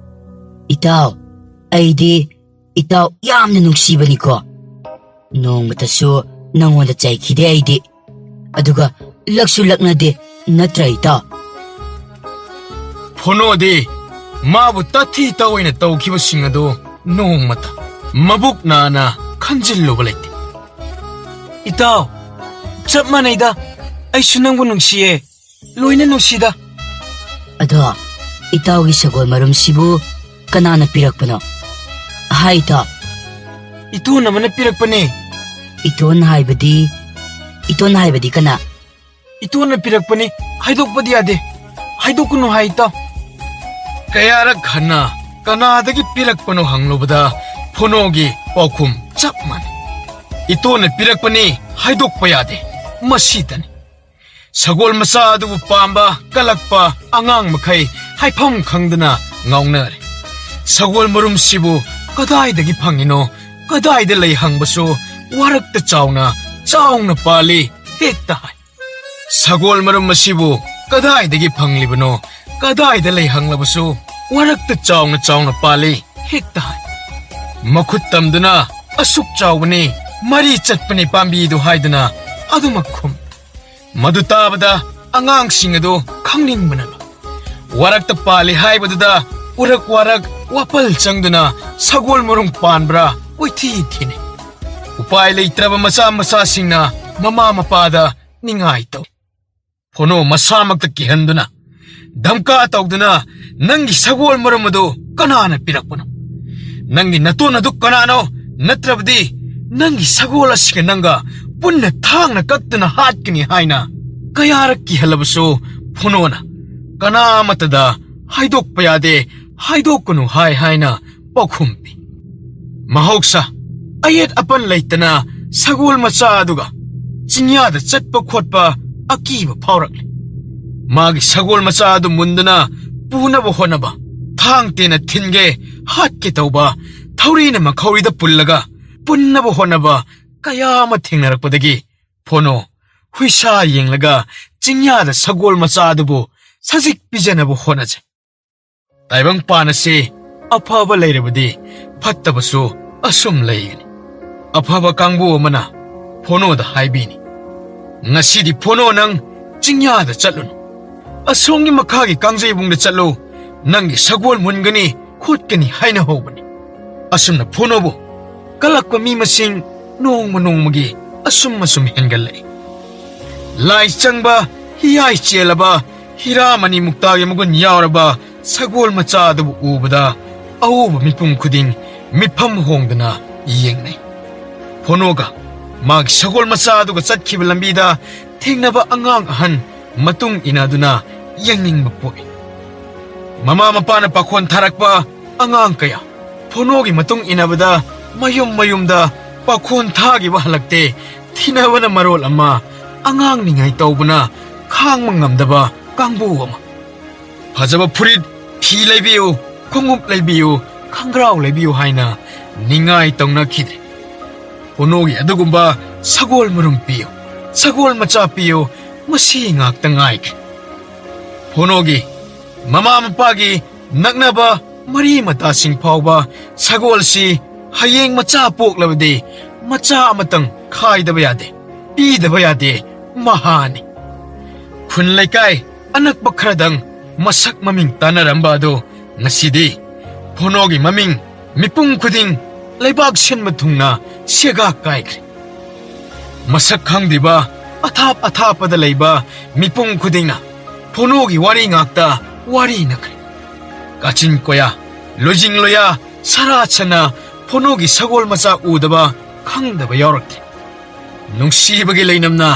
"ꯏꯇꯥꯎ, ꯑꯩꯗꯤ ꯏꯇꯥꯎ ꯌꯥꯝꯅ ꯅꯨꯡꯁꯤꯕꯅꯤꯀꯣ꯫ ꯅꯣꯡꯃꯇꯁꯨ ꯅꯉꯣꯟꯗ ꯆꯩꯈꯤꯗꯦ ꯑꯩꯗꯤ꯫ ꯑꯗꯨꯒ ꯂꯛꯁꯨ ꯂꯛꯅꯗꯦ, ꯅꯠꯇ꯭ꯔꯥ ꯏꯇꯥꯎ?" ꯐꯣꯅꯣꯗꯤ ꯃꯥꯕꯨ ꯇꯥꯊꯤ ꯇꯥꯑꯣꯏꯅ ꯇꯧꯈꯤꯕꯁꯤꯡ ꯑꯗꯨ ꯅꯣꯡꯃꯇ ꯃꯕꯨꯛ ꯅꯥꯅ ꯈꯟꯖꯤꯜꯂꯨꯕ ꯂꯩꯇꯦ꯫ "ꯏꯇꯥꯎ, ꯆꯞ ꯃꯥꯟꯅꯩꯗ, ꯑꯩꯁꯨ ꯅꯪꯕꯨ ꯅꯨꯡꯁꯤꯌꯦ, ꯂꯣꯏꯅ ꯅꯨꯡꯁꯤꯗ꯫" "ꯑꯗꯣ, ꯏꯇꯥꯎꯒꯤ ꯁꯒꯣꯜ ꯃꯔꯨꯝꯁꯤꯕꯨ ꯀꯅꯥꯅ ꯄꯤꯔꯛꯄꯅꯣ? ꯍꯥꯏ ꯏꯇꯥꯎ?" "ꯏꯇꯣꯟ ꯑꯃꯅ ꯄꯤꯔꯛꯄꯅꯦ꯫" "ꯏꯇꯣꯟ ꯍꯥꯏꯕꯗꯤ, ꯏꯇꯣꯟ ꯍꯥꯏꯕꯗꯤ ꯀꯅꯥ?" "ꯏꯇꯣꯟꯅ ꯄꯤꯔꯛꯄꯅꯤ, ꯍꯥꯏꯗꯣꯛꯄꯗꯤ ꯌꯥꯗꯦ, ꯍꯥꯏꯗꯣꯛꯀꯅꯨ ꯍꯥꯏ ꯏꯇꯥꯎ꯫" ꯀꯌꯥꯔꯛ ꯍꯟꯅ ꯀꯅꯥꯗꯒꯤ ꯄꯤꯔꯛꯄꯅꯣ ꯍꯪꯂꯨꯕꯗ ꯐꯣꯅꯣꯒꯤ ꯄꯥꯎꯈꯨꯝ ꯆꯞ ꯃꯥꯟꯅꯩ꯫ "ꯏꯇꯣꯟꯅ ꯄꯤꯔꯛꯄꯅꯤ, ꯍꯥꯏꯗꯣꯛꯄ ꯌꯥꯗꯦ꯫" ꯃꯁꯤꯗꯅꯤ ꯁꯒꯣꯜ ꯃꯆꯥ ꯑꯗꯨꯕꯨ ꯄꯥꯝꯕ ꯀꯜꯂꯛꯄ ꯑꯉꯥꯡ ꯃꯈꯩ ꯍꯥꯏꯐꯝ ꯈꯪꯗꯅ ꯉꯥꯎꯅꯔꯦ꯫ ꯁꯒꯣꯜ ꯃꯔꯨꯝꯁꯤꯕꯨ ꯀꯗꯥꯏꯗꯒꯤ ꯐꯪꯉꯤꯅꯣ, ꯀꯗꯥꯏꯗ ꯂꯩ ꯍꯪꯕꯁꯨ ꯋꯥꯔꯛꯇ ꯆꯥꯎꯅ ꯆꯥꯎꯅ ꯄꯥꯜꯂꯤ ꯍꯦꯛꯇ ꯍꯥꯏ꯫ ꯁꯒꯣꯜ ꯃꯔꯨꯝ ꯑꯁꯤꯕꯨ ꯀꯗꯥꯏꯗꯒꯤ ꯐꯪꯂꯤꯕꯅꯣ, ꯀꯗꯥꯏꯗ ꯂꯩ ꯍꯪꯂꯕꯁꯨ ꯋꯥꯔꯛꯇ ꯆꯥꯎꯅ ꯆꯥꯎꯅ ꯄꯥꯜꯂꯤ ꯍꯦꯛꯇ ꯍꯥꯏ꯫ ꯃꯈꯨꯠ ꯇꯝꯗꯨꯅ "ꯑꯁꯨꯛ ꯆꯥꯎꯕꯅꯤ, ꯃꯔꯤ ꯆꯠꯄꯅꯤ ꯄꯥꯝꯕꯤꯗꯨ" ꯍꯥꯏꯗꯨꯅ ꯑꯗꯨꯃꯛ ꯈꯨꯝ꯫ ꯃꯗꯨ ꯇꯥꯕꯗ ꯑꯉꯥꯡꯁꯤꯡ ꯑꯗꯨ ꯈꯪꯅꯤꯡꯕꯅ ꯂꯣꯏ꯫ ꯋꯥꯔꯛꯇ ꯄꯥꯜꯂꯤ ꯍꯥꯏꯕꯗꯨꯗ ꯎꯔꯛ ꯋꯥꯔꯛ ꯋꯥꯄꯜ ꯆꯪꯗꯨꯅ ꯁꯒꯣꯜ ꯃꯔꯨꯝ ꯄꯥꯟꯕ꯭ꯔꯥ ꯀꯣꯏꯊꯤ ꯊꯤꯅꯩ꯫ ꯎꯄꯥꯏ ꯂꯩꯇ꯭ꯔꯕ ꯃꯆꯥ ꯃꯆꯥꯁꯤꯡꯅ ꯃꯃꯥ ꯃꯄꯥꯗ ꯅꯤꯡꯉꯥꯏ ꯇꯧ꯫ ꯐꯣꯅꯣ ꯃꯁꯥꯃꯛꯇ ꯀꯤꯍꯟꯗꯨꯅ, ꯙꯝꯀꯥ ꯇꯧꯗꯨꯅ, "ꯅꯪꯒꯤ ꯁꯒꯣꯜ ꯃꯔꯨꯝ ꯑꯗꯨ ꯀꯅꯥꯅ ꯄꯤꯔꯛꯄꯅꯣ? ꯅꯪꯒꯤ ꯅꯇꯣꯟ ꯑꯗꯨ ꯀꯅꯥꯅꯣ? ꯅꯠꯇ꯭ꯔꯕꯗꯤ ꯅꯪꯒꯤ ꯁꯒꯣꯜ ꯑꯁꯤꯒ ꯅꯪꯒ ꯄꯨꯟꯅ ꯊꯥꯡꯅ ꯀꯛꯇꯨꯅ ꯍꯥꯠꯀꯅꯤ" ꯍꯥꯏꯅ ꯀꯌꯥꯔꯛ ꯀꯤꯍꯜꯂꯕꯁꯨ ꯐꯣꯅꯣꯅ "ꯀꯅꯥ ꯑꯃꯠꯇꯗ ꯍꯥꯏꯗꯣꯛꯄ ꯌꯥꯗꯦ, ꯍꯥꯏꯗꯣꯛꯀꯅꯨ" ꯍꯥꯏ ꯍꯥꯏꯅ ꯄꯥꯎꯈꯨꯝ ꯄꯤ꯫ ꯃꯍꯧꯁꯥ ꯑꯌꯦꯠ ꯑꯄꯟ ꯂꯩꯇꯅ ꯁꯒꯣꯜ ꯃꯆꯥ ꯑꯗꯨꯒ ꯆꯤꯡꯌꯥꯗ ꯆꯠꯄ ꯈꯣꯠꯄ ꯑꯀꯤꯕ ꯐꯥꯎꯔꯛꯂꯦ꯫ ꯃꯥꯒꯤ ꯁꯒꯣꯜ ꯃꯆꯥ ꯑꯗꯨ ꯃꯨꯟꯗꯨꯅ ꯄꯨꯅꯕ ꯍꯣꯠꯅꯕ, ꯊꯥꯡ ꯇꯦꯟꯅ ꯊꯤꯟꯒꯦ, ꯍꯥꯠꯀꯦ ꯇꯧꯕ, ꯊꯧꯔꯤꯅ ꯃꯈꯧꯔꯤꯗ ꯄꯨꯜꯂꯒ ꯄꯨꯟꯅꯕ ꯍꯣꯠꯅꯕ ꯀꯌꯥ ꯑꯃ ꯊꯦꯡꯅꯔꯛꯄꯗꯒꯤ ꯐꯣꯅꯣ ꯍꯨꯏꯁꯥ ꯌꯦꯡꯂꯒ ꯆꯤꯡꯌꯥꯗ ꯁꯒꯣꯜ ꯃꯆꯥ ꯑꯗꯨꯕꯨ ꯁꯖꯤꯛ ꯄꯤꯖꯅꯕ ꯍꯣꯠꯅꯖꯩ꯫ ꯇꯥꯏꯕꯪꯄꯥꯟ ꯑꯁꯤ ꯑꯐꯕ ꯂꯩꯔꯕꯗꯤ ꯐꯠꯇꯕꯁꯨ ꯑꯁꯨꯝ ꯂꯩꯒꯅꯤ꯫ ꯑꯐꯕ ꯀꯥꯡꯕꯨ ꯑꯃꯅ ꯐꯣꯅꯣꯗ ꯍꯥꯏꯕꯤꯅꯤ, "ꯉꯁꯤꯗꯤ ꯐꯣꯅꯣ ꯅꯪ ꯆꯤꯡꯌꯥꯗ ꯆꯠꯂꯨꯅꯨ꯫ ꯑꯁꯣꯝꯒꯤ ꯃꯈꯥꯒꯤ ꯀꯥꯡꯖꯩꯕꯨꯡꯗ ꯆꯠꯂꯨ꯫ ꯅꯪꯒꯤ ꯁꯒꯣꯜ ꯃꯨꯟꯒꯅꯤ, ꯈꯣꯠꯀꯅꯤ" ꯍꯥꯏꯅ ꯍꯧꯕꯅꯤ꯫ ꯑꯁꯨꯝꯅ ꯐꯣꯅꯣꯕꯨ ꯀꯜꯂꯛꯄ ꯃꯤ ꯃꯁꯤꯡ ꯅꯣꯡꯃ ꯅꯣꯡꯃꯒꯤ ꯑꯁꯨꯝ ꯑꯁꯨꯝ ꯍꯦꯟꯒꯠꯂꯛꯏ꯫ ꯂꯥꯏ ꯆꯪꯕ, ꯍꯤꯌꯥꯏ ꯆꯦꯜꯂꯕ, ꯍꯤꯔꯥꯃꯅꯤ ꯃꯨꯛꯇꯥꯒꯤ ꯃꯒꯨꯟ ꯌꯥꯎꯔꯕ ꯁꯒꯣꯜ ꯃꯆꯥ ꯑꯗꯨꯕꯨ ꯎꯕꯗ ꯑꯎꯕ ꯃꯤꯄꯨꯝ ꯈꯨꯗꯤꯡ ꯃꯤꯐꯝ ꯍꯣꯡꯗꯅ ꯌꯦꯡꯅꯩ꯫ ꯐꯣꯅꯣꯒ ꯃꯥꯒꯤ ꯁꯒꯣꯜ ꯃꯆꯥ ꯑꯗꯨꯒ ꯆꯠꯈꯤꯕ ꯂꯝꯕꯤꯗ ꯊꯦꯡꯅꯕ ꯑꯉꯥꯡ ꯑꯍꯟ ꯃꯇꯨꯡ ꯏꯟꯅꯗꯨꯅ ꯌꯦꯡꯅꯤꯡꯕ ꯄꯣꯛꯏ꯫ ꯃꯃꯥ ꯃꯄꯥꯅ ꯄꯥꯈꯣꯟ ꯊꯥꯔꯛꯄ ꯑꯉꯥꯡ ꯀꯌꯥ ꯐꯣꯅꯣꯒꯤ ꯃꯇꯨꯡ ꯏꯟꯅꯕꯗ ꯃꯌꯨꯝ ꯃꯌꯨꯝꯗ ꯄꯥꯈꯣꯟ ꯊꯥꯈꯤꯕ ꯍꯜꯂꯛꯇꯦ꯫ ꯊꯤꯅꯕꯅ ꯃꯔꯣꯜ ꯑꯃ, ꯑꯉꯥꯡ ꯅꯤꯡꯉꯥꯏ ꯇꯧꯕꯅ ꯈꯥꯡꯕ ꯉꯝꯗꯕ ꯀꯥꯡꯕꯨ ꯑꯃ꯫ ꯐꯖꯕ ꯐꯨꯔꯤꯠ, ꯐꯤ ꯂꯩꯕꯤꯌꯨ, ꯈꯣꯡꯎꯞ ꯂꯩꯕꯤꯌꯨ, ꯈꯪꯒ꯭ꯔꯥꯎ ꯂꯩꯕꯤꯌꯨ ꯍꯥꯏꯅ ꯅꯤꯡꯉꯥꯏ ꯇꯧꯅꯈꯤꯗ꯭ꯔꯦ꯫ ꯐꯣꯅꯣꯒꯤ ꯑꯗꯨꯒꯨꯝꯕ ꯁꯒꯣꯜ ꯃꯔꯨꯝ ꯄꯤꯌꯨ, ꯁꯒꯣꯜ ꯃꯆꯥ ꯄꯤꯌꯨ, ꯃꯁꯤ ꯉꯥꯛꯇ ꯉꯥꯏꯈ꯭ꯔꯦ꯫ ꯐꯣꯅꯣꯒꯤ ꯃꯃꯥ ꯃꯄꯥꯒꯤ ꯅꯛꯅꯕ ꯃꯔꯤ ꯃꯇꯥꯁꯤꯡ ꯐꯥꯎꯕ ꯁꯒꯣꯜꯁꯤ ꯍꯌꯦꯡ ꯃꯆꯥ ꯄꯣꯛꯂꯕꯗꯤ ꯃꯆꯥ ꯑꯃꯇꯪ ꯈꯥꯏꯗꯕ ꯌꯥꯗꯦ, ꯄꯤꯗꯕ ꯌꯥꯗꯦ, ꯃꯍꯥꯅꯤ꯫ ꯈꯨꯟ ꯂꯩꯀꯥꯏ ꯑꯅꯛꯄ ꯈꯔꯗꯪ ꯃꯁꯛ ꯃꯃꯤꯡ ꯇꯥꯟꯅꯔꯝꯕ ꯑꯗꯨ ꯉꯁꯤꯗꯤ ꯐꯣꯅꯣꯒꯤ ꯃꯃꯤꯡ ꯃꯤꯄꯨꯝ ꯈꯨꯗꯤꯡ ꯂꯩꯕꯥꯛ ꯁꯤꯟꯕ ꯊꯨꯡꯅ ꯁꯦꯒꯥ ꯀꯥꯏꯈ꯭ꯔꯦ꯫ ꯃꯁꯛ ꯈꯪꯗ꯭ꯔꯤꯕ ꯑꯊꯥꯞ ꯑꯊꯥꯞꯄꯗ ꯂꯩꯕ ꯃꯤꯄꯨꯝ ꯈꯨꯗꯤꯡꯅ ꯐꯣꯅꯣꯒꯤ ꯋꯥꯔꯤ ꯉꯥꯛꯇ ꯋꯥꯔꯤꯅꯈ꯭ꯔꯦ꯫ ꯀꯥꯆꯤꯟ ꯀꯣꯌꯥ, ꯂꯣꯏꯖꯤꯡ ꯂꯣꯌꯥ, ꯁꯔꯥ ꯁꯅꯥ ꯐꯣꯅꯣꯒꯤ ꯁꯒꯣꯜ ꯃꯆꯥ ꯎꯗꯕ ꯈꯪꯗꯕ ꯌꯥꯎꯔꯛꯇꯦ꯫ ꯅꯨꯡꯁꯤꯕꯒꯤ ꯂꯩꯅꯝꯅ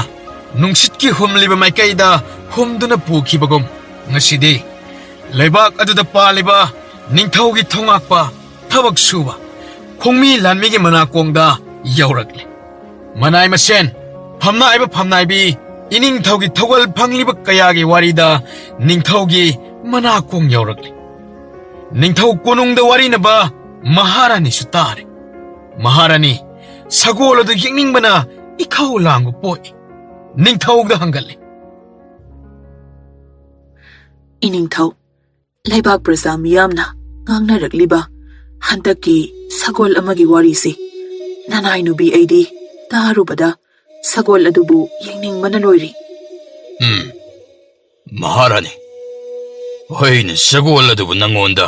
ꯅꯨꯡꯁꯤꯠꯀꯤ ꯍꯨꯝꯂꯤꯕ ꯃꯥꯏꯀꯩꯗ ꯍꯨꯝꯗꯨꯅ ꯄꯨꯈꯤꯕꯒꯨꯝ, ꯉꯁꯤꯗꯤ ꯂꯩꯕꯥꯛ ꯑꯗꯨꯗ ꯄꯥꯜꯂꯤꯕ ꯅꯤꯡꯊꯧꯒꯤ ꯊꯧꯉꯥꯛꯄ, ꯊꯕꯛ ꯁꯨꯕ ꯈꯣꯡꯃꯤ ꯂꯥꯟꯃꯤꯒꯤ ꯃꯅꯥꯀꯣꯡꯗ ꯌꯧꯔꯛꯂꯦ꯫ ꯃꯅꯥꯏ ꯃꯁꯦꯟ, ꯐꯝꯅꯥꯏꯕ ꯐꯝꯅꯥꯏꯕꯤ, ꯏꯅꯤꯡꯊꯧꯒꯤ ꯊꯧꯒꯜ ꯐꯪꯂꯤꯕ ꯀꯌꯥꯒꯤ ꯋꯥꯔꯤꯗ ꯅꯤꯡꯊꯧꯒꯤ ꯃꯅꯥꯀꯣꯡ ꯌꯧꯔꯛꯂꯤ꯫ ꯅꯤꯡꯊꯧ ꯀꯣꯅꯨꯡꯗ ꯋꯥꯔꯤꯅꯕ ꯃꯍꯥꯔꯥꯅꯤꯁꯨ ꯇꯥꯔꯦ꯫ ꯃꯍꯥꯔꯥꯅꯤ, ꯁꯒꯣꯜ ꯑꯗꯨ ꯌꯦꯡꯅꯤꯡꯕꯅ ꯏꯈꯧ ꯂꯥꯡꯕ ꯄꯣꯛꯏ꯫ ꯅꯤꯡꯊꯧꯗ ꯍꯪꯒꯠꯂꯤ꯫ "ꯏꯅꯤꯡꯊꯧ, ꯂꯩꯕꯥꯛ ꯄ꯭ꯔꯖꯥ ꯃꯤꯌꯥꯝꯅ ꯉꯥꯡꯅꯔꯛꯂꯤꯕ ꯍꯟꯗꯛꯀꯤ ꯁꯒꯣꯜ ꯑꯃꯒꯤ ꯋꯥꯔꯤꯁꯤ ꯅꯅꯥꯏ ꯅꯨꯄꯤ ꯑꯩꯗꯤ ꯇꯥꯔꯨꯕꯗ ꯁꯒꯣꯜ ꯑꯗꯨꯕꯨ ꯌꯦꯡꯅꯤꯡꯕꯅ ꯂꯣꯏꯔꯤ꯫" ꯎꯝ, ꯃꯍꯥꯔꯥꯅꯤ, ꯑꯩꯅ ꯁꯒꯣꯜ ꯑꯗꯨꯕꯨ ꯅꯉꯣꯟꯗ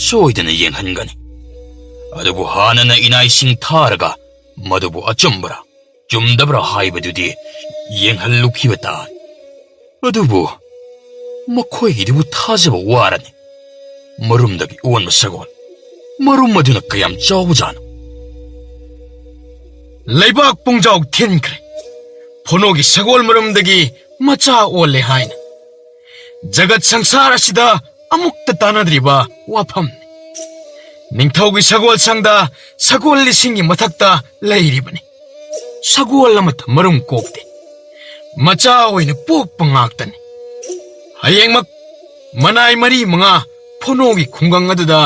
ꯁꯣꯏꯗꯅ ꯌꯦꯡꯍꯟꯒꯅꯤ꯫ ꯑꯗꯨꯕꯨ ꯍꯥꯟꯅꯅ ꯏꯅꯥꯏꯁꯤꯡ ꯊꯥꯔꯒ ꯃꯗꯨꯕꯨ ꯑꯆꯨꯝꯕꯔꯥ ꯆꯨꯝꯗꯕ꯭ꯔꯥ ꯍꯥꯏꯕꯗꯨꯗꯤ ꯌꯦꯡꯍꯜꯂꯨꯈꯤꯕ ꯇꯥꯏ꯫ ꯑꯗꯨꯕꯨ ꯃꯈꯣꯏꯒꯤꯗꯨꯕꯨ ꯊꯥꯖꯕ ꯋꯥꯔꯅꯤ꯫ ꯃꯔꯨꯝꯗꯒꯤ ꯑꯣꯟꯕ ꯁꯒꯣꯜ, ꯃꯔꯨꯝ ꯑꯗꯨꯅ ꯀꯌꯥꯝ ꯆꯥꯎꯕꯖꯥꯠꯅꯣ? ꯂꯩꯕꯥꯛ ꯄꯨꯡꯖꯥꯎ ꯊꯤꯟꯈ꯭ꯔꯦ꯫ ꯐꯣꯅꯣꯒꯤ ꯁꯒꯣꯜ ꯃꯔꯨꯝꯗꯒꯤ ꯃꯆꯥ ꯑꯣꯜꯂꯦ ꯍꯥꯏꯅ꯫ ꯖꯒꯠ ꯁꯪꯁꯥꯔ ꯑꯁꯤꯗ ꯑꯃꯨꯛꯇ ꯇꯥꯟꯅꯗ꯭ꯔꯤꯕ ꯋꯥꯐꯝꯅꯤ꯫ ꯅꯤꯡꯊꯧꯒꯤ ꯁꯒꯣꯜ ꯁꯪꯗ ꯁꯒꯣꯜ ꯂꯤꯁꯤꯡꯒꯤ ꯃꯊꯛꯇ ꯂꯩꯔꯤꯕꯅꯤ꯫ ꯁꯒꯣꯜ ꯑꯃꯠꯇ ꯃꯔꯨꯝ ꯀꯣꯛꯇꯦ꯫ ꯃꯆꯥ ꯑꯣꯏꯅ ꯄꯣꯛꯄ ꯉꯥꯛꯇꯅꯤ꯫ ꯍꯌꯦꯡꯃꯛ ꯃꯅꯥꯏ ꯃꯔꯤ ꯃꯉꯥ ꯐꯣꯅꯣꯒꯤ ꯈꯨꯡꯒꯪ ꯑꯗꯨꯗ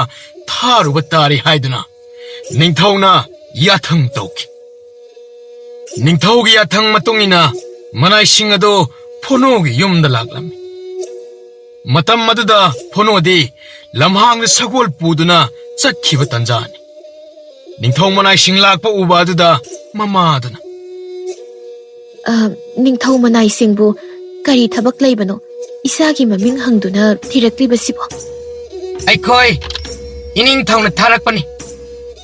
ꯊꯥꯔꯨꯕ ꯇꯥꯔꯦ ꯍꯥꯏꯗꯨꯅ ꯅꯤꯡꯊꯧꯅ ꯌꯥꯊꯪ ꯇꯧꯈꯤ꯫ ꯅꯤꯡꯊꯧꯒꯤ ꯌꯥꯊꯪ ꯃꯇꯨꯡ ꯏꯟꯅ ꯃꯅꯥꯏꯁꯤꯡ ꯑꯗꯨ ꯐꯣꯅꯣꯒꯤ ꯌꯨꯝꯗ ꯂꯥꯛꯂꯝꯃꯤ꯫ ꯃꯇꯝ ꯑꯗꯨꯗ ꯐꯣꯅꯣꯗꯤ ꯂꯝꯍꯥꯡꯗ ꯁꯒꯣꯜ ꯄꯨꯗꯨꯅ ꯆꯠꯈꯤꯕ ꯇꯟꯖꯥꯅꯤ꯫ ꯅꯤꯡꯊꯧ ꯃꯅꯥꯏꯁꯤꯡ ꯂꯥꯛꯄ ꯎꯕ ꯑꯗꯨꯗ ꯃꯃꯥꯗꯨꯅ, "ꯑ, ꯅꯤꯡꯊꯧ ꯃꯅꯥꯏꯁꯤꯡꯕꯨ ꯀꯔꯤ ꯊꯕꯛ ꯂꯩꯕꯅꯣ ꯏꯆꯥꯒꯤ ꯃꯃꯤꯡ ꯍꯪꯗꯨꯅ ꯊꯤꯔꯛꯂꯤꯕꯁꯤꯕꯣ?" "ꯑꯩꯈꯣꯏ ꯏꯅꯤꯡꯊꯧꯅ ꯊꯥꯔꯛꯄꯅꯤ꯫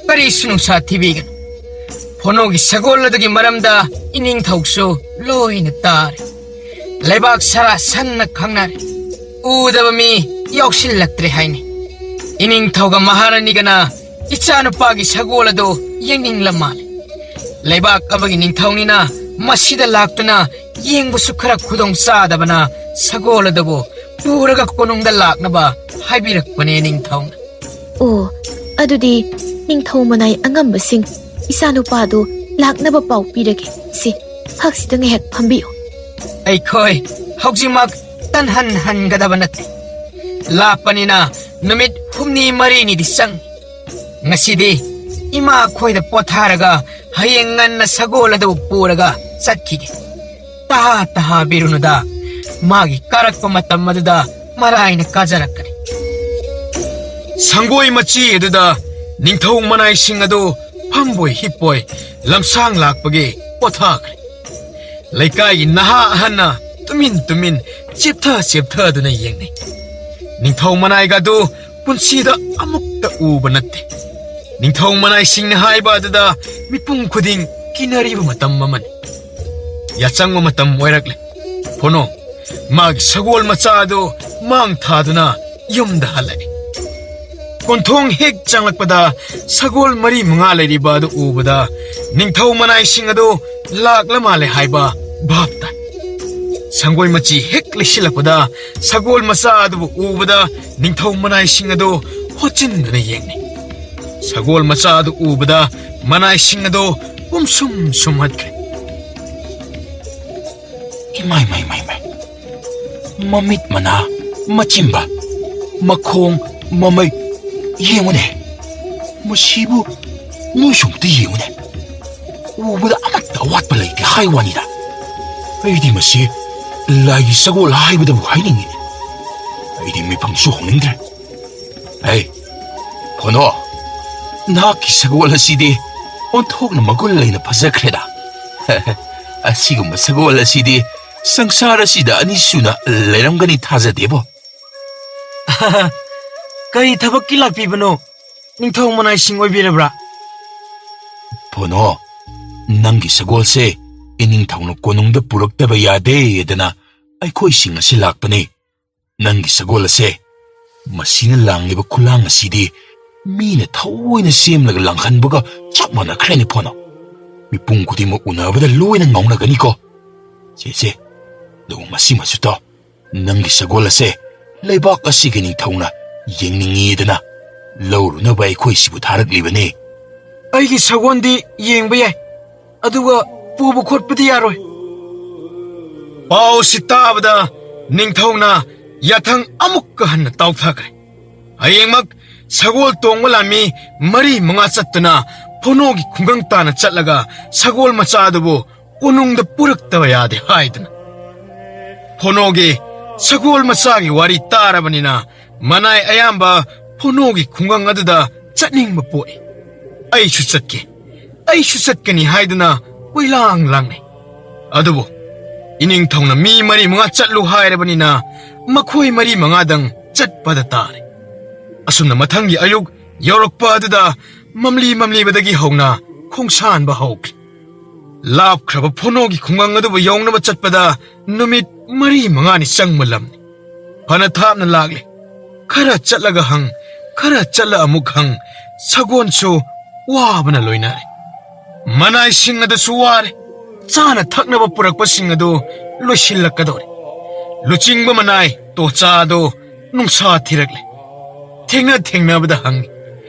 ꯀꯔꯤꯁꯨ ꯅꯨꯡꯁꯥ ꯊꯤꯕꯤꯒꯅꯨ꯫ ꯐꯣꯅꯣꯒꯤ ꯁꯒꯣꯜ ꯑꯗꯨꯒꯤ ꯃꯔꯝꯗ ꯏꯅꯤꯡꯊꯧꯁꯨ ꯂꯣꯏꯅ ꯇꯥꯔꯦ꯫ ꯂꯩꯕꯥꯛ ꯁꯔꯥ ꯁꯟꯅ ꯈꯪꯅꯔꯦ꯫ ꯎꯗꯕ ꯃꯤ ꯌꯥꯎꯁꯤꯜꯂꯛꯇ꯭ꯔꯦ ꯍꯥꯏꯅꯤ꯫ ꯏꯅꯤꯡꯊꯧꯒ ꯃꯍꯥꯔꯥꯅꯤꯒꯅ ꯏꯆꯥꯅꯨꯄꯥꯒꯤ ꯁꯒꯣꯜ ꯑꯗꯨ ꯌꯦꯡꯅꯤꯡꯂ ꯃꯥꯜꯂꯦ꯫ ꯂꯩꯕꯥꯛ ꯑꯃꯒꯤ ꯅꯤꯡꯊꯧꯅꯤꯅ ꯃꯁꯤꯗ ꯂꯥꯛꯇꯨꯅ ꯌꯦꯡꯕꯁꯨ ꯈꯔ ꯈꯨꯗꯣꯡ ꯆꯥꯗꯕꯅ ꯁꯒꯣꯜ ꯑꯗꯨꯕꯨ ꯄꯨꯔꯒ ꯀꯣꯅꯨꯡꯗ ꯂꯥꯛꯅꯕ ꯍꯥꯏꯕꯤꯔꯛꯄꯅꯦ ꯅꯤꯡꯊꯧꯅ꯫" "ꯑꯣ, ꯑꯗꯨꯗꯤ ꯅꯤꯡꯊꯧ ꯃꯅꯥꯏ ꯑꯉꯝꯕꯁꯤꯡ ꯏꯆꯥꯅꯨꯄꯥꯗꯨ ꯂꯥꯛꯅꯕ ꯄꯥꯎ ꯄꯤꯔꯒꯦ꯫ ꯁꯤ ꯐꯛꯁꯤꯗ ꯉꯥꯏꯍꯥꯛ ꯐꯝꯕꯤꯌꯨ꯫ ꯑꯩꯈꯣꯏ ꯍꯧꯖꯤꯛꯃꯛ ꯇꯟꯍꯟ ꯍꯟꯒꯗꯕ ꯅꯠꯇꯦ꯫ ꯂꯥꯞꯄꯅꯤꯅ ꯅꯨꯃꯤꯠ ꯍꯨꯝꯅꯤ ꯃꯔꯤꯅꯤꯗꯤ ꯆꯪ꯫ ꯉꯁꯤꯗꯤ ꯏꯃꯥ ꯈꯣꯏꯗ ꯄꯣꯊꯥꯔꯒ ꯍꯌꯦꯡ ꯉꯟꯅ ꯁꯒꯣꯜ ꯑꯗꯨ ꯄꯨꯔꯒ ꯆꯠꯈꯤꯒꯦ꯫ ꯇꯍꯥ ꯇꯍꯥ ꯕꯤꯔꯨꯅꯨꯗ, ꯃꯥꯒꯤ ꯀꯥꯔꯛꯄ ꯃꯇꯝ ꯑꯗꯨꯗ ꯃꯔꯥꯏꯅ ꯀꯥꯖꯔꯛꯀꯅꯤ꯫ ꯁꯪꯒꯣꯏ ꯃꯆꯤ ꯑꯗꯨꯗ ꯅꯤꯡꯊꯧ ꯃꯅꯥꯏꯁꯤꯡ ꯑꯗꯨ ꯐꯝꯕꯣꯏ ꯍꯤꯞꯄꯣꯏ ꯂꯝꯁꯥꯡ ꯂꯥꯛꯄꯒꯤ ꯄꯣꯊꯥꯈ꯭ꯔꯦ꯫ ꯂꯩꯀꯥꯏꯒꯤ ꯅꯍꯥ ꯑꯍꯟꯅ ꯇꯨꯃꯤꯟ ꯇꯨꯃꯤꯟ ꯆꯦꯞꯊ ꯆꯦꯞꯊꯗꯨꯅ ꯌꯦꯡꯅꯩ꯫ ꯅꯤꯡꯊꯧ ꯃꯅꯥꯏꯒ ꯑꯗꯨ ꯄꯨꯟꯁꯤꯗ ꯑꯃꯨꯛꯇ ꯎꯕ ꯅꯠꯇꯦ꯫ ꯅꯤꯡꯊꯧ ꯃꯅꯥꯏꯁꯤꯡꯅ ꯍꯥꯏꯕ ꯑꯗꯨꯗ ꯃꯤꯄꯨꯝ ꯈꯨꯗꯤꯡ ꯀꯤꯅꯔꯤꯕ ꯃꯇꯝ ꯑꯃꯅꯤ꯫ ꯌꯥꯆꯪꯕ ꯃꯇꯝ ꯑꯣꯏꯔꯛꯂꯦ꯫ ꯐꯣꯅꯣ, ꯃꯥꯒꯤ ꯁꯒꯣꯜ ꯃꯆꯥ ꯑꯗꯨ ꯃꯥꯡ ꯊꯥꯗꯨꯅ ꯌꯨꯝꯗ ꯍꯜꯂꯛꯏ꯫ ꯀꯣꯟꯊꯣꯡ ꯍꯦꯛ ꯆꯪꯂꯛꯄꯗ ꯁꯒꯣꯜ ꯃꯔꯤ ꯃꯉꯥ ꯂꯩꯔꯤꯕ ꯑꯗꯨ ꯎꯕꯗ ꯅꯤꯡꯊꯧ ꯃꯅꯥꯏꯁꯤꯡ ꯑꯗꯨ ꯂꯥꯛꯂ ꯃꯥꯜꯂꯦ ꯍꯥꯏꯕ ꯚꯥꯞ ꯇꯥꯏ꯫ ꯁꯪꯒꯣꯏ ꯃꯆꯤ ꯍꯦꯛ ꯂꯩꯁꯤꯜꯂꯛꯄꯗ ꯁꯒꯣꯜ ꯃꯆꯥ ꯑꯗꯨꯕꯨ ꯎꯕꯗ ꯅꯤꯡꯊꯧ ꯃꯅꯥꯏꯁꯤꯡ ꯑꯗꯨ ꯍꯣꯠꯆꯤꯟꯗꯨꯅ ꯌꯦꯡꯅꯩ꯫ ꯁꯒꯣꯜ ꯃꯆꯥ ꯑꯗꯨ ꯎꯕꯗ ꯃꯅꯥꯏꯁꯤꯡ ꯑꯗꯨ ꯄꯨꯝꯁꯨꯝ ꯁꯨꯝꯍꯠꯈ꯭ꯔꯦ꯫ ꯏꯃꯥꯏ, ꯃꯥꯏ, ꯃꯥꯏ, ꯃꯥꯏ꯫ ꯃꯃꯤꯠ ꯃꯅꯥ, ꯃꯆꯤꯟꯕ, ꯃꯈꯣꯡ, ꯃꯃꯩ, ꯌꯦꯡꯉꯨꯅꯦ꯫ ꯃꯁꯤꯕꯨ ꯅꯣꯏꯁꯨ ꯑꯝꯇ ꯌꯦꯡꯉꯨꯅꯦ꯫ ꯎꯕꯗ ꯑꯃꯠꯇ ꯑꯋꯥꯠꯄ ꯂꯩꯇꯦ ꯍꯥꯏ ꯋꯥꯅꯤꯗ꯫ ꯑꯩꯗꯤ ꯃꯁꯤ ꯂꯥꯏꯒꯤ ꯁꯒꯣꯜ ꯍꯥꯏꯕꯗꯕꯨ ꯍꯥꯏꯅꯤꯡꯉꯤꯅꯦ꯫ ꯑꯩꯗꯤ ꯃꯤꯐꯝꯁꯨ ꯍꯣꯡꯅꯤꯡꯗ꯭ꯔꯦ꯫ ꯍꯦ, ꯐꯣꯅꯣ, ꯅꯍꯥꯛꯀꯤ ꯁꯒꯣꯜ ꯑꯁꯤꯗꯤ ꯑꯣꯟꯊꯣꯛꯅ ꯃꯒꯨꯟ ꯂꯩꯅ ꯐꯖꯈ꯭ꯔꯦꯗ꯫ ꯑꯁꯤꯒꯨꯝꯕ ꯁꯒꯣꯜ ꯑꯁꯤꯗꯤ ꯁꯪꯁꯥꯔ ꯑꯁꯤꯗ ꯑꯅꯤꯁꯨꯅ ꯂꯩꯔꯝꯒꯅꯤ ꯊꯥꯖꯗꯦꯕꯣ꯫ ꯀꯔꯤ ꯊꯕꯛꯀꯤ ꯂꯥꯛꯄꯤꯕꯅꯣ? ꯅꯤꯡꯊꯧ ꯃꯅꯥꯏꯁꯤꯡ ꯑꯣꯏꯕꯤꯔꯕ꯭ꯔꯥ? ꯐꯣꯅꯣ, ꯅꯪꯒꯤ ꯁꯒꯣꯜꯁꯦ ꯏꯅꯤꯡꯊꯧꯅ ꯀꯣꯅꯨꯡꯗ ꯄꯨꯔꯛꯇꯕ ꯌꯥꯗꯦꯗꯅ ꯑꯩꯈꯣꯏꯁꯤꯡ ꯑꯁꯤ ꯂꯥꯛꯄꯅꯤ꯫ ꯅꯪꯒꯤ ꯁꯒꯣꯜ ꯑꯁꯦ ꯃꯁꯤꯅ ꯂꯥꯡꯂꯤꯕ ꯈꯨꯂꯥꯡ ꯑꯁꯤꯗꯤ ꯃꯤꯅ ꯊꯑꯣꯏꯅ ꯁꯦꯝꯂꯒ ꯂꯥꯡꯍꯟꯕꯒ ꯆꯞ ꯃꯥꯟꯅꯈ꯭ꯔꯦꯅꯦ ꯐꯣꯅꯣ꯫ ꯃꯤꯄꯨꯝ ꯈꯨꯗꯤꯡꯃꯛ ꯎꯅꯕꯗ ꯂꯣꯏꯅ ꯉꯥꯎꯅꯒꯅꯤꯀꯣ꯫ ꯁꯦ, ꯁꯦ, ꯑꯗꯨ ꯃꯁꯤꯃꯁꯨ ꯇꯧ꯫ ꯅꯪꯒꯤ ꯁꯒꯣꯜ ꯑꯁꯦ ꯂꯩꯕꯥꯛ ꯑꯁꯤꯒꯤ ꯅꯤꯡꯊꯧꯅ ꯌꯦꯡꯅꯤꯡꯉꯤꯗꯅ ꯂꯧꯔꯨꯅꯕ ꯑꯩꯈꯣꯏ ꯁꯤꯕꯨ ꯊꯥꯔꯛꯂꯤꯕꯅꯤ꯫ ꯑꯩꯒꯤ ꯁꯒꯣꯜꯗꯤ ꯌꯦꯡꯕ ꯌꯥꯏ, ꯑꯗꯨꯒ ꯄꯨꯕ ꯈꯣꯠꯄꯗꯤ ꯌꯥꯔꯣꯏ꯫ ꯄꯥꯎꯁꯤ ꯇꯥꯕꯗ ꯅꯤꯡꯊꯧꯅ ꯌꯥꯊꯪ ꯑꯃꯨꯛꯀ ꯍꯟꯅ ꯇꯥꯎꯊꯈ꯭ꯔꯦ꯫ ꯍꯌꯦꯡꯃꯛ ꯁꯒꯣꯜ ꯇꯣꯡꯕ ꯂꯥꯟꯃꯤ ꯃꯔꯤ ꯃꯉꯥ ꯆꯠꯇꯨꯅ ꯐꯣꯅꯣꯒꯤ ꯈꯨꯡꯒꯪ ꯇꯥꯅ ꯆꯠꯂꯒ ꯁꯒꯣꯜ ꯃꯆꯥ ꯑꯗꯨꯕꯨ ꯀꯣꯅꯨꯡꯗ ꯄꯨꯔꯛꯇꯕ ꯌꯥꯗꯦ ꯍꯥꯏꯗꯅ꯫ ꯐꯣꯅꯣꯒꯤ ꯁꯒꯣꯜ ꯃꯆꯥꯒꯤ ꯋꯥꯔꯤ ꯇꯥꯔꯕꯅꯤꯅ ꯃꯅꯥꯏ ꯑꯌꯥꯝꯕ ꯐꯣꯅꯣꯒꯤ ꯈꯨꯡꯒꯪ ꯑꯗꯨꯗ ꯆꯠꯅꯤꯡꯕ ꯄꯣꯛꯏ꯫ "ꯑꯩꯁꯨ ꯆꯠꯀꯦ, ꯑꯩꯁꯨ ꯆꯠꯀꯅꯤ" ꯍꯥꯏꯗꯨꯅ ꯀꯣꯏꯂꯥꯡ ꯂꯥꯡꯅꯩ꯫ ꯑꯗꯨꯕꯨ ꯏꯅꯤꯡꯊꯧꯅ ꯃꯤ ꯃꯔꯤ ꯃꯉꯥ ꯆꯠꯂꯨ ꯍꯥꯏꯔꯕꯅꯤꯅ ꯃꯈꯣꯏ ꯃꯔꯤ ꯃꯉꯥꯗꯪ ꯆꯠꯄꯗ ꯇꯥꯔꯦ꯫ ꯑꯁꯨꯝꯅ ꯃꯊꯪꯒꯤ ꯑꯌꯨꯛ ꯌꯧꯔꯛꯄ ꯑꯗꯨꯗ ꯃꯝꯂꯤ ꯃꯝꯂꯤꯕꯗꯒꯤ ꯍꯧꯅ ꯈꯣꯡꯁꯥꯟꯕ ꯍꯧꯈ꯭ꯔꯦ꯫ ꯂꯥꯞꯈ꯭ꯔꯕ ꯐꯣꯅꯣꯒꯤ ꯈꯨꯡꯒꯪ ꯑꯗꯨꯕꯨ ꯌꯧꯅꯕ ꯆꯠꯄꯗ ꯅꯨꯃꯤꯠ ꯃꯔꯤ ꯃꯉꯥꯅꯤ ꯆꯪꯕ ꯂꯝꯅꯤ꯫ ꯐꯅ ꯊꯥꯞꯅ ꯂꯥꯛꯂꯦ꯫ ꯈꯔ ꯆꯠꯂꯒ ꯍꯪ, ꯈꯔ ꯆꯠꯂ ꯑꯃꯨꯛ ꯍꯪ, ꯁꯒꯣꯜꯁꯨ ꯋꯥꯕꯅ ꯂꯣꯏꯅꯔꯦ꯫ ꯃꯅꯥꯏꯁꯤꯡ ꯑꯗꯨꯁꯨ ꯋꯥꯔꯦ꯫ ꯆꯥꯅ ꯊꯛꯅꯕ ꯄꯨꯔꯛꯄꯁꯤꯡ ꯑꯗꯨ ꯂꯣꯏꯁꯤꯜꯂꯛꯀꯗꯧꯔꯦ꯫ ꯂꯨꯆꯤꯡꯕ ꯃꯅꯥꯏ ꯇꯣꯆꯥ ꯑꯗꯨ ꯅꯨꯡꯁꯥ ꯊꯤꯔꯛꯂꯦ꯫ ꯊꯦꯡꯅ ꯊꯦꯡꯅꯕꯗ ꯍꯪꯉꯤ,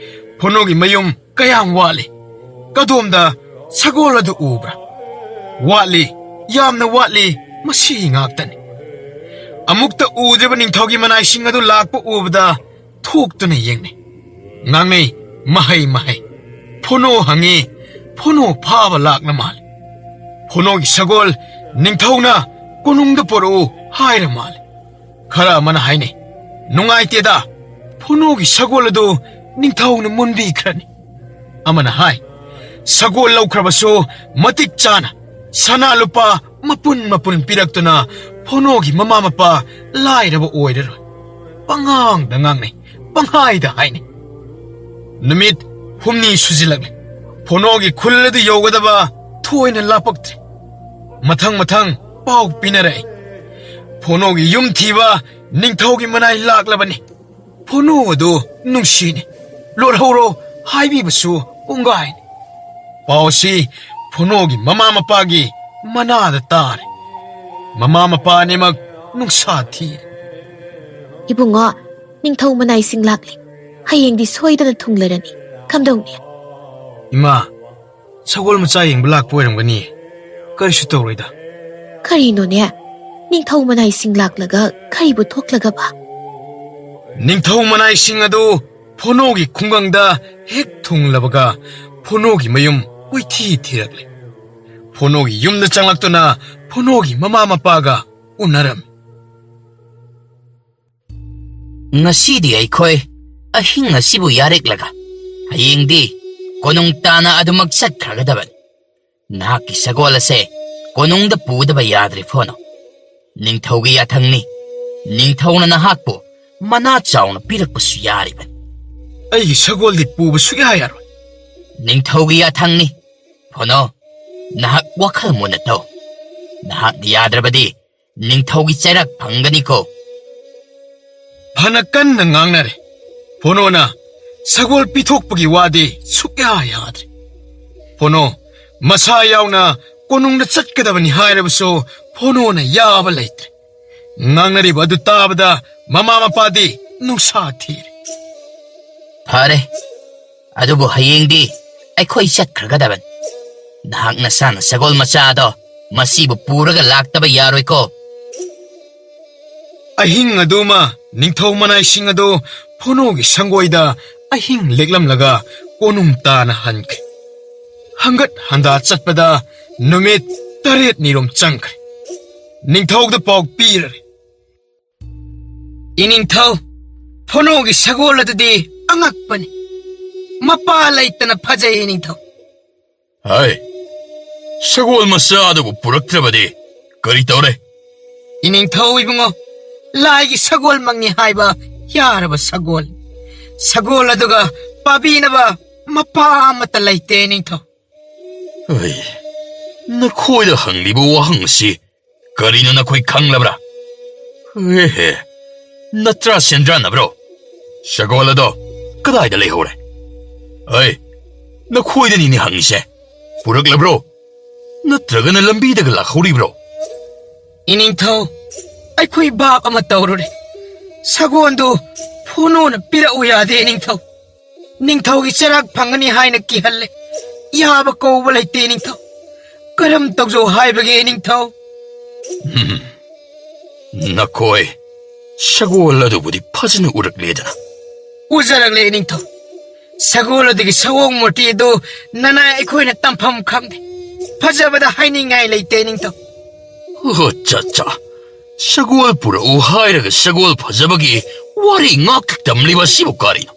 "ꯐꯣꯅꯣꯒꯤ ꯃꯌꯨꯝ ꯀꯌꯥꯝ ꯋꯥꯠꯂꯤ? ꯀꯗꯣꯝꯗ ꯁꯒꯣꯜ ꯑꯗꯨ ꯎꯕ꯭ꯔꯥ?" "ꯋꯥꯠꯂꯤ, ꯌꯥꯝꯅ ꯋꯥꯠꯂꯤ, ꯃꯁꯤ ꯉꯥꯛꯇꯅꯤ"꯫ ꯑꯃꯨꯛꯇ ꯎꯗ꯭ꯔꯤꯕ ꯅꯤꯡꯊꯧꯒꯤ ꯃꯅꯥꯏꯁꯤꯡ ꯑꯗꯨ ꯂꯥꯛꯄ ꯎꯕꯗ ꯊꯣꯛꯇꯨꯅ ꯌꯦꯡꯅꯩ꯫ ꯉꯥꯡꯅꯩ ꯃꯍꯩ ꯃꯍꯩ꯫ ꯐꯣꯅꯣ ꯍꯪꯉꯤ, ꯐꯣꯅꯣ ꯐꯥꯕ ꯂꯥꯛꯂ ꯃꯥꯜꯂꯦ꯫ ꯐꯣꯅꯣꯒꯤ ꯁꯒꯣꯜ ꯅꯤꯡꯊꯧꯅ ꯀꯣꯅꯨꯡꯗ ꯄꯣꯔꯛꯎ ꯍꯥꯏꯔ ꯃꯥꯜꯂꯦ꯫ ꯈꯔ ꯑꯃꯅ ꯍꯥꯏꯅꯩ, "ꯅꯨꯡꯉꯥꯏꯇꯦꯗ, ꯐꯣꯅꯣꯒꯤ ꯁꯒꯣꯜ ꯑꯗꯨ ꯅꯤꯡꯊꯧꯅ ꯃꯨꯟꯕꯤꯈ꯭ꯔꯅꯤ"꯫ ꯑꯃꯅ ꯍꯥꯏ, "ꯁꯒꯣꯜ ꯂꯧꯈ꯭ꯔꯕꯁꯨ ꯃꯇꯤꯛ ꯆꯥꯅ ꯁꯅꯥ ꯂꯨꯄꯥ ꯃꯄꯨꯟ ꯃꯄꯨꯟ ꯄꯤꯔꯛꯇꯨꯅ ꯐꯣꯅꯣꯒꯤ ꯃꯃꯥ ꯃꯄꯥ ꯂꯥꯏꯔꯕ ꯑꯣꯏꯔꯔꯣꯏ"꯫ ꯄꯉꯥꯡꯗ ꯉꯥꯡꯅꯩ, ꯄꯪꯍꯥꯏꯗ ꯍꯥꯏꯅꯩ꯫ ꯅꯨꯃꯤꯠ ꯍꯨꯝꯅꯤ ꯁꯨꯖꯤꯜꯂꯛꯂꯦ꯫ ꯐꯣꯅꯣꯒꯤ ꯈꯨꯜ ꯑꯗꯨ ꯌꯧꯒꯗꯕ ꯊꯣꯏꯅ ꯂꯥꯞꯄꯛꯇ꯭ꯔꯦ꯫ ꯃꯊꯪ ꯃꯊꯪ ꯄꯥꯎ ꯄꯤꯅꯔꯛꯏ꯫ ꯐꯣꯅꯣꯒꯤ ꯌꯨꯝ ꯊꯤꯕ ꯅꯤꯡꯊꯧꯒꯤ ꯃꯅꯥꯏ ꯂꯥꯛꯂꯕꯅꯤ꯫ ꯐꯣꯅꯣ ꯑꯗꯨ ꯅꯨꯡꯁꯤꯅꯤ꯫ "ꯂꯣꯠꯍꯧꯔꯣ" ꯍꯥꯏꯕꯤꯕꯁꯨ ꯄꯨꯡꯒꯥꯏꯅꯤ꯫ ꯄꯥꯎ ꯑꯁꯤ ꯐꯣꯅꯣꯒꯤ ꯃꯃꯥ ꯃꯄꯥꯒꯤ ꯃꯅꯥꯗ ꯇꯥꯔꯦ꯫ ꯃꯃꯥ ꯃꯄꯥ ꯑꯅꯤꯃꯛ ꯅꯨꯡꯁꯥ ꯊꯤꯔꯦ꯫ "ꯏꯕꯨꯡꯉꯣ, ꯅꯤꯡꯊꯧ ꯃꯅꯥꯏꯁꯤꯡ ꯂꯥꯛꯂꯤ꯫ ꯍꯌꯦꯡꯗꯤ ꯁꯣꯏꯗꯅ ꯊꯨꯡꯂꯔꯅꯤ꯫ ꯀꯝꯗꯧꯅꯤ?" "ꯏꯃꯥ, ꯁꯒꯣꯜ ꯃꯆꯥ ꯌꯦꯡꯕ ꯂꯥꯛꯄ ꯑꯣꯏꯔꯝꯒꯅꯤ꯫ ꯀꯔꯤꯁꯨ ꯇꯧꯔꯣꯏꯗ꯫ ꯀꯔꯤꯅꯣꯅꯦ? ꯅꯤꯡꯊꯧ ꯃꯅꯥꯏꯁꯤꯡ ꯂꯥꯛꯂꯒ ꯀꯔꯤꯕꯨ ꯊꯣꯛꯂꯒꯕ? ꯅꯤꯡꯊꯧ ꯃꯅꯥꯏꯁꯤꯡ ꯑꯗꯨ ꯐꯣꯅꯣꯒꯤ ꯈꯨꯡꯒꯪꯗ ꯍꯦꯛ ꯊꯨꯡꯂꯕꯒ ꯐꯣꯅꯣꯒꯤ ꯃꯌꯨꯝ ꯀꯣꯏꯊꯤ ꯊꯤꯔꯛꯂꯦ꯫ ꯐꯣꯅꯣꯒꯤ ꯌꯨꯝꯗ ꯆꯪꯂꯛꯇꯨꯅ ꯐꯣꯅꯣꯒꯤ ꯃꯃꯥ ꯃꯄꯥꯒ ꯎꯅꯔꯝꯃꯤ꯫ ꯉꯁꯤꯗꯤ ꯑꯩꯈꯣꯏ ꯑꯍꯤꯡ ꯑꯁꯤꯕꯨ ꯌꯥꯔꯦꯛꯂꯒ ꯍꯌꯦꯡꯗꯤ ꯀꯣꯅꯨꯡ ꯇꯥꯅ ꯑꯗꯨꯃꯛ ꯆꯠꯈ꯭ꯔꯒꯗꯕꯅꯤ꯫ ꯅꯍꯥꯛꯀꯤ ꯁꯒꯣꯜ ꯑꯁꯦ ꯀꯣꯅꯨꯡꯗ ꯄꯨꯗꯕ ꯌꯥꯗ꯭ꯔꯦ ꯐꯣꯅꯣ꯫ ꯅꯤꯡꯊꯧꯒꯤ ꯌꯥꯊꯪꯅꯤ꯫ ꯅꯤꯡꯊꯧꯅ ꯅꯍꯥꯛꯄꯨ ꯃꯅꯥ ꯆꯥꯎꯅ ꯄꯤꯔꯛꯄꯁꯨ ꯌꯥꯔꯤꯕꯅꯤ꯫ ꯑꯩꯒꯤ ꯁꯒꯣꯜꯗꯤ ꯄꯨꯕ ꯁꯨꯛꯌꯥ ꯌꯥꯔꯣꯏ꯫ ꯅꯤꯡꯊꯧꯒꯤ ꯌꯥꯊꯪꯅꯤ꯫ ꯐꯣꯅꯣ, ꯅꯍꯥꯛ ꯋꯥꯈꯜ ꯃꯨꯟꯅ ꯇꯧ꯫ ꯅꯍꯥꯛꯅ ꯌꯥꯗ꯭ꯔꯕꯗꯤ ꯅꯤꯡꯊꯧꯒꯤ ꯆꯩꯔꯥꯛ ꯐꯪꯒꯅꯤꯀꯣ꯫ ꯐꯅ ꯀꯟꯅ ꯉꯥꯡꯅꯔꯦ꯫ ꯐꯣꯅꯣꯅ ꯁꯒꯣꯜ ꯄꯤꯊꯣꯛꯄꯒꯤ ꯋꯥꯗꯤ ꯁꯨꯛꯌꯥ ꯌꯥꯗ꯭ꯔꯦ꯫ ꯐꯣꯅꯣ ꯃꯁꯥ ꯌꯥꯎꯅ ꯀꯣꯅꯨꯡꯗ ꯆꯠꯀꯗꯕꯅꯤ ꯍꯥꯏꯔꯕꯁꯨ ꯐꯣꯅꯣꯅ ꯌꯥꯕ ꯂꯩꯇ꯭ꯔꯦ꯫ ꯉꯥꯡꯅꯔꯤꯕ ꯑꯗꯨ ꯇꯥꯕꯗ ꯃꯃꯥ ꯃꯄꯥꯗꯤ ꯅꯨꯡꯁꯥ ꯊꯤꯔꯦ꯫ ꯐꯔꯦ, ꯑꯗꯨꯕꯨ ꯍꯌꯦꯡꯗꯤ ꯑꯩꯈꯣꯏ ꯆꯠꯈ꯭ꯔꯒꯗꯕꯅꯤ꯫ ꯅꯍꯥꯛ ꯅꯁꯥꯅ ꯁꯒꯣꯜ ꯃꯆꯥꯗꯣ ꯃꯁꯤꯕꯨ ꯄꯨꯔꯒ ꯂꯥꯛꯇꯕ ꯌꯥꯔꯣꯏꯀꯣ꯫ ꯑꯍꯤꯡ ꯑꯗꯨꯃ ꯅꯤꯡꯊꯧ ꯃꯅꯥꯏꯁꯤꯡ ꯑꯗꯨ ꯐꯣꯅꯣꯒꯤ ꯁꯪꯒꯣꯏꯗ ꯑꯍꯤꯡ ꯂꯦꯛꯂꯝꯂꯒ ꯀꯣꯅꯨꯡ ꯇꯥꯅ ꯍꯟꯈꯤ꯫ ꯍꯪꯒꯠ ꯍꯟꯗꯥ ꯆꯠꯄꯗ ꯅꯨꯃꯤꯠ ꯇꯔꯦꯠꯅꯤꯔꯣꯝ ꯆꯪꯈ꯭ꯔꯦ꯫ ꯅꯤꯡꯊꯧꯗ ꯄꯥꯎ ꯄꯤꯔꯔꯦ꯫ ꯏꯅꯤꯡꯊꯧ, ꯐꯣꯅꯣꯒꯤ ꯁꯒꯣꯜ ꯑꯗꯨꯗꯤ ꯑꯉꯛꯄꯅꯤ꯫ ꯃꯄꯥ ꯂꯩꯇꯅ ꯐꯖꯩ, ꯏꯅꯤꯡꯊꯧ꯫ ꯍꯥꯏ, ꯁꯒꯣꯜ ꯃꯆꯥ ꯑꯗꯨꯕꯨ ꯄꯨꯔꯛꯇ꯭ꯔꯕꯗꯤ ꯀꯔꯤ ꯇꯧꯔꯦ? ꯏꯅꯤꯡꯊꯧ ꯏꯕꯨꯡꯉꯣ, ꯂꯥꯏꯒꯤ ꯁꯒꯣꯜꯃꯛꯅꯤ ꯍꯥꯏꯕ ꯌꯥꯔꯕ ꯁꯒꯣꯜ꯫ ꯁꯒꯣꯜ ꯑꯗꯨꯒ ꯄꯥꯕꯤꯅꯕ ꯃꯄꯥ ꯑꯃꯠꯇ ꯂꯩꯇꯦ, ꯏꯅꯤꯡꯊꯧ꯫ ꯑꯩ, ꯅꯈꯣꯏꯗ ꯍꯪꯂꯤꯕ ꯋꯥꯍꯪ ꯑꯁꯤ ꯀꯔꯤꯅꯣ ꯅꯈꯣꯏ ꯈꯪꯂꯕ꯭ꯔꯥ? ꯍꯦꯍꯦ, ꯅꯠꯇ꯭ꯔꯥ ꯁꯦꯟꯗ꯭ꯔꯥꯟꯅꯕ꯭ꯔꯣ? ꯁꯒꯣꯜ ꯑꯗꯣ ꯀꯗꯥꯏꯗ ꯂꯩꯍꯧꯔꯦ? ꯑꯩ, ꯅꯈꯣꯏꯗꯅꯤꯅꯦ ꯍꯪꯉꯤꯁꯦ꯫ ꯄꯨꯔꯛꯂꯕ꯭ꯔꯣ? ꯅꯠꯇ꯭ꯔꯒꯅ ꯂꯝꯕꯤꯗꯒ ꯂꯥꯛꯍꯧꯔꯤꯕ꯭ꯔꯣ? ꯏꯅꯤꯡꯊꯧ, ꯑꯩꯈꯣꯏ ꯚꯥꯞ ꯑꯃ ꯇꯧꯔꯨꯔꯦ꯫ ꯁꯒꯣꯜꯗꯨ ꯐꯣꯅꯣꯅ ꯄꯤꯔꯛꯎ ꯌꯥꯗꯦ, ꯏꯅꯤꯡꯊꯧ꯫ ꯅꯤꯡꯊꯧꯒꯤ ꯆꯩꯔꯥꯛ ꯐꯪꯒꯅꯤ ꯍꯥꯏꯅ ꯀꯤꯍꯜꯂꯦ꯫ ꯌꯥꯕ ꯀꯧꯕ ꯂꯩꯇꯦ, ꯏꯅꯤꯡꯊꯧ꯫ ꯀꯔꯝ ꯇꯧꯖꯧ ꯍꯥꯏꯕꯒꯦ, ꯏꯅꯤꯡꯊꯧ? ꯎꯝ, ꯅꯈꯣꯏ ꯁꯒꯣꯜ ꯑꯗꯨꯕꯨꯗꯤ ꯐꯖꯅ ꯎꯔꯛꯂꯦꯗꯅ? ꯎꯖꯔꯛꯂꯦ, ꯏꯅꯤꯡꯊꯧ꯫ ꯁꯒꯣꯜ ꯑꯗꯨꯒꯤ ꯁꯑꯣꯡ ꯃꯨꯔꯇꯤ ꯑꯗꯨ ꯅꯅꯥꯏ ꯑꯩꯈꯣꯏꯅ ꯇꯝꯐꯝ ꯈꯪꯗꯦ꯫ ꯐꯖꯕꯗ ꯍꯥꯏꯅꯤꯡꯉꯥꯏ ꯂꯩꯇꯦ, ꯏꯅꯤꯡꯊꯧ꯫ ꯑꯣ, ꯆꯥ, ꯆꯥ꯫ ꯁꯒꯣꯜ ꯄꯨꯔꯛꯎ ꯍꯥꯏꯔꯒ ꯁꯒꯣꯜ ꯐꯖꯕꯒꯤ ꯋꯥꯔꯤ ꯉꯥꯛꯇ ꯇꯝꯂꯤꯕ ꯑꯁꯤꯕꯨ ꯀꯔꯤꯅꯣ?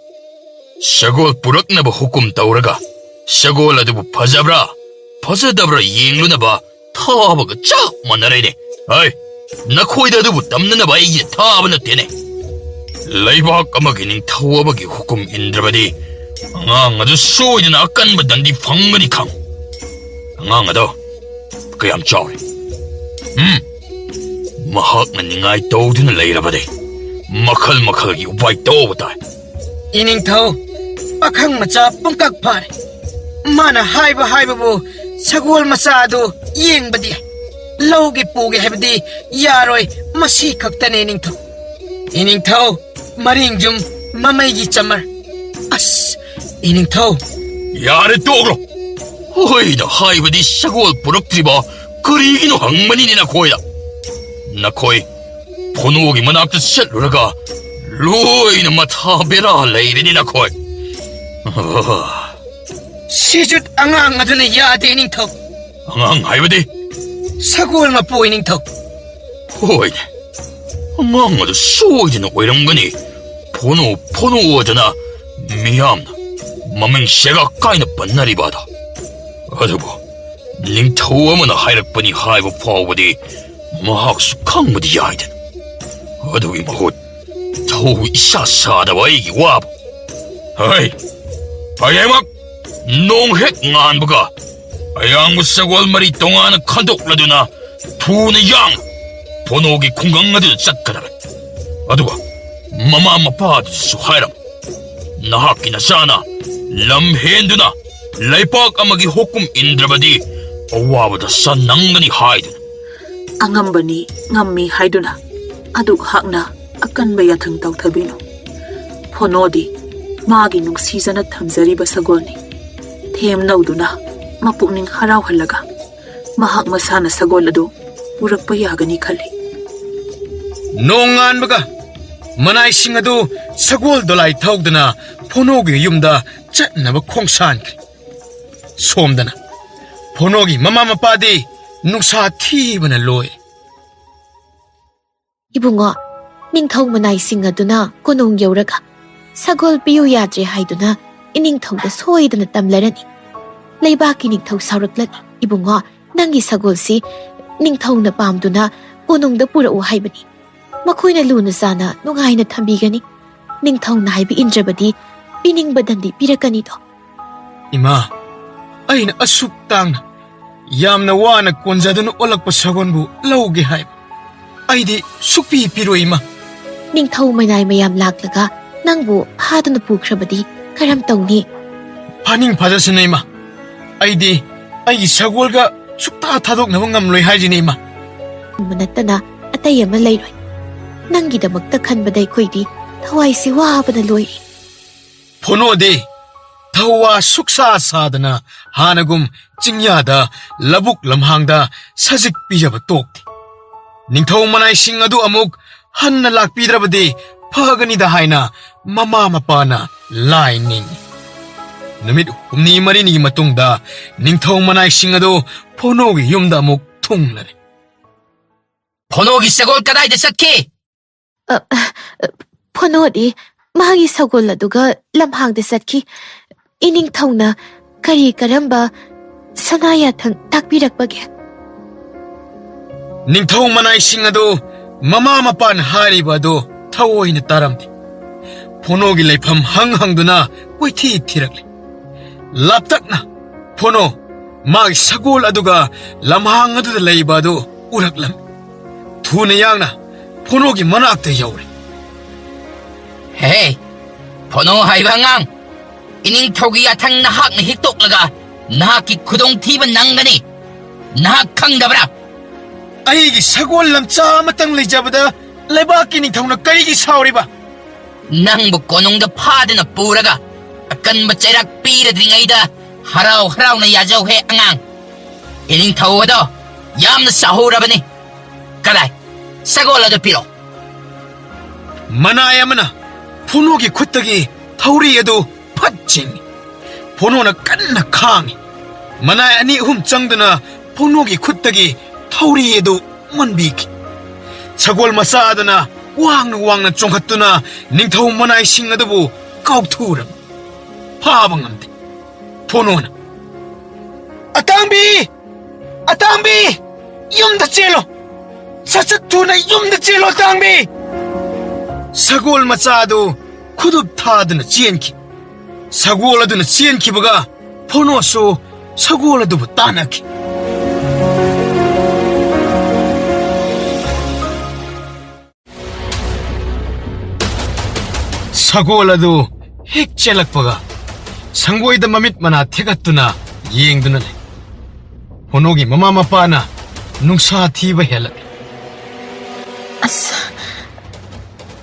ꯁꯒꯣꯜ ꯄꯨꯔꯛꯅꯕ ꯍꯨꯀꯨꯝ ꯇꯧꯔꯒ ꯁꯒꯣꯜ ꯑꯗꯨꯕꯨ ꯐꯖꯕ꯭ꯔꯥ ꯐꯖꯗꯕ꯭ꯔꯥ ꯌꯦꯡꯂꯨꯅꯕ ꯊꯥꯕꯒ ꯆꯞ ꯃꯥꯟꯅꯔꯦꯅꯦ꯫ ꯍꯩ, ꯅꯈꯣꯏꯗ ꯑꯗꯨꯕꯨ ꯇꯝꯅꯅꯕ ꯑꯩꯒꯤ ꯊꯥꯕ ꯅꯠꯇꯦꯅꯦ꯫ ꯂꯩꯕꯥꯛ ꯑꯃꯒꯤ ꯅꯤꯡꯊꯧ ꯑꯃꯒꯤ ꯍꯨꯀꯨꯝ ꯏꯟꯗ꯭ꯔꯕꯗꯤ ꯑꯉꯥꯡ ꯑꯗꯨ ꯁꯣꯏꯗꯅ ꯑꯀꯟꯕ ꯗꯟꯗꯤ ꯐꯪꯒꯅꯤ ꯈꯪ꯫ ꯑꯉꯥꯡ ꯑꯗꯣ ꯀꯌꯥꯝ ꯆꯥꯎꯔꯦ? ꯎꯝ, ꯃꯍꯥꯛꯅ ꯅꯤꯡꯉꯥꯏ ꯇꯧꯗꯨꯅ ꯂꯩꯔꯕꯗꯤ ꯃꯈꯜ ꯃꯈꯜꯒꯤ ꯎꯄꯥꯏ ꯇꯧꯕ ꯇꯥꯏ꯫ ꯏꯅꯤꯡꯊꯧ, ꯄꯥꯈꯪ ꯃꯆꯥ ꯄꯨꯡꯀꯛ ꯐꯥꯔꯦ꯫ ꯃꯥꯅ ꯍꯥꯏꯕ ꯍꯥꯏꯕꯕꯨ ꯁꯒꯣꯜ ꯃꯆꯥ ꯑꯗꯨ ꯌꯦꯡꯕꯗꯤ ꯌꯥꯏ꯫ ꯂꯧꯒꯦ ꯄꯨꯒꯦ ꯍꯥꯏꯕꯗꯤ ꯌꯥꯔꯣꯏ꯫ ꯃꯁꯤ ꯈꯛꯇꯅꯦ, ꯏꯅꯤꯡꯊꯧ꯫ ꯏꯅꯤꯡꯊꯧ, ꯃꯔꯤꯡꯖꯨꯝ ꯃꯃꯩꯒꯤ ꯆꯃꯔ꯫ ꯑꯁ, ꯏꯅꯤꯡꯊꯧ꯫ ꯌꯥꯔꯦ, ꯇꯣꯛꯂꯣ꯫ ꯍꯣꯏꯅ ꯍꯥꯏꯕꯗꯤ ꯁꯒꯣꯜ ꯄꯨꯔꯛꯇ꯭ꯔꯤꯕ ꯀꯔꯤꯒꯤꯅꯣ ꯍꯪꯕꯅꯤꯅꯦ ꯅꯈꯣꯏꯗ꯫ ꯅꯈꯣꯏ ꯐꯣꯅꯣꯒꯤ ꯃꯅꯥꯛꯇ ꯆꯠꯂꯨꯔꯒ ꯂꯣꯏꯅ ꯃꯊꯥ ꯕꯦꯔꯥ ꯂꯩꯔꯅꯤ ꯅꯈꯣꯏ꯫ ꯁꯤꯖꯨꯠ ꯑꯉꯥꯡ ꯑꯗꯨꯅ ꯌꯥꯗꯦ, ꯏꯅꯤꯡꯊꯧ꯫ ꯑꯉꯥꯡ ꯍꯥꯏꯕꯗꯤ? ꯁꯒꯣꯜ ꯃꯄꯨ, ꯏꯅꯤꯡꯊꯧ꯫ ꯍꯣꯏꯅꯦ, ꯑꯉꯥꯡ ꯑꯗꯨ ꯁꯣꯏꯗꯅ ꯑꯣꯏꯔꯝꯒꯅꯤ꯫ ꯐꯣꯅꯣ, ꯐꯣꯅꯣ ꯑꯗꯨꯅ ꯃꯤꯌꯥꯝꯅ ꯃꯃꯤꯡ ꯁꯦꯒꯥꯛ ꯀꯥꯏꯅ ꯄꯟꯅꯔꯤꯕ ꯑꯗꯣ꯫ ꯑꯗꯨꯕꯨ ꯅꯤꯡꯊꯧ ꯑꯃꯅ ꯍꯥꯏꯔꯛꯄꯅꯤ ꯍꯥꯏꯕ ꯐꯥꯎꯕꯗꯤ ꯃꯍꯥꯛꯁꯨ ꯈꯪꯕꯗꯤ ꯌꯥꯏꯗꯅ꯫ ꯑꯗꯨꯒꯤ ꯃꯍꯨꯠ ꯊꯧ ꯏꯁꯥ ꯁꯥꯗꯕ ꯑꯩꯒꯤ ꯋꯥꯕꯨ꯫ ꯍꯩ, ꯍꯌꯦꯡꯃꯛ ꯅꯣꯡ ꯍꯦꯛ ꯉꯥꯟꯕꯒ ꯑꯌꯥꯡꯕ ꯁꯒꯣꯜ ꯃꯔꯤ ꯇꯣꯉꯥꯟꯅ ꯈꯟꯗꯣꯛꯂꯗꯨꯅ ꯊꯨꯅ ꯌꯥꯡꯅ ꯐꯣꯅꯣꯒꯤ ꯈꯨꯡꯒꯪ ꯑꯗꯨꯗ ꯆꯠꯀꯗꯕꯅꯤ꯫ ꯑꯗꯨꯒ ꯃꯃꯥ ꯃꯄꯥ ꯑꯗꯨꯁꯨ ꯍꯥꯏꯔꯝꯃꯨ, ꯅꯍꯥꯛꯀꯤ ꯅꯆꯥꯅ ꯂꯝ ꯍꯦꯟꯗꯨꯅ ꯂꯩꯄꯥꯛ ꯑꯃꯒꯤ ꯍꯨꯀꯨꯝ ꯏꯟꯗ꯭ꯔꯕꯗꯤ ꯑꯋꯥꯕꯗ ꯁꯟ ꯅꯪꯒꯅꯤ ꯍꯥꯏꯗꯨꯅ꯫ ꯑꯉꯝꯕꯅꯤ, ꯉꯝꯃꯤ ꯍꯥꯏꯗꯨꯅ ꯑꯗꯨꯛ ꯍꯥꯛꯅ ꯑꯀꯟꯕ ꯌꯥꯊꯪ ꯇꯧꯊꯕꯤꯅꯨ꯫ ꯐꯣꯅꯣꯗꯤ ꯃꯥꯒꯤ ꯅꯨꯡꯁꯤꯖꯅ ꯊꯝꯖꯔꯤꯕ ꯁꯒꯣꯜꯅꯤ꯫ ꯍꯦꯝ ꯅꯧꯗꯨꯅ ꯃꯄꯨꯛꯅꯤꯡ ꯍꯔꯥꯎꯍꯜꯂꯒ ꯃꯍꯥꯛ ꯃꯁꯥꯅ ꯁꯒꯣꯜ ꯑꯗꯨ ꯄꯨꯔꯛꯄ ꯌꯥꯒꯅꯤ ꯈꯜꯂꯤ꯫ ꯅꯣꯡꯉꯥꯟꯕꯒ ꯃꯅꯥꯏꯁꯤꯡ ꯑꯗꯨ ꯁꯒꯣꯜ ꯗꯣꯂꯥꯏ ꯊꯧꯗꯨꯅ ꯐꯣꯅꯣꯒꯤ ꯌꯨꯝꯗ ꯆꯠꯅꯕ ꯈꯣꯡꯁꯥꯟꯈ꯭ꯔꯦ꯫ ꯁꯣꯝꯗꯅ ꯐꯣꯅꯣꯒꯤ ꯃꯃꯥ ꯃꯄꯥꯗꯤ ꯅꯨꯡꯁꯥ ꯊꯤꯕꯅ ꯂꯣꯏꯔꯦ꯫ ꯏꯕꯨꯡꯉꯣ, ꯅꯤꯡꯊꯧ ꯃꯅꯥꯏꯁꯤꯡ ꯑꯗꯨꯅ ꯀꯣꯅꯨꯡ ꯌꯧꯔꯒ ꯁꯒꯣꯜ ꯄꯤꯌꯨ ꯌꯥꯗ꯭ꯔꯦ ꯍꯥꯏꯗꯨꯅ ꯏꯅꯤꯡꯊꯧꯗ ꯁꯣꯏꯗꯅ ꯇꯝꯂꯔꯅꯤ꯫ ꯂꯩꯕꯥꯛꯀꯤ ꯅꯤꯡꯊꯧ ꯁꯥꯎꯔꯛꯂꯅꯤ꯫ ꯏꯕꯨꯡꯉꯣ, ꯅꯪꯒꯤ ꯁꯒꯣꯜꯁꯤ ꯅꯤꯡꯊꯧꯅ ꯄꯥꯝꯗꯨꯅ ꯀꯣꯅꯨꯡꯗ ꯄꯨꯔꯛꯎ ꯍꯥꯏꯕꯅꯤ꯫ ꯃꯈꯣꯏꯅ ꯂꯨꯅ ꯆꯥꯅ ꯅꯨꯡꯉꯥꯏꯅ ꯊꯝꯕꯤꯒꯅꯤ꯫ ꯅꯤꯡꯊꯧꯅ ꯍꯥꯏꯕ ꯏꯟꯗ꯭ꯔꯕꯗꯤ ꯄꯤꯅꯤꯡꯕꯗꯪꯗꯤ ꯄꯤꯔꯛꯀꯅꯤꯗꯣ꯫ ꯏꯃꯥ, ꯑꯩꯅ ꯑꯁꯨꯛ ꯇꯥꯡꯅ, ꯌꯥꯝꯅ ꯋꯥꯅ ꯀꯣꯟꯖꯗꯨꯅ ꯑꯣꯜꯂꯛꯄ ꯁꯒꯣꯜꯕꯨ ꯂꯧꯒꯦ ꯍꯥꯏꯕ? ꯑꯩꯗꯤ ꯁꯨꯛꯄꯤ ꯄꯤꯔꯣꯏ, ꯏꯃꯥ꯫ ꯅꯤꯡꯊꯧ ꯃꯅꯥꯏ ꯃꯌꯥꯝ ꯂꯥꯛꯂꯒ ꯅꯪꯕꯨ ꯐꯥꯗꯨꯅ ꯄꯨꯈ꯭ꯔꯕꯗꯤ ꯀꯔꯝ ꯇꯧꯅꯤ? ꯐꯥꯅꯤꯡ ꯐꯥꯖꯁꯅꯨ, ꯏꯃꯥ꯫ ꯑꯩꯗꯤ ꯑꯩꯒꯤ ꯁꯒꯣꯜꯒ ꯁꯨꯛꯊꯥ ꯊꯥꯗꯣꯛꯅꯕ ꯉꯝꯂꯣꯏ ꯍꯥꯏꯔꯤꯅꯦ, ꯏꯃꯥ꯫ ꯑꯃ ꯅꯠꯇꯅ ꯑꯇꯩ ꯑꯃ ꯂꯩꯔꯣꯏ꯫ ꯅꯪꯒꯤꯗꯃꯛꯇ ꯈꯟꯕꯗ ꯑꯩꯈꯣꯏꯗꯤ ꯊꯋꯥꯏꯁꯤ ꯋꯥꯕꯅ ꯂꯣꯏꯔꯦ꯫ ꯐꯣꯅꯣꯗꯤ ꯊꯧꯋꯥ ꯁꯨꯛꯁꯥ ꯁꯥꯗꯅ ꯍꯥꯟꯅꯒꯨꯝ ꯆꯤꯡꯌꯥꯗ, ꯂꯧꯕꯨꯛ ꯂꯝꯍꯥꯡꯗ ꯁꯖꯤꯛ ꯄꯤꯖꯕ ꯇꯣꯛꯇꯦ꯫ ꯅꯤꯡꯊꯧ ꯃꯅꯥꯏꯁꯤꯡ ꯑꯗꯨ ꯑꯃꯨꯛ ꯍꯟꯅ ꯂꯥꯛꯄꯤꯗ꯭ꯔꯕꯗꯤ ꯐꯒꯅꯤꯗ ꯍꯥꯏꯅ ꯃꯃꯥ ꯃꯄꯥꯅ ꯂꯥꯏ ꯅꯤꯡꯏ꯫ ꯅꯨꯃꯤꯠ ꯍꯨꯝꯅꯤ ꯃꯔꯤꯅꯤꯒꯤ ꯃꯇꯨꯡꯗ ꯅꯤꯡꯊꯧ ꯃꯅꯥꯏꯁꯤꯡ ꯑꯗꯨ ꯐꯣꯅꯣꯒꯤ ꯌꯨꯝꯗ ꯑꯃꯨꯛ ꯊꯨꯡꯂꯔꯦ꯫ ꯐꯣꯅꯣꯒꯤ ꯁꯒꯣꯜ ꯀꯗꯥꯏꯗ ꯆꯠꯈꯤ? ꯑ, ꯑ, ꯐꯣꯅꯣꯗꯤ ꯃꯥꯒꯤ ꯁꯒꯣꯜ ꯑꯗꯨꯒ ꯂꯝꯍꯥꯡꯗ ꯆꯠꯈꯤ꯫ ꯏꯅꯤꯡꯊꯧꯅ ꯀꯔꯤ ꯀꯔꯝꯕ ꯁꯅꯥ ꯌꯥꯊꯪ ꯇꯥꯛꯄꯤꯔꯛꯄꯒꯦ? ꯅꯤꯡꯊꯧ ꯃꯅꯥꯏꯁꯤꯡ ꯑꯗꯨ ꯃꯃꯥ ꯃꯄꯥꯅ ꯍꯥꯏꯔꯤꯕ ꯑꯗꯨ ꯊꯑꯣꯏꯅ ꯇꯥꯔꯝꯗꯦ꯫ ꯐꯣꯅꯣꯒꯤ ꯂꯩꯐꯝ ꯍꯪ ꯍꯪꯗꯨꯅ ꯀꯣꯏꯊꯤ ꯊꯤꯔꯛꯂꯦ꯫ ꯂꯥꯞꯇꯛꯅ ꯐꯣꯅꯣ ꯃꯥꯒꯤ ꯁꯒꯣꯜ ꯑꯗꯨꯒ ꯂꯝꯍꯥꯡ ꯑꯗꯨꯗ ꯂꯩꯕ ꯑꯗꯨ ꯎꯔꯛꯂꯝꯃꯤ꯫ ꯊꯨꯅ ꯌꯥꯡꯅ ꯐꯣꯅꯣꯒꯤ ꯃꯅꯥꯛꯇ ꯌꯧꯔꯦ꯫ "ꯍꯦ, ꯐꯣꯅꯣ ꯍꯥꯏꯕ ꯑꯉꯥꯡ, ꯏꯅꯤꯡꯊꯧꯒꯤ ꯌꯥꯊꯪ ꯅꯍꯥꯛꯅ ꯍꯤꯛꯇꯣꯛꯂꯒ ꯅꯍꯥꯛꯀꯤ ꯈꯨꯗꯣꯡꯊꯤꯕ ꯅꯪꯒꯅꯤ꯫ ꯅꯍꯥꯛ ꯈꯪꯗꯕ꯭ꯔꯥ?" "ꯑꯩꯒꯤ ꯁꯒꯣꯜ ꯂꯝꯆꯥ ꯑꯃꯇꯪ ꯂꯩꯖꯕꯗ ꯂꯩꯕꯥꯛꯀꯤ ꯅꯤꯡꯊꯧꯅ ꯀꯔꯤꯒꯤ ꯁꯥꯎꯔꯤꯕ?" "ꯅꯪꯕꯨ ꯀꯣꯅꯨꯡꯗ ꯐꯥꯗꯨꯅ ꯄꯨꯔꯒ ꯑꯀꯟꯕ ꯆꯩꯔꯥꯛ ꯄꯤꯔꯗ꯭ꯔꯤꯉꯩꯗ ꯍꯔꯥꯎ ꯍꯔꯥꯎꯅ ꯌꯥꯖꯧꯍꯦ ꯑꯉꯥꯡ꯫ ꯏꯅꯤꯡꯊꯧ ꯑꯗꯣ ꯌꯥꯝꯅ ꯆꯥꯍꯧꯔꯕꯅꯤ꯫ ꯀꯗꯥꯏ? ꯁꯒꯣꯜ ꯑꯗꯨ ꯄꯤꯔꯛꯑꯣ꯫ ꯃꯅꯥꯏ ꯑꯃꯅ ꯐꯣꯅꯣꯒꯤ ꯈꯨꯠꯇꯒꯤ ꯊꯧꯔꯤ ꯑꯗꯨ ꯐꯠ ꯆꯤꯡꯏ꯫ ꯐꯣꯅꯣꯅ ꯀꯟꯅ ꯈꯥꯡꯏ꯫ ꯃꯅꯥꯏ ꯑꯅꯤ ꯑꯍꯨꯝ ꯆꯪꯗꯨꯅ ꯐꯣꯅꯣꯒꯤ ꯈꯨꯠꯇꯒꯤ ꯊꯧꯔꯤ ꯑꯗꯨ ꯃꯟꯕꯤꯈꯤ꯫ ꯁꯒꯣꯜ ꯃꯆꯥ ꯑꯗꯨꯅ ꯋꯥꯡꯅ ꯋꯥꯡꯅ ꯆꯣꯡꯈꯠꯇꯨꯅ ꯅꯤꯡꯊꯧ ꯃꯅꯥꯏꯁꯤꯡ ꯑꯗꯨꯕꯨ ꯀꯥꯎꯊꯨꯔꯝꯃꯤ꯫ ꯐꯥꯕ ꯉꯝꯗꯦ꯫ ꯐꯣꯅꯣꯅ, "ꯑꯇꯥꯡꯕꯤ! ꯑꯇꯥꯡꯕꯤ! ꯌꯨꯝꯗ ꯆꯦꯜꯂꯣ! ꯁꯠ ꯁꯠ ꯊꯨꯅ ꯌꯨꯝꯗ ꯆꯦꯜꯂꯣ, ꯑꯇꯥꯡꯕꯤ!" ꯁꯒꯣꯜ ꯃꯆꯥ ꯑꯗꯨ ꯈꯨꯗꯨꯞ ꯊꯥꯗꯨꯅ ꯆꯦꯟꯈꯤ꯫ ꯁꯒꯣꯜ ꯑꯗꯨꯅ ꯆꯦꯟꯈꯤꯕꯒ ꯐꯣꯅꯣꯁꯨ ꯁꯒꯣꯜ ꯑꯗꯨꯕꯨ ꯇꯥꯟꯅꯈꯤ꯫ ꯁꯒꯣꯜ ꯑꯗꯨ ꯍꯦꯛ ꯆꯦꯜꯂꯛꯄꯒ ꯁꯪꯒꯣꯏꯗ ꯃꯃꯤꯠ ꯃꯅꯥ ꯊꯦꯛꯀꯠꯇꯨꯅ ꯌꯦꯡꯗꯨꯅ ꯂꯩ꯫ ꯐꯣꯅꯣꯒꯤ ꯃꯃꯥ ꯃꯄꯥꯅ ꯅꯨꯡꯁꯥ ꯊꯤꯕ ꯍꯦꯜꯂꯛꯂꯦ꯫ ꯑꯁ,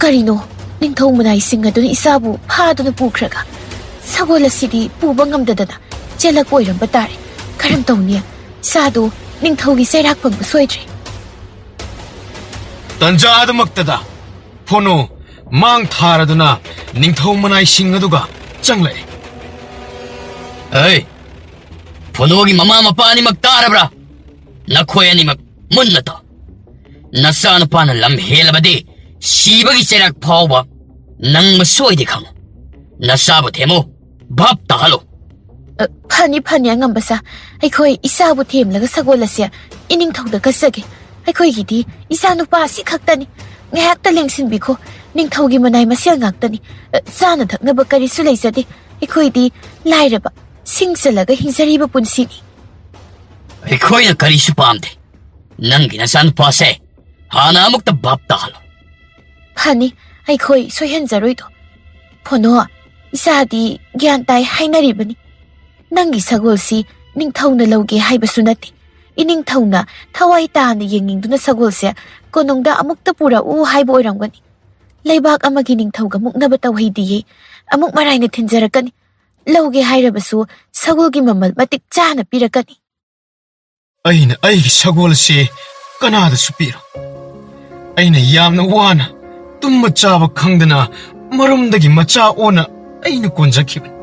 ꯀꯔꯤꯅꯣ? ꯅꯤꯡꯊꯧ ꯃꯅꯥꯏꯁꯤꯡ ꯑꯗꯨꯅ ꯏꯆꯥꯕꯨ ꯐꯥꯗꯨꯅ ꯄꯨꯈ꯭ꯔꯒ ꯁꯒꯣꯜ ꯑꯁꯤꯗꯤ ꯄꯨꯕ ꯉꯝꯗꯗꯅ ꯆꯦꯜꯂꯛꯄ ꯑꯣꯏꯔꯝꯕ ꯇꯥꯔꯦ꯫ ꯀꯔꯝ ꯇꯧꯅꯤ? ꯏꯆꯥꯗꯨ ꯅꯤꯡꯊꯧꯒꯤ ꯆꯩꯔꯥꯛ ꯐꯪꯕ ꯁꯣꯏꯗ꯭ꯔꯦ꯫ ꯇꯟꯖꯥ ꯑꯗꯨꯃꯛꯇꯗ ꯐꯣꯅꯣ ꯃꯥꯡ ꯊꯥꯔꯗꯨꯅ ꯅꯤꯡꯊꯧ ꯃꯅꯥꯏꯁꯤꯡ ꯑꯗꯨꯒ ꯆꯪꯂꯛꯏ꯫ "ꯑꯩ, ꯐꯣꯅꯣꯒꯤ ꯃꯃꯥ ꯃꯄꯥ ꯑꯅꯤꯃꯛ ꯇꯥꯔꯕ꯭ꯔꯥ? ꯅꯈꯣꯏ ꯑꯅꯤꯃꯛ ꯃꯨꯟꯅ ꯇꯥꯎ꯫ ꯅꯆꯥꯅꯨꯄꯥꯅ ꯂꯝ ꯍꯦꯜꯂꯕꯗꯤ ꯁꯤꯕꯒꯤ ꯆꯩꯔꯥꯛ ꯐꯥꯎꯕ ꯅꯪꯕ ꯁꯣꯏꯗꯦ ꯈꯪꯉꯨ꯫ ꯅꯆꯥꯕꯨ ꯊꯦꯝꯃꯨ, ꯚꯥꯞ ꯇꯥꯍꯜꯂꯨ꯫" "ꯑ, ꯐꯅꯤ, ꯐꯅꯤ, ꯑꯉꯝꯕ ꯁꯥ꯫ ꯑꯩꯈꯣꯏ ꯏꯆꯥꯕꯨ ꯊꯦꯝꯂꯒ ꯁꯒꯣꯜ ꯑꯁꯦ ꯏꯅꯤꯡꯊꯧꯗ ꯀꯠꯆꯒꯦ꯫ ꯑꯩꯈꯣꯏꯒꯤꯗꯤ ꯏꯆꯥꯅꯨꯄꯥ ꯑꯁꯤ ꯈꯛꯇꯅꯤ꯫ ꯉꯥꯏꯍꯥꯛꯇ ꯂꯦꯡꯁꯤꯟꯕꯤꯈꯣ꯫ ꯅꯤꯡꯊꯧꯒꯤ ꯃꯅꯥꯏ ꯃꯁꯦꯜ ꯉꯥꯛꯇꯅꯤ꯫ ꯑ, ꯆꯥꯅ ꯊꯛꯅꯕ ꯀꯔꯤꯁꯨ ꯂꯩꯖꯗꯦ꯫ ꯑꯩꯈꯣꯏꯗꯤ ꯂꯥꯏꯔꯕ, ꯁꯤꯡ ꯆꯜꯂꯒ ꯍꯤꯡꯖꯔꯤꯕ ꯄꯨꯟꯁꯤꯅꯤ꯫" "ꯑꯩꯈꯣꯏꯅ ꯀꯔꯤꯁꯨ ꯄꯥꯝꯗꯦ꯫ ꯅꯪꯒꯤ ꯅꯆꯥꯅꯨꯄꯥꯁꯦ ꯍꯥꯟꯅ ꯑꯃꯨꯛꯇ ꯚꯥꯞ ꯇꯥꯍꯜꯂꯣ꯫" "ꯐꯅꯤ, ꯑꯩꯈꯣꯏ ꯁꯣꯏꯍꯟꯖꯔꯣꯏꯗꯣ꯫ ꯐꯣꯅꯣ, ꯏꯆꯥꯗꯤ ꯒ꯭ꯌꯥꯟ ꯇꯥꯏ ꯍꯥꯏꯅꯔꯤꯕꯅꯤ꯫ ꯅꯪꯒꯤ ꯁꯒꯣꯜꯁꯤ ꯅꯤꯡꯊꯧꯅ ꯂꯧꯒꯦ ꯍꯥꯏꯕꯁꯨ ꯅꯠꯇꯦ꯫ ꯏꯅꯤꯡꯊꯧꯅ ꯊꯋꯥꯏ ꯇꯥꯅ ꯌꯦꯡꯅꯤꯡꯗꯨꯅ ꯁꯒꯣꯜꯁꯦ ꯀꯣꯅꯨꯡꯗ ꯑꯃꯨꯛꯇ ꯄꯨꯔꯛꯎ ꯍꯥꯏꯕ ꯑꯣꯏꯔꯝꯒꯅꯤ꯫ ꯂꯩꯕꯥꯛ ꯑꯃꯒꯤ ꯅꯤꯡꯊꯧꯒ ꯃꯨꯛꯅꯕ ꯇꯧꯍꯩꯗꯤꯌꯦ꯫ ꯑꯃꯨꯛ ꯃꯔꯥꯏꯅ ꯊꯤꯟꯖꯔꯛꯀꯅꯤ꯫ ꯂꯧꯒꯦ ꯍꯥꯏꯔꯕꯁꯨ ꯁꯒꯣꯜꯒꯤ ꯃꯃꯜ ꯃꯇꯤꯛ ꯆꯥꯅ ꯄꯤꯔꯛꯀꯅꯤ꯫ ꯑꯩꯅ ꯑꯩꯒꯤ ꯁꯒꯣꯜ ꯑꯁꯤ ꯀꯅꯥꯗꯁꯨ ꯄꯤꯔꯣꯏ꯫ ꯑꯩꯅ ꯌꯥꯝꯅ ꯋꯥꯅ ꯇꯨꯝꯕ ꯆꯥꯕ ꯈꯪꯗꯅ ꯃꯔꯨꯝꯗꯒꯤ ꯃꯆꯥ ꯑꯣꯟꯅ ꯑꯩꯅ ꯀꯣꯟꯖꯈꯤꯕꯅꯤ꯫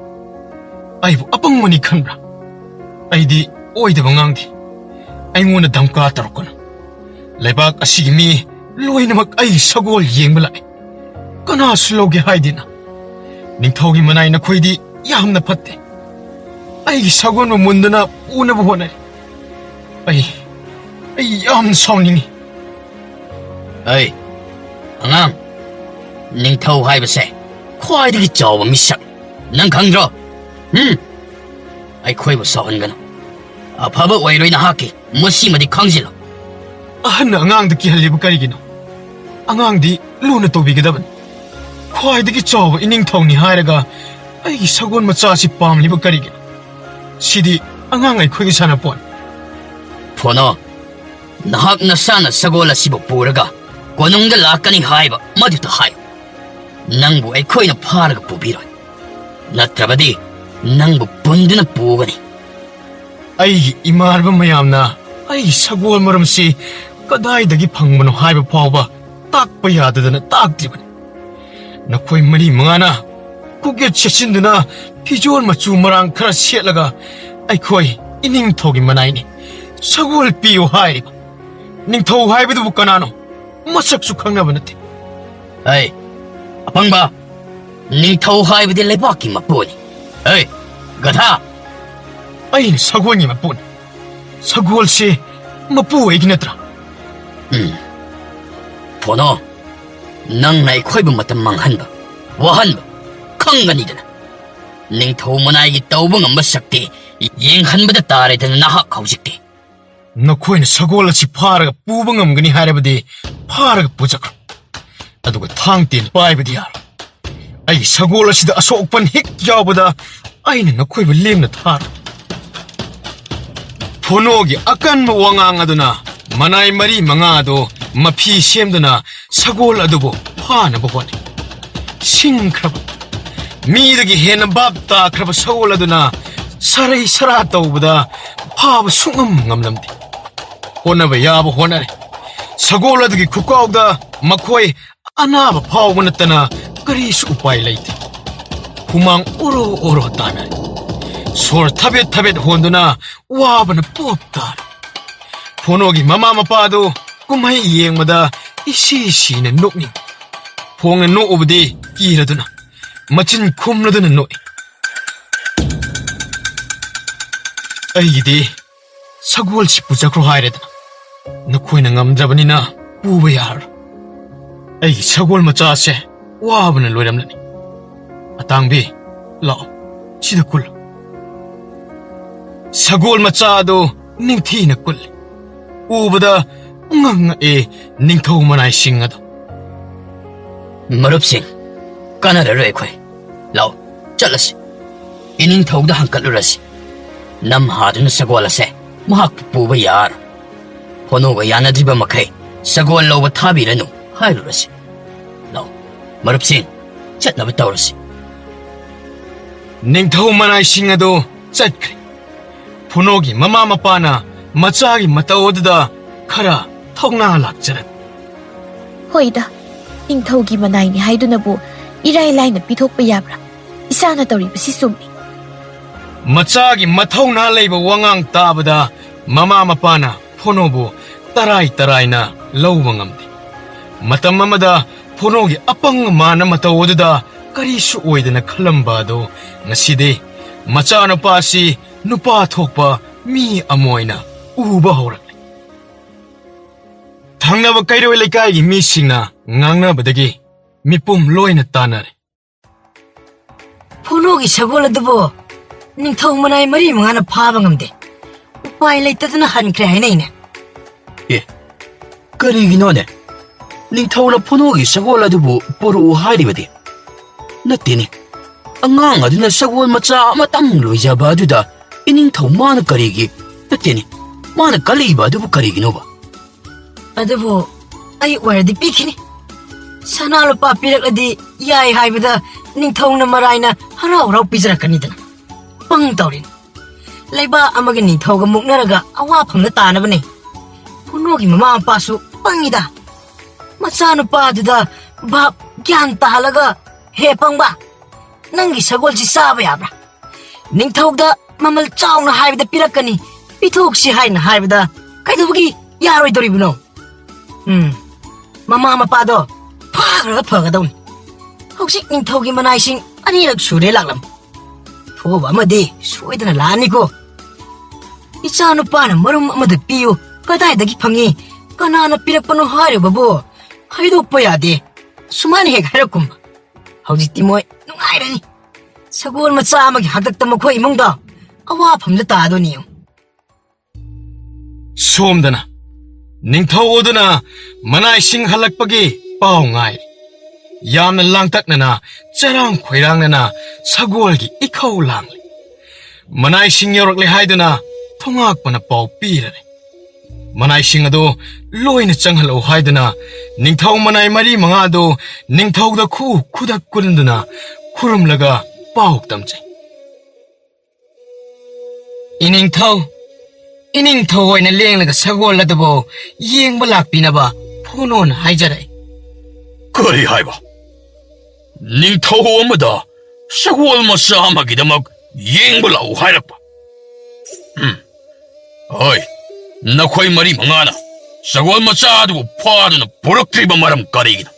ꯑꯩꯕꯨ ꯑꯄꯪꯕꯅꯤ ꯈꯟꯕ꯭ꯔꯥ? ꯑꯩꯗꯤ ꯑꯣꯏꯗꯕ ꯉꯥꯡꯗꯦ꯫ ꯑꯩꯉꯣꯟꯗ ꯙꯝꯀꯥ ꯇꯧꯔꯛꯀꯅꯨ꯫ ꯂꯩꯕꯥꯛ ꯑꯁꯤꯒꯤ ꯃꯤ ꯂꯣꯏꯅꯃꯛ ꯑꯩꯒꯤ ꯁꯒꯣꯜ ꯌꯦꯡꯕ ꯂꯥꯛꯏ꯫ ꯀꯅꯥꯁꯨ ꯂꯧꯒꯦ ꯍꯥꯏꯗꯦꯅ꯫ ꯅꯤꯡꯊꯧꯒꯤ ꯃꯅꯥꯏ ꯅꯈꯣꯏꯗꯤ ꯌꯥꯝꯅ ꯐꯠꯇꯦ꯫ ꯑꯩꯒꯤ ꯁꯒꯣꯜꯕꯨ ꯃꯨꯟꯗꯨꯅ ꯄꯨꯅꯕ ꯍꯣꯠꯅꯔꯤ꯫ ꯑꯩ, ꯑꯩ ꯌꯥꯝꯅ ꯁꯥꯎꯅꯤꯡꯉꯤ꯫ ꯑꯩ, ꯑꯉꯥꯡ, ꯅꯤꯡꯊꯧ ꯍꯥꯏꯕꯁꯦ ꯈ꯭ꯋꯥꯏꯗꯒꯤ ꯆꯥꯎꯕ ꯃꯤꯁꯛ꯫ ꯅꯪ ꯈꯪꯗ꯭ꯔꯣ? ꯍꯨꯝ? ꯑꯩꯈꯣꯏꯕꯨ ꯁꯥꯎꯍꯟꯒꯅꯨ꯫ ꯑꯐꯕ ꯑꯣꯏꯔꯣꯏ ꯅꯍꯥꯛꯀꯤ ꯃꯁꯤꯃꯗꯤ ꯈꯪꯖꯤꯜꯂꯨ꯫ ꯑꯍꯟꯅ ꯑꯉꯥꯡꯗ ꯀꯤꯍꯜꯂꯤꯕ ꯀꯔꯤꯒꯤꯅꯣ? ꯑꯉꯥꯡꯗꯤ ꯂꯨꯅ ꯇꯧꯕꯤꯒꯗꯕꯅꯤ꯫ ꯈ꯭ꯋꯥꯏꯗꯒꯤ ꯆꯥꯎꯕ ꯏꯅꯤꯡꯊꯧꯅꯤ ꯍꯥꯏꯔꯒ ꯑꯩꯒꯤ ꯁꯒꯣꯜ ꯃꯆꯥ ꯑꯁꯤ ꯄꯥꯝꯂꯤꯕ ꯀꯔꯤꯒꯤꯅꯣ? ꯁꯤꯗꯤ ꯑꯉꯥꯡ ꯑꯩꯈꯣꯏꯒꯤ ꯁꯥꯟꯅꯄꯣꯠ꯫ ꯐꯣꯅꯣ, ꯅꯍꯥꯛ ꯅꯁꯥꯅ ꯁꯒꯣꯜ ꯑꯁꯤꯕꯨ ꯄꯨꯔꯒ ꯀꯣꯅꯨꯡꯗ ꯂꯥꯛꯀꯅꯤ ꯍꯥꯏꯕ ꯃꯗꯨꯗ ꯍꯥꯏꯌꯨ꯫ ꯅꯪꯕꯨ ꯑꯩꯈꯣꯏꯅ ꯐꯥꯔꯒ ꯄꯨꯕꯤꯔꯣꯏ꯫ ꯅꯠꯇ꯭ꯔꯕꯗꯤ ꯅꯪꯕꯨ ꯄꯨꯟꯗꯨꯅ ꯄꯨꯒꯅꯤ꯫ ꯑꯩꯒꯤ ꯏꯃꯥꯟꯅꯕ ꯃꯌꯥꯝꯅ ꯑꯩꯒꯤ ꯁꯒꯣꯜ ꯃꯔꯨꯝꯁꯤ ꯀꯗꯥꯏꯗꯒꯤ ꯐꯪꯕꯅꯣ ꯍꯥꯏꯕ ꯐꯥꯎꯕ ꯇꯥꯛꯄ ꯌꯥꯗꯗꯅ ꯇꯥꯛꯇ꯭ꯔꯤꯕꯅꯤ꯫ ꯅꯈꯣꯏ ꯃꯔꯤ ꯃꯉꯥꯅ ꯈꯨꯒꯦꯠ ꯁꯦꯠꯆꯤꯟꯗꯨꯅ ꯐꯤꯖꯣꯜ ꯃꯆꯨ ꯃꯔꯥꯡ ꯈꯔ ꯁꯦꯠꯂꯒ ꯑꯩꯈꯣꯏ ꯏꯅꯤꯡꯊꯧꯒꯤ ꯃꯅꯥꯏꯅꯤ ꯁꯒꯣꯜ ꯄꯤꯌꯨ ꯍꯥꯏꯔꯤꯕ꯫ ꯅꯤꯡꯊꯧ ꯍꯥꯏꯕꯗꯨꯕꯨ ꯀꯅꯥꯅꯣ? ꯃꯁꯛꯁꯨ ꯈꯪꯅꯕ ꯅꯠꯇꯦ꯫ ꯑꯩ, ꯑꯄꯪꯕ, ꯅꯤꯡꯊꯧ ꯍꯥꯏꯕꯗꯤ ꯂꯩꯕꯥꯛꯀꯤ ꯃꯄꯨꯅꯤ꯫ ꯑꯩ, ꯒꯙꯥ! ꯑꯩꯅ ꯁꯒꯣꯜꯒꯤ ꯃꯄꯨꯅꯤ꯫ ꯁꯒꯣꯜꯁꯦ ꯃꯄꯨ ꯑꯩꯒꯤ ꯅꯠꯇ꯭ꯔꯥ? ꯎꯝ꯫ ꯐꯣꯅꯣ, ꯅꯪꯅ ꯑꯩꯈꯣꯏꯕꯨ ꯃꯇꯝ ꯃꯥꯡꯍꯟꯕ, ꯋꯥꯍꯟꯕ ꯈꯪꯒꯅꯤꯗꯅ꯫ ꯅꯤꯡꯊꯧ ꯃꯅꯥꯏꯒꯤ ꯇꯧꯕ ꯉꯝꯕ ꯁꯛꯇꯤ ꯌꯦꯡꯍꯟꯕꯗ ꯇꯥꯔꯦꯗꯅ ꯅꯍꯥꯛ ꯍꯧꯖꯤꯛꯇꯤ꯫ ꯅꯈꯣꯏꯅ ꯁꯒꯣꯜ ꯑꯁꯤ ꯐꯥꯔꯒ ꯄꯨꯕ ꯉꯝꯒꯅꯤ ꯍꯥꯏꯔꯕꯗꯤ ꯐꯥꯔꯒ ꯄꯨꯖꯈ꯭ꯔꯣ꯫ ꯑꯗꯨꯒ ꯊꯥꯡ ꯇꯦꯟ ꯄꯥꯏꯕꯗꯤ ꯌꯥꯔꯣꯏ꯫ ꯑꯩꯒꯤ ꯁꯒꯣꯜ ꯑꯁꯤꯗ ꯑꯁꯣꯛ ꯑꯄꯟ ꯍꯦꯛ ꯌꯥꯎꯕꯗ ꯑꯩꯅ ꯅꯈꯣꯏꯕꯨ ꯂꯦꯝꯅ ꯊꯥꯔꯣꯏ꯫ ꯐꯣꯅꯣꯒꯤ ꯑꯀꯟꯕ ꯋꯥꯉꯥꯡ ꯑꯗꯨꯅ ꯃꯅꯥꯏ ꯃꯔꯤ ꯃꯉꯥ ꯑꯗꯨ ꯃꯐꯤ ꯁꯦꯝꯗꯨꯅ ꯁꯒꯣꯜ ꯑꯗꯨꯕꯨ ꯐꯥꯅꯕ ꯍꯣꯠꯅꯩ꯫ ꯁꯤꯡꯈ꯭ꯔꯕ ꯃꯤꯗꯒꯤ ꯍꯦꯟꯅ ꯚꯥꯞ ꯇꯥꯈ꯭ꯔꯕ ꯁꯒꯣꯜ ꯑꯗꯨꯅ ꯁꯔꯩ ꯁꯔꯥ ꯇꯧꯕꯗ ꯐꯥꯕ ꯁꯨꯡꯉꯝ ꯉꯝꯂꯝꯗꯦ꯫ ꯍꯣꯠꯅꯕ ꯌꯥꯕ ꯍꯣꯠꯅꯔꯦ꯫ ꯁꯒꯣꯜ ꯑꯗꯨꯒꯤ ꯈꯨꯀꯥꯎꯗ ꯃꯈꯣꯏ ꯑꯅꯥꯕ ꯐꯥꯎꯕ ꯅꯠꯇꯅ ꯀꯔꯤꯁꯨ ꯎꯄꯥꯏ ꯂꯩꯇꯦ꯫ ꯍꯨꯃꯥꯡ ꯑꯣꯔꯣ ꯑꯣꯔꯣ ꯇꯥꯅꯔꯦ꯫ ꯁꯣꯔ ꯊꯕꯦꯠ ꯊꯕꯦꯠ ꯍꯣꯟꯗꯨꯅ ꯋꯥꯕꯅ ꯄꯣꯞ ꯇꯥꯔꯦ꯫ ꯐꯣꯅꯣꯒꯤ ꯃꯃꯥ ꯃꯄꯥꯗꯨ ꯀꯨꯝꯍꯩ ꯌꯦꯡꯕꯗ ꯏꯁꯤ ꯁꯤꯅ ꯅꯣꯛꯅꯤꯡ꯫ ꯐꯣꯡꯅ ꯅꯣꯛꯎꯕꯗꯤ ꯀꯤꯔꯗꯨꯅ ꯃꯆꯤꯟ ꯈꯨꯝꯂꯗꯨꯅ ꯅꯣꯛꯏ꯫ ꯑꯩꯒꯤꯗꯤ ꯁꯒꯣꯜꯁꯤ ꯄꯨꯖꯈ꯭ꯔꯣ ꯍꯥꯏꯔꯦꯗꯅ, ꯅꯈꯣꯏꯅ ꯉꯝꯗ꯭ꯔꯕꯅꯤꯅ ꯄꯨꯕ ꯌꯥꯔꯔꯣꯏ꯫ ꯑꯩꯒꯤ ꯁꯒꯣꯜ ꯃꯆꯥꯁꯦ ꯋꯥꯕꯅ ꯂꯣꯏꯔꯝꯂꯅꯤ꯫ ꯑꯇꯥꯡꯕꯤ, ꯂꯥꯛꯑꯣ, ꯁꯤꯗ ꯀꯨꯜꯂꯨ꯫ ꯁꯒꯣꯜ ꯃꯆꯥ ꯑꯗꯨ ꯅꯤꯡꯊꯤꯅ ꯀꯨꯜꯂꯤ꯫ ꯎꯕꯗ ꯄꯨꯡꯉꯛ ꯉꯛꯑꯦ ꯅꯤꯡꯊꯧ ꯃꯅꯥꯏꯁꯤꯡ ꯑꯗꯨ꯫ ꯃꯔꯨꯞꯁꯤꯡ, ꯀꯥꯟꯅꯔꯔꯣꯏ ꯑꯩꯈꯣꯏ꯫ ꯂꯥꯛꯑꯣ, ꯆꯠꯂꯁꯤ꯫ ꯏꯅꯤꯡꯊꯧꯗ ꯍꯪꯀꯠꯂꯨꯔꯁꯤ꯫ ꯅꯝꯍꯥꯗꯨꯅ ꯁꯒꯣꯜ ꯑꯁꯦ ꯃꯍꯥꯛꯄꯨ ꯄꯨꯕ ꯌꯥꯔꯣꯏ꯫ ꯐꯣꯅꯣꯒ ꯌꯥꯅꯗ꯭ꯔꯤꯕ ꯃꯈꯩ ꯁꯒꯣꯜ ꯂꯧꯕ ꯊꯥꯕꯤꯔꯅꯨ ꯍꯥꯏꯔꯨꯔꯁꯤ꯫ ꯂꯥꯛꯑꯣ, ꯃꯔꯨꯞꯁꯤꯡ, ꯆꯠꯅꯕ ꯇꯧꯔꯁꯤ꯫ ꯅꯤꯡꯊꯧ ꯃꯅꯥꯏꯁꯤꯡ ꯑꯗꯨ ꯆꯠꯈ꯭ꯔꯦ꯫ ꯐꯨꯅꯣꯒꯤ ꯃꯃꯥ ꯃꯄꯥꯅ ꯃꯆꯥꯒꯤ ꯃꯇꯧ ꯑꯗꯨꯗ ꯈꯔ ꯊꯧꯅꯥ ꯂꯥꯛꯆꯔꯛ꯫ ꯍꯣꯏꯗ, ꯅꯤꯡꯊꯧꯒꯤ ꯃꯅꯥꯏꯅꯤ ꯍꯥꯏꯗꯨꯅꯕꯨ ꯏꯔꯥꯏ ꯂꯥꯏꯅ ꯄꯤꯊꯣꯛꯄ ꯌꯥꯕ꯭ꯔꯥ? ꯏꯆꯥꯅ ꯇꯧꯔꯤꯕꯁꯤ ꯆꯨꯝꯃꯤ꯫ ꯃꯆꯥꯒꯤ ꯃꯊꯧꯅꯥ ꯂꯩꯕ ꯋꯥꯉꯥꯡ ꯇꯥꯕꯗ ꯃꯃꯥ ꯃꯄꯥꯅ ꯐꯣꯅꯣꯕꯨ ꯇꯔꯥꯏ ꯇꯔꯥꯏꯅ ꯂꯧꯕ ꯉꯝꯗꯦ꯫ ꯃꯇꯝ ꯑꯃꯗ ꯐꯣꯅꯣꯒꯤ ꯑꯄꯪ ꯃꯥꯅ ꯃꯇꯧ ꯑꯗꯨꯗ ꯀꯔꯤꯁꯨ ꯑꯣꯏꯗꯅ ꯈꯜꯂꯝꯕ ꯑꯗꯨ ꯉꯁꯤꯗꯤ ꯃꯆꯥꯅꯨꯄꯥ ꯑꯁꯤ ꯅꯨꯄꯥ ꯊꯣꯛꯄ ꯃꯤ ꯑꯃ ꯑꯣꯏꯅ ꯎꯕ ꯍꯧꯔꯛꯂꯦ꯫ ꯊꯪꯅꯕ ꯀꯩꯔꯣꯏ ꯂꯩꯀꯥꯏꯒꯤ ꯃꯤꯁꯤꯡꯅ ꯉꯥꯡꯅꯕꯗꯒꯤ ꯃꯤꯄꯨꯝ ꯂꯣꯏꯅ ꯇꯥꯅꯔꯦ꯫ ꯐꯣꯅꯣꯒꯤ ꯁꯒꯣꯜ ꯑꯗꯨꯕꯨ ꯅꯤꯡꯊꯧ ꯃꯅꯥꯏ ꯃꯔꯤ ꯃꯉꯥꯅ ꯐꯥꯕ ꯉꯝꯗꯦ꯫ ꯎꯄꯥꯏ ꯂꯩꯇꯗꯅ ꯍꯟꯈ꯭ꯔꯦ ꯍꯥꯏꯅꯩꯅꯦ꯫ ꯑꯦ, ꯀꯔꯤꯒꯤꯅꯣꯅꯦ? ꯅꯤꯡꯊꯧꯅ ꯐꯣꯅꯣꯒꯤ ꯁꯒꯣꯜ ꯑꯗꯨꯕꯨ ꯄꯨꯔꯛꯎ ꯍꯥꯏꯔꯤꯕꯗꯤ? ꯅꯠꯇꯦꯅꯦ꯫ ꯑꯉꯥꯡ ꯑꯗꯨꯅ ꯁꯒꯣꯜ ꯃꯆꯥ ꯑꯃꯇꯪ ꯂꯣꯏꯖꯕ ꯑꯗꯨꯗ ꯏꯅꯤꯡꯊꯧ ꯃꯥꯅ ꯀꯔꯤꯒꯤ? ꯅꯠꯇꯦꯅꯦ꯫ ꯃꯥꯅ ꯀꯜꯂꯛꯏꯕ ꯑꯗꯨꯕꯨ ꯀꯔꯤꯒꯤꯅꯣꯕ? ꯑꯗꯨꯕꯨ ꯑꯩ ꯑꯣꯏꯔꯗꯤ ꯄꯤꯈꯤꯅꯤ꯫ ꯁꯅꯥ ꯂꯨꯄꯥ ꯄꯤꯔꯛꯂꯗꯤ ꯌꯥꯏ ꯍꯥꯏꯕꯗ ꯅꯤꯡꯊꯧꯅ ꯃꯔꯥꯏꯅ ꯍꯔꯥꯎ ꯍꯔꯥꯎ ꯄꯤꯖꯔꯛꯀꯅꯤꯗꯅ꯫ ꯄꯪ ꯇꯧꯔꯤꯅꯤ꯫ ꯂꯩꯕꯥꯛ ꯑꯃꯒꯤ ꯅꯤꯡꯊꯧꯒ ꯃꯨꯛꯅꯔꯒ ꯑꯋꯥꯐꯝꯗ ꯇꯥꯅꯕꯅꯦ꯫ ꯄꯨꯅꯣꯒꯤ ꯃꯃꯥ ꯃꯄꯥꯁꯨ ꯄꯪꯉꯤꯗ꯫ ꯃꯆꯥꯅꯨꯄꯥꯗꯨꯗ ꯚꯥꯞ ꯒ꯭ꯌꯥꯟ ꯇꯥꯍꯜꯂꯒ, "ꯍꯦ ꯄꯪꯕ, ꯅꯪꯒꯤ ꯁꯒꯣꯜꯁꯤ ꯆꯥꯕ ꯌꯥꯕ꯭ꯔꯥ? ꯅꯤꯡꯊꯧꯗ ꯃꯃꯜ ꯆꯥꯎꯅ ꯍꯥꯏꯕꯗ ꯄꯤꯔꯛꯀꯅꯤ, ꯄꯤꯊꯣꯛꯁꯤ ꯍꯥꯏꯅ ꯍꯥꯏꯕꯗ ꯀꯩꯗꯧꯕꯒꯤ ꯌꯥꯔꯣꯏꯗꯧꯔꯤꯕꯅꯣ?" ꯎꯝ, ꯃꯃꯥ ꯃꯄꯥꯗꯣ ꯐꯥꯈ꯭ꯔꯒ ꯐꯒꯗꯧꯅꯤ꯫ ꯍꯧꯖꯤꯛ ꯅꯤꯡꯊꯧꯒꯤ ꯃꯅꯥꯏꯁꯤꯡ ꯑꯅꯤꯔꯛ ꯁꯨꯔꯦ ꯂꯥꯛꯂꯝ꯫ ꯊꯣꯛꯑꯕ ꯑꯃꯗꯤ ꯁꯣꯏꯗꯅ ꯂꯥꯛꯑꯅꯤꯀꯣ꯫ ꯏꯆꯥ ꯅꯨꯄꯥꯅ ꯃꯔꯨꯝ ꯑꯃꯗ ꯄꯤꯌꯨ, ꯀꯗꯥꯏꯗꯒꯤ ꯐꯪꯉꯤ, ꯀꯅꯥꯅ ꯄꯤꯔꯛꯄꯅꯣ ꯍꯥꯏꯔꯨꯕꯕꯨ ꯍꯥꯏꯗꯣꯛꯄ ꯌꯥꯗꯦ꯫ ꯁꯨꯃꯥꯏꯅ ꯍꯦꯛ ꯍꯥꯏꯔꯛꯀꯨꯝꯕ꯫ ꯍꯧꯖꯤꯛꯇꯤ ꯃꯣꯏ ꯅꯨꯡꯉꯥꯏꯔꯅꯤ꯫ ꯁꯒꯣꯜ ꯃꯆꯥ ꯑꯃꯒꯤ ꯍꯥꯛꯇꯛꯇ ꯃꯈꯣꯏ ꯏꯃꯨꯡꯗ ꯑꯋꯥꯐꯝꯗ ꯇꯥꯗꯣꯏꯅꯤ꯫ ꯁꯣꯝꯗꯅ ꯅꯤꯡꯊꯧ ꯑꯗꯨꯅ ꯃꯅꯥꯏꯁꯤꯡ ꯍꯜꯂꯛꯄꯒꯤ ꯄꯥꯎ ꯉꯥꯏꯔꯤ꯫ ꯌꯥꯝꯅ ꯂꯥꯡꯇꯛꯅꯅ, ꯆꯔꯥꯡ ꯈꯣꯏꯔꯥꯡꯅꯅ ꯁꯒꯣꯜꯒꯤ ꯏꯈꯧ ꯂꯥꯡꯂꯤ꯫ ꯃꯅꯥꯏꯁꯤꯡ ꯌꯧꯔꯛꯂꯦ ꯍꯥꯏꯗꯨꯅ ꯊꯣꯉꯥꯛꯄꯅ ꯄꯥꯎ ꯄꯤꯔꯔꯦ꯫ ꯃꯅꯥꯏꯁꯤꯡ ꯑꯗꯨ ꯂꯣꯏꯅ ꯆꯪꯍꯜꯂꯛꯎ ꯍꯥꯏꯗꯨꯅ ꯅꯤꯡꯊꯧ ꯃꯅꯥꯏ ꯃꯔꯤ ꯃꯉꯥ ꯑꯗꯨ ꯅꯤꯡꯊꯧꯗ ꯈꯨ ꯈꯨꯗꯛ ꯀꯨꯟꯗꯨꯅ ꯈꯨꯔꯨꯝꯂꯒ ꯄꯥꯎ ꯇꯝꯖꯩ꯫ "ꯏꯅꯤꯡꯊꯧ, ꯏꯅꯤꯡꯊꯧ ꯑꯣꯏꯅ ꯂꯦꯡꯂꯒ ꯁꯒꯣꯜ ꯑꯗꯨꯕꯨ ꯌꯦꯡꯕ ꯂꯥꯛꯄꯤꯅꯕ ꯐꯣꯅꯣꯅ ꯍꯥꯏꯖꯔꯛꯏ꯫" "ꯀꯔꯤ ꯍꯥꯏꯕ? ꯅꯤꯡꯊꯧ ꯑꯃꯗ ꯁꯒꯣꯜ ꯃꯆꯥ ꯑꯃꯒꯤꯗꯃꯛ ꯌꯦꯡꯕ ꯂꯥꯛꯎ ꯍꯥꯏꯔꯛꯄ? ꯎꯝ, ꯍꯣꯏ, ꯅꯈꯣꯏ ꯃꯔꯤ ꯃꯉꯥꯅ ꯁꯒꯣꯜ ꯃꯆꯥ ꯑꯗꯨꯕꯨ ꯐꯥꯗꯨꯅ ꯄꯨꯔꯛꯇ꯭ꯔꯤꯕ ꯃꯔꯝ ꯀꯔꯤꯒꯤꯅꯣ?"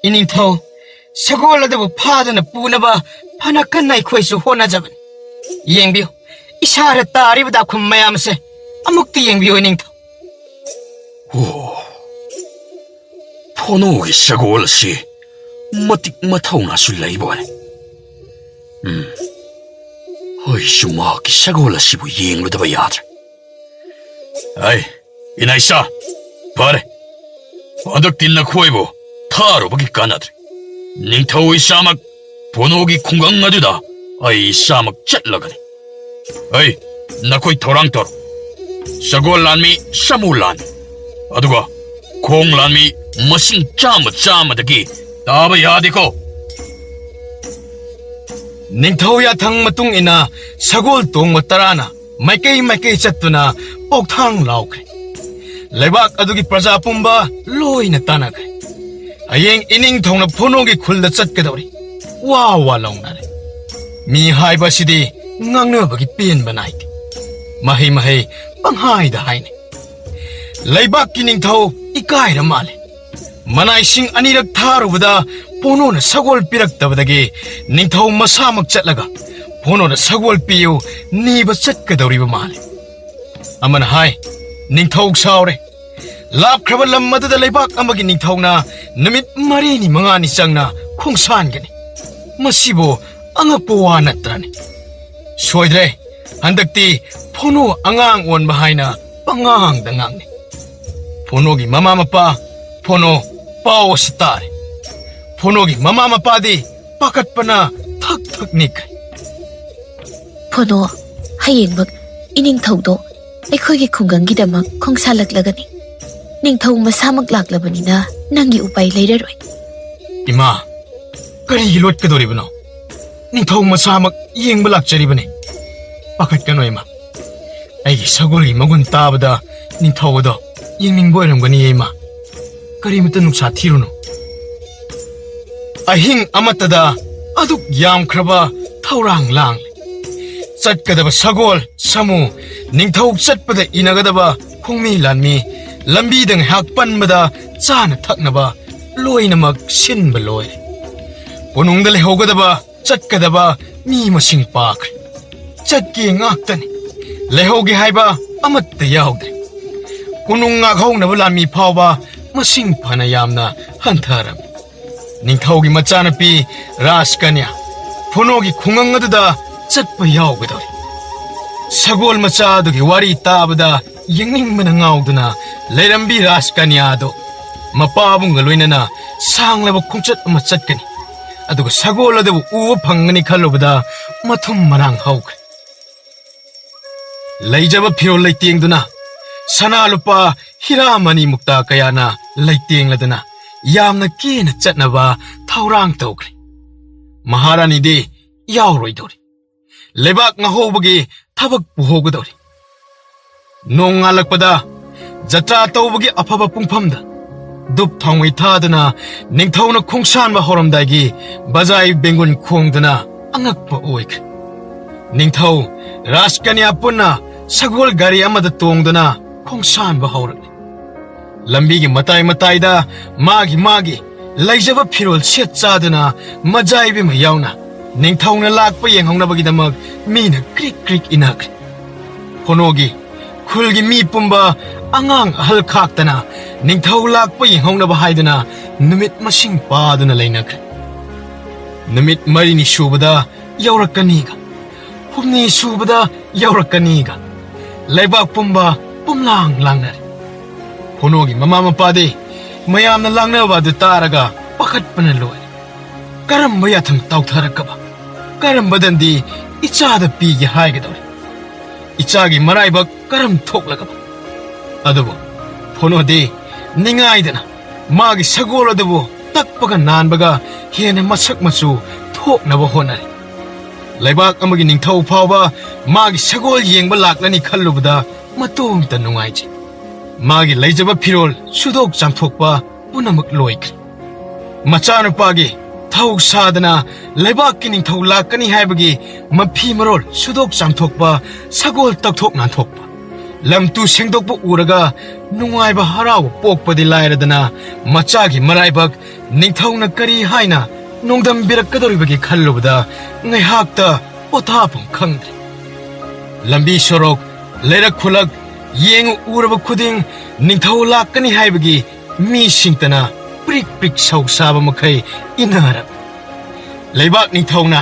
"ꯏꯅꯤꯡꯊꯧ, ꯁꯒꯣꯜ ꯑꯗꯨꯕꯨ ꯐꯥꯗꯨꯅ ꯄꯨꯅꯕ ꯐꯅ ꯀꯟꯅ ꯑꯩꯈꯣꯏꯁꯨ ꯍꯣꯠꯅꯖꯕꯅꯤ꯫ ꯌꯦꯡꯕꯤꯌꯨ, ꯏꯁꯥꯗ ꯇꯥꯔꯤꯕ ꯗꯥꯛꯐꯝ ꯃꯌꯥꯝ ꯑꯁꯦ ꯑꯃꯨꯛꯇ ꯌꯦꯡꯕꯤꯌꯨ, ꯏꯅꯤꯡꯊꯧ꯫" ꯑꯣ, ꯐꯣꯅꯣꯒꯤ ꯁꯒꯣꯜ ꯑꯁꯤ ꯃꯇꯤꯛ ꯃꯊꯧꯅꯥꯁꯨ ꯂꯩꯕ ꯑꯣꯏꯔꯦ꯫ ꯎꯝ, ꯑꯩꯁꯨ ꯃꯍꯥꯛꯀꯤ ꯁꯒꯣꯜ ꯑꯁꯤꯕꯨ ꯌꯦꯡꯂꯨꯗꯕ ꯌꯥꯗ꯭ꯔꯦ꯫ ꯑꯩ, ꯏꯅꯥꯏꯁꯥ, ꯐꯔꯦ, ꯍꯟꯗꯛꯇꯤ ꯅꯈꯣꯏꯕꯨ ꯊꯥꯔꯨꯕꯒꯤ ꯀꯥꯟꯅꯗ꯭ꯔꯦ꯫ ꯅꯤꯡꯊꯧ ꯏꯁꯥꯃꯛ ꯐꯣꯅꯣꯒꯤ ꯈꯨꯡꯒꯪ ꯑꯗꯨꯗ ꯑꯩ ꯏꯁꯥꯃꯛ ꯆꯠꯂꯒꯅꯤ꯫ ꯑꯩ, ꯅꯈꯣꯏ ꯊꯧꯔꯥꯡ ꯇꯧꯔꯣ꯫ ꯁꯒꯣꯜ ꯂꯥꯟꯃꯤ ꯁꯥꯃꯨ ꯂꯥꯟꯃꯤ, ꯑꯗꯨꯒ ꯈꯣꯡ ꯂꯥꯟꯃꯤ ꯃꯁꯤꯡ ꯆꯥꯝꯃ ꯆꯥꯝꯃꯗꯒꯤ ꯇꯥꯕ ꯌꯥꯗꯦꯀꯣ꯫ ꯅꯤꯡꯊꯧ ꯌꯥꯊꯪ ꯃꯇꯨꯡ ꯏꯟꯅ ꯁꯒꯣꯜ ꯇꯣꯡꯕ ꯇꯔꯥꯅ ꯃꯥꯏꯀꯩ ꯃꯥꯏꯀꯩ ꯆꯠꯇꯨꯅ ꯄꯣꯛꯊꯥꯡ ꯂꯥꯎꯈ꯭ꯔꯦ꯫ ꯂꯩꯕꯥꯛ ꯑꯗꯨꯒꯤ ꯄ꯭ꯔꯖꯥ ꯄꯨꯝꯕ ꯂꯣꯏꯅ ꯇꯥꯟꯅꯈ꯭ꯔꯦ꯫ ꯍꯌꯦꯡ ꯏꯅꯤꯡꯊꯧꯅ ꯐꯣꯅꯣꯒꯤ ꯈꯨꯜꯗ ꯆꯠꯀꯗꯧꯔꯤ꯫ ꯋꯥ ꯋꯥ ꯂꯥꯎꯅꯔꯦ꯫ ꯃꯤ ꯍꯥꯏꯕ ꯑꯁꯤꯗꯤ ꯉꯥꯡꯅꯕꯒꯤ ꯄꯦꯟꯕ ꯅꯥꯏꯗꯦ꯫ ꯃꯍꯩ ꯃꯍꯩ ꯄꯪꯍꯥꯏꯗ ꯍꯥꯏꯅꯩ꯫ ꯂꯩꯕꯥꯛꯀꯤ ꯅꯤꯡꯊꯧ ꯏꯀꯥꯏꯔ ꯃꯥꯜꯂꯦ꯫ ꯃꯅꯥꯏꯁꯤꯡ ꯑꯅꯤꯔꯛ ꯊꯥꯔꯨꯕꯗ ꯐꯣꯅꯣꯅ ꯁꯒꯣꯜ ꯄꯤꯔꯛꯇꯕꯗꯒꯤ ꯅꯤꯡꯊꯧ ꯃꯁꯥꯃꯛ ꯆꯠꯂꯒ ꯐꯣꯅꯣꯅ ꯁꯒꯣꯜ ꯄꯤꯌꯨ ꯅꯤꯕ ꯆꯠꯀꯗꯧꯔꯤꯕ ꯃꯥꯜꯂꯦ꯫ ꯑꯃꯅ ꯍꯥꯏ, "ꯅꯤꯡꯊꯧ ꯁꯥꯎꯔꯦ꯫ ꯂꯥꯞꯈ꯭ꯔꯕ ꯂꯝ ꯑꯗꯨꯗ ꯂꯩꯕꯥꯛ ꯑꯃꯒꯤ ꯅꯤꯡꯊꯧꯅ ꯅꯨꯃꯤꯠ ꯃꯔꯤꯅꯤ ꯃꯉꯥꯅꯤ ꯆꯪꯅ ꯈꯣꯡꯁꯥꯟꯒꯅꯤ꯫ ꯃꯁꯤꯕꯨ ꯑꯉꯛꯄ ꯋꯥ ꯅꯠꯇ꯭ꯔꯅꯦ? ꯁꯣꯏꯗ꯭ꯔꯦ, ꯍꯟꯗꯛꯇꯤ ꯐꯣꯅꯣ ꯑꯉꯥꯡ ꯑꯣꯟꯕ ꯍꯥꯏꯅ ꯄꯉꯥꯡꯗ ꯉꯥꯡꯅꯩ꯫ ꯐꯣꯅꯣꯒꯤ ꯃꯃꯥ ꯃꯄꯥ, ꯐꯣꯅꯣ, ꯄꯥꯎ ꯑꯁꯤ ꯇꯥꯔꯦ꯫ ꯐꯣꯅꯣꯒꯤ ꯃꯃꯥ ꯃꯄꯥꯗꯤ ꯄꯥꯈꯠꯄꯅ ꯊꯛ ꯊꯛ ꯅꯤꯛꯈ꯭ꯔꯦ꯫ ꯐꯣꯅꯣ, ꯍꯌꯦꯡꯃꯛ ꯏꯅꯤꯡꯊꯧꯗꯣ ꯑꯩꯈꯣꯏꯒꯤ ꯈꯨꯡꯒꯪꯒꯤꯗꯃꯛ ꯈꯣꯡꯁꯥꯜꯂꯛꯂꯒꯅꯤ꯫ ꯅꯤꯡꯊꯧ ꯃꯁꯥꯃꯛ ꯂꯥꯛꯂꯕꯅꯤꯅ ꯅꯪꯒꯤ ꯎꯄꯥꯏ ꯂꯩꯔꯔꯣꯏ꯫" ꯏꯃꯥ, ꯀꯔꯤꯒꯤ ꯂꯣꯠꯀꯗꯧꯔꯤꯕꯅꯣ? ꯅꯤꯡꯊꯧ ꯃꯁꯥꯃꯛ ꯌꯦꯡꯕ ꯂꯥꯛꯆꯔꯤꯕꯅꯤ꯫ ꯄꯥꯈꯠꯀꯅꯨ ꯏꯃꯥ꯫ ꯑꯩꯒꯤ ꯁꯒꯣꯜꯒꯤ ꯃꯒꯨꯟ ꯇꯥꯕꯗ ꯅꯤꯡꯊꯧ ꯑꯗꯣ ꯌꯦꯡꯅꯤꯡꯕ ꯑꯣꯏꯔꯝꯒꯅꯤꯌꯦ ꯏꯃꯥ꯫ ꯀꯔꯤꯃꯇ ꯅꯨꯡꯁꯥ ꯊꯤꯔꯨꯅꯨ꯫ ꯑꯍꯤꯡ ꯑꯃꯠꯇꯗ ꯑꯗꯨꯛ ꯌꯥꯝꯈ꯭ꯔꯕ ꯊꯧꯔꯥꯡ ꯂꯥꯡꯂꯦ꯫ ꯆꯠꯀꯗꯕ ꯁꯒꯣꯜ, ꯁꯥꯃꯨ, ꯅꯤꯡꯊꯧ ꯆꯠꯄꯗ ꯏꯟꯅꯒꯗꯕ ꯈꯣꯡꯃꯤ ꯂꯥꯟꯃꯤ, ꯂꯝꯕꯤꯗ ꯉꯥꯏꯍꯥꯛ ꯄꯟꯕꯗ ꯆꯥꯅ ꯊꯛꯅꯕ ꯂꯣꯏꯅꯃꯛ ꯁꯤꯟꯕ ꯂꯣꯏꯔꯦ꯫ ꯀꯣꯅꯨꯡꯗ ꯂꯩꯍꯧꯒꯗꯕ, ꯆꯠꯀꯗꯕ ꯃꯤ ꯃꯁꯤꯡ ꯄꯥꯈ꯭ꯔꯦ꯫ ꯆꯠꯀꯦ ꯉꯥꯛꯇꯅꯤ꯫ ꯂꯩꯍꯧꯒꯦ ꯍꯥꯏꯕ ꯑꯃꯠꯇ ꯌꯥꯎꯗ꯭ꯔꯦ꯫ ꯀꯣꯅꯨꯡ ꯉꯥꯛꯍꯧꯅꯕ ꯂꯥꯟꯃꯤ ꯐꯥꯎꯕ ꯃꯁꯤꯡ ꯐꯅ ꯌꯥꯝꯅ ꯍꯟꯊꯔꯝꯃꯤ꯫ ꯅꯤꯡꯊꯧꯒꯤ ꯃꯆꯥꯅꯨꯄꯤ ꯔꯥꯖꯀꯟꯌꯥ ꯐꯣꯅꯣꯒꯤ ꯈꯨꯡꯒꯪ ꯑꯗꯨꯗ ꯆꯠꯄ ꯌꯥꯎꯒꯗꯧꯔꯤ꯫ ꯁꯒꯣꯜ ꯃꯆꯥ ꯑꯗꯨꯒꯤ ꯋꯥꯔꯤ ꯇꯥꯕꯗ ꯌꯦꯡꯅꯤꯡꯕꯅ ꯉꯥꯎꯗꯨꯅ ꯂꯩꯔꯝꯕꯤ ꯔꯥꯖꯀꯟꯌꯥ ꯑꯗꯨ ꯃꯄꯥꯕꯨꯡꯒ ꯂꯣꯏꯅꯅ ꯁꯥꯡꯂꯕ ꯈꯣꯡꯆꯠ ꯑꯃ ꯆꯠꯀꯅꯤ꯫ ꯑꯗꯨꯒ ꯁꯒꯣꯜ ꯑꯗꯨꯕꯨ ꯎꯕ ꯐꯪꯒꯅꯤ ꯈꯜꯂꯨꯕꯗ ꯃꯊꯨꯝ ꯃꯔꯥꯡ ꯍꯧꯈ꯭ꯔꯦ꯫ ꯂꯩꯖꯕ ꯐꯤꯔꯣꯜ ꯂꯩꯇꯦꯡꯗꯨꯅ, ꯁꯅꯥ ꯂꯨꯄꯥ ꯍꯤꯔꯥ ꯃꯅꯤ ꯃꯨꯛꯇꯥ ꯀꯌꯥꯅ ꯂꯩꯇꯦꯡꯂꯗꯨꯅ ꯌꯥꯝꯅ ꯀꯦꯅ ꯆꯠꯅꯕ ꯊꯧꯔꯥꯡ ꯇꯧꯈ꯭ꯔꯦ꯫ ꯃꯍꯥꯔꯥꯅꯤꯗꯤ ꯌꯥꯎꯔꯣꯏꯗꯧꯔꯤ꯫ ꯂꯩꯕꯥꯛ ꯉꯥꯍꯧꯕꯒꯤ ꯊꯕꯛ ꯄꯨꯍꯧꯒꯗꯧꯔꯤ꯫ ꯅꯣꯡꯉꯥꯜꯂꯛꯄꯗ ꯖꯇ꯭ꯔꯥ ꯇꯧꯕꯒꯤ ꯑꯐꯕ ꯄꯨꯡꯐꯝꯗ ꯙꯨꯞ ꯊꯥꯎꯃꯩ ꯊꯥꯗꯨꯅ ꯅꯤꯡꯊꯧꯅ ꯈꯣꯡꯁꯥꯟꯕ ꯍꯧꯔꯝꯗꯥꯏꯒꯤ ꯕꯖꯥꯏ ꯕꯦꯡꯒꯨꯟ ꯈꯣꯡꯗꯨꯅ ꯑꯉꯛꯄ ꯑꯣꯏꯈ꯭ꯔꯦ꯫ ꯅꯤꯡꯊꯧ ꯔꯥꯖꯀꯟꯌꯥ ꯄꯨꯟꯅ ꯁꯒꯣꯜ ꯒꯥꯔꯤ ꯑꯃꯗ ꯇꯣꯡꯗꯨꯅ ꯈꯣꯡꯁꯥꯟꯕ ꯍꯧꯔꯛꯂꯤ꯫ ꯂꯝꯕꯤꯒꯤ ꯃꯇꯥꯏ ꯃꯇꯥꯏꯗ ꯃꯥꯒꯤ ꯃꯥꯒꯤ ꯂꯩꯖꯕ ꯐꯤꯔꯣꯜ ꯁꯦꯠ ꯆꯥꯗꯨꯅ ꯃꯖꯥ ꯏꯕꯦꯝꯃ ꯌꯥꯎꯅ ꯅꯤꯡꯊꯧꯅ ꯂꯥꯛꯄ ꯌꯦꯡꯍꯧꯅꯕꯒꯤꯗꯃꯛ ꯃꯤꯅ ꯀ꯭ꯔꯤꯛ ꯀ꯭ꯔꯤꯛ ꯏꯟꯅꯈ꯭ꯔꯦ꯫ ꯐꯣꯅꯣꯒꯤ ꯈꯨꯜꯒꯤ ꯃꯤ ꯄꯨꯝꯕ ꯑꯉꯥꯡ ꯑꯍꯜ ꯈꯥꯛꯇꯅ ꯅꯤꯡꯊꯧ ꯂꯥꯛꯄ ꯌꯦꯡꯍꯧꯅꯕ ꯍꯥꯏꯗꯨꯅ ꯅꯨꯃꯤꯠ ꯃꯁꯤꯡ ꯄꯥꯗꯨꯅ ꯂꯩꯅꯈ꯭ꯔꯦ꯫ ꯅꯨꯃꯤꯠ ꯃꯔꯤꯅꯤ ꯁꯨꯕꯗ ꯌꯧꯔꯛꯀꯅꯤꯒ, ꯍꯨꯝꯅꯤ ꯁꯨꯕꯗ ꯌꯧꯔꯛꯀꯅꯤꯒ ꯂꯩꯕꯥꯛ ꯄꯨꯝꯕ ꯄꯨꯝꯂꯥꯡ ꯂꯥꯡꯅꯔꯦ꯫ ꯐꯣꯅꯣꯒꯤ ꯃꯃꯥ ꯃꯄꯥꯗꯤ ꯃꯌꯥꯝꯅ ꯂꯥꯡꯅꯕ ꯑꯗꯨ ꯇꯥꯔꯒ ꯄꯥꯈꯠꯄꯅ ꯂꯣꯏꯔꯦ꯫ ꯀꯔꯝꯕ ꯌꯥꯊꯪ ꯇꯥꯎꯊꯔꯛꯀꯕ, ꯀꯔꯝꯕ ꯗꯟꯗꯤ ꯏꯆꯥꯗ ꯄꯤꯒꯦ ꯍꯥꯏꯒꯗꯧꯔꯤ? ꯏꯆꯥꯒꯤ ꯃꯔꯥꯏꯕꯛ ꯀꯔꯝ ꯊꯣꯛꯂꯒꯕ? ꯑꯗꯨꯕꯨ ꯐꯣꯅꯣꯗꯤ ꯅꯤꯡꯉꯥꯏꯗꯅ ꯃꯥꯒꯤ ꯁꯒꯣꯜ ꯑꯗꯨꯕꯨ ꯇꯛꯄꯒ ꯅꯥꯟꯕꯒ ꯍꯦꯟꯅ ꯃꯁꯛ ꯃꯆꯨ ꯊꯣꯛꯅꯕ ꯍꯣꯠꯅꯔꯤ꯫ ꯂꯩꯕꯥꯛ ꯑꯃꯒꯤ ꯅꯤꯡꯊꯧ ꯐꯥꯎꯕ ꯃꯥꯒꯤ ꯁꯒꯣꯜ ꯌꯦꯡꯕ ꯂꯥꯛꯂꯅꯤ ꯈꯜꯂꯨꯕꯗ ꯃꯇꯣꯝꯇ ꯅꯨꯡꯉꯥꯏꯖꯩ꯫ ꯃꯥꯒꯤ ꯂꯩꯖꯕ ꯐꯤꯔꯣꯜ ꯁꯨꯗꯣꯛ ꯆꯥꯝꯊꯣꯛꯄ ꯄꯨꯝꯅꯃꯛ ꯂꯣꯏꯈ꯭ꯔꯦ꯫ ꯃꯆꯥꯅꯨꯄꯥꯒꯤ ꯊꯧ ꯁꯥꯗꯅ ꯂꯩꯕꯥꯛꯀꯤ ꯅꯤꯡꯊꯧ ꯂꯥꯛꯀꯅꯤ ꯍꯥꯏꯕꯒꯤ ꯃꯐꯤ ꯃꯔꯣꯜ ꯁꯨꯗꯣꯛ ꯆꯥꯝꯊꯣꯛꯄ, ꯁꯒꯣꯜ ꯇꯛꯊꯣꯛ ꯅꯥꯟꯊꯣꯛꯄ, ꯂꯝꯇꯨ ꯁꯦꯡꯗꯣꯛꯄ ꯎꯔꯒ ꯅꯨꯡꯉꯥꯏꯕ ꯍꯔꯥꯎꯕ ꯄꯣꯛꯄꯗꯤ ꯂꯥꯏꯔꯗꯅ ꯃꯆꯥꯒꯤ ꯃꯔꯥꯏꯕꯛ ꯅꯤꯡꯊꯧꯅ ꯀꯔꯤ ꯍꯥꯏꯅ ꯅꯣꯡꯗꯝꯕꯤꯔꯛꯀꯗꯧꯔꯤꯕꯒꯦ ꯈꯜꯂꯨꯕꯗ ꯉꯥꯏꯍꯥꯛꯇ ꯄꯣꯊꯥꯐꯝ ꯈꯪꯗ꯭ꯔꯦ꯫ ꯂꯝꯕꯤ ꯁꯣꯔꯣꯛ, ꯂꯩꯔꯛ ꯈꯨꯂꯛ ꯌꯦꯡꯉꯨ ꯎꯔꯕ ꯈꯨꯗꯤꯡ ꯅꯤꯡꯊꯧ ꯂꯥꯛꯀꯅꯤ ꯍꯥꯏꯕꯒꯤ ꯃꯤꯁꯤꯡꯇꯅ ꯄ꯭ꯔꯤꯛ ꯄ꯭ꯔꯤꯛ ꯁꯧ ꯁꯥꯕ ꯃꯈꯩ ꯏꯟꯅꯔꯝꯃꯤ꯫ ꯂꯩꯕꯥꯛ ꯅꯤꯡꯊꯧꯅ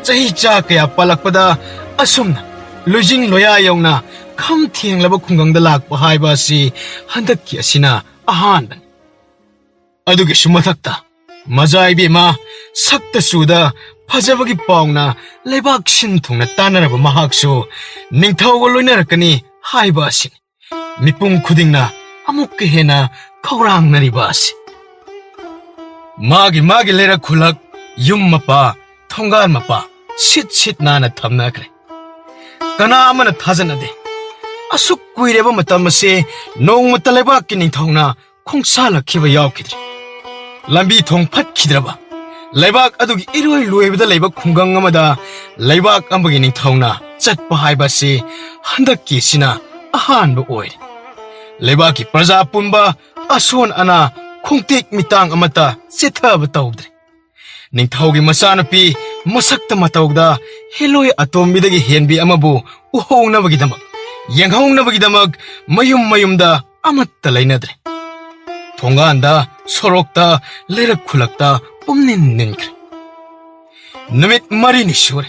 ꯆꯍꯤ ꯆꯥ ꯀꯌꯥ ꯄꯥꯜꯂꯛꯄꯗ ꯑꯁꯨꯝꯅ ꯂꯣꯏꯖꯤꯡ ꯂꯣꯌꯥ ꯌꯧꯅ ꯈꯝ ꯊꯦꯡꯂꯕ ꯈꯨꯡꯒꯪꯗ ꯂꯥꯛꯄ ꯍꯥꯏꯕ ꯑꯁꯤ ꯍꯟꯗꯛꯀꯤ ꯑꯁꯤꯅ ꯑꯍꯥꯟꯕꯅꯤ꯫ ꯑꯗꯨꯒꯤꯁꯨ ꯃꯊꯛꯇ ꯃꯖꯥ ꯏꯕꯦꯝꯃ ꯁꯛꯇ ꯆꯨꯗ ꯐꯖꯕꯒꯤ ꯄꯥꯎꯅ ꯂꯩꯕꯥꯛ ꯁꯤꯟ ꯊꯨꯡꯅ ꯇꯥꯟꯅꯔꯕ ꯃꯍꯥꯛꯁꯨ ꯅꯤꯡꯊꯧꯒ ꯂꯣꯏꯅꯔꯛꯀꯅꯤ ꯍꯥꯏꯕ ꯑꯁꯤꯅꯤ꯫ ꯃꯤꯄꯨꯝ ꯈꯨꯗꯤꯡꯅ ꯑꯃꯨꯛꯀ ꯍꯦꯟꯅ ꯈꯧꯔꯥꯡꯅꯔꯤꯕ ꯑꯁꯤ꯫ ꯃꯥꯒꯤ ꯃꯥꯒꯤ ꯂꯩꯔꯛ ꯈꯨꯂꯛ, ꯌꯨꯝ ꯃꯄꯥ, ꯊꯣꯡꯒꯥꯜ ꯃꯄꯥ, ꯁꯤꯠ ꯁꯤꯠ ꯅꯥꯟꯅ ꯊꯝꯅꯈ꯭ꯔꯦ꯫ ꯀꯅꯥ ꯑꯃꯅ ꯊꯥꯖꯅꯗꯦ꯫ ꯑꯁꯨꯛ ꯀꯨꯏꯔꯕ ꯃꯇꯝ ꯑꯁꯤ ꯅꯣꯡꯃꯇ ꯂꯩꯕꯥꯛꯀꯤ ꯅꯤꯡꯊꯧꯅ ꯈꯣꯡꯁꯥꯜꯂꯛꯈꯤꯕ ꯌꯥꯎꯈꯤꯗ꯭ꯔꯤ꯫ ꯂꯝꯕꯤ ꯊꯣꯡ ꯐꯠꯈꯤꯗ꯭ꯔꯕ ꯂꯩꯕꯥꯛ ꯑꯗꯨꯒꯤ ꯏꯔꯣꯏ ꯂꯣꯏꯕꯗ ꯂꯩꯕ ꯈꯨꯡꯒꯪ ꯑꯃꯗ ꯂꯩꯕꯥꯛ ꯑꯃꯒꯤ ꯅꯤꯡꯊꯧꯅ ꯆꯠꯄ ꯍꯥꯏꯕ ꯑꯁꯤ ꯍꯟꯗꯛꯀꯤꯁꯤꯅ ꯑꯍꯥꯟꯕ ꯑꯣꯏꯔꯦ꯫ ꯂꯩꯕꯥꯛꯀꯤ ꯄ꯭ꯔꯖꯥ ꯄꯨꯝꯕ ꯑꯁꯣꯟ ꯑꯅꯥ ꯈꯣꯡꯇꯦꯛ ꯃꯤꯇꯥꯡ ꯑꯃꯠꯇ ꯆꯤꯊꯕ ꯇꯧꯗ꯭ꯔꯦ꯫ ꯅꯤꯡꯊꯧꯒꯤ ꯃꯆꯥꯅꯨꯄꯤ ꯃꯁꯛꯇ ꯃꯇꯧꯗ ꯍꯦꯂꯣꯏ ꯑꯇꯣꯝꯕꯤꯗꯒꯤ ꯍꯦꯟꯕꯤ ꯑꯃꯕꯨ ꯎꯍꯧꯅꯕꯒꯤꯗꯃꯛ, ꯌꯦꯡꯍꯧꯅꯕꯒꯤꯗꯃꯛ ꯃꯌꯨꯝ ꯃꯌꯨꯝꯗ ꯑꯃꯠꯇ ꯂꯩꯅꯗ꯭ꯔꯦ꯫ ꯊꯣꯡꯒꯥꯟꯗ, ꯁꯣꯔꯣꯛꯇ, ꯂꯩꯔꯛ ꯈꯨꯂꯛꯇ ꯄꯨꯝꯅꯤꯟ ꯅꯤꯟꯈ꯭ꯔꯦ꯫ ꯅꯨꯃꯤꯠ ꯃꯔꯤꯅꯤ ꯁꯨꯔꯦ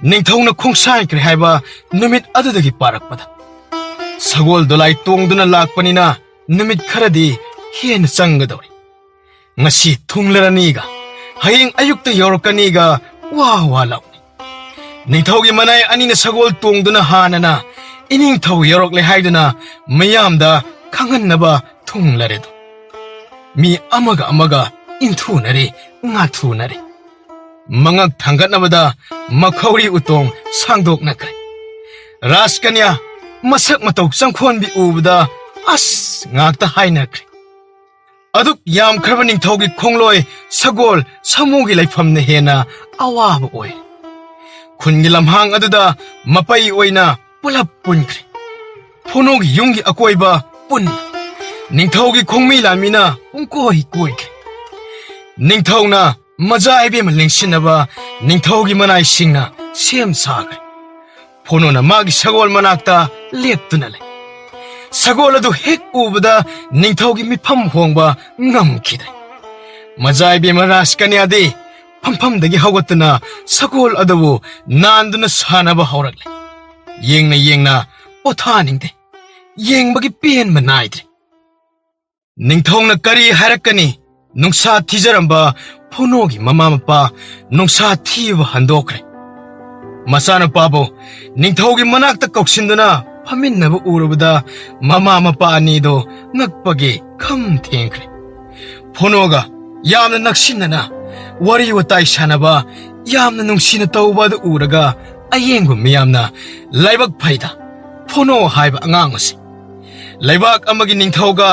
ꯅꯤꯡꯊꯧꯅ ꯈꯣꯡꯁꯥꯟꯈ꯭ꯔꯦ ꯍꯥꯏꯕ ꯅꯨꯃꯤꯠ ꯑꯗꯨꯗꯒꯤ ꯄꯥꯔꯛꯄꯗ꯫ ꯁꯒꯣꯜ ꯗꯣꯂꯥꯏ ꯇꯣꯡꯗꯨꯅ ꯂꯥꯛꯄꯅꯤꯅ ꯅꯨꯃꯤꯠ ꯈꯔꯗꯤ ꯍꯦꯟꯅ ꯆꯪꯒꯗꯧꯔꯤ꯫ ꯉꯁꯤ ꯊꯨꯡꯂꯔꯅꯤꯒ ꯍꯌꯦꯡ ꯑꯌꯨꯛꯇ ꯌꯧꯔꯛꯀꯅꯤꯒ ꯋꯥ ꯋꯥ ꯂꯥꯎꯅꯤ꯫ ꯅꯤꯡꯊꯧꯒꯤ ꯃꯅꯥꯏ ꯑꯅꯤꯅ ꯁꯒꯣꯜ ꯇꯣꯡꯗꯨꯅ ꯍꯥꯟꯅꯅ ꯏꯅꯤꯡꯊꯧ ꯌꯧꯔꯛꯂꯦ ꯍꯥꯏꯗꯨꯅ ꯃꯤꯌꯥꯝꯗ ꯈꯪꯍꯟꯅꯕ ꯊꯨꯡꯂꯔꯦꯗꯣ꯫ ꯃꯤ ꯑꯃꯒ ꯑꯃꯒ ꯏꯟꯊꯨꯅꯔꯦ, ꯉꯥꯊꯨꯅꯔꯦ꯫ ꯃꯉꯛ ꯊꯥꯡꯒꯠꯅꯕꯗ ꯃꯈꯧꯔꯤ ꯎꯇꯣꯡ ꯁꯥꯡꯗꯣꯛꯅꯈ꯭ꯔꯦ꯫ ꯔꯥꯖꯀꯟꯌꯥ ꯃꯁꯛ ꯃꯇꯧ ꯆꯪꯈꯣꯟꯕꯤ ꯎꯕꯗ ꯑꯁ ꯉꯥꯛꯇ ꯍꯥꯏꯅꯈ꯭ꯔꯦ꯫ ꯑꯗꯨꯛ ꯌꯥꯝꯈ꯭ꯔꯕ ꯅꯤꯡꯊꯧꯒꯤ ꯈꯣꯡꯂꯣꯏ ꯁꯒꯣꯜ ꯁꯥꯃꯨꯒꯤ ꯂꯩꯐꯝꯅ ꯍꯦꯟꯅ ꯑꯋꯥꯕ ꯑꯣꯏ꯫ ꯈꯨꯟꯒꯤ ꯂꯝꯍꯥꯡ ꯑꯗꯨꯗ ꯃꯄꯩ ꯑꯣꯏꯅ ꯄꯨꯂꯞ ꯄꯨꯟꯈ꯭ꯔꯦ꯫ ꯐꯣꯅꯣꯒꯤ ꯌꯨꯝꯒꯤ ꯑꯀꯣꯏꯕ ꯄꯨꯟꯅ ꯅꯤꯡꯊꯧꯒꯤ ꯈꯣꯡꯃꯤ ꯂꯥꯟꯃꯤꯅ ꯄꯨꯡꯀꯣꯏ ꯀꯣꯏꯈ꯭ꯔꯦ꯫ ꯅꯤꯡꯊꯧꯅ ꯃꯖꯥ ꯏꯕꯦꯝꯃ ꯂꯦꯡꯁꯤꯟꯅꯕ ꯅꯤꯡꯊꯧꯒꯤ ꯃꯅꯥꯏꯁꯤꯡꯅ ꯁꯦꯝ ꯁꯥꯈ꯭ꯔꯦ꯫ ꯐꯣꯅꯣꯅ ꯃꯥꯒꯤ ꯁꯒꯣꯜ ꯃꯅꯥꯛꯇ ꯂꯦꯞꯇꯨꯅ ꯂꯩ꯫ ꯁꯒꯣꯜ ꯑꯗꯨ ꯍꯦꯛ ꯎꯕꯗ ꯅꯤꯡꯊꯧꯒꯤ ꯃꯤꯐꯝ ꯍꯣꯡꯕ ꯉꯝꯈꯤꯗ꯭ꯔꯦ꯫ ꯃꯖꯥ ꯏꯕꯦꯝꯃ ꯔꯥꯖꯀꯟꯌꯥꯗꯤ ꯐꯝꯐꯝꯗꯒꯤ ꯍꯧꯒꯠꯇꯨꯅ ꯁꯒꯣꯜ ꯑꯗꯨꯕꯨ ꯅꯥꯟꯗꯨꯅ ꯁꯥꯟꯅꯕ ꯍꯧꯔꯛꯂꯦ꯫ ꯌꯦꯡꯅ ꯌꯦꯡꯅ ꯄꯣꯊꯥꯅꯤꯡꯗꯦ꯫ ꯌꯦꯡꯕꯒꯤ ꯄꯦꯟꯕ ꯅꯥꯏꯗ꯭ꯔꯦ꯫ ꯅꯤꯡꯊꯧꯅ ꯀꯔꯤ ꯍꯥꯏꯔꯛꯀꯅꯤ? ꯅꯨꯡꯁꯥ ꯊꯤꯖꯔꯝꯕ ꯐꯣꯅꯣꯒꯤ ꯃꯃꯥ ꯃꯄꯥ ꯅꯨꯡꯁꯥ ꯊꯤꯕ ꯍꯟꯗꯣꯛꯈ꯭ꯔꯦ꯫ ꯃꯆꯥꯅꯨꯄꯥꯕꯨ ꯅꯤꯡꯊꯧꯒꯤ ꯃꯅꯥꯛꯇ ꯀꯧꯁꯤꯟꯗꯨꯅ ꯐꯝꯃꯤꯟꯅꯕ ꯎꯔꯨꯕꯗ ꯃꯃꯥ ꯃꯄꯥ ꯑꯅꯤꯗꯨ ꯉꯛꯄꯒꯤ ꯈꯝ ꯊꯦꯡꯈ꯭ꯔꯦ꯫ ꯐꯣꯅꯣꯒ ꯌꯥꯝꯅ ꯅꯛꯁꯤꯟꯅꯅ ꯋꯥꯔꯤ ꯋꯥꯇꯥꯏ ꯁꯥꯟꯅꯕ ꯌꯥꯝꯅ ꯅꯨꯡꯁꯤꯅ ꯇꯧꯕ ꯑꯗꯨ ꯎꯔꯒ ꯑꯌꯦꯡꯕ ꯃꯤꯌꯥꯝꯅ ꯂꯥꯏꯕꯛ ꯐꯩꯗ, ꯐꯣꯅꯣ ꯍꯥꯏꯕ ꯑꯉꯥꯡ ꯑꯁꯤ ꯂꯩꯕꯥꯛ ꯑꯃꯒꯤ ꯅꯤꯡꯊꯧꯒ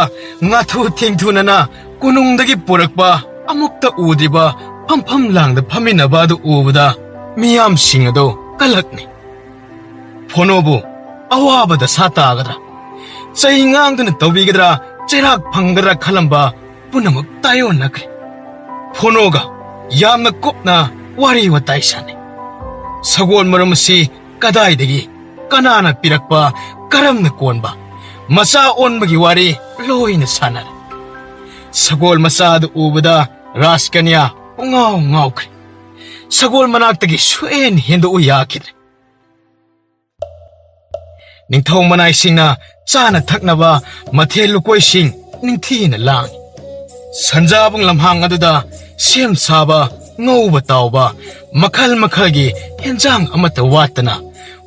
ꯉꯥꯊꯨ ꯊꯦꯡꯊꯨꯅꯅ ꯀꯣꯅꯨꯡꯗꯒꯤ ꯄꯨꯔꯛꯄ ꯑꯃꯨꯛꯇ ꯎꯗ꯭ꯔꯤꯕ ꯐꯝꯐꯝ ꯂꯥꯡꯗ ꯐꯝꯃꯤꯟꯅꯕ ꯑꯗꯨ ꯎꯕꯗ ꯃꯤꯌꯥꯝꯁꯤꯡ ꯑꯗꯨ ꯀꯂꯛꯅꯩ꯫ ꯐꯣꯅꯣꯕꯨ ꯑꯋꯥꯕ ꯗꯁꯥ ꯇꯥꯒꯗ꯭ꯔꯥ, ꯆꯩ ꯉꯥꯡꯗꯨꯅ ꯇꯧꯕꯤꯒꯗ꯭ꯔꯥ, ꯆꯩꯔꯥꯛ ꯐꯪꯒꯗ꯭ꯔꯥ ꯈꯜꯂꯝꯕ ꯄꯨꯝꯅꯃꯛ ꯇꯥꯏꯑꯣꯟꯅꯈ꯭ꯔꯦ꯫ ꯐꯣꯅꯣꯒ ꯌꯥꯝꯅ ꯀꯨꯞꯅ ꯋꯥꯔꯤ ꯋꯥꯇꯥꯏ ꯁꯥꯟꯅꯩ꯫ ꯁꯒꯣꯜ ꯃꯔꯨꯝ ꯑꯁꯤ ꯀꯗꯥꯏꯗꯒꯤ, ꯀꯅꯥꯅ ꯄꯤꯔꯛꯄ, ꯀꯔꯝꯅ ꯀꯣꯟꯕ, ꯃꯆꯥ ꯑꯣꯟꯕꯒꯤ ꯋꯥꯔꯤ ꯂꯣꯏꯅ ꯁꯥꯟꯅꯔꯦ꯫ ꯁꯒꯣꯜ ꯃꯆꯥ ꯑꯗꯨ ꯎꯕꯗ ꯔꯥꯖꯀꯟꯌꯥ ꯄꯨꯡꯉꯥꯎ ꯉꯥꯎꯈ꯭ꯔꯦ꯫ ꯁꯒꯣꯜ ꯃꯅꯥꯛꯇꯒꯤ ꯁꯨꯛꯍꯦꯟ ꯍꯦꯟꯗꯣꯛꯎ ꯌꯥꯈꯤꯗ꯭ꯔꯦ꯫ ꯅꯤꯡꯊꯧ ꯃꯅꯥꯏꯁꯤꯡꯅ ꯆꯥꯅ ꯊꯛꯅꯕ ꯃꯊꯦꯜ ꯂꯨꯀꯣꯏꯁꯤꯡ ꯅꯤꯡꯊꯤꯅ ꯂꯥꯡꯏ꯫ ꯁꯟꯖꯥꯕꯨꯡ ꯂꯝꯍꯥꯡ ꯑꯗꯨꯗ ꯁꯦꯝ ꯁꯥꯕ, ꯉꯧꯕ ꯇꯥꯎꯕ, ꯃꯈꯜ ꯃꯈꯜꯒꯤ ꯍꯦꯟꯖꯥꯡ ꯑꯃꯠꯇ ꯋꯥꯠꯇꯅ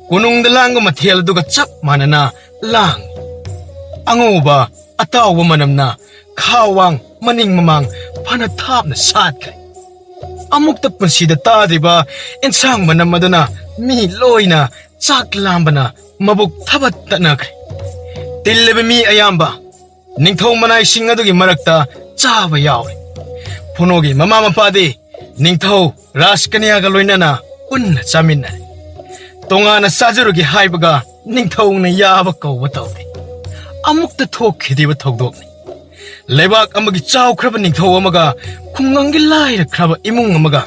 ꯀꯣꯅꯨꯡꯗ ꯂꯥꯡꯕ ꯃꯊꯦꯜ ꯑꯗꯨꯒ ꯆꯞ ꯃꯥꯟꯅꯅ ꯂꯥꯡꯏ꯫ ꯑꯉꯧꯕ ꯑꯇꯥꯎꯕ ꯃꯅꯝꯅ ꯈꯥꯋꯥꯡ ꯃꯅꯤꯡ ꯃꯃꯥꯡ ꯐꯅ ꯊꯥꯞꯅ ꯁꯥꯠꯈ꯭ꯔꯦ꯫ ꯑꯃꯨꯛꯇ ꯄꯨꯟꯁꯤꯗ ꯇꯥꯗ꯭ꯔꯤꯕ ꯑꯦꯟꯁꯥꯡ ꯃꯅꯝ ꯑꯗꯨꯅ ꯃꯤ ꯂꯣꯏꯅ ꯆꯥꯛ ꯂꯥꯝꯕꯅ ꯃꯕꯨꯛ ꯊꯕꯠ ꯇꯠꯅꯈ꯭ꯔꯦ꯫ ꯇꯤꯜꯂꯤꯕ ꯃꯤ ꯑꯌꯥꯝꯕ ꯅꯤꯡꯊꯧ ꯃꯅꯥꯏꯁꯤꯡ ꯑꯗꯨꯒꯤ ꯃꯔꯛꯇ ꯆꯥꯕ ꯌꯥꯎꯔꯦ꯫ ꯐꯣꯅꯣꯒꯤ ꯃꯃꯥ ꯃꯄꯥꯗꯤ ꯅꯤꯡꯊꯧ ꯔꯥꯖꯀꯟꯌꯥꯒ ꯂꯣꯏꯅꯅ ꯄꯨꯟꯅ ꯆꯥꯃꯤꯟꯅꯔꯦ꯫ ꯇꯣꯉꯥꯟꯅ ꯆꯥꯖꯔꯨꯒꯦ ꯍꯥꯏꯕꯒ ꯅꯤꯡꯊꯧꯅ ꯌꯥꯕ ꯀꯧꯕ ꯇꯧꯗꯦ꯫ ꯑꯃꯨꯛꯇ ꯊꯣꯛꯈꯤꯗ꯭ꯔꯤꯕ ꯊꯧꯗꯣꯛꯅꯤ꯫ ꯂꯩꯕꯥꯛ ꯑꯃꯒꯤ ꯆꯥꯎꯈ꯭ꯔꯕ ꯅꯤꯡꯊꯧ ꯑꯃꯒ ꯈꯨꯡꯒꯪꯒꯤ ꯂꯥꯏꯔꯈ꯭ꯔꯕ ꯏꯃꯨꯡ ꯑꯃꯒ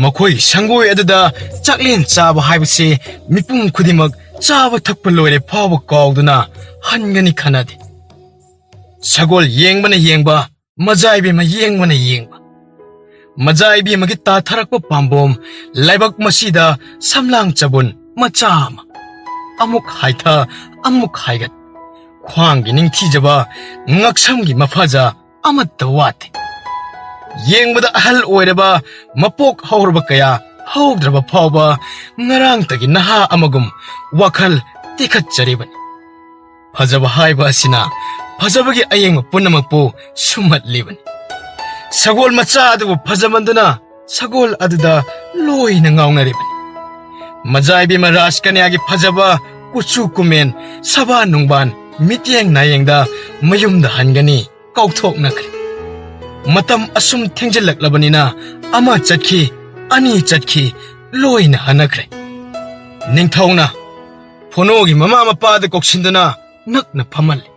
ꯃꯈꯣꯏ ꯁꯪꯒꯣꯏ ꯑꯗꯨꯗ ꯆꯥꯛꯂꯦꯟ ꯆꯥꯕ ꯍꯥꯏꯕꯁꯤ ꯃꯤꯄꯨꯝ ꯈꯨꯗꯤꯡꯃꯛ ꯆꯥꯕ ꯊꯛꯄ ꯂꯣꯏꯔꯦ ꯐꯥꯎꯕ ꯀꯥꯎꯗꯨꯅ ꯍꯟꯒꯅꯤ ꯈꯟꯅꯗꯦ꯫ ꯁꯒꯣꯜ ꯌꯦꯡꯕꯅ ꯌꯦꯡꯕ, ꯃꯖꯥ ꯏꯕꯦꯝꯃ ꯌꯦꯡꯕꯅ ꯌꯦꯡꯕ꯫ ꯃꯖꯥ ꯏꯕꯦꯝꯃꯒꯤ ꯇꯥꯊꯔꯛꯄ ꯄꯥꯝꯕꯣꯝ ꯂꯥꯏꯕꯛ ꯃꯁꯤꯗ ꯁꯝꯂꯥꯡ ꯆꯕꯨꯟ ꯃꯆꯥ ꯑꯃ꯫ ꯑꯃꯨꯛ ꯍꯥꯏꯊ, ꯑꯃꯨꯛ ꯍꯥꯏꯒꯠ꯫ ꯈ꯭ꯋꯥꯡꯒꯤ ꯅꯤꯡꯊꯤꯖꯕ, ꯉꯛꯁꯝꯒꯤ ꯃꯐꯖ ꯑꯃꯠꯇ ꯋꯥꯠꯇꯦ꯫ ꯌꯦꯡꯕꯗ ꯑꯍꯜ ꯑꯣꯏꯔꯕ, ꯃꯄꯣꯛ ꯍꯧꯔꯕ ꯀꯌꯥ ꯍꯧꯗ꯭ꯔꯕ ꯐꯥꯎꯕ ꯉꯔꯥꯡꯇꯒꯤ ꯅꯍꯥ ꯑꯃꯒꯨꯝ ꯋꯥꯈꯜ ꯇꯦꯛꯈꯠꯆꯔꯤꯕꯅꯤ꯫ ꯐꯖꯕ ꯍꯥꯏꯕ ꯑꯁꯤꯅ ꯐꯖꯕꯒꯤ ꯑꯌꯦꯡꯕ ꯄꯨꯝꯅꯃꯛꯄꯨ ꯁꯨꯝꯍꯠꯂꯤꯕꯅꯤ꯫ ꯁꯒꯣꯜ ꯃꯆꯥ ꯑꯗꯨꯕꯨ ꯐꯖꯃꯟꯗꯨꯅ ꯁꯒꯣꯜ ꯑꯗꯨꯗ ꯂꯣꯏꯅ ꯉꯥꯎꯅꯔꯤꯕꯅꯤ꯫ ꯃꯖꯥꯏꯕꯤ ꯃꯍꯥꯔꯥꯖ ꯀꯅ꯭ꯌꯥꯒꯤ ꯐꯖꯕ ꯀꯨꯆꯨ ꯀꯨꯃꯦꯟ, ꯁꯕꯥꯟ ꯅꯨꯡꯕꯥꯟ, ꯃꯤꯠꯌꯦꯡ ꯅꯥꯌꯦꯡꯗ ꯃꯌꯨꯝꯗ ꯍꯟꯒꯅꯤ ꯀꯥꯎꯊꯣꯛꯅꯈ꯭ꯔꯦ꯫ ꯃꯇꯝ ꯑꯁꯨꯝ ꯊꯦꯡꯖꯤꯜꯂꯛꯂꯕꯅꯤꯅ ꯑꯃ ꯆꯠꯈꯤ, ꯑꯅꯤ ꯆꯠꯈꯤ, ꯂꯣꯏꯅ ꯍꯟꯅꯈ꯭ꯔꯦ꯫ ꯅꯤꯡꯊꯧꯅ ꯐꯣꯅꯣꯒꯤ ꯃꯃꯥ ꯃꯄꯥꯗ ꯀꯧꯁꯤꯟꯗꯨꯅ ꯅꯛꯅ ꯐꯝꯍꯜꯂꯤ꯫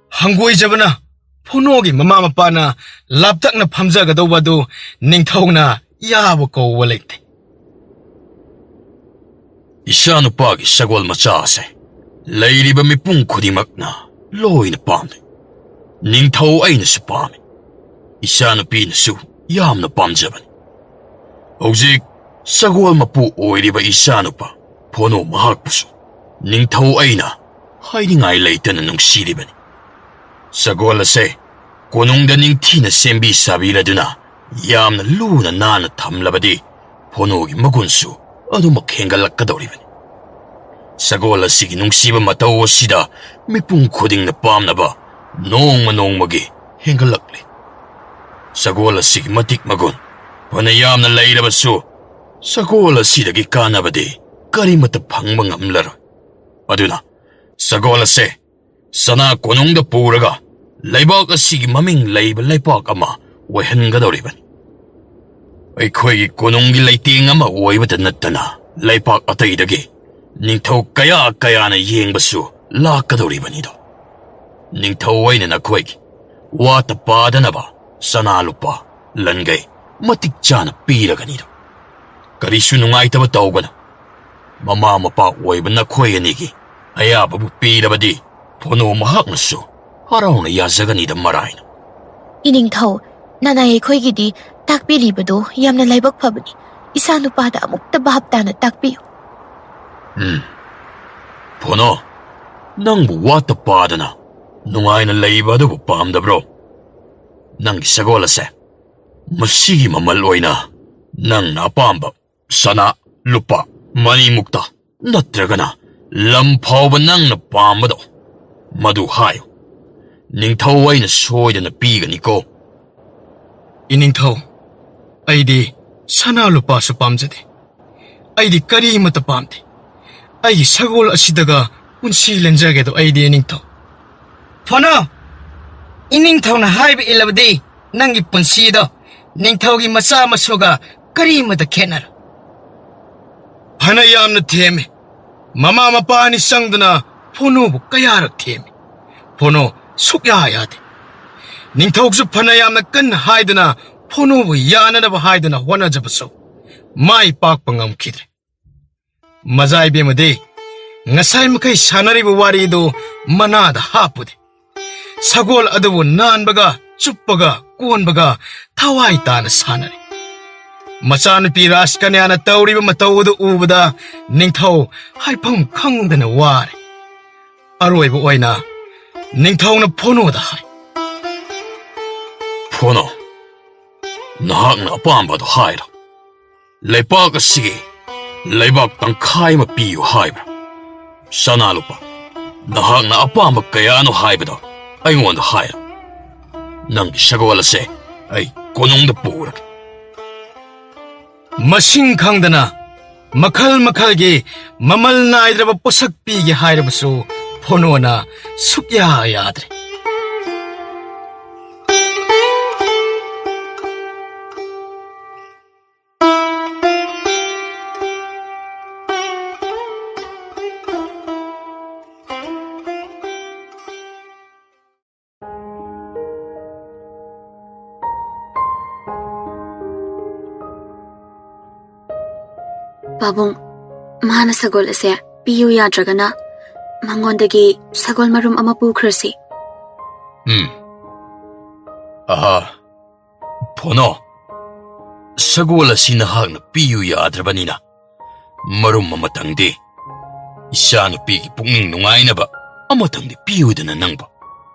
ꯍꯪꯒꯣꯏꯖꯕꯅ ꯐꯣꯅꯣꯒꯤ ꯃꯃꯥ ꯃꯄꯥꯅ ꯂꯥꯞꯇꯛꯅ ꯐꯝꯖꯒꯗꯧꯕ ꯑꯗꯨ ꯅꯤꯡꯊꯧꯅ ꯌꯥꯕ ꯀꯧꯕ ꯂꯩꯇꯦ꯫ ꯏꯆꯥꯅꯨꯄꯥꯒꯤ ꯁꯒꯣꯜ ꯃꯆꯥ ꯑꯁꯦ ꯂꯩꯔꯤꯕ ꯃꯤꯄꯨꯝ ꯈꯨꯗꯤꯡꯃꯛꯅ ꯂꯣꯏꯅ ꯄꯥꯝꯅꯩ꯫ ꯅꯤꯡꯊꯧ ꯑꯩꯅꯁꯨ ꯄꯥꯝꯃꯤ꯫ ꯏꯆꯥꯅꯨꯄꯤꯅꯁꯨ ꯌꯥꯝꯅ ꯄꯥꯝꯖꯕꯅꯤ꯫ ꯍꯧꯖꯤꯛ ꯁꯒꯣꯜ ꯃꯄꯨ ꯑꯣꯏꯔꯤꯕ ꯏꯆꯥꯅꯨꯄꯥ ꯐꯣꯅꯣ ꯃꯍꯥꯛꯄꯨꯁꯨ ꯅꯤꯡꯊꯧ ꯑꯩꯅ ꯍꯥꯏꯅꯤꯡꯉꯥꯏ ꯂꯩꯇꯅ ꯅꯨꯡꯁꯤꯔꯤꯕꯅꯤ꯫ ꯁꯒꯣꯜ ꯑꯁꯦ ꯀꯣꯅꯨꯡꯗ ꯅꯤꯡꯊꯤꯅ ꯁꯦꯝꯕꯤ ꯁꯥꯕꯤꯔꯗꯨꯅ ꯌꯥꯝꯅ ꯂꯨꯅ ꯅꯥꯟꯅ ꯊꯝꯂꯕꯗꯤ ꯐꯣꯅꯣꯒꯤ ꯃꯒꯨꯟꯁꯨ ꯑꯗꯨꯃꯛ ꯍꯦꯟꯒꯠꯂꯛꯀꯗꯧꯔꯤꯕꯅꯤ꯫ ꯁꯒꯣꯜ ꯑꯁꯤꯒꯤ ꯅꯨꯡꯁꯤꯕ ꯃꯇꯧ ꯑꯁꯤꯗ ꯃꯤꯄꯨꯝ ꯈꯨꯗꯤꯡꯅ ꯄꯥꯝꯅꯕ ꯅꯣꯡꯃ ꯅꯣꯡꯃꯒꯤ ꯍꯦꯟꯒꯠꯂꯛꯂꯤ꯫ ꯁꯒꯣꯜ ꯑꯁꯤꯒꯤ ꯃꯇꯤꯛ ꯃꯒꯨꯟ ꯐꯅ ꯌꯥꯝꯅ ꯂꯩꯔꯕꯁꯨ, ꯁꯒꯣꯜ ꯑꯁꯤꯗꯒꯤ ꯀꯥꯟꯅꯕꯗꯤ ꯀꯔꯤꯃꯠꯇ ꯐꯪꯕ ꯉꯝꯂꯔꯣꯏ꯫ ꯑꯗꯨꯅ ꯁꯒꯣꯜ ꯑꯁꯦ ꯁꯅꯥ ꯀꯣꯅꯨꯡꯗ ꯄꯨꯔꯒ ꯂꯩꯕꯥꯛ ꯑꯁꯤꯒꯤ ꯃꯃꯤꯡ ꯂꯩꯕ ꯂꯩꯄꯥꯛ ꯑꯃ ꯑꯣꯏꯍꯟꯒꯗꯧꯔꯤꯕꯅꯤ꯫ ꯑꯩꯈꯣꯏꯒꯤ ꯀꯣꯅꯨꯡꯒꯤ ꯂꯩꯇꯦꯡ ꯑꯃ ꯑꯣꯏꯕꯇ ꯅꯠꯇꯅ ꯂꯩꯄꯥꯛ ꯑꯇꯩꯗꯒꯤ ꯅꯤꯡꯊꯧ ꯀꯌꯥ ꯀꯌꯥꯅ ꯌꯦꯡꯕꯁꯨ ꯂꯥꯛꯀꯗꯧꯔꯤꯕꯅꯤꯗꯣ꯫ ꯅꯤꯡꯊꯧ ꯑꯩꯅ ꯅꯈꯣꯏꯒꯤ ꯋꯥꯠꯇ ꯄꯥꯗꯅꯕ ꯁꯅꯥ ꯂꯨꯄꯥ, ꯂꯟꯒꯩ ꯃꯇꯤꯛ ꯆꯥꯅ ꯄꯤꯔꯒꯅꯤꯗꯣ꯫ ꯀꯔꯤꯁꯨ ꯅꯨꯡꯉꯥꯏꯇꯕ ꯇꯧꯒꯅꯨ꯫ ꯃꯃꯥ ꯃꯄꯥ ꯑꯣꯏꯕ ꯅꯈꯣꯏ ꯑꯅꯤꯒꯤ ꯑꯌꯥꯕꯕꯨ ꯄꯤꯔꯕꯗꯤ ꯐꯣꯅꯣ ꯃꯍꯥꯛꯅꯁꯨ ꯍꯔꯥꯎꯅ ꯌꯥꯖꯒꯅꯤꯗ ꯃꯔꯥꯏꯅ꯫ ꯏꯅꯤꯡꯊꯧ, ꯅꯅꯥꯏ ꯑꯩꯈꯣꯏꯒꯤꯗꯤ ꯇꯥꯛꯄꯤꯔꯤꯕꯗꯨ ꯌꯥꯝꯅ ꯂꯥꯏꯕꯛ ꯐꯕꯅꯤ꯫ ꯏꯆꯥ ꯅꯨꯄꯥꯗ ꯑꯃꯨꯛꯇ ꯚꯥꯞ ꯇꯥꯅ ꯇꯥꯛꯄꯤꯌꯨ꯫ ꯎꯝ꯫ ꯐꯣꯅꯣ, ꯅꯪꯕꯨ ꯋꯥꯠꯇ ꯄꯥꯗꯅ ꯅꯨꯡꯉꯥꯏꯅ ꯂꯩꯕ ꯑꯗꯨꯕꯨ ꯄꯥꯝꯗꯕ꯭ꯔꯣ? ꯅꯪꯒꯤ ꯁꯒꯣꯜ ꯑꯁꯦ ꯃꯁꯤꯒꯤ ꯃꯃꯜ ꯑꯣꯏꯅ ꯅꯪꯅ ꯑꯄꯥꯝꯕ ꯁꯅꯥ, ꯂꯨꯄꯥ, ꯃꯅꯤꯃꯨꯛꯇ ꯅꯠꯇ꯭ꯔꯒꯅ ꯂꯝ ꯐꯥꯎꯕ ꯅꯪꯅ ꯄꯥꯝꯕꯗꯣ ꯃꯗꯨ ꯍꯥꯏꯌꯨ꯫ ꯅꯤꯡꯊꯧ ꯑꯩꯅ ꯁꯣꯏꯗꯅ ꯄꯤꯒꯅꯤꯀꯣ꯫ ꯏꯅꯤꯡꯊꯧ, ꯑꯩꯗꯤ ꯁꯅꯥ ꯂꯨꯄꯥꯁꯨ ꯄꯥꯝꯖꯗꯦ꯫ ꯑꯩꯗꯤ ꯀꯔꯤꯃꯠꯇ ꯄꯥꯝꯗꯦ꯫ ꯑꯩꯒꯤ ꯁꯒꯣꯜ ꯑꯁꯤꯗꯒ ꯄꯨꯟꯁꯤ ꯂꯦꯟꯖꯒꯦꯗꯣ ꯑꯩꯗꯤ, ꯏꯅꯤꯡꯊꯧ꯫ ꯐꯣꯅꯣ, ꯏꯅꯤꯡꯊꯧꯅ ꯍꯥꯏꯕ ꯏꯜꯂꯕꯗꯤ ꯅꯪꯒꯤ ꯄꯨꯟꯁꯤꯗꯣ ꯅꯤꯡꯊꯧꯒꯤ ꯃꯆꯥ ꯃꯁꯨꯒ ꯀꯔꯤꯃꯠꯇ ꯈꯦꯠꯅꯔꯣꯏ꯫ ꯐꯅ ꯌꯥꯝꯅ ꯊꯦꯝꯃꯤ, ꯃꯃꯥ ꯃꯄꯥ ꯑꯅꯤ ꯆꯪꯗꯨꯅ ꯐꯣꯅꯣꯕꯨ ꯀꯌꯥꯔꯛ ꯊꯦꯝꯃꯤ꯫ ꯐꯣꯅꯣ ꯁꯨꯛꯌꯥ ꯌꯥꯗꯦ꯫ ꯅꯤꯡꯊꯧꯁꯨ ꯐꯅ ꯌꯥꯝꯅ ꯀꯟꯅ ꯍꯥꯏꯗꯨꯅ ꯐꯣꯅꯣꯕꯨ ꯌꯥꯅꯅꯕ ꯍꯥꯏꯗꯨꯅ ꯍꯣꯠꯅꯖꯕꯁꯨ ꯃꯥꯏ ꯄꯥꯛꯄ ꯉꯝꯈꯤꯗ꯭ꯔꯦ꯫ ꯃꯖꯥ ꯏꯕꯦꯝꯃꯗꯤ ꯉꯁꯥꯏ ꯃꯈꯩ ꯁꯥꯟꯅꯔꯤꯕ ꯋꯥꯔꯤꯗꯨ ꯃꯅꯥꯗ ꯍꯥꯞꯄꯨꯗꯦ꯫ ꯁꯒꯣꯜ ꯑꯗꯨꯕꯨ ꯅꯥꯟꯕꯒ, ꯆꯨꯞꯄꯒ, ꯀꯣꯟꯕꯒ ꯊꯋꯥꯏ ꯇꯥꯅ ꯁꯥꯟꯅꯔꯤ꯫ ꯃꯆꯥꯅꯨꯄꯤ ꯔꯥꯖꯀꯟꯌꯥꯅ ꯇꯧꯔꯤꯕ ꯃꯇꯧ ꯑꯗꯨ ꯎꯕꯗ ꯅꯤꯡꯊꯧ ꯍꯥꯏꯐꯝ ꯈꯪꯗꯅ ꯋꯥꯔꯦ꯫ ꯑꯔꯣꯏꯕ ꯑꯣꯏꯅ ꯅꯤꯡꯊꯧꯅ ꯐꯣꯅꯣꯗ ꯍꯥꯏ, "ꯐꯣꯅꯣ, ꯅꯍꯥꯛꯅ ꯑꯄꯥꯝꯕꯗꯨ ꯍꯥꯏꯔꯣ꯫ ꯂꯩꯄꯥꯛ ꯑꯁꯤꯒꯤ ꯂꯩꯕꯥꯛ ꯇꯪꯈꯥꯏ ꯑꯃ ꯄꯤꯌꯨ ꯍꯥꯏꯕ꯭ꯔꯥ? ꯁꯅꯥ ꯂꯨꯄꯥ, ꯅꯍꯥꯛꯅ ꯑꯄꯥꯝꯕ ꯀꯌꯥꯅꯣ ꯍꯥꯏꯕꯗꯣ ꯑꯩꯉꯣꯟꯗ ꯍꯥꯏꯔꯣ꯫ ꯅꯪꯒꯤ ꯁꯒꯣꯜ ꯑꯁꯦ ꯑꯩ ꯀꯣꯅꯨꯡꯗ ꯄꯨꯔꯒꯦ꯫" ꯃꯁꯤꯡ ꯈꯪꯗꯅ ꯃꯈꯜ ꯃꯈꯜꯒꯤ ꯃꯃꯜ ꯅꯥꯏꯗ꯭ꯔꯕ ꯄꯣꯠꯁꯛ ꯄꯤꯒꯦ ꯍꯥꯏꯔꯕꯁꯨ ꯐꯣꯅꯣꯅ ꯁꯨꯛꯌꯥ ꯌꯥꯗ꯭ꯔꯦ꯫ ꯄꯥꯕꯨꯡ, ꯃꯥꯅ ꯁꯒꯣꯜ ꯑꯁꯦ ꯄꯤꯌꯨ ꯌꯥꯗ꯭ꯔꯒꯅ ꯃꯉꯣꯟꯗꯒꯤ ꯁꯒꯣꯜ ꯃꯔꯨꯝ ꯑꯃ ꯄꯨꯈ꯭ꯔꯁꯤ꯫ ꯎꯝ꯫ ꯑꯍꯥ, ꯐꯣꯅꯣ, ꯁꯒꯣꯜ ꯑꯁꯤ ꯅꯍꯥꯛꯅ ꯄꯤꯌꯨ ꯌꯥꯗ꯭ꯔꯕꯅꯤꯅ, ꯃꯔꯨꯝ ꯑꯃꯇꯪꯗꯤ, ꯏꯆꯥꯅꯨꯄꯤꯒꯤ ꯄꯨꯛꯅꯤꯡ ꯅꯨꯡꯉꯥꯏꯅꯕ ꯑꯃꯇꯪꯗꯤ ꯄꯤꯌꯨꯗꯅ ꯅꯪꯕꯨ꯫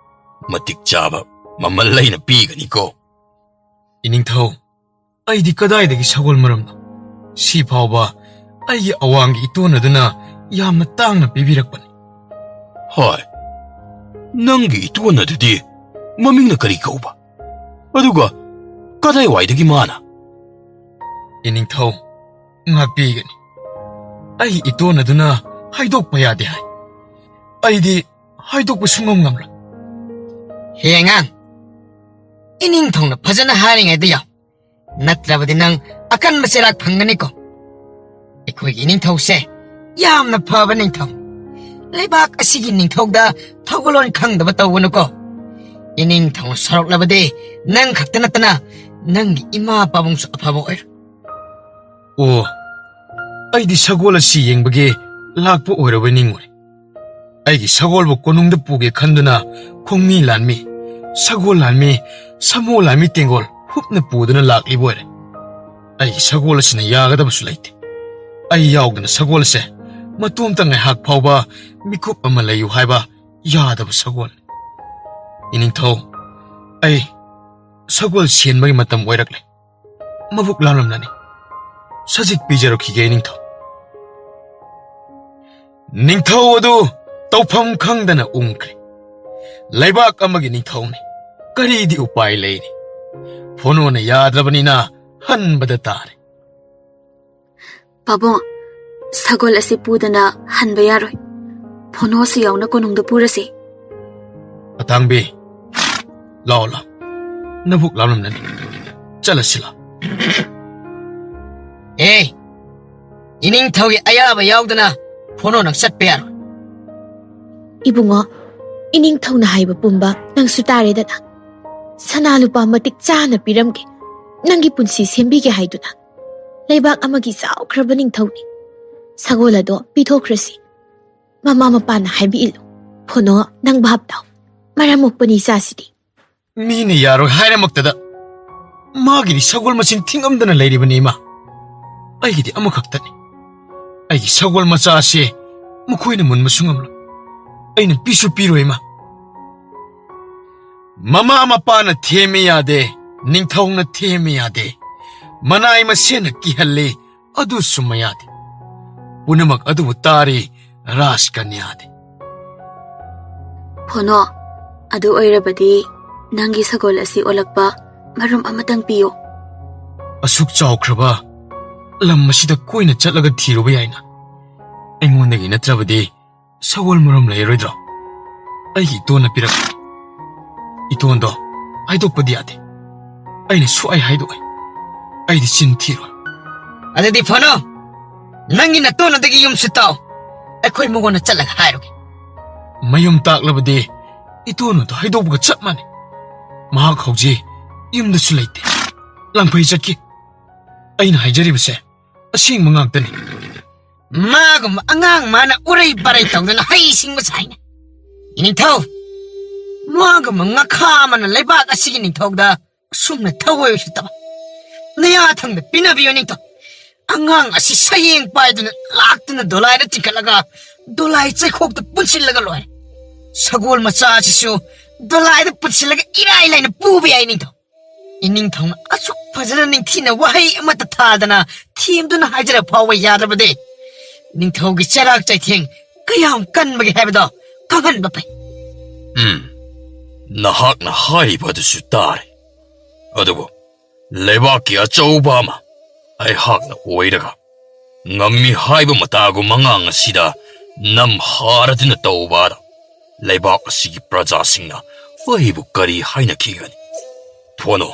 ꯃꯇꯤꯛ ꯆꯥꯕ ꯃꯃꯜ ꯂꯩꯅ ꯄꯤꯒꯅꯤꯀꯣ꯫ ꯏꯅꯤꯡꯊꯧ, ꯑꯩꯗꯤ ꯀꯗꯥꯏꯗꯒꯤ ꯁꯒꯣꯜ ꯃꯔꯨꯝꯅꯣ? ꯁꯤ ꯐꯥꯎꯕ ꯑꯩꯒꯤ ꯑꯋꯥꯡꯒꯤ ꯏꯇꯣꯟ ꯑꯗꯨꯅ ꯌꯥꯝꯅ ꯇꯥꯡꯅ ꯄꯤꯕꯤꯔꯛꯄꯅꯤ꯫ ꯍꯣꯏ, ꯅꯪꯒꯤ ꯏꯇꯣꯟ ꯑꯗꯨꯗꯤ ꯃꯃꯤꯡꯅ ꯀꯔꯤ ꯀꯧꯕ? ꯑꯗꯨꯒ ꯀꯗꯥꯏꯋꯥꯏꯗꯒꯤ ꯃꯥꯅ? ꯏꯅꯤꯡꯊꯧ, ꯉꯥꯛꯄꯤꯒꯅꯤ꯫ ꯑꯩ ꯏꯇꯣꯟ ꯑꯗꯨꯅ ꯍꯥꯏꯗꯣꯛꯄ ꯌꯥꯗꯦ ꯍꯥꯏ꯫ ꯑꯩꯗꯤ ꯍꯥꯏꯗꯣꯛꯄ ꯁꯨꯡꯉꯝ ꯉꯝꯂꯣꯏ꯫ ꯍꯦ ꯑꯉꯥꯡ, ꯏꯅꯤꯡꯊꯧꯅ ꯐꯖꯅ ꯍꯥꯏꯔꯤꯉꯩꯗ ꯌꯥꯎ, ꯅꯠꯇ꯭ꯔꯕꯗꯤ ꯅꯪ ꯑꯀꯟꯕ ꯆꯩꯔꯥꯛ ꯐꯪꯒꯅꯤꯀꯣ꯫ ꯑꯩꯈꯣꯏꯒꯤ ꯏꯅꯤꯡꯊꯧꯁꯦ ꯌꯥꯝꯅ ꯐꯕ ꯅꯤꯡꯊꯧ꯫ ꯂꯩꯕꯥꯛ ꯑꯁꯤꯒꯤ ꯅꯤꯡꯊꯧꯗ ꯊꯧꯒꯜꯂꯣꯟ ꯈꯪꯗꯕ ꯇꯧꯒꯅꯨꯀꯣ꯫ ꯏꯅꯤꯡꯊꯧꯅ ꯁꯥꯎꯔꯛꯂꯕꯗꯤ ꯅꯪ ꯈꯛꯇ ꯅꯠꯇꯅ ꯅꯪꯒꯤ ꯏꯃꯥ ꯄꯥꯕꯨꯡꯁꯨ ꯑꯐꯕ ꯑꯣꯏꯔꯣꯏ꯫ ꯑꯣ, ꯑꯩꯗꯤ ꯁꯒꯣꯜ ꯑꯁꯤ ꯌꯦꯡꯕꯒꯤ ꯂꯥꯛꯄ ꯑꯣꯏꯔꯕꯣꯏ ꯅꯤꯡꯉꯨꯔꯦ꯫ ꯑꯩꯒꯤ ꯁꯒꯣꯜꯕꯨ ꯀꯣꯅꯨꯡꯗ ꯄꯨꯒꯦ ꯈꯟꯗꯨꯅ ꯈꯣꯡꯃꯤ ꯂꯥꯟꯃꯤ, ꯁꯒꯣꯜ ꯂꯥꯟꯃꯤ, ꯁꯥꯃꯨ ꯂꯥꯟꯃꯤ ꯇꯦꯡꯒꯣꯜ ꯍꯨꯞꯅ ꯄꯨꯗꯨꯅ ꯂꯥꯛꯂꯤꯕ ꯑꯣꯏꯔꯦ꯫ ꯑꯩꯒꯤ ꯁꯒꯣꯜ ꯑꯁꯤꯅ ꯌꯥꯒꯗꯕꯁꯨ ꯂꯩꯇꯦ꯫ ꯑꯩ ꯌꯥꯎꯗꯅ ꯁꯒꯣꯜ ꯑꯁꯦ ꯃꯇꯣꯝꯇ ꯉꯥꯏꯍꯥꯛ ꯐꯥꯎꯕ ꯃꯤꯀꯨꯞ ꯑꯃ ꯂꯩꯌꯨ ꯍꯥꯏꯕ ꯌꯥꯗꯕ ꯁꯒꯣꯜ꯫ ꯏꯅꯤꯡꯊꯧ, ꯑꯩ ꯁꯒꯣꯜ ꯁꯦꯟꯕꯒꯤ ꯃꯇꯝ ꯑꯣꯏꯔꯛꯂꯦ꯫ ꯃꯕꯨꯛ ꯂꯥꯝꯂꯝꯂꯅꯤ꯫ ꯁꯖꯤꯛ ꯄꯤꯖꯔꯛꯈꯤꯒꯦ, ꯏꯅꯤꯡꯊꯧ꯫ ꯅꯤꯡꯊꯧ ꯑꯗꯨ ꯇꯧꯐꯝ ꯈꯪꯗꯅ ꯎꯪꯈ꯭ꯔꯦ꯫ ꯂꯩꯕꯥꯛ ꯑꯃꯒꯤ ꯅꯤꯡꯊꯧꯅꯤ꯫ ꯀꯔꯤꯗꯤ ꯎꯄꯥꯏ ꯂꯩꯔꯤ? ꯐꯣꯅꯣꯅ ꯌꯥꯗ꯭ꯔꯕꯅꯤꯅ ꯍꯟꯕꯗ ꯇꯥꯔꯦ꯫ ꯄꯥꯕꯨꯡ, ꯁꯒꯣꯜ ꯑꯁꯤ ꯄꯨꯗꯅ ꯍꯟꯕ ꯌꯥꯔꯣꯏ꯫ ꯐꯣꯅꯣꯁꯨ ꯌꯥꯎꯅ ꯀꯣꯅꯨꯡꯗ ꯄꯨꯔꯁꯤ꯫ ꯑꯇꯥꯡꯕꯤ, ꯂꯥꯛꯑꯣ, ꯂꯥꯛꯑꯣ꯫ ꯅꯕꯨꯛ ꯂꯥꯝꯂꯝꯂꯅꯤ꯫ ꯆꯠꯂꯁꯤ ꯂꯥꯛꯑꯣ꯫ ꯑꯦ, ꯏꯅꯤꯡꯊꯧꯒꯤ ꯑꯌꯥꯕ ꯌꯥꯎꯗꯅ ꯐꯣꯅꯣ ꯅꯪ ꯆꯠꯄ ꯌꯥꯔꯣꯏ꯫ ꯏꯕꯨꯡꯉꯣ, ꯏꯅꯤꯡꯊꯧꯅ ꯍꯥꯏꯕ ꯄꯨꯝꯕ ꯅꯪꯁꯨ ꯇꯥꯔꯦꯗꯅ꯫ ꯁꯅꯥ ꯂꯨꯄꯥ ꯃꯇꯤꯛ ꯆꯥꯅ ꯄꯤꯔꯝꯒꯦ, ꯅꯪꯒꯤ ꯄꯨꯟꯁꯤ ꯁꯦꯝꯕꯤꯒꯦ ꯍꯥꯏꯗꯨꯅ꯫ ꯂꯩꯕꯥꯛ ꯑꯃꯒꯤ ꯆꯥꯎꯈ꯭ꯔꯕ ꯅꯤꯡꯊꯧꯅꯤ꯫ ꯁꯒꯣꯜ ꯑꯗꯣ ꯄꯤꯊꯣꯛꯈ꯭ꯔꯁꯤ꯫ ꯃꯃꯥ ꯃꯄꯥꯅ ꯍꯥꯏꯕ ꯏꯜꯂꯨ꯫ ꯐꯣꯅꯣ, ꯅꯪ ꯚꯥꯞ ꯇꯥꯎ꯫ ꯃꯔꯝ ꯃꯣꯛꯄꯅꯤ ꯏꯆꯥꯁꯤꯗꯤ꯫ ꯃꯤꯅ ꯌꯥꯔꯣꯏ ꯍꯥꯏꯔꯃꯛꯇꯗ ꯃꯥꯒꯤꯗꯤ ꯁꯒꯣꯜ ꯃꯁꯤꯡ ꯊꯤꯉꯝꯗꯅ ꯂꯩꯔꯤꯕꯅꯤ, ꯏꯃꯥ꯫ ꯑꯩꯒꯤꯗꯤ ꯑꯃꯈꯛꯇꯅꯤ꯫ ꯑꯩꯒꯤ ꯁꯒꯣꯜ ꯃꯆꯥ ꯑꯁꯤ ꯃꯈꯣꯏꯅ ꯃꯨꯟꯕꯁꯨ ꯉꯝꯂꯣꯏ꯫ ꯑꯩꯅ ꯄꯤꯁꯨ ꯄꯤꯔꯣꯏ, ꯏꯃꯥ꯫ ꯃꯃꯥ ꯃꯄꯥꯅ ꯊꯦꯝꯃꯤ ꯌꯥꯗꯦ, ꯅꯤꯡꯊꯧꯅ ꯊꯦꯝꯃꯤ ꯌꯥꯗꯦ꯫ ꯃꯅꯥꯏ ꯃꯁꯦꯟꯅ ꯀꯤꯍꯜꯂꯤ, ꯑꯗꯨꯁꯨ ꯃꯌꯥꯗꯦ꯫ ꯄꯨꯝꯅꯃꯛ ꯑꯗꯨꯕꯨ ꯇꯥꯔꯤ ꯔꯥꯖꯀꯟꯌꯥꯗꯤ꯫ ꯐꯣꯅꯣ, ꯑꯗꯨ ꯑꯣꯏꯔꯕꯗꯤ ꯅꯪꯒꯤ ꯁꯒꯣꯜ ꯑꯁꯤ ꯑꯣꯜꯂꯛꯄ ꯃꯔꯨꯝ ꯑꯃꯇꯪ ꯄꯤꯌꯨ꯫ ꯑꯁꯨꯛ ꯆꯥꯎꯈ꯭ꯔꯕ ꯂꯝ ꯑꯁꯤꯗ ꯀꯣꯏꯅ ꯆꯠꯂꯒ ꯊꯤꯔꯨꯕ ꯌꯥꯏꯅ꯫ ꯑꯩꯉꯣꯟꯗꯒꯤ ꯅꯠꯇ꯭ꯔꯕꯗꯤ ꯁꯒꯣꯜ ꯃꯔꯨꯝ ꯂꯩꯔꯣꯏꯗ꯭ꯔꯣ? ꯑꯩꯒꯤ ꯏꯇꯣꯟꯅ ꯄꯤꯔꯛꯄ ꯏꯇꯣꯟꯗꯣ ꯍꯥꯏꯗꯣꯛꯄꯗꯤ ꯌꯥꯗꯦ꯫ ꯑꯩꯅ ꯁꯨꯛꯍꯥꯏ ꯍꯥꯏꯗꯣꯛꯑꯣꯏ꯫ ꯑꯩꯗꯤ ꯆꯤꯟ ꯊꯤꯔꯣꯏ꯫ ꯑꯗꯨꯗꯤ ꯐꯅꯣ, ꯅꯪꯒꯤ ꯅꯇꯣꯟ ꯑꯗꯨꯒꯤ ꯌꯨꯝꯁꯨ ꯇꯥꯎ꯫ ꯑꯩꯈꯣꯏ ꯃꯉꯣꯟꯗ ꯆꯠꯂꯒ ꯍꯥꯏꯔꯨꯒꯦ꯫ ꯃꯌꯨꯝ ꯇꯥꯛꯂꯕꯗꯤ ꯏꯇꯣꯟ ꯑꯗꯨ ꯍꯥꯏꯗꯣꯛꯄꯒ ꯆꯞ ꯃꯥꯟꯅꯩ꯫ ꯃꯍꯥꯛ ꯍꯧꯖꯤꯛ ꯌꯨꯝꯗꯁꯨ ꯂꯩꯇꯦ꯫ ꯂꯥꯡꯐꯩ ꯆꯠꯈꯤ꯫ ꯑꯩꯅ ꯍꯥꯏꯖꯔꯤꯕꯁꯦ ꯑꯁꯦꯡꯕ ꯉꯥꯛꯇꯅꯤ꯫ ꯃꯥꯒꯨꯝꯕ ꯑꯉꯥꯡ ꯃꯥꯅ ꯎꯔꯩ ꯄꯥꯔꯩ ꯇꯧꯗꯅ ꯍꯩ ꯁꯤꯡꯕ ꯁꯥꯏꯅꯦ꯫ ꯏꯅꯤꯡꯊꯧ, ꯃꯥꯒꯨꯝꯕ ꯉꯥꯈꯥ ꯑꯃꯅ ꯂꯩꯕꯥꯛ ꯑꯁꯤꯒꯤ ꯅꯤꯡꯊꯧꯗ ꯑꯁꯨꯝꯅ ꯊꯑꯣꯏ ꯎꯁꯤꯠꯇꯕ꯫ ꯅꯌꯥꯊꯪꯗ ꯄꯤꯅꯕꯤꯌꯨ ꯅꯤꯡꯊꯧ꯫ ꯑꯉꯥꯡ ꯑꯁꯤ ꯁꯌꯦꯡ ꯄꯥꯏꯗꯨꯅ ꯂꯥꯛꯇꯨꯅ ꯗꯣꯂꯥꯏꯗ ꯆꯤꯡꯈꯠꯂꯒ ꯗꯣꯂꯥꯏ ꯆꯩꯈꯣꯛꯇ ꯄꯨꯟꯁꯤꯜꯂꯒ ꯂꯣꯏꯔꯦ꯫ ꯁꯒꯣꯜ ꯃꯆꯥ ꯑꯁꯤꯁꯨ ꯗꯣꯂꯥꯏꯗ ꯄꯨꯟꯁꯤꯜꯂꯒ ꯏꯔꯥꯏ ꯂꯥꯏꯅ ꯄꯨꯕ ꯌꯥꯏ ꯅꯤꯡꯊꯧ꯫ ꯏꯅꯤꯡꯊꯧꯅ ꯑꯁꯨꯛ ꯐꯖꯅ ꯅꯤꯡꯊꯤꯅ ꯋꯥꯍꯩ ꯑꯃꯠꯇ ꯊꯥꯗꯅ ꯊꯦꯝꯗꯨꯅ ꯍꯥꯏꯖꯔ ꯐꯥꯎꯕ ꯌꯥꯗ꯭ꯔꯕꯗꯤ ꯅꯤꯡꯊꯧꯒꯤ ꯆꯩꯔꯥꯛ ꯆꯩꯊꯦꯡ ꯀꯌꯥꯝ ꯀꯟꯕꯒꯦ ꯍꯥꯏꯕꯗꯣ ꯈꯪꯍꯟꯕ ꯐꯩ꯫ ꯎꯝ, ꯅꯍꯥꯛꯅ ꯍꯥꯏꯔꯤꯕ ꯑꯗꯨꯁꯨ ꯇꯥꯔꯦ꯫ ꯑꯗꯨꯕꯨ ꯂꯩꯕꯥꯛꯀꯤ ꯑꯆꯧꯕ ꯑꯃ ꯑꯩꯍꯥꯛꯅ ꯑꯣꯏꯔꯒ ꯉꯝꯃꯤ ꯍꯥꯏꯕ ꯃꯇꯥꯒꯨꯝ ꯑꯉꯥꯡ ꯑꯁꯤꯗ ꯅꯝꯍꯥꯔꯗꯨꯅ ꯇꯧꯕ ꯑꯗꯣ ꯂꯩꯕꯥꯛ ꯑꯁꯤꯒꯤ ꯄ꯭ꯔꯖꯥꯁꯤꯡꯅ ꯑꯩꯕꯨ ꯀꯔꯤ ꯍꯥꯏꯅꯈꯤꯒꯅꯤ? ꯐꯣꯅꯣ,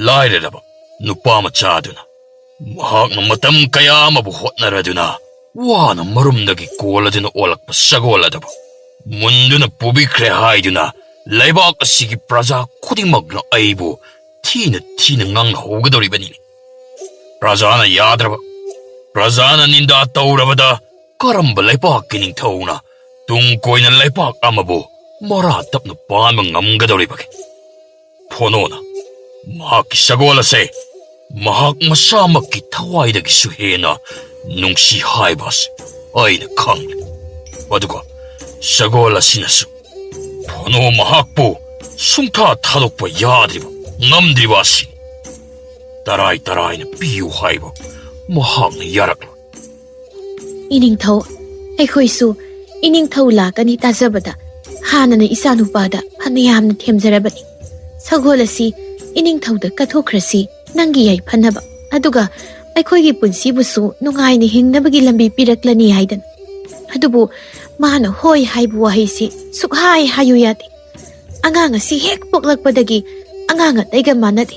ꯂꯥꯏꯔꯔꯕ ꯅꯨꯄꯥ ꯃꯆꯥꯗꯨꯅ ꯃꯍꯥꯛꯅ ꯃꯇꯝ ꯀꯌꯥ ꯑꯃꯕꯨ ꯍꯣꯠꯅꯔꯗꯨꯅ ꯋꯥꯅ ꯃꯔꯨꯝꯗꯒꯤ ꯀꯣꯜꯂꯗꯨꯅ ꯑꯣꯜꯂꯛꯄ ꯁꯒꯣꯜ ꯑꯗꯨꯕꯨ ꯃꯨꯟꯗꯨꯅ ꯄꯨꯕꯤꯈ꯭ꯔꯦ ꯍꯥꯏꯗꯨꯅ ꯂꯩꯕꯥꯛ ꯑꯁꯤꯒꯤ ꯄ꯭ꯔꯖꯥ ꯈꯨꯗꯤꯡꯃꯛꯅ ꯑꯩꯕꯨ ꯊꯤꯅ ꯊꯤꯅ ꯉꯥꯡꯅꯍꯧꯒꯗꯧꯔꯤꯕꯅꯤꯅꯦ꯫ ꯄ꯭ꯔꯖꯥꯅ ꯌꯥꯗ꯭ꯔꯕ, ꯄ꯭ꯔꯖꯥꯅ ꯅꯤꯟꯗꯥ ꯇꯧꯔꯕꯗ ꯀꯔꯝꯕ ꯂꯩꯕꯥꯛꯀꯤ ꯅꯤꯡꯊꯧꯅ ꯇꯨꯡ ꯀꯣꯏꯅ ꯂꯩꯕꯥꯛ ꯑꯃꯕꯨ ꯃꯔꯥ ꯇꯞꯅ ꯄꯥꯟꯕ ꯉꯝꯒꯗꯧꯔꯤꯕꯒꯦ? ꯐꯣꯅꯣꯅ ꯃꯍꯥꯛꯀꯤ ꯁꯒꯣꯜ ꯑꯁꯦ ꯃꯍꯥꯛ ꯃꯁꯥꯃꯛꯀꯤ ꯊꯋꯥꯏꯗꯒꯤꯁꯨ ꯍꯦꯟꯅ ꯅꯨꯡꯁꯤ ꯍꯥꯏꯕ ꯑꯁꯤ ꯑꯩꯅ ꯈꯪꯂꯦ꯫ ꯑꯗꯨꯒ ꯁꯒꯣꯜ ꯑꯁꯤꯅꯁꯨ ꯐꯣꯅꯣ ꯃꯍꯥꯛꯄꯨ ꯁꯨꯡꯊꯥ ꯊꯥꯗꯣꯛꯄ ꯌꯥꯗ꯭ꯔꯤꯕ, ꯉꯝꯗ꯭ꯔꯤꯕ ꯑꯁꯤꯅꯤ꯫ ꯇꯔꯥꯏ ꯇꯔꯥꯏꯅ ꯄꯤꯌꯨ ꯍꯥꯏꯕ ꯃꯍꯥꯛꯅ ꯌꯥꯔꯛꯂꯣꯏ꯫ ꯏꯅꯤꯡꯊꯧ, ꯑꯩꯈꯣꯏꯁꯨ ꯏꯅꯤꯡꯊꯧ ꯂꯥꯛꯀꯅꯤ ꯇꯥꯖꯕꯗ ꯍꯥꯟꯅꯅ ꯏꯆꯥꯅꯨꯄꯥꯗ ꯐꯅ ꯌꯥꯝꯅ ꯊꯦꯝꯖꯔꯕꯅꯤ꯫ ꯁꯒꯣꯜ ꯑꯁꯤ ꯏꯅꯤꯡꯊꯧꯗ ꯀꯠꯊꯣꯛꯈ꯭ꯔꯁꯤ, ꯅꯪꯒꯤ ꯌꯥꯏꯐꯅꯕ꯫ ꯑꯗꯨꯒ ꯑꯩꯈꯣꯏꯒꯤ ꯄꯨꯟꯁꯤꯕꯨꯁꯨ ꯅꯨꯡꯉꯥꯏꯅ ꯍꯤꯡꯅꯕꯒꯤ ꯂꯝꯕꯤ ꯄꯤꯔꯛꯂꯅꯤ ꯍꯥꯏꯗꯅ꯫ ꯑꯗꯨꯕꯨ ꯃꯥꯅ ꯍꯣꯏ ꯍꯥꯏꯕ ꯋꯥꯍꯩꯁꯤ ꯁꯨꯛꯍꯥꯏ ꯍꯥꯏꯌꯨ ꯌꯥꯗꯦ꯫ ꯑꯉꯥꯡ ꯑꯁꯤ ꯍꯦꯛ ꯄꯣꯛꯂꯛꯄꯗꯒꯤ ꯑꯉꯥꯡ ꯑꯇꯩꯒ ꯃꯥꯟꯅꯗꯦ꯫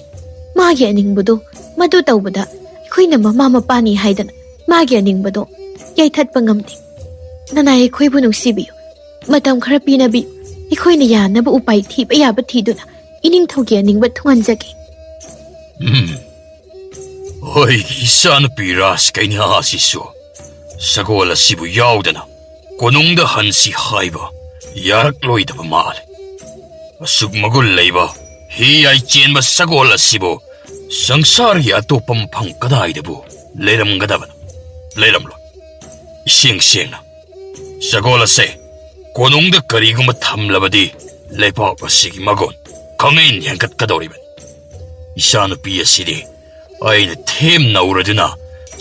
ꯃꯥꯒꯤ ꯑꯅꯤꯡꯕꯗꯣ ꯃꯗꯨ ꯇꯧꯕꯗ ꯑꯩꯈꯣꯏꯅ ꯃꯃꯥ ꯃꯄꯥꯅꯤ ꯍꯥꯏꯗꯅ ꯃꯥꯒꯤ ꯑꯅꯤꯡꯕꯗꯣ ꯌꯩꯊꯠꯄ ꯉꯝꯗꯦ꯫ ꯅꯅꯥꯏ ꯑꯩꯈꯣꯏꯕꯨ ꯅꯨꯡꯁꯤꯕꯤꯌꯨ꯫ ꯃꯇꯝ ꯈꯔ ꯄꯤꯅꯕꯤꯌꯨ꯫ ꯑꯩꯈꯣꯏꯅ ꯌꯥꯅꯕ ꯎꯄꯥꯏ ꯊꯤꯕ ꯌꯥꯕ ꯊꯤꯗꯨꯅ ꯏꯅꯤꯡꯊꯧꯒꯤ ꯑꯅꯤꯡꯕ ꯊꯨꯡꯍꯟꯖꯒꯦ꯫ ꯎꯝ꯫ ꯑꯩꯒꯤ ꯏꯆꯥꯅꯨꯄꯤ ꯔꯥꯖꯀꯩꯅꯥ ꯑꯁꯤꯁꯨ ꯁꯒꯣꯜ ꯑꯁꯤꯕꯨ ꯌꯥꯎꯗꯅ ꯀꯣꯅꯨꯡꯗ ꯍꯟꯁꯤ ꯍꯥꯏꯕ ꯌꯥꯔꯛꯂꯣꯏꯗꯕ ꯃꯥꯜꯂꯦ꯫ ꯑꯁꯨꯛ ꯃꯒꯨꯟ ꯂꯩꯕ ꯍꯤ ꯌꯥꯏ ꯆꯦꯟꯕ ꯁꯒꯣꯜ ꯑꯁꯤꯕꯨ ꯁꯪꯁꯥꯔꯒꯤ ꯑꯇꯣꯞꯄ ꯃꯐꯝ ꯀꯗꯥꯏꯗꯕꯨ ꯂꯩꯔꯝꯒꯗꯕꯅꯣ? ꯂꯩꯔꯝꯂꯣꯏ꯫ ꯏꯁꯦꯡ ꯁꯦꯡꯅ ꯁꯒꯣꯜ ꯑꯁꯦ ꯀꯣꯅꯨꯡꯗ ꯀꯔꯤꯒꯨꯝꯕ ꯊꯝꯂꯕꯗꯤ ꯂꯩꯕꯥꯛ ꯑꯁꯤꯒꯤ ꯃꯒꯨꯟ ꯈꯪꯍꯦꯟ ꯍꯦꯟꯒꯠꯀꯗꯧꯔꯤꯕꯅꯤ꯫ ꯏꯆꯥꯅꯨꯄꯤ ꯑꯁꯤꯗꯤ ꯑꯩꯅ ꯊꯦꯝꯅꯧꯔꯗꯨꯅ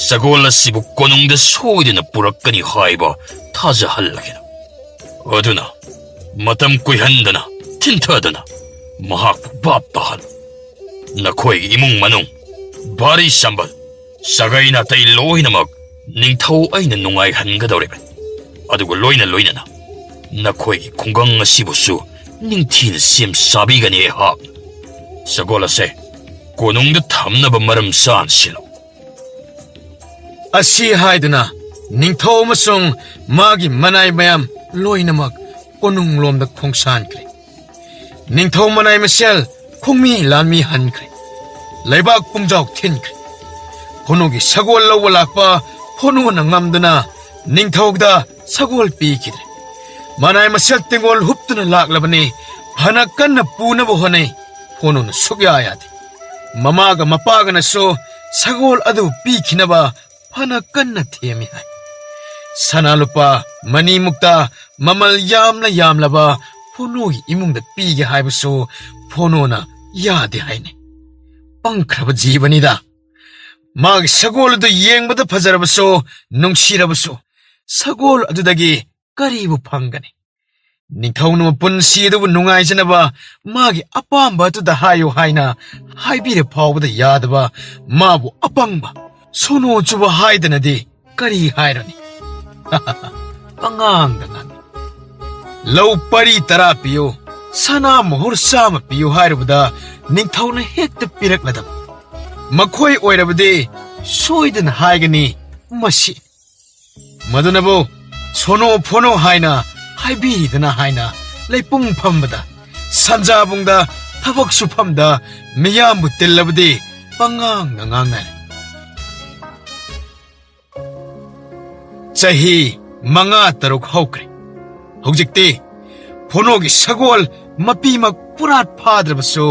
ꯁꯒꯣꯜ ꯑꯁꯤꯕꯨ ꯀꯣꯅꯨꯡꯗ ꯁꯣꯏꯗꯅ ꯄꯨꯔꯛꯀꯅꯤ ꯍꯥꯏꯕ ꯊꯥꯖꯍꯜꯂꯒꯦꯅ꯫ ꯑꯗꯨꯅ ꯃꯇꯝ ꯀꯨꯏꯍꯟꯗꯅ ꯊꯤꯟꯊꯗꯅ ꯃꯍꯥꯛꯄꯨ ꯚꯥꯞ ꯇꯥꯍꯜꯂꯨ꯫ ꯅꯈꯣꯏꯒꯤ ꯏꯃꯨꯡ ꯃꯅꯨꯡ, ꯚꯥꯔꯤ ꯁꯝꯕꯜ, ꯁꯥꯒꯩ ꯅꯥꯇꯩ ꯂꯣꯏꯅꯃꯛ ꯅꯤꯡꯊꯧ ꯑꯩꯅ ꯅꯨꯡꯉꯥꯏꯍꯟꯒꯗꯧꯔꯤꯕꯅꯤ꯫ ꯑꯗꯨꯒ ꯂꯣꯏꯅ ꯂꯣꯏꯅꯅ ꯅꯈꯣꯏꯒꯤ ꯈꯨꯡꯒꯪ ꯑꯁꯤꯕꯨꯁꯨ ꯅꯤꯡꯊꯤꯅ ꯁꯦꯝ ꯁꯥꯕꯤꯒꯅꯤ ꯑꯩꯍꯥꯛ꯫ ꯁꯒꯣꯜ ꯑꯁꯦ ꯀꯣꯅꯨꯡꯗ ꯊꯝꯅꯕ ꯃꯔꯝ ꯆꯥꯅ ꯁꯤꯜꯂꯨ꯫ ꯑꯁꯤ ꯍꯥꯏꯗꯨꯅ ꯅꯤꯡꯊꯧ ꯑꯃꯁꯨꯡ ꯃꯥꯒꯤ ꯃꯅꯥꯏ ꯃꯌꯥꯝ ꯂꯣꯏꯅꯃꯛ ꯀꯣꯅꯨꯡꯂꯣꯝꯗ ꯈꯣꯡꯁꯥꯟꯈ꯭ꯔꯦ꯫ ꯅꯤꯡꯊꯧ ꯃꯅꯥꯏ ꯃꯁꯦꯜ ꯈꯣꯡꯃꯤ ꯂꯥꯟꯃꯤ ꯍꯟꯈ꯭ꯔꯦ꯫ ꯂꯩꯕꯥꯛ ꯄꯨꯝꯖꯥꯎ ꯊꯤꯟꯈ꯭ꯔꯦ꯫ ꯐꯣꯅꯨꯒꯤ ꯁꯒꯣꯜ ꯂꯧꯕ ꯂꯥꯛꯄ ꯐꯣꯅꯨꯅ ꯉꯝꯗꯨꯅ ꯅꯤꯡꯊꯧꯗ ꯁꯒꯣꯜ ꯄꯤꯈꯤꯗ꯭ꯔꯦ꯫ ꯃꯅꯥꯏ ꯃꯁꯦꯜ ꯇꯦꯡꯒꯣꯜ ꯍꯨꯞꯇꯨꯅ ꯂꯥꯛꯂꯕꯅꯤ꯫ ꯐꯅ ꯀꯟꯅ ꯄꯨꯅꯕ ꯍꯣꯠꯅꯩ꯫ ꯐꯣꯅꯨꯅ ꯁꯨꯛꯌꯥ ꯌꯥꯗꯦ꯫ ꯃꯃꯥꯒ ꯃꯄꯥꯒꯅꯁꯨ ꯁꯒꯣꯜ ꯑꯗꯨ ꯄꯤꯈꯤꯅꯕ ꯐꯅ ꯀꯟꯅ ꯊꯦꯝꯃꯤ ꯍꯥꯏ꯫ ꯁꯅꯥ ꯂꯨꯄꯥ ꯃꯅꯤꯃꯨꯛꯇ ꯃꯃꯜ ꯌꯥꯝꯅ ꯌꯥꯝꯂꯕ ꯐꯣꯅꯨꯒꯤ ꯏꯃꯨꯡꯗ ꯄꯤꯒꯦ ꯍꯥꯏꯕꯁꯨ ꯐꯣꯅꯨꯅ ꯌꯥꯗꯦ ꯍꯥꯏꯅꯩ꯫ ꯄꯪꯈ꯭ꯔꯕ ꯖꯤꯕꯅꯤꯗ꯫ ꯃꯥꯒꯤ ꯁꯒꯣꯜ ꯑꯗꯨ ꯌꯦꯡꯕꯗ ꯐꯖꯔꯕꯁꯨ, ꯅꯨꯡꯁꯤꯔꯕꯁꯨ, ꯁꯒꯣꯜ ꯑꯗꯨꯗꯒꯤ ꯀꯔꯤꯕꯨ ꯐꯪꯒꯅꯤ? ꯅꯤꯡꯊꯧꯅ ꯃꯄꯨꯟꯁꯤ ꯑꯗꯨꯕꯨ ꯅꯨꯡꯉꯥꯏꯖꯅꯕ ꯃꯥꯒꯤ ꯑꯄꯥꯝꯕ ꯑꯗꯨꯗ ꯍꯥꯏꯌꯨ ꯍꯥꯏꯅ ꯍꯥꯏꯕꯤꯔ ꯐꯥꯎꯕꯗ ꯌꯥꯗꯕ ꯃꯥꯕꯨ ꯑꯄꯪꯕ, ꯁꯣꯅꯣ ꯆꯨꯕ ꯍꯥꯏꯗꯅꯗꯤ ꯀꯔꯤ ꯍꯥꯏꯔꯨꯅꯤ? ꯄꯉꯥꯡꯗ ꯉꯥꯡꯏ꯫ "ꯂꯧ ꯄꯔꯤ ꯇꯔꯥ ꯄꯤꯌꯨ, ꯁꯅꯥ ꯃꯣꯍꯣꯔ ꯆꯥꯝꯃ ꯄꯤꯌꯨ" ꯍꯥꯏꯔꯨꯕꯗ ꯅꯤꯡꯊꯧꯅ ꯍꯦꯛꯇ ꯄꯤꯔꯛꯂꯗꯕ꯫ ꯃꯈꯣꯏ ꯑꯣꯏꯔꯕꯗꯤ ꯁꯣꯏꯗꯅ ꯍꯥꯏꯒꯅꯤ, "ꯃꯁꯤ"꯫ ꯃꯗꯨꯅꯕꯨ "ꯁꯣꯅꯣ ꯐꯣꯅꯣ" ꯍꯥꯏꯅ ꯍꯥꯏꯕꯤꯔꯤꯗꯅ ꯍꯥꯏꯅ ꯂꯩꯄꯨꯡ ꯐꯝꯕꯗ, ꯁꯟꯖꯥꯕꯨꯡꯗ ꯊꯕꯛ ꯁꯨꯐꯝꯗ ꯃꯤꯌꯥꯝꯕꯨ ꯇꯤꯜꯂꯕꯗꯤ ꯄꯉꯥꯡꯗ ꯉꯥꯡꯅꯔꯦ꯫ ꯆꯍꯤ ꯃꯉꯥ ꯇꯔꯨꯛ ꯍꯧꯈ꯭ꯔꯦ꯫ ꯍꯧꯖꯤꯛꯇꯤ ꯐꯣꯅꯣꯒꯤ ꯁꯒꯣꯜ ꯃꯄꯤꯃꯛ ꯄꯨꯔꯥꯠ ꯐꯥꯗ꯭ꯔꯕꯁꯨ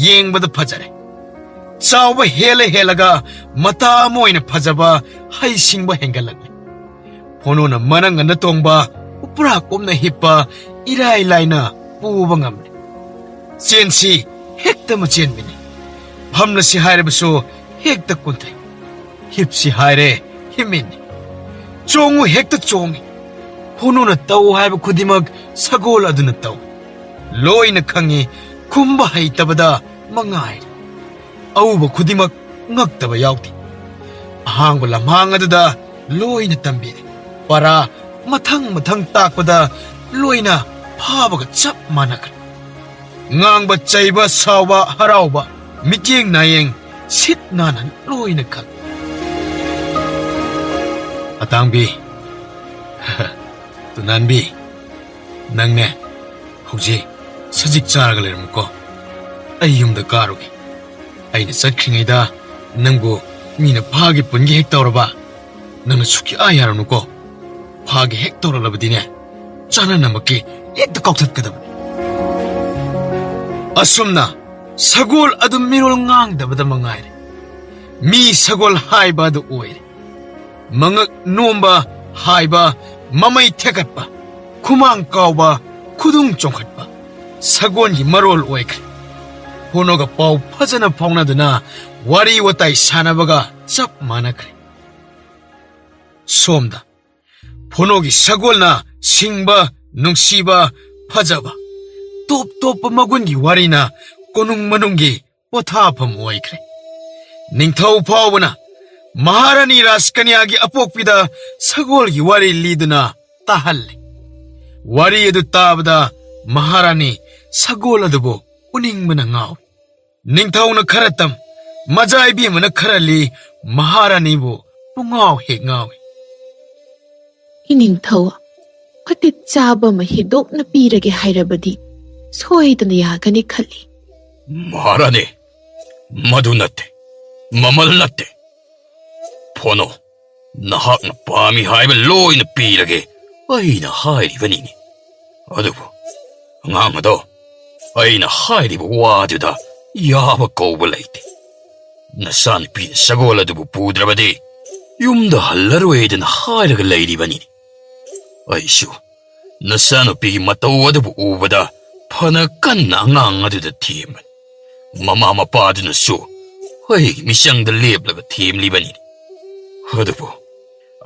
ꯌꯦꯡꯕꯗ ꯐꯖꯔꯦ꯫ ꯆꯥꯎꯕ ꯍꯦꯜꯂ ꯍꯦꯜꯂꯒ ꯃꯇꯥ ꯑꯃ ꯑꯣꯏꯅ ꯐꯖꯕ, ꯍꯩꯁꯤꯡꯕ ꯍꯦꯟꯒꯠꯂꯛꯂꯦ꯫ ꯐꯣꯅꯣꯅ ꯃꯅꯪꯒꯟꯗ ꯇꯣꯡꯕ ꯎꯄ꯭ꯔꯥꯛ ꯎꯞꯅ ꯍꯤꯞꯄ ꯏꯔꯥꯏ ꯂꯥꯏꯅ ꯄꯨꯕ ꯉꯝꯂꯦ꯫ ꯆꯦꯟꯁꯤ ꯍꯦꯛꯇ ꯃꯆꯦꯟꯕꯤꯅꯤ꯫ ꯐꯝꯂꯁꯤ ꯍꯥꯏꯔꯕꯁꯨ ꯍꯦꯛꯇ ꯀꯨꯟꯊꯩ꯫ ꯍꯤꯞꯁꯤ ꯍꯥꯏꯔꯦ, ꯍꯤꯞꯃꯤꯟꯅꯤ꯫ ꯆꯣꯡꯉꯨ ꯍꯦꯛꯇ ꯆꯣꯡꯉꯤ꯫ ꯐꯣꯅꯣꯅ ꯇꯧ ꯍꯥꯏꯕ ꯈꯨꯗꯤꯡꯃꯛ ꯁꯒꯣꯜ ꯑꯗꯨꯅ ꯇꯧꯏ꯫ ꯂꯣꯏꯅ ꯈꯪꯉꯤ, ꯈꯨꯝꯕ ꯍꯩꯇꯕꯗ ꯃꯉꯥꯏꯔꯦ꯫ ꯑꯎꯕ ꯈꯨꯗꯤꯡꯃꯛ ꯉꯛꯇꯕ ꯌꯥꯎꯗꯦ꯫ ꯑꯍꯥꯡꯕ ꯂꯝꯍꯥꯡ ꯑꯗꯨꯗ ꯂꯣꯏꯅ ꯇꯝꯕꯤꯔꯦ꯫ ꯄꯔꯥ ꯃꯊꯪ ꯃꯊꯪ ꯇꯥꯛꯄꯗ ꯂꯣꯏꯅ ꯐꯥꯕꯒ ꯆꯞ ꯃꯥꯟꯅꯈ꯭ꯔꯦ꯫ ꯉꯥꯡꯕ, ꯆꯩꯕ, ꯁꯥꯎꯕ, ꯍꯔꯥꯎꯕ, ꯃꯤꯠꯌꯦꯡ ꯅꯥꯌꯦꯡ ꯁꯤꯠ ꯅꯥꯟꯅ ꯂꯣꯏꯅ ꯈꯪꯏ꯫ ꯑꯇꯥꯡꯕꯤ, ꯇꯨꯅꯥꯟꯕꯤ, ꯅꯪꯅꯦ ꯍꯧꯖꯤꯛ ꯁꯖꯤꯛ ꯆꯥꯔꯒ ꯂꯩꯔꯝꯃꯨꯀꯣ꯫ ꯑꯩ ꯌꯨꯝꯗ ꯀꯥꯔꯨꯒꯦ꯫ ꯑꯩꯅ ꯆꯠꯈ꯭ꯔꯤꯉꯩꯗ ꯅꯪꯕꯨ ꯃꯤꯅ ꯐꯥꯒꯤ ꯄꯨꯟꯒꯤ ꯍꯦꯛ ꯇꯧꯔꯕ, ꯅꯪꯅ ꯁꯨꯛꯌꯥ ꯌꯥꯔꯨꯅꯨꯀꯣ꯫ ꯐꯥꯒꯤ ꯍꯦꯛ ꯇꯧꯔꯛꯂꯕꯗꯤꯅꯦ, ꯆꯥꯅꯅꯃꯛꯀꯤ ꯍꯦꯛꯇ ꯀꯥꯎꯊꯠꯀꯗꯕꯅꯤ꯫ ꯑꯁꯨꯝꯅ ꯁꯒꯣꯜ ꯑꯗꯨ ꯃꯤꯔꯣꯜ ꯉꯥꯡꯗꯕꯗ ꯃꯉꯥꯏꯔꯦ꯫ ꯃꯤ ꯁꯒꯣꯜ ꯍꯥꯏꯕ ꯑꯗꯨ ꯑꯣꯏꯔꯦ꯫ ꯃꯉꯛ ꯅꯣꯝꯕ, ꯍꯥꯏꯕ, ꯃꯃꯩ ꯊꯦꯛꯀꯠꯄ, ꯈꯨꯃꯥꯡ ꯀꯥꯎꯕ, ꯈꯨꯗꯨꯡ ꯆꯣꯡꯈꯠꯄ, ꯁꯒꯣꯜꯒꯤ ꯃꯔꯣꯜ ꯑꯣꯏꯈ꯭ꯔꯦ꯫ ꯐꯣꯅꯣꯒ ꯄꯥꯎ ꯐꯖꯅ ꯐꯥꯎꯅꯗꯨꯅ ꯋꯥꯔꯤ ꯋꯥꯇꯥꯏ ꯁꯥꯟꯅꯕꯒ ꯆꯞ ꯃꯥꯟꯅꯈ꯭ꯔꯦ꯫ ꯁꯣꯝꯗ ꯐꯣꯅꯣꯒꯤ ꯁꯒꯣꯜꯅ ꯁꯤꯡꯕ, ꯅꯨꯡꯁꯤꯕ, ꯐꯖꯕ, ꯇꯣꯞ ꯇꯣꯞꯄ ꯃꯒꯨꯟꯒꯤ ꯋꯥꯔꯤꯅ ꯀꯣꯅꯨꯡ ꯃꯅꯨꯡꯒꯤ ꯄꯣꯊꯥꯐꯝ ꯑꯣꯏꯈ꯭ꯔꯦ꯫ ꯅꯤꯡꯊꯧ ꯐꯥꯎꯕꯅ ꯃꯍꯥꯔꯥꯅꯤ ꯔꯥꯖꯀꯟꯌꯥꯒꯤ ꯑꯄꯣꯛꯄꯤꯗ ꯁꯒꯣꯜꯒꯤ ꯋꯥꯔꯤ ꯂꯤꯗꯨꯅ ꯇꯥꯍꯜꯂꯤ꯫ ꯋꯥꯔꯤ ꯑꯗꯨ ꯇꯥꯕꯗ ꯃꯍꯥꯔꯥꯅꯤ ꯁꯒꯣꯜ ꯑꯗꯨꯕꯨ ꯎꯅꯤꯡꯕꯅ ꯉꯥꯎꯏ꯫ ꯅꯤꯡꯊꯧꯅ ꯈꯔ ꯇꯝ, ꯃꯖꯥ ꯏꯕꯦꯝꯃꯅ ꯈꯔ ꯂꯤ, ꯃꯍꯥꯔꯥꯅꯤꯕꯨ ꯄꯨꯡꯉꯥꯎ ꯍꯦꯛ ꯉꯥꯎꯏ꯫ "ꯏꯅꯤꯡꯊꯧ, ꯑꯇꯤꯠ ꯆꯥꯕ ꯑꯃ ꯍꯦꯟꯗꯣꯛꯅ ꯄꯤꯔꯒꯦ ꯍꯥꯏꯔꯕꯗꯤ ꯁꯣꯏꯗꯅ ꯌꯥꯒꯅꯤ ꯈꯜꯂꯤ꯫" "ꯃꯍꯥꯔꯥꯅꯤ, ꯃꯗꯨ ꯅꯠꯇꯦ, ꯃꯃꯜ ꯅꯠꯇꯦ꯫ ꯐꯣꯅꯣ, ꯅꯍꯥꯛꯅ ꯄꯥꯝꯃꯤ ꯍꯥꯏꯕ ꯂꯣꯏꯅ ꯄꯤꯔꯒꯦ ꯑꯩꯅ ꯍꯥꯏꯔꯤꯕꯅꯤꯅꯦ꯫ ꯑꯗꯨꯕꯨ ꯑꯉꯥꯡ ꯑꯗꯣ, ꯑꯩꯅ ꯍꯥꯏꯔꯤꯕ ꯋꯥꯗꯨꯗ ꯌꯥꯕ ꯀꯧꯕ ꯂꯩꯇꯦ꯫ ꯅꯆꯥꯅꯨꯄꯤꯅ ꯁꯒꯣꯜ ꯑꯗꯨꯕꯨ ꯄꯨꯗ꯭ꯔꯕꯗꯤ ꯌꯨꯝꯗ ꯍꯜꯂꯔꯣꯏꯗꯅ ꯍꯥꯏꯔꯒ ꯂꯩꯔꯤꯕꯅꯤꯅꯦ꯫ ꯑꯩꯁꯨ ꯅꯆꯥꯅꯨꯄꯤꯒꯤ ꯃꯇꯧ ꯑꯗꯨꯕꯨ ꯎꯕꯗ ꯐꯅ ꯀꯟꯅ ꯑꯉꯥꯡ ꯑꯗꯨꯗ ꯊꯦꯝꯕꯅꯤ꯫ ꯃꯃꯥ ꯃꯄꯥꯗꯨꯅꯁꯨ ꯑꯩꯒꯤ ꯃꯤꯆꯪꯗ ꯂꯦꯞꯂꯒ ꯊꯦꯝꯂꯤꯕꯅꯤ꯫ ꯑꯗꯨꯕꯨ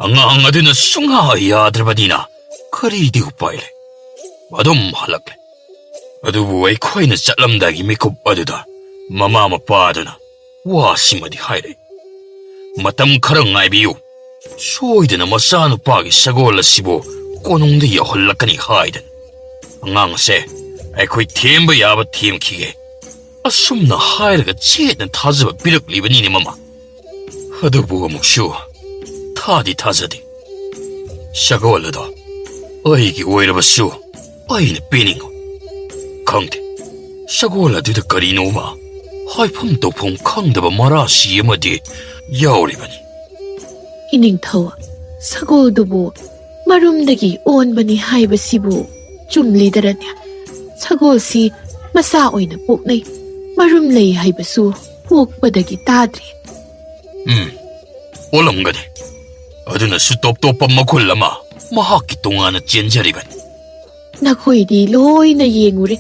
ꯑꯉꯥꯡ ꯑꯗꯨꯅ ꯁꯨꯡꯌꯥ ꯌꯥꯗ꯭ꯔꯕꯅꯤꯅ ꯀꯔꯤꯗꯤ ꯎꯄꯥꯏ ꯂꯩ? ꯑꯗꯨꯝ ꯍꯜꯂꯛꯂꯦ꯫ ꯑꯗꯨꯕꯨ ꯑꯩꯈꯣꯏꯅ ꯆꯠꯂꯝꯗꯥꯏꯒꯤ ꯃꯤꯀꯨꯞ ꯑꯗꯨꯗ ꯃꯃꯥ ꯃꯄꯥꯗꯨꯅ ꯋꯥꯁꯤꯃꯗꯤ ꯍꯥꯏꯔꯛꯏ꯫ ꯃꯇꯝ ꯈꯔ ꯉꯥꯏꯕꯤꯌꯨ, ꯁꯣꯏꯗꯅ ꯃꯆꯥꯅꯨꯄꯥꯒꯤ ꯁꯒꯣꯜ ꯑꯁꯤꯕꯨ ꯀꯣꯅꯨꯡꯗ ꯌꯧꯍꯜꯂꯛꯀꯅꯤ ꯍꯥꯏꯗꯅ꯫ ꯑꯉꯥꯡ ꯑꯁꯦ ꯑꯩꯈꯣꯏ ꯊꯦꯝꯕ ꯌꯥꯕ ꯊꯦꯝꯈꯤꯒꯦ꯫" ꯑꯁꯨꯝꯅ ꯍꯥꯏꯔꯒ ꯆꯦꯠꯅ ꯊꯥꯖꯕ ꯄꯤꯔꯛꯂꯤꯕꯅꯤꯅꯦ ꯃꯃꯥ꯫ ꯑꯗꯨꯕꯨ ꯑꯃꯨꯛꯁꯨ ꯊꯥꯗꯤ ꯊꯥꯖꯗꯦ꯫ ꯁꯒꯣꯜ ꯑꯗꯣ ꯑꯩꯒꯤ ꯑꯣꯏꯔꯕꯁꯨ ꯑꯩꯅ ꯄꯤꯅꯤꯡꯉꯨ꯫ ꯈꯪꯗꯦ, ꯁꯒꯣꯜ ꯑꯗꯨꯗ ꯀꯔꯤꯅꯣꯃ ꯍꯥꯏꯐꯝ ꯇꯧꯐꯝ ꯈꯪꯗꯕ ꯃꯔꯥꯁꯤ ꯑꯃꯗꯤ ꯌꯥꯎꯔꯤꯕꯅꯤ꯫ "ꯏꯅꯤꯡꯊꯧ, ꯁꯒꯣꯜꯗꯨꯕꯨ ꯃꯔꯨꯝꯗꯒꯤ ꯑꯣꯟꯕꯅꯤ ꯍꯥꯏꯕꯁꯤꯕꯨ ꯆꯨꯝꯂꯤꯗꯔꯅꯦ? ꯁꯒꯣꯜꯁꯤ ꯃꯆꯥ ꯑꯣꯏꯅ ꯄꯣꯛꯅꯩ, ꯃꯔꯨꯝ ꯂꯩ ꯍꯥꯏꯕꯁꯨ ꯄꯣꯛꯄꯗꯒꯤ ꯇꯥꯗ꯭ꯔꯤ꯫" "ꯎꯝ, ꯑꯣꯜꯂꯝꯒꯅꯤ꯫ ꯑꯗꯨꯅꯁꯨ ꯇꯣꯞ ꯇꯣꯞꯄ ꯃꯈꯨꯜ ꯑꯃ ꯃꯍꯥꯛꯀꯤ ꯇꯣꯉꯥꯟꯅ ꯆꯦꯟꯖꯔꯤꯕꯅꯤ꯫" "ꯅꯈꯣꯏꯗꯤ ꯂꯣꯏꯅ ꯌꯦꯡꯉꯨꯔꯦ,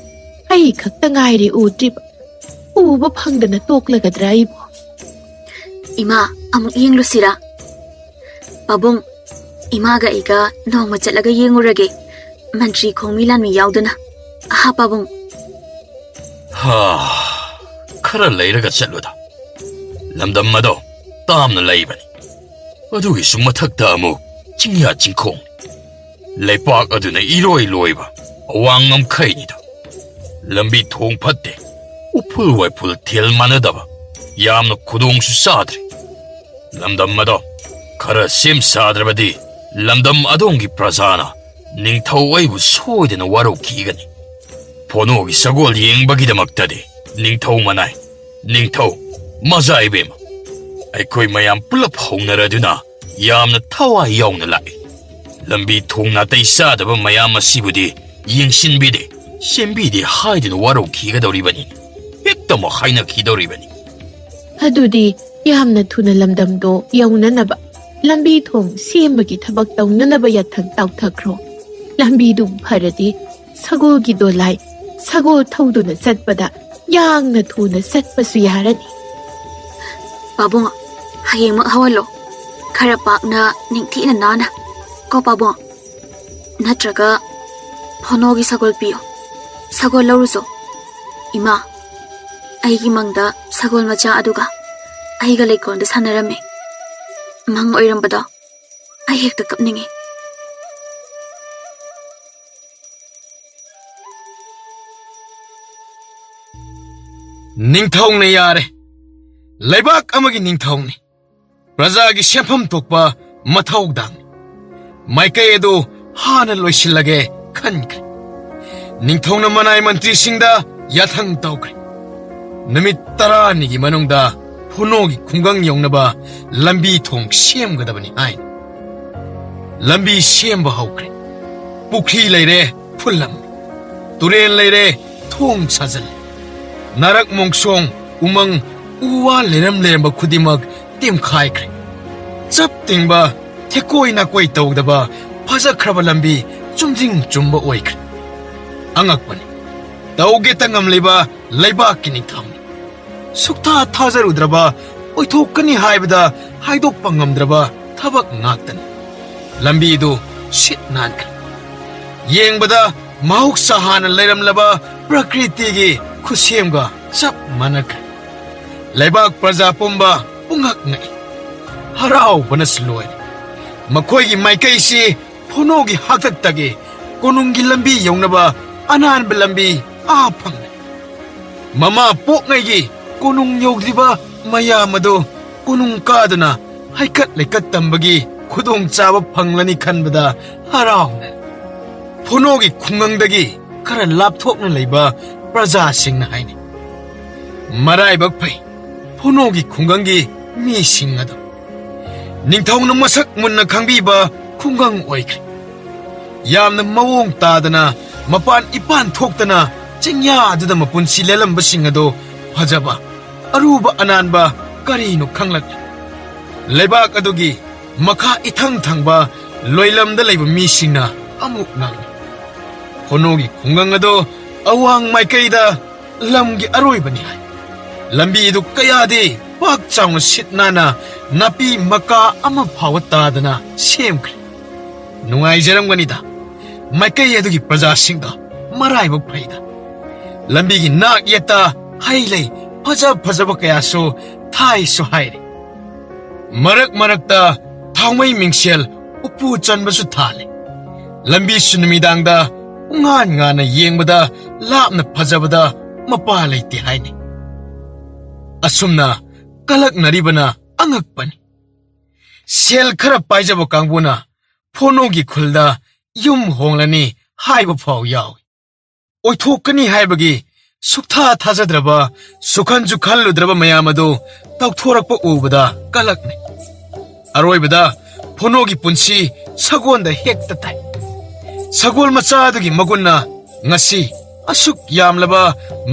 ꯑꯩ ꯈꯛꯇ ꯉꯥꯏꯔꯦ ꯎꯗ꯭ꯔꯤꯕ꯫ ꯎꯕ ꯐꯪꯗꯅ ꯇꯣꯛꯂꯒꯗ꯭ꯔꯥ ꯑꯩꯕꯨ?" "ꯏꯃꯥ, ꯑꯃꯨꯛ ꯌꯦꯡꯂꯨꯁꯤꯔꯥ?" "ꯄꯥꯕꯨꯡ, ꯏꯃꯥꯒ ꯑꯩꯒ ꯅꯣꯡꯃ ꯆꯠꯂꯒ ꯌꯦꯡꯉꯨꯔꯒꯦ, ꯃꯟꯇ꯭ꯔꯤ ꯈꯣꯡꯃꯤ ꯂꯥꯟꯃꯤ ꯌꯥꯎꯗꯅ꯫ ꯑꯍꯥ, ꯄꯥꯕꯨꯡ?" "ꯍꯥ, ꯈꯔ ꯂꯩꯔꯒ ꯆꯠꯂꯨꯗ꯫ ꯂꯝꯗꯝ ꯑꯗꯣ ꯇꯥꯝꯅ ꯂꯩꯕꯅꯤ꯫ ꯑꯗꯨꯒꯤꯁꯨ ꯃꯊꯛꯇ ꯑꯃꯨꯛ ꯆꯤꯡꯌꯥ ꯆꯤꯡꯈꯣꯡ, ꯂꯩꯄꯥꯛ ꯑꯗꯨꯅ ꯏꯔꯣꯏ ꯂꯣꯏꯕ ꯑꯋꯥꯡ ꯉꯝꯈꯩꯅꯤꯗꯣ꯫ ꯂꯝꯕꯤ ꯊꯣꯡ ꯐꯠꯇꯦ, ꯎꯐꯨꯜ ꯋꯥꯏꯐꯨꯜ ꯊꯦꯜ ꯃꯥꯟꯅꯗꯕ, ꯌꯥꯝꯅ ꯈꯨꯗꯣꯡꯁꯨ ꯆꯥꯗ꯭ꯔꯦ꯫ ꯂꯝꯗꯝ ꯑꯗꯣ ꯈꯔ ꯁꯦꯝ ꯁꯥꯗ꯭ꯔꯕꯗꯤ ꯂꯝꯗꯝ ꯑꯗꯣꯝꯒꯤ ꯄ꯭ꯔꯖꯥꯅ ꯅꯤꯡꯊꯧ ꯑꯩꯕꯨ ꯁꯣꯏꯗꯅ ꯋꯥꯔꯧꯈꯤꯒꯅꯤ꯫ ꯐꯣꯅꯣꯒꯤ ꯁꯒꯣꯜ ꯌꯦꯡꯕꯒꯤꯗꯃꯛꯇꯗꯤ ꯅꯤꯡꯊꯧ ꯃꯅꯥꯏ, ꯅꯤꯡꯊꯧ ꯃꯖꯥ ꯏꯕꯦꯝꯃ, ꯑꯩꯈꯣꯏ ꯃꯌꯥꯝ ꯄꯨꯂꯞ ꯍꯧꯅꯔꯗꯨꯅ ꯌꯥꯝꯅ ꯊꯋꯥꯏ ꯌꯥꯎꯅ ꯂꯥꯛꯏ꯫ ꯂꯝꯕꯤ ꯊꯣꯡ ꯅꯥꯇꯩ ꯆꯥꯗꯕ ꯃꯌꯥꯝ ꯑꯁꯤꯕꯨꯗꯤ ꯌꯦꯡꯁꯤꯟꯕꯤꯗꯦ, ꯁꯦꯝꯕꯤꯗꯦ ꯍꯥꯏꯗꯨꯅ ꯋꯥꯔꯧꯈꯤꯒꯗꯧꯔꯤꯕꯅꯤ, ꯍꯦꯛꯇꯃꯛ ꯍꯥꯏꯅꯈꯤꯗꯧꯔꯤꯕꯅꯤ꯫ ꯑꯗꯨꯗꯤ ꯌꯥꯝꯅ ꯊꯨꯅ ꯂꯝꯗꯝꯗꯣ ꯌꯧꯅꯅꯕ ꯂꯝꯕꯤ ꯊꯣꯡ ꯁꯦꯝꯕꯒꯤ ꯊꯕꯛ ꯇꯧꯅꯅꯕ ꯌꯥꯊꯪ ꯇꯥꯎꯊꯈ꯭ꯔꯣ꯫ ꯂꯝꯕꯤꯗꯨ ꯐꯔꯗꯤ ꯁꯒꯣꯜꯒꯤ ꯗꯣꯂꯥꯏ ꯁꯒꯣꯜ ꯊꯧꯗꯨꯅ ꯆꯠꯄꯗ ꯌꯥꯡꯅ ꯊꯨꯅ ꯆꯠꯄꯁꯨ ꯌꯥꯔꯅꯤ꯫ ꯄꯥꯕꯨꯡ, ꯍꯌꯦꯡꯃꯛ ꯍꯧꯍꯜꯂꯣ꯫ ꯈꯔ ꯄꯥꯛꯅ, ꯅꯤꯡꯊꯤꯅ ꯅꯥꯟꯅ꯫ ꯀꯣ ꯄꯥꯕꯨꯡ? ꯅꯠꯇ꯭ꯔꯒ ꯐꯣꯅꯣꯒꯤ ꯁꯒꯣꯜ ꯄꯤꯌꯣ꯫ ꯁꯒꯣꯜ ꯂꯧꯔꯨꯆꯣ꯫ ꯏꯃꯥ, ꯑꯩꯒꯤ ꯃꯪꯗ ꯁꯒꯣꯜ ꯃꯆꯥ ꯑꯗꯨꯒ ꯑꯩꯒ ꯂꯩꯀꯣꯜꯗ ꯁꯥꯟꯅꯔꯝꯃꯤ꯫ ꯃꯪ ꯑꯣꯏꯔꯝꯕꯗꯣ ꯑꯩ ꯍꯦꯛꯇ ꯀꯞꯅꯤꯡꯉꯤ꯫ ꯅꯤꯡꯊꯧꯅ ꯌꯥꯔꯦ꯫ ꯂꯩꯕꯥꯛ ꯑꯃꯒꯤ ꯅꯤꯡꯊꯧꯅꯤ꯫ ꯄ꯭ꯔꯖꯥꯒꯤ ꯁꯦꯟꯐꯝ ꯊꯣꯛꯄ ꯃꯊꯧꯗꯥꯡꯅꯤ꯫ ꯃꯥꯏꯀꯩ ꯑꯗꯨ ꯍꯥꯟꯅ ꯂꯣꯏꯁꯤꯜꯂꯒꯦ ꯈꯟꯈ꯭ꯔꯦ꯫ ꯅꯤꯡꯊꯧꯅ ꯃꯅꯥꯏ ꯃꯟꯇ꯭ꯔꯤꯁꯤꯡꯗ ꯌꯥꯊꯪ ꯇꯧꯈ꯭ꯔꯦ꯫ ꯅꯨꯃꯤꯠ ꯇꯔꯥꯅꯤꯒꯤ ꯃꯅꯨꯡꯗ ꯐꯨꯅꯣꯒꯤ ꯈꯨꯡꯒꯪ ꯌꯧꯅꯕ ꯂꯝꯕꯤ ꯊꯣꯡ ꯁꯦꯝꯒꯗꯕꯅꯤ ꯍꯥꯏꯅ꯫ ꯂꯝꯕꯤ ꯁꯦꯝꯕ ꯍꯧꯈ꯭ꯔꯦ꯫ ꯄꯨꯈ꯭ꯔꯤ ꯂꯩꯔꯦ, ꯐꯨꯜꯂꯝꯃꯤ꯫ ꯇꯨꯔꯦꯜ ꯂꯩꯔꯦ, ꯊꯣꯡ ꯁꯥꯖꯜꯂꯦ꯫ ꯅꯥꯔꯛ ꯃꯣꯡꯁꯣꯡ, ꯎꯃꯪ, ꯎ ꯋꯥ ꯂꯩꯔꯝ ꯂꯩꯔꯝꯕ ꯈꯨꯗꯤꯡꯃꯛ ꯇꯦꯝꯈꯥꯏꯈ꯭ꯔꯦ꯫ ꯆꯞ ꯇꯤꯡꯕ, ꯊꯦꯀꯣꯏ ꯅꯥꯀꯣꯏ ꯇꯧꯗꯕ ꯐꯖꯈ꯭ꯔꯕ ꯂꯝꯕꯤ ꯆꯨꯝꯗ꯭ꯔꯤꯡ ꯆꯨꯝꯕ ꯑꯣꯏꯈ꯭ꯔꯦ꯫ ꯑꯉꯛꯄꯅꯤ, ꯇꯧꯒꯦꯇ ꯉꯝꯂꯤꯕ ꯂꯩꯕꯥꯛꯀꯤ ꯅꯤꯡꯊꯧꯅꯤ꯫ ꯁꯨꯛꯊꯥ ꯊꯥꯖꯔꯨꯗ꯭ꯔꯕ, ꯑꯣꯏꯊꯣꯛꯀꯅꯤ ꯍꯥꯏꯕꯗ ꯍꯥꯏꯗꯣꯛꯄ ꯉꯝꯗ꯭ꯔꯕ ꯊꯕꯛ ꯉꯥꯛꯇꯅꯤ꯫ ꯂꯝꯕꯤꯗꯨ ꯁꯤꯠ ꯅꯥꯟꯈ꯭ꯔꯦ꯫ ꯌꯦꯡꯕꯗ ꯃꯍꯧꯁꯥ ꯍꯥꯟꯅ ꯂꯩꯔꯝꯂꯕ ꯄ꯭ꯔꯀ꯭ꯔꯤꯇꯤꯒꯤ ꯈꯨꯠꯁꯦꯝꯒ ꯆꯞ ꯃꯥꯟꯅꯈ꯭ꯔꯦ꯫ ꯂꯩꯕꯥꯛ ꯄ꯭ꯔꯖꯥ ꯄꯨꯝꯕ ꯄꯨꯡꯉꯛ ꯉꯛꯏ꯫ ꯍꯔꯥꯎꯕꯅꯁꯨ ꯂꯣꯏꯔꯦ꯫ ꯃꯈꯣꯏꯒꯤ ꯃꯥꯏꯀꯩꯁꯤ ꯐꯣꯅꯣꯒꯤ ꯍꯥꯛꯇꯛꯇꯒꯤ ꯀꯣꯅꯨꯡꯒꯤ ꯂꯝꯕꯤ ꯌꯧꯅꯕ ꯑꯅꯥꯟꯕ ꯂꯝꯕꯤ ꯑꯥ ꯐꯪꯂꯦ꯫ ꯃꯃꯥ ꯄꯣꯛꯉꯩꯒꯤ ꯀꯣꯅꯨꯡ ꯌꯧꯗ꯭ꯔꯤꯕ ꯃꯌꯥꯝ ꯑꯗꯨ ꯀꯣꯅꯨꯡ ꯀꯥꯗꯨꯅ ꯍꯩꯀꯠ ꯂꯩꯀꯠ ꯇꯝꯕꯒꯤ ꯈꯨꯗꯣꯡꯆꯥꯕ ꯐꯪꯂꯅꯤ ꯈꯟꯕꯗ ꯍꯔꯥꯎꯅ ꯐꯣꯅꯣꯒꯤ ꯈꯨꯡꯒꯪꯗꯒꯤ ꯈꯔ ꯂꯥꯞꯊꯣꯛꯅ ꯂꯩꯕ ꯄ꯭ꯔꯖꯥꯁꯤꯡꯅ ꯍꯥꯏꯅꯩ꯫ ꯃꯔꯥꯏꯕꯛ ꯐꯩ ꯐꯣꯅꯣꯒꯤ ꯈꯨꯡꯒꯪꯒꯤ ꯃꯤꯁꯤꯡ ꯑꯗꯨ꯫ ꯅꯤꯡꯊꯧꯅ ꯃꯁꯛ ꯃꯨꯟꯅ ꯈꯪꯕꯤꯕ ꯈꯨꯡꯒꯪ ꯑꯣꯏꯈ꯭ꯔꯦ꯫ ꯌꯥꯝꯅ ꯃꯑꯣꯡ ꯇꯥꯗꯅ ꯃꯄꯥꯟ ꯏꯄꯥꯟ ꯊꯣꯛꯇꯅ ꯆꯤꯡꯌꯥ ꯑꯗꯨꯗ ꯃꯄꯨꯟꯁꯤ ꯂꯦꯜꯂꯝꯕꯁꯤꯡ ꯑꯗꯨ ꯐꯖꯕ, ꯑꯔꯨꯕ ꯑꯅꯥꯟꯕ ꯀꯔꯤꯅꯣ ꯈꯪꯂꯛꯂꯦ꯫ ꯂꯩꯕꯥꯛ ꯑꯗꯨꯒꯤ ꯃꯈꯥ ꯏꯊꯪ ꯊꯪꯕ ꯂꯣꯏꯂꯝꯗ ꯂꯩꯕ ꯃꯤꯁꯤꯡꯅ ꯑꯃꯨꯛ ꯉꯥꯡꯏ꯫ ꯐꯣꯅꯣꯒꯤ ꯈꯨꯡꯒꯪ ꯑꯗꯨ ꯑꯋꯥꯡ ꯃꯥꯏꯀꯩꯗ ꯂꯝꯒꯤ ꯑꯔꯣꯏꯕꯅꯤ ꯍꯥꯏ꯫ ꯂꯝꯕꯤ ꯑꯗꯨ ꯀꯌꯥꯗꯤ ꯄꯥꯛ ꯆꯥꯎꯅ ꯁꯤꯠ ꯅꯥꯟꯅ ꯅꯥꯄꯤ ꯃꯀꯥ ꯑꯃ ꯐꯥꯎꯕ ꯇꯥꯗꯅ ꯁꯦꯝꯈ꯭ꯔꯦ꯫ ꯅꯨꯡꯉꯥꯏꯖꯔꯝꯒꯅꯤꯗ ꯃꯥꯏꯀꯩ ꯑꯗꯨꯒꯤ ꯄ꯭ꯔꯖꯥꯁꯤꯡꯗꯣ, ꯃꯔꯥꯏꯕꯛ ꯐꯩꯗ꯫ ꯂꯝꯕꯤꯒꯤ ꯅꯥꯛ ꯌꯦꯠꯇ ꯍꯩ ꯂꯩ ꯐꯖ ꯐꯖꯕ ꯀꯌꯥꯁꯨ ꯊꯥꯏꯁꯨ ꯍꯥꯏꯔꯤ꯫ ꯃꯔꯛ ꯃꯔꯛꯇ ꯊꯥꯎꯃꯩ ꯃꯤꯡꯁꯦꯜ ꯎꯄꯨ ꯆꯟꯕꯁꯨ ꯊꯥꯜꯂꯤ꯫ ꯂꯝꯕꯤꯁꯨ ꯅꯨꯃꯤꯗꯥꯡꯗ ꯄꯨꯡꯉꯥꯟ ꯉꯥꯟꯅ ꯌꯦꯡꯕꯗ ꯂꯥꯞꯅ ꯐꯖꯕꯗ ꯃꯄꯥ ꯂꯩꯇꯦ ꯍꯥꯏꯅꯤ꯫ ꯑꯁꯨꯝꯅ ꯀꯂꯛꯅꯔꯤꯕꯅ ꯑꯉꯛꯄꯅꯤ꯫ ꯁꯦꯜ ꯈꯔ ꯄꯥꯏꯖꯕ ꯀꯥꯡꯕꯨꯅ ꯐꯣꯅꯣꯒꯤ ꯈꯨꯜꯗ ꯌꯨꯝ ꯍꯣꯡꯂꯅꯤ ꯍꯥꯏꯕ ꯐꯥꯎ ꯌꯥꯎꯏ꯫ ꯑꯣꯏꯊꯣꯛꯀꯅꯤ ꯍꯥꯏꯕꯒꯤ ꯁꯨꯛꯊꯥ ꯊꯥꯖꯗ꯭ꯔꯕ, ꯁꯨꯈꯟꯁꯨ ꯈꯜꯂꯨꯗ꯭ꯔꯕ ꯃꯌꯥꯝ ꯑꯗꯨ ꯇꯧꯊꯣꯔꯛꯄ ꯎꯕꯗ ꯀꯂꯛꯅꯩ꯫ ꯑꯔꯣꯏꯕꯗ ꯐꯣꯅꯣꯒꯤ ꯄꯨꯟꯁꯤ ꯁꯒꯣꯜꯗ ꯍꯦꯛꯇ ꯇꯥꯏ꯫ ꯁꯒꯣꯜ ꯃꯆꯥ ꯑꯗꯨꯒꯤ ꯃꯒꯨꯟꯅ ꯉꯁꯤ ꯑꯁꯨꯛ ꯌꯥꯝꯂꯕ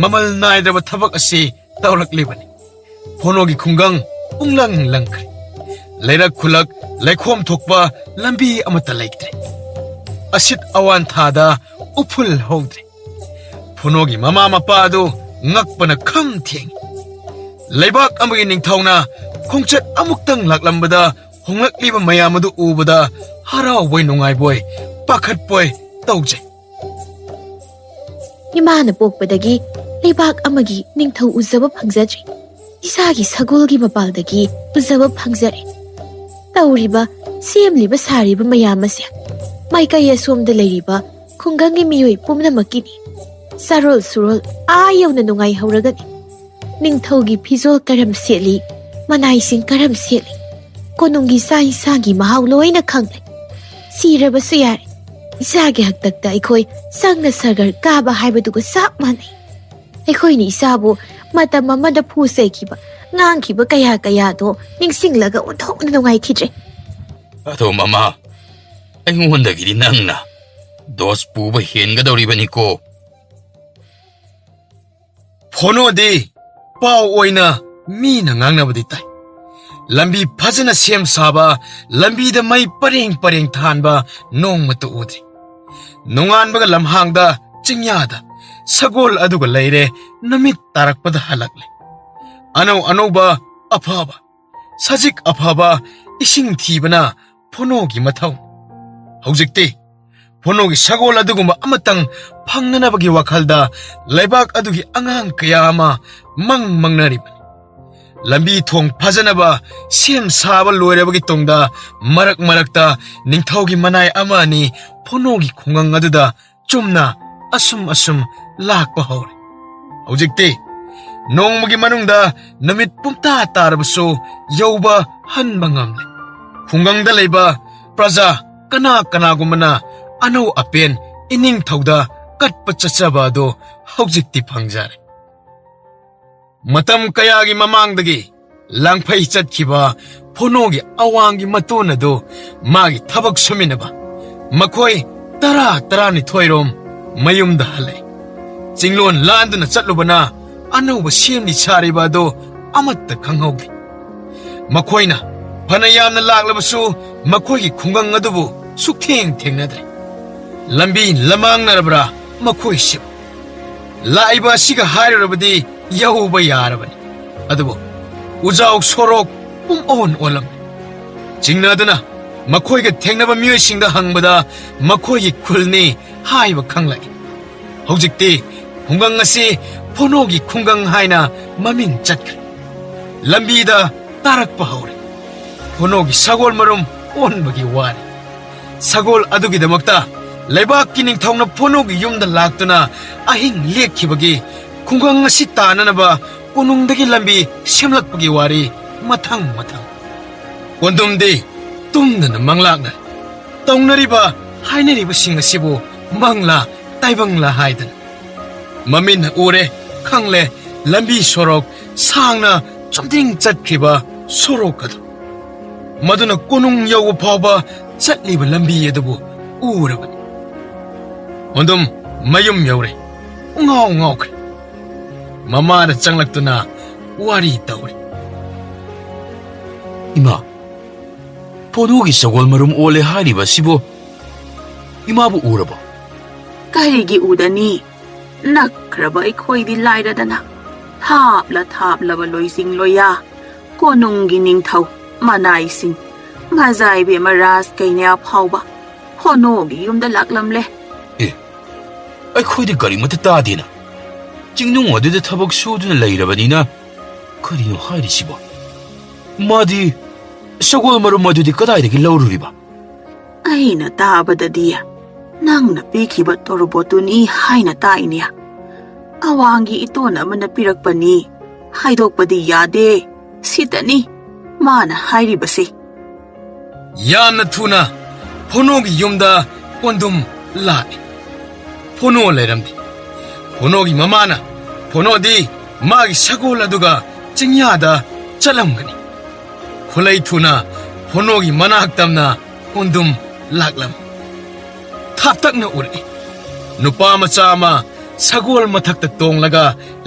ꯃꯃꯜ ꯅꯥꯏꯗ꯭ꯔꯕ ꯊꯕꯛ ꯑꯁꯤ ꯇꯧꯔꯛꯂꯤꯕꯅꯤ꯫ ꯐꯣꯅꯣꯒꯤ ꯈꯨꯡꯒꯪ ꯄꯨꯡꯂꯪ ꯂꯪꯈ꯭ꯔꯦ꯫ ꯂꯩꯔꯛ ꯈꯨꯂꯛ ꯂꯩꯈꯣꯝ ꯊꯣꯛꯄ ꯂꯝꯕꯤ ꯑꯃꯠꯇ ꯂꯩꯇ꯭ꯔꯦ꯫ ꯑꯁꯤꯠ ꯑꯋꯥꯟ ꯊꯥꯗ ꯎꯐꯨꯜ ꯍꯧꯗ꯭ꯔꯦ꯫ ꯐꯣꯅꯣꯒꯤ ꯃꯃꯥ ꯃꯄꯥ ꯑꯗꯨ ꯉꯛꯄꯅ ꯈꯝ ꯊꯦꯡꯏ꯫ ꯂꯩꯕꯥꯛ ꯑꯃꯒꯤ ꯅꯤꯡꯊꯧꯅ ꯈꯣꯡꯆꯠ ꯑꯃꯨꯛꯇꯪ ꯂꯥꯛꯂꯝꯕꯗ ꯍꯣꯡꯂꯛꯂꯤꯕ ꯃꯌꯥꯝ ꯑꯗꯨ ꯎꯕꯗ ꯍꯔꯥꯎꯕꯣꯏ ꯅꯨꯡꯉꯥꯏꯕꯣꯏ ꯄꯥꯈꯠꯄꯣꯏ ꯇꯧꯖꯩ꯫ ꯏꯃꯥꯅ ꯄꯣꯛꯄꯗꯒꯤ ꯂꯩꯕꯥꯛ ꯑꯃꯒꯤ ꯅꯤꯡꯊꯧ ꯎꯖꯕ ꯐꯪꯖꯗ꯭ꯔꯤ꯫ ꯏꯁꯥꯒꯤ ꯁꯒꯣꯜꯒꯤ ꯃꯄꯥꯜꯗꯒꯤ ꯎꯖꯕ ꯐꯪꯖꯔꯦ꯫ ꯇꯧꯔꯤꯕ, ꯁꯦꯝꯂꯤꯕ ꯁꯥꯔꯤꯕ ꯃꯌꯥꯝ ꯑꯁꯦ ꯃꯥꯏꯀꯩ ꯑꯁꯣꯝꯗ ꯂꯩꯔꯤꯕ ꯈꯨꯡꯒꯪꯒꯤ ꯃꯤꯑꯣꯏ ꯄꯨꯝꯅꯃꯛꯀꯤꯅꯤ꯫ ꯆꯥꯔꯣꯜ ꯁꯨꯔꯣꯜ ꯑꯥ ꯌꯧꯅ ꯅꯨꯡꯉꯥꯏꯍꯧꯔꯒꯅꯤ꯫ ꯅꯤꯡꯊꯧꯒꯤ ꯐꯤꯖꯣꯜ ꯀꯔꯝ ꯁꯦꯠꯂꯤ, ꯃꯅꯥꯏꯁꯤꯡ ꯀꯔꯝ ꯁꯦꯠꯂꯤ, ꯀꯣꯅꯨꯡꯒꯤ ꯆꯥꯛ ꯏꯟꯁꯥꯡꯒꯤ ꯃꯍꯥꯎ ꯂꯣꯏꯅ ꯈꯪꯂꯦ꯫ ꯁꯤꯔꯕꯁꯨ ꯌꯥꯔꯦ, ꯏꯆꯥꯒꯤ ꯍꯥꯛꯇꯛꯇ ꯑꯩꯈꯣꯏ ꯆꯪꯅ ꯁꯒꯔ ꯀꯥꯕ ꯍꯥꯏꯕꯗꯨꯒ ꯆꯞ ꯃꯥꯟꯅꯩ꯫ ꯑꯩꯈꯣꯏꯅ ꯏꯆꯥꯕꯨ ꯃꯇꯝ ꯑꯃꯗ ꯐꯨ ꯆꯩꯈꯤꯕ, ꯉꯥꯡꯈꯤꯕ ꯀꯌꯥ ꯀꯌꯥꯗꯣ ꯅꯤꯡꯁꯤꯡꯂꯒ ꯑꯣꯟꯊꯣꯛꯅ ꯅꯨꯡꯉꯥꯏꯈꯤꯗ꯭ꯔꯦ꯫ ꯑꯗꯣ ꯃꯃꯥ, ꯑꯩꯉꯣꯟꯗꯒꯤꯗꯤ ꯅꯪꯅ ꯗꯣꯁ ꯄꯨꯕ ꯍꯦꯟꯒꯗꯧꯔꯤꯕꯅꯤꯀꯣ꯫ ꯐꯣꯅꯣꯗꯤ ꯄꯥꯎ ꯑꯣꯏꯅ ꯃꯤꯅ ꯉꯥꯡꯅꯕꯗꯤ ꯇꯥꯏ꯫ ꯂꯝꯕꯤ ꯐꯖꯅ ꯁꯦꯝ ꯁꯥꯕ, ꯂꯝꯕꯤꯗ ꯃꯩ ꯄꯔꯦꯡ ꯄꯔꯦꯡ ꯊꯥꯟꯕ ꯅꯣꯡꯃꯇ ꯎꯗ꯭ꯔꯤ꯫ ꯅꯣꯡꯉꯥꯟꯕꯒ ꯂꯝꯍꯥꯡꯗ, ꯆꯤꯡꯌꯥꯗ ꯁꯒꯣꯜ ꯑꯗꯨꯒ ꯂꯩꯔꯦ, ꯅꯨꯃꯤꯠ ꯇꯥꯔꯛꯄꯗ ꯍꯜꯂꯛꯂꯦ꯫ ꯑꯅꯧ ꯑꯅꯧꯕ ꯑꯐꯕ, ꯁꯖꯤꯛ ꯑꯐꯕ, ꯏꯁꯤꯡ ꯊꯤꯕꯅ ꯐꯣꯅꯣꯒꯤ ꯃꯊꯧ꯫ ꯍꯧꯖꯤꯛꯇꯤ ꯐꯣꯅꯣꯒꯤ ꯁꯒꯣꯜ ꯑꯗꯨꯒꯨꯝꯕ ꯑꯃꯇꯪ ꯐꯪꯅꯅꯕꯒꯤ ꯋꯥꯈꯜꯗ ꯂꯩꯕꯥꯛ ꯑꯗꯨꯒꯤ ꯑꯉꯥꯡ ꯀꯌꯥ ꯑꯃ ꯃꯪ ꯃꯪꯅꯔꯤꯕꯅꯤ꯫ ꯂꯝꯕꯤ ꯊꯣꯡ ꯐꯖꯅꯕ ꯁꯦꯝ ꯁꯥꯕ ꯂꯣꯏꯔꯕꯒꯤ ꯇꯨꯡꯗ ꯃꯔꯛ ꯃꯔꯛꯇ ꯅꯤꯡꯊꯧꯒꯤ ꯃꯅꯥꯏ ꯑꯃ ꯑꯅꯤ ꯐꯣꯅꯣꯒꯤ ꯈꯨꯡꯒꯪ ꯑꯗꯨꯗ ꯆꯨꯝꯅ ꯑꯁꯨꯝ ꯑꯁꯨꯝ ꯂꯥꯛꯄ ꯍꯧꯔꯦ꯫ ꯍꯧꯖꯤꯛꯇꯤ ꯅꯣꯡꯃꯒꯤ ꯃꯅꯨꯡꯗ ꯅꯨꯃꯤꯠ ꯄꯨꯝꯇꯥ ꯇꯥꯔꯕꯁꯨ ꯌꯧꯕ ꯍꯟꯕ ꯉꯝꯂꯦ꯫ ꯈꯨꯡꯒꯪꯗ ꯂꯩꯕ ꯄ꯭ꯔꯖꯥ ꯀꯅꯥ ꯀꯅꯥꯒꯨꯝꯕꯅ ꯑꯅꯧ ꯑꯄꯦꯟ ꯏꯅꯤꯡꯊꯧꯗ ꯀꯠꯄ ꯆꯠꯆꯕ ꯑꯗꯨ ꯍꯧꯖꯤꯛꯇꯤ ꯐꯪꯖꯔꯦ꯫ ꯃꯇꯝ ꯀꯌꯥꯒꯤ ꯃꯃꯥꯡꯗꯒꯤ ꯂꯥꯡꯐꯩ ꯆꯠꯈꯤꯕ ꯐꯣꯅꯣꯒꯤ ꯑꯋꯥꯡꯒꯤ ꯃꯇꯣꯟ ꯑꯗꯨ ꯃꯥꯒꯤ ꯊꯕꯛ ꯁꯨꯃꯤꯟꯅꯕ ꯃꯈꯣꯏ ꯇꯔꯥ ꯇꯔꯥꯅꯤꯊꯣꯏꯔꯣꯝ ꯃꯌꯨꯝꯗ ꯍꯜꯂꯛꯏ꯫ ꯆꯤꯡꯂꯣꯟ ꯂꯥꯟꯗꯨꯅ ꯆꯠꯂꯨꯕꯅ ꯑꯅꯧꯕ ꯁꯦꯝꯂꯤ ꯁꯥꯔꯤꯕ ꯑꯗꯨ ꯑꯃꯠꯇ ꯈꯪꯍꯧꯗꯦ꯫ ꯃꯈꯣꯏꯅ ꯐꯅ ꯌꯥꯝꯅ ꯂꯥꯛꯂꯕꯁꯨ ꯃꯈꯣꯏꯒꯤ ꯈꯨꯡꯒꯪ ꯑꯗꯨꯕꯨ ꯁꯨꯛꯊꯦꯡ ꯊꯦꯡꯅꯗ꯭ꯔꯦ꯫ ꯂꯝꯕꯤ ꯂꯃꯥꯡꯅꯔꯕ꯭ꯔꯥ ꯃꯈꯣꯏꯁꯤꯕꯨ? ꯂꯥꯛꯏꯕ ꯑꯁꯤꯒ ꯍꯥꯏꯔꯨꯔꯕꯗꯤ ꯌꯧꯕ ꯌꯥꯔꯕꯅꯤ꯫ ꯑꯗꯨꯕꯨ ꯎꯖꯥꯎ ꯁꯣꯔꯣꯛ ꯄꯨꯝ ꯑꯣꯟ ꯑꯣꯜꯂꯝꯃꯤ꯫ ꯆꯤꯡꯅꯗꯨꯅ ꯃꯈꯣꯏꯒ ꯊꯦꯡꯅꯕ ꯃꯤꯑꯣꯏꯁꯤꯡꯗ ꯍꯪꯕꯗ ꯃꯈꯣꯏꯒꯤ ꯈꯨꯜꯅꯤ ꯍꯥꯏꯕ ꯈꯪꯂꯛꯏ꯫ ꯍꯧꯖꯤꯛꯇꯤ ꯈꯨꯡꯒꯪ ꯑꯁꯤ ꯐꯣꯅꯣꯒꯤ ꯈꯨꯡꯒꯪ ꯍꯥꯏꯅ ꯃꯃꯤꯡ ꯆꯠꯈ꯭ꯔꯦ꯫ ꯂꯝꯕꯤꯗ ꯇꯥꯔꯛꯄ ꯍꯧꯔꯦ꯫ ꯐꯣꯅꯣꯒꯤ ꯁꯒꯣꯜ ꯃꯔꯨꯝ ꯑꯣꯟꯕꯒꯤ ꯋꯥꯔꯤ꯫ ꯁꯒꯣꯜ ꯑꯗꯨꯒꯤꯗꯃꯛꯇ ꯂꯩꯕꯥꯛꯀꯤ ꯅꯤꯡꯊꯧꯅ ꯐꯣꯅꯣꯒꯤ ꯌꯨꯝꯗ ꯂꯥꯛꯇꯨꯅ ꯑꯍꯤꯡ ꯂꯦꯛꯈꯤꯕꯒꯤ ꯈꯨꯡꯒꯪ ꯑꯁꯤ ꯇꯥꯅꯅꯕ ꯀꯣꯅꯨꯡꯗꯒꯤ ꯂꯝꯕꯤ ꯁꯦꯝꯂꯛꯄꯒꯤ ꯋꯥꯔꯤ ꯃꯊꯪ ꯃꯊꯪ꯫ ꯀꯣꯟꯗꯨꯝꯗꯤ ꯇꯨꯝꯗꯅ ꯃꯪꯂꯥꯛꯅ ꯇꯧꯅꯔꯤꯕ ꯍꯥꯏꯅꯔꯤꯕꯁꯤꯡ ꯑꯁꯤꯕꯨ ꯃꯪꯂꯥ ꯇꯥꯏꯕꯪꯂꯥ ꯍꯥꯏꯗꯅ ꯃꯃꯤꯠꯅ ꯎꯔꯦ ꯈꯪꯂꯦ ꯂꯝꯕꯤ ꯁꯣꯔꯣꯛ ꯁꯥꯡꯅ ꯆꯨꯝꯗ꯭ꯔꯤꯡ ꯆꯠꯈ꯭ꯔꯤꯕ ꯁꯣꯔꯣꯛ ꯑꯗꯨ꯫ ꯃꯗꯨꯅ ꯀꯣꯅꯨꯡ ꯌꯧꯕ ꯐꯥꯎꯕ ꯆꯠꯂꯤꯕ ꯂꯝꯕꯤ ꯑꯗꯨꯕꯨ ꯎꯔꯕꯅꯤ꯫ ꯑꯗꯨꯝ ꯃꯌꯨꯝ ꯌꯧꯔꯦ꯫ ꯉꯥꯎ ꯉꯥꯎꯈ꯭ꯔꯦ꯫ ꯃꯃꯥꯅ ꯆꯪꯂꯛꯇꯨꯅ ꯋꯥꯔꯤ ꯇꯧꯔꯤ꯫ "ꯏꯃꯥ, ꯐꯣꯅꯣꯒꯤ ꯁꯒꯣꯜ ꯃꯔꯨꯝ ꯑꯣꯜꯂꯦ ꯍꯥꯏꯔꯤꯕ ꯑꯁꯤꯕꯨ ꯏꯃꯥꯕꯨ ꯎꯔꯕꯣ?" "ꯀꯔꯤꯒꯤ ꯎꯗꯅꯤ? ꯅꯛꯈ꯭ꯔꯕ ꯑꯩꯈꯣꯏꯗꯤ ꯂꯥꯏꯔꯗꯅ ꯊꯥꯞꯂ ꯊꯥꯞꯂꯕ ꯂꯣꯏꯁꯤꯡ ꯂꯣꯏꯌꯥ, ꯀꯣꯅꯨꯡꯒꯤ ꯅꯤꯡꯊꯧ, ꯃꯅꯥꯏꯁꯤꯡ, ꯃꯖꯥꯏꯕꯦꯝꯃ ꯔꯥꯖ ꯀꯩꯅ꯭ꯌꯥ ꯐꯥꯎꯕ ꯐꯣꯅꯣꯒꯤ ꯌꯨꯝꯗ ꯂꯥꯛꯂꯝꯂꯦ꯫" "ꯑꯦ, ꯑꯩꯈꯣꯏꯗꯤ ꯀꯔꯤꯃꯠꯇ ꯇꯥꯗꯦꯅ꯫ ꯆꯤꯡꯅꯨꯡ ꯑꯗꯨꯗ ꯊꯕꯛ ꯁꯨꯗꯨꯅ ꯂꯩꯔꯕꯅꯤꯅ ꯀꯔꯤꯅꯣ ꯍꯥꯏꯔꯤꯁꯤꯕꯣ? ꯃꯥꯗꯤ ꯁꯒꯣꯜ ꯃꯔꯨꯝ ꯑꯗꯨꯗꯤ ꯀꯗꯥꯏꯗꯒꯤ ꯂꯧꯔꯨꯔꯤꯕ?" "ꯑꯩꯅ ꯇꯥꯕꯗꯗꯤ ꯅꯪꯅ ꯄꯤꯈꯤꯕ ꯇꯣꯔꯕꯣꯠꯇꯨꯅꯤ ꯍꯥꯏꯅ ꯇꯥꯏꯅꯦ꯫ ꯑꯋꯥꯡꯒꯤ ꯏꯇꯣꯟ ꯑꯃꯅ ꯄꯤꯔꯛꯄꯅꯤ, ꯍꯥꯏꯗꯣꯛꯄꯗꯤ ꯌꯥꯗꯦ, ꯁꯤꯇꯅꯤ ꯃꯥꯅ ꯍꯥꯏꯔꯤꯕꯁꯦ꯫" ꯌꯥꯝꯅ ꯊꯨꯅ ꯐꯣꯅꯣꯒꯤ ꯌꯨꯝꯗ ꯀꯣꯟꯗꯨꯝ ꯂꯥꯛꯏ꯫ ꯐꯣꯅꯣ ꯂꯩꯔꯝꯗꯦ꯫ ꯐꯣꯅꯣꯒꯤ ꯃꯃꯥꯅ ꯐꯣꯅꯣꯗꯤ ꯃꯥꯒꯤ ꯁꯒꯣꯜ ꯑꯗꯨꯒ ꯆꯤꯡꯌꯥꯗ ꯆꯠꯂꯝꯒꯅꯤ꯫ ꯈꯨꯂꯩ ꯊꯨꯅ ꯐꯣꯅꯣꯒꯤ ꯃꯅꯥꯛ ꯇꯝꯅ ꯀꯣꯟꯗꯨꯝ ꯂꯥꯛꯂꯝꯃꯤ꯫ ꯊꯥꯞꯇꯛꯅ ꯎꯔꯛꯏ꯫ ꯅꯨꯄꯥ ꯃꯆꯥ ꯑꯃ ꯁꯒꯣꯜ ꯃꯊꯛꯇ ꯇꯣꯡꯂꯒ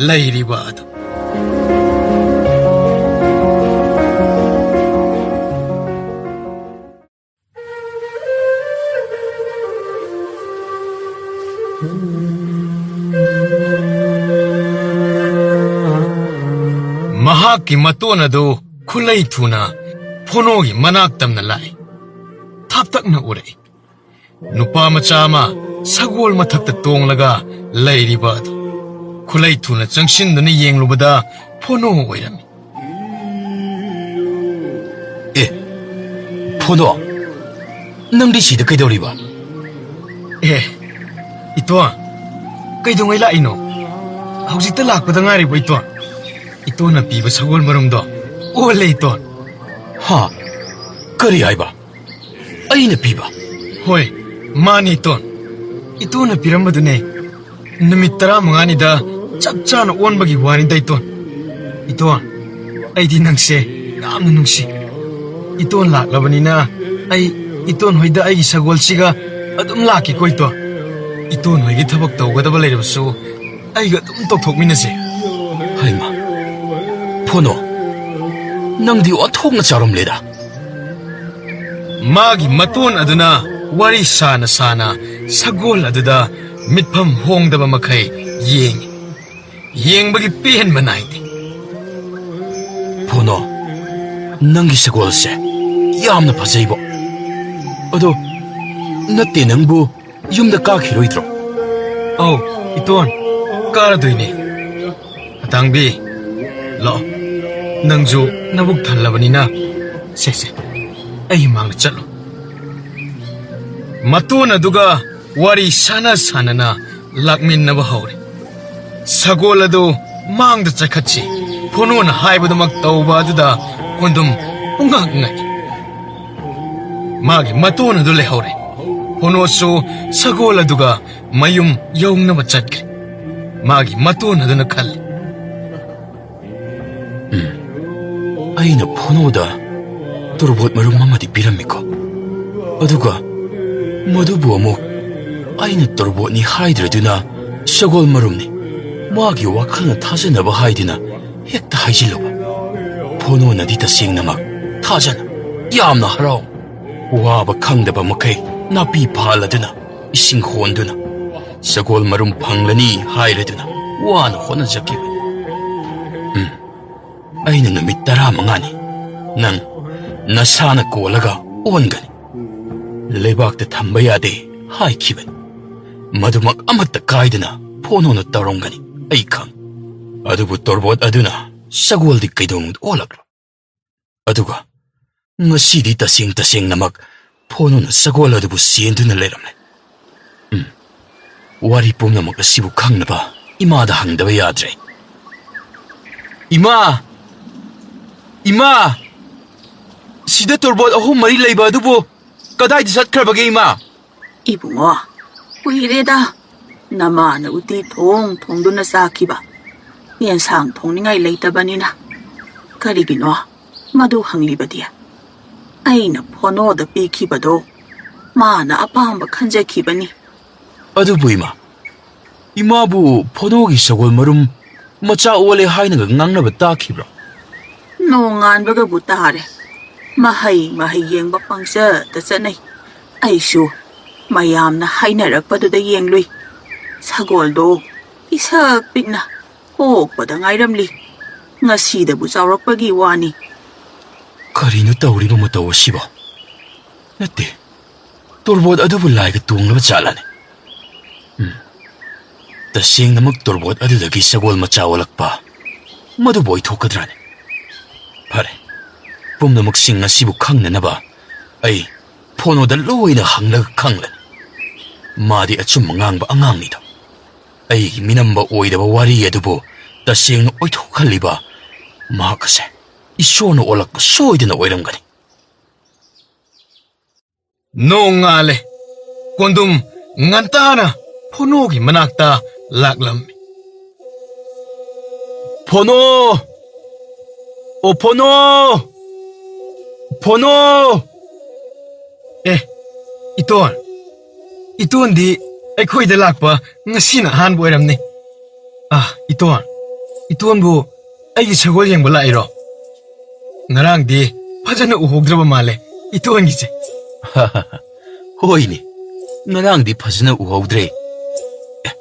ꯂꯩꯔꯤꯕ ꯑꯗꯨ꯫ ꯃꯍꯥꯛꯀꯤ ꯃꯇꯣꯟ ꯑꯗꯨ ꯈꯨꯂꯩ ꯊꯨꯅ ꯐꯣꯅꯣꯒꯤ ꯃꯅꯥꯛ ꯇꯝꯅ ꯂꯥꯛꯏ꯫ ꯊꯥꯞꯇꯛꯅ ꯎꯔꯛꯏ꯫ ꯅꯨꯄꯥ ꯃꯆꯥ ꯑꯃ ꯁꯒꯣꯜ ꯃꯊꯛꯇ ꯇꯣꯡꯂꯒ ꯂꯩꯔꯤꯕ ꯑꯗꯨ꯫ ꯈꯨꯂꯩ ꯊꯨꯅ ꯆꯪꯁꯤꯟꯗꯨꯅ ꯌꯦꯡꯂꯨꯕꯗ ꯐꯣꯅꯣ ꯑꯣꯏꯔꯝꯃꯤ꯫ "ꯑꯦ, ꯐꯣꯅꯣ, ꯅꯪꯗꯤ ꯁꯤꯗ ꯀꯩꯗꯧꯔꯤꯕ? ꯑꯦ, ꯏꯇꯣꯟ, ꯀꯩꯗꯧꯉꯩ ꯂꯥꯛꯏꯅꯣ? ꯍꯧꯖꯤꯛꯇ ꯂꯥꯛꯄꯗ ꯉꯥꯏꯔꯤꯕꯣ, ꯏꯇꯣꯟ? ꯏꯇꯣꯟꯅ ꯄꯤꯕ ꯁꯒꯣꯜ ꯃꯔꯨꯝꯗꯣ ꯑꯣꯜꯂꯦ, ꯏꯇꯣꯟ꯫ ꯍꯥ? ꯀꯔꯤ ꯍꯥꯏꯕ? ꯑꯩꯅ ꯄꯤꯕ? ꯍꯣꯏ, ꯃꯥꯅꯤ, ꯏꯇꯣꯟ꯫ ꯏꯇꯣꯟꯅ ꯄꯤꯔꯝꯕꯗꯨꯅꯦ꯫ ꯅꯨꯃꯤꯠ ꯇꯔꯥꯃꯉꯥꯅꯤꯗ ꯆꯞ ꯆꯥꯅ ꯑꯣꯟꯕꯒꯤ ꯋꯥꯅꯤꯗ, ꯏꯇꯣꯟ꯫ ꯏꯇꯣꯟ, ꯑꯩꯗꯤ ꯅꯪꯁꯦ ꯌꯥꯝꯅ ꯅꯨꯡꯁꯤ꯫ ꯏꯇꯣꯟ ꯂꯥꯛꯂꯕꯅꯤꯅ ꯑꯩ ꯏꯇꯣꯟ ꯍꯣꯏꯗ ꯑꯩꯒꯤ ꯁꯒꯣꯜꯁꯤꯒ ꯑꯗꯨꯝ ꯂꯥꯛꯀꯦꯀꯣ, ꯏꯇꯣꯟ꯫ ꯏꯇꯣꯟ ꯍꯣꯏꯒꯤ ꯊꯕꯛ ꯇꯧꯒꯗꯕ ꯂꯩꯔꯕꯁꯨ ꯑꯩꯒ ꯑꯗꯨꯝ ꯇꯧꯊꯣꯛꯃꯤꯟꯅꯁꯦ꯫ ꯍꯩꯃꯥ, ꯐꯣꯅꯣ, ꯅꯪꯗꯤ ꯑꯣꯟꯊꯣꯛꯅ ꯆꯥꯎꯔꯝꯂꯦꯗ꯫ ꯃꯥꯒꯤ ꯃꯇꯣꯟ ꯑꯗꯨꯅ ꯋꯥꯔꯤ ꯁꯥꯅ ꯁꯥꯅ ꯁꯒꯣꯜ ꯑꯗꯨꯗ ꯃꯤꯠꯐꯝ ꯍꯣꯡꯗꯕ ꯃꯈꯩ ꯌꯦꯡꯉꯤ꯫ ꯌꯦꯡꯕꯒꯤ ꯄꯦꯟꯕ ꯅꯥꯏꯗꯦ꯫ ꯐꯣꯅꯣ, ꯅꯪꯒꯤ ꯁꯒꯣꯜꯁꯦ ꯌꯥꯝꯅ ꯐꯖꯩꯕꯣ꯫ ꯑꯗꯣ, ꯅꯠꯇꯦ, ꯅꯪꯕꯨ ꯌꯨꯝꯗ ꯀꯥꯈꯤꯔꯣꯏꯗ꯭ꯔꯣ? ꯑꯧ, ꯏꯇꯣꯟ, ꯀꯥꯔꯗꯣꯏꯅꯦ꯫ ꯑꯇꯥꯡꯕꯤ, ꯂꯥꯛꯑꯣ꯫ ꯅꯪꯁꯨ ꯅꯕꯨꯛ ꯊꯜꯂꯕꯅꯤꯅ, ꯁꯦ, ꯁꯦ, ꯑꯩꯒꯤ ꯃꯥꯡꯗ ꯆꯠꯂꯣ꯫ ꯃꯇꯣꯟ ꯑꯗꯨꯒ ꯋꯥꯔꯤ ꯁꯥꯟꯅ ꯁꯥꯟꯅꯅ ꯂꯥꯛꯃꯤꯟꯅꯕ ꯍꯧꯔꯦ꯫ ꯁꯒꯣꯜ ꯑꯗꯨ ꯃꯥꯡꯗ ꯆꯠꯈꯠꯁꯤ, ꯐꯣꯅꯣꯅ ꯍꯥꯏꯕꯗꯨꯃꯛ ꯇꯧꯕ ꯑꯗꯨꯗ ꯀꯣꯟꯗꯨꯝ ꯄꯨꯡꯉꯛ ꯉꯛꯏ꯫ ꯃꯥꯒꯤ ꯃꯇꯣꯟ ꯑꯗꯨ ꯂꯩꯍꯧꯔꯦ꯫ ꯐꯣꯅꯣꯁꯨ ꯁꯒꯣꯜ ꯑꯗꯨꯒ ꯃꯌꯨꯝ ꯌꯧꯅꯕ ꯆꯠꯈ꯭ꯔꯦ꯫ ꯃꯥꯒꯤ ꯃꯇꯣꯟ ꯑꯗꯨꯅ ꯈꯜꯂꯤ, "ꯎꯝ, ꯑꯩꯅ ꯐꯣꯅꯣꯗ ꯇꯣꯔꯕꯣꯠ ꯃꯔꯨꯝ ꯑꯃꯗꯤ ꯄꯤꯔꯝꯃꯤꯀꯣ, ꯑꯗꯨꯒ ꯃꯗꯨꯕꯨ ꯑꯃꯨꯛ ꯑꯩꯅ ꯇꯣꯔꯕꯣꯠꯅꯤ ꯍꯥꯏꯗ꯭ꯔꯗꯨꯅ ꯁꯒꯣꯜ ꯃꯔꯨꯝꯅꯤ, ꯃꯥꯒꯤ ꯋꯥꯈꯜꯅ ꯊꯥꯖꯅꯕ ꯍꯥꯏꯗꯨꯅ ꯍꯦꯛꯇ ꯍꯥꯏꯖꯤꯜꯂꯨꯕ꯫ ꯐꯣꯅꯣꯅꯗꯤ ꯇꯁꯦꯡꯅꯃꯛ ꯊꯥꯖꯅ, ꯌꯥꯝꯅ ꯍꯔꯥꯎ, ꯋꯥꯕ ꯈꯪꯗꯕ ꯃꯈꯩ ꯅꯥꯄꯤ ꯐꯥꯜꯂꯗꯨꯅ, ꯏꯁꯤꯡ ꯍꯣꯟꯗꯨꯅ, ꯁꯒꯣꯜ ꯃꯔꯨꯝ ꯐꯪꯂꯅꯤ ꯍꯥꯏꯔꯗꯨꯅ ꯋꯥꯅ ꯍꯣꯠꯅꯖꯈꯤꯕꯅꯤ꯫ ꯎꯝ, ꯑꯩꯅ ꯅꯨꯃꯤꯠ ꯇꯔꯥꯃꯉꯥꯅꯤ ꯅꯪ ꯅꯁꯥꯅ ꯀꯣꯜꯂꯒ ꯑꯣꯟꯒꯅꯤ, ꯂꯩꯕꯥꯛꯇ ꯊꯝꯕ ꯌꯥꯗꯦ ꯍꯥꯏꯈꯤꯕꯅꯤ꯫ ꯃꯗꯨꯃꯛ ꯑꯃꯠꯇ ꯀꯥꯏꯗꯅ ꯐꯣꯅꯣꯅ ꯇꯧꯔꯝꯒꯅꯤ, ꯑꯩ ꯈꯪ꯫ ꯑꯗꯨꯕꯨ ꯇꯣꯔꯕꯣꯠ ꯑꯗꯨꯅ ꯁꯒꯣꯜꯗꯤ ꯀꯩꯗꯧꯅꯨꯡꯗ ꯑꯣꯜꯂꯛꯂꯣꯏ꯫ ꯑꯗꯨꯒ ꯉꯁꯤꯗꯤ ꯇꯁꯦꯡ ꯇꯁꯦꯡꯅꯃꯛ ꯐꯣꯅꯣꯅ ꯁꯒꯣꯜ ꯑꯗꯨꯕꯨ ꯆꯦꯟꯗꯨꯅ ꯂꯩꯔꯝꯂꯦ꯫ ꯎꯝ, ꯋꯥꯔꯤ ꯄꯨꯝꯅꯃꯛ ꯑꯁꯤꯕꯨ ꯈꯪꯅꯕ ꯏꯃꯥꯗ ꯍꯪꯗꯕ ꯌꯥꯗ꯭ꯔꯦ꯫ "ꯏꯃꯥ! ꯏꯃꯥ! ꯁꯤꯗ ꯇꯣꯔꯕꯣꯠ ꯑꯍꯨꯝ ꯃꯔꯤ ꯂꯩꯕ ꯑꯗꯨꯕꯨ ꯀꯗꯥꯏꯗ ꯆꯠꯈ꯭ꯔꯕꯒꯦ, ꯏꯃꯥ?" "ꯏꯕꯨꯡꯉꯣ, ꯀꯨꯏꯔꯦꯗ ꯅꯃꯥꯅ ꯎꯇꯤ ꯊꯣꯡ ꯊꯣꯡꯗꯨꯅ ꯆꯥꯈꯤꯕ꯫ ꯌꯦꯟꯁꯥꯡ ꯊꯣꯡꯅꯤꯡꯉꯥꯏ ꯂꯩꯇꯕꯅꯤꯅ꯫ ꯀꯔꯤꯒꯤꯅꯣ ꯃꯗꯨ ꯍꯪꯂꯤꯕꯗꯤ? ꯑꯩꯅ ꯐꯣꯅꯣꯗ ꯄꯤꯈꯤꯕꯗꯣ ꯃꯥꯅ ꯑꯄꯥꯝꯕ ꯈꯟꯖꯈꯤꯕꯅꯤ꯫" "ꯑꯗꯨꯕꯨ ꯏꯃꯥ, ꯏꯃꯥꯕꯨ ꯐꯣꯅꯣꯒꯤ ꯁꯒꯣꯜ ꯃꯔꯨꯝ ꯃꯆꯥ ꯑꯣꯜꯂꯦ ꯍꯥꯏꯅꯒ ꯉꯥꯡꯅꯕ ꯇꯥꯈꯤꯕ꯭ꯔꯣ?" "ꯅꯣꯡꯉꯥꯟꯕꯒꯕꯨ ꯇꯥꯔꯦ꯫ ꯃꯍꯩ ꯃꯍꯩ ꯌꯦꯡꯕ ꯄꯪꯆꯠꯇ ꯆꯠꯅꯩ꯫ ꯑꯩꯁꯨ ꯃꯌꯥꯝꯅ ꯍꯥꯏꯅꯔꯛꯄꯗꯨꯗ ꯌꯦꯡꯂꯨꯏ꯫ ꯁꯒꯣꯜꯗꯣ ꯄꯤꯁꯛ ꯄꯤꯛꯅ ꯄꯣꯛꯄꯗ ꯉꯥꯏꯔꯝꯂꯤ꯫ ꯉꯁꯤꯗꯕꯨ ꯆꯥꯎꯔꯛꯄꯒꯤ ꯋꯥꯅꯤ꯫" "ꯀꯔꯤꯅꯣ ꯇꯧꯔꯤꯕ ꯃꯇꯧ ꯑꯁꯤꯕꯣ? ꯅꯠꯇꯦ, ꯇꯣꯔꯕꯣꯠ ꯑꯗꯨꯕꯨ ꯂꯥꯏꯒ ꯇꯣꯡꯂꯕ ꯖꯥꯠꯂꯅꯦ? ꯎꯝ, ꯇꯁꯦꯡꯅꯃꯛ ꯇꯣꯔꯕꯣꯠ ꯑꯗꯨꯗꯒꯤ ꯁꯒꯣꯜ ꯃꯆꯥ ꯑꯣꯜꯂꯛꯄ, ꯃꯗꯨꯕꯨ ꯑꯣꯏꯊꯣꯛꯀꯗ꯭ꯔꯥꯅꯦ? ꯐꯔꯦ, ꯄꯨꯝꯅꯃꯛꯁꯤꯡ ꯑꯁꯤꯕꯨ ꯈꯪꯅꯅꯕ ꯑꯩ ꯐꯣꯅꯣꯗ ꯂꯣꯏꯅ ꯍꯪꯂꯒ ꯈꯪꯂꯅꯤ꯫ ꯃꯥꯗꯤ ꯑꯆꯨꯝꯕ ꯉꯥꯡꯕ ꯑꯉꯥꯡꯅꯤꯗꯣ꯫ ꯑꯩꯒꯤ ꯃꯤꯅꯝꯕ ꯑꯣꯏꯗꯕ ꯋꯥꯔꯤ ꯑꯗꯨꯕꯨ ꯇꯁꯦꯡꯅ ꯑꯣꯏꯊꯣꯛꯍꯜꯂꯤꯕ ꯃꯍꯥꯛ ꯑꯁꯦ ꯏꯁꯣꯔꯅ ꯑꯣꯜꯂꯛꯄ ꯁꯣꯏꯗꯅ ꯑꯣꯏꯔꯝꯒꯅꯤ꯫" ꯅꯣꯡꯉꯥꯜꯂꯦ꯫ ꯀꯣꯟꯗꯨꯝ ꯉꯟꯇꯥꯅ ꯐꯣꯅꯣꯒꯤ ꯃꯅꯥꯛꯇ ꯂꯥꯛꯂꯝꯃꯤ꯫ "ꯐꯣꯅꯣ! ꯑꯣ ꯐꯣꯅꯣ! ꯐꯣꯅꯣ!" "ꯑꯦ, ꯏꯇꯣꯟ, ꯏꯇꯣꯟꯗꯤ ꯑꯩꯈꯣꯏꯗ ꯂꯥꯛꯄ ꯉꯁꯤꯅ ꯑꯍꯥꯟꯕ ꯑꯣꯏꯔꯝꯅꯤ꯫ ꯑꯥ, ꯏꯇꯣꯟ, ꯏꯇꯣꯟꯕꯨ ꯑꯩꯒꯤ ꯁꯒꯣꯜ ꯌꯦꯡꯕ ꯂꯥꯛꯏꯔꯣ? ꯉꯔꯥꯡꯗꯤ ꯐꯖꯅ ꯎꯍꯧꯗ꯭ꯔꯕ ꯃꯥꯜꯂꯦ ꯏꯇꯣꯟꯒꯤꯁꯦ꯫" "ꯍꯣꯏꯅꯦ, ꯉꯔꯥꯡꯗꯤ ꯐꯖꯅ ꯎꯍꯧꯗ꯭ꯔꯦ꯫ ꯑꯦ,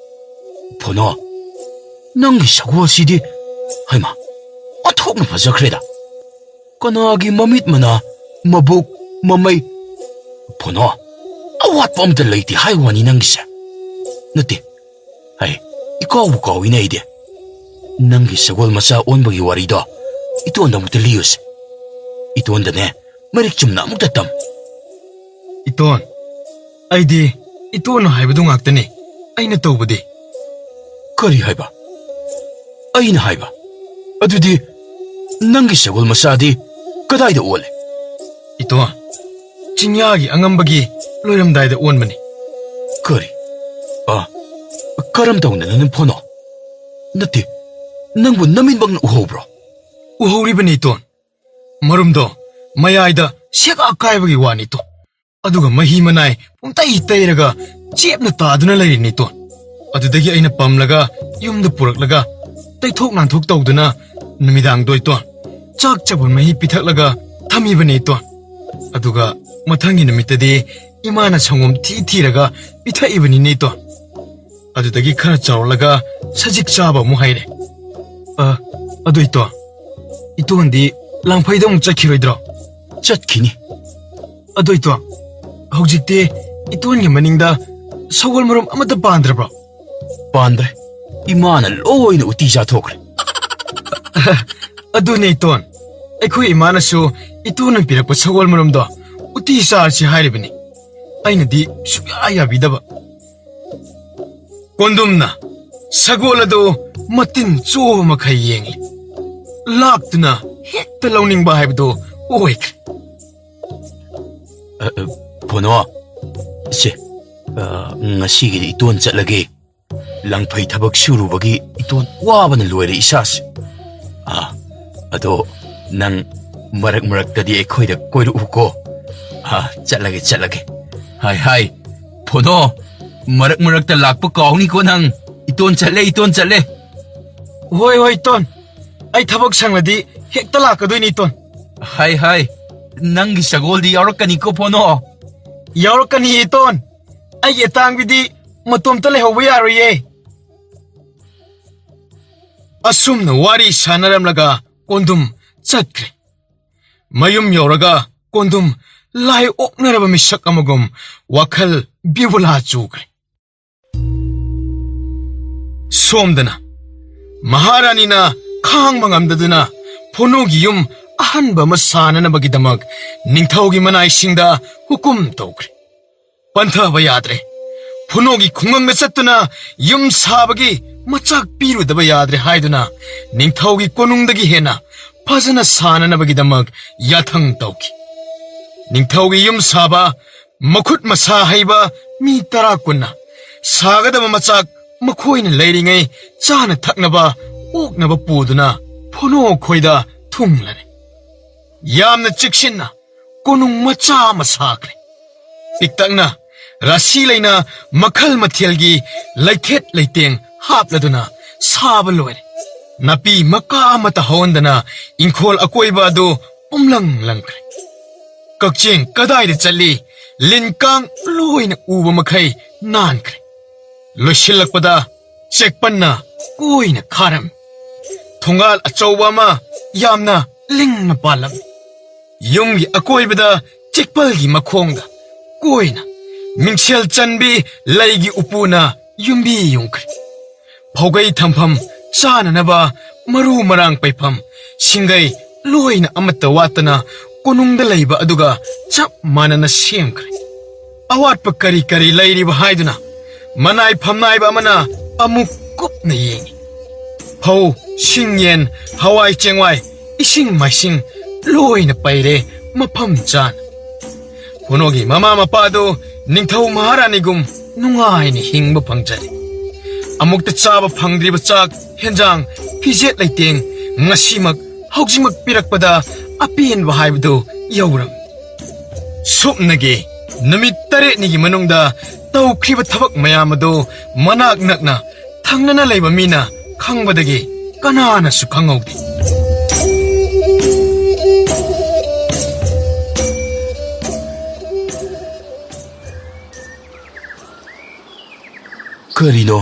ꯐꯣꯅꯣ, ꯅꯪꯒꯤ ꯁꯒꯣꯜꯁꯤꯗꯤ, ꯍꯩꯃꯥ, ꯑꯣꯟꯊꯣꯛꯅ ꯐꯖꯈ꯭ꯔꯦꯗ꯫ ꯀꯅꯥꯒꯤ ꯃꯃꯤꯠ ꯃꯅꯥ, ꯃꯕꯨꯛ, ꯃꯃꯩ? ꯐꯣꯅꯣ, ꯑꯋꯥꯠꯄ ꯑꯝꯇ ꯂꯩꯇꯦ ꯍꯥꯏ ꯋꯥꯅꯤ ꯅꯪꯒꯤꯁꯦ꯫ ꯅꯠꯇꯦ, ꯍꯩ, ꯏꯀꯥꯎꯕꯨ ꯀꯥꯎꯏꯅꯦ ꯑꯩꯗꯤ꯫ ꯅꯪꯒꯤ ꯁꯒꯣꯜ ꯃꯆꯥ ꯑꯣꯟꯕꯒꯤ ꯋꯥꯔꯤꯗꯣ ꯏꯇꯣꯟꯗ ꯑꯃꯨꯛꯇ ꯂꯤꯌꯨꯁꯦ꯫ ꯏꯇꯣꯟꯗꯅꯦ, ꯃꯔꯤꯛ ꯆꯨꯝꯅ ꯑꯃꯨꯛꯇ ꯇꯝ꯫ ꯏꯇꯣꯟ, ꯑꯩꯗꯤ ꯏꯇꯣꯟꯅ ꯍꯥꯏꯕꯗꯨ ꯉꯥꯛꯇꯅꯤ ꯑꯩꯅ ꯇꯧꯕꯗꯤ꯫ ꯀꯔꯤ ꯍꯥꯏꯕ? ꯑꯩꯅ ꯍꯥꯏꯕ? ꯑꯗꯨꯗꯤ ꯅꯪꯒꯤ ꯁꯒꯣꯜ ꯃꯆꯥꯗꯤ ꯀꯗꯥꯏꯗ ꯑꯣꯜꯂꯦ? ꯏꯇꯣꯟ, ꯆꯤꯡꯌꯥꯒꯤ ꯑꯉꯝꯕꯒꯤ ꯂꯣꯏꯔꯝꯗꯥꯏꯗ ꯑꯣꯟꯕꯅꯤ꯫ ꯀꯔꯤ? ꯑ, ꯀꯔꯝ ꯇꯧꯅ ꯅꯪ ꯐꯣꯟꯅꯣ? ꯅꯠꯇꯦ, ꯅꯪꯕꯨ ꯅꯃꯤꯠꯃꯛꯅ ꯎꯍꯧꯕ꯭ꯔꯣ? ꯎꯍꯧꯔꯤꯕꯅꯤ ꯏꯇꯣꯟ꯫ ꯃꯔꯨꯝꯗꯣ ꯃꯌꯥꯏꯗ ꯁꯦꯒꯥ ꯀꯥꯏꯕꯒꯤ ꯋꯥꯅꯤ ꯏꯇꯣꯟ꯫ ꯑꯗꯨꯒ ꯃꯍꯤ ꯃꯅꯥꯏ ꯄꯨꯡꯇꯩ ꯇꯩꯔꯒ ꯆꯦꯞꯅ ꯇꯥꯗꯨꯅ ꯂꯩꯔꯤꯅꯤ ꯏꯇꯣꯟ꯫ ꯑꯗꯨꯗꯒꯤ ꯑꯩꯅ ꯄꯝꯂꯒ ꯌꯨꯝꯗ ꯄꯨꯔꯛꯂꯒ ꯇꯩꯊꯣꯛ ꯅꯥꯟꯊꯣꯛ ꯇꯧꯗꯨꯅ ꯅꯨꯃꯤꯗꯥꯡꯗꯣ ꯏꯇꯣꯟ ꯆꯥꯛ ꯆꯕꯨꯟ ꯃꯍꯤ ꯄꯤꯊꯛꯂꯒ ꯊꯝꯃꯤꯕꯅꯤ ꯏꯇꯣꯟ꯫ ꯑꯗꯨꯒ ꯃꯊꯪꯒꯤ ꯅꯨꯃꯤꯠꯇꯗꯤ ꯏꯃꯥꯅ ꯁꯪꯒꯣꯝ ꯊꯤ ꯊꯤꯔꯒ ꯄꯤꯊꯛꯏꯕꯅꯤꯅꯦ ꯏꯇꯣꯟ꯫ ꯑꯗꯨꯗꯒꯤ ꯈꯔ ꯆꯥꯎꯔꯛꯂꯒ ꯁꯖꯤꯛ ꯆꯥꯕ ꯑꯃꯨꯛ ꯍꯩꯔꯦ꯫ ꯑ, ꯑꯗꯨ ꯏꯇꯣꯟ, ꯏꯇꯣꯟꯗꯤ ꯂꯥꯡꯐꯩꯗ ꯑꯃꯨꯛ ꯆꯠꯈꯤꯔꯣꯏꯗ꯭ꯔꯣ? ꯆꯠꯈꯤꯅꯤ꯫ ꯑꯗꯨ ꯏꯇꯣꯟ, ꯍꯧꯖꯤꯛꯇꯤ ꯏꯇꯣꯟꯒꯤ ꯃꯅꯤꯡꯗ ꯁꯒꯣꯜ ꯃꯔꯨꯝ ꯑꯃꯠꯇ ꯄꯥꯟꯗ꯭ꯔꯕ꯭ꯔꯣ? ꯄꯥꯟꯗ꯭ꯔꯦ꯫ ꯏꯃꯥꯅ ꯂꯣꯏꯅ ꯎꯇꯤ ꯆꯥꯊꯣꯛꯈ꯭ꯔꯦ꯫ ꯑꯗꯨꯅꯦ ꯏꯇꯣꯟ, ꯑꯩꯈꯣꯏ ꯏꯃꯥꯅꯁꯨ ꯏꯇꯣꯟꯅ ꯄꯤꯔꯛꯄ ꯁꯒꯣꯜ ꯃꯔꯨꯝꯗꯣ ꯎꯇꯤ ꯆꯥꯔꯁꯤ ꯍꯥꯏꯔꯤꯕꯅꯤ꯫ ꯑꯩꯅꯗꯤ ꯁꯨꯡꯌꯥ ꯌꯥꯕꯤꯗꯕ꯫ ꯀꯣꯟꯗꯨꯝꯅ ꯁꯒꯣꯜ ꯑꯗꯨ ꯃꯇꯤꯟ ꯆꯣꯕ ꯃꯈꯩ ꯌꯦꯡꯂꯤ꯫ ꯂꯥꯛꯇꯨꯅ ꯍꯦꯛꯇ ꯂꯧꯅꯤꯡꯕ ꯍꯥꯏꯕꯗꯨ ꯑꯣꯏꯈ꯭ꯔꯦ꯫ ꯑ, ꯑ, ꯐꯣꯅꯣ, ꯁꯦ, ꯑ, ꯉꯁꯤꯒꯤꯗꯤ ꯏꯇꯣꯟ ꯆꯠꯂꯒꯦ꯫ ꯂꯪꯐꯩ ꯊꯕꯛ ꯁꯨꯔꯨꯕꯒꯤ ꯏꯇꯣꯟ ꯋꯥꯕꯅ ꯂꯣꯏꯔꯦ ꯏꯁꯥꯁꯦ꯫ ꯑ, ꯑꯗꯣ ꯅꯪ ꯃꯔꯛ ꯃꯔꯛꯇꯗꯤ ꯑꯩꯈꯣꯏꯗ ꯀꯣꯏꯔꯛꯎꯀꯣ꯫ ꯑ, ꯆꯠꯂꯒꯦ, ꯆꯠꯂꯒꯦ꯫ ꯍꯥꯏ, ꯍꯥꯏ, ꯐꯣꯅꯣ, ꯃꯔꯛ ꯃꯔꯛꯇ ꯂꯥꯛꯄ ꯀꯥꯎꯅꯤꯀꯣ ꯅꯪ꯫ ꯏꯇꯣꯟ ꯆꯠꯂꯦ, ꯏꯇꯣꯟ ꯆꯠꯂꯦ꯫ ꯍꯣꯏ, ꯍꯣꯏ, ꯏꯇꯣꯟ꯫ ꯑꯩ ꯊꯕꯛ ꯁꯪꯂꯗꯤ ꯍꯦꯛꯇ ꯂꯥꯛꯀꯗꯣꯏꯅꯤ, ꯏꯇꯣꯟ꯫ ꯍꯥꯏ, ꯍꯥꯏ, ꯅꯪꯒꯤ ꯁꯒꯣꯜꯗꯤ ꯌꯥꯎꯔꯛꯀꯅꯤꯀꯣ, ꯐꯣꯅꯣ꯫ ꯌꯥꯎꯔꯛꯀꯅꯤ, ꯏꯇꯣꯟ꯫ ꯑꯩꯒꯤ ꯑꯇꯥꯡꯕꯤꯗꯤ ꯃꯇꯣꯝꯇ ꯂꯩꯍꯧꯕ ꯌꯥꯔꯣꯏꯌꯦ꯫ ꯑꯁꯨꯝꯅ ꯋꯥꯔꯤ ꯁꯥꯟꯅꯔꯝꯂꯒ ꯀꯣꯟꯗꯨꯝ ꯆꯠꯈ꯭ꯔꯦ꯫ ꯃꯌꯨꯝ ꯌꯧꯔꯒ ꯀꯣꯟꯗꯨꯝ ꯂꯥꯏ ꯑꯣꯛꯅꯔꯕ ꯃꯤꯁꯛ ꯑꯃꯒꯨꯝ ꯋꯥꯈꯜ ꯕꯤꯕꯨꯂꯥ ꯆꯨꯈ꯭ꯔꯦ꯫ ꯁꯣꯝꯗꯅ ꯃꯍꯥꯔꯥꯅꯤꯅ ꯈꯥꯡꯕ ꯉꯝꯗꯗꯨꯅ ꯐꯣꯅꯣꯒꯤ ꯌꯨꯝ ꯑꯍꯟꯕ ꯑꯃ ꯁꯥꯅꯅꯕꯒꯤꯗꯃꯛ ꯅꯤꯡꯊꯧꯒꯤ ꯃꯅꯥꯏꯁꯤꯡꯗ ꯍꯨꯀꯨꯝ ꯇꯧꯈ꯭ꯔꯦ꯫ ꯄꯟꯊꯕ ꯌꯥꯗ꯭ꯔꯦ꯫ ꯐꯨꯅꯣꯒꯤ ꯈꯨꯡꯒꯪꯗ ꯆꯠꯇꯨꯅ ꯌꯨꯝ ꯁꯥꯕꯒꯤ ꯃꯆꯥꯛ ꯄꯤꯔꯨꯗꯕ ꯌꯥꯗ꯭ꯔꯦ ꯍꯥꯏꯗꯨꯅ ꯅꯤꯡꯊꯧꯒꯤ ꯀꯣꯅꯨꯡꯗꯒꯤ ꯍꯦꯟꯅ ꯐꯖꯅ ꯁꯥꯅꯅꯕꯒꯤꯗꯃꯛ ꯌꯥꯊꯪ ꯇꯧꯈꯤ꯫ ꯅꯤꯡꯊꯧꯒꯤ ꯌꯨꯝ ꯁꯥꯕ ꯃꯈꯨꯠ ꯃꯁꯥ ꯍꯩꯕ ꯃꯤ ꯇꯔꯥ ꯀꯨꯟꯅ ꯁꯥꯒꯗꯕ ꯃꯆꯥꯛ ꯃꯈꯣꯏꯅ ꯂꯩꯔꯤꯉꯩ ꯆꯥꯅ ꯊꯛꯅꯕ ꯑꯣꯛꯅꯕ ꯄꯨꯗꯨꯅ ꯐꯨꯅꯣ ꯈꯣꯏꯗ ꯊꯨꯡꯂꯔꯦ꯫ ꯌꯥꯝꯅ ꯆꯦꯛꯁꯤꯟꯅ ꯀꯣꯅꯨꯡ ꯃꯆꯥ ꯑꯃ ꯁꯥꯈ꯭ꯔꯦ꯫ ꯄꯤꯛꯇꯛꯅ ꯔꯥꯁꯤ ꯂꯩꯅ ꯃꯈꯜ ꯃꯊꯦꯜꯒꯤ ꯂꯩꯊꯦꯠ ꯂꯩꯇꯦꯡ ꯍꯥꯞꯂꯗꯨꯅ ꯁꯥꯕ ꯂꯣꯏꯔꯦ꯫ ꯅꯥꯄꯤ ꯃꯀꯥ ꯑꯃꯠꯇ ꯍꯧꯍꯟꯗꯅ ꯏꯪꯈꯣꯜ ꯑꯀꯣꯏꯕ ꯑꯗꯨ ꯄꯨꯝꯂꯪ ꯂꯪꯈ꯭ꯔꯦ꯫ ꯀꯛꯆꯦꯡ ꯀꯗꯥꯏꯗ ꯆꯠꯂꯤ, ꯂꯤꯟ ꯀꯥꯡ ꯂꯣꯏꯅ ꯎꯕ ꯃꯈꯩ ꯅꯥꯟꯈ꯭ꯔꯦ꯫ ꯂꯣꯏꯁꯤꯜꯂꯛꯄꯗ ꯆꯦꯛꯄꯟꯅ ꯀꯣꯏꯅ ꯈꯥꯔꯝꯃꯤ꯫ ꯊꯣꯡꯒꯥꯜ ꯑꯆꯧꯕ ꯑꯃ ꯌꯥꯝꯅ ꯂꯤꯡꯅ ꯄꯥꯜꯂꯝꯃꯤ꯫ ꯌꯨꯝꯒꯤ ꯑꯀꯣꯏꯕꯗ ꯆꯦꯛꯄꯜꯒꯤ ꯃꯈꯣꯡꯗ ꯀꯣꯏꯅ ꯃꯤꯡꯁꯦꯜ ꯆꯟꯕꯤ ꯂꯩꯒꯤ ꯎꯄꯨꯅ ꯌꯨꯝꯕꯤ ꯌꯨꯡꯈ꯭ꯔꯦ꯫ ꯐꯧꯒꯩ ꯊꯝꯐꯝ, ꯆꯥꯅꯅꯕ ꯃꯔꯨ ꯃꯔꯥꯡ ꯄꯩꯐꯝ, ꯁꯤꯡꯒꯩ ꯂꯣꯏꯅ ꯑꯃꯠꯇ ꯋꯥꯠꯇꯅ ꯀꯣꯅꯨꯡꯗ ꯂꯩꯕ ꯑꯗꯨꯒ ꯆꯞ ꯃꯥꯟꯅꯅ ꯁꯦꯝꯈ꯭ꯔꯦ꯫ ꯑꯋꯥꯠꯄ ꯀꯔꯤ ꯀꯔꯤ ꯂꯩꯔꯤꯕ ꯍꯥꯏꯗꯨꯅ ꯃꯅꯥꯏ ꯐꯝꯅꯥꯏꯕ ꯑꯃꯅ ꯑꯃꯨꯛ ꯀꯨꯞꯅ ꯌꯦꯡꯏ꯫ ꯐꯧ, ꯁꯤꯡ ꯌꯦꯟ, ꯍꯋꯥꯏ ꯆꯦꯡꯋꯥꯏ, ꯏꯁꯤꯡ ꯃꯥꯏꯁꯤꯡ ꯂꯣꯏꯅ ꯄꯩꯔꯦ ꯃꯐꯝ ꯆꯥꯅ꯫ ꯐꯨꯅꯣꯒꯤ ꯃꯃꯥ ꯃꯄꯥꯗꯨ ꯅꯤꯡꯊꯧ ꯃꯍꯥꯔꯥꯅꯤꯒꯨꯝ ꯅꯨꯡꯉꯥꯏꯅ ꯍꯤꯡꯕ ꯐꯪꯖꯔꯦ꯫ ꯑꯃꯨꯛꯇ ꯆꯥꯕ ꯐꯪꯗ꯭ꯔꯤꯕ ꯆꯥꯛ, ꯍꯦꯟꯖꯥꯡ, ꯐꯤꯖꯦꯠ ꯂꯩꯇꯦꯡ ꯉꯁꯤꯃꯛ, ꯍꯧꯖꯤꯛꯃꯛ ꯄꯤꯔꯛꯄꯗ ꯑꯄꯦꯟꯕ ꯍꯥꯏꯕꯗꯨ ꯌꯧꯔꯝꯃꯤ꯫ ꯁꯨꯞꯅꯒꯤ ꯅꯨꯃꯤꯠ ꯇꯔꯦꯠꯅꯤꯒꯤ ꯃꯅꯨꯡꯗ ꯇꯧꯈ꯭ꯔꯤꯕ ꯊꯕꯛ ꯃꯌꯥꯝ ꯑꯗꯨ ꯃꯅꯥꯛ ꯅꯛꯅ ꯊꯪꯅꯅ ꯂꯩꯕ ꯃꯤꯅ ꯈꯪꯕꯗꯒꯤ ꯀꯅꯥꯅꯁꯨ ꯈꯪꯍꯧꯗꯦ꯫ ꯀꯔꯤꯅꯣ?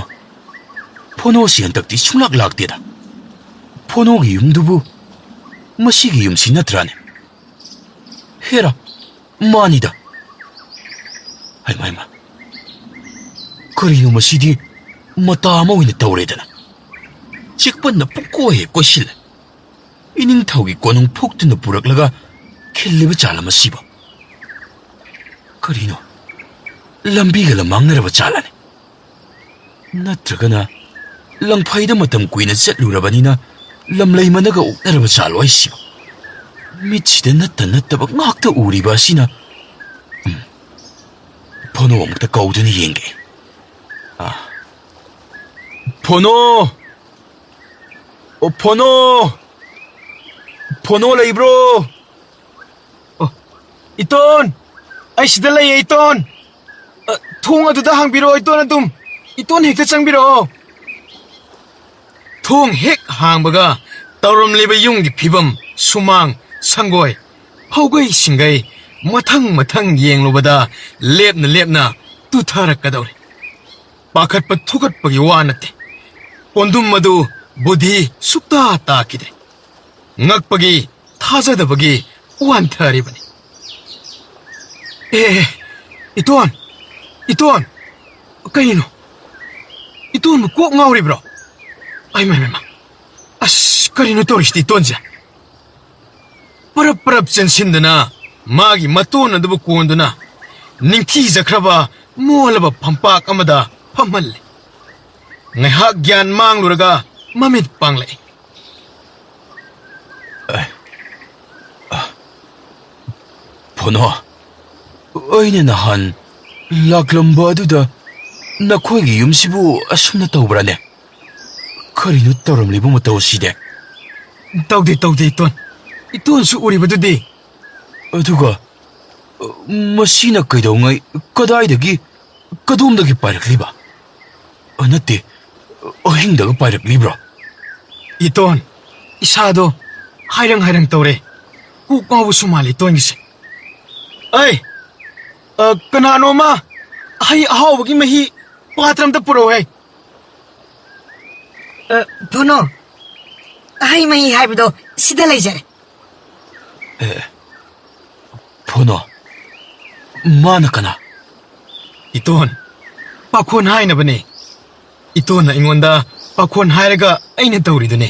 ꯐꯣꯅꯣꯁꯤ ꯍꯟꯗꯛꯇꯤ ꯁꯨꯡꯂꯥꯛ ꯂꯥꯛꯇꯦꯗ꯫ ꯐꯣꯅꯣꯒꯤ ꯌꯨꯝꯗꯨꯕꯨ ꯃꯁꯤꯒꯤ ꯌꯨꯝꯁꯤ ꯅꯠꯇ꯭ꯔꯥꯅꯦ? ꯍꯦꯔꯥ, ꯃꯥꯅꯤꯗ꯫ ꯍꯩꯃꯥ, ꯍꯩꯃꯥ꯫ ꯀꯔꯤꯅꯣ ꯃꯁꯤꯗꯤ? ꯃꯇꯥ ꯑꯃ ꯑꯣꯏꯅ ꯇꯧꯔꯦꯗꯅ꯫ ꯆꯦꯛꯄꯟꯅ ꯄꯨꯡꯀꯣꯏ ꯍꯦꯛ ꯀꯣꯏꯁꯤꯜꯂꯦ꯫ ꯏꯅꯤꯡꯊꯧꯒꯤ ꯀꯣꯅꯨꯡ ꯐꯨꯛꯇꯨꯅ ꯄꯨꯔꯛꯂꯒ ꯈꯤꯜꯂꯤꯕ ꯖꯥꯠꯂ ꯃꯁꯤꯕꯣ? ꯀꯔꯤꯅꯣ? ꯂꯝꯕꯤꯒ ꯂꯝꯃꯥꯡꯅꯔꯕ ꯖꯥꯠꯂꯅꯦ? ꯅꯠꯇ꯭ꯔꯒꯅ ꯂꯪꯐꯩꯗ ꯃꯇꯝ ꯀꯨꯏꯅ ꯆꯠꯂꯨꯔꯕꯅꯤꯅ ꯂꯝꯂꯩ ꯃꯅꯒ ꯑꯣꯛꯅꯔꯕ ꯖꯥꯠꯂꯣ ꯍꯥꯏꯁꯤꯕꯣ? ꯃꯤꯠꯁꯤꯗ ꯅꯠꯇ ꯅꯠꯇꯕ ꯉꯥꯛꯇ ꯎꯔꯤꯕ ꯑꯁꯤꯅ꯫ ꯎꯝ, ꯐꯣꯅꯣ ꯑꯃꯨꯛꯇ ꯀꯧꯗꯨꯅ ꯌꯦꯡꯒꯦ꯫ ꯑꯥ꯫ ꯐꯣꯅꯣ! ꯑꯣ, ꯐꯣꯅꯣ! ꯐꯣꯅꯣ ꯂꯩꯕ꯭ꯔꯣ? ꯑꯣ, ꯏꯇꯣꯟ! ꯑꯩ ꯁꯤꯗ ꯂꯩꯌꯦ, ꯏꯇꯣꯟ! ꯑ, ꯊꯣꯡ ꯑꯗꯨꯗ ꯍꯥꯡꯕꯤꯔꯛꯑꯣ, ꯏꯇꯣꯟ ꯑꯗꯨꯝ꯫ ꯏꯇꯣꯟ ꯍꯦꯛꯇ ꯆꯪꯕꯤꯔꯛꯑꯣ꯫ ꯊꯣꯡ ꯍꯦꯛ ꯍꯥꯡꯕꯒ ꯇꯧꯔꯝꯂꯤꯕ ꯌꯨꯝꯒꯤ ꯐꯤꯕꯝ, ꯁꯨꯃꯥꯡ, ꯁꯪꯒꯣꯏ, ꯐꯧꯒꯩ ꯁꯤꯡꯒꯩ ꯃꯊꯪ ꯃꯊꯪ ꯌꯦꯡꯂꯨꯕꯗ ꯂꯦꯞꯅ ꯂꯦꯞꯅ ꯇꯨꯊꯔꯛꯀꯗꯧꯔꯦ꯫ ꯄꯥꯈꯠꯄ ꯊꯨꯀꯠꯄꯒꯤ ꯋꯥ ꯅꯠꯇꯦ꯫ ꯀꯣꯟꯗꯨꯝ ꯑꯗꯨ ꯕꯨꯙꯤ ꯁꯨꯛꯇꯥ ꯇꯥꯈꯤꯗ꯭ꯔꯦ꯫ ꯉꯛꯄꯒꯤ, ꯊꯥꯖꯗꯕꯒꯤ ꯋꯥꯟꯊꯔꯤꯕꯅꯤ꯫ ꯑꯦ, ꯏꯇꯣꯟ! ꯏꯇꯣꯟ! ꯀꯩꯅꯣ? ꯏꯇꯣꯟꯕꯨ ꯀꯣꯛ ꯉꯥꯎꯔꯤꯕ꯭ꯔꯣ? ꯑꯩ ꯃꯥ, ꯃꯥ, ꯃꯥ꯫ ꯑꯁ, ꯀꯔꯤꯅꯣ ꯇꯧꯔꯤꯁꯤꯗꯤ ꯏꯇꯣꯟꯁꯦ? ꯄꯔꯞ ꯄꯔꯞ ꯆꯦꯟꯁꯤꯟꯗꯨꯅ ꯃꯥꯒꯤ ꯃꯇꯣꯟ ꯑꯗꯨꯕꯨ ꯀꯣꯟꯗꯨꯅ ꯅꯤꯡꯊꯤꯖꯈ꯭ꯔꯕ ꯃꯣꯜꯂꯕ ꯐꯝꯄꯥꯛ ꯑꯃꯗ ꯐꯝꯍꯜꯂꯦ꯫ ꯉꯥꯏꯍꯥꯛ ꯒ꯭ꯌꯥꯟ ꯃꯥꯡꯂꯨꯔꯒ ꯃꯃꯤꯠ ꯄꯥꯡꯂꯛꯏ꯫ ꯐꯣꯅꯣ, ꯑꯩꯅ ꯅꯍꯥꯟ ꯂꯥꯛꯂꯝꯕ ꯑꯗꯨꯗ ꯅꯈꯣꯏꯒꯤ ꯌꯨꯝꯁꯤꯕꯨ ꯑꯁꯨꯝꯅ ꯇꯧꯕ꯭ꯔꯥꯅꯦ? ꯀꯔꯤꯅꯣ ꯇꯧꯔꯝꯂꯤꯕ ꯃꯇꯧ ꯑꯁꯤꯗꯤ? ꯇꯧꯗꯦ, ꯇꯧꯗꯦ, ꯏꯇꯣꯟ꯫ ꯏꯇꯣꯟꯁꯨ ꯎꯔꯤꯕꯗꯨꯗꯤ꯫ ꯑꯗꯨꯒ, ꯑ, ꯃꯁꯤꯅ ꯀꯩꯗꯧꯉꯩ, ꯀꯗꯥꯏꯗꯒꯤ, ꯀꯗꯣꯝꯗꯒꯤ ꯄꯥꯏꯔꯛꯂꯤꯕ? ꯑ, ꯅꯠꯇꯦ, ꯑꯍꯤꯡꯗꯒ ꯄꯥꯏꯔꯛꯂꯤꯕ꯭ꯔꯣ? ꯏꯇꯣꯟ, ꯏꯁꯥꯗꯣ ꯍꯥꯏꯔꯪ ꯍꯥꯏꯔꯪ ꯇꯧꯔꯦ꯫ ꯀꯣꯛ ꯉꯥꯎꯕꯁꯨ ꯃꯥꯜꯂꯦ ꯏꯇꯣꯟꯒꯤꯁꯦ꯫ ꯑꯩ, ꯑ, ꯀꯅꯥꯅꯣꯃ ꯍꯩ ꯑꯍꯥꯎꯕꯒꯤ ꯃꯍꯤ ꯄꯥꯇ꯭ꯔ ꯑꯝꯇ ꯄꯨꯔꯛꯎꯍꯦ꯫ ꯑ, ꯐꯣꯅꯣ, ꯍꯩ ꯃꯍꯤ ꯍꯥꯏꯕꯗꯣ ꯁꯤꯗ ꯂꯩꯖꯔꯦ꯫ ꯑꯦ, ꯐꯣꯅꯣ, ꯃꯥꯅ ꯀꯅꯥ? ꯏꯇꯣꯟ, ꯄꯥꯈꯣꯟ ꯍꯥꯏꯅꯕꯅꯦ꯫ ꯏꯇꯣꯟꯅ ꯑꯩꯉꯣꯟꯗ ꯄꯥꯈꯣꯟ ꯍꯥꯏꯔꯒ ꯑꯩꯅ ꯇꯧꯔꯤꯗꯨꯅꯦ꯫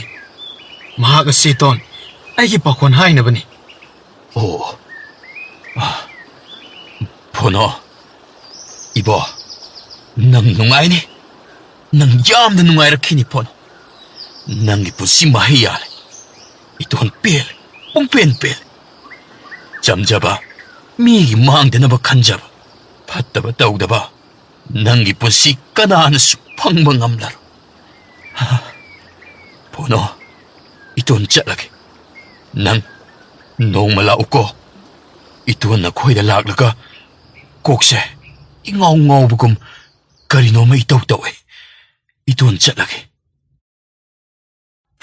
ꯃꯍꯥꯛ ꯑꯁꯤ ꯏꯇꯣꯟ ꯑꯩꯒꯤ ꯄꯥꯈꯣꯟ ꯍꯥꯏꯅꯕꯅꯤ꯫ ꯑꯣ꯫ ꯑ, ꯐꯣꯅꯣ꯫ ꯏꯕꯣ, ꯅꯪ ꯅꯨꯡꯉꯥꯏꯅꯤ꯫ ꯅꯪ ꯌꯥꯝꯅ ꯅꯨꯡꯉꯥꯏꯔꯛꯈꯤꯅꯤ, ꯐꯣꯅꯣ꯫ ꯅꯪꯒꯤ ꯄꯨꯟꯁꯤ ꯃꯍꯩ ꯌꯥꯜꯂꯦ꯫ ꯏꯇꯣꯟ ꯄꯦꯜꯂꯦ꯫ ꯄꯨꯡꯄꯦꯟ ꯄꯦꯜꯂꯦ꯫ ꯆꯝꯖꯕ, ꯃꯤꯒꯤ ꯃꯥꯡꯗꯅꯕ ꯈꯟꯖꯕ, ꯐꯠꯇꯕ ꯇꯧꯗꯕ, ꯅꯪꯒꯤ ꯄꯨꯟꯁꯤ ꯀꯅꯥꯅꯁꯨ ꯐꯪꯕ ꯉꯝꯂꯔꯣꯏ꯫ ꯐꯣꯅꯣ, ꯏꯇꯣꯟ ꯆꯠꯂꯒꯦ꯫ ꯅꯪ ꯅꯣꯡꯃ ꯂꯥꯛꯎꯀꯣ꯫ ꯏꯇꯣꯟ ꯅꯈꯣꯏꯗ ꯂꯥꯛꯂꯒ ꯀꯣꯛꯁꯦ ꯏꯉꯥꯎ ꯉꯥꯎꯕꯒꯨꯝ ꯀꯔꯤꯅꯣꯃ ꯏꯇꯧ ꯇꯧꯏ꯫ ꯏꯇꯣꯟ ꯆꯠꯂꯒꯦ꯫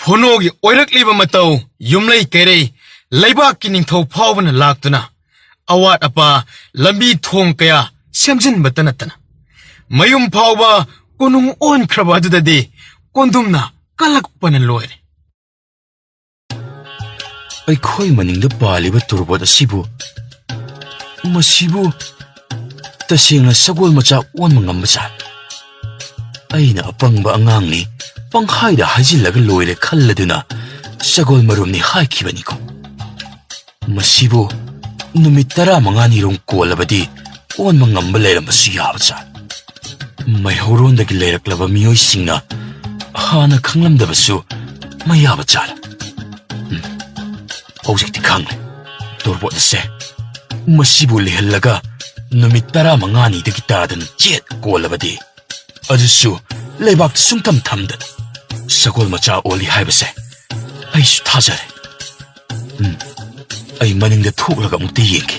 ꯐꯣꯅꯣꯒꯤ ꯑꯣꯏꯔꯛꯂꯤꯕ ꯃꯇꯧ, ꯌꯨꯝꯂꯩ ꯀꯩꯔꯩ, ꯂꯩꯕꯥꯛꯀꯤ ꯅꯤꯡꯊꯧ ꯐꯥꯎꯕꯅ ꯂꯥꯛꯇꯨꯅ, ꯑꯋꯥꯠ ꯑꯄꯥ, ꯂꯝꯕꯤ ꯊꯣꯡ ꯀꯌꯥ ꯁꯦꯝꯖꯤꯟꯕꯇ ꯅꯠꯇꯅ, ꯃꯌꯨꯝ ꯐꯥꯎꯕ ꯀꯣꯅꯨꯡ ꯑꯣꯟꯈ꯭ꯔꯕ ꯑꯗꯨꯗꯗꯤ ꯀꯣꯟꯗꯨꯝꯅ ꯀꯜꯂꯛꯄꯅ ꯂꯣꯏꯔꯦ꯫ ꯑꯩꯈꯣꯏ ꯃꯅꯤꯡꯗ ꯄꯥꯜꯂꯤꯕ ꯇꯣꯔꯕꯣꯠ ꯑꯁꯤꯕꯨ, ꯃꯁꯤꯕꯨ ꯇꯁꯦꯡꯅ ꯁꯒꯣꯜ ꯃꯆꯥ ꯑꯣꯟꯕ ꯉꯝꯕ ꯖꯥꯠ? ꯑꯩꯅ ꯑꯄꯪꯕ ꯑꯉꯥꯡꯅꯤ, ꯄꯪꯍꯥꯏꯗ ꯍꯥꯏꯖꯤꯜꯂꯒ ꯂꯣꯏꯔꯦ ꯈꯜꯂꯗꯨꯅ ꯁꯒꯣꯜ ꯃꯔꯨꯝꯅꯤ ꯍꯥꯏꯈꯤꯕꯅꯤꯀꯣ꯫ ꯃꯁꯤꯕꯨ ꯅꯨꯃꯤꯠ ꯇꯔꯥꯃꯉꯥꯅꯤꯔꯣꯝ ꯀꯣꯜꯂꯕꯗꯤ ꯑꯣꯟꯕ ꯉꯝꯕ ꯂꯩꯔꯝꯕꯁꯨ ꯌꯥꯕ ꯖꯥꯠ꯫ ꯃꯩꯍꯧꯔꯣꯟꯗꯒꯤ ꯂꯩꯔꯛꯂꯕ ꯃꯤꯑꯣꯏꯁꯤꯡꯅ ꯍꯥꯟꯅ ꯈꯪꯂꯝꯗꯕꯁꯨ ꯃꯌꯥꯕ ꯖꯥꯠ꯫ ꯎꯝ, ꯍꯧꯖꯤꯛꯇꯤ ꯈꯪꯂꯦ꯫ ꯇꯣꯔꯕꯣꯠ ꯑꯁꯦ ꯃꯁꯤꯕꯨ ꯂꯤꯍꯜꯂꯒ ꯅꯨꯃꯤꯠ ꯇꯔꯥꯃꯉꯥꯅꯤꯗꯒꯤ ꯇꯥꯗꯅ ꯆꯦꯠ ꯀꯣꯜꯂꯕꯗꯤ, ꯑꯗꯨꯁꯨ ꯂꯩꯕꯥꯛꯇ ꯁꯨꯡꯊꯝ ꯊꯝꯗꯅ ꯁꯒꯣꯜ ꯃꯆꯥ ꯑꯣꯜꯂꯤ ꯍꯥꯏꯕꯁꯦ ꯑꯩꯁꯨ ꯊꯥꯖꯔꯦ꯫ ꯎꯝ, ꯑꯩ ꯃꯅꯤꯡꯗ ꯊꯣꯛꯂꯒ ꯑꯃꯨꯛꯇ ꯌꯦꯡꯒꯦ꯫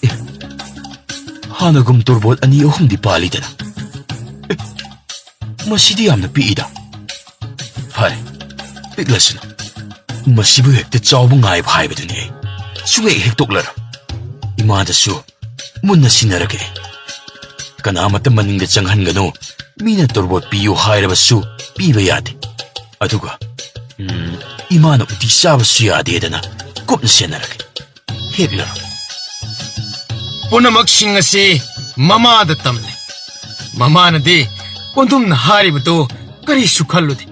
ꯑꯦ, ꯍꯥꯟꯅꯒꯨꯝ ꯇꯣꯔꯕꯣꯠ ꯑꯅꯤ ꯑꯍꯨꯝꯗꯤ ꯄꯥꯜꯂꯤꯗꯅ꯫ ꯑꯦ, ꯃꯁꯤꯗꯤ ꯌꯥꯝꯅ ꯄꯤꯛꯏꯗ꯫ ꯐꯔꯦ, ꯄꯤꯛꯂꯁꯅꯨ꯫ ꯃꯁꯤꯕꯨ ꯍꯦꯛꯇ ꯆꯥꯎꯕ ꯉꯥꯏꯕ ꯍꯥꯏꯕꯗꯨꯅꯤ ꯑꯩ꯫ ꯁꯨꯡꯍꯦꯛ ꯍꯦꯛꯇꯣꯛꯂꯔꯣꯏ꯫ ꯏꯃꯥꯗꯁꯨ ꯃꯨꯟꯅ ꯁꯤꯟꯅꯔꯒꯦ꯫ ꯀꯅꯥꯃꯠꯇ ꯃꯅꯤꯡꯗ ꯆꯪꯍꯟꯒꯅꯨ꯫ ꯃꯤꯅ ꯇꯣꯔꯕꯣꯠ ꯄꯤꯌꯨ ꯍꯥꯏꯔꯕꯁꯨ ꯄꯤꯕ ꯌꯥꯗꯦ꯫ ꯑꯗꯨꯒ, ꯎꯝ, ꯏꯃꯥꯅ ꯎꯇꯤ ꯆꯥꯕꯁꯨ ꯌꯥꯗꯦꯗꯅ ꯀꯨꯞꯅ ꯁꯦꯟꯅꯔꯒꯦ꯫ ꯍꯦꯛꯂꯔꯣ꯫ ꯄꯨꯝꯅꯃꯛꯁꯤꯡ ꯑꯁꯤ ꯃꯃꯥꯗ ꯇꯝꯂꯦ꯫ ꯃꯃꯥꯅꯗꯤ ꯀꯣꯟꯗꯨꯝꯅ ꯍꯥꯏꯔꯤꯕꯗꯨ ꯀꯔꯤꯁꯨ ꯈꯜꯂꯨꯗꯦ꯫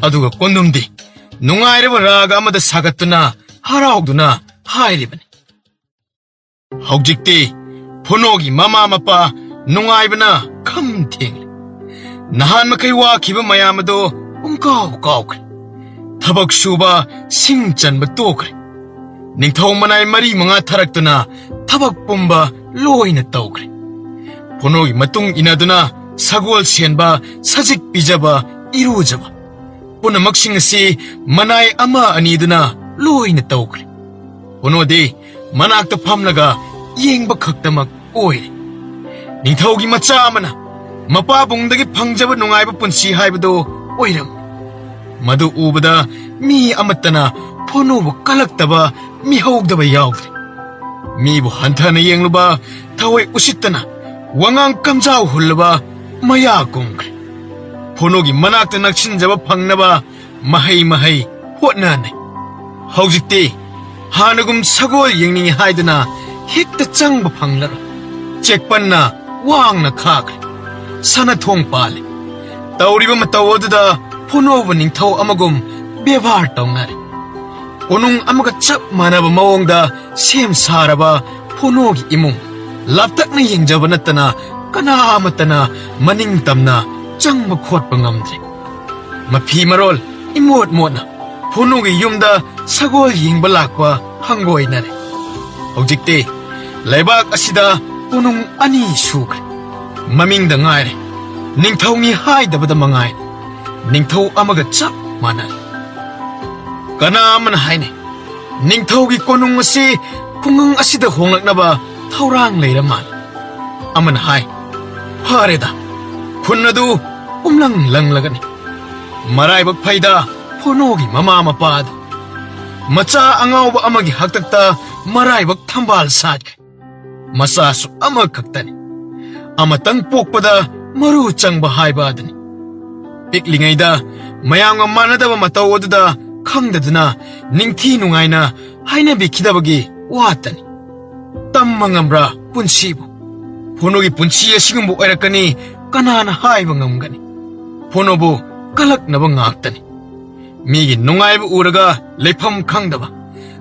ꯑꯗꯨꯒ ꯀꯣꯟꯗꯨꯝꯗꯤ ꯅꯨꯡꯉꯥꯏꯔꯕ ꯔꯥꯒ ꯑꯃꯗ ꯁꯥꯒꯠꯇꯨꯅ ꯍꯔꯥꯎꯗꯨꯅ ꯍꯥꯏꯔꯤꯕꯅꯤ꯫ ꯍꯧꯖꯤꯛꯇꯤ ꯐꯣꯅꯣꯒꯤ ꯃꯃꯥ ꯃꯄꯥ ꯅꯨꯡꯉꯥꯏꯕꯅ ꯈꯝ ꯊꯦꯡꯂꯦ꯫ ꯅꯍꯥꯟ ꯃꯈꯩ ꯋꯥꯈꯤꯕ ꯃꯌꯥꯝ ꯑꯗꯣ ꯄꯨꯡꯀꯥꯎ ꯀꯥꯎꯈ꯭ꯔꯦ꯫ ꯊꯕꯛ ꯁꯨꯕ, ꯁꯤꯡ ꯆꯟꯕ ꯇꯣꯛꯈ꯭ꯔꯦ꯫ ꯅꯤꯡꯊꯧ ꯃꯅꯥꯏ ꯃꯔꯤ ꯃꯉꯥ ꯊꯥꯔꯛꯇꯨꯅ ꯊꯕꯛ ꯄꯨꯝꯕ ꯂꯣꯏꯅ ꯇꯧꯈ꯭ꯔꯦ꯫ ꯐꯣꯅꯣꯒꯤ ꯃꯇꯨꯡ ꯏꯟꯅꯗꯨꯅ ꯁꯒꯣꯜ ꯁꯦꯟꯕ, ꯁꯖꯤꯛ ꯄꯤꯖꯕ, ꯏꯔꯨꯖꯕ, ꯄꯨꯝꯅꯃꯛꯁꯤꯡ ꯑꯁꯤ ꯃꯅꯥꯏ ꯑꯃ ꯑꯅꯤꯗꯨꯅ ꯂꯣꯏꯅ ꯇꯧꯈ꯭ꯔꯦ꯫ ꯐꯣꯅꯣꯗꯤ ꯃꯅꯥꯛꯇ ꯐꯝꯂꯒ ꯌꯦꯡꯕ ꯈꯛꯇꯃꯛ ꯑꯣꯏꯔꯦ꯫ ꯅꯤꯡꯊꯧꯒꯤ ꯃꯆꯥ ꯑꯃꯅ ꯃꯄꯥꯕꯨꯡꯗꯒꯤ ꯐꯪꯖꯕ ꯅꯨꯡꯉꯥꯏꯕ ꯄꯨꯟꯁꯤ ꯍꯥꯏꯕꯗꯨ ꯑꯣꯏꯔꯝꯃꯤ꯫ ꯃꯗꯨ ꯎꯕꯗ ꯃꯤ ꯑꯃꯠꯇꯅ ꯐꯣꯅꯣꯕꯨ ꯀꯜꯂꯛꯇꯕ, ꯃꯤꯍꯧꯗꯕ ꯌꯥꯎꯗ꯭ꯔꯦ꯫ ꯃꯤꯕꯨ ꯍꯟꯊꯅ ꯌꯦꯡꯂꯨꯕ, ꯊꯑꯣꯏ ꯎꯁꯤꯠꯇꯅ ꯋꯥꯉꯥꯡ ꯀꯝꯖꯥꯎ ꯍꯨꯜꯂꯨꯕ ꯃꯌꯥ ꯀꯨꯝꯈ꯭ꯔꯦ꯫ ꯐꯣꯅꯣꯒꯤ ꯃꯅꯥꯛꯇ ꯅꯛꯁꯤꯟꯖꯕ ꯐꯪꯅꯕ ꯃꯍꯩ ꯃꯍꯩ ꯍꯣꯠꯅꯅꯩ꯫ ꯍꯧꯖꯤꯛꯇꯤ ꯍꯥꯟꯅꯒꯨꯝ ꯁꯒꯣꯜ ꯌꯦꯡꯅꯤꯡꯏ ꯍꯥꯏꯗꯨꯅ ꯍꯦꯛꯇ ꯆꯪꯕ ꯐꯪꯂꯔꯣꯏ꯫ ꯆꯦꯛꯄꯟꯅ ꯋꯥꯡꯅ ꯈꯥꯈ꯭ꯔꯦ꯫ ꯁꯅꯥ ꯊꯣꯡ ꯄꯥꯜꯂꯦ꯫ ꯇꯧꯔꯤꯕ ꯃꯇꯧ ꯑꯗꯨꯗ ꯐꯣꯅꯣꯕꯨ ꯅꯤꯡꯊꯧ ꯑꯃꯒꯨꯝ ꯕꯦꯕꯥꯔ ꯇꯧꯅꯔꯦ꯫ ꯀꯣꯅꯨꯡ ꯑꯃꯒ ꯆꯞ ꯃꯥꯟꯅꯕ ꯃꯑꯣꯡꯗ ꯁꯦꯝ ꯁꯥꯔꯕ ꯐꯣꯅꯣꯒꯤ ꯏꯃꯨꯡ ꯂꯥꯞꯇꯛꯅ ꯌꯦꯡꯖꯕ ꯅꯠꯇꯅ ꯀꯅꯥ ꯑꯃꯠꯇꯅ ꯃꯅꯤꯡ ꯇꯝꯅ ꯆꯪꯕ ꯈꯣꯠꯄ ꯉꯝꯗ꯭ꯔꯦ꯫ ꯃꯐꯤ ꯃꯔꯣꯜ ꯏꯃꯣꯠ ꯃꯣꯠꯅ ꯐꯣꯅꯣꯒꯤ ꯌꯨꯝꯗ ꯁꯒꯣꯜ ꯌꯦꯡꯕ ꯂꯥꯛꯄ ꯍꯪꯒꯣꯏꯅꯔꯦ꯫ ꯍꯧꯖꯤꯛꯇꯤ ꯂꯩꯕꯥꯛ ꯑꯁꯤꯗ ꯀꯣꯅꯨꯡ ꯑꯅꯤ ꯁꯨꯈ꯭ꯔꯦ꯫ ꯃꯃꯤꯡꯗ ꯉꯥꯏꯔꯦ, ꯅꯤꯡꯊꯧꯅꯤ ꯍꯥꯏꯗꯕꯗ ꯃꯉꯥꯏꯔꯦ꯫ ꯅꯤꯡꯊꯧ ꯑꯃꯒ ꯆꯞ ꯃꯥꯟꯅꯔꯦ꯫ ꯀꯅꯥ ꯑꯃꯅ ꯍꯥꯏꯅꯩ, ꯅꯤꯡꯊꯧꯒꯤ ꯀꯣꯅꯨꯡ ꯑꯁꯤ ꯈꯨꯡꯒꯪ ꯑꯁꯤꯗ ꯍꯣꯡꯂꯛꯅꯕ ꯊꯧꯔꯥꯡ ꯂꯩꯔ ꯃꯥꯜꯂꯦ꯫ ꯑꯃꯅ ꯍꯥꯏ, ꯐꯔꯦꯗ, ꯈꯨꯟ ꯑꯗꯨ ꯄꯨꯝꯂꯪ ꯂꯪꯂꯒꯅꯤ꯫ ꯃꯔꯥꯏꯕꯛ ꯐꯩꯗ ꯐꯣꯅꯣꯒꯤ ꯃꯃꯥ ꯃꯄꯥ ꯑꯗꯨ꯫ ꯃꯆꯥ ꯑꯉꯥꯎꯕ ꯑꯃꯒꯤ ꯍꯥꯛꯇꯛꯇ ꯃꯔꯥꯏꯕꯛ ꯊꯝꯕꯥꯜ ꯁꯥꯠꯈ꯭ꯔꯦ꯫ ꯃꯆꯥꯁꯨ ꯑꯃꯈꯛꯇꯅꯤ꯫ ꯑꯃꯇꯪ ꯄꯣꯛꯄꯗ ꯃꯔꯨ ꯆꯪꯕ ꯍꯥꯏꯕ ꯑꯗꯨꯅꯤ꯫ ꯄꯤꯛꯂꯤꯉꯩꯗ ꯃꯌꯥꯝꯒ ꯃꯥꯟꯅꯗꯕ ꯃꯇꯧ ꯑꯗꯨꯗ ꯈꯪꯗꯗꯨꯅ ꯅꯤꯡꯊꯤ ꯅꯨꯡꯉꯥꯏꯅ ꯍꯥꯏꯅꯕꯤꯈꯤꯗꯕꯒꯤ ꯋꯥꯇꯅꯤ꯫ ꯇꯝꯕ ꯉꯝꯕ꯭ꯔꯥ ꯄꯨꯟꯁꯤꯕꯨ? ꯐꯣꯅꯣꯒꯤ ꯄꯨꯟꯁꯤ ꯑꯁꯤꯒꯨꯝꯕ ꯑꯣꯏꯔꯛꯀꯅꯤ ꯀꯅꯥꯅ ꯍꯥꯏꯕ ꯉꯝꯒꯅꯤ? ꯐꯣꯅꯣꯕꯨ ꯀꯂꯛꯅꯕ ꯉꯥꯛꯇꯅꯤ꯫ ꯃꯤꯒꯤ ꯅꯨꯡꯉꯥꯏꯕ ꯎꯔꯒ ꯂꯩꯐꯝ ꯈꯪꯗꯕ,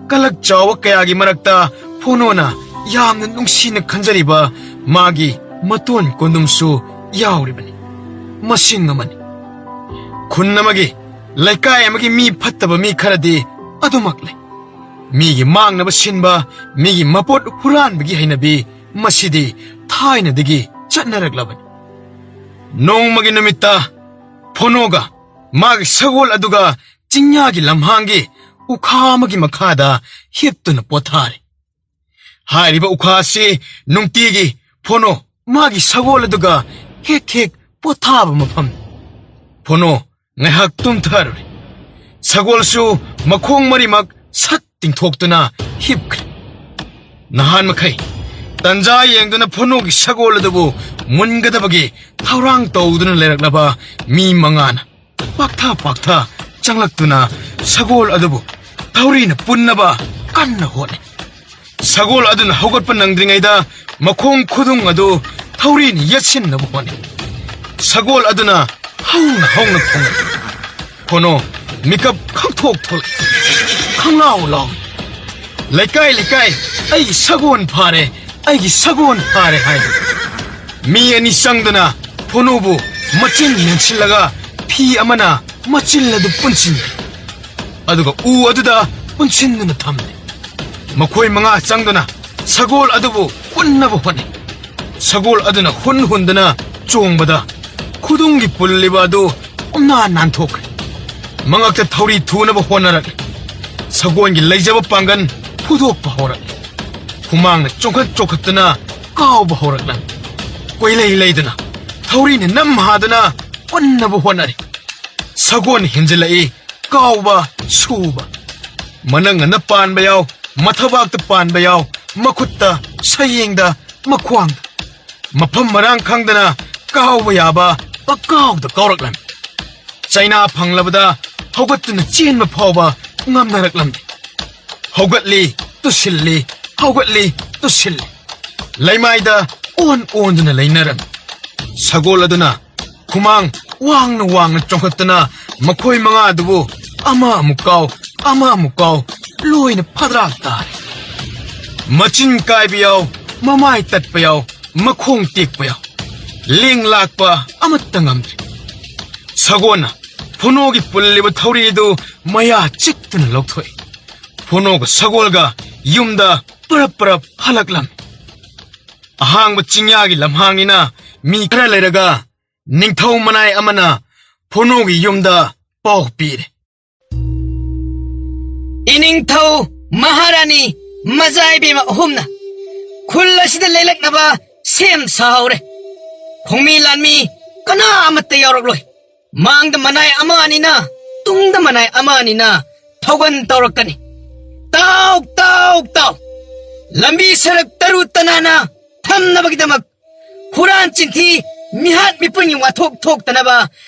ꯀꯂꯛ ꯆꯥꯎꯕ ꯀꯌꯥꯒꯤ ꯃꯔꯛꯇ ꯐꯣꯅꯣꯅ ꯌꯥꯝꯅ ꯅꯨꯡꯁꯤꯅ ꯈꯟꯖꯔꯤꯕ ꯃꯥꯒꯤ ꯃꯇꯣꯟ ꯀꯣꯟꯗꯨꯝꯁꯨ ꯌꯥꯎꯔꯤꯕꯅꯤ꯫ ꯃꯁꯤꯡ ꯑꯃꯅꯤ꯫ ꯈꯨꯟ ꯑꯃꯒꯤ, ꯂꯩꯀꯥꯏ ꯑꯃꯒꯤ ꯃꯤ ꯐꯠꯇꯕ ꯃꯤ ꯈꯔꯗꯤ ꯑꯗꯨꯃꯛ ꯂꯩ꯫ ꯃꯤꯒꯤ ꯃꯥꯡꯅꯕ ꯁꯤꯟꯕ, ꯃꯤꯒꯤ ꯃꯄꯣꯠ ꯍꯨꯔꯥꯟꯕꯒꯤ ꯍꯩꯅꯕꯤ, ꯃꯁꯤꯗꯤ ꯊꯥꯏꯅꯗꯒꯤ ꯆꯠꯅꯔꯛꯂꯕꯅꯤ꯫ ꯅꯣꯡꯃꯒꯤ ꯅꯨꯃꯤꯠꯇ ꯐꯣꯅꯣꯒ ꯃꯥꯒꯤ ꯁꯒꯣꯜ ꯑꯗꯨꯒ ꯆꯤꯡꯌꯥꯒꯤ ꯂꯝꯍꯥꯡꯒꯤ ꯎꯈꯥ ꯑꯃꯒꯤ ꯃꯈꯥꯗ ꯍꯤꯞꯇꯨꯅ ꯄꯣꯊꯥꯔꯤ꯫ ꯍꯥꯏꯔꯤꯕ ꯎꯈꯥ ꯑꯁꯤ ꯅꯨꯡꯇꯤꯒꯤ ꯐꯣꯅꯣ ꯃꯥꯒꯤ ꯁꯒꯣꯜ ꯑꯗꯨꯒ ꯍꯦꯛ ꯍꯦꯛ ꯄꯣꯊꯥꯕ ꯃꯐꯝꯅꯤ꯫ ꯐꯣꯅꯣ ꯉꯥꯏꯍꯥꯛ ꯇꯨꯝꯊꯔꯨꯔꯦ꯫ ꯁꯒꯣꯜꯁꯨ ꯃꯈꯣꯡ ꯃꯔꯤꯃꯛ ꯁꯠ ꯇꯤꯡꯊꯣꯛꯇꯨꯅ ꯍꯤꯞꯈ꯭ꯔꯦ꯫ ꯅꯍꯥꯟ ꯃꯈꯩ ꯇꯟꯖꯥ ꯌꯦꯡꯗꯨꯅ ꯐꯣꯅꯣꯒꯤ ꯁꯒꯣꯜ ꯑꯗꯨꯕꯨ ꯃꯨꯟꯒꯗꯕꯒꯤ ꯊꯧꯔꯥꯡ ꯇꯧꯗꯨꯅ ꯂꯩꯔꯛꯂꯕ ꯃꯤ ꯃꯉꯥꯅ ꯄꯥꯛꯊ ꯄꯥꯛꯊ ꯆꯪꯂꯛꯇꯨꯅ ꯁꯒꯣꯜ ꯑꯗꯨꯕꯨ ꯊꯧꯔꯤꯅ ꯄꯨꯟꯅꯕ ꯀꯟꯅ ꯍꯣꯠꯅꯩ꯫ ꯁꯒꯣꯜ ꯑꯗꯨꯅ ꯍꯧꯒꯠꯄ ꯅꯪꯗ꯭ꯔꯤꯉꯩꯗ ꯃꯈꯣꯡ ꯈꯨꯗꯨꯝ ꯑꯗꯨ ꯊꯧꯔꯤꯅ ꯌꯦꯠꯁꯤꯟꯅꯕ ꯍꯣꯠꯅꯩ꯫ ꯁꯒꯣꯜ ꯑꯗꯨꯅ ꯍꯧꯅ ꯍꯧꯅ ꯈꯣꯡꯂꯛꯏ꯫ ꯐꯣꯅꯣ ꯃꯤꯀꯞ ꯈꯪꯊꯣꯛ ꯊꯣꯛꯂꯛꯏ꯫ ꯈꯪꯂꯥꯎ ꯂꯥꯎꯏ꯫ "ꯂꯩꯀꯥꯏ, ꯂꯩꯀꯥꯏ, ꯑꯩꯒꯤ ꯁꯒꯣꯜ ꯐꯥꯔꯦ, ꯑꯩꯒꯤ ꯁꯒꯣꯜ ꯐꯥꯔꯦ" ꯍꯥꯏ꯫ ꯃꯤ ꯑꯅꯤ ꯆꯪꯗꯨꯅ ꯐꯣꯅꯣꯕꯨ ꯃꯆꯤꯟ ꯃꯦꯟꯁꯤꯜꯂꯒ ꯐꯤ ꯑꯃꯅ ꯃꯆꯤꯟ ꯑꯗꯨ ꯄꯨꯟꯁꯤꯟꯈ꯭ꯔꯦ꯫ ꯑꯗꯨꯒ ꯎ ꯑꯗꯨꯗ ꯄꯨꯟꯁꯤꯟꯗꯨꯅ ꯊꯝꯂꯦ꯫ ꯃꯈꯣꯏ ꯃꯉꯥ ꯆꯪꯗꯨꯅ ꯁꯒꯣꯜ ꯑꯗꯨꯕꯨ ꯍꯨꯟꯅꯕ ꯍꯣꯠꯅꯩ꯫ ꯁꯒꯣꯜ ꯑꯗꯨꯅ ꯍꯨꯟ ꯍꯨꯟꯗꯨꯅ ꯆꯣꯡꯕꯗ ꯈꯨꯗꯨꯝꯒꯤ ꯄꯨꯜꯂꯤꯕ ꯑꯗꯨ ꯄꯨꯝꯅꯥ ꯅꯥꯟꯊꯣꯛꯈ꯭ꯔꯦ꯫ ꯃꯉꯛꯇ ꯊꯧꯔꯤ ꯊꯨꯅꯕ ꯍꯣꯠꯅꯔꯛꯂꯤ꯫ ꯁꯒꯣꯜꯒꯤ ꯂꯩꯖꯕ ꯄꯥꯡꯒꯜ ꯐꯨꯗꯣꯛꯄ ꯍꯧꯔꯛꯂꯤ꯫ ꯍꯨꯃꯥꯡꯅ ꯆꯣꯡꯈꯠ ꯆꯣꯡꯈꯠꯇꯨꯅ ꯀꯥꯎꯕ ꯍꯧꯔꯛꯂꯝꯃꯤ꯫ ꯀꯣꯏꯂꯩ ꯂꯩꯗꯨꯅ ꯊꯧꯔꯤꯅ ꯅꯝ ꯍꯥꯗꯨꯅ ꯄꯨꯟꯅꯕ ꯍꯣꯠꯅꯔꯤ꯫ ꯁꯒꯣꯜ ꯍꯦꯟꯖꯤꯜꯂꯛꯏ꯫ ꯀꯥꯎꯕ, ꯁꯨꯕ꯫ ꯃꯅꯪꯒꯟꯗ ꯄꯥꯟꯕ ꯌꯥꯎ, ꯃꯊꯕꯥꯛꯇ ꯄꯥꯟꯕ ꯌꯥꯎ, ꯃꯈꯨꯠꯇ, ꯁꯌꯦꯡꯗ, ꯃꯈ꯭ꯋꯥꯡꯗ꯫ ꯃꯐꯝ ꯃꯔꯥꯡ ꯈꯪꯗꯅ ꯀꯥꯎꯕ ꯌꯥꯕ ꯄꯀꯥꯎꯗ ꯀꯥꯎꯔꯛꯂꯝꯃꯤ꯫ ꯆꯩꯅꯥ ꯐꯪꯂꯕꯗ ꯍꯧꯒꯠꯇꯨꯅ ꯆꯦꯟꯕ ꯐꯥꯎꯕ ꯉꯝꯅꯔꯛꯂꯝꯗꯦ꯫ ꯍꯧꯒꯠꯂꯤ, ꯇꯨꯁꯤꯜꯂꯤ, ꯍꯧꯒꯠꯂꯤ, ꯇꯨꯁꯤꯜꯂꯤ꯫ ꯂꯩꯃꯥꯏꯗ ꯑꯣꯟ ꯑꯣꯟꯗꯨꯅ ꯂꯩꯅꯔꯝꯃꯤ꯫ ꯁꯒꯣꯜ ꯑꯗꯨꯅ ꯍꯨꯃꯥꯡ ꯋꯥꯡꯅ ꯋꯥꯡꯅ ꯆꯣꯡꯈꯠꯇꯨꯅ ꯃꯈꯣꯏ ꯃꯉꯥꯗꯨꯕꯨ ꯑꯃ ꯑꯃꯨꯛ ꯀꯥꯎ, ꯑꯃ ꯑꯃꯨꯛ ꯀꯥꯎ, ꯂꯣꯏꯅ ꯐꯗ꯭ꯔꯥꯛ ꯇꯥꯔꯦ꯫ ꯃꯆꯤꯟ ꯀꯥꯏꯕ ꯌꯥꯎ, ꯃꯃꯥꯏ ꯇꯠꯄ ꯌꯥꯎ, ꯃꯈꯣꯡ ꯇꯦꯛꯄ ꯌꯥꯎ, ꯂꯦꯡ ꯂꯥꯛꯄ ꯑꯃꯠꯇ ꯉꯝꯗ꯭ꯔꯦ꯫ ꯁꯒꯣꯜꯅ ꯐꯣꯅꯣꯒꯤ ꯄꯨꯜꯂꯤꯕ ꯊꯧꯔꯤ ꯑꯗꯨ ꯃꯌꯥ ꯆꯤꯛꯇꯨꯅ ꯂꯧꯊꯣꯛꯏ꯫ ꯐꯣꯅꯣꯒ ꯁꯒꯣꯜꯒ ꯌꯨꯝꯗ ꯄꯔꯞ ꯄꯔꯞ ꯍꯜꯂꯛꯂꯝꯃꯤ꯫ ꯑꯍꯥꯡꯕ ꯆꯤꯡꯌꯥꯒꯤ ꯂꯝꯍꯥꯡꯅꯤꯅ ꯃꯤ ꯈꯔ ꯂꯩꯔꯒ ꯅꯤꯡꯊꯧ ꯃꯅꯥꯏ ꯑꯃꯅ ꯐꯣꯅꯣꯒꯤ ꯌꯨꯝꯗ ꯄꯥꯎ ꯄꯤꯔꯦ꯫ ꯏꯅꯤꯡꯊꯧ, ꯃꯍꯥꯔꯥꯅꯤ, ꯃꯖꯥ ꯏꯕꯦꯝꯃ ꯑꯍꯨꯝꯅ ꯈꯨꯜ ꯑꯁꯤꯗ ꯂꯩꯂꯛꯅꯕ ꯁꯦꯝ ꯁꯥꯍꯧꯔꯦ꯫ ꯈꯣꯡꯃꯤ ꯂꯥꯟꯃꯤ ꯀꯅꯥ ꯑꯃꯠꯇ ꯌꯥꯎꯔꯛꯂꯣꯏ꯫ ꯃꯥꯡꯗ ꯃꯅꯥꯏ ꯑꯃ ꯑꯅꯤꯅ, ꯇꯨꯡꯗ ꯃꯅꯥꯏ ꯑꯃ ꯑꯅꯤꯅ ꯊꯧꯒꯟ ꯇꯧꯔꯛꯀꯅꯤ꯫ ꯇꯥꯎ, ꯇꯥꯎ, ꯇꯥꯎ! ꯂꯝꯕꯤ ꯁꯔꯛ ꯇꯔꯨ ꯇꯅꯥꯟꯅ ꯊꯝꯅꯕꯒꯤꯗꯃꯛ ꯍꯨꯔꯥꯟ ꯆꯤꯟꯊꯤ, ꯃꯤꯍꯥꯠ ꯃꯤꯄꯨꯟꯒꯤ ꯋꯥꯊꯣꯛ ꯊꯣꯛꯇꯅꯕ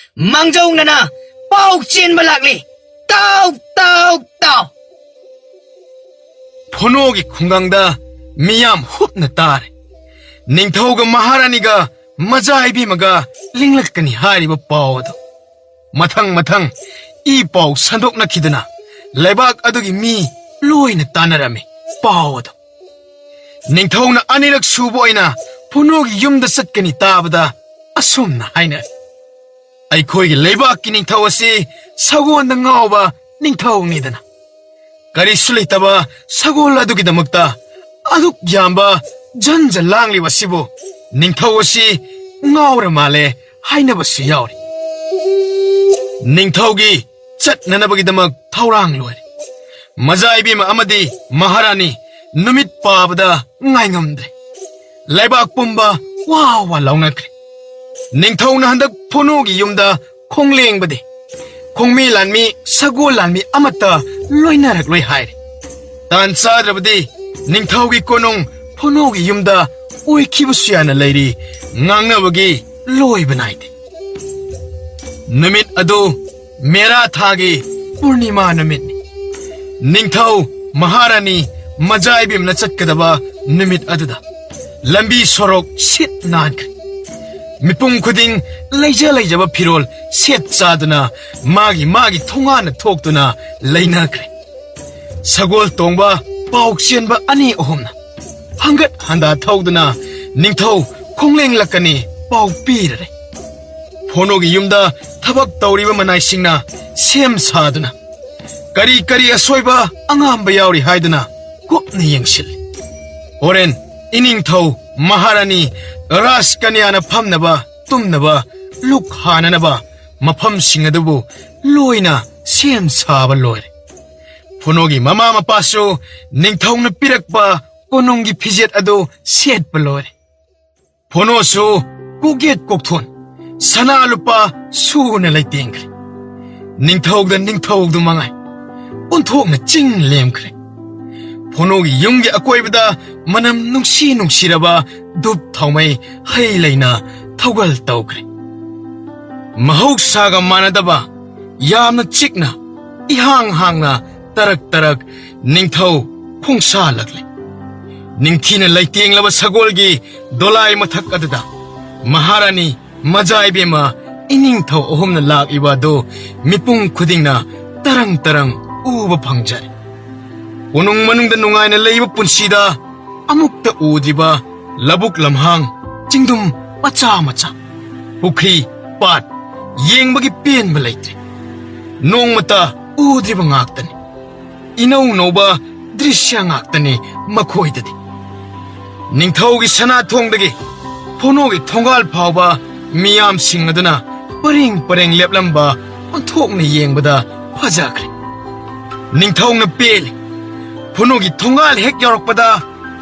ꯃꯥꯡꯖꯧꯅꯅ ꯄꯥꯎ ꯆꯦꯟꯕ ꯂꯥꯛꯂꯤ꯫ ꯇꯥꯎ, ꯇꯥꯎ, ꯇꯥꯎ! ꯐꯣꯅꯣꯒꯤ ꯈꯨꯡꯒꯪꯗ ꯃꯤꯌꯥꯝ ꯍꯨꯞꯅ ꯇꯥꯔꯦ꯫ ꯅꯤꯡꯊꯧꯒ ꯃꯍꯥꯔꯥꯅꯤꯒ ꯃꯖꯥ ꯏꯕꯦꯝꯃꯒ ꯂꯤꯡꯂꯛꯀꯅꯤ ꯍꯥꯏꯔꯤꯕ ꯄꯥꯎ ꯑꯗꯨ꯫ ꯃꯊꯪ ꯃꯊꯪ ꯏ ꯄꯥꯎ ꯁꯟꯗꯣꯛꯅꯈꯤꯗꯨꯅ ꯂꯩꯕꯥꯛ ꯑꯗꯨꯒꯤ ꯃꯤ ꯂꯣꯏꯅ ꯇꯥꯅꯔꯝꯃꯤ ꯄꯥꯎ ꯑꯗꯨ꯫ ꯅꯤꯡꯊꯧꯅ ꯑꯅꯤꯔꯛ ꯁꯨꯕ ꯑꯣꯏꯅ ꯐꯣꯅꯣꯒꯤ ꯌꯨꯝꯗ ꯆꯠꯀꯅꯤ ꯇꯥꯕꯗ ꯑꯁꯨꯝꯅ ꯍꯥꯏꯅꯔꯦ, "ꯑꯩꯈꯣꯏꯒꯤ ꯂꯩꯕꯥꯛꯀꯤ ꯅꯤꯡꯊꯧ ꯑꯁꯤ ꯁꯒꯣꯜꯗ ꯉꯥꯎꯕ ꯅꯤꯡꯊꯧꯅꯤꯗꯅ꯫ ꯀꯔꯤꯁꯨ ꯂꯩꯇꯕ ꯁꯒꯣꯜ ꯑꯗꯨꯒꯤꯗꯃꯛꯇ ꯑꯗꯨꯛ ꯌꯥꯝꯕ ꯖꯟꯖ ꯂꯥꯡꯂꯤꯕ ꯑꯁꯤꯕꯨ ꯅꯤꯡꯊꯧ ꯑꯁꯤ ꯉꯥꯎꯔ ꯃꯥꯜꯂꯦ" ꯍꯥꯏꯅꯕꯁꯨ ꯌꯥꯎꯔꯤ꯫ ꯅꯤꯡꯊꯧꯒꯤ ꯆꯠꯅꯅꯕꯒꯤꯗꯃꯛ ꯊꯧꯔꯥꯡ ꯂꯣꯏꯔꯦ꯫ ꯃꯖꯥ ꯏꯕꯦꯝꯃ ꯑꯃꯗꯤ ꯃꯍꯥꯔꯥꯅꯤ ꯅꯨꯃꯤꯠ ꯄꯥꯕꯗ ꯉꯥꯏꯉꯝꯗ꯭ꯔꯦ꯫ ꯂꯩꯕꯥꯛ ꯄꯨꯝꯕ ꯋꯥ ꯋꯥ ꯂꯥꯎꯅꯈ꯭ꯔꯦ꯫ ꯅꯤꯡꯊꯧꯅ ꯍꯟꯗꯛ ꯐꯣꯅꯣꯒꯤ ꯌꯨꯝꯗ ꯈꯣꯡꯂꯦꯡꯕꯗꯤ ꯈꯣꯡꯃꯤ ꯂꯥꯟꯃꯤ, ꯁꯒꯣꯜ ꯂꯥꯟꯃꯤ ꯑꯃꯠꯇ ꯂꯣꯏꯅꯔꯛꯂꯣꯏ ꯍꯥꯏꯔꯦ꯫ ꯇꯥꯟ ꯆꯥꯗ꯭ꯔꯕꯗꯤ ꯅꯤꯡꯊꯧꯒꯤ ꯀꯣꯅꯨꯡ ꯐꯣꯅꯣꯒꯤ ꯌꯨꯝꯗ ꯑꯣꯏꯈꯤꯕꯁꯨ ꯌꯥꯅ ꯂꯩꯔꯤ꯫ ꯉꯥꯡꯅꯕꯒꯤ ꯂꯣꯏꯕ ꯅꯥꯏꯗꯦ꯫ ꯅꯨꯃꯤꯠ ꯑꯗꯨ ꯃꯦꯔꯥ ꯊꯥꯒꯤ ꯄꯨꯔꯅꯤꯃꯥ ꯅꯨꯃꯤꯠꯅꯤ꯫ ꯅꯤꯡꯊꯧ, ꯃꯍꯥꯔꯥꯅꯤ, ꯃꯖꯥ ꯏꯕꯦꯝꯅ ꯆꯠꯀꯗꯕ ꯅꯨꯃꯤꯠ ꯑꯗꯨꯗ ꯂꯝꯕꯤ ꯁꯣꯔꯣꯛ ꯁꯤꯠ ꯅꯥꯟꯈ꯭ꯔꯦ꯫ ꯃꯤꯄꯨꯝ ꯈꯨꯗꯤꯡ ꯂꯩꯖ ꯂꯩꯖꯕ ꯐꯤꯔꯣꯜ ꯁꯦꯠ ꯆꯥꯗꯨꯅ ꯃꯥꯒꯤ ꯃꯥꯒꯤ ꯊꯣꯡꯒꯥꯟꯅ ꯊꯣꯛꯇꯨꯅ ꯂꯩꯅꯈ꯭ꯔꯦ꯫ ꯁꯒꯣꯜ ꯇꯣꯡꯕ ꯄꯥꯎ ꯆꯦꯟꯕ ꯑꯅꯤ ꯑꯍꯨꯝꯅ ꯍꯪꯒꯠ ꯍꯟꯗꯥ ꯊꯧꯗꯨꯅ ꯅꯤꯡꯊꯧ ꯈꯣꯡꯂꯦꯡꯂꯛꯀꯅꯤ ꯄꯥꯎ ꯄꯤꯔꯔꯦ꯫ ꯐꯣꯅꯣꯒꯤ ꯌꯨꯝꯗ ꯊꯕꯛ ꯇꯧꯔꯤꯕ ꯃꯅꯥꯏꯁꯤꯡꯅ ꯁꯦꯝ ꯁꯥꯗꯨꯅ ꯀꯔꯤ ꯀꯔꯤ ꯑꯁꯣꯏꯕ ꯑꯉꯥꯝꯕ ꯌꯥꯎꯔꯤ ꯍꯥꯏꯗꯨꯅ ꯀꯨꯞꯅ ꯌꯦꯡꯁꯤꯜꯂꯤ꯫ ꯍꯣꯔꯦꯟ ꯏꯅꯤꯡꯊꯧ ꯃꯍꯥꯔꯥꯅꯤ ꯔꯥꯖꯀꯟꯌꯥꯅ ꯐꯝꯅꯕ ꯇꯨꯝꯅꯕ ꯂꯨꯛ ꯍꯥꯅꯅꯕ ꯃꯐꯝꯁꯤꯡ ꯑꯗꯨꯕꯨ ꯂꯣꯏꯅ ꯁꯦꯝ ꯁꯥꯕ ꯂꯣꯏꯔꯦ꯫ ꯐꯣꯅꯣꯒꯤ ꯃꯃꯥ ꯃꯄꯥꯁꯨ ꯅꯤꯡꯊꯧꯅ ꯄꯤꯔꯛꯄ ꯀꯣꯅꯨꯡꯒꯤ ꯐꯤꯖꯦꯠ ꯑꯗꯨ ꯁꯦꯠꯄ ꯂꯣꯏꯔꯦ꯫ ꯐꯣꯅꯣꯁꯨ ꯀꯣꯛꯌꯦꯠ ꯀꯣꯛꯊꯣꯟ ꯁꯅꯥ ꯂꯨꯄꯥ ꯁꯨꯅ ꯂꯩꯇꯦꯡꯈ꯭ꯔꯦ꯫ ꯅꯤꯡꯊꯧꯗ ꯅꯤꯡꯊꯧꯗꯨ ꯃꯉꯥꯏ ꯑꯣꯟꯊꯣꯛꯅ ꯆꯤꯡ ꯂꯦꯝꯈ꯭ꯔꯦ꯫ ꯐꯣꯅꯣꯒꯤ ꯌꯨꯝꯒꯤ ꯑꯀꯣꯏꯕꯗ ꯃꯅꯝ ꯅꯨꯡꯁꯤ ꯅꯨꯡꯁꯤꯔꯕ ꯙꯨꯞ ꯊꯥꯎꯃꯩ ꯍꯩ ꯂꯩꯅ ꯊꯧꯒꯜ ꯇꯧꯈ꯭ꯔꯦ꯫ ꯃꯍꯧꯁꯥꯒ ꯃꯥꯟꯅꯗꯕ ꯌꯥꯝꯅ ꯆꯤꯛꯅ ꯏꯍꯥꯡ ꯍꯥꯡꯅ ꯇꯔꯛ ꯇꯔꯛ ꯅꯤꯡꯊꯧ ꯈꯣꯡꯁꯥꯜꯂꯛꯂꯦ꯫ ꯅꯤꯡꯊꯤꯅ ꯂꯩꯇꯦꯡꯂꯕ ꯁꯒꯣꯜꯒꯤ ꯗꯣꯂꯥꯏ ꯃꯊꯛ ꯑꯗꯨꯗ ꯃꯍꯥꯔꯥꯅꯤ ꯃꯖꯥ ꯏꯕꯦꯝꯃ ꯏꯅꯤꯡꯊꯧ ꯑꯍꯨꯝꯅ ꯂꯥꯛꯂꯤꯕ ꯑꯗꯨ ꯃꯤꯄꯨꯝ ꯈꯨꯗꯤꯡꯅ ꯇꯔꯪ ꯇꯔꯪ ꯎꯕ ꯐꯪꯖꯔꯦ꯫ ꯀꯣꯅꯨꯡ ꯃꯅꯨꯡꯗ ꯅꯨꯡꯉꯥꯏꯅ ꯂꯩꯕ ꯄꯨꯟꯁꯤꯗ ꯑꯃꯨꯛꯇ ꯎꯗ꯭ꯔꯤꯕ ꯂꯧꯕꯨꯛ ꯂꯝꯍꯥꯡ, ꯆꯤꯡꯗꯨꯝ ꯃꯆꯥ ꯃꯆꯥ, ꯄꯨꯈ꯭ꯔꯤ, ꯄꯥꯠ, ꯌꯦꯡꯕꯒꯤ ꯄꯦꯟꯕ ꯂꯩꯇ꯭ꯔꯦ꯫ ꯅꯣꯡꯃꯇ ꯎꯗ꯭ꯔꯤꯕ ꯉꯥꯛꯇꯅꯤ꯫ ꯏꯅꯧ ꯅꯧꯕ ꯗ꯭ꯔꯤꯁ꯭ꯌ ꯉꯥꯛꯇꯅꯤ ꯃꯈꯣꯏꯗꯗꯤ꯫ ꯅꯤꯡꯊꯧꯒꯤ ꯁꯅꯥꯊꯣꯡꯗꯒꯤ ꯐꯣꯅꯣꯒꯤ ꯊꯣꯡꯒꯥꯜ ꯐꯥꯎꯕ ꯃꯤꯌꯥꯝꯁꯤꯡ ꯑꯗꯨꯅ ꯄꯔꯦꯡ ꯄꯔꯦꯡ ꯂꯦꯞꯂꯝꯕ ꯑꯣꯟꯊꯣꯛꯅ ꯌꯦꯡꯕꯗ ꯐꯖꯈ꯭ꯔꯦ꯫ ꯅꯤꯡꯊꯧꯅ ꯄꯦꯜꯂꯤ꯫ ꯐꯣꯅꯣꯒꯤ ꯊꯣꯡꯒꯥꯜ ꯍꯦꯛ ꯌꯧꯔꯛꯄꯗ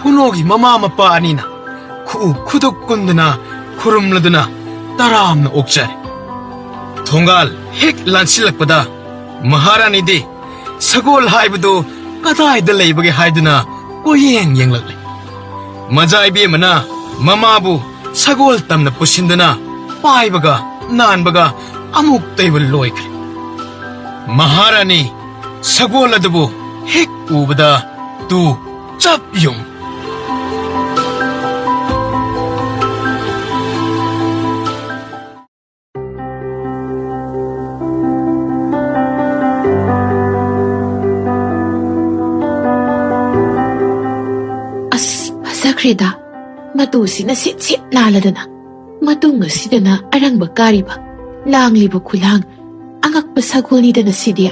ꯐꯣꯅꯣꯒꯤ ꯃꯃꯥ ꯃꯄꯥ ꯑꯅꯤꯅ ꯈꯨꯎ ꯈꯨꯗꯨꯛ ꯀꯨꯟꯗꯨꯅ ꯈꯨꯔꯨꯝꯂꯗꯨꯅ ꯇꯔꯥꯝꯅ ꯑꯣꯛꯆꯔꯦ꯫ ꯊꯣꯡꯒꯥꯜ ꯍꯦꯛ ꯂꯥꯟꯁꯤꯜꯂꯛꯄꯗ ꯃꯍꯥꯔꯥꯅꯤꯗꯤ ꯁꯒꯣꯜ ꯍꯥꯏꯕꯗꯨ ꯀꯗꯥꯏꯗ ꯂꯩꯕꯒꯦ ꯍꯥꯏꯗꯨꯅ ꯀꯣꯏꯌꯦꯡ ꯌꯦꯡꯂꯛꯂꯦ꯫ ꯃꯖꯥ ꯏꯕꯦꯝꯃꯅ ꯃꯃꯥꯕꯨ ꯁꯒꯣꯜ ꯇꯝꯅ ꯄꯨꯁꯤꯟꯗꯨꯅ ꯄꯥꯏꯕꯒ ꯅꯥꯟꯕꯒ ꯑꯃꯨꯛꯇ ꯑꯣꯏꯕ ꯂꯣꯏꯈ꯭ꯔꯦ꯫ ꯃꯍꯥꯔꯥꯅꯤ ꯁꯒꯣꯜ ꯑꯗꯨꯕꯨ ꯍꯦꯛ ꯎꯕꯗ ꯇꯨ ꯆꯞ ꯌꯨꯡ꯫ ꯐ꯭ꯔꯤꯗꯥ, ꯃꯇꯨꯁꯤꯅ ꯁꯤꯠ ꯁꯤꯠ ꯅꯥꯜꯂꯗꯅ, ꯃꯇꯨꯡ ꯑꯁꯤꯗꯅ ꯑꯔꯪꯕ ꯀꯥꯔꯤꯕ, ꯂꯥꯡꯂꯤꯕ ꯈꯨꯂꯥꯡ, ꯑꯉꯛꯄ ꯁꯒꯣꯜꯅꯤꯗꯅ ꯁꯤꯗꯤ꯫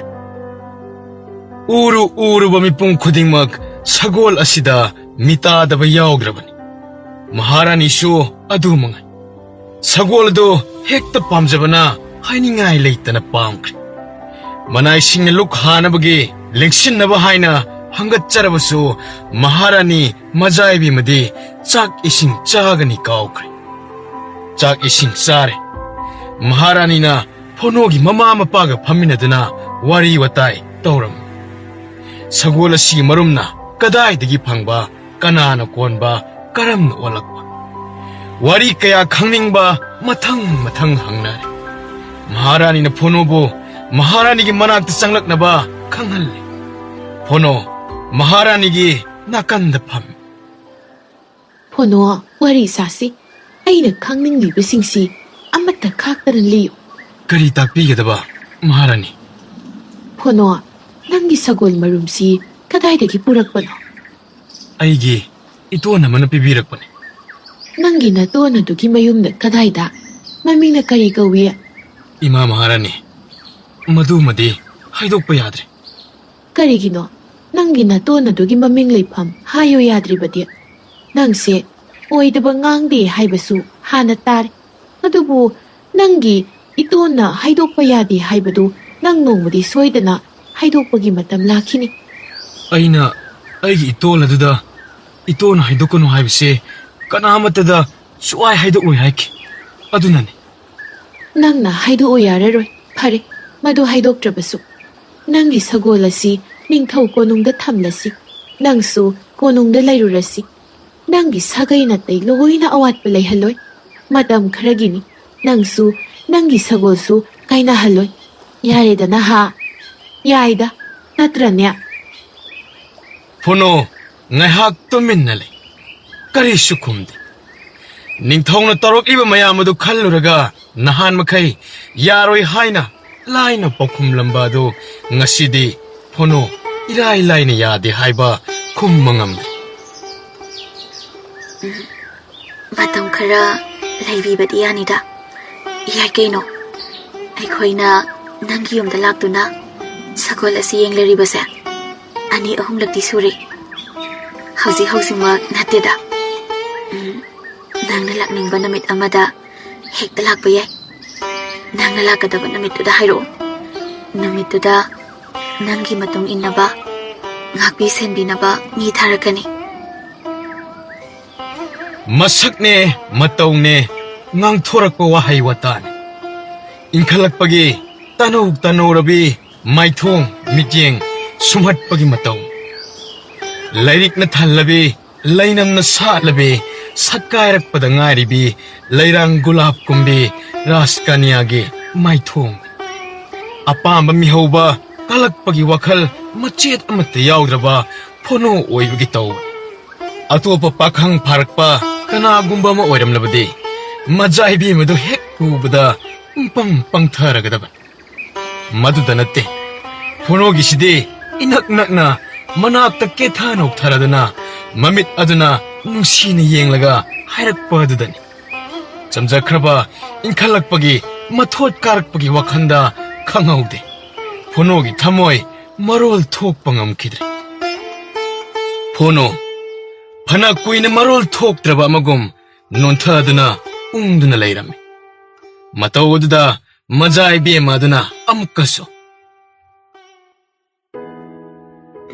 ꯎꯔꯨ ꯎꯔꯨꯕ ꯃꯤꯄꯨꯝ ꯈꯨꯗꯤꯡꯃꯛ ꯁꯒꯣꯜ ꯑꯁꯤꯗ ꯃꯤꯇꯥꯗꯕ ꯌꯥꯎꯗ꯭ꯔꯕꯅꯤ꯫ ꯃꯍꯥꯔꯥꯅꯤꯁꯨ ꯑꯗꯨ ꯃꯉꯥꯏ꯫ ꯁꯒꯣꯜ ꯑꯗꯨ ꯍꯦꯛꯇ ꯄꯥꯝꯖꯕꯅ ꯍꯥꯏꯅꯤꯡꯉꯥꯏ ꯂꯩꯇꯅ ꯄꯥꯝꯈ꯭ꯔꯦ꯫ ꯃꯅꯥꯏꯁꯤꯡꯅ ꯂꯨꯛ ꯍꯥꯅꯕꯒꯤ ꯂꯦꯡꯁꯤꯟꯅꯕ ꯍꯥꯏꯅ ꯍꯪꯒꯠꯆꯔꯕꯁꯨ, ꯃꯍꯥꯔꯥꯅꯤ ꯃꯖꯥꯏꯕꯤꯃꯗꯤ ꯆꯥꯛ ꯏꯁꯤꯡ ꯆꯥꯒꯅꯤ ꯀꯥꯎꯈ꯭ꯔꯦ꯫ ꯆꯥꯛ ꯏꯁꯤꯡ ꯆꯥꯔꯦ꯫ ꯃꯍꯥꯔꯥꯅꯤꯅ ꯐꯣꯅꯣꯒꯤ ꯃꯃꯥ ꯃꯄꯥꯒ ꯐꯝꯃꯤꯟꯅꯗꯨꯅ ꯋꯥꯔꯤ ꯋꯥꯇꯥꯏ ꯇꯧꯔꯝꯃꯤ꯫ ꯁꯒꯣꯜ ꯑꯁꯤꯒꯤ ꯃꯔꯨꯝꯅ ꯀꯗꯥꯏꯗꯒꯤ ꯐꯪꯕ, ꯀꯅꯥꯅ ꯀꯣꯟꯕ, ꯀꯔꯝꯅ ꯑꯣꯜꯂꯛꯄ? ꯋꯥꯔꯤ ꯀꯌꯥ ꯈꯪꯅꯤꯡꯕ ꯃꯊꯪ ꯃꯊꯪ ꯍꯪꯅꯔꯦ꯫ ꯃꯍꯥꯔꯥꯅꯤꯅ ꯐꯣꯅꯣꯕꯨ ꯃꯍꯥꯔꯥꯅꯤꯒꯤ ꯃꯅꯥꯛꯇ ꯆꯪꯂꯛꯅꯕ ꯈꯪꯍꯜꯂꯦ꯫ ꯐꯣꯅꯣ ꯃꯍꯥꯔꯥꯅꯤꯒꯤ ꯅꯥꯀꯟꯗ ꯐꯝꯃꯤ꯫ ꯐꯣꯅꯣ, ꯋꯥꯔꯤ ꯁꯥꯁꯤ꯫ ꯑꯩꯅ ꯈꯪꯅꯤꯡꯂꯤꯕꯁꯤꯡꯁꯤ ꯑꯃꯠꯇ ꯈꯥꯛꯇꯅ ꯂꯤꯌꯨ꯫ ꯀꯔꯤ ꯇꯥꯛꯄꯤꯒꯗꯕ, ꯃꯍꯥꯔꯥꯅꯤ? ꯐꯣꯅꯣ, ꯅꯪꯒꯤ ꯁꯒꯣꯜ ꯃꯔꯨꯝꯁꯤ ꯀꯗꯥꯏꯗꯒꯤ ꯄꯨꯔꯛꯄꯅꯣ? ꯑꯩꯒꯤ ꯏꯇꯣꯟ ꯑꯃꯅ ꯄꯤꯕꯤꯔꯛꯄꯅꯤ꯫ ꯅꯪꯒꯤ ꯅꯇꯣꯟ ꯑꯗꯨꯒꯤ ꯃꯌꯨꯝꯅ ꯀꯗꯥꯏꯗ? ꯃꯃꯤꯡꯅ ꯀꯔꯤ ꯀꯧꯏ? ꯏꯃꯥ ꯃꯍꯥꯔꯥꯅꯤ, ꯃꯗꯨꯃꯗꯤ ꯍꯥꯏꯗꯣꯛꯄ ꯌꯥꯗ꯭ꯔꯦ꯫ ꯀꯔꯤꯒꯤꯅꯣ ꯅꯪꯒꯤ ꯅꯇꯣꯟ ꯑꯗꯨꯒꯤ ꯃꯃꯤꯡ ꯂꯩꯐꯝ ꯍꯥꯏꯌꯨ ꯌꯥꯗ꯭ꯔꯤꯕꯗꯤ? ꯅꯪꯁꯦ ꯑꯣꯏꯗꯕ ꯉꯥꯡꯗꯦ ꯍꯥꯏꯕꯁꯨ ꯍꯥꯟꯅ ꯇꯥꯔꯦ꯫ ꯑꯗꯨꯕꯨ ꯅꯪꯒꯤ ꯏꯇꯣꯟꯅ ꯍꯥꯏꯗꯣꯛꯄ ꯌꯥꯗꯦ ꯍꯥꯏꯕꯗꯨ ꯅꯪ ꯅꯣꯡꯃꯗꯤ ꯁꯣꯏꯗꯅ ꯍꯥꯏꯗꯣꯛꯄꯒꯤ ꯃꯇꯝ ꯂꯥꯛꯈꯤꯅꯤ꯫ ꯑꯩꯅ ꯑꯩꯒꯤ ꯏꯇꯣꯜ ꯑꯗꯨꯗ ꯏꯇꯣꯟꯅ ꯍꯥꯏꯗꯣꯛꯀꯅꯨ ꯍꯥꯏꯕꯁꯦ ꯀꯅꯥꯃꯠꯇꯗ ꯁꯨꯛꯍꯥꯏ ꯍꯥꯏꯗꯣꯛꯂꯣꯏ ꯍꯥꯏꯈꯤ꯫ ꯑꯗꯨꯅꯅꯤ꯫ ꯅꯪꯅ ꯍꯥꯏꯗꯣꯛꯎ ꯌꯥꯔꯔꯣꯏ꯫ ꯐꯔꯦ, ꯃꯗꯨ ꯍꯥꯏꯗꯣꯛꯇ꯭ꯔꯕꯁꯨ꯫ ꯅꯪꯒꯤ ꯁꯒꯣꯜ ꯑꯁꯤ ꯅꯤꯡꯊꯧ ꯀꯣꯅꯨꯡꯗ ꯊꯝꯂꯁꯤ꯫ ꯅꯪꯁꯨ ꯀꯣꯅꯨꯡꯗ ꯂꯩꯔꯨꯔꯁꯤ꯫ ꯅꯪꯒꯤ ꯁꯥꯒꯩ ꯅꯥꯇꯩ ꯂꯣꯏꯅ ꯑꯋꯥꯠꯄ ꯂꯩꯍꯜꯂꯣꯏ꯫ ꯃꯇꯝ ꯈꯔꯒꯤꯅꯤ꯫ ꯅꯪꯁꯨ ꯅꯪꯒꯤ ꯁꯒꯣꯜꯁꯨ ꯀꯥꯏꯅꯍꯜꯂꯣꯏ꯫ ꯌꯥꯔꯦꯗꯅ ꯍꯥ? ꯌꯥꯏꯗ, ꯅꯠꯇ꯭ꯔꯅꯦ? ꯐꯨꯅꯣ ꯉꯥꯏꯍꯥꯛ ꯇꯨꯃꯤꯟꯅ ꯂꯩ꯫ ꯀꯔꯤꯁꯨ ꯈꯨꯝꯗꯦ꯫ ꯅꯤꯡꯊꯧꯅ ꯇꯧꯔꯛꯂꯤꯕ ꯃꯌꯥꯝ ꯑꯗꯨ ꯈꯜꯂꯨꯔꯒ ꯅꯍꯥꯟ ꯃꯈꯩ ꯌꯥꯔꯣꯏ ꯍꯥꯏꯅ ꯂꯥꯏꯅ ꯄꯥꯎꯈꯨꯝꯂꯝꯕ ꯑꯗꯨ ꯉꯁꯤꯗꯤ ꯐꯣꯅꯣ ꯏꯔꯥꯏ ꯂꯥꯏꯅ ꯌꯥꯗꯦ ꯍꯥꯏꯕ ꯈꯨꯝꯕ ꯉꯝꯂꯦ꯫ ꯎꯝ, ꯃꯇꯝ ꯈꯔ ꯂꯩꯕꯤꯕꯗꯤ ꯌꯥꯅꯤꯗ꯫ ꯌꯥꯏ ꯀꯩꯅꯣ꯫ ꯑꯩꯈꯣꯏꯅ ꯅꯪꯒꯤ ꯌꯨꯝꯗ ꯂꯥꯛꯇꯨꯅ ꯁꯒꯣꯜ ꯑꯁꯤ ꯌꯦꯡꯂꯔꯤꯕꯁꯦ ꯑꯅꯤ ꯑꯍꯨꯝꯂꯛꯇꯤ ꯁꯨꯔꯦ꯫ ꯍꯧꯖꯤꯛ ꯍꯧꯖꯤꯛꯃꯛ ꯅꯠꯇꯦꯗ꯫ ꯎꯝ, ꯅꯪꯅ ꯂꯥꯛꯅꯤꯡꯕ ꯅꯨꯃꯤꯠ ꯑꯃꯗ ꯍꯦꯛꯇ ꯂꯥꯛꯄ ꯌꯥꯏ꯫ ꯅꯪꯅ ꯂꯥꯛꯀꯗꯕ ꯅꯨꯃꯤꯠꯇꯨꯗ ꯍꯥꯏꯔꯛꯑꯣ꯫ ꯅꯨꯃꯤꯠꯇꯨꯗ ꯅꯪꯒꯤ ꯃꯇꯨꯡ ꯏꯟꯅꯕ, ꯉꯥꯛꯄꯤ ꯁꯦꯟꯕꯤꯅꯕ ꯃꯤ ꯊꯥꯔꯛꯀꯅꯤ꯫ ꯃꯁꯛꯅꯦ, ꯃꯇꯧꯅꯦ, ꯉꯥꯡꯊꯣꯔꯛꯄ ꯋꯥꯍꯩ ꯋꯥꯇꯥꯅꯦ꯫ ꯏꯟꯈꯠꯂꯛꯄꯒꯤ ꯇꯅꯧ ꯇꯅꯧꯔꯕꯤ ꯃꯥꯏꯊꯣꯡ, ꯃꯤꯠꯌꯦꯡ ꯁꯨꯝꯍꯠꯄꯒꯤ ꯃꯇꯧ꯫ ꯂꯥꯏꯔꯤꯛꯅ ꯊꯜꯂꯕꯤ, ꯂꯩꯅꯝꯅ ꯁꯥꯠꯂꯕꯤ, ꯁꯛꯀꯥꯏꯔꯛꯄꯗ ꯉꯥꯏꯔꯤꯕꯤ ꯂꯩꯔꯥꯡ ꯒꯨꯂꯥꯞ ꯀꯨꯝꯕꯤ ꯔꯥꯖꯀꯅ꯭ꯌꯥꯒꯤ ꯃꯥꯏꯊꯣꯡ꯫ ꯑꯄꯥꯝꯕ ꯃꯤꯍꯧꯕ ꯀꯜꯂꯛꯄꯒꯤ ꯋꯥꯈꯜ ꯃꯆꯦꯠ ꯑꯃꯠꯇ ꯌꯥꯎꯗ꯭ꯔꯕ ꯐꯣꯅꯣ ꯑꯣꯏꯕꯒꯤ ꯇꯧ꯫ ꯑꯇꯣꯞꯄ ꯄꯥꯈꯪ ꯐꯥꯔꯛꯄ ꯀꯅꯥꯒꯨꯝꯕ ꯑꯃ ꯑꯣꯏꯔꯝꯂꯕꯗꯤ ꯃꯖꯥ ꯏꯕꯦꯝꯃꯗꯨ ꯍꯦꯛ ꯎꯕꯗ ꯄꯨꯡꯄꯪ ꯄꯪꯊꯔꯒꯗꯕ꯫ ꯃꯗꯨꯗ ꯅꯠꯇꯦ, ꯐꯣꯅꯣꯒꯤꯁꯤꯗꯤ ꯏꯅꯛ ꯅꯛꯅ ꯃꯅꯥꯛꯇ ꯀꯦꯊ ꯅꯣꯛꯊꯔꯗꯨꯅ ꯃꯃꯤꯠ ꯑꯗꯨꯅ ꯅꯨꯡꯁꯤꯅ ꯌꯦꯡꯂꯒ ꯍꯥꯏꯔꯛꯄ ꯑꯗꯨꯗꯅꯤ꯫ ꯆꯝꯖꯈ꯭ꯔꯕ ꯏꯟꯈꯠꯂꯛꯄꯒꯤ ꯃꯊꯣꯠ ꯀꯥꯔꯛꯄꯒꯤ ꯋꯥꯈꯜꯗ ꯈꯪꯍꯧꯗꯦ꯫ ꯐꯣꯅꯣꯒꯤ ꯊꯃꯣꯏ ꯃꯔꯣꯜ ꯊꯣꯛꯄ ꯉꯝꯈꯤꯗ꯭ꯔꯦ꯫ ꯐꯣꯅꯣ ꯐꯅ ꯀꯨꯏꯅ ꯃꯔꯣꯜ ꯊꯣꯛꯇ꯭ꯔꯕ ꯑꯃꯒꯨꯝ ꯅꯣꯟꯊꯗꯨꯅ ꯎꯪꯗꯨꯅ ꯂꯩꯔꯝꯃꯤ꯫ ꯃꯇꯧ ꯑꯗꯨꯗ ꯃꯖꯥ ꯏꯕꯦꯝꯃ ꯑꯗꯨꯅ ꯑꯃꯨꯛꯀꯁꯨ,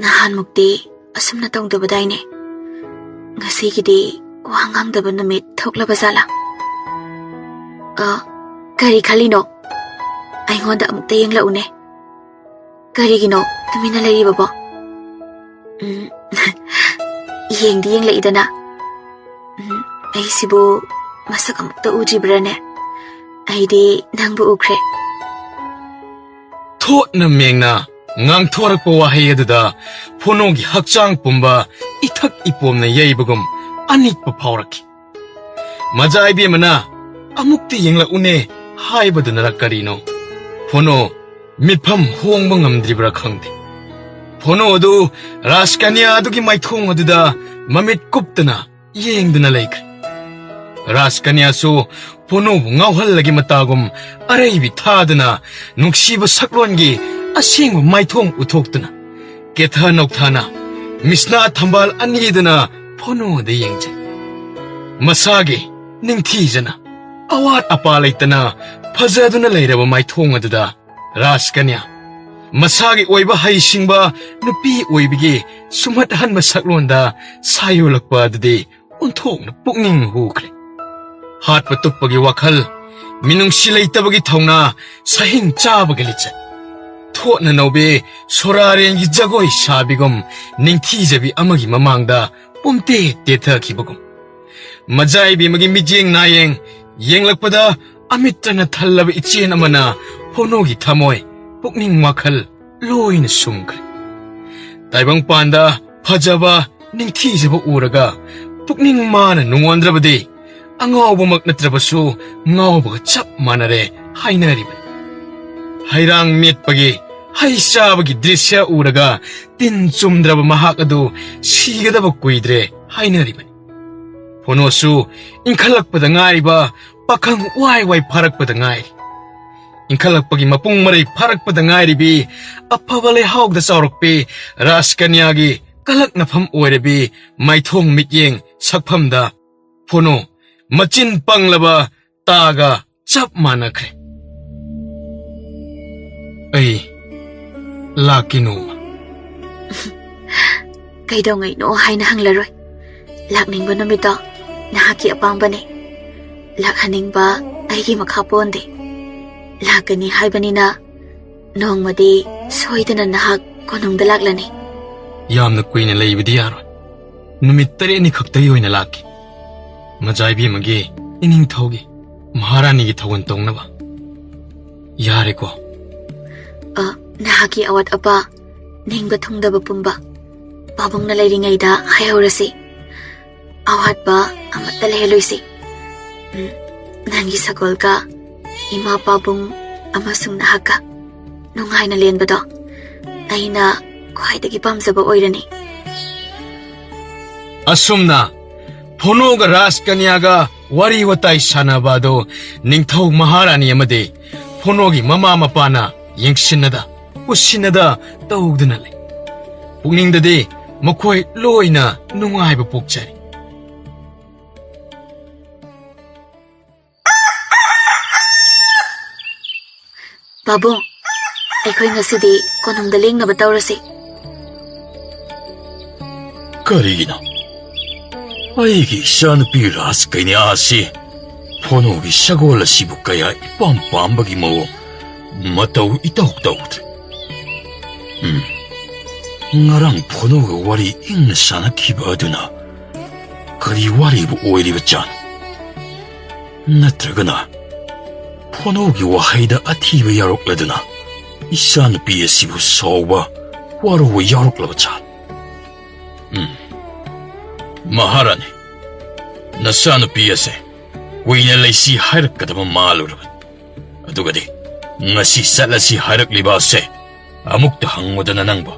"ꯅꯍꯥꯟꯃꯨꯛꯇꯤ ꯑꯁꯨꯝꯅ ꯇꯧꯗꯕꯗꯥꯏꯅꯦ? ꯉꯁꯤꯒꯤꯗꯤ ꯋꯥ ꯉꯥꯡꯗꯕ ꯅꯨꯃꯤꯠ ꯊꯣꯛꯂꯕ ꯖꯥꯠꯂꯥ? ꯑ, ꯀꯔꯤ ꯈꯜꯂꯤꯅꯣ? ꯑꯩꯉꯣꯟꯗ ꯑꯃꯨꯛꯇ ꯌꯦꯡꯂꯛꯎꯅꯦ꯫ ꯀꯔꯤꯒꯤꯅꯣ ꯇꯨꯃꯤꯟꯅ ꯂꯩꯔꯤꯕꯕꯣ? ꯎꯝ, ꯌꯦꯡꯗꯤ ꯌꯦꯡꯂꯛꯏꯗꯅ꯫ ꯎꯝ, ꯑꯩꯁꯤꯕꯨ ꯃꯁꯛ ꯑꯃꯨꯛꯇ ꯎꯗ꯭ꯔꯤꯕ꯭ꯔꯥꯅꯦ? ꯑꯩꯗꯤ ꯅꯪꯕꯨ ꯎꯈ꯭ꯔꯦ꯫" ꯊꯣꯠꯅ ꯃꯦꯡꯅ ꯉꯥꯡꯊꯣꯔꯛꯄ ꯋꯥꯍꯩ ꯑꯗꯨꯗ ꯐꯣꯅꯣꯒꯤ ꯍꯛꯆꯥꯡ ꯄꯨꯝꯕ ꯏꯊꯛ ꯏꯄꯣꯝꯅ ꯌꯩꯕꯒꯨꯝ ꯑꯅꯤꯛꯄ ꯐꯥꯎꯔꯛꯈꯤ꯫ ꯃꯖꯥ ꯏꯕꯦꯝꯃꯅ "ꯑꯃꯨꯛꯇ ꯌꯦꯡꯂꯛꯎꯅꯦ" ꯍꯥꯏꯕꯗꯨꯅꯔ ꯀꯔꯤꯅꯣ, ꯐꯣꯅꯣ ꯃꯤꯠꯐꯝ ꯍꯣꯡꯕ ꯉꯝꯗ꯭ꯔꯤꯕ꯭ꯔꯥ ꯈꯪꯗꯦ꯫ ꯐꯣꯅꯣ ꯑꯗꯨ ꯔꯥꯖꯀꯟꯌꯥ ꯑꯗꯨꯒꯤ ꯃꯥꯏꯊꯣꯡ ꯑꯗꯨꯗ ꯃꯃꯤꯠ ꯀꯨꯞꯇꯅ ꯌꯦꯡꯗꯨꯅ ꯂꯩꯈ꯭ꯔꯦ꯫ ꯔꯥꯖꯀꯟꯌꯥꯁꯨ ꯐꯣꯅꯣꯕꯨ ꯉꯥꯎꯍꯜꯂꯒꯦ ꯃꯇꯥꯒꯨꯝ ꯑꯔꯩꯕꯤ ꯊꯥꯗꯨꯅ ꯅꯨꯡꯁꯤꯕ ꯁꯛꯂꯣꯟꯒꯤ ꯑꯁꯦꯡꯕ ꯃꯥꯏꯊꯣꯡ ꯎꯠꯊꯣꯛꯇꯨꯅ ꯀꯦꯊ ꯅꯧꯊꯥꯅ ꯃꯤꯁꯅꯥ ꯊꯝꯕꯥꯜ ꯑꯅꯤꯗꯨꯅ ꯐꯣꯅꯣꯗ ꯌꯦꯡꯖꯩ꯫ ꯃꯁꯥꯒꯤ ꯅꯤꯡꯊꯤꯖꯅ ꯑꯋꯥꯠ ꯑꯄꯥ ꯂꯩꯇꯅ ꯐꯖꯗꯨꯅ ꯂꯩꯔꯕ ꯃꯥꯏꯊꯣꯡ ꯑꯗꯨꯗ ꯔꯥꯖꯀꯟꯌꯥ ꯃꯁꯥꯒꯤ ꯑꯣꯏꯕ ꯍꯩꯁꯤꯡꯕ ꯅꯨꯄꯤ ꯑꯣꯏꯕꯒꯤ ꯁꯨꯝꯍꯠꯍꯟꯕ ꯁꯛꯂꯣꯟꯗ ꯁꯥꯌꯣꯜꯂꯛꯄ ꯑꯗꯨꯗꯤ ꯑꯣꯟꯊꯣꯛꯅ ꯄꯨꯛꯅꯤꯡ ꯍꯨꯈ꯭ꯔꯦ꯫ ꯍꯥꯠꯄ ꯇꯨꯞꯄꯒꯤ ꯋꯥꯈꯜ, ꯃꯤꯅꯨꯡꯁꯤ ꯂꯩꯇꯕꯒꯤ ꯊꯧꯅꯥ, ꯁꯍꯤꯡ ꯆꯥꯕꯒꯤ ꯂꯤꯆꯠ, ꯊꯣꯠꯅ ꯅꯧꯕꯤ ꯁꯣꯔꯥꯔꯦꯟꯒꯤ ꯖꯒꯣꯏ ꯁꯥꯕꯤꯒꯨꯝ ꯅꯤꯡꯊꯤꯖꯕꯤ ꯑꯃꯒꯤ ꯃꯃꯥꯡꯗ ꯄꯨꯝꯇꯦ ꯇꯦꯊꯈꯤꯕꯒꯨꯝ꯫ ꯃꯖꯥꯏꯕꯤ ꯑꯃꯒꯤ ꯃꯤꯠꯌꯦꯡ ꯅꯥꯌꯦꯡ ꯌꯦꯡꯂꯛꯄꯗ ꯑꯃꯤꯠꯇꯅ ꯊꯜꯂꯕ ꯏꯆꯦꯟ ꯑꯃꯅ ꯐꯣꯅꯣꯒꯤ ꯊꯃꯣꯏ, ꯄꯨꯛꯅꯤꯡ ꯋꯥꯈꯜ ꯂꯣꯏꯅ ꯁꯨꯝꯈ꯭ꯔꯦ꯫ ꯇꯥꯏꯕꯪꯄꯥꯟꯗ ꯐꯖꯕ, ꯅꯤꯡꯊꯤꯖꯕ ꯎꯔꯒ ꯄꯨꯛꯅꯤꯡ ꯃꯥꯅ ꯅꯨꯡꯉꯣꯟꯗ꯭ꯔꯕꯗꯤ ꯑꯉꯥꯎꯕꯃꯛ ꯅꯠꯇ꯭ꯔꯕꯁꯨ ꯉꯥꯎꯕꯒ ꯆꯞ ꯃꯥꯟꯅꯔꯦ ꯍꯥꯏꯅꯔꯤꯕꯅꯤ꯫ ꯍꯩꯔꯥꯡ ꯃꯦꯠꯄꯒꯤ, ꯍꯩ ꯆꯥꯕꯒꯤ ꯗ꯭ꯔꯤꯁ꯭ꯌ ꯎꯔꯒ ꯇꯤꯟ ꯆꯨꯝꯗ꯭ꯔꯕ ꯃꯍꯥꯛ ꯑꯗꯨ ꯁꯤꯒꯗꯕ ꯀꯨꯏꯗ꯭ꯔꯦ ꯍꯥꯏꯅꯔꯤꯕꯅꯤ꯫ ꯐꯣꯅꯣꯁꯨ ꯏꯟꯈꯠꯂꯛꯄꯗ ꯉꯥꯏꯔꯤꯕ ꯄꯥꯈꯪ ꯋꯥꯏ ꯋꯥꯏ ꯐꯥꯔꯛꯄꯗ ꯉꯥꯏꯔꯤ꯫ ꯏꯟꯈꯠꯂꯛꯄꯒꯤ ꯃꯄꯨꯡ ꯃꯔꯩ ꯐꯥꯔꯛꯄꯗ ꯉꯥꯏꯔꯤꯕꯤ, ꯑꯐꯕ ꯂꯩꯍꯥꯎꯗ ꯆꯥꯎꯔꯛꯄꯤ, ꯔꯥꯖꯀꯟꯌꯥꯒꯤ ꯀꯂꯛꯅꯐꯝ ꯑꯣꯏꯔꯕꯤ ꯃꯥꯏꯊꯣꯡ ꯃꯤꯠꯌꯦꯡ ꯁꯛꯐꯝꯗ ꯐꯣꯅꯣ ꯃꯆꯤꯟ ꯄꯪꯂꯕ ꯇꯥꯒ ꯆꯞ ꯃꯥꯟꯅꯈ꯭ꯔꯦ꯫ ꯑꯩ ꯂꯥꯛꯀꯦ ꯅꯣꯡꯃ꯫ ꯀꯩꯗꯧꯉꯩꯅꯣ ꯍꯥꯏꯅ ꯍꯪꯂꯔꯣꯏ꯫ ꯂꯥꯛꯅꯤꯡꯕ ꯅꯨꯃꯤꯠꯇꯣ ꯅꯍꯥꯛꯀꯤ ꯑꯄꯥꯝꯕꯅꯤ꯫ ꯂꯥꯛꯍꯟꯅꯤꯡꯕ ꯑꯩꯒꯤ ꯃꯈꯥ ꯄꯣꯟꯗꯦ꯫ ꯂꯥꯛꯀꯅꯤ ꯍꯥꯏꯕꯅꯤꯅ ꯅꯣꯡꯃꯗꯤ ꯁꯣꯏꯗꯅ ꯅꯍꯥꯛ ꯀꯣꯅꯨꯡꯗ ꯂꯥꯛꯂꯅꯤ꯫ ꯌꯥꯝꯅ ꯀꯨꯏꯅ ꯂꯩꯕꯗꯤ ꯌꯥꯔꯣꯏ꯫ ꯅꯨꯃꯤꯠ ꯇꯔꯦꯠꯅꯤ ꯈꯛꯇꯒꯤ ꯑꯣꯏꯅ ꯂꯥꯛꯀꯦ꯫ ꯃꯖꯥꯏꯕꯤ ꯑꯃꯒꯤ ꯏꯅꯤꯡꯊꯧꯒꯤ ꯃꯍꯥꯔꯥꯅꯤꯒꯤ ꯊꯧꯒꯜ ꯇꯧꯅꯕ꯫ ꯌꯥꯔꯦꯀꯣ? ꯑ, ꯅꯍꯥꯛꯀꯤ ꯑꯋꯥꯠ ꯑꯄꯥ, ꯅꯤꯡꯕ ꯊꯨꯡꯗꯕ ꯄꯨꯝꯕ ꯄꯥꯕꯨꯡꯅ ꯂꯩꯔꯤꯉꯩꯗ ꯍꯥꯏꯍꯧꯔꯁꯤ꯫ ꯑꯋꯥꯠꯄ ꯑꯃꯠꯇ ꯂꯩꯍꯜꯂꯣꯏꯁꯤ꯫ ꯎꯝ, ꯅꯪꯒꯤ ꯁꯒꯣꯜꯒ ꯏꯃꯥ ꯄꯥꯕꯨꯡ ꯑꯃꯁꯨꯡ ꯅꯍꯥꯛꯀ ꯅꯨꯡꯉꯥꯏꯅ ꯂꯦꯟꯕꯗꯣ ꯑꯩꯅ ꯈ꯭ꯋꯥꯏꯗꯒꯤ ꯄꯥꯝꯖꯕ ꯑꯣꯏꯔꯅꯤ꯫ ꯑꯁꯨꯝꯅ ꯐꯣꯅꯣꯒ ꯔꯥꯖꯀꯅ꯭ꯌꯥꯒ ꯋꯥꯔꯤ ꯋꯥꯇꯥꯏ ꯁꯥꯟꯅꯕ ꯑꯗꯨ ꯅꯤꯡꯊꯧ ꯃꯍꯥꯔꯥꯅꯤ ꯑꯃꯗꯤ ꯐꯣꯅꯣꯒꯤ ꯃꯃꯥ ꯃꯄꯥꯅ ꯌꯦꯡꯁꯤꯟꯅꯗ ꯎꯁꯤꯟꯅꯗ ꯇꯧꯗꯨꯅ ꯂꯩ꯫ ꯄꯨꯛꯅꯤꯡꯗꯗꯤ ꯃꯈꯣꯏ ꯂꯣꯏꯅ ꯅꯨꯡꯉꯥꯏꯕ ꯄꯣꯛꯆꯔꯤ꯫ ꯄꯥꯕꯨꯡ, ꯑꯩꯈꯣꯏ ꯉꯁꯤꯗꯤ ꯀꯣꯅꯨꯡꯗ ꯂꯦꯡꯅꯕ ꯇꯧꯔꯁꯤ꯫ ꯀꯔꯤꯒꯤꯅꯣ? ꯑꯩꯒꯤ ꯏꯆꯥꯅꯨꯄꯤ ꯔꯥꯖꯀꯩꯅ꯭ꯌꯥ ꯑꯁꯤ ꯐꯣꯅꯣꯒꯤ ꯁꯒꯣꯜ ꯑꯁꯤꯕꯨ ꯀꯌꯥ ꯏꯄꯥꯝ ꯄꯥꯝꯕꯒꯤ ꯃꯑꯣꯡ ꯃꯇꯧ ꯏꯇꯧ ꯇꯧꯗ꯭ꯔꯦ꯫ ꯎꯝ꯫ ꯉꯔꯥꯡ ꯐꯣꯅꯣꯒ ꯋꯥꯔꯤ ꯏꯪꯅ ꯁꯥꯟꯅꯈꯤꯕ ꯑꯗꯨꯅ ꯀꯔꯤ ꯋꯥꯔꯤꯕꯨ ꯑꯣꯏꯔꯤꯕ ꯖꯥꯠꯅꯣ? ꯅꯠꯇ꯭ꯔꯒꯅ ꯐꯣꯅꯣꯒꯤ ꯋꯥꯍꯩꯗ ꯑꯊꯤꯕ ꯌꯥꯎꯔꯛꯂꯗꯨꯅ ꯏꯆꯥꯅꯨꯄꯤ ꯑꯁꯤꯕꯨ ꯁꯥꯎꯕ, ꯋꯥꯔꯧꯕ ꯌꯥꯎꯔꯛꯂꯕ ꯖꯥꯠ? ꯎꯝ꯫ ꯃꯍꯥꯔꯥꯅꯤ, ꯅꯆꯥꯅꯨꯄꯤ ꯑꯁꯦ ꯀꯨꯏꯅ ꯂꯩꯁꯤ ꯍꯥꯏꯔꯛꯀꯗꯕ ꯃꯥꯜꯂꯨꯔꯕꯅꯤ꯫ ꯑꯗꯨꯒꯗꯤ ꯉꯁꯤ ꯆꯠꯂꯁꯤ ꯍꯥꯏꯔꯛꯂꯤꯕ ꯑꯁꯦ ꯑꯃꯨꯛꯇ ꯍꯪꯉꯨꯗꯅ ꯅꯪꯕꯨ꯫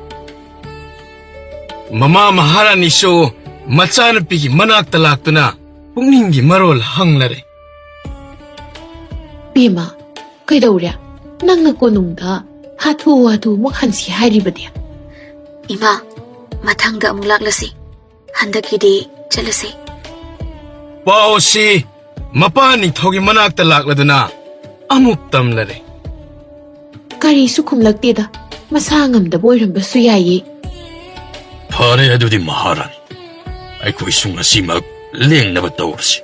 ꯃꯃꯥ ꯃꯍꯥꯔꯥꯅꯤꯁꯨ ꯃꯆꯥꯅꯨꯄꯤꯒꯤ ꯃꯅꯥꯛꯇ ꯂꯥꯛꯇꯨꯅ ꯄꯨꯛꯅꯤꯡꯒꯤ ꯃꯔꯣꯜ ꯍꯪꯂꯔꯦ꯫ ꯕꯦꯝꯃ, ꯀꯩꯗꯧꯔꯦ? ꯅꯪꯅ ꯀꯣꯅꯨꯡꯗ ꯍꯥꯊꯨ ꯍꯥꯊꯨ ꯑꯃꯨꯛ ꯍꯟꯁꯤ ꯍꯥꯏꯔꯤꯕꯗꯤ? ꯏꯃꯥ, ꯃꯊꯪꯗ ꯑꯃꯨꯛ ꯂꯥꯛꯂꯁꯤ꯫ ꯍꯟꯗꯛꯀꯤꯗꯤ ꯆꯠꯂꯁꯤ꯫ ꯄꯥꯎ ꯑꯁꯤ ꯃꯄꯥ ꯅꯤꯡꯊꯧꯒꯤ ꯃꯅꯥꯛꯇ ꯂꯥꯛꯂꯗꯨꯅ ꯑꯃꯨꯛ ꯇꯝꯂꯔꯦ꯫ ꯀꯔꯤꯁꯨ ꯈꯨꯝꯂꯛꯇꯦꯗ꯫ ꯃꯁꯥ ꯉꯝꯗꯕ ꯑꯣꯏꯔꯝꯕꯁꯨ ꯌꯥꯏꯌꯦ꯫ ꯐꯔꯦ ꯑꯗꯨꯗꯤ ꯃꯍꯥꯔꯥꯅꯤ, ꯑꯩꯈꯣꯏꯁꯨ ꯉꯁꯤꯃꯛ ꯂꯦꯡꯅꯕ ꯇꯧꯔꯁꯤ꯫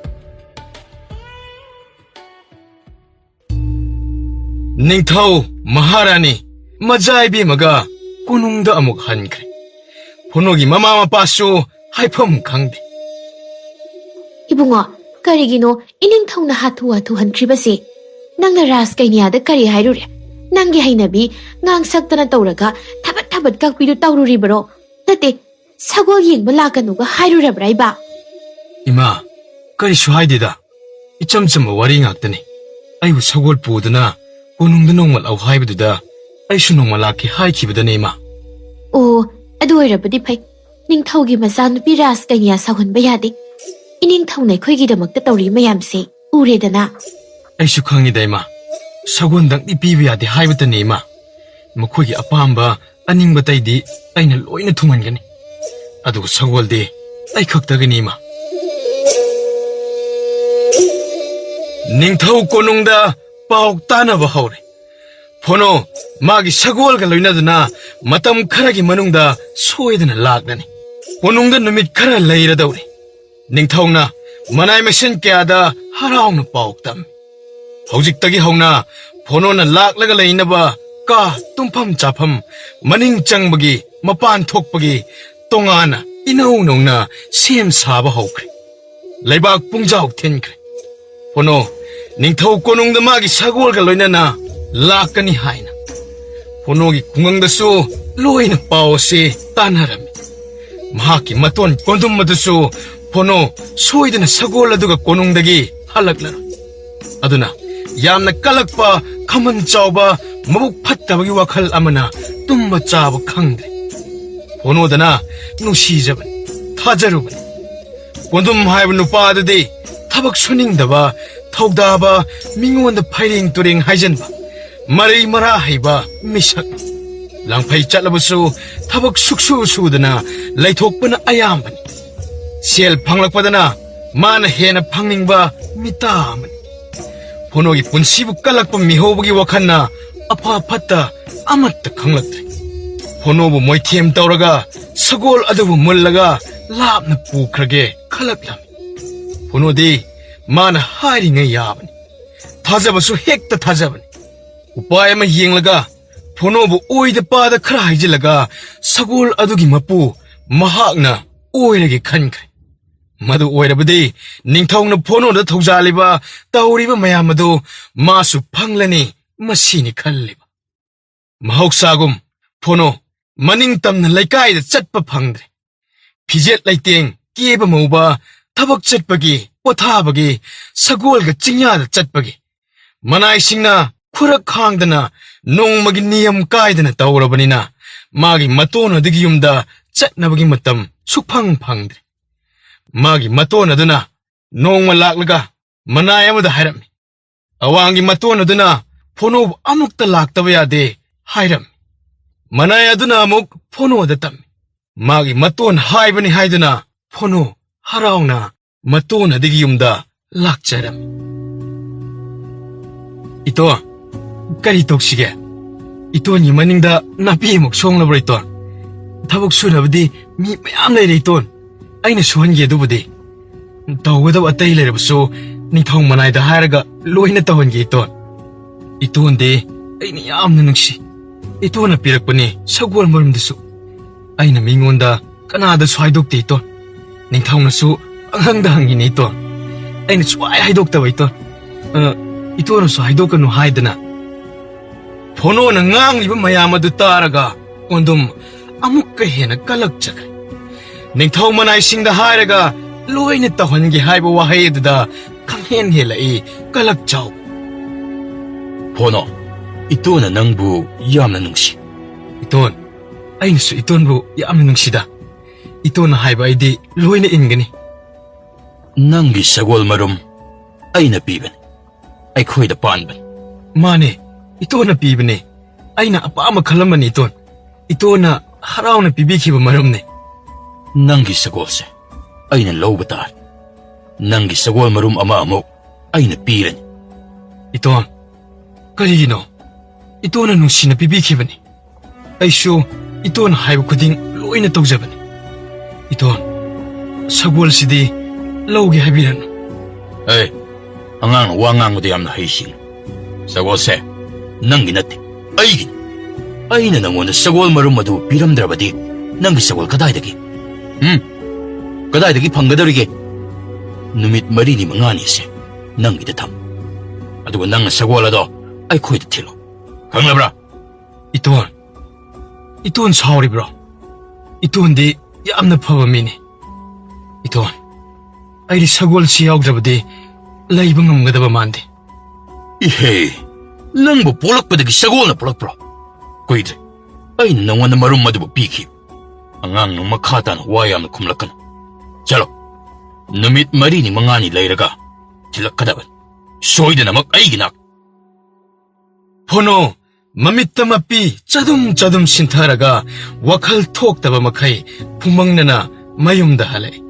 ꯅꯤꯡꯊꯧ ꯃꯍꯥꯔꯥꯅꯤ ꯃꯖꯥ ꯏꯕꯦꯝꯃꯒ ꯀꯣꯅꯨꯡꯗ ꯑꯃꯨꯛ ꯍꯟꯈ꯭ꯔꯦ꯫ ꯐꯣꯅꯣꯒꯤ ꯃꯃꯥ ꯃꯄꯥꯁꯨ ꯍꯥꯏꯐꯝ ꯈꯪꯗꯦ꯫ ꯏꯕꯨꯡꯉꯣ, ꯀꯔꯤꯒꯤꯅꯣ ꯏꯅꯤꯡꯊꯧꯅ ꯍꯥꯊꯨ ꯍꯥꯊꯨ ꯍꯟꯈ꯭ꯔꯤꯕꯁꯤ? ꯅꯪꯅ ꯔꯥꯖ ꯀꯩꯅ꯭ꯌꯥꯗ ꯀꯔꯤ ꯍꯥꯏꯔꯨꯔꯦ? ꯅꯪꯒꯤ ꯍꯩꯅꯕꯤ ꯉꯥꯡꯁꯛꯇꯅ ꯇꯧꯔꯒ ꯊꯕꯠ ꯊꯕꯠ ꯀꯛꯄꯤꯗꯨ ꯇꯧꯔꯨꯔꯤꯕꯔꯣ? ꯅꯠꯇꯦ, ꯁꯒꯣꯜ ꯌꯦꯡꯕ ꯂꯥꯛꯀꯅꯨꯒ ꯍꯥꯏꯔꯨꯔꯕ꯭ꯔꯥ ꯏꯕ? ꯏꯃꯥ, ꯀꯔꯤꯁꯨ ꯍꯥꯏꯗꯦꯗ꯫ ꯏꯆꯝ ꯆꯝꯕ ꯋꯥꯔꯤ ꯉꯥꯛꯇꯅꯤ꯫ ꯑꯩꯕꯨ ꯁꯒꯣꯜ ꯄꯨꯗꯨꯅ ꯀꯣꯅꯨꯡꯗ ꯅꯣꯡꯃ ꯂꯥꯛꯎ ꯍꯥꯏꯕꯗꯨꯗ ꯑꯩꯁꯨ ꯅꯣꯡꯃ ꯂꯥꯛꯀꯦ ꯍꯥꯏꯈꯤꯕꯗꯅꯦ, ꯏꯃꯥ꯫ ꯑꯣ, ꯑꯗꯨ ꯑꯣꯏꯔꯕꯗꯤ ꯐꯩ꯫ ꯅꯤꯡꯊꯧꯒꯤ ꯃꯆꯥꯅꯨꯄꯤ ꯔꯥꯖ ꯀꯩꯅ꯭ꯌꯥ ꯁꯥꯎꯍꯟꯕ ꯌꯥꯗꯦ꯫ ꯏꯅꯤꯡꯊꯧꯅ ꯑꯩꯈꯣꯏꯒꯤꯗꯃꯛꯇ ꯇꯧꯔꯤ ꯃꯌꯥꯝꯁꯦ ꯎꯔꯦꯗꯅ꯫ ꯑꯩꯁꯨ ꯈꯪꯉꯤꯗ, ꯏꯃꯥ꯫ ꯁꯒꯣꯜꯗꯪꯗꯤ ꯄꯤꯕ ꯌꯥꯗꯦ ꯍꯥꯏꯕꯇꯅꯤ, ꯏꯃꯥ꯫ ꯃꯈꯣꯏꯒꯤ ꯑꯄꯥꯝꯕ ꯑꯅꯤꯡꯕꯇꯩꯗꯤ ꯑꯩꯅ ꯂꯣꯏꯅ ꯊꯨꯡꯍꯟꯒꯅꯤ꯫ ꯑꯗꯨꯒ ꯁꯒꯣꯜꯗꯤ ꯑꯩ ꯈꯛꯇꯒꯤꯅꯤ, ꯏꯃꯥ꯫ ꯅꯤꯡꯊꯧ ꯀꯣꯅꯨꯡꯗ ꯄꯥꯎ ꯇꯥꯅꯕ ꯍꯧꯔꯦ꯫ ꯐꯣꯅꯣ ꯃꯥꯒꯤ ꯁꯒꯣꯜꯒ ꯂꯣꯏꯅꯗꯨꯅ ꯃꯇꯝ ꯈꯔꯒꯤ ꯃꯅꯨꯡꯗ ꯁꯣꯏꯗꯅ ꯂꯥꯛꯂꯅꯤ꯫ ꯀꯣꯅꯨꯡꯗ ꯅꯨꯃꯤꯠ ꯈꯔ ꯂꯩꯔꯗꯧꯔꯤ꯫ ꯅꯤꯡꯊꯧꯅ ꯃꯅꯥꯏ ꯃꯁꯤꯟ ꯀꯌꯥꯗ ꯍꯔꯥꯎꯅ ꯄꯥꯎ ꯇꯝꯃꯤ꯫ ꯍꯧꯖꯤꯛꯇꯒꯤ ꯍꯧꯅ ꯐꯣꯅꯣꯅ ꯂꯥꯛꯂꯒ ꯂꯩꯅꯕ ꯀꯥ, ꯇꯨꯝꯐꯝ ꯆꯥꯐꯝ, ꯃꯅꯤꯡ ꯆꯪꯕꯒꯤ, ꯃꯄꯥꯟ ꯊꯣꯛꯄꯒꯤ ꯇꯣꯉꯥꯟꯅ ꯏꯅꯧ ꯅꯧꯅ ꯁꯦꯝ ꯁꯥꯕ ꯍꯧꯈ꯭ꯔꯦ꯫ ꯂꯩꯕꯥꯛ ꯄꯨꯡꯖꯥꯎ ꯊꯤꯟꯈ꯭ꯔꯦ꯫ ꯐꯣꯅꯣ ꯅꯤꯡꯊꯧ ꯀꯣꯅꯨꯡꯗ ꯃꯥꯒꯤ ꯁꯒꯣꯜꯒ ꯂꯣꯏꯅꯅ ꯂꯥꯛꯀꯅꯤ ꯍꯥꯏꯅ꯫ ꯐꯣꯅꯣꯒꯤ ꯈꯨꯡꯒꯪꯗꯁꯨ ꯂꯣꯏꯅ ꯄꯥꯎ ꯑꯁꯤ ꯇꯥꯟꯅꯔꯝꯃꯤ꯫ ꯃꯍꯥꯛꯀꯤ ꯃꯇꯣꯟ ꯀꯣꯟꯗꯨꯝ ꯑꯗꯨꯁꯨ ꯐꯣꯅꯣ ꯁꯣꯏꯗꯅ ꯁꯒꯣꯜ ꯑꯗꯨꯒ ꯀꯣꯅꯨꯡꯗꯒꯤ ꯍꯜꯂꯛꯂꯔꯣꯏ꯫ ꯑꯗꯨꯅ ꯌꯥꯝꯅ ꯀꯜꯂꯛꯄ, ꯈꯝꯕꯟ ꯆꯥꯎꯕ, ꯃꯕꯨꯛ ꯐꯠꯇꯕꯒꯤ ꯋꯥꯈꯜ ꯑꯃꯅ ꯇꯨꯝꯕ ꯆꯥꯕ ꯈꯪꯗ꯭ꯔꯦ꯫ ꯐꯣꯅꯣꯗꯅ ꯅꯨꯡꯁꯤꯖꯕꯅꯤ, ꯊꯥꯖꯔꯨꯕꯅꯤ꯫ ꯀꯣꯟꯗꯨꯝ ꯍꯥꯏꯕ ꯅꯨꯄꯥ ꯑꯗꯨꯗꯤ ꯊꯕꯛ ꯁꯨꯅꯤꯡꯗꯕ, ꯊꯧꯗꯥꯕ, ꯃꯤꯉꯣꯟꯗ ꯐꯩꯔꯦꯡ ꯇꯨꯔꯦꯡ ꯍꯥꯏꯖꯟꯕ, ꯃꯔꯩ ꯃꯔꯥ ꯍꯩꯕ ꯃꯤꯁꯛꯅꯤ꯫ ꯂꯥꯡꯐꯩ ꯆꯠꯂꯕꯁꯨ ꯊꯕꯛ ꯁꯨꯛꯁꯨ ꯁꯨꯗꯅ ꯂꯩꯊꯣꯛꯄꯅ ꯑꯌꯥꯝꯕꯅꯤ꯫ ꯁꯦꯜ ꯐꯪꯂꯛꯄꯗꯅ ꯃꯥꯅ ꯍꯦꯟꯅ ꯐꯪꯅꯤꯡꯕ ꯃꯤꯇꯥ ꯑꯃꯅꯤ꯫ ꯐꯣꯅꯣꯒꯤ ꯄꯨꯟꯁꯤꯕꯨ ꯀꯜꯂꯛꯄ ꯃꯤꯍꯧꯕꯒꯤ ꯋꯥꯈꯜꯅ ꯑꯐ ꯐꯠꯇ ꯑꯃꯠꯇ ꯈꯪꯂꯛꯇ꯭ꯔꯦ꯫ ꯐꯣꯅꯣꯕꯨ ꯃꯣꯏꯊꯦꯝ ꯇꯧꯔꯒ ꯁꯒꯣꯜ ꯑꯗꯨꯕꯨ ꯃꯨꯜꯂꯒ ꯂꯥꯞꯅ ꯄꯨꯈ꯭ꯔꯒꯦ ꯈꯜꯂꯛꯂꯝꯃꯤ꯫ ꯐꯣꯅꯣꯗꯤ ꯃꯥꯅ ꯍꯥꯏꯔꯤꯉꯩ ꯌꯥꯕꯅꯤ꯫ ꯊꯥꯖꯕꯁꯨ ꯍꯦꯛꯇ ꯊꯥꯖꯕꯅꯤ꯫ ꯎꯄꯥꯏ ꯑꯃ ꯌꯦꯡꯂꯒ ꯐꯣꯅꯣꯕꯨ ꯑꯣꯏꯗ ꯄꯥꯗ ꯈꯔ ꯍꯥꯏꯖꯤꯜꯂꯒ ꯁꯒꯣꯜ ꯑꯗꯨꯒꯤ ꯃꯄꯨ ꯃꯍꯥꯛꯅ ꯑꯣꯏꯔꯒꯦ ꯈꯟꯈ꯭ꯔꯦ꯫ ꯃꯗꯨ ꯑꯣꯏꯔꯕꯗꯤ ꯅꯤꯡꯊꯧꯅ ꯐꯣꯅꯣꯗ ꯊꯧꯖꯥꯜꯂꯤꯕ, ꯇꯧꯔꯤꯕ ꯃꯌꯥꯝ ꯑꯗꯨ ꯃꯥꯁꯨ ꯐꯪꯂꯅꯤ, ꯃꯁꯤꯅꯤ ꯈꯜꯂꯤꯕ꯫ ꯃꯍꯧꯁꯥꯒꯨꯝ ꯐꯣꯅꯣ ꯃꯅꯤꯡ ꯇꯝꯅ ꯂꯩꯀꯥꯏꯗ ꯆꯠꯄ ꯐꯪꯗ꯭ꯔꯦ꯫ ꯐꯤꯖꯦꯠ ꯂꯩꯇꯦꯡ, ꯀꯦꯕ ꯃꯧꯕ, ꯊꯕꯛ ꯆꯠꯄꯒꯤ, ꯄꯣꯊꯥꯕꯒꯤ, ꯁꯒꯣꯜꯒ ꯆꯤꯡꯌꯥꯗ ꯆꯠꯄꯒꯤ, ꯃꯅꯥꯏꯁꯤꯡꯅ ꯈꯨꯔꯛ ꯈꯥꯡꯗꯅ ꯅꯣꯡꯃꯒꯤ ꯅꯤꯌꯝ ꯀꯥꯏꯗꯅ ꯇꯧꯔꯕꯅꯤꯅ ꯃꯥꯒꯤ ꯃꯇꯣꯟ ꯑꯗꯨꯒꯤ ꯌꯨꯝꯗ ꯆꯠꯅꯕꯒꯤ ꯃꯇꯝ ꯁꯨꯛꯐꯪ ꯐꯪꯗ꯭ꯔꯦ꯫ ꯃꯥꯒꯤ ꯃꯇꯣꯟ ꯑꯗꯨꯅ ꯅꯣꯡꯃ ꯂꯥꯛꯂꯒ ꯃꯅꯥꯏ ꯑꯃꯗ ꯍꯥꯏꯔꯝꯃꯤ, "ꯑꯋꯥꯡꯒꯤ ꯃꯇꯣꯟ ꯑꯗꯨꯅ ꯐꯣꯅꯣꯕꯨ ꯑꯃꯨꯛꯇ ꯂꯥꯛꯇꯕ ꯌꯥꯗꯦ" ꯍꯥꯏꯔꯝꯃꯤ꯫ ꯃꯅꯥꯏ ꯑꯗꯨꯅ ꯑꯃꯨꯛ ꯐꯣꯅꯣꯗ ꯇꯝꯃꯤ꯫ ꯃꯥꯒꯤ ꯃꯇꯣꯟ ꯍꯥꯏꯕꯅꯤ ꯍꯥꯏꯗꯨꯅ ꯐꯣꯅꯣ ꯍꯔꯥꯎꯅ ꯃꯇꯣꯟ ꯑꯗꯨꯒꯤ ꯌꯨꯝꯗ ꯂꯥꯛꯆꯔꯝꯃꯤ꯫ "ꯏꯇꯣꯟ, ꯀꯔꯤ ꯇꯧꯁꯤꯒꯦ? ꯏꯇꯣꯟꯒꯤ ꯃꯅꯤꯡꯗ ꯅꯥꯄꯤ ꯑꯃꯨꯛ ꯁꯣꯡꯂꯕ꯭ꯔꯥ, ꯏꯇꯣꯟ? ꯊꯕꯛ ꯁꯨꯅꯕꯗꯤ ꯃꯤ ꯃꯌꯥꯝ ꯂꯩꯔꯦ, ꯏꯇꯣꯟ꯫ ꯑꯩꯅ ꯁꯨꯍꯟꯒꯦ ꯑꯗꯨꯕꯨꯗꯤ꯫ ꯇꯧꯒꯗꯕ ꯑꯇꯩ ꯂꯩꯔꯕꯁꯨ ꯅꯤꯡꯊꯧ ꯃꯅꯥꯏꯗ ꯍꯥꯏꯔꯒ ꯂꯣꯏꯅ ꯇꯧꯍꯟꯒꯦ, ꯏꯇꯣꯟ꯫ ꯏꯇꯣꯟꯗꯤ ꯑꯩꯅ ꯌꯥꯝꯅ ꯅꯨꯡꯁꯤ꯫ ꯏꯇꯣꯟꯅ ꯄꯤꯔꯛꯄꯅꯤ ꯁꯒꯣꯜ ꯃꯔꯨꯝꯗꯨꯁꯨ꯫ ꯑꯩꯅ ꯃꯤꯉꯣꯟꯗ ꯀꯅꯥꯗꯁꯨ ꯍꯥꯏꯗꯣꯛꯇꯦ, ꯏꯇꯣꯟ꯫ ꯅꯤꯡꯊꯧꯅꯁꯨ ꯄꯪꯍꯪꯗ ꯍꯪꯉꯤꯅꯦ, ꯏꯇꯣꯟ꯫ ꯑꯩꯅ ꯁꯨꯡꯍꯥꯏ ꯍꯥꯏꯗꯣꯛꯇꯕ, ꯏꯇꯣꯟ꯫ ꯑ, ꯏꯇꯣꯟꯅꯁꯨ ꯍꯥꯏꯗꯣꯛꯀꯅꯨ ꯍꯥꯏꯗꯅ꯫" ꯐꯣꯅꯣꯅ ꯉꯥꯡꯂꯤꯕ ꯃꯌꯥꯝ ꯑꯗꯨ ꯇꯥꯔꯒ ꯀꯣꯟꯗꯨꯝ ꯑꯃꯨꯛꯀ ꯍꯦꯟꯅ ꯀꯜꯂꯛꯆꯈ꯭ꯔꯦ꯫ "ꯅꯤꯡꯊꯧ ꯃꯅꯥꯏꯁꯤꯡꯗ ꯍꯥꯏꯔꯒ ꯂꯣꯏꯅ ꯇꯧꯍꯟꯒꯦ" ꯍꯥꯏꯕ ꯋꯥꯍꯩ ꯑꯗꯨꯗ ꯈꯪꯍꯦꯟ ꯍꯦꯜꯂꯛꯏ ꯀꯂꯛ ꯆꯥꯎ꯫ "ꯐꯣꯅꯣ, ꯏꯇꯣꯅ ꯅꯪꯕꯨ ꯌꯥꯝꯅ ꯅꯨꯡꯁꯤ꯫" "ꯏꯇꯣꯟ, ꯑꯩꯅꯁꯨ ꯏꯇꯣꯟꯕꯨ ꯌꯥꯝꯅ ꯅꯨꯡꯁꯤꯗ꯫ ꯏꯇꯣꯟꯅ ꯍꯥꯏꯕ ꯑꯩꯗꯤ ꯂꯣꯏꯅ ꯏꯟꯒꯅꯤ꯫" "ꯅꯪꯒꯤ ꯁꯒꯣꯜ ꯃꯔꯨꯝ ꯑꯩꯅ ꯄꯤꯕꯅꯤ, ꯑꯩꯈꯣꯏꯗ ꯄꯥꯟꯕꯅꯤ꯫" "ꯃꯥꯅꯦ, ꯏꯇꯣꯟꯅ ꯄꯤꯕꯅꯦ꯫ ꯑꯩꯅ ꯑꯄꯥꯝꯕ ꯈꯜꯂꯝꯕꯅꯤ, ꯏꯇꯣꯟ꯫ ꯏꯇꯣꯟꯅ ꯍꯔꯥꯎꯅ ꯄꯤꯕꯤꯈꯤꯕ ꯃꯔꯝꯅꯦ꯫" "ꯅꯪꯒꯤ ꯁꯒꯣꯜꯁꯦ ꯑꯩꯅ ꯂꯧꯕ ꯇꯥꯔꯦ꯫ ꯅꯪꯒꯤ ꯁꯒꯣꯜ ꯃꯔꯨꯝ ꯑꯃ ꯑꯃꯨꯛ ꯑꯩꯅ ꯄꯤꯔꯅꯤ꯫" "ꯏꯇꯣꯟ, ꯀꯔꯤꯒꯤꯅꯣ? ꯏꯇꯣꯟꯅ ꯅꯨꯡꯁꯤꯅ ꯄꯤꯕꯤꯈꯤꯕꯅꯤ꯫ ꯑꯩꯁꯨ ꯏꯇꯣꯟꯅ ꯍꯥꯏꯕ ꯈꯨꯗꯤꯡ ꯂꯣꯏꯅ ꯇꯧꯖꯕꯅꯤ꯫ ꯏꯇꯣꯟ, ꯁꯒꯣꯜꯁꯤꯗꯤ ꯂꯧꯒꯦ ꯍꯥꯏꯕꯤꯔꯅꯨ꯫" "ꯑꯦ, ꯑꯉꯥꯡꯅ ꯋꯥ ꯉꯥꯡꯕꯗ ꯌꯥꯝꯅ ꯍꯩꯁꯤꯡꯅ꯫ ꯁꯒꯣꯜꯁꯦ ꯅꯪꯒꯤ ꯅꯠꯇꯦ, ꯑꯩꯒꯤꯅꯤ꯫ ꯑꯩꯅ ꯅꯪꯉꯣꯟꯗ ꯁꯒꯣꯜ ꯃꯔꯨꯝ ꯑꯗꯨ ꯄꯤꯔꯝꯗ꯭ꯔꯕꯗꯤ ꯅꯪꯒꯤ ꯁꯒꯣꯜ ꯀꯗꯥꯏꯗꯒꯤ? ꯎꯝ? ꯀꯗꯥꯏꯗꯒꯤ ꯐꯪꯒꯗꯧꯔꯤꯒꯦ? ꯅꯨꯃꯤꯠ ꯃꯔꯤꯅꯤ ꯃꯉꯥꯅꯤꯁꯦ ꯅꯪꯒꯤꯗ ꯊꯝ꯫ ꯑꯗꯨꯒ ꯅꯪꯅ ꯁꯒꯣꯜ ꯑꯗꯣ ꯑꯩꯈꯣꯏꯗ ꯊꯤꯜꯂꯣ꯫ ꯈꯪꯂꯕ꯭ꯔꯥ?" "ꯏꯇꯣꯟ, ꯏꯇꯣꯟ ꯁꯥꯎꯔꯤꯕ꯭ꯔꯣ? ꯏꯇꯣꯟꯗꯤ ꯌꯥꯝꯅ ꯐꯕ ꯃꯤꯅꯤ꯫ ꯏꯇꯣꯟ, ꯑꯩꯗꯤ ꯁꯒꯣꯜꯁꯤ ꯌꯥꯎꯗ꯭ꯔꯕꯗꯤ ꯂꯩꯕ ꯉꯝꯒꯗꯕ ꯃꯥꯟꯗꯦ꯫" "ꯏꯍꯦ, ꯅꯪꯕꯨ ꯄꯣꯛꯂꯛꯄꯗꯒꯤ ꯁꯒꯣꯜꯅ ꯄꯣꯛꯂꯛꯄ꯭ꯔꯣ? ꯀꯨꯏꯗ꯭ꯔꯦ ꯑꯩꯅ ꯅꯪꯉꯣꯟꯗ ꯃꯔꯨꯝ ꯑꯗꯨꯕꯨ ꯄꯤꯈꯤ꯫ ꯑꯉꯥꯡ, ꯅꯪ ꯃꯈꯥ ꯇꯥꯅ ꯋꯥ ꯌꯥꯝꯅ ꯈꯨꯝꯂꯛꯀꯅꯨ꯫ ꯆꯠꯂꯣ, ꯅꯨꯃꯤꯠ ꯃꯔꯤꯅꯤ ꯃꯉꯥꯅꯤ ꯂꯩꯔꯒ ꯊꯤꯜꯂꯛꯀꯗꯕꯅꯤ꯫ ꯁꯣꯏꯗꯅꯃꯛ ꯑꯩꯒꯤ ꯅꯥꯛ-" ꯐꯣꯅꯣ ꯃꯃꯤꯠꯇ ꯃꯄꯤ ꯆꯗꯨꯝ ꯆꯗꯨꯝ ꯁꯤꯟꯊꯔꯒ ꯋꯥꯈꯜ ꯊꯣꯛꯇꯕ ꯃꯈꯩ ꯐꯨꯃꯪꯅꯅ ꯃꯌꯨꯝꯗ ꯍꯜꯂꯛꯏ꯫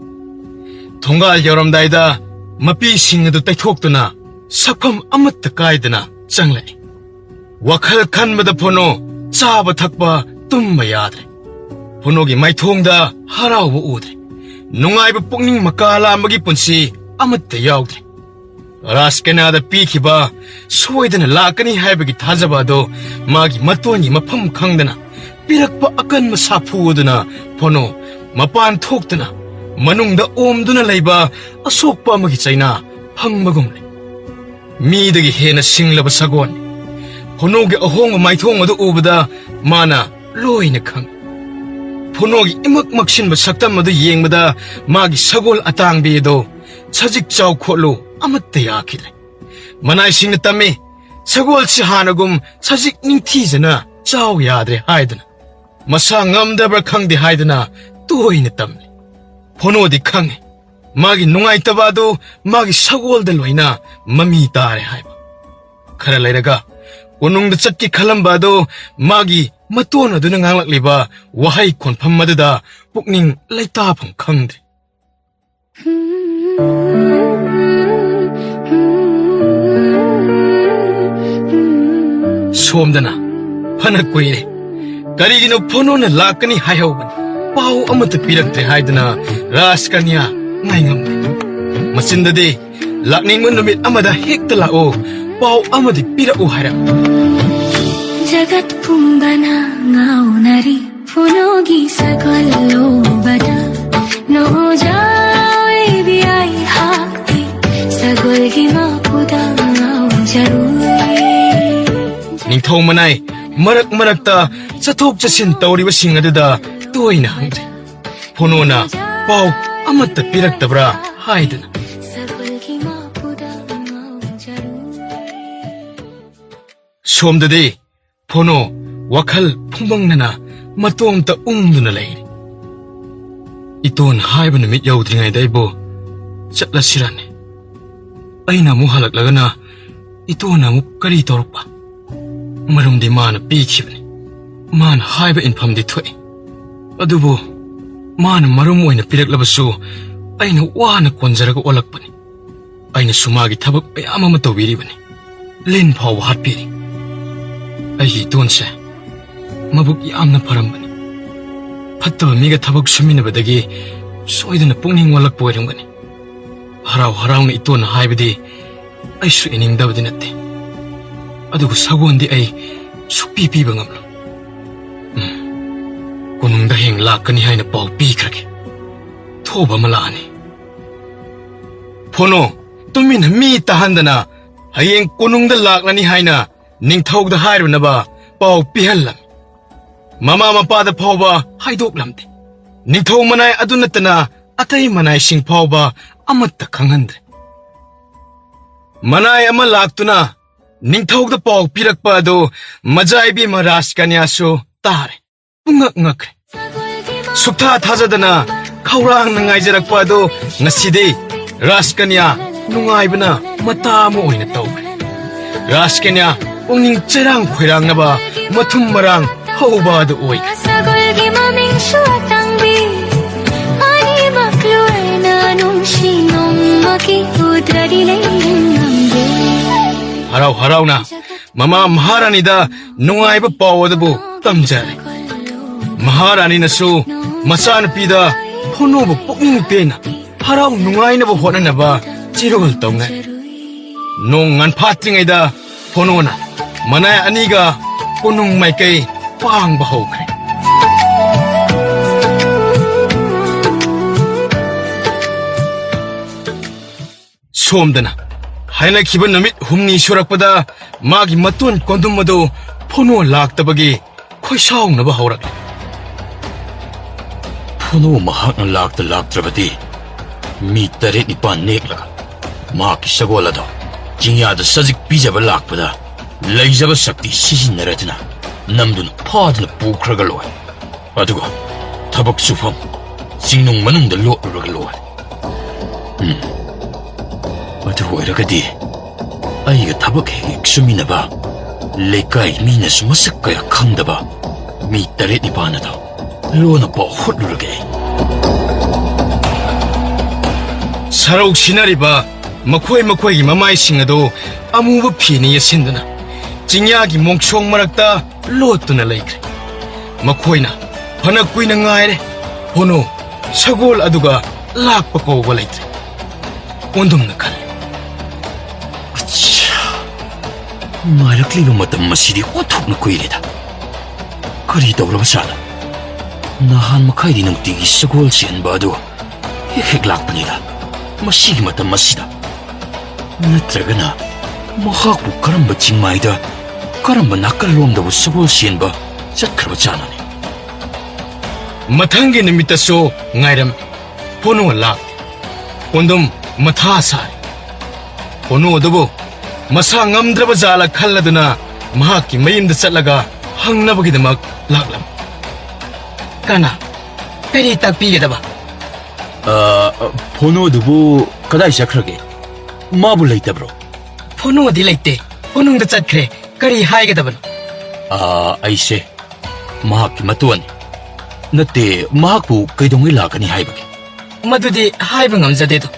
ꯊꯣꯡꯒꯥꯜ ꯌꯧꯔꯝꯗꯥꯏꯗ ꯃꯄꯤꯁꯤꯡ ꯑꯗꯨ ꯇꯩꯊꯣꯛꯇꯨꯅ ꯁꯛꯐꯝ ꯑꯃꯠꯇ ꯀꯥꯏꯗꯅ ꯆꯪꯂꯛꯏ꯫ ꯋꯥꯈꯜ ꯈꯟꯕꯗ ꯐꯣꯅꯣ ꯆꯥꯕ ꯊꯛꯄ ꯇꯨꯝꯕ ꯌꯥꯗ꯭ꯔꯦ꯫ ꯐꯣꯅꯣꯒꯤ ꯃꯥꯏꯊꯣꯡꯗ ꯍꯔꯥꯎꯕ ꯎꯗ꯭ꯔꯦ꯫ ꯅꯨꯡꯉꯥꯏꯕ ꯄꯨꯛꯅꯤꯡ ꯃꯀꯥ ꯂꯥꯝꯕꯒꯤ ꯄꯨꯟꯁꯤ ꯑꯃꯠꯇ ꯌꯥꯎꯗ꯭ꯔꯦ꯫ ꯔꯥꯖꯀꯅꯥꯗ ꯄꯤꯈꯤꯕ ꯁꯣꯏꯗꯅ ꯂꯥꯛꯀꯅꯤ ꯍꯥꯏꯕꯒꯤ ꯊꯥꯖꯕ ꯑꯗꯣ ꯃꯥꯒꯤ ꯃꯇꯣꯟꯒꯤ ꯃꯐꯝ ꯈꯪꯗꯅ ꯄꯤꯔꯛꯄ ꯑꯀꯟꯕ ꯁꯥꯐꯨ ꯑꯗꯨꯅ ꯐꯣꯅꯣ ꯃꯄꯥꯟ ꯊꯣꯛꯇꯨꯅ ꯃꯅꯨꯡꯗ ꯑꯣꯝꯗꯨꯅ ꯂꯩꯕ ꯑꯁꯣꯛꯄ ꯑꯃꯒꯤ ꯆꯩꯅꯥ ꯐꯪꯕꯒꯨꯝꯂꯦ꯫ ꯃꯤꯗꯒꯤ ꯍꯦꯟꯅ ꯁꯤꯡꯂꯕ ꯁꯒꯣꯜꯅꯤ꯫ ꯐꯣꯅꯣꯒꯤ ꯑꯍꯣꯡꯕ ꯃꯥꯏꯊꯣꯡ ꯑꯗꯨ ꯎꯕꯗ ꯃꯥꯅ ꯂꯣꯏꯅ ꯈꯪꯏ꯫ ꯐꯣꯅꯣꯒꯤ ꯏꯃꯛ ꯃꯛꯁꯤꯟꯕ ꯁꯛꯇꯝ ꯑꯗꯨ ꯌꯦꯡꯕꯗ ꯃꯥꯒꯤ ꯁꯒꯣꯜ ꯑꯇꯥꯡꯕꯤ ꯑꯗꯨ ꯁꯖꯤꯛ ꯆꯥꯎ ꯈꯣꯠꯂꯨ ꯑꯃꯠꯇ ꯌꯥꯈꯤꯗ꯭ꯔꯦ꯫ ꯃꯅꯥꯏꯁꯤꯡꯅ ꯇꯝꯃꯤ, ꯁꯒꯣꯜꯁꯤ ꯍꯥꯟꯅꯒꯨꯝ ꯁꯖꯤꯛ ꯅꯤꯡꯊꯤꯖꯅ ꯆꯥꯎ ꯌꯥꯗ꯭ꯔꯦ ꯍꯥꯏꯗꯨꯅ꯫ ꯃꯁꯥ ꯉꯝꯗꯕ꯭ꯔꯥ ꯈꯪꯗꯦ ꯍꯥꯏꯗꯨꯅ ꯇꯣꯏꯅ ꯇꯝꯂꯤ꯫ ꯐꯣꯅꯣꯗꯤ ꯈꯪꯉꯤ, ꯃꯥꯒꯤ ꯅꯨꯡꯉꯥꯏꯇꯕ ꯑꯗꯨ ꯃꯥꯒꯤ ꯁꯒꯣꯜꯗ ꯂꯣꯏꯅ ꯃꯃꯤ ꯇꯥꯔꯦ ꯍꯥꯏꯕ꯫ ꯈꯔ ꯂꯩꯔꯒ ꯀꯣꯅꯨꯡꯗ ꯆꯠꯀꯦ ꯈꯜꯂꯝꯕ ꯑꯗꯨ ꯃꯥꯒꯤ ꯃꯇꯣꯟ ꯑꯗꯨꯅ ꯉꯥꯡꯂꯛꯂꯤꯕ ꯋꯥꯍꯩ ꯈꯣꯟꯐꯝ ꯑꯗꯨꯗ ꯄꯨꯛꯅꯤꯡ ꯂꯩꯇꯥꯐꯝ ꯈꯪꯗ꯭ꯔꯦ꯫ ꯁꯣꯝꯗꯅ ꯐꯅ ꯀꯨꯏꯔꯦ꯫ ꯀꯔꯤꯒꯤꯅꯣ ꯐꯣꯅꯣꯅ ꯂꯥꯛꯀꯅꯤ ꯍꯥꯏꯍꯧꯕꯅꯤ, ꯄꯥꯎ ꯑꯃꯠꯇ ꯄꯤꯔꯛꯇ꯭ꯔꯦ ꯍꯥꯏꯗꯨꯅ ꯔꯥꯖꯀꯟꯌꯥ ꯉꯥꯏꯉꯝꯗꯦ꯫ ꯃꯆꯤꯟꯗꯗꯤ, "ꯂꯥꯛꯅꯤꯡꯕ ꯅꯨꯃꯤꯠ ꯑꯃꯗ ꯍꯦꯛꯇ ꯂꯥꯛꯑꯣ, ꯄꯥꯎ ꯑꯃꯗꯤ ꯄꯤꯔꯛꯎ" ꯍꯥꯏꯔꯛ꯫ ꯖꯒꯠ ꯄꯨꯝꯕꯅ ꯉꯥꯎꯅꯔꯤ ꯐꯨꯅꯣꯒꯤ ꯁꯒꯣꯜ ꯂꯧꯕꯗ꯫ ꯅꯣꯖꯥꯎ ꯏꯕꯤ ꯑꯩꯍꯥꯛꯇꯤ ꯁꯒꯣꯜꯒꯤ ꯃꯄꯨꯗ ꯉꯥꯎꯖꯔꯨꯏ꯫ ꯅꯤꯡꯊꯧ ꯃꯅꯥꯏ ꯃꯔꯛ ꯃꯔꯛꯇ ꯆꯠꯊꯣꯛ ꯆꯠꯁꯤꯟ ꯇꯧꯔꯤꯕꯁꯤꯡ ꯑꯗꯨꯗ ꯇꯣꯏꯅ ꯍꯪꯗ꯭ꯔꯦ꯫ ꯐꯣꯅꯣꯅ ꯄꯥꯎ ꯑꯃꯠꯇ ꯄꯤꯔꯛꯇꯕ꯭ꯔꯥ ꯍꯥꯏꯗꯨꯅ꯫ ꯁꯒꯣꯜꯒꯤ ꯃꯄꯨꯗ ꯉꯥꯎꯖꯔꯨꯏ꯫ ꯁꯣꯝꯗꯗꯤ ꯐꯣꯅꯣ ꯋꯥꯈꯜ ꯐꯨꯝꯕꯪꯅꯅ ꯃꯇꯣꯝꯇ ꯎꯪꯗꯨꯅ ꯂꯩꯔꯤ꯫ ꯏꯇꯣꯟ ꯍꯥꯏꯕ ꯅꯨꯃꯤꯠ ꯌꯧꯗ꯭ꯔꯤꯉꯩꯗ ꯑꯩꯕꯨ ꯆꯠꯂꯁꯤꯔꯅꯦ꯫ ꯑꯩꯅ ꯑꯃꯨꯛ ꯍꯜꯂꯛꯂꯒꯅ ꯏꯇꯣꯟꯅ ꯑꯃꯨꯛ ꯀꯔꯤ ꯇꯧꯔꯛꯄ? ꯃꯔꯝꯗꯤ ꯃꯥꯅ ꯄꯤꯈꯤꯕꯅꯤ꯫ ꯃꯥꯅ ꯍꯥꯏꯕ ꯏꯟꯐꯝꯗꯤ ꯊꯣꯛꯏ꯫ ꯑꯗꯨꯕꯨ ꯃꯥꯅ ꯃꯔꯨꯝ ꯑꯣꯏꯅ ꯄꯤꯔꯛꯂꯕꯁꯨ ꯑꯩꯅ ꯋꯥꯅ ꯀꯣꯟꯖꯔꯒ ꯑꯣꯜꯂꯛꯄꯅꯤ꯫ ꯑꯩꯅꯁꯨ ꯃꯥꯒꯤ ꯊꯕꯛ ꯃꯌꯥꯝ ꯑꯃ ꯇꯧꯕꯤꯔꯤꯕꯅꯤ꯫ ꯂꯤꯟ ꯐꯥꯎꯕ ꯍꯥꯠꯄꯤꯔꯤ꯫ ꯑꯩꯒꯤ ꯏꯇꯣꯟꯁꯦ ꯃꯕꯨꯛ ꯌꯥꯝꯅ ꯐꯔꯝꯕꯅꯤ꯫ ꯐꯠꯇꯕ ꯃꯤꯒ ꯊꯕꯛ ꯁꯨꯃꯤꯟꯅꯕꯗꯒꯤ ꯁꯣꯏꯗꯅ ꯄꯨꯛꯅꯤꯡ ꯋꯥꯠꯂꯛꯄ ꯑꯣꯏꯔꯝꯒꯅꯤ꯫ ꯍꯔꯥꯎ ꯍꯔꯥꯎꯅ ꯏꯇꯣꯟꯅ ꯍꯥꯏꯕꯗꯤ ꯑꯩꯁꯨ ꯏꯅꯤꯡꯗꯕꯗꯤ ꯅꯠꯇꯦ꯫ ꯑꯗꯨꯕꯨ ꯁꯒꯣꯜꯗꯤ ꯑꯩ ꯁꯨꯛꯄꯤ ꯄꯤꯕ ꯉꯝꯂꯣꯏ꯫ ꯎꯝ, ꯀꯣꯅꯨꯡꯗ ꯍꯌꯦꯡ ꯂꯥꯛꯀꯅꯤ ꯍꯥꯏꯅ ꯄꯥꯎ ꯄꯤꯈ꯭ꯔꯒꯦ꯫ ꯊꯣꯕ ꯑꯃ ꯂꯥꯛꯑꯅꯤ꯫ ꯐꯣꯅꯣ, ꯇꯨꯃꯤꯟꯅ ꯃꯤ ꯇꯥꯍꯟꯗꯅ ꯍꯌꯦꯡ ꯀꯣꯅꯨꯡꯗ ꯂꯥꯛꯂꯅꯤ ꯍꯥꯏꯅ ꯅꯤꯡꯊꯧꯗ ꯍꯥꯏꯔꯨꯅꯕ ꯄꯥꯎ ꯄꯤꯍꯜꯂꯝꯃꯤ꯫ ꯃꯃꯥ ꯃꯄꯥꯗ ꯐꯥꯎꯕ ꯍꯥꯏꯗꯣꯛꯂꯝꯗꯦ꯫ ꯅꯤꯡꯊꯧ ꯃꯅꯥꯏ ꯑꯗꯨ ꯅꯠꯇꯅ ꯑꯇꯩ ꯃꯅꯥꯏꯁꯤꯡ ꯐꯥꯎꯕ ꯑꯃꯠꯇ ꯈꯪꯍꯟꯗ꯭ꯔꯦ꯫ ꯃꯅꯥꯏ ꯑꯃ ꯂꯥꯛꯇꯨꯅ ꯅꯤꯡꯊꯧꯗ ꯄꯥꯎ ꯄꯤꯔꯛꯄ ꯑꯗꯨ ꯃꯖꯥꯏꯕꯤ ꯃꯍꯥꯔꯥꯖ ꯀꯟꯌꯥꯁꯨ ꯇꯥꯔꯦ꯫ ꯄꯨꯡꯉꯛ ꯉꯛꯈ꯭ꯔꯦ꯫ ꯁꯨꯛꯊꯥ ꯊꯥꯖꯗꯅ ꯈꯧꯔꯥꯡꯅ ꯉꯥꯏꯖꯔꯛꯄ ꯑꯗꯨ ꯉꯁꯤꯗꯤ ꯔꯥꯖꯀꯟꯌꯥ ꯅꯨꯡꯉꯥꯏꯕꯅ ꯃꯇꯥ ꯑꯃ ꯑꯣꯏꯅ ꯇꯧꯈ꯭ꯔꯦ꯫ ꯔꯥꯖꯀꯟꯌꯥ ꯄꯨꯛꯅꯤꯡ ꯆꯩꯔꯥꯡ ꯈꯣꯏꯔꯥꯡꯅꯕ ꯃꯊꯨꯝ ꯃꯔꯥꯡ ꯍꯧꯕ ꯑꯗꯨ ꯑꯣꯏꯈ꯭ꯔꯦ꯫ ꯁꯒꯣꯜꯒꯤ ꯃꯃꯤꯡꯁꯨ ꯑꯇꯥꯡꯕꯤ, ꯑꯅꯤꯃꯛ ꯂꯣꯏꯅ ꯅꯨꯡꯁꯤ ꯅꯣꯡꯃꯒꯤ ꯎꯗ꯭ꯔꯗꯤ ꯂꯩ ꯉꯝꯗꯦ꯫ ꯍꯔꯥꯎ ꯍꯔꯥꯎꯅ ꯃꯃꯥ ꯃꯍꯥꯔꯥꯅꯤꯗ ꯅꯨꯡꯉꯥꯏꯕ ꯄꯥꯎ ꯑꯗꯨꯕꯨ ꯇꯝꯖꯔꯦ꯫ ꯃꯍꯥꯔꯥꯅꯤꯅꯁꯨ ꯃꯆꯥꯅꯨꯄꯤꯗ ꯐꯣꯅꯣꯕꯨ ꯄꯨꯛꯅꯤꯡ ꯄꯦꯟꯅ ꯍꯔꯥꯎ ꯅꯨꯡꯉꯥꯏꯅꯕ ꯍꯣꯠꯅꯅꯕ ꯆꯤꯔꯣꯜ ꯇꯧꯅꯔꯦ꯫ ꯅꯣꯡ ꯉꯟꯐꯥꯠꯇ꯭ꯔꯤꯉꯩꯗ ꯐꯣꯅꯣꯅ ꯃꯅꯥꯏ ꯑꯅꯤꯒ ꯀꯣꯅꯨꯡ ꯃꯥꯏꯀꯩ ꯄꯥꯡꯕ ꯍꯧꯈ꯭ꯔꯦ꯫ ꯁꯣꯝꯗꯅ ꯍꯥꯏꯅꯈꯤꯕ ꯅꯨꯃꯤꯠ ꯍꯨꯝꯅꯤ ꯁꯨꯔꯛꯄꯗ ꯃꯥꯒꯤ ꯃꯇꯣꯟ ꯀꯣꯟꯗꯨꯝ ꯑꯗꯨ ꯐꯣꯅꯣ ꯂꯥꯛꯇꯕꯒꯤ ꯈꯣꯏꯁꯥꯎꯅꯕ ꯍꯧꯔꯛꯂꯦ꯫ ꯐꯣꯅꯣ ꯃꯍꯥꯛꯅ ꯂꯥꯛꯇ ꯂꯥꯛꯇ꯭ꯔꯕꯗꯤ ꯃꯤ ꯇꯔꯦꯠ ꯅꯤꯄꯥꯜ ꯅꯦꯛꯂꯒ ꯃꯍꯥꯛꯀꯤ ꯁꯒꯣꯜ ꯑꯗꯣ ꯆꯤꯡꯌꯥꯗ ꯁꯖꯤꯛ ꯄꯤꯖꯕ ꯂꯥꯛꯄꯗ ꯂꯩꯖꯕ ꯁꯛꯇꯤ ꯁꯤꯖꯤꯟꯅꯔꯗꯨꯅ ꯅꯝꯗꯨꯅ ꯐꯥꯗꯨꯅ ꯄꯨꯈ꯭ꯔꯒ ꯂꯣꯏ꯫ ꯑꯗꯨꯒ ꯊꯕꯛ ꯁꯨꯐꯝ ꯆꯤꯡꯅꯨꯡ ꯃꯅꯨꯡꯗ ꯂꯣꯠꯂꯨꯔꯒ ꯂꯣꯏ꯫ ꯎꯝ꯫ ꯑꯗꯨ ꯑꯣꯏꯔꯒꯗꯤ ꯑꯩꯒ ꯊꯕꯛ ꯍꯦꯛ ꯍꯦꯛ ꯁꯨꯃꯤꯟꯅꯕ, ꯂꯩꯀꯥꯏ ꯃꯤꯅꯁꯨ ꯃꯁꯛ ꯀꯌꯥ ꯈꯪꯗꯕ ꯃꯤ ꯇꯔꯦꯠ ꯅꯤꯄꯥꯜ ꯑꯗꯣ ꯂꯣꯟꯅ ꯄꯥꯎ ꯍꯨꯠꯂꯨꯔꯒꯦ ꯑꯩ꯫ ꯁꯔꯧ ꯁꯤꯟꯅꯔꯤꯕ ꯃꯈꯣꯏ ꯃꯈꯣꯏꯒꯤ ꯃꯃꯥꯏꯁꯤꯡ ꯑꯗꯨ ꯑꯃꯨꯕ ꯐꯤꯅ ꯌꯦꯠꯁꯤꯟꯗꯨꯅ ꯆꯤꯡꯌꯥꯒꯤ ꯃꯣꯡꯁꯣꯡ ꯃꯔꯛꯇ ꯂꯣꯠꯇꯨꯅ ꯂꯩꯈ꯭ꯔꯦ꯫ ꯃꯈꯣꯏꯅ ꯐꯅ ꯀꯨꯏꯅ ꯉꯥꯏꯔꯦ꯫ ꯍꯣꯅꯣ, ꯁꯒꯣꯜ ꯑꯗꯨꯒ ꯂꯥꯛꯄ ꯀꯧꯕ ꯂꯩꯇ꯭ꯔꯦ꯫ ꯀꯣꯟꯗꯨꯝꯅ ꯈꯜꯂꯤ꯫ ꯑꯠꯁꯥ, ꯉꯥꯏꯔꯛꯂꯤꯕ ꯃꯇꯝ ꯑꯁꯤꯗꯤ ꯑꯣꯟꯊꯣꯛꯅ ꯀꯨꯏꯔꯦꯗ꯫ ꯀꯔꯤ ꯇꯧꯔꯕꯖꯥꯠꯅꯣ? ꯅꯍꯥꯟ ꯃꯈꯥꯏꯗꯤ ꯅꯨꯡꯇꯤꯒꯤ ꯁꯒꯣꯜ ꯆꯦꯟꯕ ꯑꯗꯨ ꯍꯦꯛ ꯍꯦꯛ ꯂꯥꯛꯄꯅꯤꯗ꯫ ꯃꯁꯤꯒꯤ ꯃꯇꯝ ꯑꯁꯤꯗ? ꯅꯠꯇ꯭ꯔꯒꯅ ꯃꯍꯥꯛꯄꯨ ꯀꯔꯝꯕ ꯆꯤꯡꯃꯥꯏꯗ, ꯀꯔꯝꯕ ꯅꯥꯀꯜꯂꯣꯝꯗꯕꯨ ꯁꯒꯣꯜ ꯆꯦꯟꯕ ꯆꯠꯈ꯭ꯔꯕꯖꯥꯠꯅꯣꯅꯦ? ꯃꯊꯪꯒꯤ ꯅꯨꯃꯤꯠꯇꯁꯨ ꯉꯥꯏꯔꯝꯃꯤ꯫ ꯄꯣꯅꯣ ꯂꯥꯛꯇꯦ꯫ ꯀꯣꯟꯗꯨꯝ ꯃꯊꯥ ꯁꯥꯔꯦ꯫ ꯄꯣꯅꯣ ꯑꯗꯨꯕꯨ ꯃꯁꯥ ꯉꯝꯗ꯭ꯔꯕ ꯖꯥꯠꯂ ꯈꯜꯂꯗꯨꯅ ꯃꯍꯥꯛꯀꯤ ꯃꯌꯨꯝꯗ ꯆꯠꯂꯒ ꯍꯪꯅꯕꯒꯤꯗꯃꯛ ꯂꯥꯛꯂꯝꯃꯤ꯫ ꯀꯅꯥ? ꯀꯔꯤ ꯇꯥꯛꯄꯤꯒꯗꯕ? ꯑ, ꯐꯣꯅꯣꯗꯨꯕꯨ ꯀꯗꯥꯏ ꯆꯠꯈ꯭ꯔꯒꯦ? ꯃꯥꯕꯨ ꯂꯩꯇꯕ꯭ꯔꯣ? ꯐꯣꯅꯣꯗꯤ ꯂꯩꯇꯦ꯫ ꯀꯣꯅꯨꯡꯗ ꯆꯠꯈ꯭ꯔꯦ꯫ ꯀꯔꯤ ꯍꯥꯏꯒꯗꯕꯅꯣ? ꯑ, ꯑꯩꯁꯦ ꯃꯍꯥꯛꯀꯤ ꯃꯇꯨꯡ ꯅꯠꯇꯦ, ꯃꯍꯥꯛꯄꯨ ꯀꯩꯗꯧꯉꯩ ꯂꯥꯛꯀꯅꯤ ꯍꯥꯏꯕꯒꯦ? ꯃꯗꯨꯗꯤ ꯍꯥꯏꯕ ꯉꯝꯖꯗꯦꯗꯣ꯫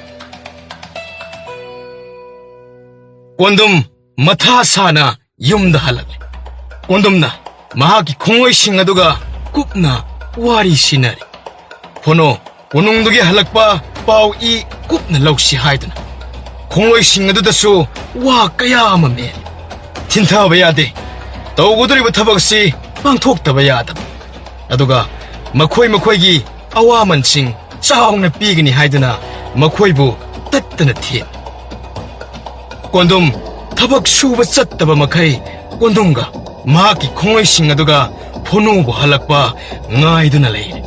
ꯀꯣꯟꯗꯨꯝ ꯃꯊꯥ ꯁꯥꯅ ꯌꯨꯝꯗ ꯍꯜꯂꯛꯂꯦ꯫ ꯀꯣꯟꯗꯨꯝꯅ ꯃꯍꯥꯛꯀꯤ ꯈꯣꯡꯂꯣꯏꯁꯤꯡ ꯑꯗꯨꯒ ꯀꯨꯞꯅ ꯋꯥꯔꯤ ꯁꯤꯟꯅꯔꯤ꯫ ꯐꯣꯅꯣ ꯀꯣꯅꯨꯡꯗꯒꯤ ꯍꯜꯂꯛꯄ ꯄꯥꯎ ꯏ ꯀꯨꯞꯅ ꯂꯧꯁꯤ ꯍꯥꯏꯗꯨꯅ ꯈꯣꯡꯂꯣꯏꯁꯤꯡ ꯑꯗꯨꯗꯁꯨ ꯋꯥ ꯀꯌꯥ ꯑꯃ ꯃꯦꯜꯂꯤ꯫ ꯊꯤꯟꯊꯕ ꯌꯥꯗꯦ꯫ ꯇꯧꯒꯗꯧꯔꯤꯕ ꯊꯕꯛꯁꯤ ꯄꯥꯡꯊꯣꯛꯇꯕ ꯌꯥꯗꯕ꯫ ꯑꯗꯨꯒ ꯃꯈꯣꯏ ꯃꯈꯣꯏꯒꯤ ꯑꯋꯥꯃꯟꯁꯤꯡ ꯆꯥꯎꯅ ꯄꯤꯒꯅꯤ ꯍꯥꯏꯗꯨꯅ ꯃꯈꯣꯏꯕꯨ ꯇꯠꯇꯅ ꯊꯦꯝꯃꯤ꯫ ꯀꯣꯟꯗꯨꯝ ꯊꯕꯛ ꯁꯨꯕ ꯆꯠꯇꯕ ꯃꯈꯩ ꯀꯣꯟꯗꯨꯝꯒ ꯃꯍꯥꯛꯀꯤ ꯈꯣꯡꯂꯣꯏꯁꯤꯡ ꯑꯗꯨꯒ ꯐꯣꯅꯣꯕꯨ ꯍꯜꯂꯛꯄ ꯉꯥꯏꯗꯨꯅ ꯂꯩꯔꯦ꯫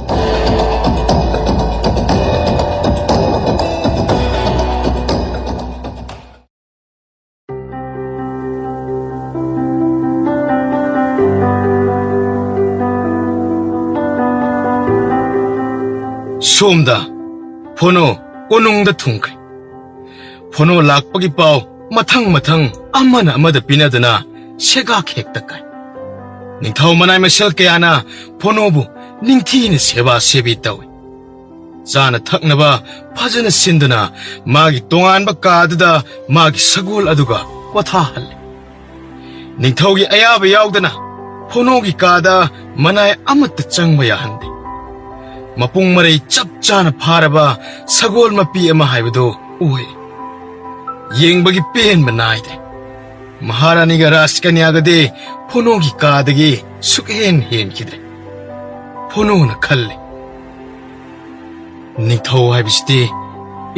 ꯁꯣꯝꯗ ꯐꯣꯅꯣ ꯀꯣꯅꯨꯡꯗ ꯊꯨꯡꯈ꯭ꯔꯦ꯫ ꯐꯣꯅꯣ ꯂꯥꯛꯄꯒꯤ ꯄꯥꯎ ꯃꯊꯪ ꯃꯊꯪ ꯑꯃꯅ ꯑꯃꯗ ꯄꯤꯅꯗꯨꯅ ꯁꯦꯒꯥꯛ ꯍꯦꯛꯇ ꯀꯥꯏ꯫ ꯅꯤꯡꯊꯧ ꯃꯅꯥꯏ ꯃꯁꯦꯜ ꯀꯌꯥꯅ ꯐꯣꯅꯣꯕꯨ ꯅꯤꯡꯊꯤꯅ ꯁꯦꯕꯥ ꯁꯦꯕꯤ ꯇꯧꯏ꯫ ꯆꯥꯅ ꯊꯛꯅꯕ ꯐꯖꯅ ꯁꯤꯟꯗꯨꯅ ꯃꯥꯒꯤ ꯇꯣꯉꯥꯟꯕ ꯀꯥꯗꯨꯗ ꯃꯥꯒꯤ ꯁꯒꯣꯜ ꯑꯗꯨꯒ ꯄꯣꯊꯥꯍꯜꯂꯦ꯫ ꯅꯤꯡꯊꯧꯒꯤ ꯑꯌꯥꯕ ꯌꯥꯎꯗꯅ ꯐꯣꯅꯣꯒꯤ ꯀꯥꯗ ꯃꯅꯥꯏ ꯑꯃꯠꯇ ꯆꯪꯕ ꯌꯥꯍꯟꯗꯦ꯫ ꯃꯄꯨꯡ ꯃꯔꯩ ꯆꯞ ꯆꯥꯅ ꯐꯥꯔꯕ ꯁꯒꯣꯜ ꯃꯄꯤ ꯑꯃ ꯍꯥꯏꯕꯗꯨ ꯑꯣꯏ꯫ ꯌꯦꯡꯕꯒꯤ ꯄꯦꯟꯕ ꯅꯥꯏꯗꯦ꯫ ꯃꯍꯥꯔꯥꯅꯤꯒ ꯔꯥꯖꯀꯟꯌꯥꯒꯗꯤ ꯐꯣꯅꯣꯒꯤ ꯀꯥꯗꯒꯤ ꯁꯨꯛꯍꯦꯟ ꯍꯦꯟꯈꯤꯗ꯭ꯔꯦ꯫ ꯐꯣꯅꯣꯅ ꯈꯜꯂꯦ, "ꯅꯤꯡꯊꯧ ꯍꯥꯏꯕꯁꯤꯗꯤ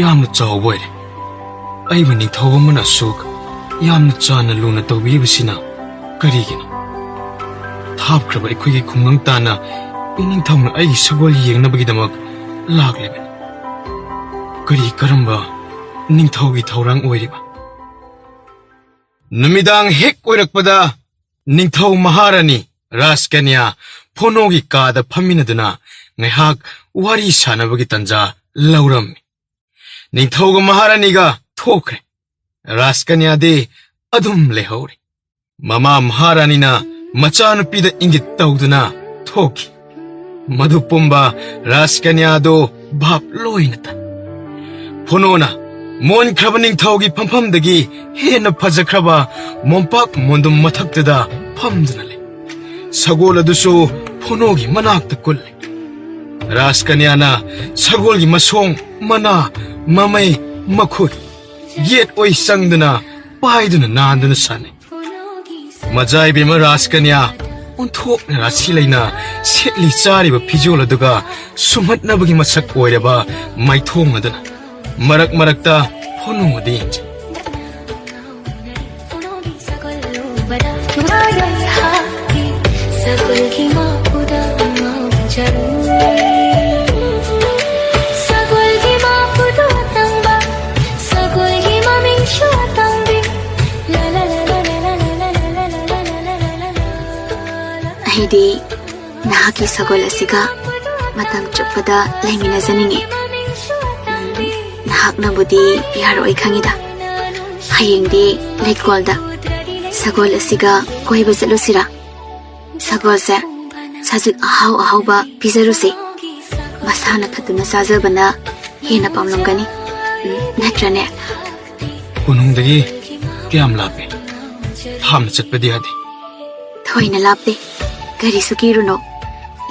ꯌꯥꯝꯅ ꯆꯥꯎꯕ ꯑꯣꯏꯔꯦ꯫ ꯑꯩꯕꯨ ꯅꯤꯡꯊꯧ ꯑꯃꯅ ꯑꯁꯨꯛ ꯌꯥꯝꯅ ꯆꯥꯟꯅ ꯂꯨꯅ ꯇꯧꯕꯤꯔꯤꯕꯁꯤꯅ ꯀꯔꯤꯒꯤꯅꯣ? ꯊꯥꯞꯈ꯭ꯔꯕ ꯑꯩꯈꯣꯏꯒꯤ ꯈꯨꯡꯒꯪ ꯇꯥꯟꯅ ꯏꯅꯤꯡꯊꯧꯅ ꯑꯩꯒꯤ ꯁꯒꯣꯜ ꯌꯦꯡꯅꯕꯒꯤꯗꯃꯛ ꯂꯥꯛꯂꯤꯕꯅꯤ꯫ ꯀꯔꯤ ꯀꯔꯝꯕ ꯅꯤꯡꯊꯧꯒꯤ ꯊꯧꯔꯥꯡ ꯑꯣꯏꯔꯤꯕ?" ꯅꯨꯃꯤꯗꯥꯡ ꯍꯦꯛ ꯑꯣꯏꯔꯛꯄꯗ ꯅꯤꯡꯊꯧ ꯃꯍꯥꯔꯥꯅꯤ ꯔꯥꯖꯀꯟꯌꯥ ꯐꯣꯅꯣꯒꯤ ꯀꯥꯗ ꯐꯝꯃꯤꯟꯅꯗꯨꯅ ꯉꯥꯏꯍꯥꯛ ꯋꯥꯔꯤ ꯁꯥꯟꯅꯕꯒꯤ ꯇꯥꯟꯖꯥ ꯂꯧꯔꯝꯃꯤ꯫ ꯅꯤꯡꯊꯧꯒ ꯃꯍꯥꯔꯥꯅꯤꯒ ꯊꯣꯛꯈ꯭ꯔꯦ꯫ ꯔꯥꯖꯀꯟꯌꯥꯗꯤ ꯑꯗꯨꯝ ꯂꯩꯍꯧꯔꯦ꯫ ꯃꯃꯥ ꯃꯍꯥꯔꯥꯅꯤꯅ ꯃꯆꯥꯅꯨꯄꯤꯗ ꯏꯪꯒꯤꯠ ꯇꯧꯗꯨꯅ ꯊꯣꯛꯈꯤ꯫ ꯃꯗꯨ ꯄꯨꯝꯕ ꯔꯥꯖꯀꯟꯌꯥꯗꯣ ꯚꯥꯞ ꯂꯣꯏꯅ ꯇꯥꯏ꯫ ꯐꯣꯅꯣꯅ ꯃꯣꯟꯈ꯭ꯔꯕ ꯅꯤꯡꯊꯧꯒꯤ ꯐꯝꯐꯝꯗꯒꯤ ꯍꯦꯟꯅ ꯐꯖꯈ꯭ꯔꯕ ꯃꯣꯝꯄꯥꯛ ꯃꯣꯟꯗꯨꯝ ꯃꯊꯛꯇꯨꯗ ꯐꯝꯗꯨꯅ ꯂꯩ꯫ ꯁꯒꯣꯜ ꯑꯗꯨꯁꯨ ꯐꯣꯅꯣꯒꯤ ꯃꯅꯥꯛꯇ ꯀꯨꯜꯂꯤ꯫ ꯔꯥꯖꯀꯟꯌꯥꯅ ꯁꯒꯣꯜꯒꯤ ꯃꯁꯣꯡ, ꯃꯅꯥ, ꯃꯃꯩ, ꯃꯈꯨꯠ, ꯌꯦꯠ ꯑꯣꯏ ꯆꯪꯗꯨꯅ ꯄꯥꯏꯗꯨꯅ ꯅꯥꯟꯗꯨꯅ ꯁꯥꯟꯅꯩ꯫ ꯃꯖꯥ ꯏꯕꯦꯝꯃ ꯔꯥꯖꯀꯟꯌꯥ ꯑꯣꯟꯊꯣꯛꯅ ꯔꯥꯁꯤ ꯂꯩꯅ ꯁꯦꯠꯂꯤ ꯆꯥꯔꯤꯕ ꯐꯤꯖꯣꯜ ꯑꯗꯨꯒ ꯁꯨꯝꯍꯠꯅꯕꯒꯤ ꯃꯁꯛ ꯑꯣꯏꯔꯕ ꯃꯥꯏꯊꯣꯡ ꯑꯗꯨꯅ ꯃꯔꯛ ꯃꯔꯛꯇ ꯐꯣꯅꯣꯗ ꯌꯦꯡꯖꯩ꯫ ꯑꯩꯗꯤ ꯅꯍꯥꯛꯀꯤ ꯁꯒꯣꯜ ꯑꯁꯤꯒ ꯃꯇꯝ ꯆꯨꯞꯄꯗ ꯂꯩꯃꯤꯟꯅꯖꯅꯤꯡꯉꯤ꯫ ꯎꯝ꯫ ꯉꯥꯏꯍꯥꯛꯅꯕꯨꯗꯤ ꯌꯥꯔꯣꯏ ꯈꯪꯉꯤꯗ꯫ ꯍꯌꯦꯡꯗꯤ ꯂꯩꯀꯣꯜꯗ ꯁꯒꯣꯜ ꯑꯁꯤꯒ ꯀꯣꯏꯕ ꯆꯠꯂꯨꯁꯤꯔꯥ? ꯁꯒꯣꯜꯁꯦ ꯁꯖꯤꯛ ꯑꯍꯥꯎ ꯑꯍꯥꯎꯕ ꯄꯤꯖꯔꯨꯁꯤ꯫ ꯃꯁꯥꯅ ꯊꯠꯇꯨꯅ ꯆꯥꯖꯕꯅ ꯍꯦꯟꯅ ꯄꯥꯝꯂꯝꯒꯅꯤ꯫ ꯎꯝ, ꯅꯠꯇ꯭ꯔꯅꯦ? ꯀꯣꯅꯨꯡꯗꯒꯤ ꯀꯌꯥꯝ ꯂꯥꯞꯄꯦ? ꯊꯥꯞꯅ ꯆꯠꯄꯗꯤ ꯌꯥꯗꯦ꯫ ꯊꯣꯏꯅ ꯂꯥꯞꯇꯦ꯫ ꯀꯔꯤꯁꯨ ꯀꯤꯔꯨꯅꯣ꯫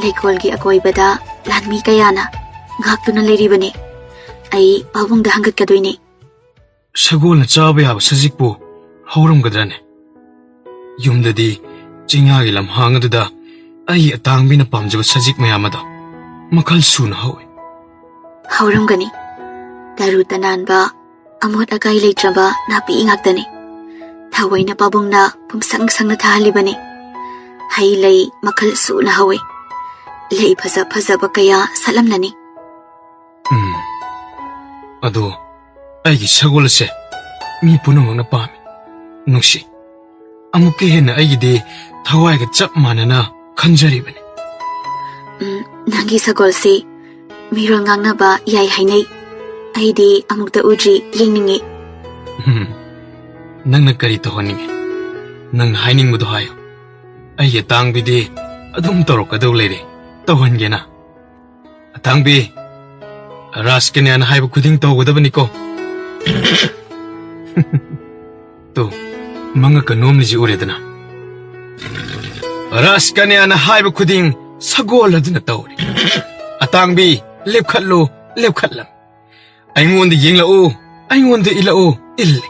ꯂꯩꯀꯣꯜꯒꯤ ꯑꯀꯣꯏꯕꯗ ꯂꯥꯟꯃꯤ ꯀꯌꯥꯅ ꯉꯥꯛꯇꯨꯅ ꯂꯩꯔꯤꯕꯅꯤ꯫ ꯑꯩ ꯄꯥꯕꯨꯡꯗ ꯍꯪꯒꯠꯀꯗꯣꯏꯅꯤ꯫ ꯁꯒꯣꯜꯅ ꯆꯥꯕ ꯌꯥꯕ ꯁꯖꯤꯛꯄꯨ ꯍꯧꯔꯝꯒꯗ꯭ꯔꯅꯦ? ꯌꯨꯝꯗꯗꯤ ꯆꯤꯡꯌꯥꯒꯤ ꯂꯝꯍꯥꯡ ꯑꯗꯨꯗ ꯑꯩꯒꯤ ꯑꯇꯥꯡꯕꯤꯅ ꯄꯥꯝꯖꯕ ꯁꯖꯤꯛ ꯃꯌꯥꯝ ꯑꯗꯣ ꯃꯈꯜ ꯁꯨꯅ ꯍꯧꯏ꯫ ꯍꯧꯔꯝꯒꯅꯤ꯫ ꯇꯔꯨ ꯇꯅꯥꯟꯕ, ꯑꯃꯣꯠ ꯑꯀꯥꯏ ꯂꯩꯇ꯭ꯔꯕ ꯅꯥꯄꯤ ꯉꯥꯛꯇꯅꯤ꯫ ꯊꯑꯣꯏꯅ ꯄꯥꯕꯨꯡꯅ ꯄꯨꯝꯁꯪ ꯁꯪꯅ ꯊꯥꯍꯜꯂꯤꯕꯅꯤ꯫ ꯍꯩ ꯂꯩ ꯃꯈꯜ ꯁꯨꯅ ꯍꯧꯏ꯫ ꯂꯩ ꯐꯖ ꯐꯖꯕ ꯀꯌꯥ ꯁꯥꯠꯂꯝꯂꯅꯤ꯫ ꯎꯝ꯫ ꯑꯗꯣ ꯑꯩꯒꯤ ꯁꯒꯣꯜ ꯑꯁꯦ ꯃꯤ ꯄꯨꯝꯅꯃꯛꯅ ꯄꯥꯝꯃꯤ, ꯅꯨꯡꯁꯤ꯫ ꯑꯃꯨꯛꯀ ꯍꯦꯟꯅ ꯑꯩꯒꯤꯗꯤ ꯊꯋꯥꯏꯒ ꯆꯞ ꯃꯥꯟꯅꯅ ꯈꯟꯖꯔꯤꯕꯅꯤ꯫ ꯎꯝ, ꯅꯪꯒꯤ ꯁꯒꯣꯜꯁꯤ ꯃꯤꯔꯣꯜ ꯉꯥꯡꯅꯕ ꯌꯥꯏ ꯍꯥꯏꯅꯩ꯫ ꯑꯩꯗꯤ ꯑꯃꯨꯛꯇ ꯎꯗ꯭ꯔꯤ, ꯌꯦꯡꯅꯤꯡꯉꯤ꯫ ꯎꯝ, ꯅꯪꯅ ꯀꯔꯤ ꯇꯧꯍꯟꯅꯤꯡꯉꯤ? ꯅꯪꯅ ꯍꯥꯏꯅꯤꯡꯕꯗꯣ ꯍꯥꯏꯌꯨ꯫ ꯑꯩꯒꯤ ꯑꯇꯥꯡꯕꯤꯗꯤ ꯑꯗꯨꯝ ꯇꯧꯔꯛꯀꯗꯧ ꯂꯩꯔꯦ, ꯇꯧꯍꯟꯒꯦꯅ꯫ ꯑꯇꯥꯡꯕꯤ, ꯔꯥꯖꯀꯅ꯭ꯌꯥꯅ ꯍꯥꯏꯕ ꯈꯨꯗꯤꯡ ꯇꯧꯒꯗꯕꯅꯤꯀꯣ꯫ ꯇꯨ, ꯃꯉꯛꯀ ꯅꯣꯝꯂꯤꯁꯤ ꯎꯔꯦꯗꯅ꯫ ꯔꯥꯖꯀꯅ꯭ꯌꯥꯅ ꯍꯥꯏꯕ ꯈꯨꯗꯤꯡ ꯁꯒꯣꯜ ꯑꯗꯨꯅ ꯇꯧꯔꯤ꯫ ꯑꯇꯥꯡꯕꯤ, ꯂꯦꯞꯈꯠꯂꯨ, ꯂꯦꯞꯈꯠꯂꯝ꯫ ꯑꯩꯉꯣꯟꯗ ꯌꯦꯡꯂꯛꯎ, ꯑꯩꯉꯣꯟꯗ ꯏꯜꯂꯛꯎ, ꯏꯜꯂꯤ꯫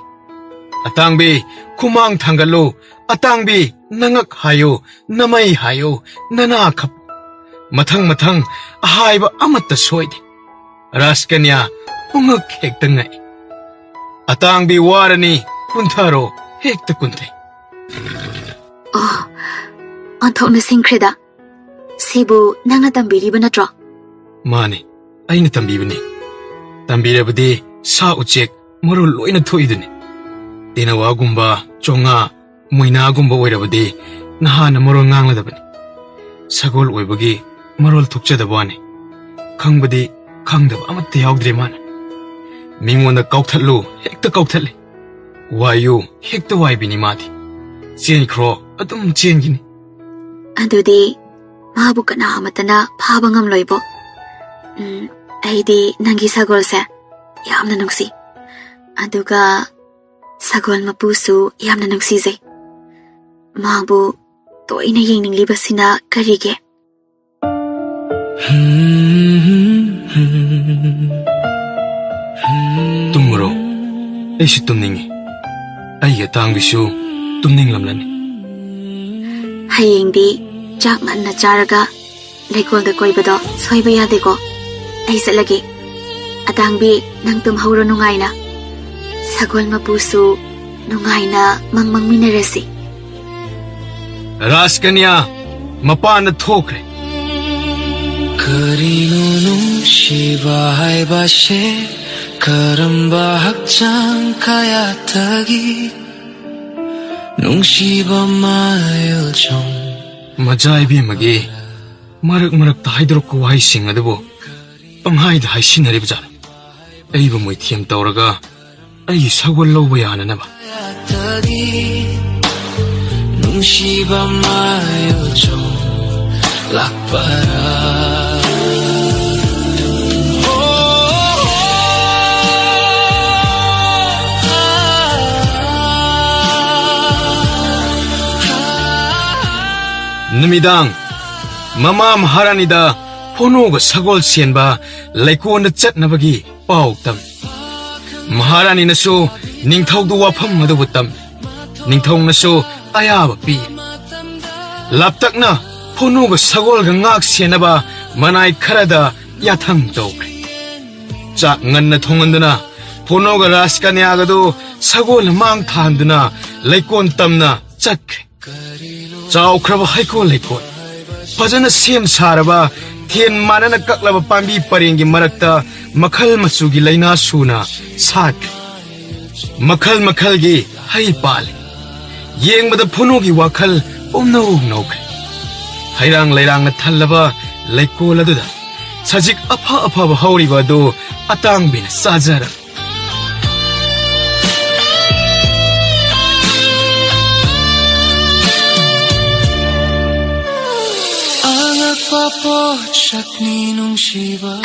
ꯑꯇꯥꯡꯕꯤ, ꯈꯨꯃꯥꯡ ꯊꯥꯡꯒꯠꯂꯨ, ꯑꯇꯥꯡꯕꯤ, ꯅꯉꯛ ꯍꯥꯏꯌꯨ, ꯅꯃꯩ ꯍꯥꯏꯌꯨ, ꯅꯅꯥ ꯈꯞꯄꯨ꯫ ꯃꯊꯪ ꯃꯊꯪ ꯑꯍꯥꯏꯕ ꯑꯃꯠꯇ ꯁꯣꯏꯗꯦ꯫ ꯔꯥꯖꯀꯟꯌꯥ ꯄꯨꯡꯉꯛ ꯍꯦꯛꯇ ꯉꯛꯏ꯫ ꯑꯇꯥꯡꯕꯤ ꯋꯥꯔꯅꯤ, ꯀꯨꯟꯊꯔꯣ, ꯍꯦꯛꯇ ꯀꯨꯟꯊꯩ꯫ ꯑꯣ, ꯑꯣꯟꯊꯣꯛꯅ ꯁꯤꯡꯈ꯭ꯔꯦꯗ꯫ ꯁꯤꯕꯨ ꯅꯪꯅ ꯇꯝꯕꯤꯔꯤꯕ ꯅꯠꯇ꯭ꯔꯣ? ꯃꯥꯅꯤ, ꯑꯩꯅ ꯇꯝꯕꯤꯕꯅꯤ꯫ ꯇꯝꯕꯤꯔꯕꯗꯤ ꯁꯥ ꯎꯆꯦꯛ ꯃꯔꯣꯜ ꯂꯣꯏꯅ ꯊꯣꯛꯏꯗꯨꯅꯤ꯫ ꯇꯦꯅꯋꯥꯒꯨꯝꯕ, ꯆꯣꯉꯥ, ꯃꯣꯏꯅꯥꯒꯨꯝꯕ ꯑꯣꯏꯔꯕꯗꯤ ꯅꯍꯥꯟꯅ ꯃꯔꯣꯜ ꯉꯥꯡꯂꯗꯕꯅꯤ꯫ ꯁꯒꯣꯜ ꯑꯣꯏꯕꯒꯤ ꯃꯔꯣꯜ ꯊꯣꯛꯆꯗꯕ ꯋꯥꯅꯤ꯫ ꯈꯪꯕꯗꯤ ꯈꯪꯗꯕ ꯑꯃꯠꯇ ꯌꯥꯎꯗ꯭ꯔꯦ ꯃꯥꯅ꯫ ꯃꯤꯉꯣꯟꯗ ꯀꯥꯎꯊꯠꯂꯨ ꯍꯦꯛꯇ ꯀꯥꯎꯊꯠꯂꯤ, ꯋꯥꯏꯌꯨ ꯍꯦꯛꯇ ꯋꯥꯏꯕꯤꯅꯤ ꯃꯥꯗꯤ꯫ ꯆꯦꯟꯈ꯭ꯔꯣ ꯑꯗꯨꯝ ꯆꯦꯟꯈꯤꯅꯤ꯫ ꯑꯗꯨꯗꯤ ꯃꯥꯕꯨ ꯀꯅꯥ ꯑꯃꯠꯇꯅ ꯐꯥꯕ ꯉꯝꯂꯣꯏꯕꯣ꯫ ꯎꯝ, ꯑꯩꯗꯤ ꯅꯪꯒꯤ ꯁꯒꯣꯜꯁꯦ ꯌꯥꯝꯅ ꯅꯨꯡꯁꯤ꯫ ꯑꯗꯨꯒ ꯁꯒꯣꯜ ꯃꯄꯨꯁꯨ ꯌꯥꯝꯅ ꯅꯨꯡꯁꯤꯖꯩ꯫ ꯃꯥꯕꯨ ꯇꯣꯏꯅ ꯌꯦꯡꯅꯤꯡꯂꯤꯕꯁꯤꯅ ꯀꯔꯤꯒꯤ? ꯇꯨꯝꯃꯨꯔꯣ, ꯑꯩꯁꯨ ꯇꯨꯝꯅꯤꯡꯉꯤ꯫ ꯑꯩꯒꯤ ꯑꯇꯥꯡꯕꯤꯁꯨ ꯇꯨꯝꯅꯤꯡꯂꯝꯂꯅꯤ꯫ ꯍꯌꯦꯡꯗꯤ ꯆꯥꯛ ꯉꯟꯅ ꯆꯥꯔꯒ ꯂꯩꯀꯣꯜꯗ ꯀꯣꯏꯕꯗꯣ ꯁꯣꯏꯕ ꯌꯥꯗꯦꯀꯣ꯫ ꯑꯩ ꯆꯠꯂꯒꯦ꯫ ꯑꯇꯥꯡꯕꯤ, ꯅꯪ ꯇꯨꯝꯍꯧꯔꯣ ꯅꯨꯡꯉꯥꯏꯅ꯫ ꯁꯒꯣꯜ ꯃꯄꯨꯁꯨ ꯅꯨꯡꯉꯥꯏꯅ ꯃꯪ ꯃꯪꯃꯤꯟꯅꯔꯁꯤ꯫ ꯔꯥꯖꯀꯟꯌꯥ ꯃꯄꯥꯟꯗ ꯊꯣꯛꯈ꯭ꯔꯦ꯫ ꯀꯔꯤꯅꯣ ꯅꯨꯡꯁꯤꯕ ꯍꯥꯏꯕꯁꯦ? ꯀꯔꯝꯕ ꯍꯛꯆꯥꯡ ꯀꯌꯥꯇꯒꯤ ꯅꯨꯡꯁꯤꯕ ꯃꯥꯏꯜ ꯆꯣꯡ? ꯃꯆꯥ ꯏꯕꯦꯝꯃꯒꯤ ꯃꯔꯛ ꯃꯔꯛꯇ ꯍꯥꯏꯗꯣꯔꯛꯄ ꯋꯥꯍꯩꯁꯤꯡ ꯑꯗꯨꯕꯨ ꯄꯪꯍꯥꯏꯗ ꯍꯥꯏꯁꯤꯟꯅꯔꯤꯕ ꯖꯥꯠꯂ? ꯑꯩꯕꯨ ꯃꯣꯏꯊꯦꯝ ꯇꯧꯔꯒ ꯑꯩꯒꯤ ꯁꯒꯣꯜ ꯂꯧꯕ ꯌꯥꯅꯅꯕ꯫ ꯅꯨꯡꯁꯤꯕ ꯃꯥꯏꯜ ꯆꯣꯡ ꯂꯥꯛꯄꯔꯥ? ꯅꯨꯃꯤꯗꯥꯡ ꯃꯃꯥ ꯃꯍꯥꯔꯥꯅꯤꯗ ꯐꯣꯅꯣꯒ ꯁꯒꯣꯜ ꯁꯦꯟꯕ ꯂꯩꯀꯣꯟꯗ ꯆꯠꯅꯕꯒꯤ ꯄꯥꯎ ꯇꯝ꯫ ꯃꯍꯥꯔꯥꯅꯤꯅꯁꯨ ꯅꯤꯡꯊꯧꯗ ꯋꯥꯐꯝ ꯑꯗꯨꯕꯨ ꯇꯝ꯫ ꯅꯤꯡꯊꯧꯅꯁꯨ ꯑꯌꯥꯕ ꯄꯤ꯫ ꯂꯥꯞꯇꯛꯅ ꯐꯣꯅꯣꯒ ꯁꯒꯣꯜꯒ ꯉꯥꯛ ꯁꯦꯟꯅꯕ ꯃꯅꯥꯏ ꯈꯔꯗ ꯌꯥꯊꯪ ꯇꯧꯈ꯭ꯔꯦ꯫ ꯆꯥꯛ ꯉꯟꯅ ꯊꯣꯡꯍꯟꯗꯨꯅ ꯐꯣꯅꯣꯒ ꯔꯥꯖꯀꯟꯌꯥꯒꯗꯨ ꯁꯒꯣꯜꯅ ꯃꯥꯡ ꯊꯥꯍꯟꯗꯨꯅ ꯂꯩꯀꯣꯟ ꯇꯝꯅ ꯆꯠꯈ꯭ꯔꯦ꯫ ꯆꯥꯎꯈ꯭ꯔꯕ ꯍꯩꯀꯣꯜ ꯂꯩꯀꯣꯜ, ꯐꯖꯅ ꯁꯦꯝ ꯁꯥꯔꯕ, ꯊꯦꯟ ꯃꯥꯟꯅꯅ ꯀꯛꯂꯕ ꯄꯥꯝꯕꯤ ꯄꯔꯦꯡꯒꯤ ꯃꯔꯛꯇ ꯃꯈꯜ ꯃꯆꯨꯒꯤ ꯂꯩꯅꯥ ꯁꯨꯅ ꯁꯥꯠꯈ꯭ꯔꯦ꯫ ꯃꯈꯜ ꯃꯈꯜꯒꯤ ꯍꯩ ꯄꯥꯜꯂꯤ꯫ ꯌꯦꯡꯕꯗ ꯐꯣꯅꯣꯒꯤ ꯋꯥꯈꯜ ꯄꯨꯝꯅꯧ ꯅꯧꯈ꯭ꯔꯦ꯫ ꯍꯩꯔꯥꯡ ꯂꯩꯔꯥꯡꯅ ꯊꯜꯂꯕ ꯂꯩꯀꯣꯜ ꯑꯗꯨꯗ ꯁꯖꯤꯛ ꯑꯐ ꯑꯐꯕ ꯍꯧꯔꯤꯕ ꯑꯗꯨ ꯑꯇꯥꯡꯕꯤꯅ ꯆꯥꯖꯔꯝꯃꯤ꯫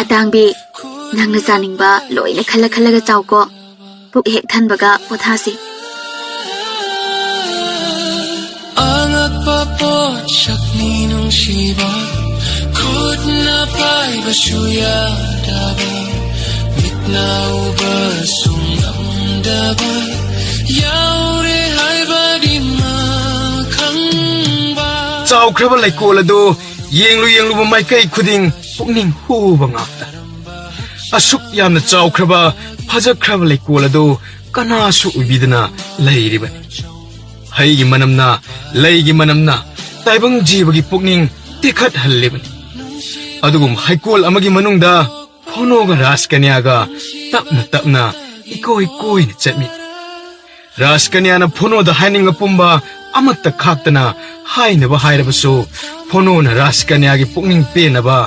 ꯑꯇꯥꯡꯕꯤ, ꯅꯪꯅ ꯆꯥꯅꯤꯡꯕ ꯂꯣꯏꯅ ꯈꯜꯂ ꯈꯜꯂꯒ ꯆꯥꯎꯀꯣ꯫ ꯄꯨꯛ ꯍꯦꯛ ꯊꯟꯕꯒ ꯄꯣꯊꯥꯁꯤ꯫ ꯑꯉꯛꯄ ꯄꯣꯠꯁꯛꯅꯤ ꯅꯨꯡꯁꯤꯕ, ꯈꯨꯠꯅ ꯄꯥꯏꯕꯁꯨ ꯌꯥꯗꯕ, ꯃꯤꯠꯅ ꯎꯕꯁꯨ ꯉꯝꯗꯕ, ꯌꯥꯎꯔꯦ ꯍꯥꯏꯕꯗꯤ ꯃꯥ ꯈꯪꯕ꯫ ꯆꯥꯎꯈ꯭ꯔꯕ ꯂꯩꯀꯣꯜ ꯑꯗꯨ ꯌꯦꯡꯂꯨ ꯌꯦꯡꯂꯨꯕ ꯃꯥꯏꯀꯩ ꯈꯨꯗꯤꯡ ꯄꯨꯛꯅꯤꯡ ꯍꯨꯕ ꯉꯥꯛꯇ꯫ ꯑꯁꯨꯛ ꯌꯥꯝꯅ ꯆꯥꯎꯈ꯭ꯔꯕ, ꯐꯖꯈ꯭ꯔꯕ ꯂꯩꯀꯣꯜ ꯑꯗꯨ ꯀꯅꯥꯁꯨ ꯎꯕꯤꯗꯅ ꯂꯩꯔꯤꯕꯅꯤ꯫ ꯍꯩꯒꯤ ꯃꯅꯝꯅ, ꯂꯩꯒꯤ ꯃꯅꯝꯅ ꯇꯥꯏꯕꯪ ꯖꯤꯕꯒꯤ ꯄꯨꯛꯅꯤꯡ ꯇꯦꯛꯈꯠꯍꯜꯂꯤꯕꯅꯤ꯫ ꯑꯗꯨꯒꯨꯝ ꯍꯩꯀꯣꯜ ꯑꯃꯒꯤ ꯃꯅꯨꯡꯗ ꯐꯣꯅꯣꯒ ꯔꯥꯖꯀꯅ꯭ꯌꯥꯒ ꯇꯞꯅ ꯇꯞꯅ ꯏꯀꯣꯏ ꯀꯣꯏꯅ ꯆꯠꯃꯤ꯫ ꯔꯥꯖꯀꯅ꯭ꯌꯥꯅ ꯐꯣꯅꯣꯗ ꯍꯥꯏꯅꯤꯡꯕ ꯄꯨꯝꯕ ꯑꯃꯠꯇ ꯈꯥꯛꯇꯅ ꯍꯥꯏꯅꯕ ꯍꯥꯏꯔꯕꯁꯨ, ꯐꯣꯅꯣꯅ ꯔꯥꯖꯀꯅ꯭ꯌꯥꯒꯤ ꯄꯨꯛꯅꯤꯡ ꯄꯦꯟꯅꯕ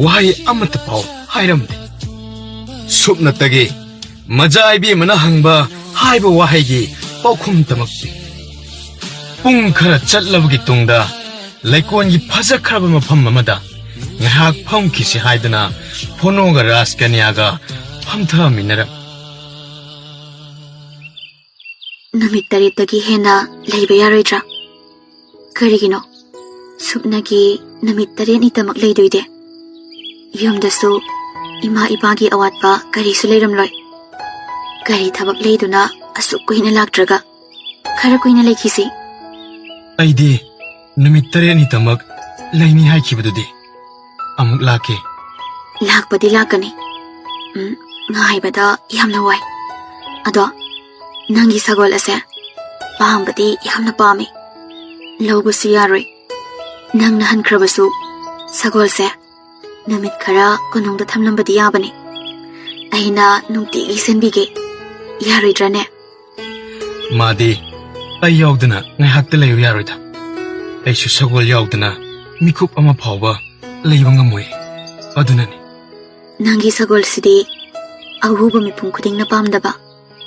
ꯋꯥꯍꯩ ꯑꯃꯠꯇ ꯄꯥꯎ ꯍꯥꯏꯔꯝꯗꯦ꯫ ꯁꯨꯞꯅꯇꯒꯤ ꯃꯖꯥ ꯏꯕꯦꯝꯃꯅ ꯍꯪꯕ ꯍꯥꯏꯕ ꯋꯥꯍꯩꯒꯤ ꯄꯥꯎꯈꯨꯝ ꯇꯃꯛ ꯄꯤ꯫ ꯄꯨꯡ ꯈꯔ ꯆꯠꯂꯕꯒꯤ ꯇꯨꯡꯗ ꯂꯩꯀꯣꯜꯒꯤ ꯐꯖꯈ꯭ꯔꯕ ꯃꯐꯝ ꯑꯃꯗ ꯉꯥꯏꯍꯥꯛ ꯐꯝꯈꯤꯁꯤ ꯍꯥꯏꯗꯨꯅ ꯐꯣꯅꯣꯒ ꯔꯥꯖꯀꯅ꯭ꯌꯥꯒ ꯐꯝꯊꯃꯤꯟꯅꯔꯝꯃꯤ꯫ ꯅꯨꯃꯤꯠ ꯇꯔꯦꯠꯇꯒꯤ ꯍꯦꯟꯅ ꯂꯩꯕ ꯌꯥꯔꯣꯏꯗ꯭ꯔꯥ? ꯀꯔꯤꯒꯤꯅꯣ? ꯁꯨꯞꯅꯒꯤ ꯅꯨꯃꯤꯠ ꯇꯔꯦꯠꯅꯤꯇꯃꯛ ꯂꯩꯗꯣꯏꯗꯦ꯫ ꯌꯨꯝꯗꯁꯨ ꯏꯃꯥ ꯏꯄꯥꯒꯤ ꯑꯋꯥꯠꯄ ꯀꯔꯤꯁꯨ ꯂꯩꯔꯝꯂꯣꯏ꯫ ꯀꯔꯤ ꯊꯕꯛ ꯂꯩꯗꯨꯅ ꯑꯁꯨꯛ ꯀꯨꯏꯅ ꯂꯥꯛꯇ꯭ꯔꯒ? ꯈꯔ ꯀꯨꯏꯅ ꯂꯩꯈꯤꯁꯤ꯫ ꯑꯩꯗꯤ ꯅꯨꯃꯤꯠ ꯇꯔꯦꯠꯅꯤꯇꯃꯛ ꯂꯩꯅꯤ ꯍꯥꯏꯈꯤꯕꯗꯨꯗꯤ꯫ ꯑꯃꯨꯛ ꯂꯥꯛꯀꯦ꯫ ꯂꯥꯛꯄꯗꯤ ꯂꯥꯛꯀꯅꯤ꯫ ꯎꯝ, ꯉꯥꯏꯕꯗ ꯌꯥꯝꯅ ꯋꯥꯏ꯫ ꯑꯗꯣ, ꯅꯪꯒꯤ ꯁꯒꯣꯜ ꯑꯁꯦ ꯄꯥꯝꯕꯗꯤ ꯌꯥꯝꯅ ꯄꯥꯝꯃꯤ꯫ ꯂꯧꯕꯁꯨ ꯌꯥꯔꯣꯏ꯫ ꯅꯪꯅ ꯍꯟꯈ꯭ꯔꯕꯁꯨ ꯁꯒꯣꯜꯁꯦ ꯅꯨꯃꯤꯠ ꯈꯔ ꯀꯣꯅꯨꯡꯗ ꯊꯝꯂꯝꯕꯗꯤ ꯌꯥꯕꯅꯤ꯫ ꯑꯩꯅ ꯅꯨꯡꯇꯤꯒꯤ ꯁꯦꯟꯕꯤꯒꯦ꯫ ꯌꯥꯔꯣꯏꯗ꯭ꯔꯅꯦ? ꯃꯥꯗꯤ ꯑꯩ ꯌꯥꯎꯗꯅ ꯉꯥꯏꯍꯥꯛꯇ ꯂꯩꯌꯨ ꯌꯥꯔꯣꯏꯗ꯫ ꯑꯩꯁꯨ ꯁꯒꯣꯜ ꯌꯥꯎꯗꯅ ꯃꯤꯀꯨꯞ ꯑꯃ ꯐꯥꯎꯕ ꯂꯩꯕ ꯉꯝꯃꯣꯏ꯫ ꯑꯗꯨꯅꯅꯤ꯫ ꯅꯪꯒꯤ ꯁꯒꯣꯜꯁꯤꯗꯤ ꯑꯎꯕ ꯃꯤꯄꯨꯝ ꯈꯨꯗꯤꯡꯅ ꯄꯥꯝꯗꯕ,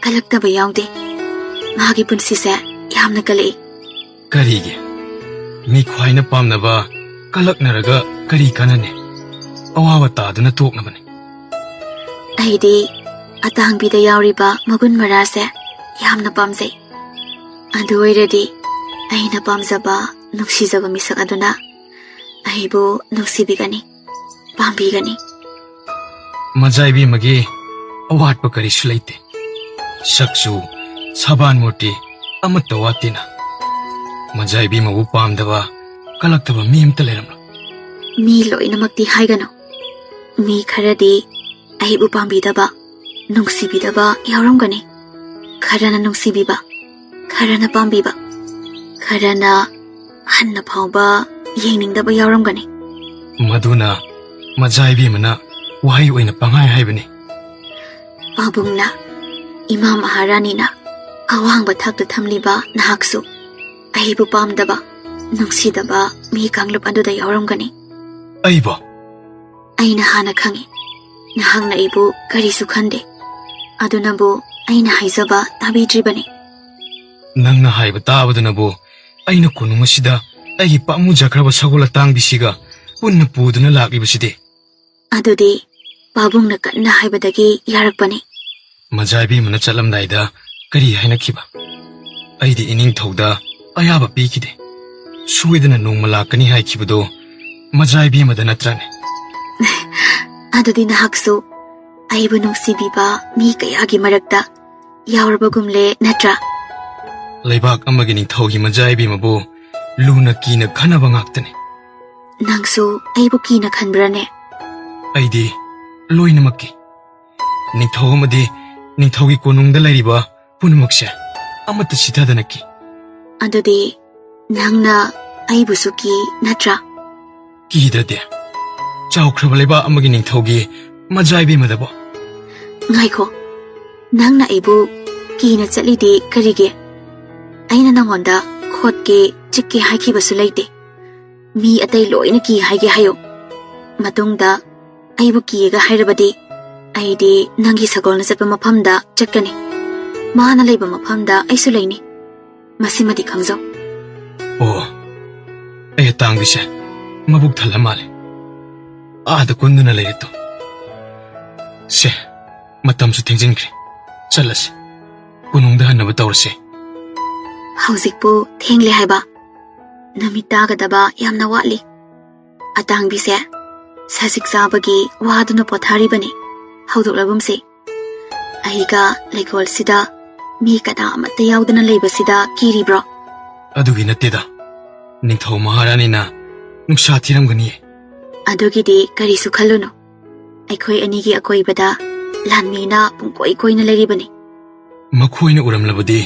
ꯀꯜꯂꯛꯇꯕ ꯌꯥꯎꯗꯦ꯫ ꯃꯥꯒꯤ ꯄꯨꯟꯁꯤꯁꯦ ꯌꯥꯝꯅ ꯀꯜꯂꯛꯏ꯫ ꯀꯔꯤꯒꯤ? ꯃꯤ ꯈ꯭ꯋꯥꯏꯅ ꯄꯥꯝꯅꯕ ꯀꯂꯛꯅꯔꯒ ꯀꯔꯤ ꯀꯥꯟꯅꯅꯤ? ꯑꯋꯥꯕ ꯇꯥꯗꯨꯅ ꯇꯣꯛꯅꯕꯅꯤ꯫ ꯑꯩꯗꯤ ꯑꯇꯥꯡꯕꯤꯗ ꯌꯥꯎꯔꯤꯕ ꯃꯒꯨꯟ ꯃꯔꯥꯁꯦ ꯌꯥꯝꯅ ꯄꯥꯝꯖꯩ꯫ ꯑꯗꯨ ꯑꯣꯏꯔꯗꯤ ꯑꯩꯅ ꯄꯥꯝꯖꯕ, ꯅꯨꯡꯁꯤꯖꯕ ꯃꯤꯁꯛ ꯑꯗꯨꯅ ꯑꯩꯕꯨ ꯅꯨꯡꯁꯤꯕꯤꯒꯅꯤ, ꯄꯥꯝꯕꯤꯒꯅꯤ꯫ ꯃꯖꯥ ꯏꯕꯦꯝꯃꯒꯤ ꯑꯋꯥꯠꯄ ꯀꯔꯤꯁꯨ ꯂꯩꯇꯦ꯫ ꯁꯛꯁꯨ, ꯁꯕꯥꯟ ꯃꯨꯔꯇꯤ ꯑꯃꯠꯇ ꯋꯥꯠꯇꯦꯅ꯫ ꯃꯖꯥ ꯏꯕꯦꯝꯃꯕꯨ ꯄꯥꯝꯗꯕ, ꯀꯂꯛꯇꯕ ꯃꯤ ꯑꯃꯠꯇ ꯂꯩꯔꯝꯂꯣꯏ꯫ ꯃꯤ ꯂꯣꯏꯅꯃꯛꯇꯤ ꯍꯥꯏꯒꯅꯨ꯫ ꯃꯤ ꯈꯔꯗꯤ ꯑꯩꯕꯨ ꯄꯥꯝꯕꯤꯗꯕ, ꯅꯨꯡꯁꯤꯕꯤꯗꯕ ꯌꯥꯎꯔꯝꯒꯅꯤ꯫ ꯈꯔꯅ ꯅꯨꯡꯁꯤꯕꯤꯕ, ꯈꯔꯅ ꯄꯥꯝꯕꯤꯕ, ꯈꯔꯅ ꯍꯟꯅ ꯐꯥꯎꯕ ꯌꯦꯡꯅꯤꯡꯗꯕ ꯌꯥꯎꯔꯝꯒꯅꯤ꯫ ꯃꯗꯨꯅ ꯃꯖꯥ ꯏꯕꯦꯝꯃꯅ ꯋꯥꯍꯩ ꯑꯣꯏꯅ ꯄꯪꯍꯥꯏ ꯍꯥꯏꯕꯅꯤ꯫ ꯄꯥꯕꯨꯡꯅ, ꯏꯃꯥ ꯃꯍꯥꯔꯥꯅꯤꯅ ꯑꯋꯥꯡꯕ ꯊꯥꯛꯇ ꯊꯝꯂꯤꯕ ꯅꯍꯥꯛꯁꯨ ꯑꯩꯕꯨ ꯄꯥꯝꯗꯕ, ꯅꯨꯡꯁꯤꯗꯕ ꯃꯤ ꯀꯥꯡꯂꯨꯞ ꯑꯗꯨꯗ ꯌꯥꯎꯔꯝꯒꯅꯤ꯫ ꯑꯩꯕꯣ? ꯑꯩꯅ ꯍꯥꯟꯅ ꯈꯪꯏ꯫ ꯅꯍꯥꯛꯅ ꯑꯩꯕꯨ ꯀꯔꯤꯁꯨ ꯈꯟꯗꯦ꯫ ꯑꯗꯨꯅꯕꯨ ꯑꯩꯅ ꯍꯥꯏꯖꯕ ꯇꯥꯕꯤꯗ꯭ꯔꯤꯕꯅꯤ꯫ ꯅꯪꯅ ꯍꯥꯏꯕ ꯇꯥꯕꯗꯨꯅꯕꯨ ꯑꯩꯅ ꯀꯣꯅꯨꯡ ꯑꯁꯤꯗ ꯑꯩꯒꯤ ꯄꯥꯝꯃꯨꯖꯈ꯭ꯔꯕ ꯁꯒꯣꯜ ꯑꯇꯥꯡꯕꯤꯁꯤꯒ ꯄꯨꯟꯅ ꯄꯨꯗꯨꯅ ꯂꯥꯛꯂꯤꯕꯁꯤꯗꯤ꯫ ꯑꯗꯨꯗꯤ ꯄꯥꯕꯨꯡꯅ ꯀꯟꯅ ꯍꯥꯏꯕꯗꯒꯤ ꯌꯥꯔꯛꯄꯅꯤ꯫ ꯃꯖꯥ ꯏꯕꯦꯝꯃꯅ ꯆꯠꯂꯝꯗꯥꯏꯗ ꯀꯔꯤ ꯍꯥꯏꯅꯈꯤꯕ? ꯑꯩꯗꯤ ꯏꯅꯤꯡꯊꯧꯗ ꯑꯌꯥꯕ ꯄꯤꯈꯤꯗꯦ꯫ ꯁꯣꯏꯗꯅ ꯅꯣꯡꯃ ꯂꯥꯛꯀꯅꯤ ꯍꯥꯏꯈꯤꯕꯗꯣ ꯃꯖꯥ ꯏꯕꯦꯝꯃꯗ ꯅꯠꯇ꯭ꯔꯅꯦ? ꯑꯗꯨꯗꯤ ꯅꯍꯥꯛꯁꯨ ꯑꯩꯕꯨ ꯅꯨꯡꯁꯤꯕꯤꯕ ꯃꯤ ꯀꯌꯥꯒꯤ ꯃꯔꯛꯇ ꯌꯥꯎꯔꯕꯒꯨꯝꯂꯦ ꯅꯠꯇ꯭ꯔꯥ? ꯂꯩꯕꯥꯛ ꯑꯃꯒꯤ ꯅꯤꯡꯊꯧꯒꯤ ꯃꯖꯥ ꯏꯕꯦꯝꯃꯕꯨ ꯂꯨꯅ ꯀꯤꯅ ꯈꯟꯅꯕ ꯉꯥꯛꯇꯅꯤ꯫ ꯅꯪꯁꯨ ꯑꯩꯕꯨ ꯀꯤꯅ ꯈꯟꯕ꯭ꯔꯥꯅꯦ? ꯑꯩꯗꯤ ꯂꯣꯏꯅꯃꯛꯀꯤ꯫ ꯅꯤꯡꯊꯧ ꯑꯃꯗꯤ ꯅꯤꯡꯊꯧꯒꯤ ꯀꯣꯅꯨꯡꯗ ꯂꯩꯔꯤꯕ ꯄꯨꯝꯅꯃꯛꯁꯦ ꯑꯃꯠꯇ ꯆꯤꯊꯗꯅ ꯀꯤ꯫ ꯑꯗꯨꯗꯤ ꯅꯪꯅ ꯑꯩꯕꯨꯁꯨ ꯀꯤ ꯅꯠꯇ꯭ꯔꯥ? ꯀꯤꯗ꯭ꯔꯗꯤ꯫ ꯆꯥꯎꯈ꯭ꯔꯕ ꯂꯩꯕꯥꯛ ꯑꯃꯒꯤ ꯅꯤꯡꯊꯧꯒꯤ ꯃꯖꯥ ꯏꯕꯦꯝꯃꯗꯕꯣ꯫ ꯉꯥꯏꯈꯣ, ꯅꯪꯅ ꯑꯩꯕꯨ ꯀꯤꯅ ꯆꯠꯂꯤꯗꯤ ꯀꯔꯤꯒꯤ? ꯑꯩꯅ ꯅꯪꯉꯣꯟꯗ ꯈꯣꯠꯀꯦ, ꯆꯤꯛꯀꯦ ꯍꯥꯏꯈꯤꯕꯁꯨ ꯂꯩꯇꯦ꯫ ꯃꯤ ꯑꯇꯩ ꯂꯣꯏꯅ ꯀꯤ ꯍꯥꯏꯒꯦ ꯍꯥꯏꯌꯨ꯫ ꯃꯇꯨꯡꯗ ꯑꯩꯕꯨ ꯀꯤꯌꯦꯒ ꯍꯥꯏꯔꯕꯗꯤ ꯑꯩꯗꯤ ꯅꯪꯒꯤ ꯁꯒꯣꯜꯅ ꯆꯠꯄ ꯃꯐꯝꯗ ꯆꯠꯀꯅꯤ꯫ ꯃꯥꯅ ꯂꯩꯕ ꯃꯐꯝꯗ ꯑꯩꯁꯨ ꯂꯩꯅꯤ꯫ ꯃꯁꯤꯃꯗꯤ ꯈꯪꯖꯧ꯫ ꯑꯣ, ꯑꯩ ꯑꯇꯥꯡꯕꯤꯁꯦ, ꯃꯕꯨꯛ ꯊꯜꯂ ꯃꯥꯜꯂꯦ꯫ ꯑꯥꯗ ꯀꯨꯟꯗꯨꯅ ꯂꯩꯔꯦ ꯇꯨ꯫ ꯁꯦ, ꯃꯇꯝꯁꯨ ꯊꯦꯡꯖꯤꯟꯈ꯭ꯔꯦ꯫ ꯆꯠꯂꯁꯤ꯫ ꯀꯣꯅꯨꯡꯗ ꯍꯟꯅꯕ ꯇꯧꯔꯁꯦ꯫ ꯍꯧꯖꯤꯛꯄꯨ ꯊꯦꯡꯂꯦ ꯍꯥꯏꯕ? ꯅꯨꯃꯤꯠ ꯇꯥꯒꯗꯕ ꯌꯥꯝꯅ ꯋꯥꯠꯂꯤ꯫ ꯑꯇꯥꯡꯕꯤꯁꯦ ꯁꯖꯤꯛ ꯆꯥꯕꯒꯤ ꯋꯥꯗꯨꯅ ꯄꯣꯊꯥꯔꯤꯕꯅꯤ꯫ ꯍꯧꯗꯣꯛꯂꯒꯨꯝꯁꯤ꯫ ꯑꯩꯒ ꯂꯩꯀꯣꯜꯁꯤꯗ ꯃꯤ ꯀꯅꯥ ꯑꯃꯠꯇ ꯌꯥꯎꯗꯅ ꯂꯩꯕꯁꯤꯗ ꯀꯤꯔꯤꯕ꯭ꯔꯣ? ꯑꯗꯨꯒꯤ ꯅꯠꯇꯦꯗ꯫ ꯅꯤꯡꯊꯧ ꯃꯍꯥꯔꯥꯅꯤꯅ ꯅꯨꯡꯁꯥ ꯊꯤꯔꯝꯒꯅꯤꯌꯦ꯫ ꯑꯗꯨꯒꯤꯗꯤ ꯀꯔꯤꯁꯨ ꯈꯜꯂꯨꯅꯨ꯫ ꯑꯩꯈꯣꯏ ꯑꯅꯤꯒꯤ ꯑꯀꯣꯏꯕꯗ ꯂꯥꯟꯃꯤꯅ ꯄꯨꯡꯀꯣꯏ ꯀꯣꯏꯅ ꯂꯩꯔꯤꯕꯅꯤ꯫ ꯃꯈꯣꯏꯅ ꯎꯔꯝꯂꯕꯗꯤ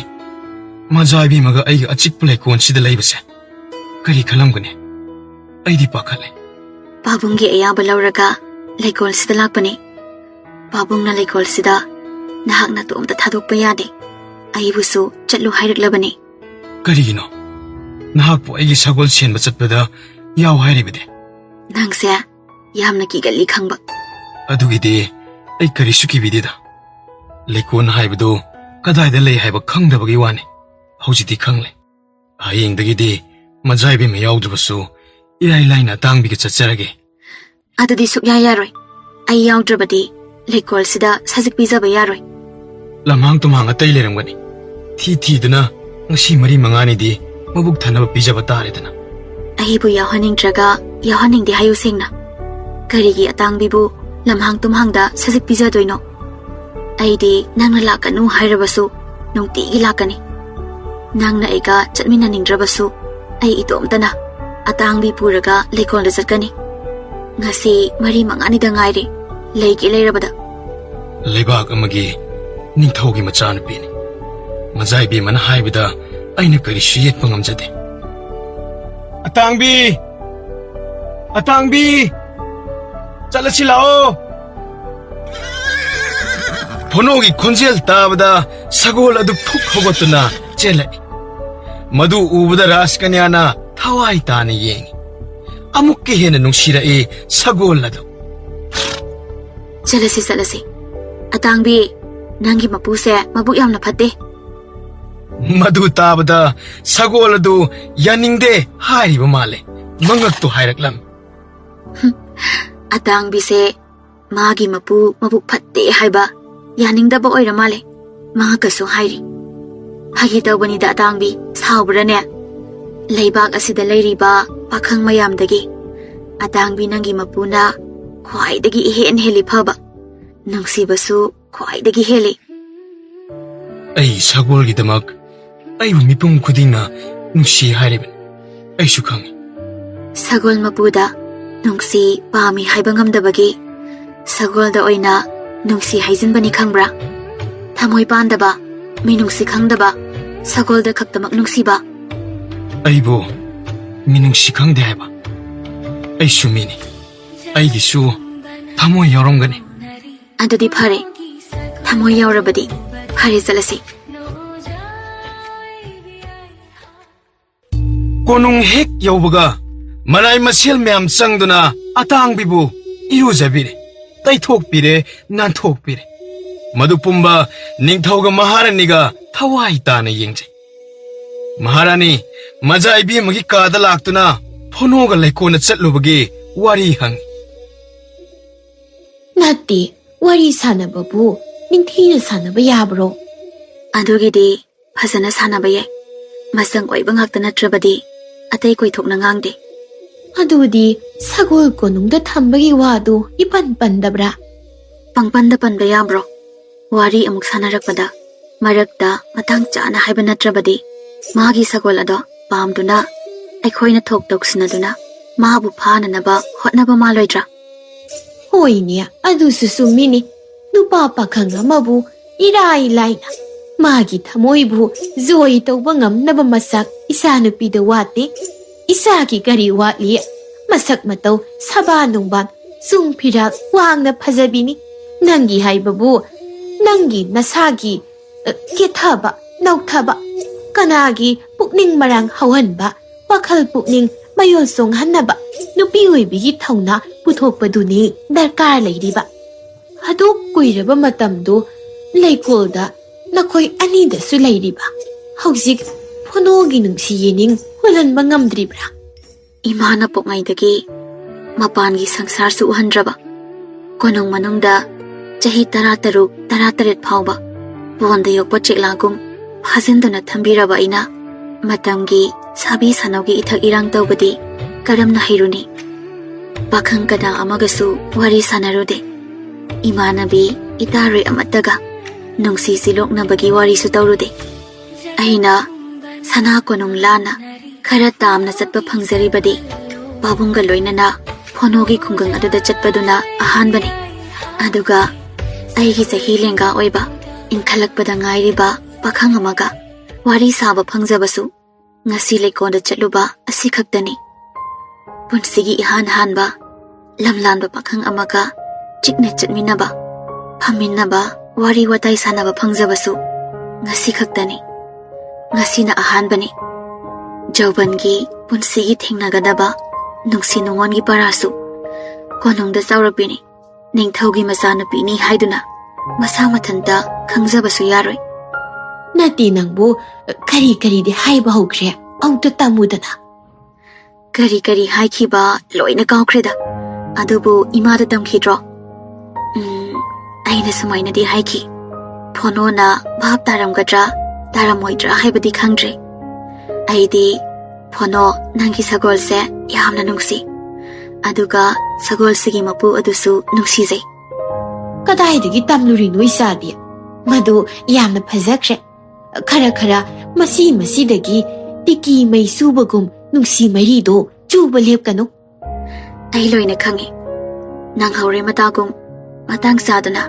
ꯃꯖꯥ ꯏꯕꯦꯝꯃꯒ ꯑꯩꯒ ꯑꯆꯤꯛꯄ ꯂꯩꯀꯣꯜꯁꯤꯗ ꯂꯩꯕꯁꯦ ꯀꯔꯤ ꯈꯜꯂꯝꯒꯅꯤ? ꯑꯩꯗꯤ ꯄꯥꯈꯠꯂꯦ꯫ ꯄꯥꯕꯨꯡꯒꯤ ꯑꯌꯥꯕ ꯂꯧꯔꯒ ꯂꯩꯀꯣꯜꯁꯤꯗ ꯂꯥꯛꯄꯅꯤ꯫ ꯄꯥꯕꯨꯡꯅ ꯂꯩꯀꯣꯜꯁꯤꯗ ꯅꯍꯥꯛ ꯅꯇꯣꯝꯇ ꯊꯥꯗꯣꯛꯄ ꯌꯥꯗꯦ꯫ ꯑꯩꯕꯨꯁꯨ ꯆꯠꯂꯨ ꯍꯥꯏꯔꯛꯂꯕꯅꯤ꯫ ꯀꯔꯤꯒꯤꯅꯣ? ꯅꯍꯥꯛꯄꯨ ꯑꯩꯒꯤ ꯁꯒꯣꯜ ꯁꯦꯟꯕ ꯆꯠꯄꯗ ꯌꯥꯎ ꯍꯥꯏꯔꯤꯕꯗꯤ? ꯅꯪꯁꯦ ꯌꯥꯝꯅ ꯀꯤꯒꯜꯂꯤ ꯈꯪꯕ꯫ ꯑꯗꯨꯒꯤꯗꯤ ꯑꯩ ꯀꯔꯤꯁꯨ ꯀꯤꯕꯤꯗꯦꯗ꯫ ꯂꯩꯀꯣꯜ ꯍꯥꯏꯕꯗꯨ ꯀꯗꯥꯏꯗ ꯂꯩ ꯍꯥꯏꯕ ꯈꯪꯗꯕꯒꯤ ꯋꯥꯅꯤ꯫ ꯍꯧꯖꯤꯛꯇꯤ ꯈꯪꯂꯦ꯫ ꯍꯌꯦꯡꯗꯒꯤꯗꯤ ꯃꯖꯥ ꯏꯕꯦꯝꯃ ꯌꯥꯎꯗ꯭ꯔꯕꯁꯨ ꯏꯔꯥꯏ ꯂꯥꯏꯅ ꯑꯇꯥꯡꯕꯤꯒ ꯆꯠꯆꯔꯒꯦ꯫ ꯑꯗꯨꯗꯤ ꯁꯨꯛꯌꯥ ꯌꯥꯔꯣꯏ꯫ ꯑꯩ ꯌꯥꯎꯗ꯭ꯔꯕꯗꯤ ꯂꯩꯀꯣꯜꯁꯤꯗ ꯁꯖꯤꯛ ꯄꯤꯖꯕ ꯌꯥꯔꯣꯏ꯫ ꯂꯝꯍꯥꯡ ꯇꯨꯝꯍꯥꯡ ꯑꯇꯩ ꯂꯩꯔꯝꯒꯅꯤ꯫ ꯊꯤ ꯊꯤꯗꯨꯅ ꯉꯁꯤ ꯃꯔꯤ ꯃꯉꯥꯅꯤꯗꯤ ꯃꯕꯨꯛ ꯊꯟꯅꯕ ꯄꯤꯖꯕ ꯇꯥꯔꯦꯗꯅ꯫ ꯑꯩꯕꯨ ꯌꯥꯎꯍꯟꯅꯤꯡꯗ꯭ꯔꯒ ꯌꯥꯎꯍꯟꯅꯤꯡꯗꯦ ꯍꯥꯏꯌꯨ ꯁꯦꯡꯅ꯫ ꯀꯔꯤꯒꯤ ꯑꯇꯥꯡꯕꯤꯕꯨ ꯂꯝꯍꯥꯡ ꯇꯨꯝꯍꯥꯡꯗ ꯁꯖꯤꯛ ꯄꯤꯖꯗꯣꯏꯅꯣ? ꯑꯩꯗꯤ ꯅꯪꯅ ꯂꯥꯛꯀꯅꯨ ꯍꯥꯏꯔꯕꯁꯨ ꯅꯨꯡꯇꯤꯒꯤ ꯂꯥꯛꯀꯅꯤ꯫ ꯅꯪꯅ ꯑꯩꯒ ꯆꯠꯃꯤꯟꯅꯅꯤꯡꯗ꯭ꯔꯕꯁꯨ ꯑꯩ ꯏꯇꯣꯝꯇꯅ ꯑꯇꯥꯡꯕꯤ ꯄꯨꯔꯒ ꯂꯩꯀꯣꯜꯗ ꯆꯠꯀꯅꯤ꯫ ꯉꯁꯤ ꯃꯔꯤ ꯃꯉꯥꯅꯤꯗ ꯉꯥꯏꯔꯦ ꯂꯩꯒꯦ ꯂꯩꯔꯕꯗ꯫ ꯂꯩꯕꯥꯛ ꯑꯃꯒꯤ ꯅꯤꯡꯊꯧꯒꯤ ꯃꯆꯥꯅꯨꯄꯤꯅꯤ꯫ ꯃꯖꯥ ꯏꯕꯦꯝꯃꯅ ꯍꯥꯏꯕꯗ ꯑꯩꯅ ꯀꯔꯤꯁꯨ ꯌꯦꯠꯄ ꯉꯝꯖꯗꯦ꯫ ꯑꯇꯥꯡꯕꯤ! ꯑꯇꯥꯡꯕꯤ! ꯆꯠꯂꯁꯤ ꯂꯥꯛꯑꯣ꯫ ꯐꯣꯅꯣꯒꯤ ꯈꯣꯟꯖꯦꯜ ꯇꯥꯕꯗ ꯁꯒꯣꯜ ꯑꯗꯨ ꯐꯨꯛ ꯍꯧꯒꯠꯇꯨꯅ ꯆꯦꯜꯂꯛꯏ꯫ ꯃꯗꯨ ꯎꯕꯗ ꯔꯥꯖꯀꯟꯌꯥꯅ ꯊꯋꯥꯏ ꯇꯥꯅ ꯌꯦꯡꯉꯤ꯫ ꯑꯃꯨꯛꯀ ꯍꯦꯟꯅ ꯅꯨꯡꯁꯤꯔꯛꯏ ꯁꯒꯣꯜ ꯑꯗꯨ꯫ ꯆꯠꯂꯁꯤ, ꯆꯠꯂꯁꯤ꯫ ꯑꯇꯥꯡꯕꯤ, ꯅꯪꯒꯤ ꯃꯄꯨꯁꯦ ꯃꯕꯨꯛ ꯌꯥꯝꯅ ꯐꯠꯇꯦ꯫ ꯃꯗꯨ ꯇꯥꯕꯗ ꯁꯒꯣꯜ ꯑꯗꯨ ꯌꯥꯅꯤꯡꯗꯦ ꯍꯥꯏꯔꯤꯕ ꯃꯥꯜꯂꯦ꯫ ꯃꯉꯛꯇꯣ ꯍꯥꯏꯔꯛꯂꯝꯃꯤ꯫ ꯑꯇꯥꯡꯕꯤꯁꯦ ꯃꯥꯒꯤ ꯃꯄꯨ ꯃꯕꯨꯛ ꯐꯠꯇꯦ ꯍꯥꯏꯕ ꯌꯥꯅꯤꯡꯗꯕ ꯑꯣꯏꯔ ꯃꯥꯜꯂꯦ꯫ ꯃꯉꯛꯀꯁꯨ ꯍꯥꯏꯔꯤ꯫ ꯐꯥꯒꯤ ꯇꯧꯕꯅꯤꯗ ꯑꯇꯥꯡꯕꯤ, ꯁꯥꯎꯕ꯭ꯔꯅꯦ? ꯂꯩꯕꯥꯛ ꯑꯁꯤꯗ ꯂꯩꯔꯤꯕ ꯄꯥꯈꯪ ꯃꯌꯥꯝꯗꯒꯤ ꯑꯇꯥꯡꯕꯤ ꯅꯪꯒꯤ ꯃꯄꯨꯅ ꯈ꯭ꯋꯥꯏꯗꯒꯤ ꯏꯍꯦꯟ ꯍꯦꯜꯂꯤ ꯐꯕ, ꯅꯨꯡꯁꯤꯕꯁꯨ ꯈ꯭ꯋꯥꯏꯗꯒꯤ ꯍꯦꯜꯂꯤ꯫ ꯑꯩ ꯁꯒꯣꯜꯒꯤꯗꯃꯛ ꯑꯩꯕꯨ ꯃꯤꯄꯨꯝ ꯈꯨꯗꯤꯡꯅ ꯅꯨꯡꯁꯤ ꯍꯥꯏꯔꯤꯕꯅꯤ꯫ ꯑꯩꯁꯨ ꯈꯪꯏ꯫ ꯁꯒꯣꯜ ꯃꯄꯨꯗ ꯅꯨꯡꯁꯤ ꯄꯥꯝꯃꯤ ꯍꯥꯏꯕ ꯉꯝꯗꯕꯒꯤ ꯁꯒꯣꯜꯗ ꯑꯣꯏꯅ ꯅꯨꯡꯁꯤ ꯍꯥꯏꯖꯤꯟꯕꯅꯤ ꯈꯪꯕ꯭ꯔꯥ? ꯊꯃꯣꯏ ꯄꯥꯟꯗꯕ, ꯃꯤꯅꯨꯡꯁꯤ ꯈꯪꯗꯕ, ꯁꯒꯣꯜꯗ ꯈꯛꯇꯃꯛ ꯅꯨꯡꯁꯤꯕ꯫ ꯑꯩꯕꯨ ꯃꯤꯅꯨꯡꯁꯤ ꯈꯪꯗꯦ ꯍꯥꯏꯕ? ꯑꯩꯁꯨ ꯃꯤꯅꯤ꯫ ꯑꯩꯒꯤꯁꯨ ꯊꯃꯣꯏ ꯌꯥꯎꯔꯝꯒꯅꯤ꯫ ꯑꯗꯨꯗꯤ ꯐꯔꯦ, ꯊꯃꯣꯏ ꯌꯥꯎꯔꯕꯗꯤ ꯐꯔꯦ, ꯆꯠꯂꯁꯤ꯫ ꯀꯣꯅꯨꯡ ꯍꯦꯛ ꯌꯧꯕꯒ ꯃꯅꯥꯏ ꯃꯁꯦꯜ ꯃꯌꯥꯝ ꯆꯪꯗꯨꯅ ꯑꯇꯥꯡꯕꯤꯕꯨ ꯏꯔꯨꯖꯕꯤꯔꯦ, ꯇꯩꯊꯣꯛꯄꯤꯔꯦ, ꯅꯥꯟꯊꯣꯛꯄꯤꯔꯦ꯫ ꯃꯗꯨ ꯄꯨꯝꯕ ꯅꯤꯡꯊꯧꯒ ꯃꯍꯥꯔꯥꯅꯤꯒ ꯊꯋꯥꯏ ꯇꯥꯅ ꯌꯦꯡꯖꯩ꯫ ꯃꯍꯥꯔꯥꯅꯤ, ꯃꯖꯥ ꯏꯕꯦꯝꯃꯒꯤ ꯀꯥꯗ ꯂꯥꯛꯇꯨꯅ ꯐꯣꯅꯣꯒ ꯂꯩꯀꯣꯟꯅ ꯆꯠꯂꯨꯕꯒꯤ ꯋꯥꯔꯤ ꯍꯪꯉꯤ꯫ ꯅꯠꯇꯦ, ꯋꯥꯔꯤ ꯁꯥꯟꯅꯕꯕꯨ ꯅꯤꯡꯊꯤꯅ ꯁꯥꯟꯅꯕ ꯌꯥꯕ꯭ꯔꯣ? ꯑꯗꯨꯒꯤꯗꯤ ꯐꯖꯅ ꯁꯥꯟꯅꯕ ꯌꯥꯏ꯫ ꯃꯆꯪ ꯑꯣꯏꯕ ꯉꯥꯛꯇ ꯅꯠꯇ꯭ꯔꯕꯗꯤ ꯑꯇꯩ ꯀꯣꯏꯊꯣꯛꯅ ꯉꯥꯡꯗꯦ꯫ ꯑꯗꯨꯗꯤ ꯁꯒꯣꯜ ꯀꯣꯅꯨꯡꯗ ꯊꯝꯕꯒꯤ ꯋꯥꯗꯨ ꯏꯄꯟ ꯄꯟꯗꯕ꯭ꯔꯥ? ꯄꯪꯄꯟꯗ ꯄꯟꯕ ꯌꯥꯕ꯭ꯔꯣ? ꯋꯥꯔꯤ ꯑꯃꯨꯛ ꯁꯥꯟꯅꯔꯛꯄꯗ ꯃꯔꯛꯇ ꯃꯇꯥꯡ ꯆꯥꯅ ꯍꯥꯏꯕ ꯅꯠꯇ꯭ꯔꯕꯗꯤ ꯃꯥꯒꯤ ꯁꯒꯣꯜ ꯑꯗꯣ ꯄꯥꯝꯗꯨꯅ ꯑꯩꯈꯣꯏꯅ ꯊꯣꯛ ꯇꯧꯁꯤꯟꯅꯗꯨꯅ ꯃꯥꯕꯨ ꯐꯥꯅꯅꯕ ꯍꯣꯠꯅꯕ ꯃꯥꯜꯂꯣꯏꯗ꯭ꯔꯥ? ꯍꯣꯏꯅꯦ, ꯑꯗꯨꯁꯨ ꯆꯨꯝꯃꯤꯅꯦ꯫ ꯅꯨꯄꯥ ꯄꯥꯈꯪ ꯑꯃꯕꯨ ꯏꯔꯥꯏ ꯂꯥꯏꯅ ꯃꯥꯒꯤ ꯊꯃꯣꯏꯕꯨ ꯖꯣꯏ ꯇꯧꯕ ꯉꯝꯅꯕ ꯃꯁꯛ ꯏꯆꯥꯅꯨꯄꯤꯗ ꯋꯥꯠꯇꯦ꯫ ꯏꯆꯥꯒꯤ ꯀꯔꯤ ꯋꯥꯠꯂꯤ? ꯃꯁꯛ ꯃꯇꯧ, ꯁꯕꯥ ꯅꯨꯡꯕꯥꯟ, ꯆꯨꯡ ꯐꯤꯔꯥꯜ ꯋꯥꯡꯅ ꯐꯖꯕꯤꯅꯤ꯫ ꯅꯪꯒꯤ ꯍꯥꯏꯕꯕꯨ ꯅꯪꯒꯤ ꯅꯁꯥꯒꯤ, ꯑ, ꯀꯦꯊꯕ, ꯅꯧꯊꯕ, ꯀꯅꯥꯒꯤ ꯄꯨꯛꯅꯤꯡ ꯃꯔꯥꯡ ꯍꯧꯍꯟꯕ, ꯋꯥꯈꯜ ꯄꯨꯛꯅꯤꯡ ꯃꯌꯣꯜ ꯆꯣꯡꯍꯟꯅꯕ ꯅꯨꯄꯤ ꯑꯣꯏꯕꯤꯒꯤ ꯊꯧꯅꯥ ꯄꯨꯊꯣꯛꯄꯗꯨꯅꯤ ꯗꯔꯀꯥꯔ ꯂꯩꯔꯤꯕ꯫ ꯑꯗꯨꯛ ꯀꯨꯏꯔꯕ ꯃꯇꯝꯗꯨ ꯂꯩꯀꯣꯜꯗ ꯅꯈꯣꯏ ꯑꯅꯤꯗꯁꯨ ꯂꯩꯔꯤꯕ ꯍꯧꯖꯤꯛ ꯐꯣꯅꯣꯒꯤ ꯅꯨꯡꯁꯤ ꯌꯦꯅꯤꯡ ꯍꯨꯜꯍꯟꯕ ꯉꯝꯗ꯭ꯔꯤꯕ꯭ꯔꯥ? ꯏꯃꯥꯅ ꯄꯣꯛꯉꯩꯗꯒꯤ ꯃꯄꯥꯟꯒꯤ ꯁꯪꯁꯥꯔꯁꯨ ꯎꯍꯟꯗ꯭ꯔꯕ, ꯀꯣꯅꯨꯡ ꯃꯅꯨꯡꯗ ꯆꯍꯤ ꯇꯔꯥꯇꯔꯨꯛ, ꯇꯔꯥꯇꯔꯦꯠ ꯐꯥꯎꯕ ꯄꯣꯟꯗ ꯌꯣꯛꯄ ꯆꯦꯛꯂꯥꯒꯨꯝ ꯐꯥꯖꯤꯟꯗꯨꯅ ꯊꯝꯕꯤꯔꯕ ꯑꯩꯅ ꯃꯇꯝꯒꯤ ꯁꯥꯕꯤ ꯁꯥꯅꯧꯒꯤ ꯏꯊꯛ ꯏꯔꯥꯡ ꯇꯧꯕꯗꯤ ꯀꯔꯝꯅ ꯍꯩꯔꯨꯅꯤ? ꯄꯥꯈꯪ ꯀꯅꯥ ꯑꯃꯒꯁꯨ ꯋꯥꯔꯤ ꯁꯥꯟꯅꯔꯨꯗꯦ꯫ ꯏꯃꯥꯟꯅꯕꯤ, ꯏꯇꯥꯔꯣꯏ ꯑꯃꯠꯇꯒ ꯅꯨꯡꯁꯤ ꯁꯤꯂꯣꯛꯅꯕꯒꯤ ꯋꯥꯔꯤꯁꯨ ꯇꯧꯔꯨꯗꯦ꯫ ꯑꯩꯅ ꯁꯅꯥ ꯀꯣꯅꯨꯡ ꯂꯥꯟꯅ ꯈꯔ ꯇꯥꯝꯅ ꯆꯠꯄ ꯐꯪꯖꯔꯤꯕꯗꯤ ꯄꯥꯕꯨꯡꯒ ꯂꯣꯏꯅꯅ ꯐꯣꯅꯣꯒꯤ ꯈꯨꯡꯒꯪ ꯑꯗꯨꯗ ꯆꯠꯄꯗꯨꯅ ꯑꯍꯥꯟꯕꯅꯤ꯫ ꯑꯗꯨꯒ ꯑꯩꯒꯤ ꯆꯍꯤ ꯂꯦꯡꯒꯥ ꯑꯣꯏꯕ, ꯏꯟꯈꯠꯂꯛꯄꯗ ꯉꯥꯏꯔꯤꯕ ꯄꯥꯈꯪ ꯑꯃꯒ ꯋꯥꯔꯤ ꯁꯥꯕ ꯐꯪꯖꯕꯁꯨ ꯉꯁꯤ ꯂꯩꯀꯣꯜꯗ ꯆꯠꯂꯨꯕ ꯑꯁꯤꯈꯛꯇꯅꯤ꯫ ꯄꯨꯟꯁꯤꯒꯤ ꯏꯍꯥꯟ ꯍꯥꯟꯕ ꯂꯝꯂꯥꯟꯕ ꯄꯥꯈꯪ ꯑꯃꯒ ꯆꯤꯛꯅ ꯆꯠꯃꯤꯟꯅꯕ, ꯐꯝꯃꯤꯟꯅꯕ, ꯋꯥꯔꯤ ꯋꯥꯇꯥꯏ ꯁꯥꯟꯅꯕ ꯐꯪꯖꯕꯁꯨ ꯉꯁꯤ ꯈꯛꯇꯅꯤ꯫ ꯉꯁꯤꯅ ꯑꯍꯥꯟꯕꯅꯤ꯫ ꯖꯧꯕꯟꯒꯤ ꯄꯨꯟꯁꯤꯒꯤ ꯊꯦꯡꯅꯒꯗꯕ ꯅꯨꯡꯁꯤ ꯅꯨꯡꯉꯣꯟꯒꯤ ꯄꯔꯥꯁꯨ ꯀꯣꯅꯨꯡꯗ ꯆꯥꯎꯔꯛꯄꯤꯅꯤ꯫ ꯅꯤꯡꯊꯧꯒꯤ ꯃꯆꯥꯅꯨꯄꯤꯅꯤ ꯍꯥꯏꯗꯨꯅ ꯃꯁꯥ ꯃꯊꯟꯇ ꯈꯪꯖꯕꯁꯨ ꯌꯥꯔꯣꯏ꯫ ꯅꯠꯇꯦ, ꯅꯪꯕꯨ ꯀꯔꯤ ꯀꯔꯤꯗꯤ ꯍꯥꯏꯕ ꯍꯧꯈ꯭ꯔꯦ? ꯑꯃꯨꯛꯇ ꯇꯝꯃꯨꯗꯅ꯫ ꯀꯔꯤ ꯀꯔꯤ ꯍꯥꯏꯈꯤꯕ ꯂꯣꯏꯅ ꯀꯥꯎꯈ꯭ꯔꯦꯗ꯫ ꯑꯗꯨꯕꯨ ꯏꯃꯥꯗ ꯇꯝꯈꯤꯗ꯭ꯔꯣ? ꯎꯝ, ꯑꯩꯅ ꯁꯨꯃꯥꯏꯅꯗꯤ ꯍꯥꯏꯈꯤ, "ꯐꯣꯅꯣꯅ ꯚꯥꯞ ꯇꯥꯔꯝꯒꯗ꯭ꯔꯥ, ꯇꯥꯔꯝꯃꯣꯏꯗ꯭ꯔꯥ ꯍꯥꯏꯕꯗꯤ ꯈꯪꯗ꯭ꯔꯦ꯫ ꯑꯩꯗꯤ ꯐꯣꯅꯣ, ꯅꯪꯒꯤ ꯁꯒꯣꯜꯁꯦ ꯌꯥꯝꯅ ꯅꯨꯡꯁꯤ꯫ ꯑꯗꯨꯒ ꯁꯒꯣꯜꯁꯤꯒꯤ ꯃꯄꯨ ꯑꯗꯨꯁꯨ ꯅꯨꯡꯁꯤꯖꯩ꯫" ꯀꯗꯥꯏꯗꯒꯤ ꯇꯝꯂꯨꯔꯤꯅꯣ ꯏꯆꯥꯗꯤ? ꯃꯗꯨ ꯌꯥꯝꯅ ꯐꯖꯈ꯭ꯔꯦ꯫ ꯈꯔ ꯈꯔ ꯃꯁꯤ ꯃꯁꯤꯗꯒꯤ ꯇꯤꯀꯤ ꯃꯩ ꯆꯨꯕꯒꯨꯝ ꯅꯨꯡꯁꯤ ꯃꯩꯔꯤꯗꯣ ꯆꯨꯕ ꯂꯦꯞꯀꯅꯨ꯫ ꯑꯩ ꯂꯣꯏꯅ ꯈꯪꯉꯤ꯫ ꯅꯪ ꯍꯧꯔꯦ ꯃꯇꯥꯒꯨꯝ, ꯃꯇꯥꯡ ꯆꯥꯗꯅ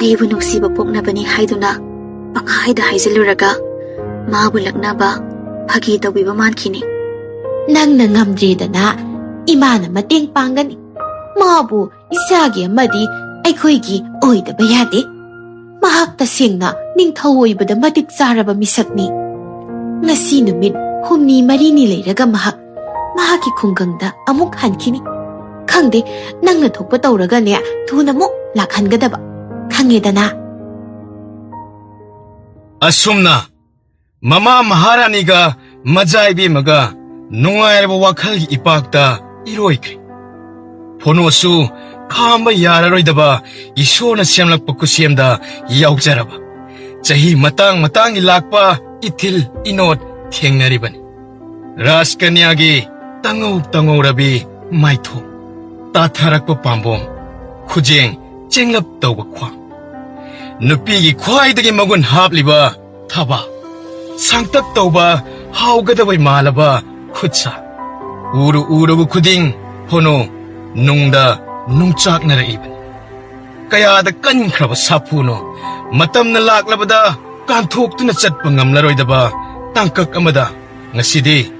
ꯑꯩꯕꯨ ꯅꯨꯡꯁꯤꯕ ꯄꯣꯛꯅꯕꯅꯤ ꯍꯥꯏꯗꯨꯅ ꯄꯪꯍꯥꯏꯗ ꯍꯥꯏꯖꯤꯜꯂꯨꯔꯒ ꯃꯥꯕꯨ ꯂꯛꯅꯕ, ꯐꯥꯒꯤ ꯇꯧꯕꯤꯕ ꯃꯥꯟꯈꯤꯅꯤ꯫ ꯅꯪꯅ ꯉꯝꯗ꯭ꯔꯦꯗꯅ ꯏꯃꯥꯅ ꯃꯇꯦꯡ ꯄꯥꯡꯒꯅꯤ꯫ ꯃꯥꯕꯨ ꯏꯆꯥꯒꯤ ꯑꯃꯗꯤ ꯑꯩꯈꯣꯏꯒꯤ ꯑꯣꯏꯗꯕ ꯌꯥꯗꯦ꯫ ꯃꯍꯥꯛ ꯇꯁꯦꯡꯅ ꯅꯤꯡꯊꯧ ꯑꯣꯏꯕꯗ ꯃꯇꯤꯛ ꯆꯥꯔꯕ ꯃꯤꯁꯛꯅꯤ꯫ ꯉꯁꯤ ꯅꯨꯃꯤꯠ ꯍꯨꯝꯅꯤ ꯃꯔꯤꯅꯤ ꯂꯩꯔꯒ ꯃꯍꯥꯛ ꯃꯍꯥꯛꯀꯤ ꯈꯨꯡꯒꯪꯗ ꯑꯃꯨꯛ ꯍꯟꯈꯤꯅꯤ꯫ ꯈꯪꯗꯦ, ꯅꯪꯅ ꯊꯣꯛꯄ ꯇꯧꯔꯒꯅꯦ, ꯊꯨꯅ ꯑꯃꯨꯛ ꯂꯥꯛꯍꯟꯒꯗꯕ꯫ ꯈꯪꯉꯦꯗꯅ? ꯑꯁꯨꯝꯅ ꯃꯃꯥ ꯃꯍꯥꯔꯥꯅꯤꯒ ꯃꯖꯥ ꯏꯕꯦꯝꯃꯒ ꯅꯨꯡꯉꯥꯏꯔꯕ ꯋꯥꯈꯜꯒꯤ ꯏꯄꯥꯛꯇ ꯏꯔꯣꯏꯈ꯭ꯔꯦ꯫ ꯐꯣꯅꯣꯁꯨ ꯈꯥꯝꯕ ꯌꯥꯔꯔꯣꯏꯗꯕ ꯏꯁꯣꯔꯅ ꯁꯦꯝꯂꯛꯄ ꯈꯨꯠꯁꯦꯝꯗ ꯌꯥꯎꯖꯔꯕ ꯆꯍꯤ ꯃꯇꯥꯡ ꯃꯇꯥꯡꯒꯤ ꯂꯥꯛꯄ ꯏꯊꯤꯜ ꯏꯅꯣꯠ ꯊꯦꯡꯅꯔꯤꯕꯅꯤ꯫ ꯔꯥꯖꯀꯟꯌꯥꯒꯤ ꯇꯉꯧ ꯇꯉꯧꯔꯕꯤ ꯃꯥꯏꯊꯣꯡ, ꯇꯥꯊꯔꯛꯄ ꯄꯥꯝꯕꯣꯝ, ꯈꯨꯖꯦꯡ ꯆꯦꯡꯂꯞ ꯇꯧꯕ ꯈ꯭ꯋꯥꯡ, ꯅꯨꯄꯤꯒꯤ ꯈ꯭ꯋꯥꯏꯗꯒꯤ ꯃꯒꯨꯟ ꯍꯥꯞꯂꯤꯕ ꯊꯕꯥꯛ, ꯁꯥꯡꯇꯛ ꯇꯧꯕ ꯍꯥꯎꯒꯗꯕꯩ ꯃꯥꯜꯂꯕ ꯈꯨꯠꯁꯥ, ꯎꯔꯨ ꯎꯔꯨꯕ ꯈꯨꯗꯤꯡ ꯐꯣꯅꯣ ꯅꯨꯡꯗ ꯅꯨꯡꯆꯥꯛꯅꯔꯛꯏꯕꯅꯤ꯫ ꯀꯌꯥꯗ ꯀꯟꯈ꯭ꯔꯕ ꯁꯥꯐꯨꯅꯣ, ꯃꯇꯝꯅ ꯂꯥꯛꯂꯕꯗ ꯀꯥꯟꯊꯣꯛꯇꯨꯅ ꯆꯠꯄ ꯉꯝꯂꯔꯣꯏꯗꯕ ꯇꯥꯡꯀꯛ ꯑꯃꯗ ꯉꯁꯤꯗꯤ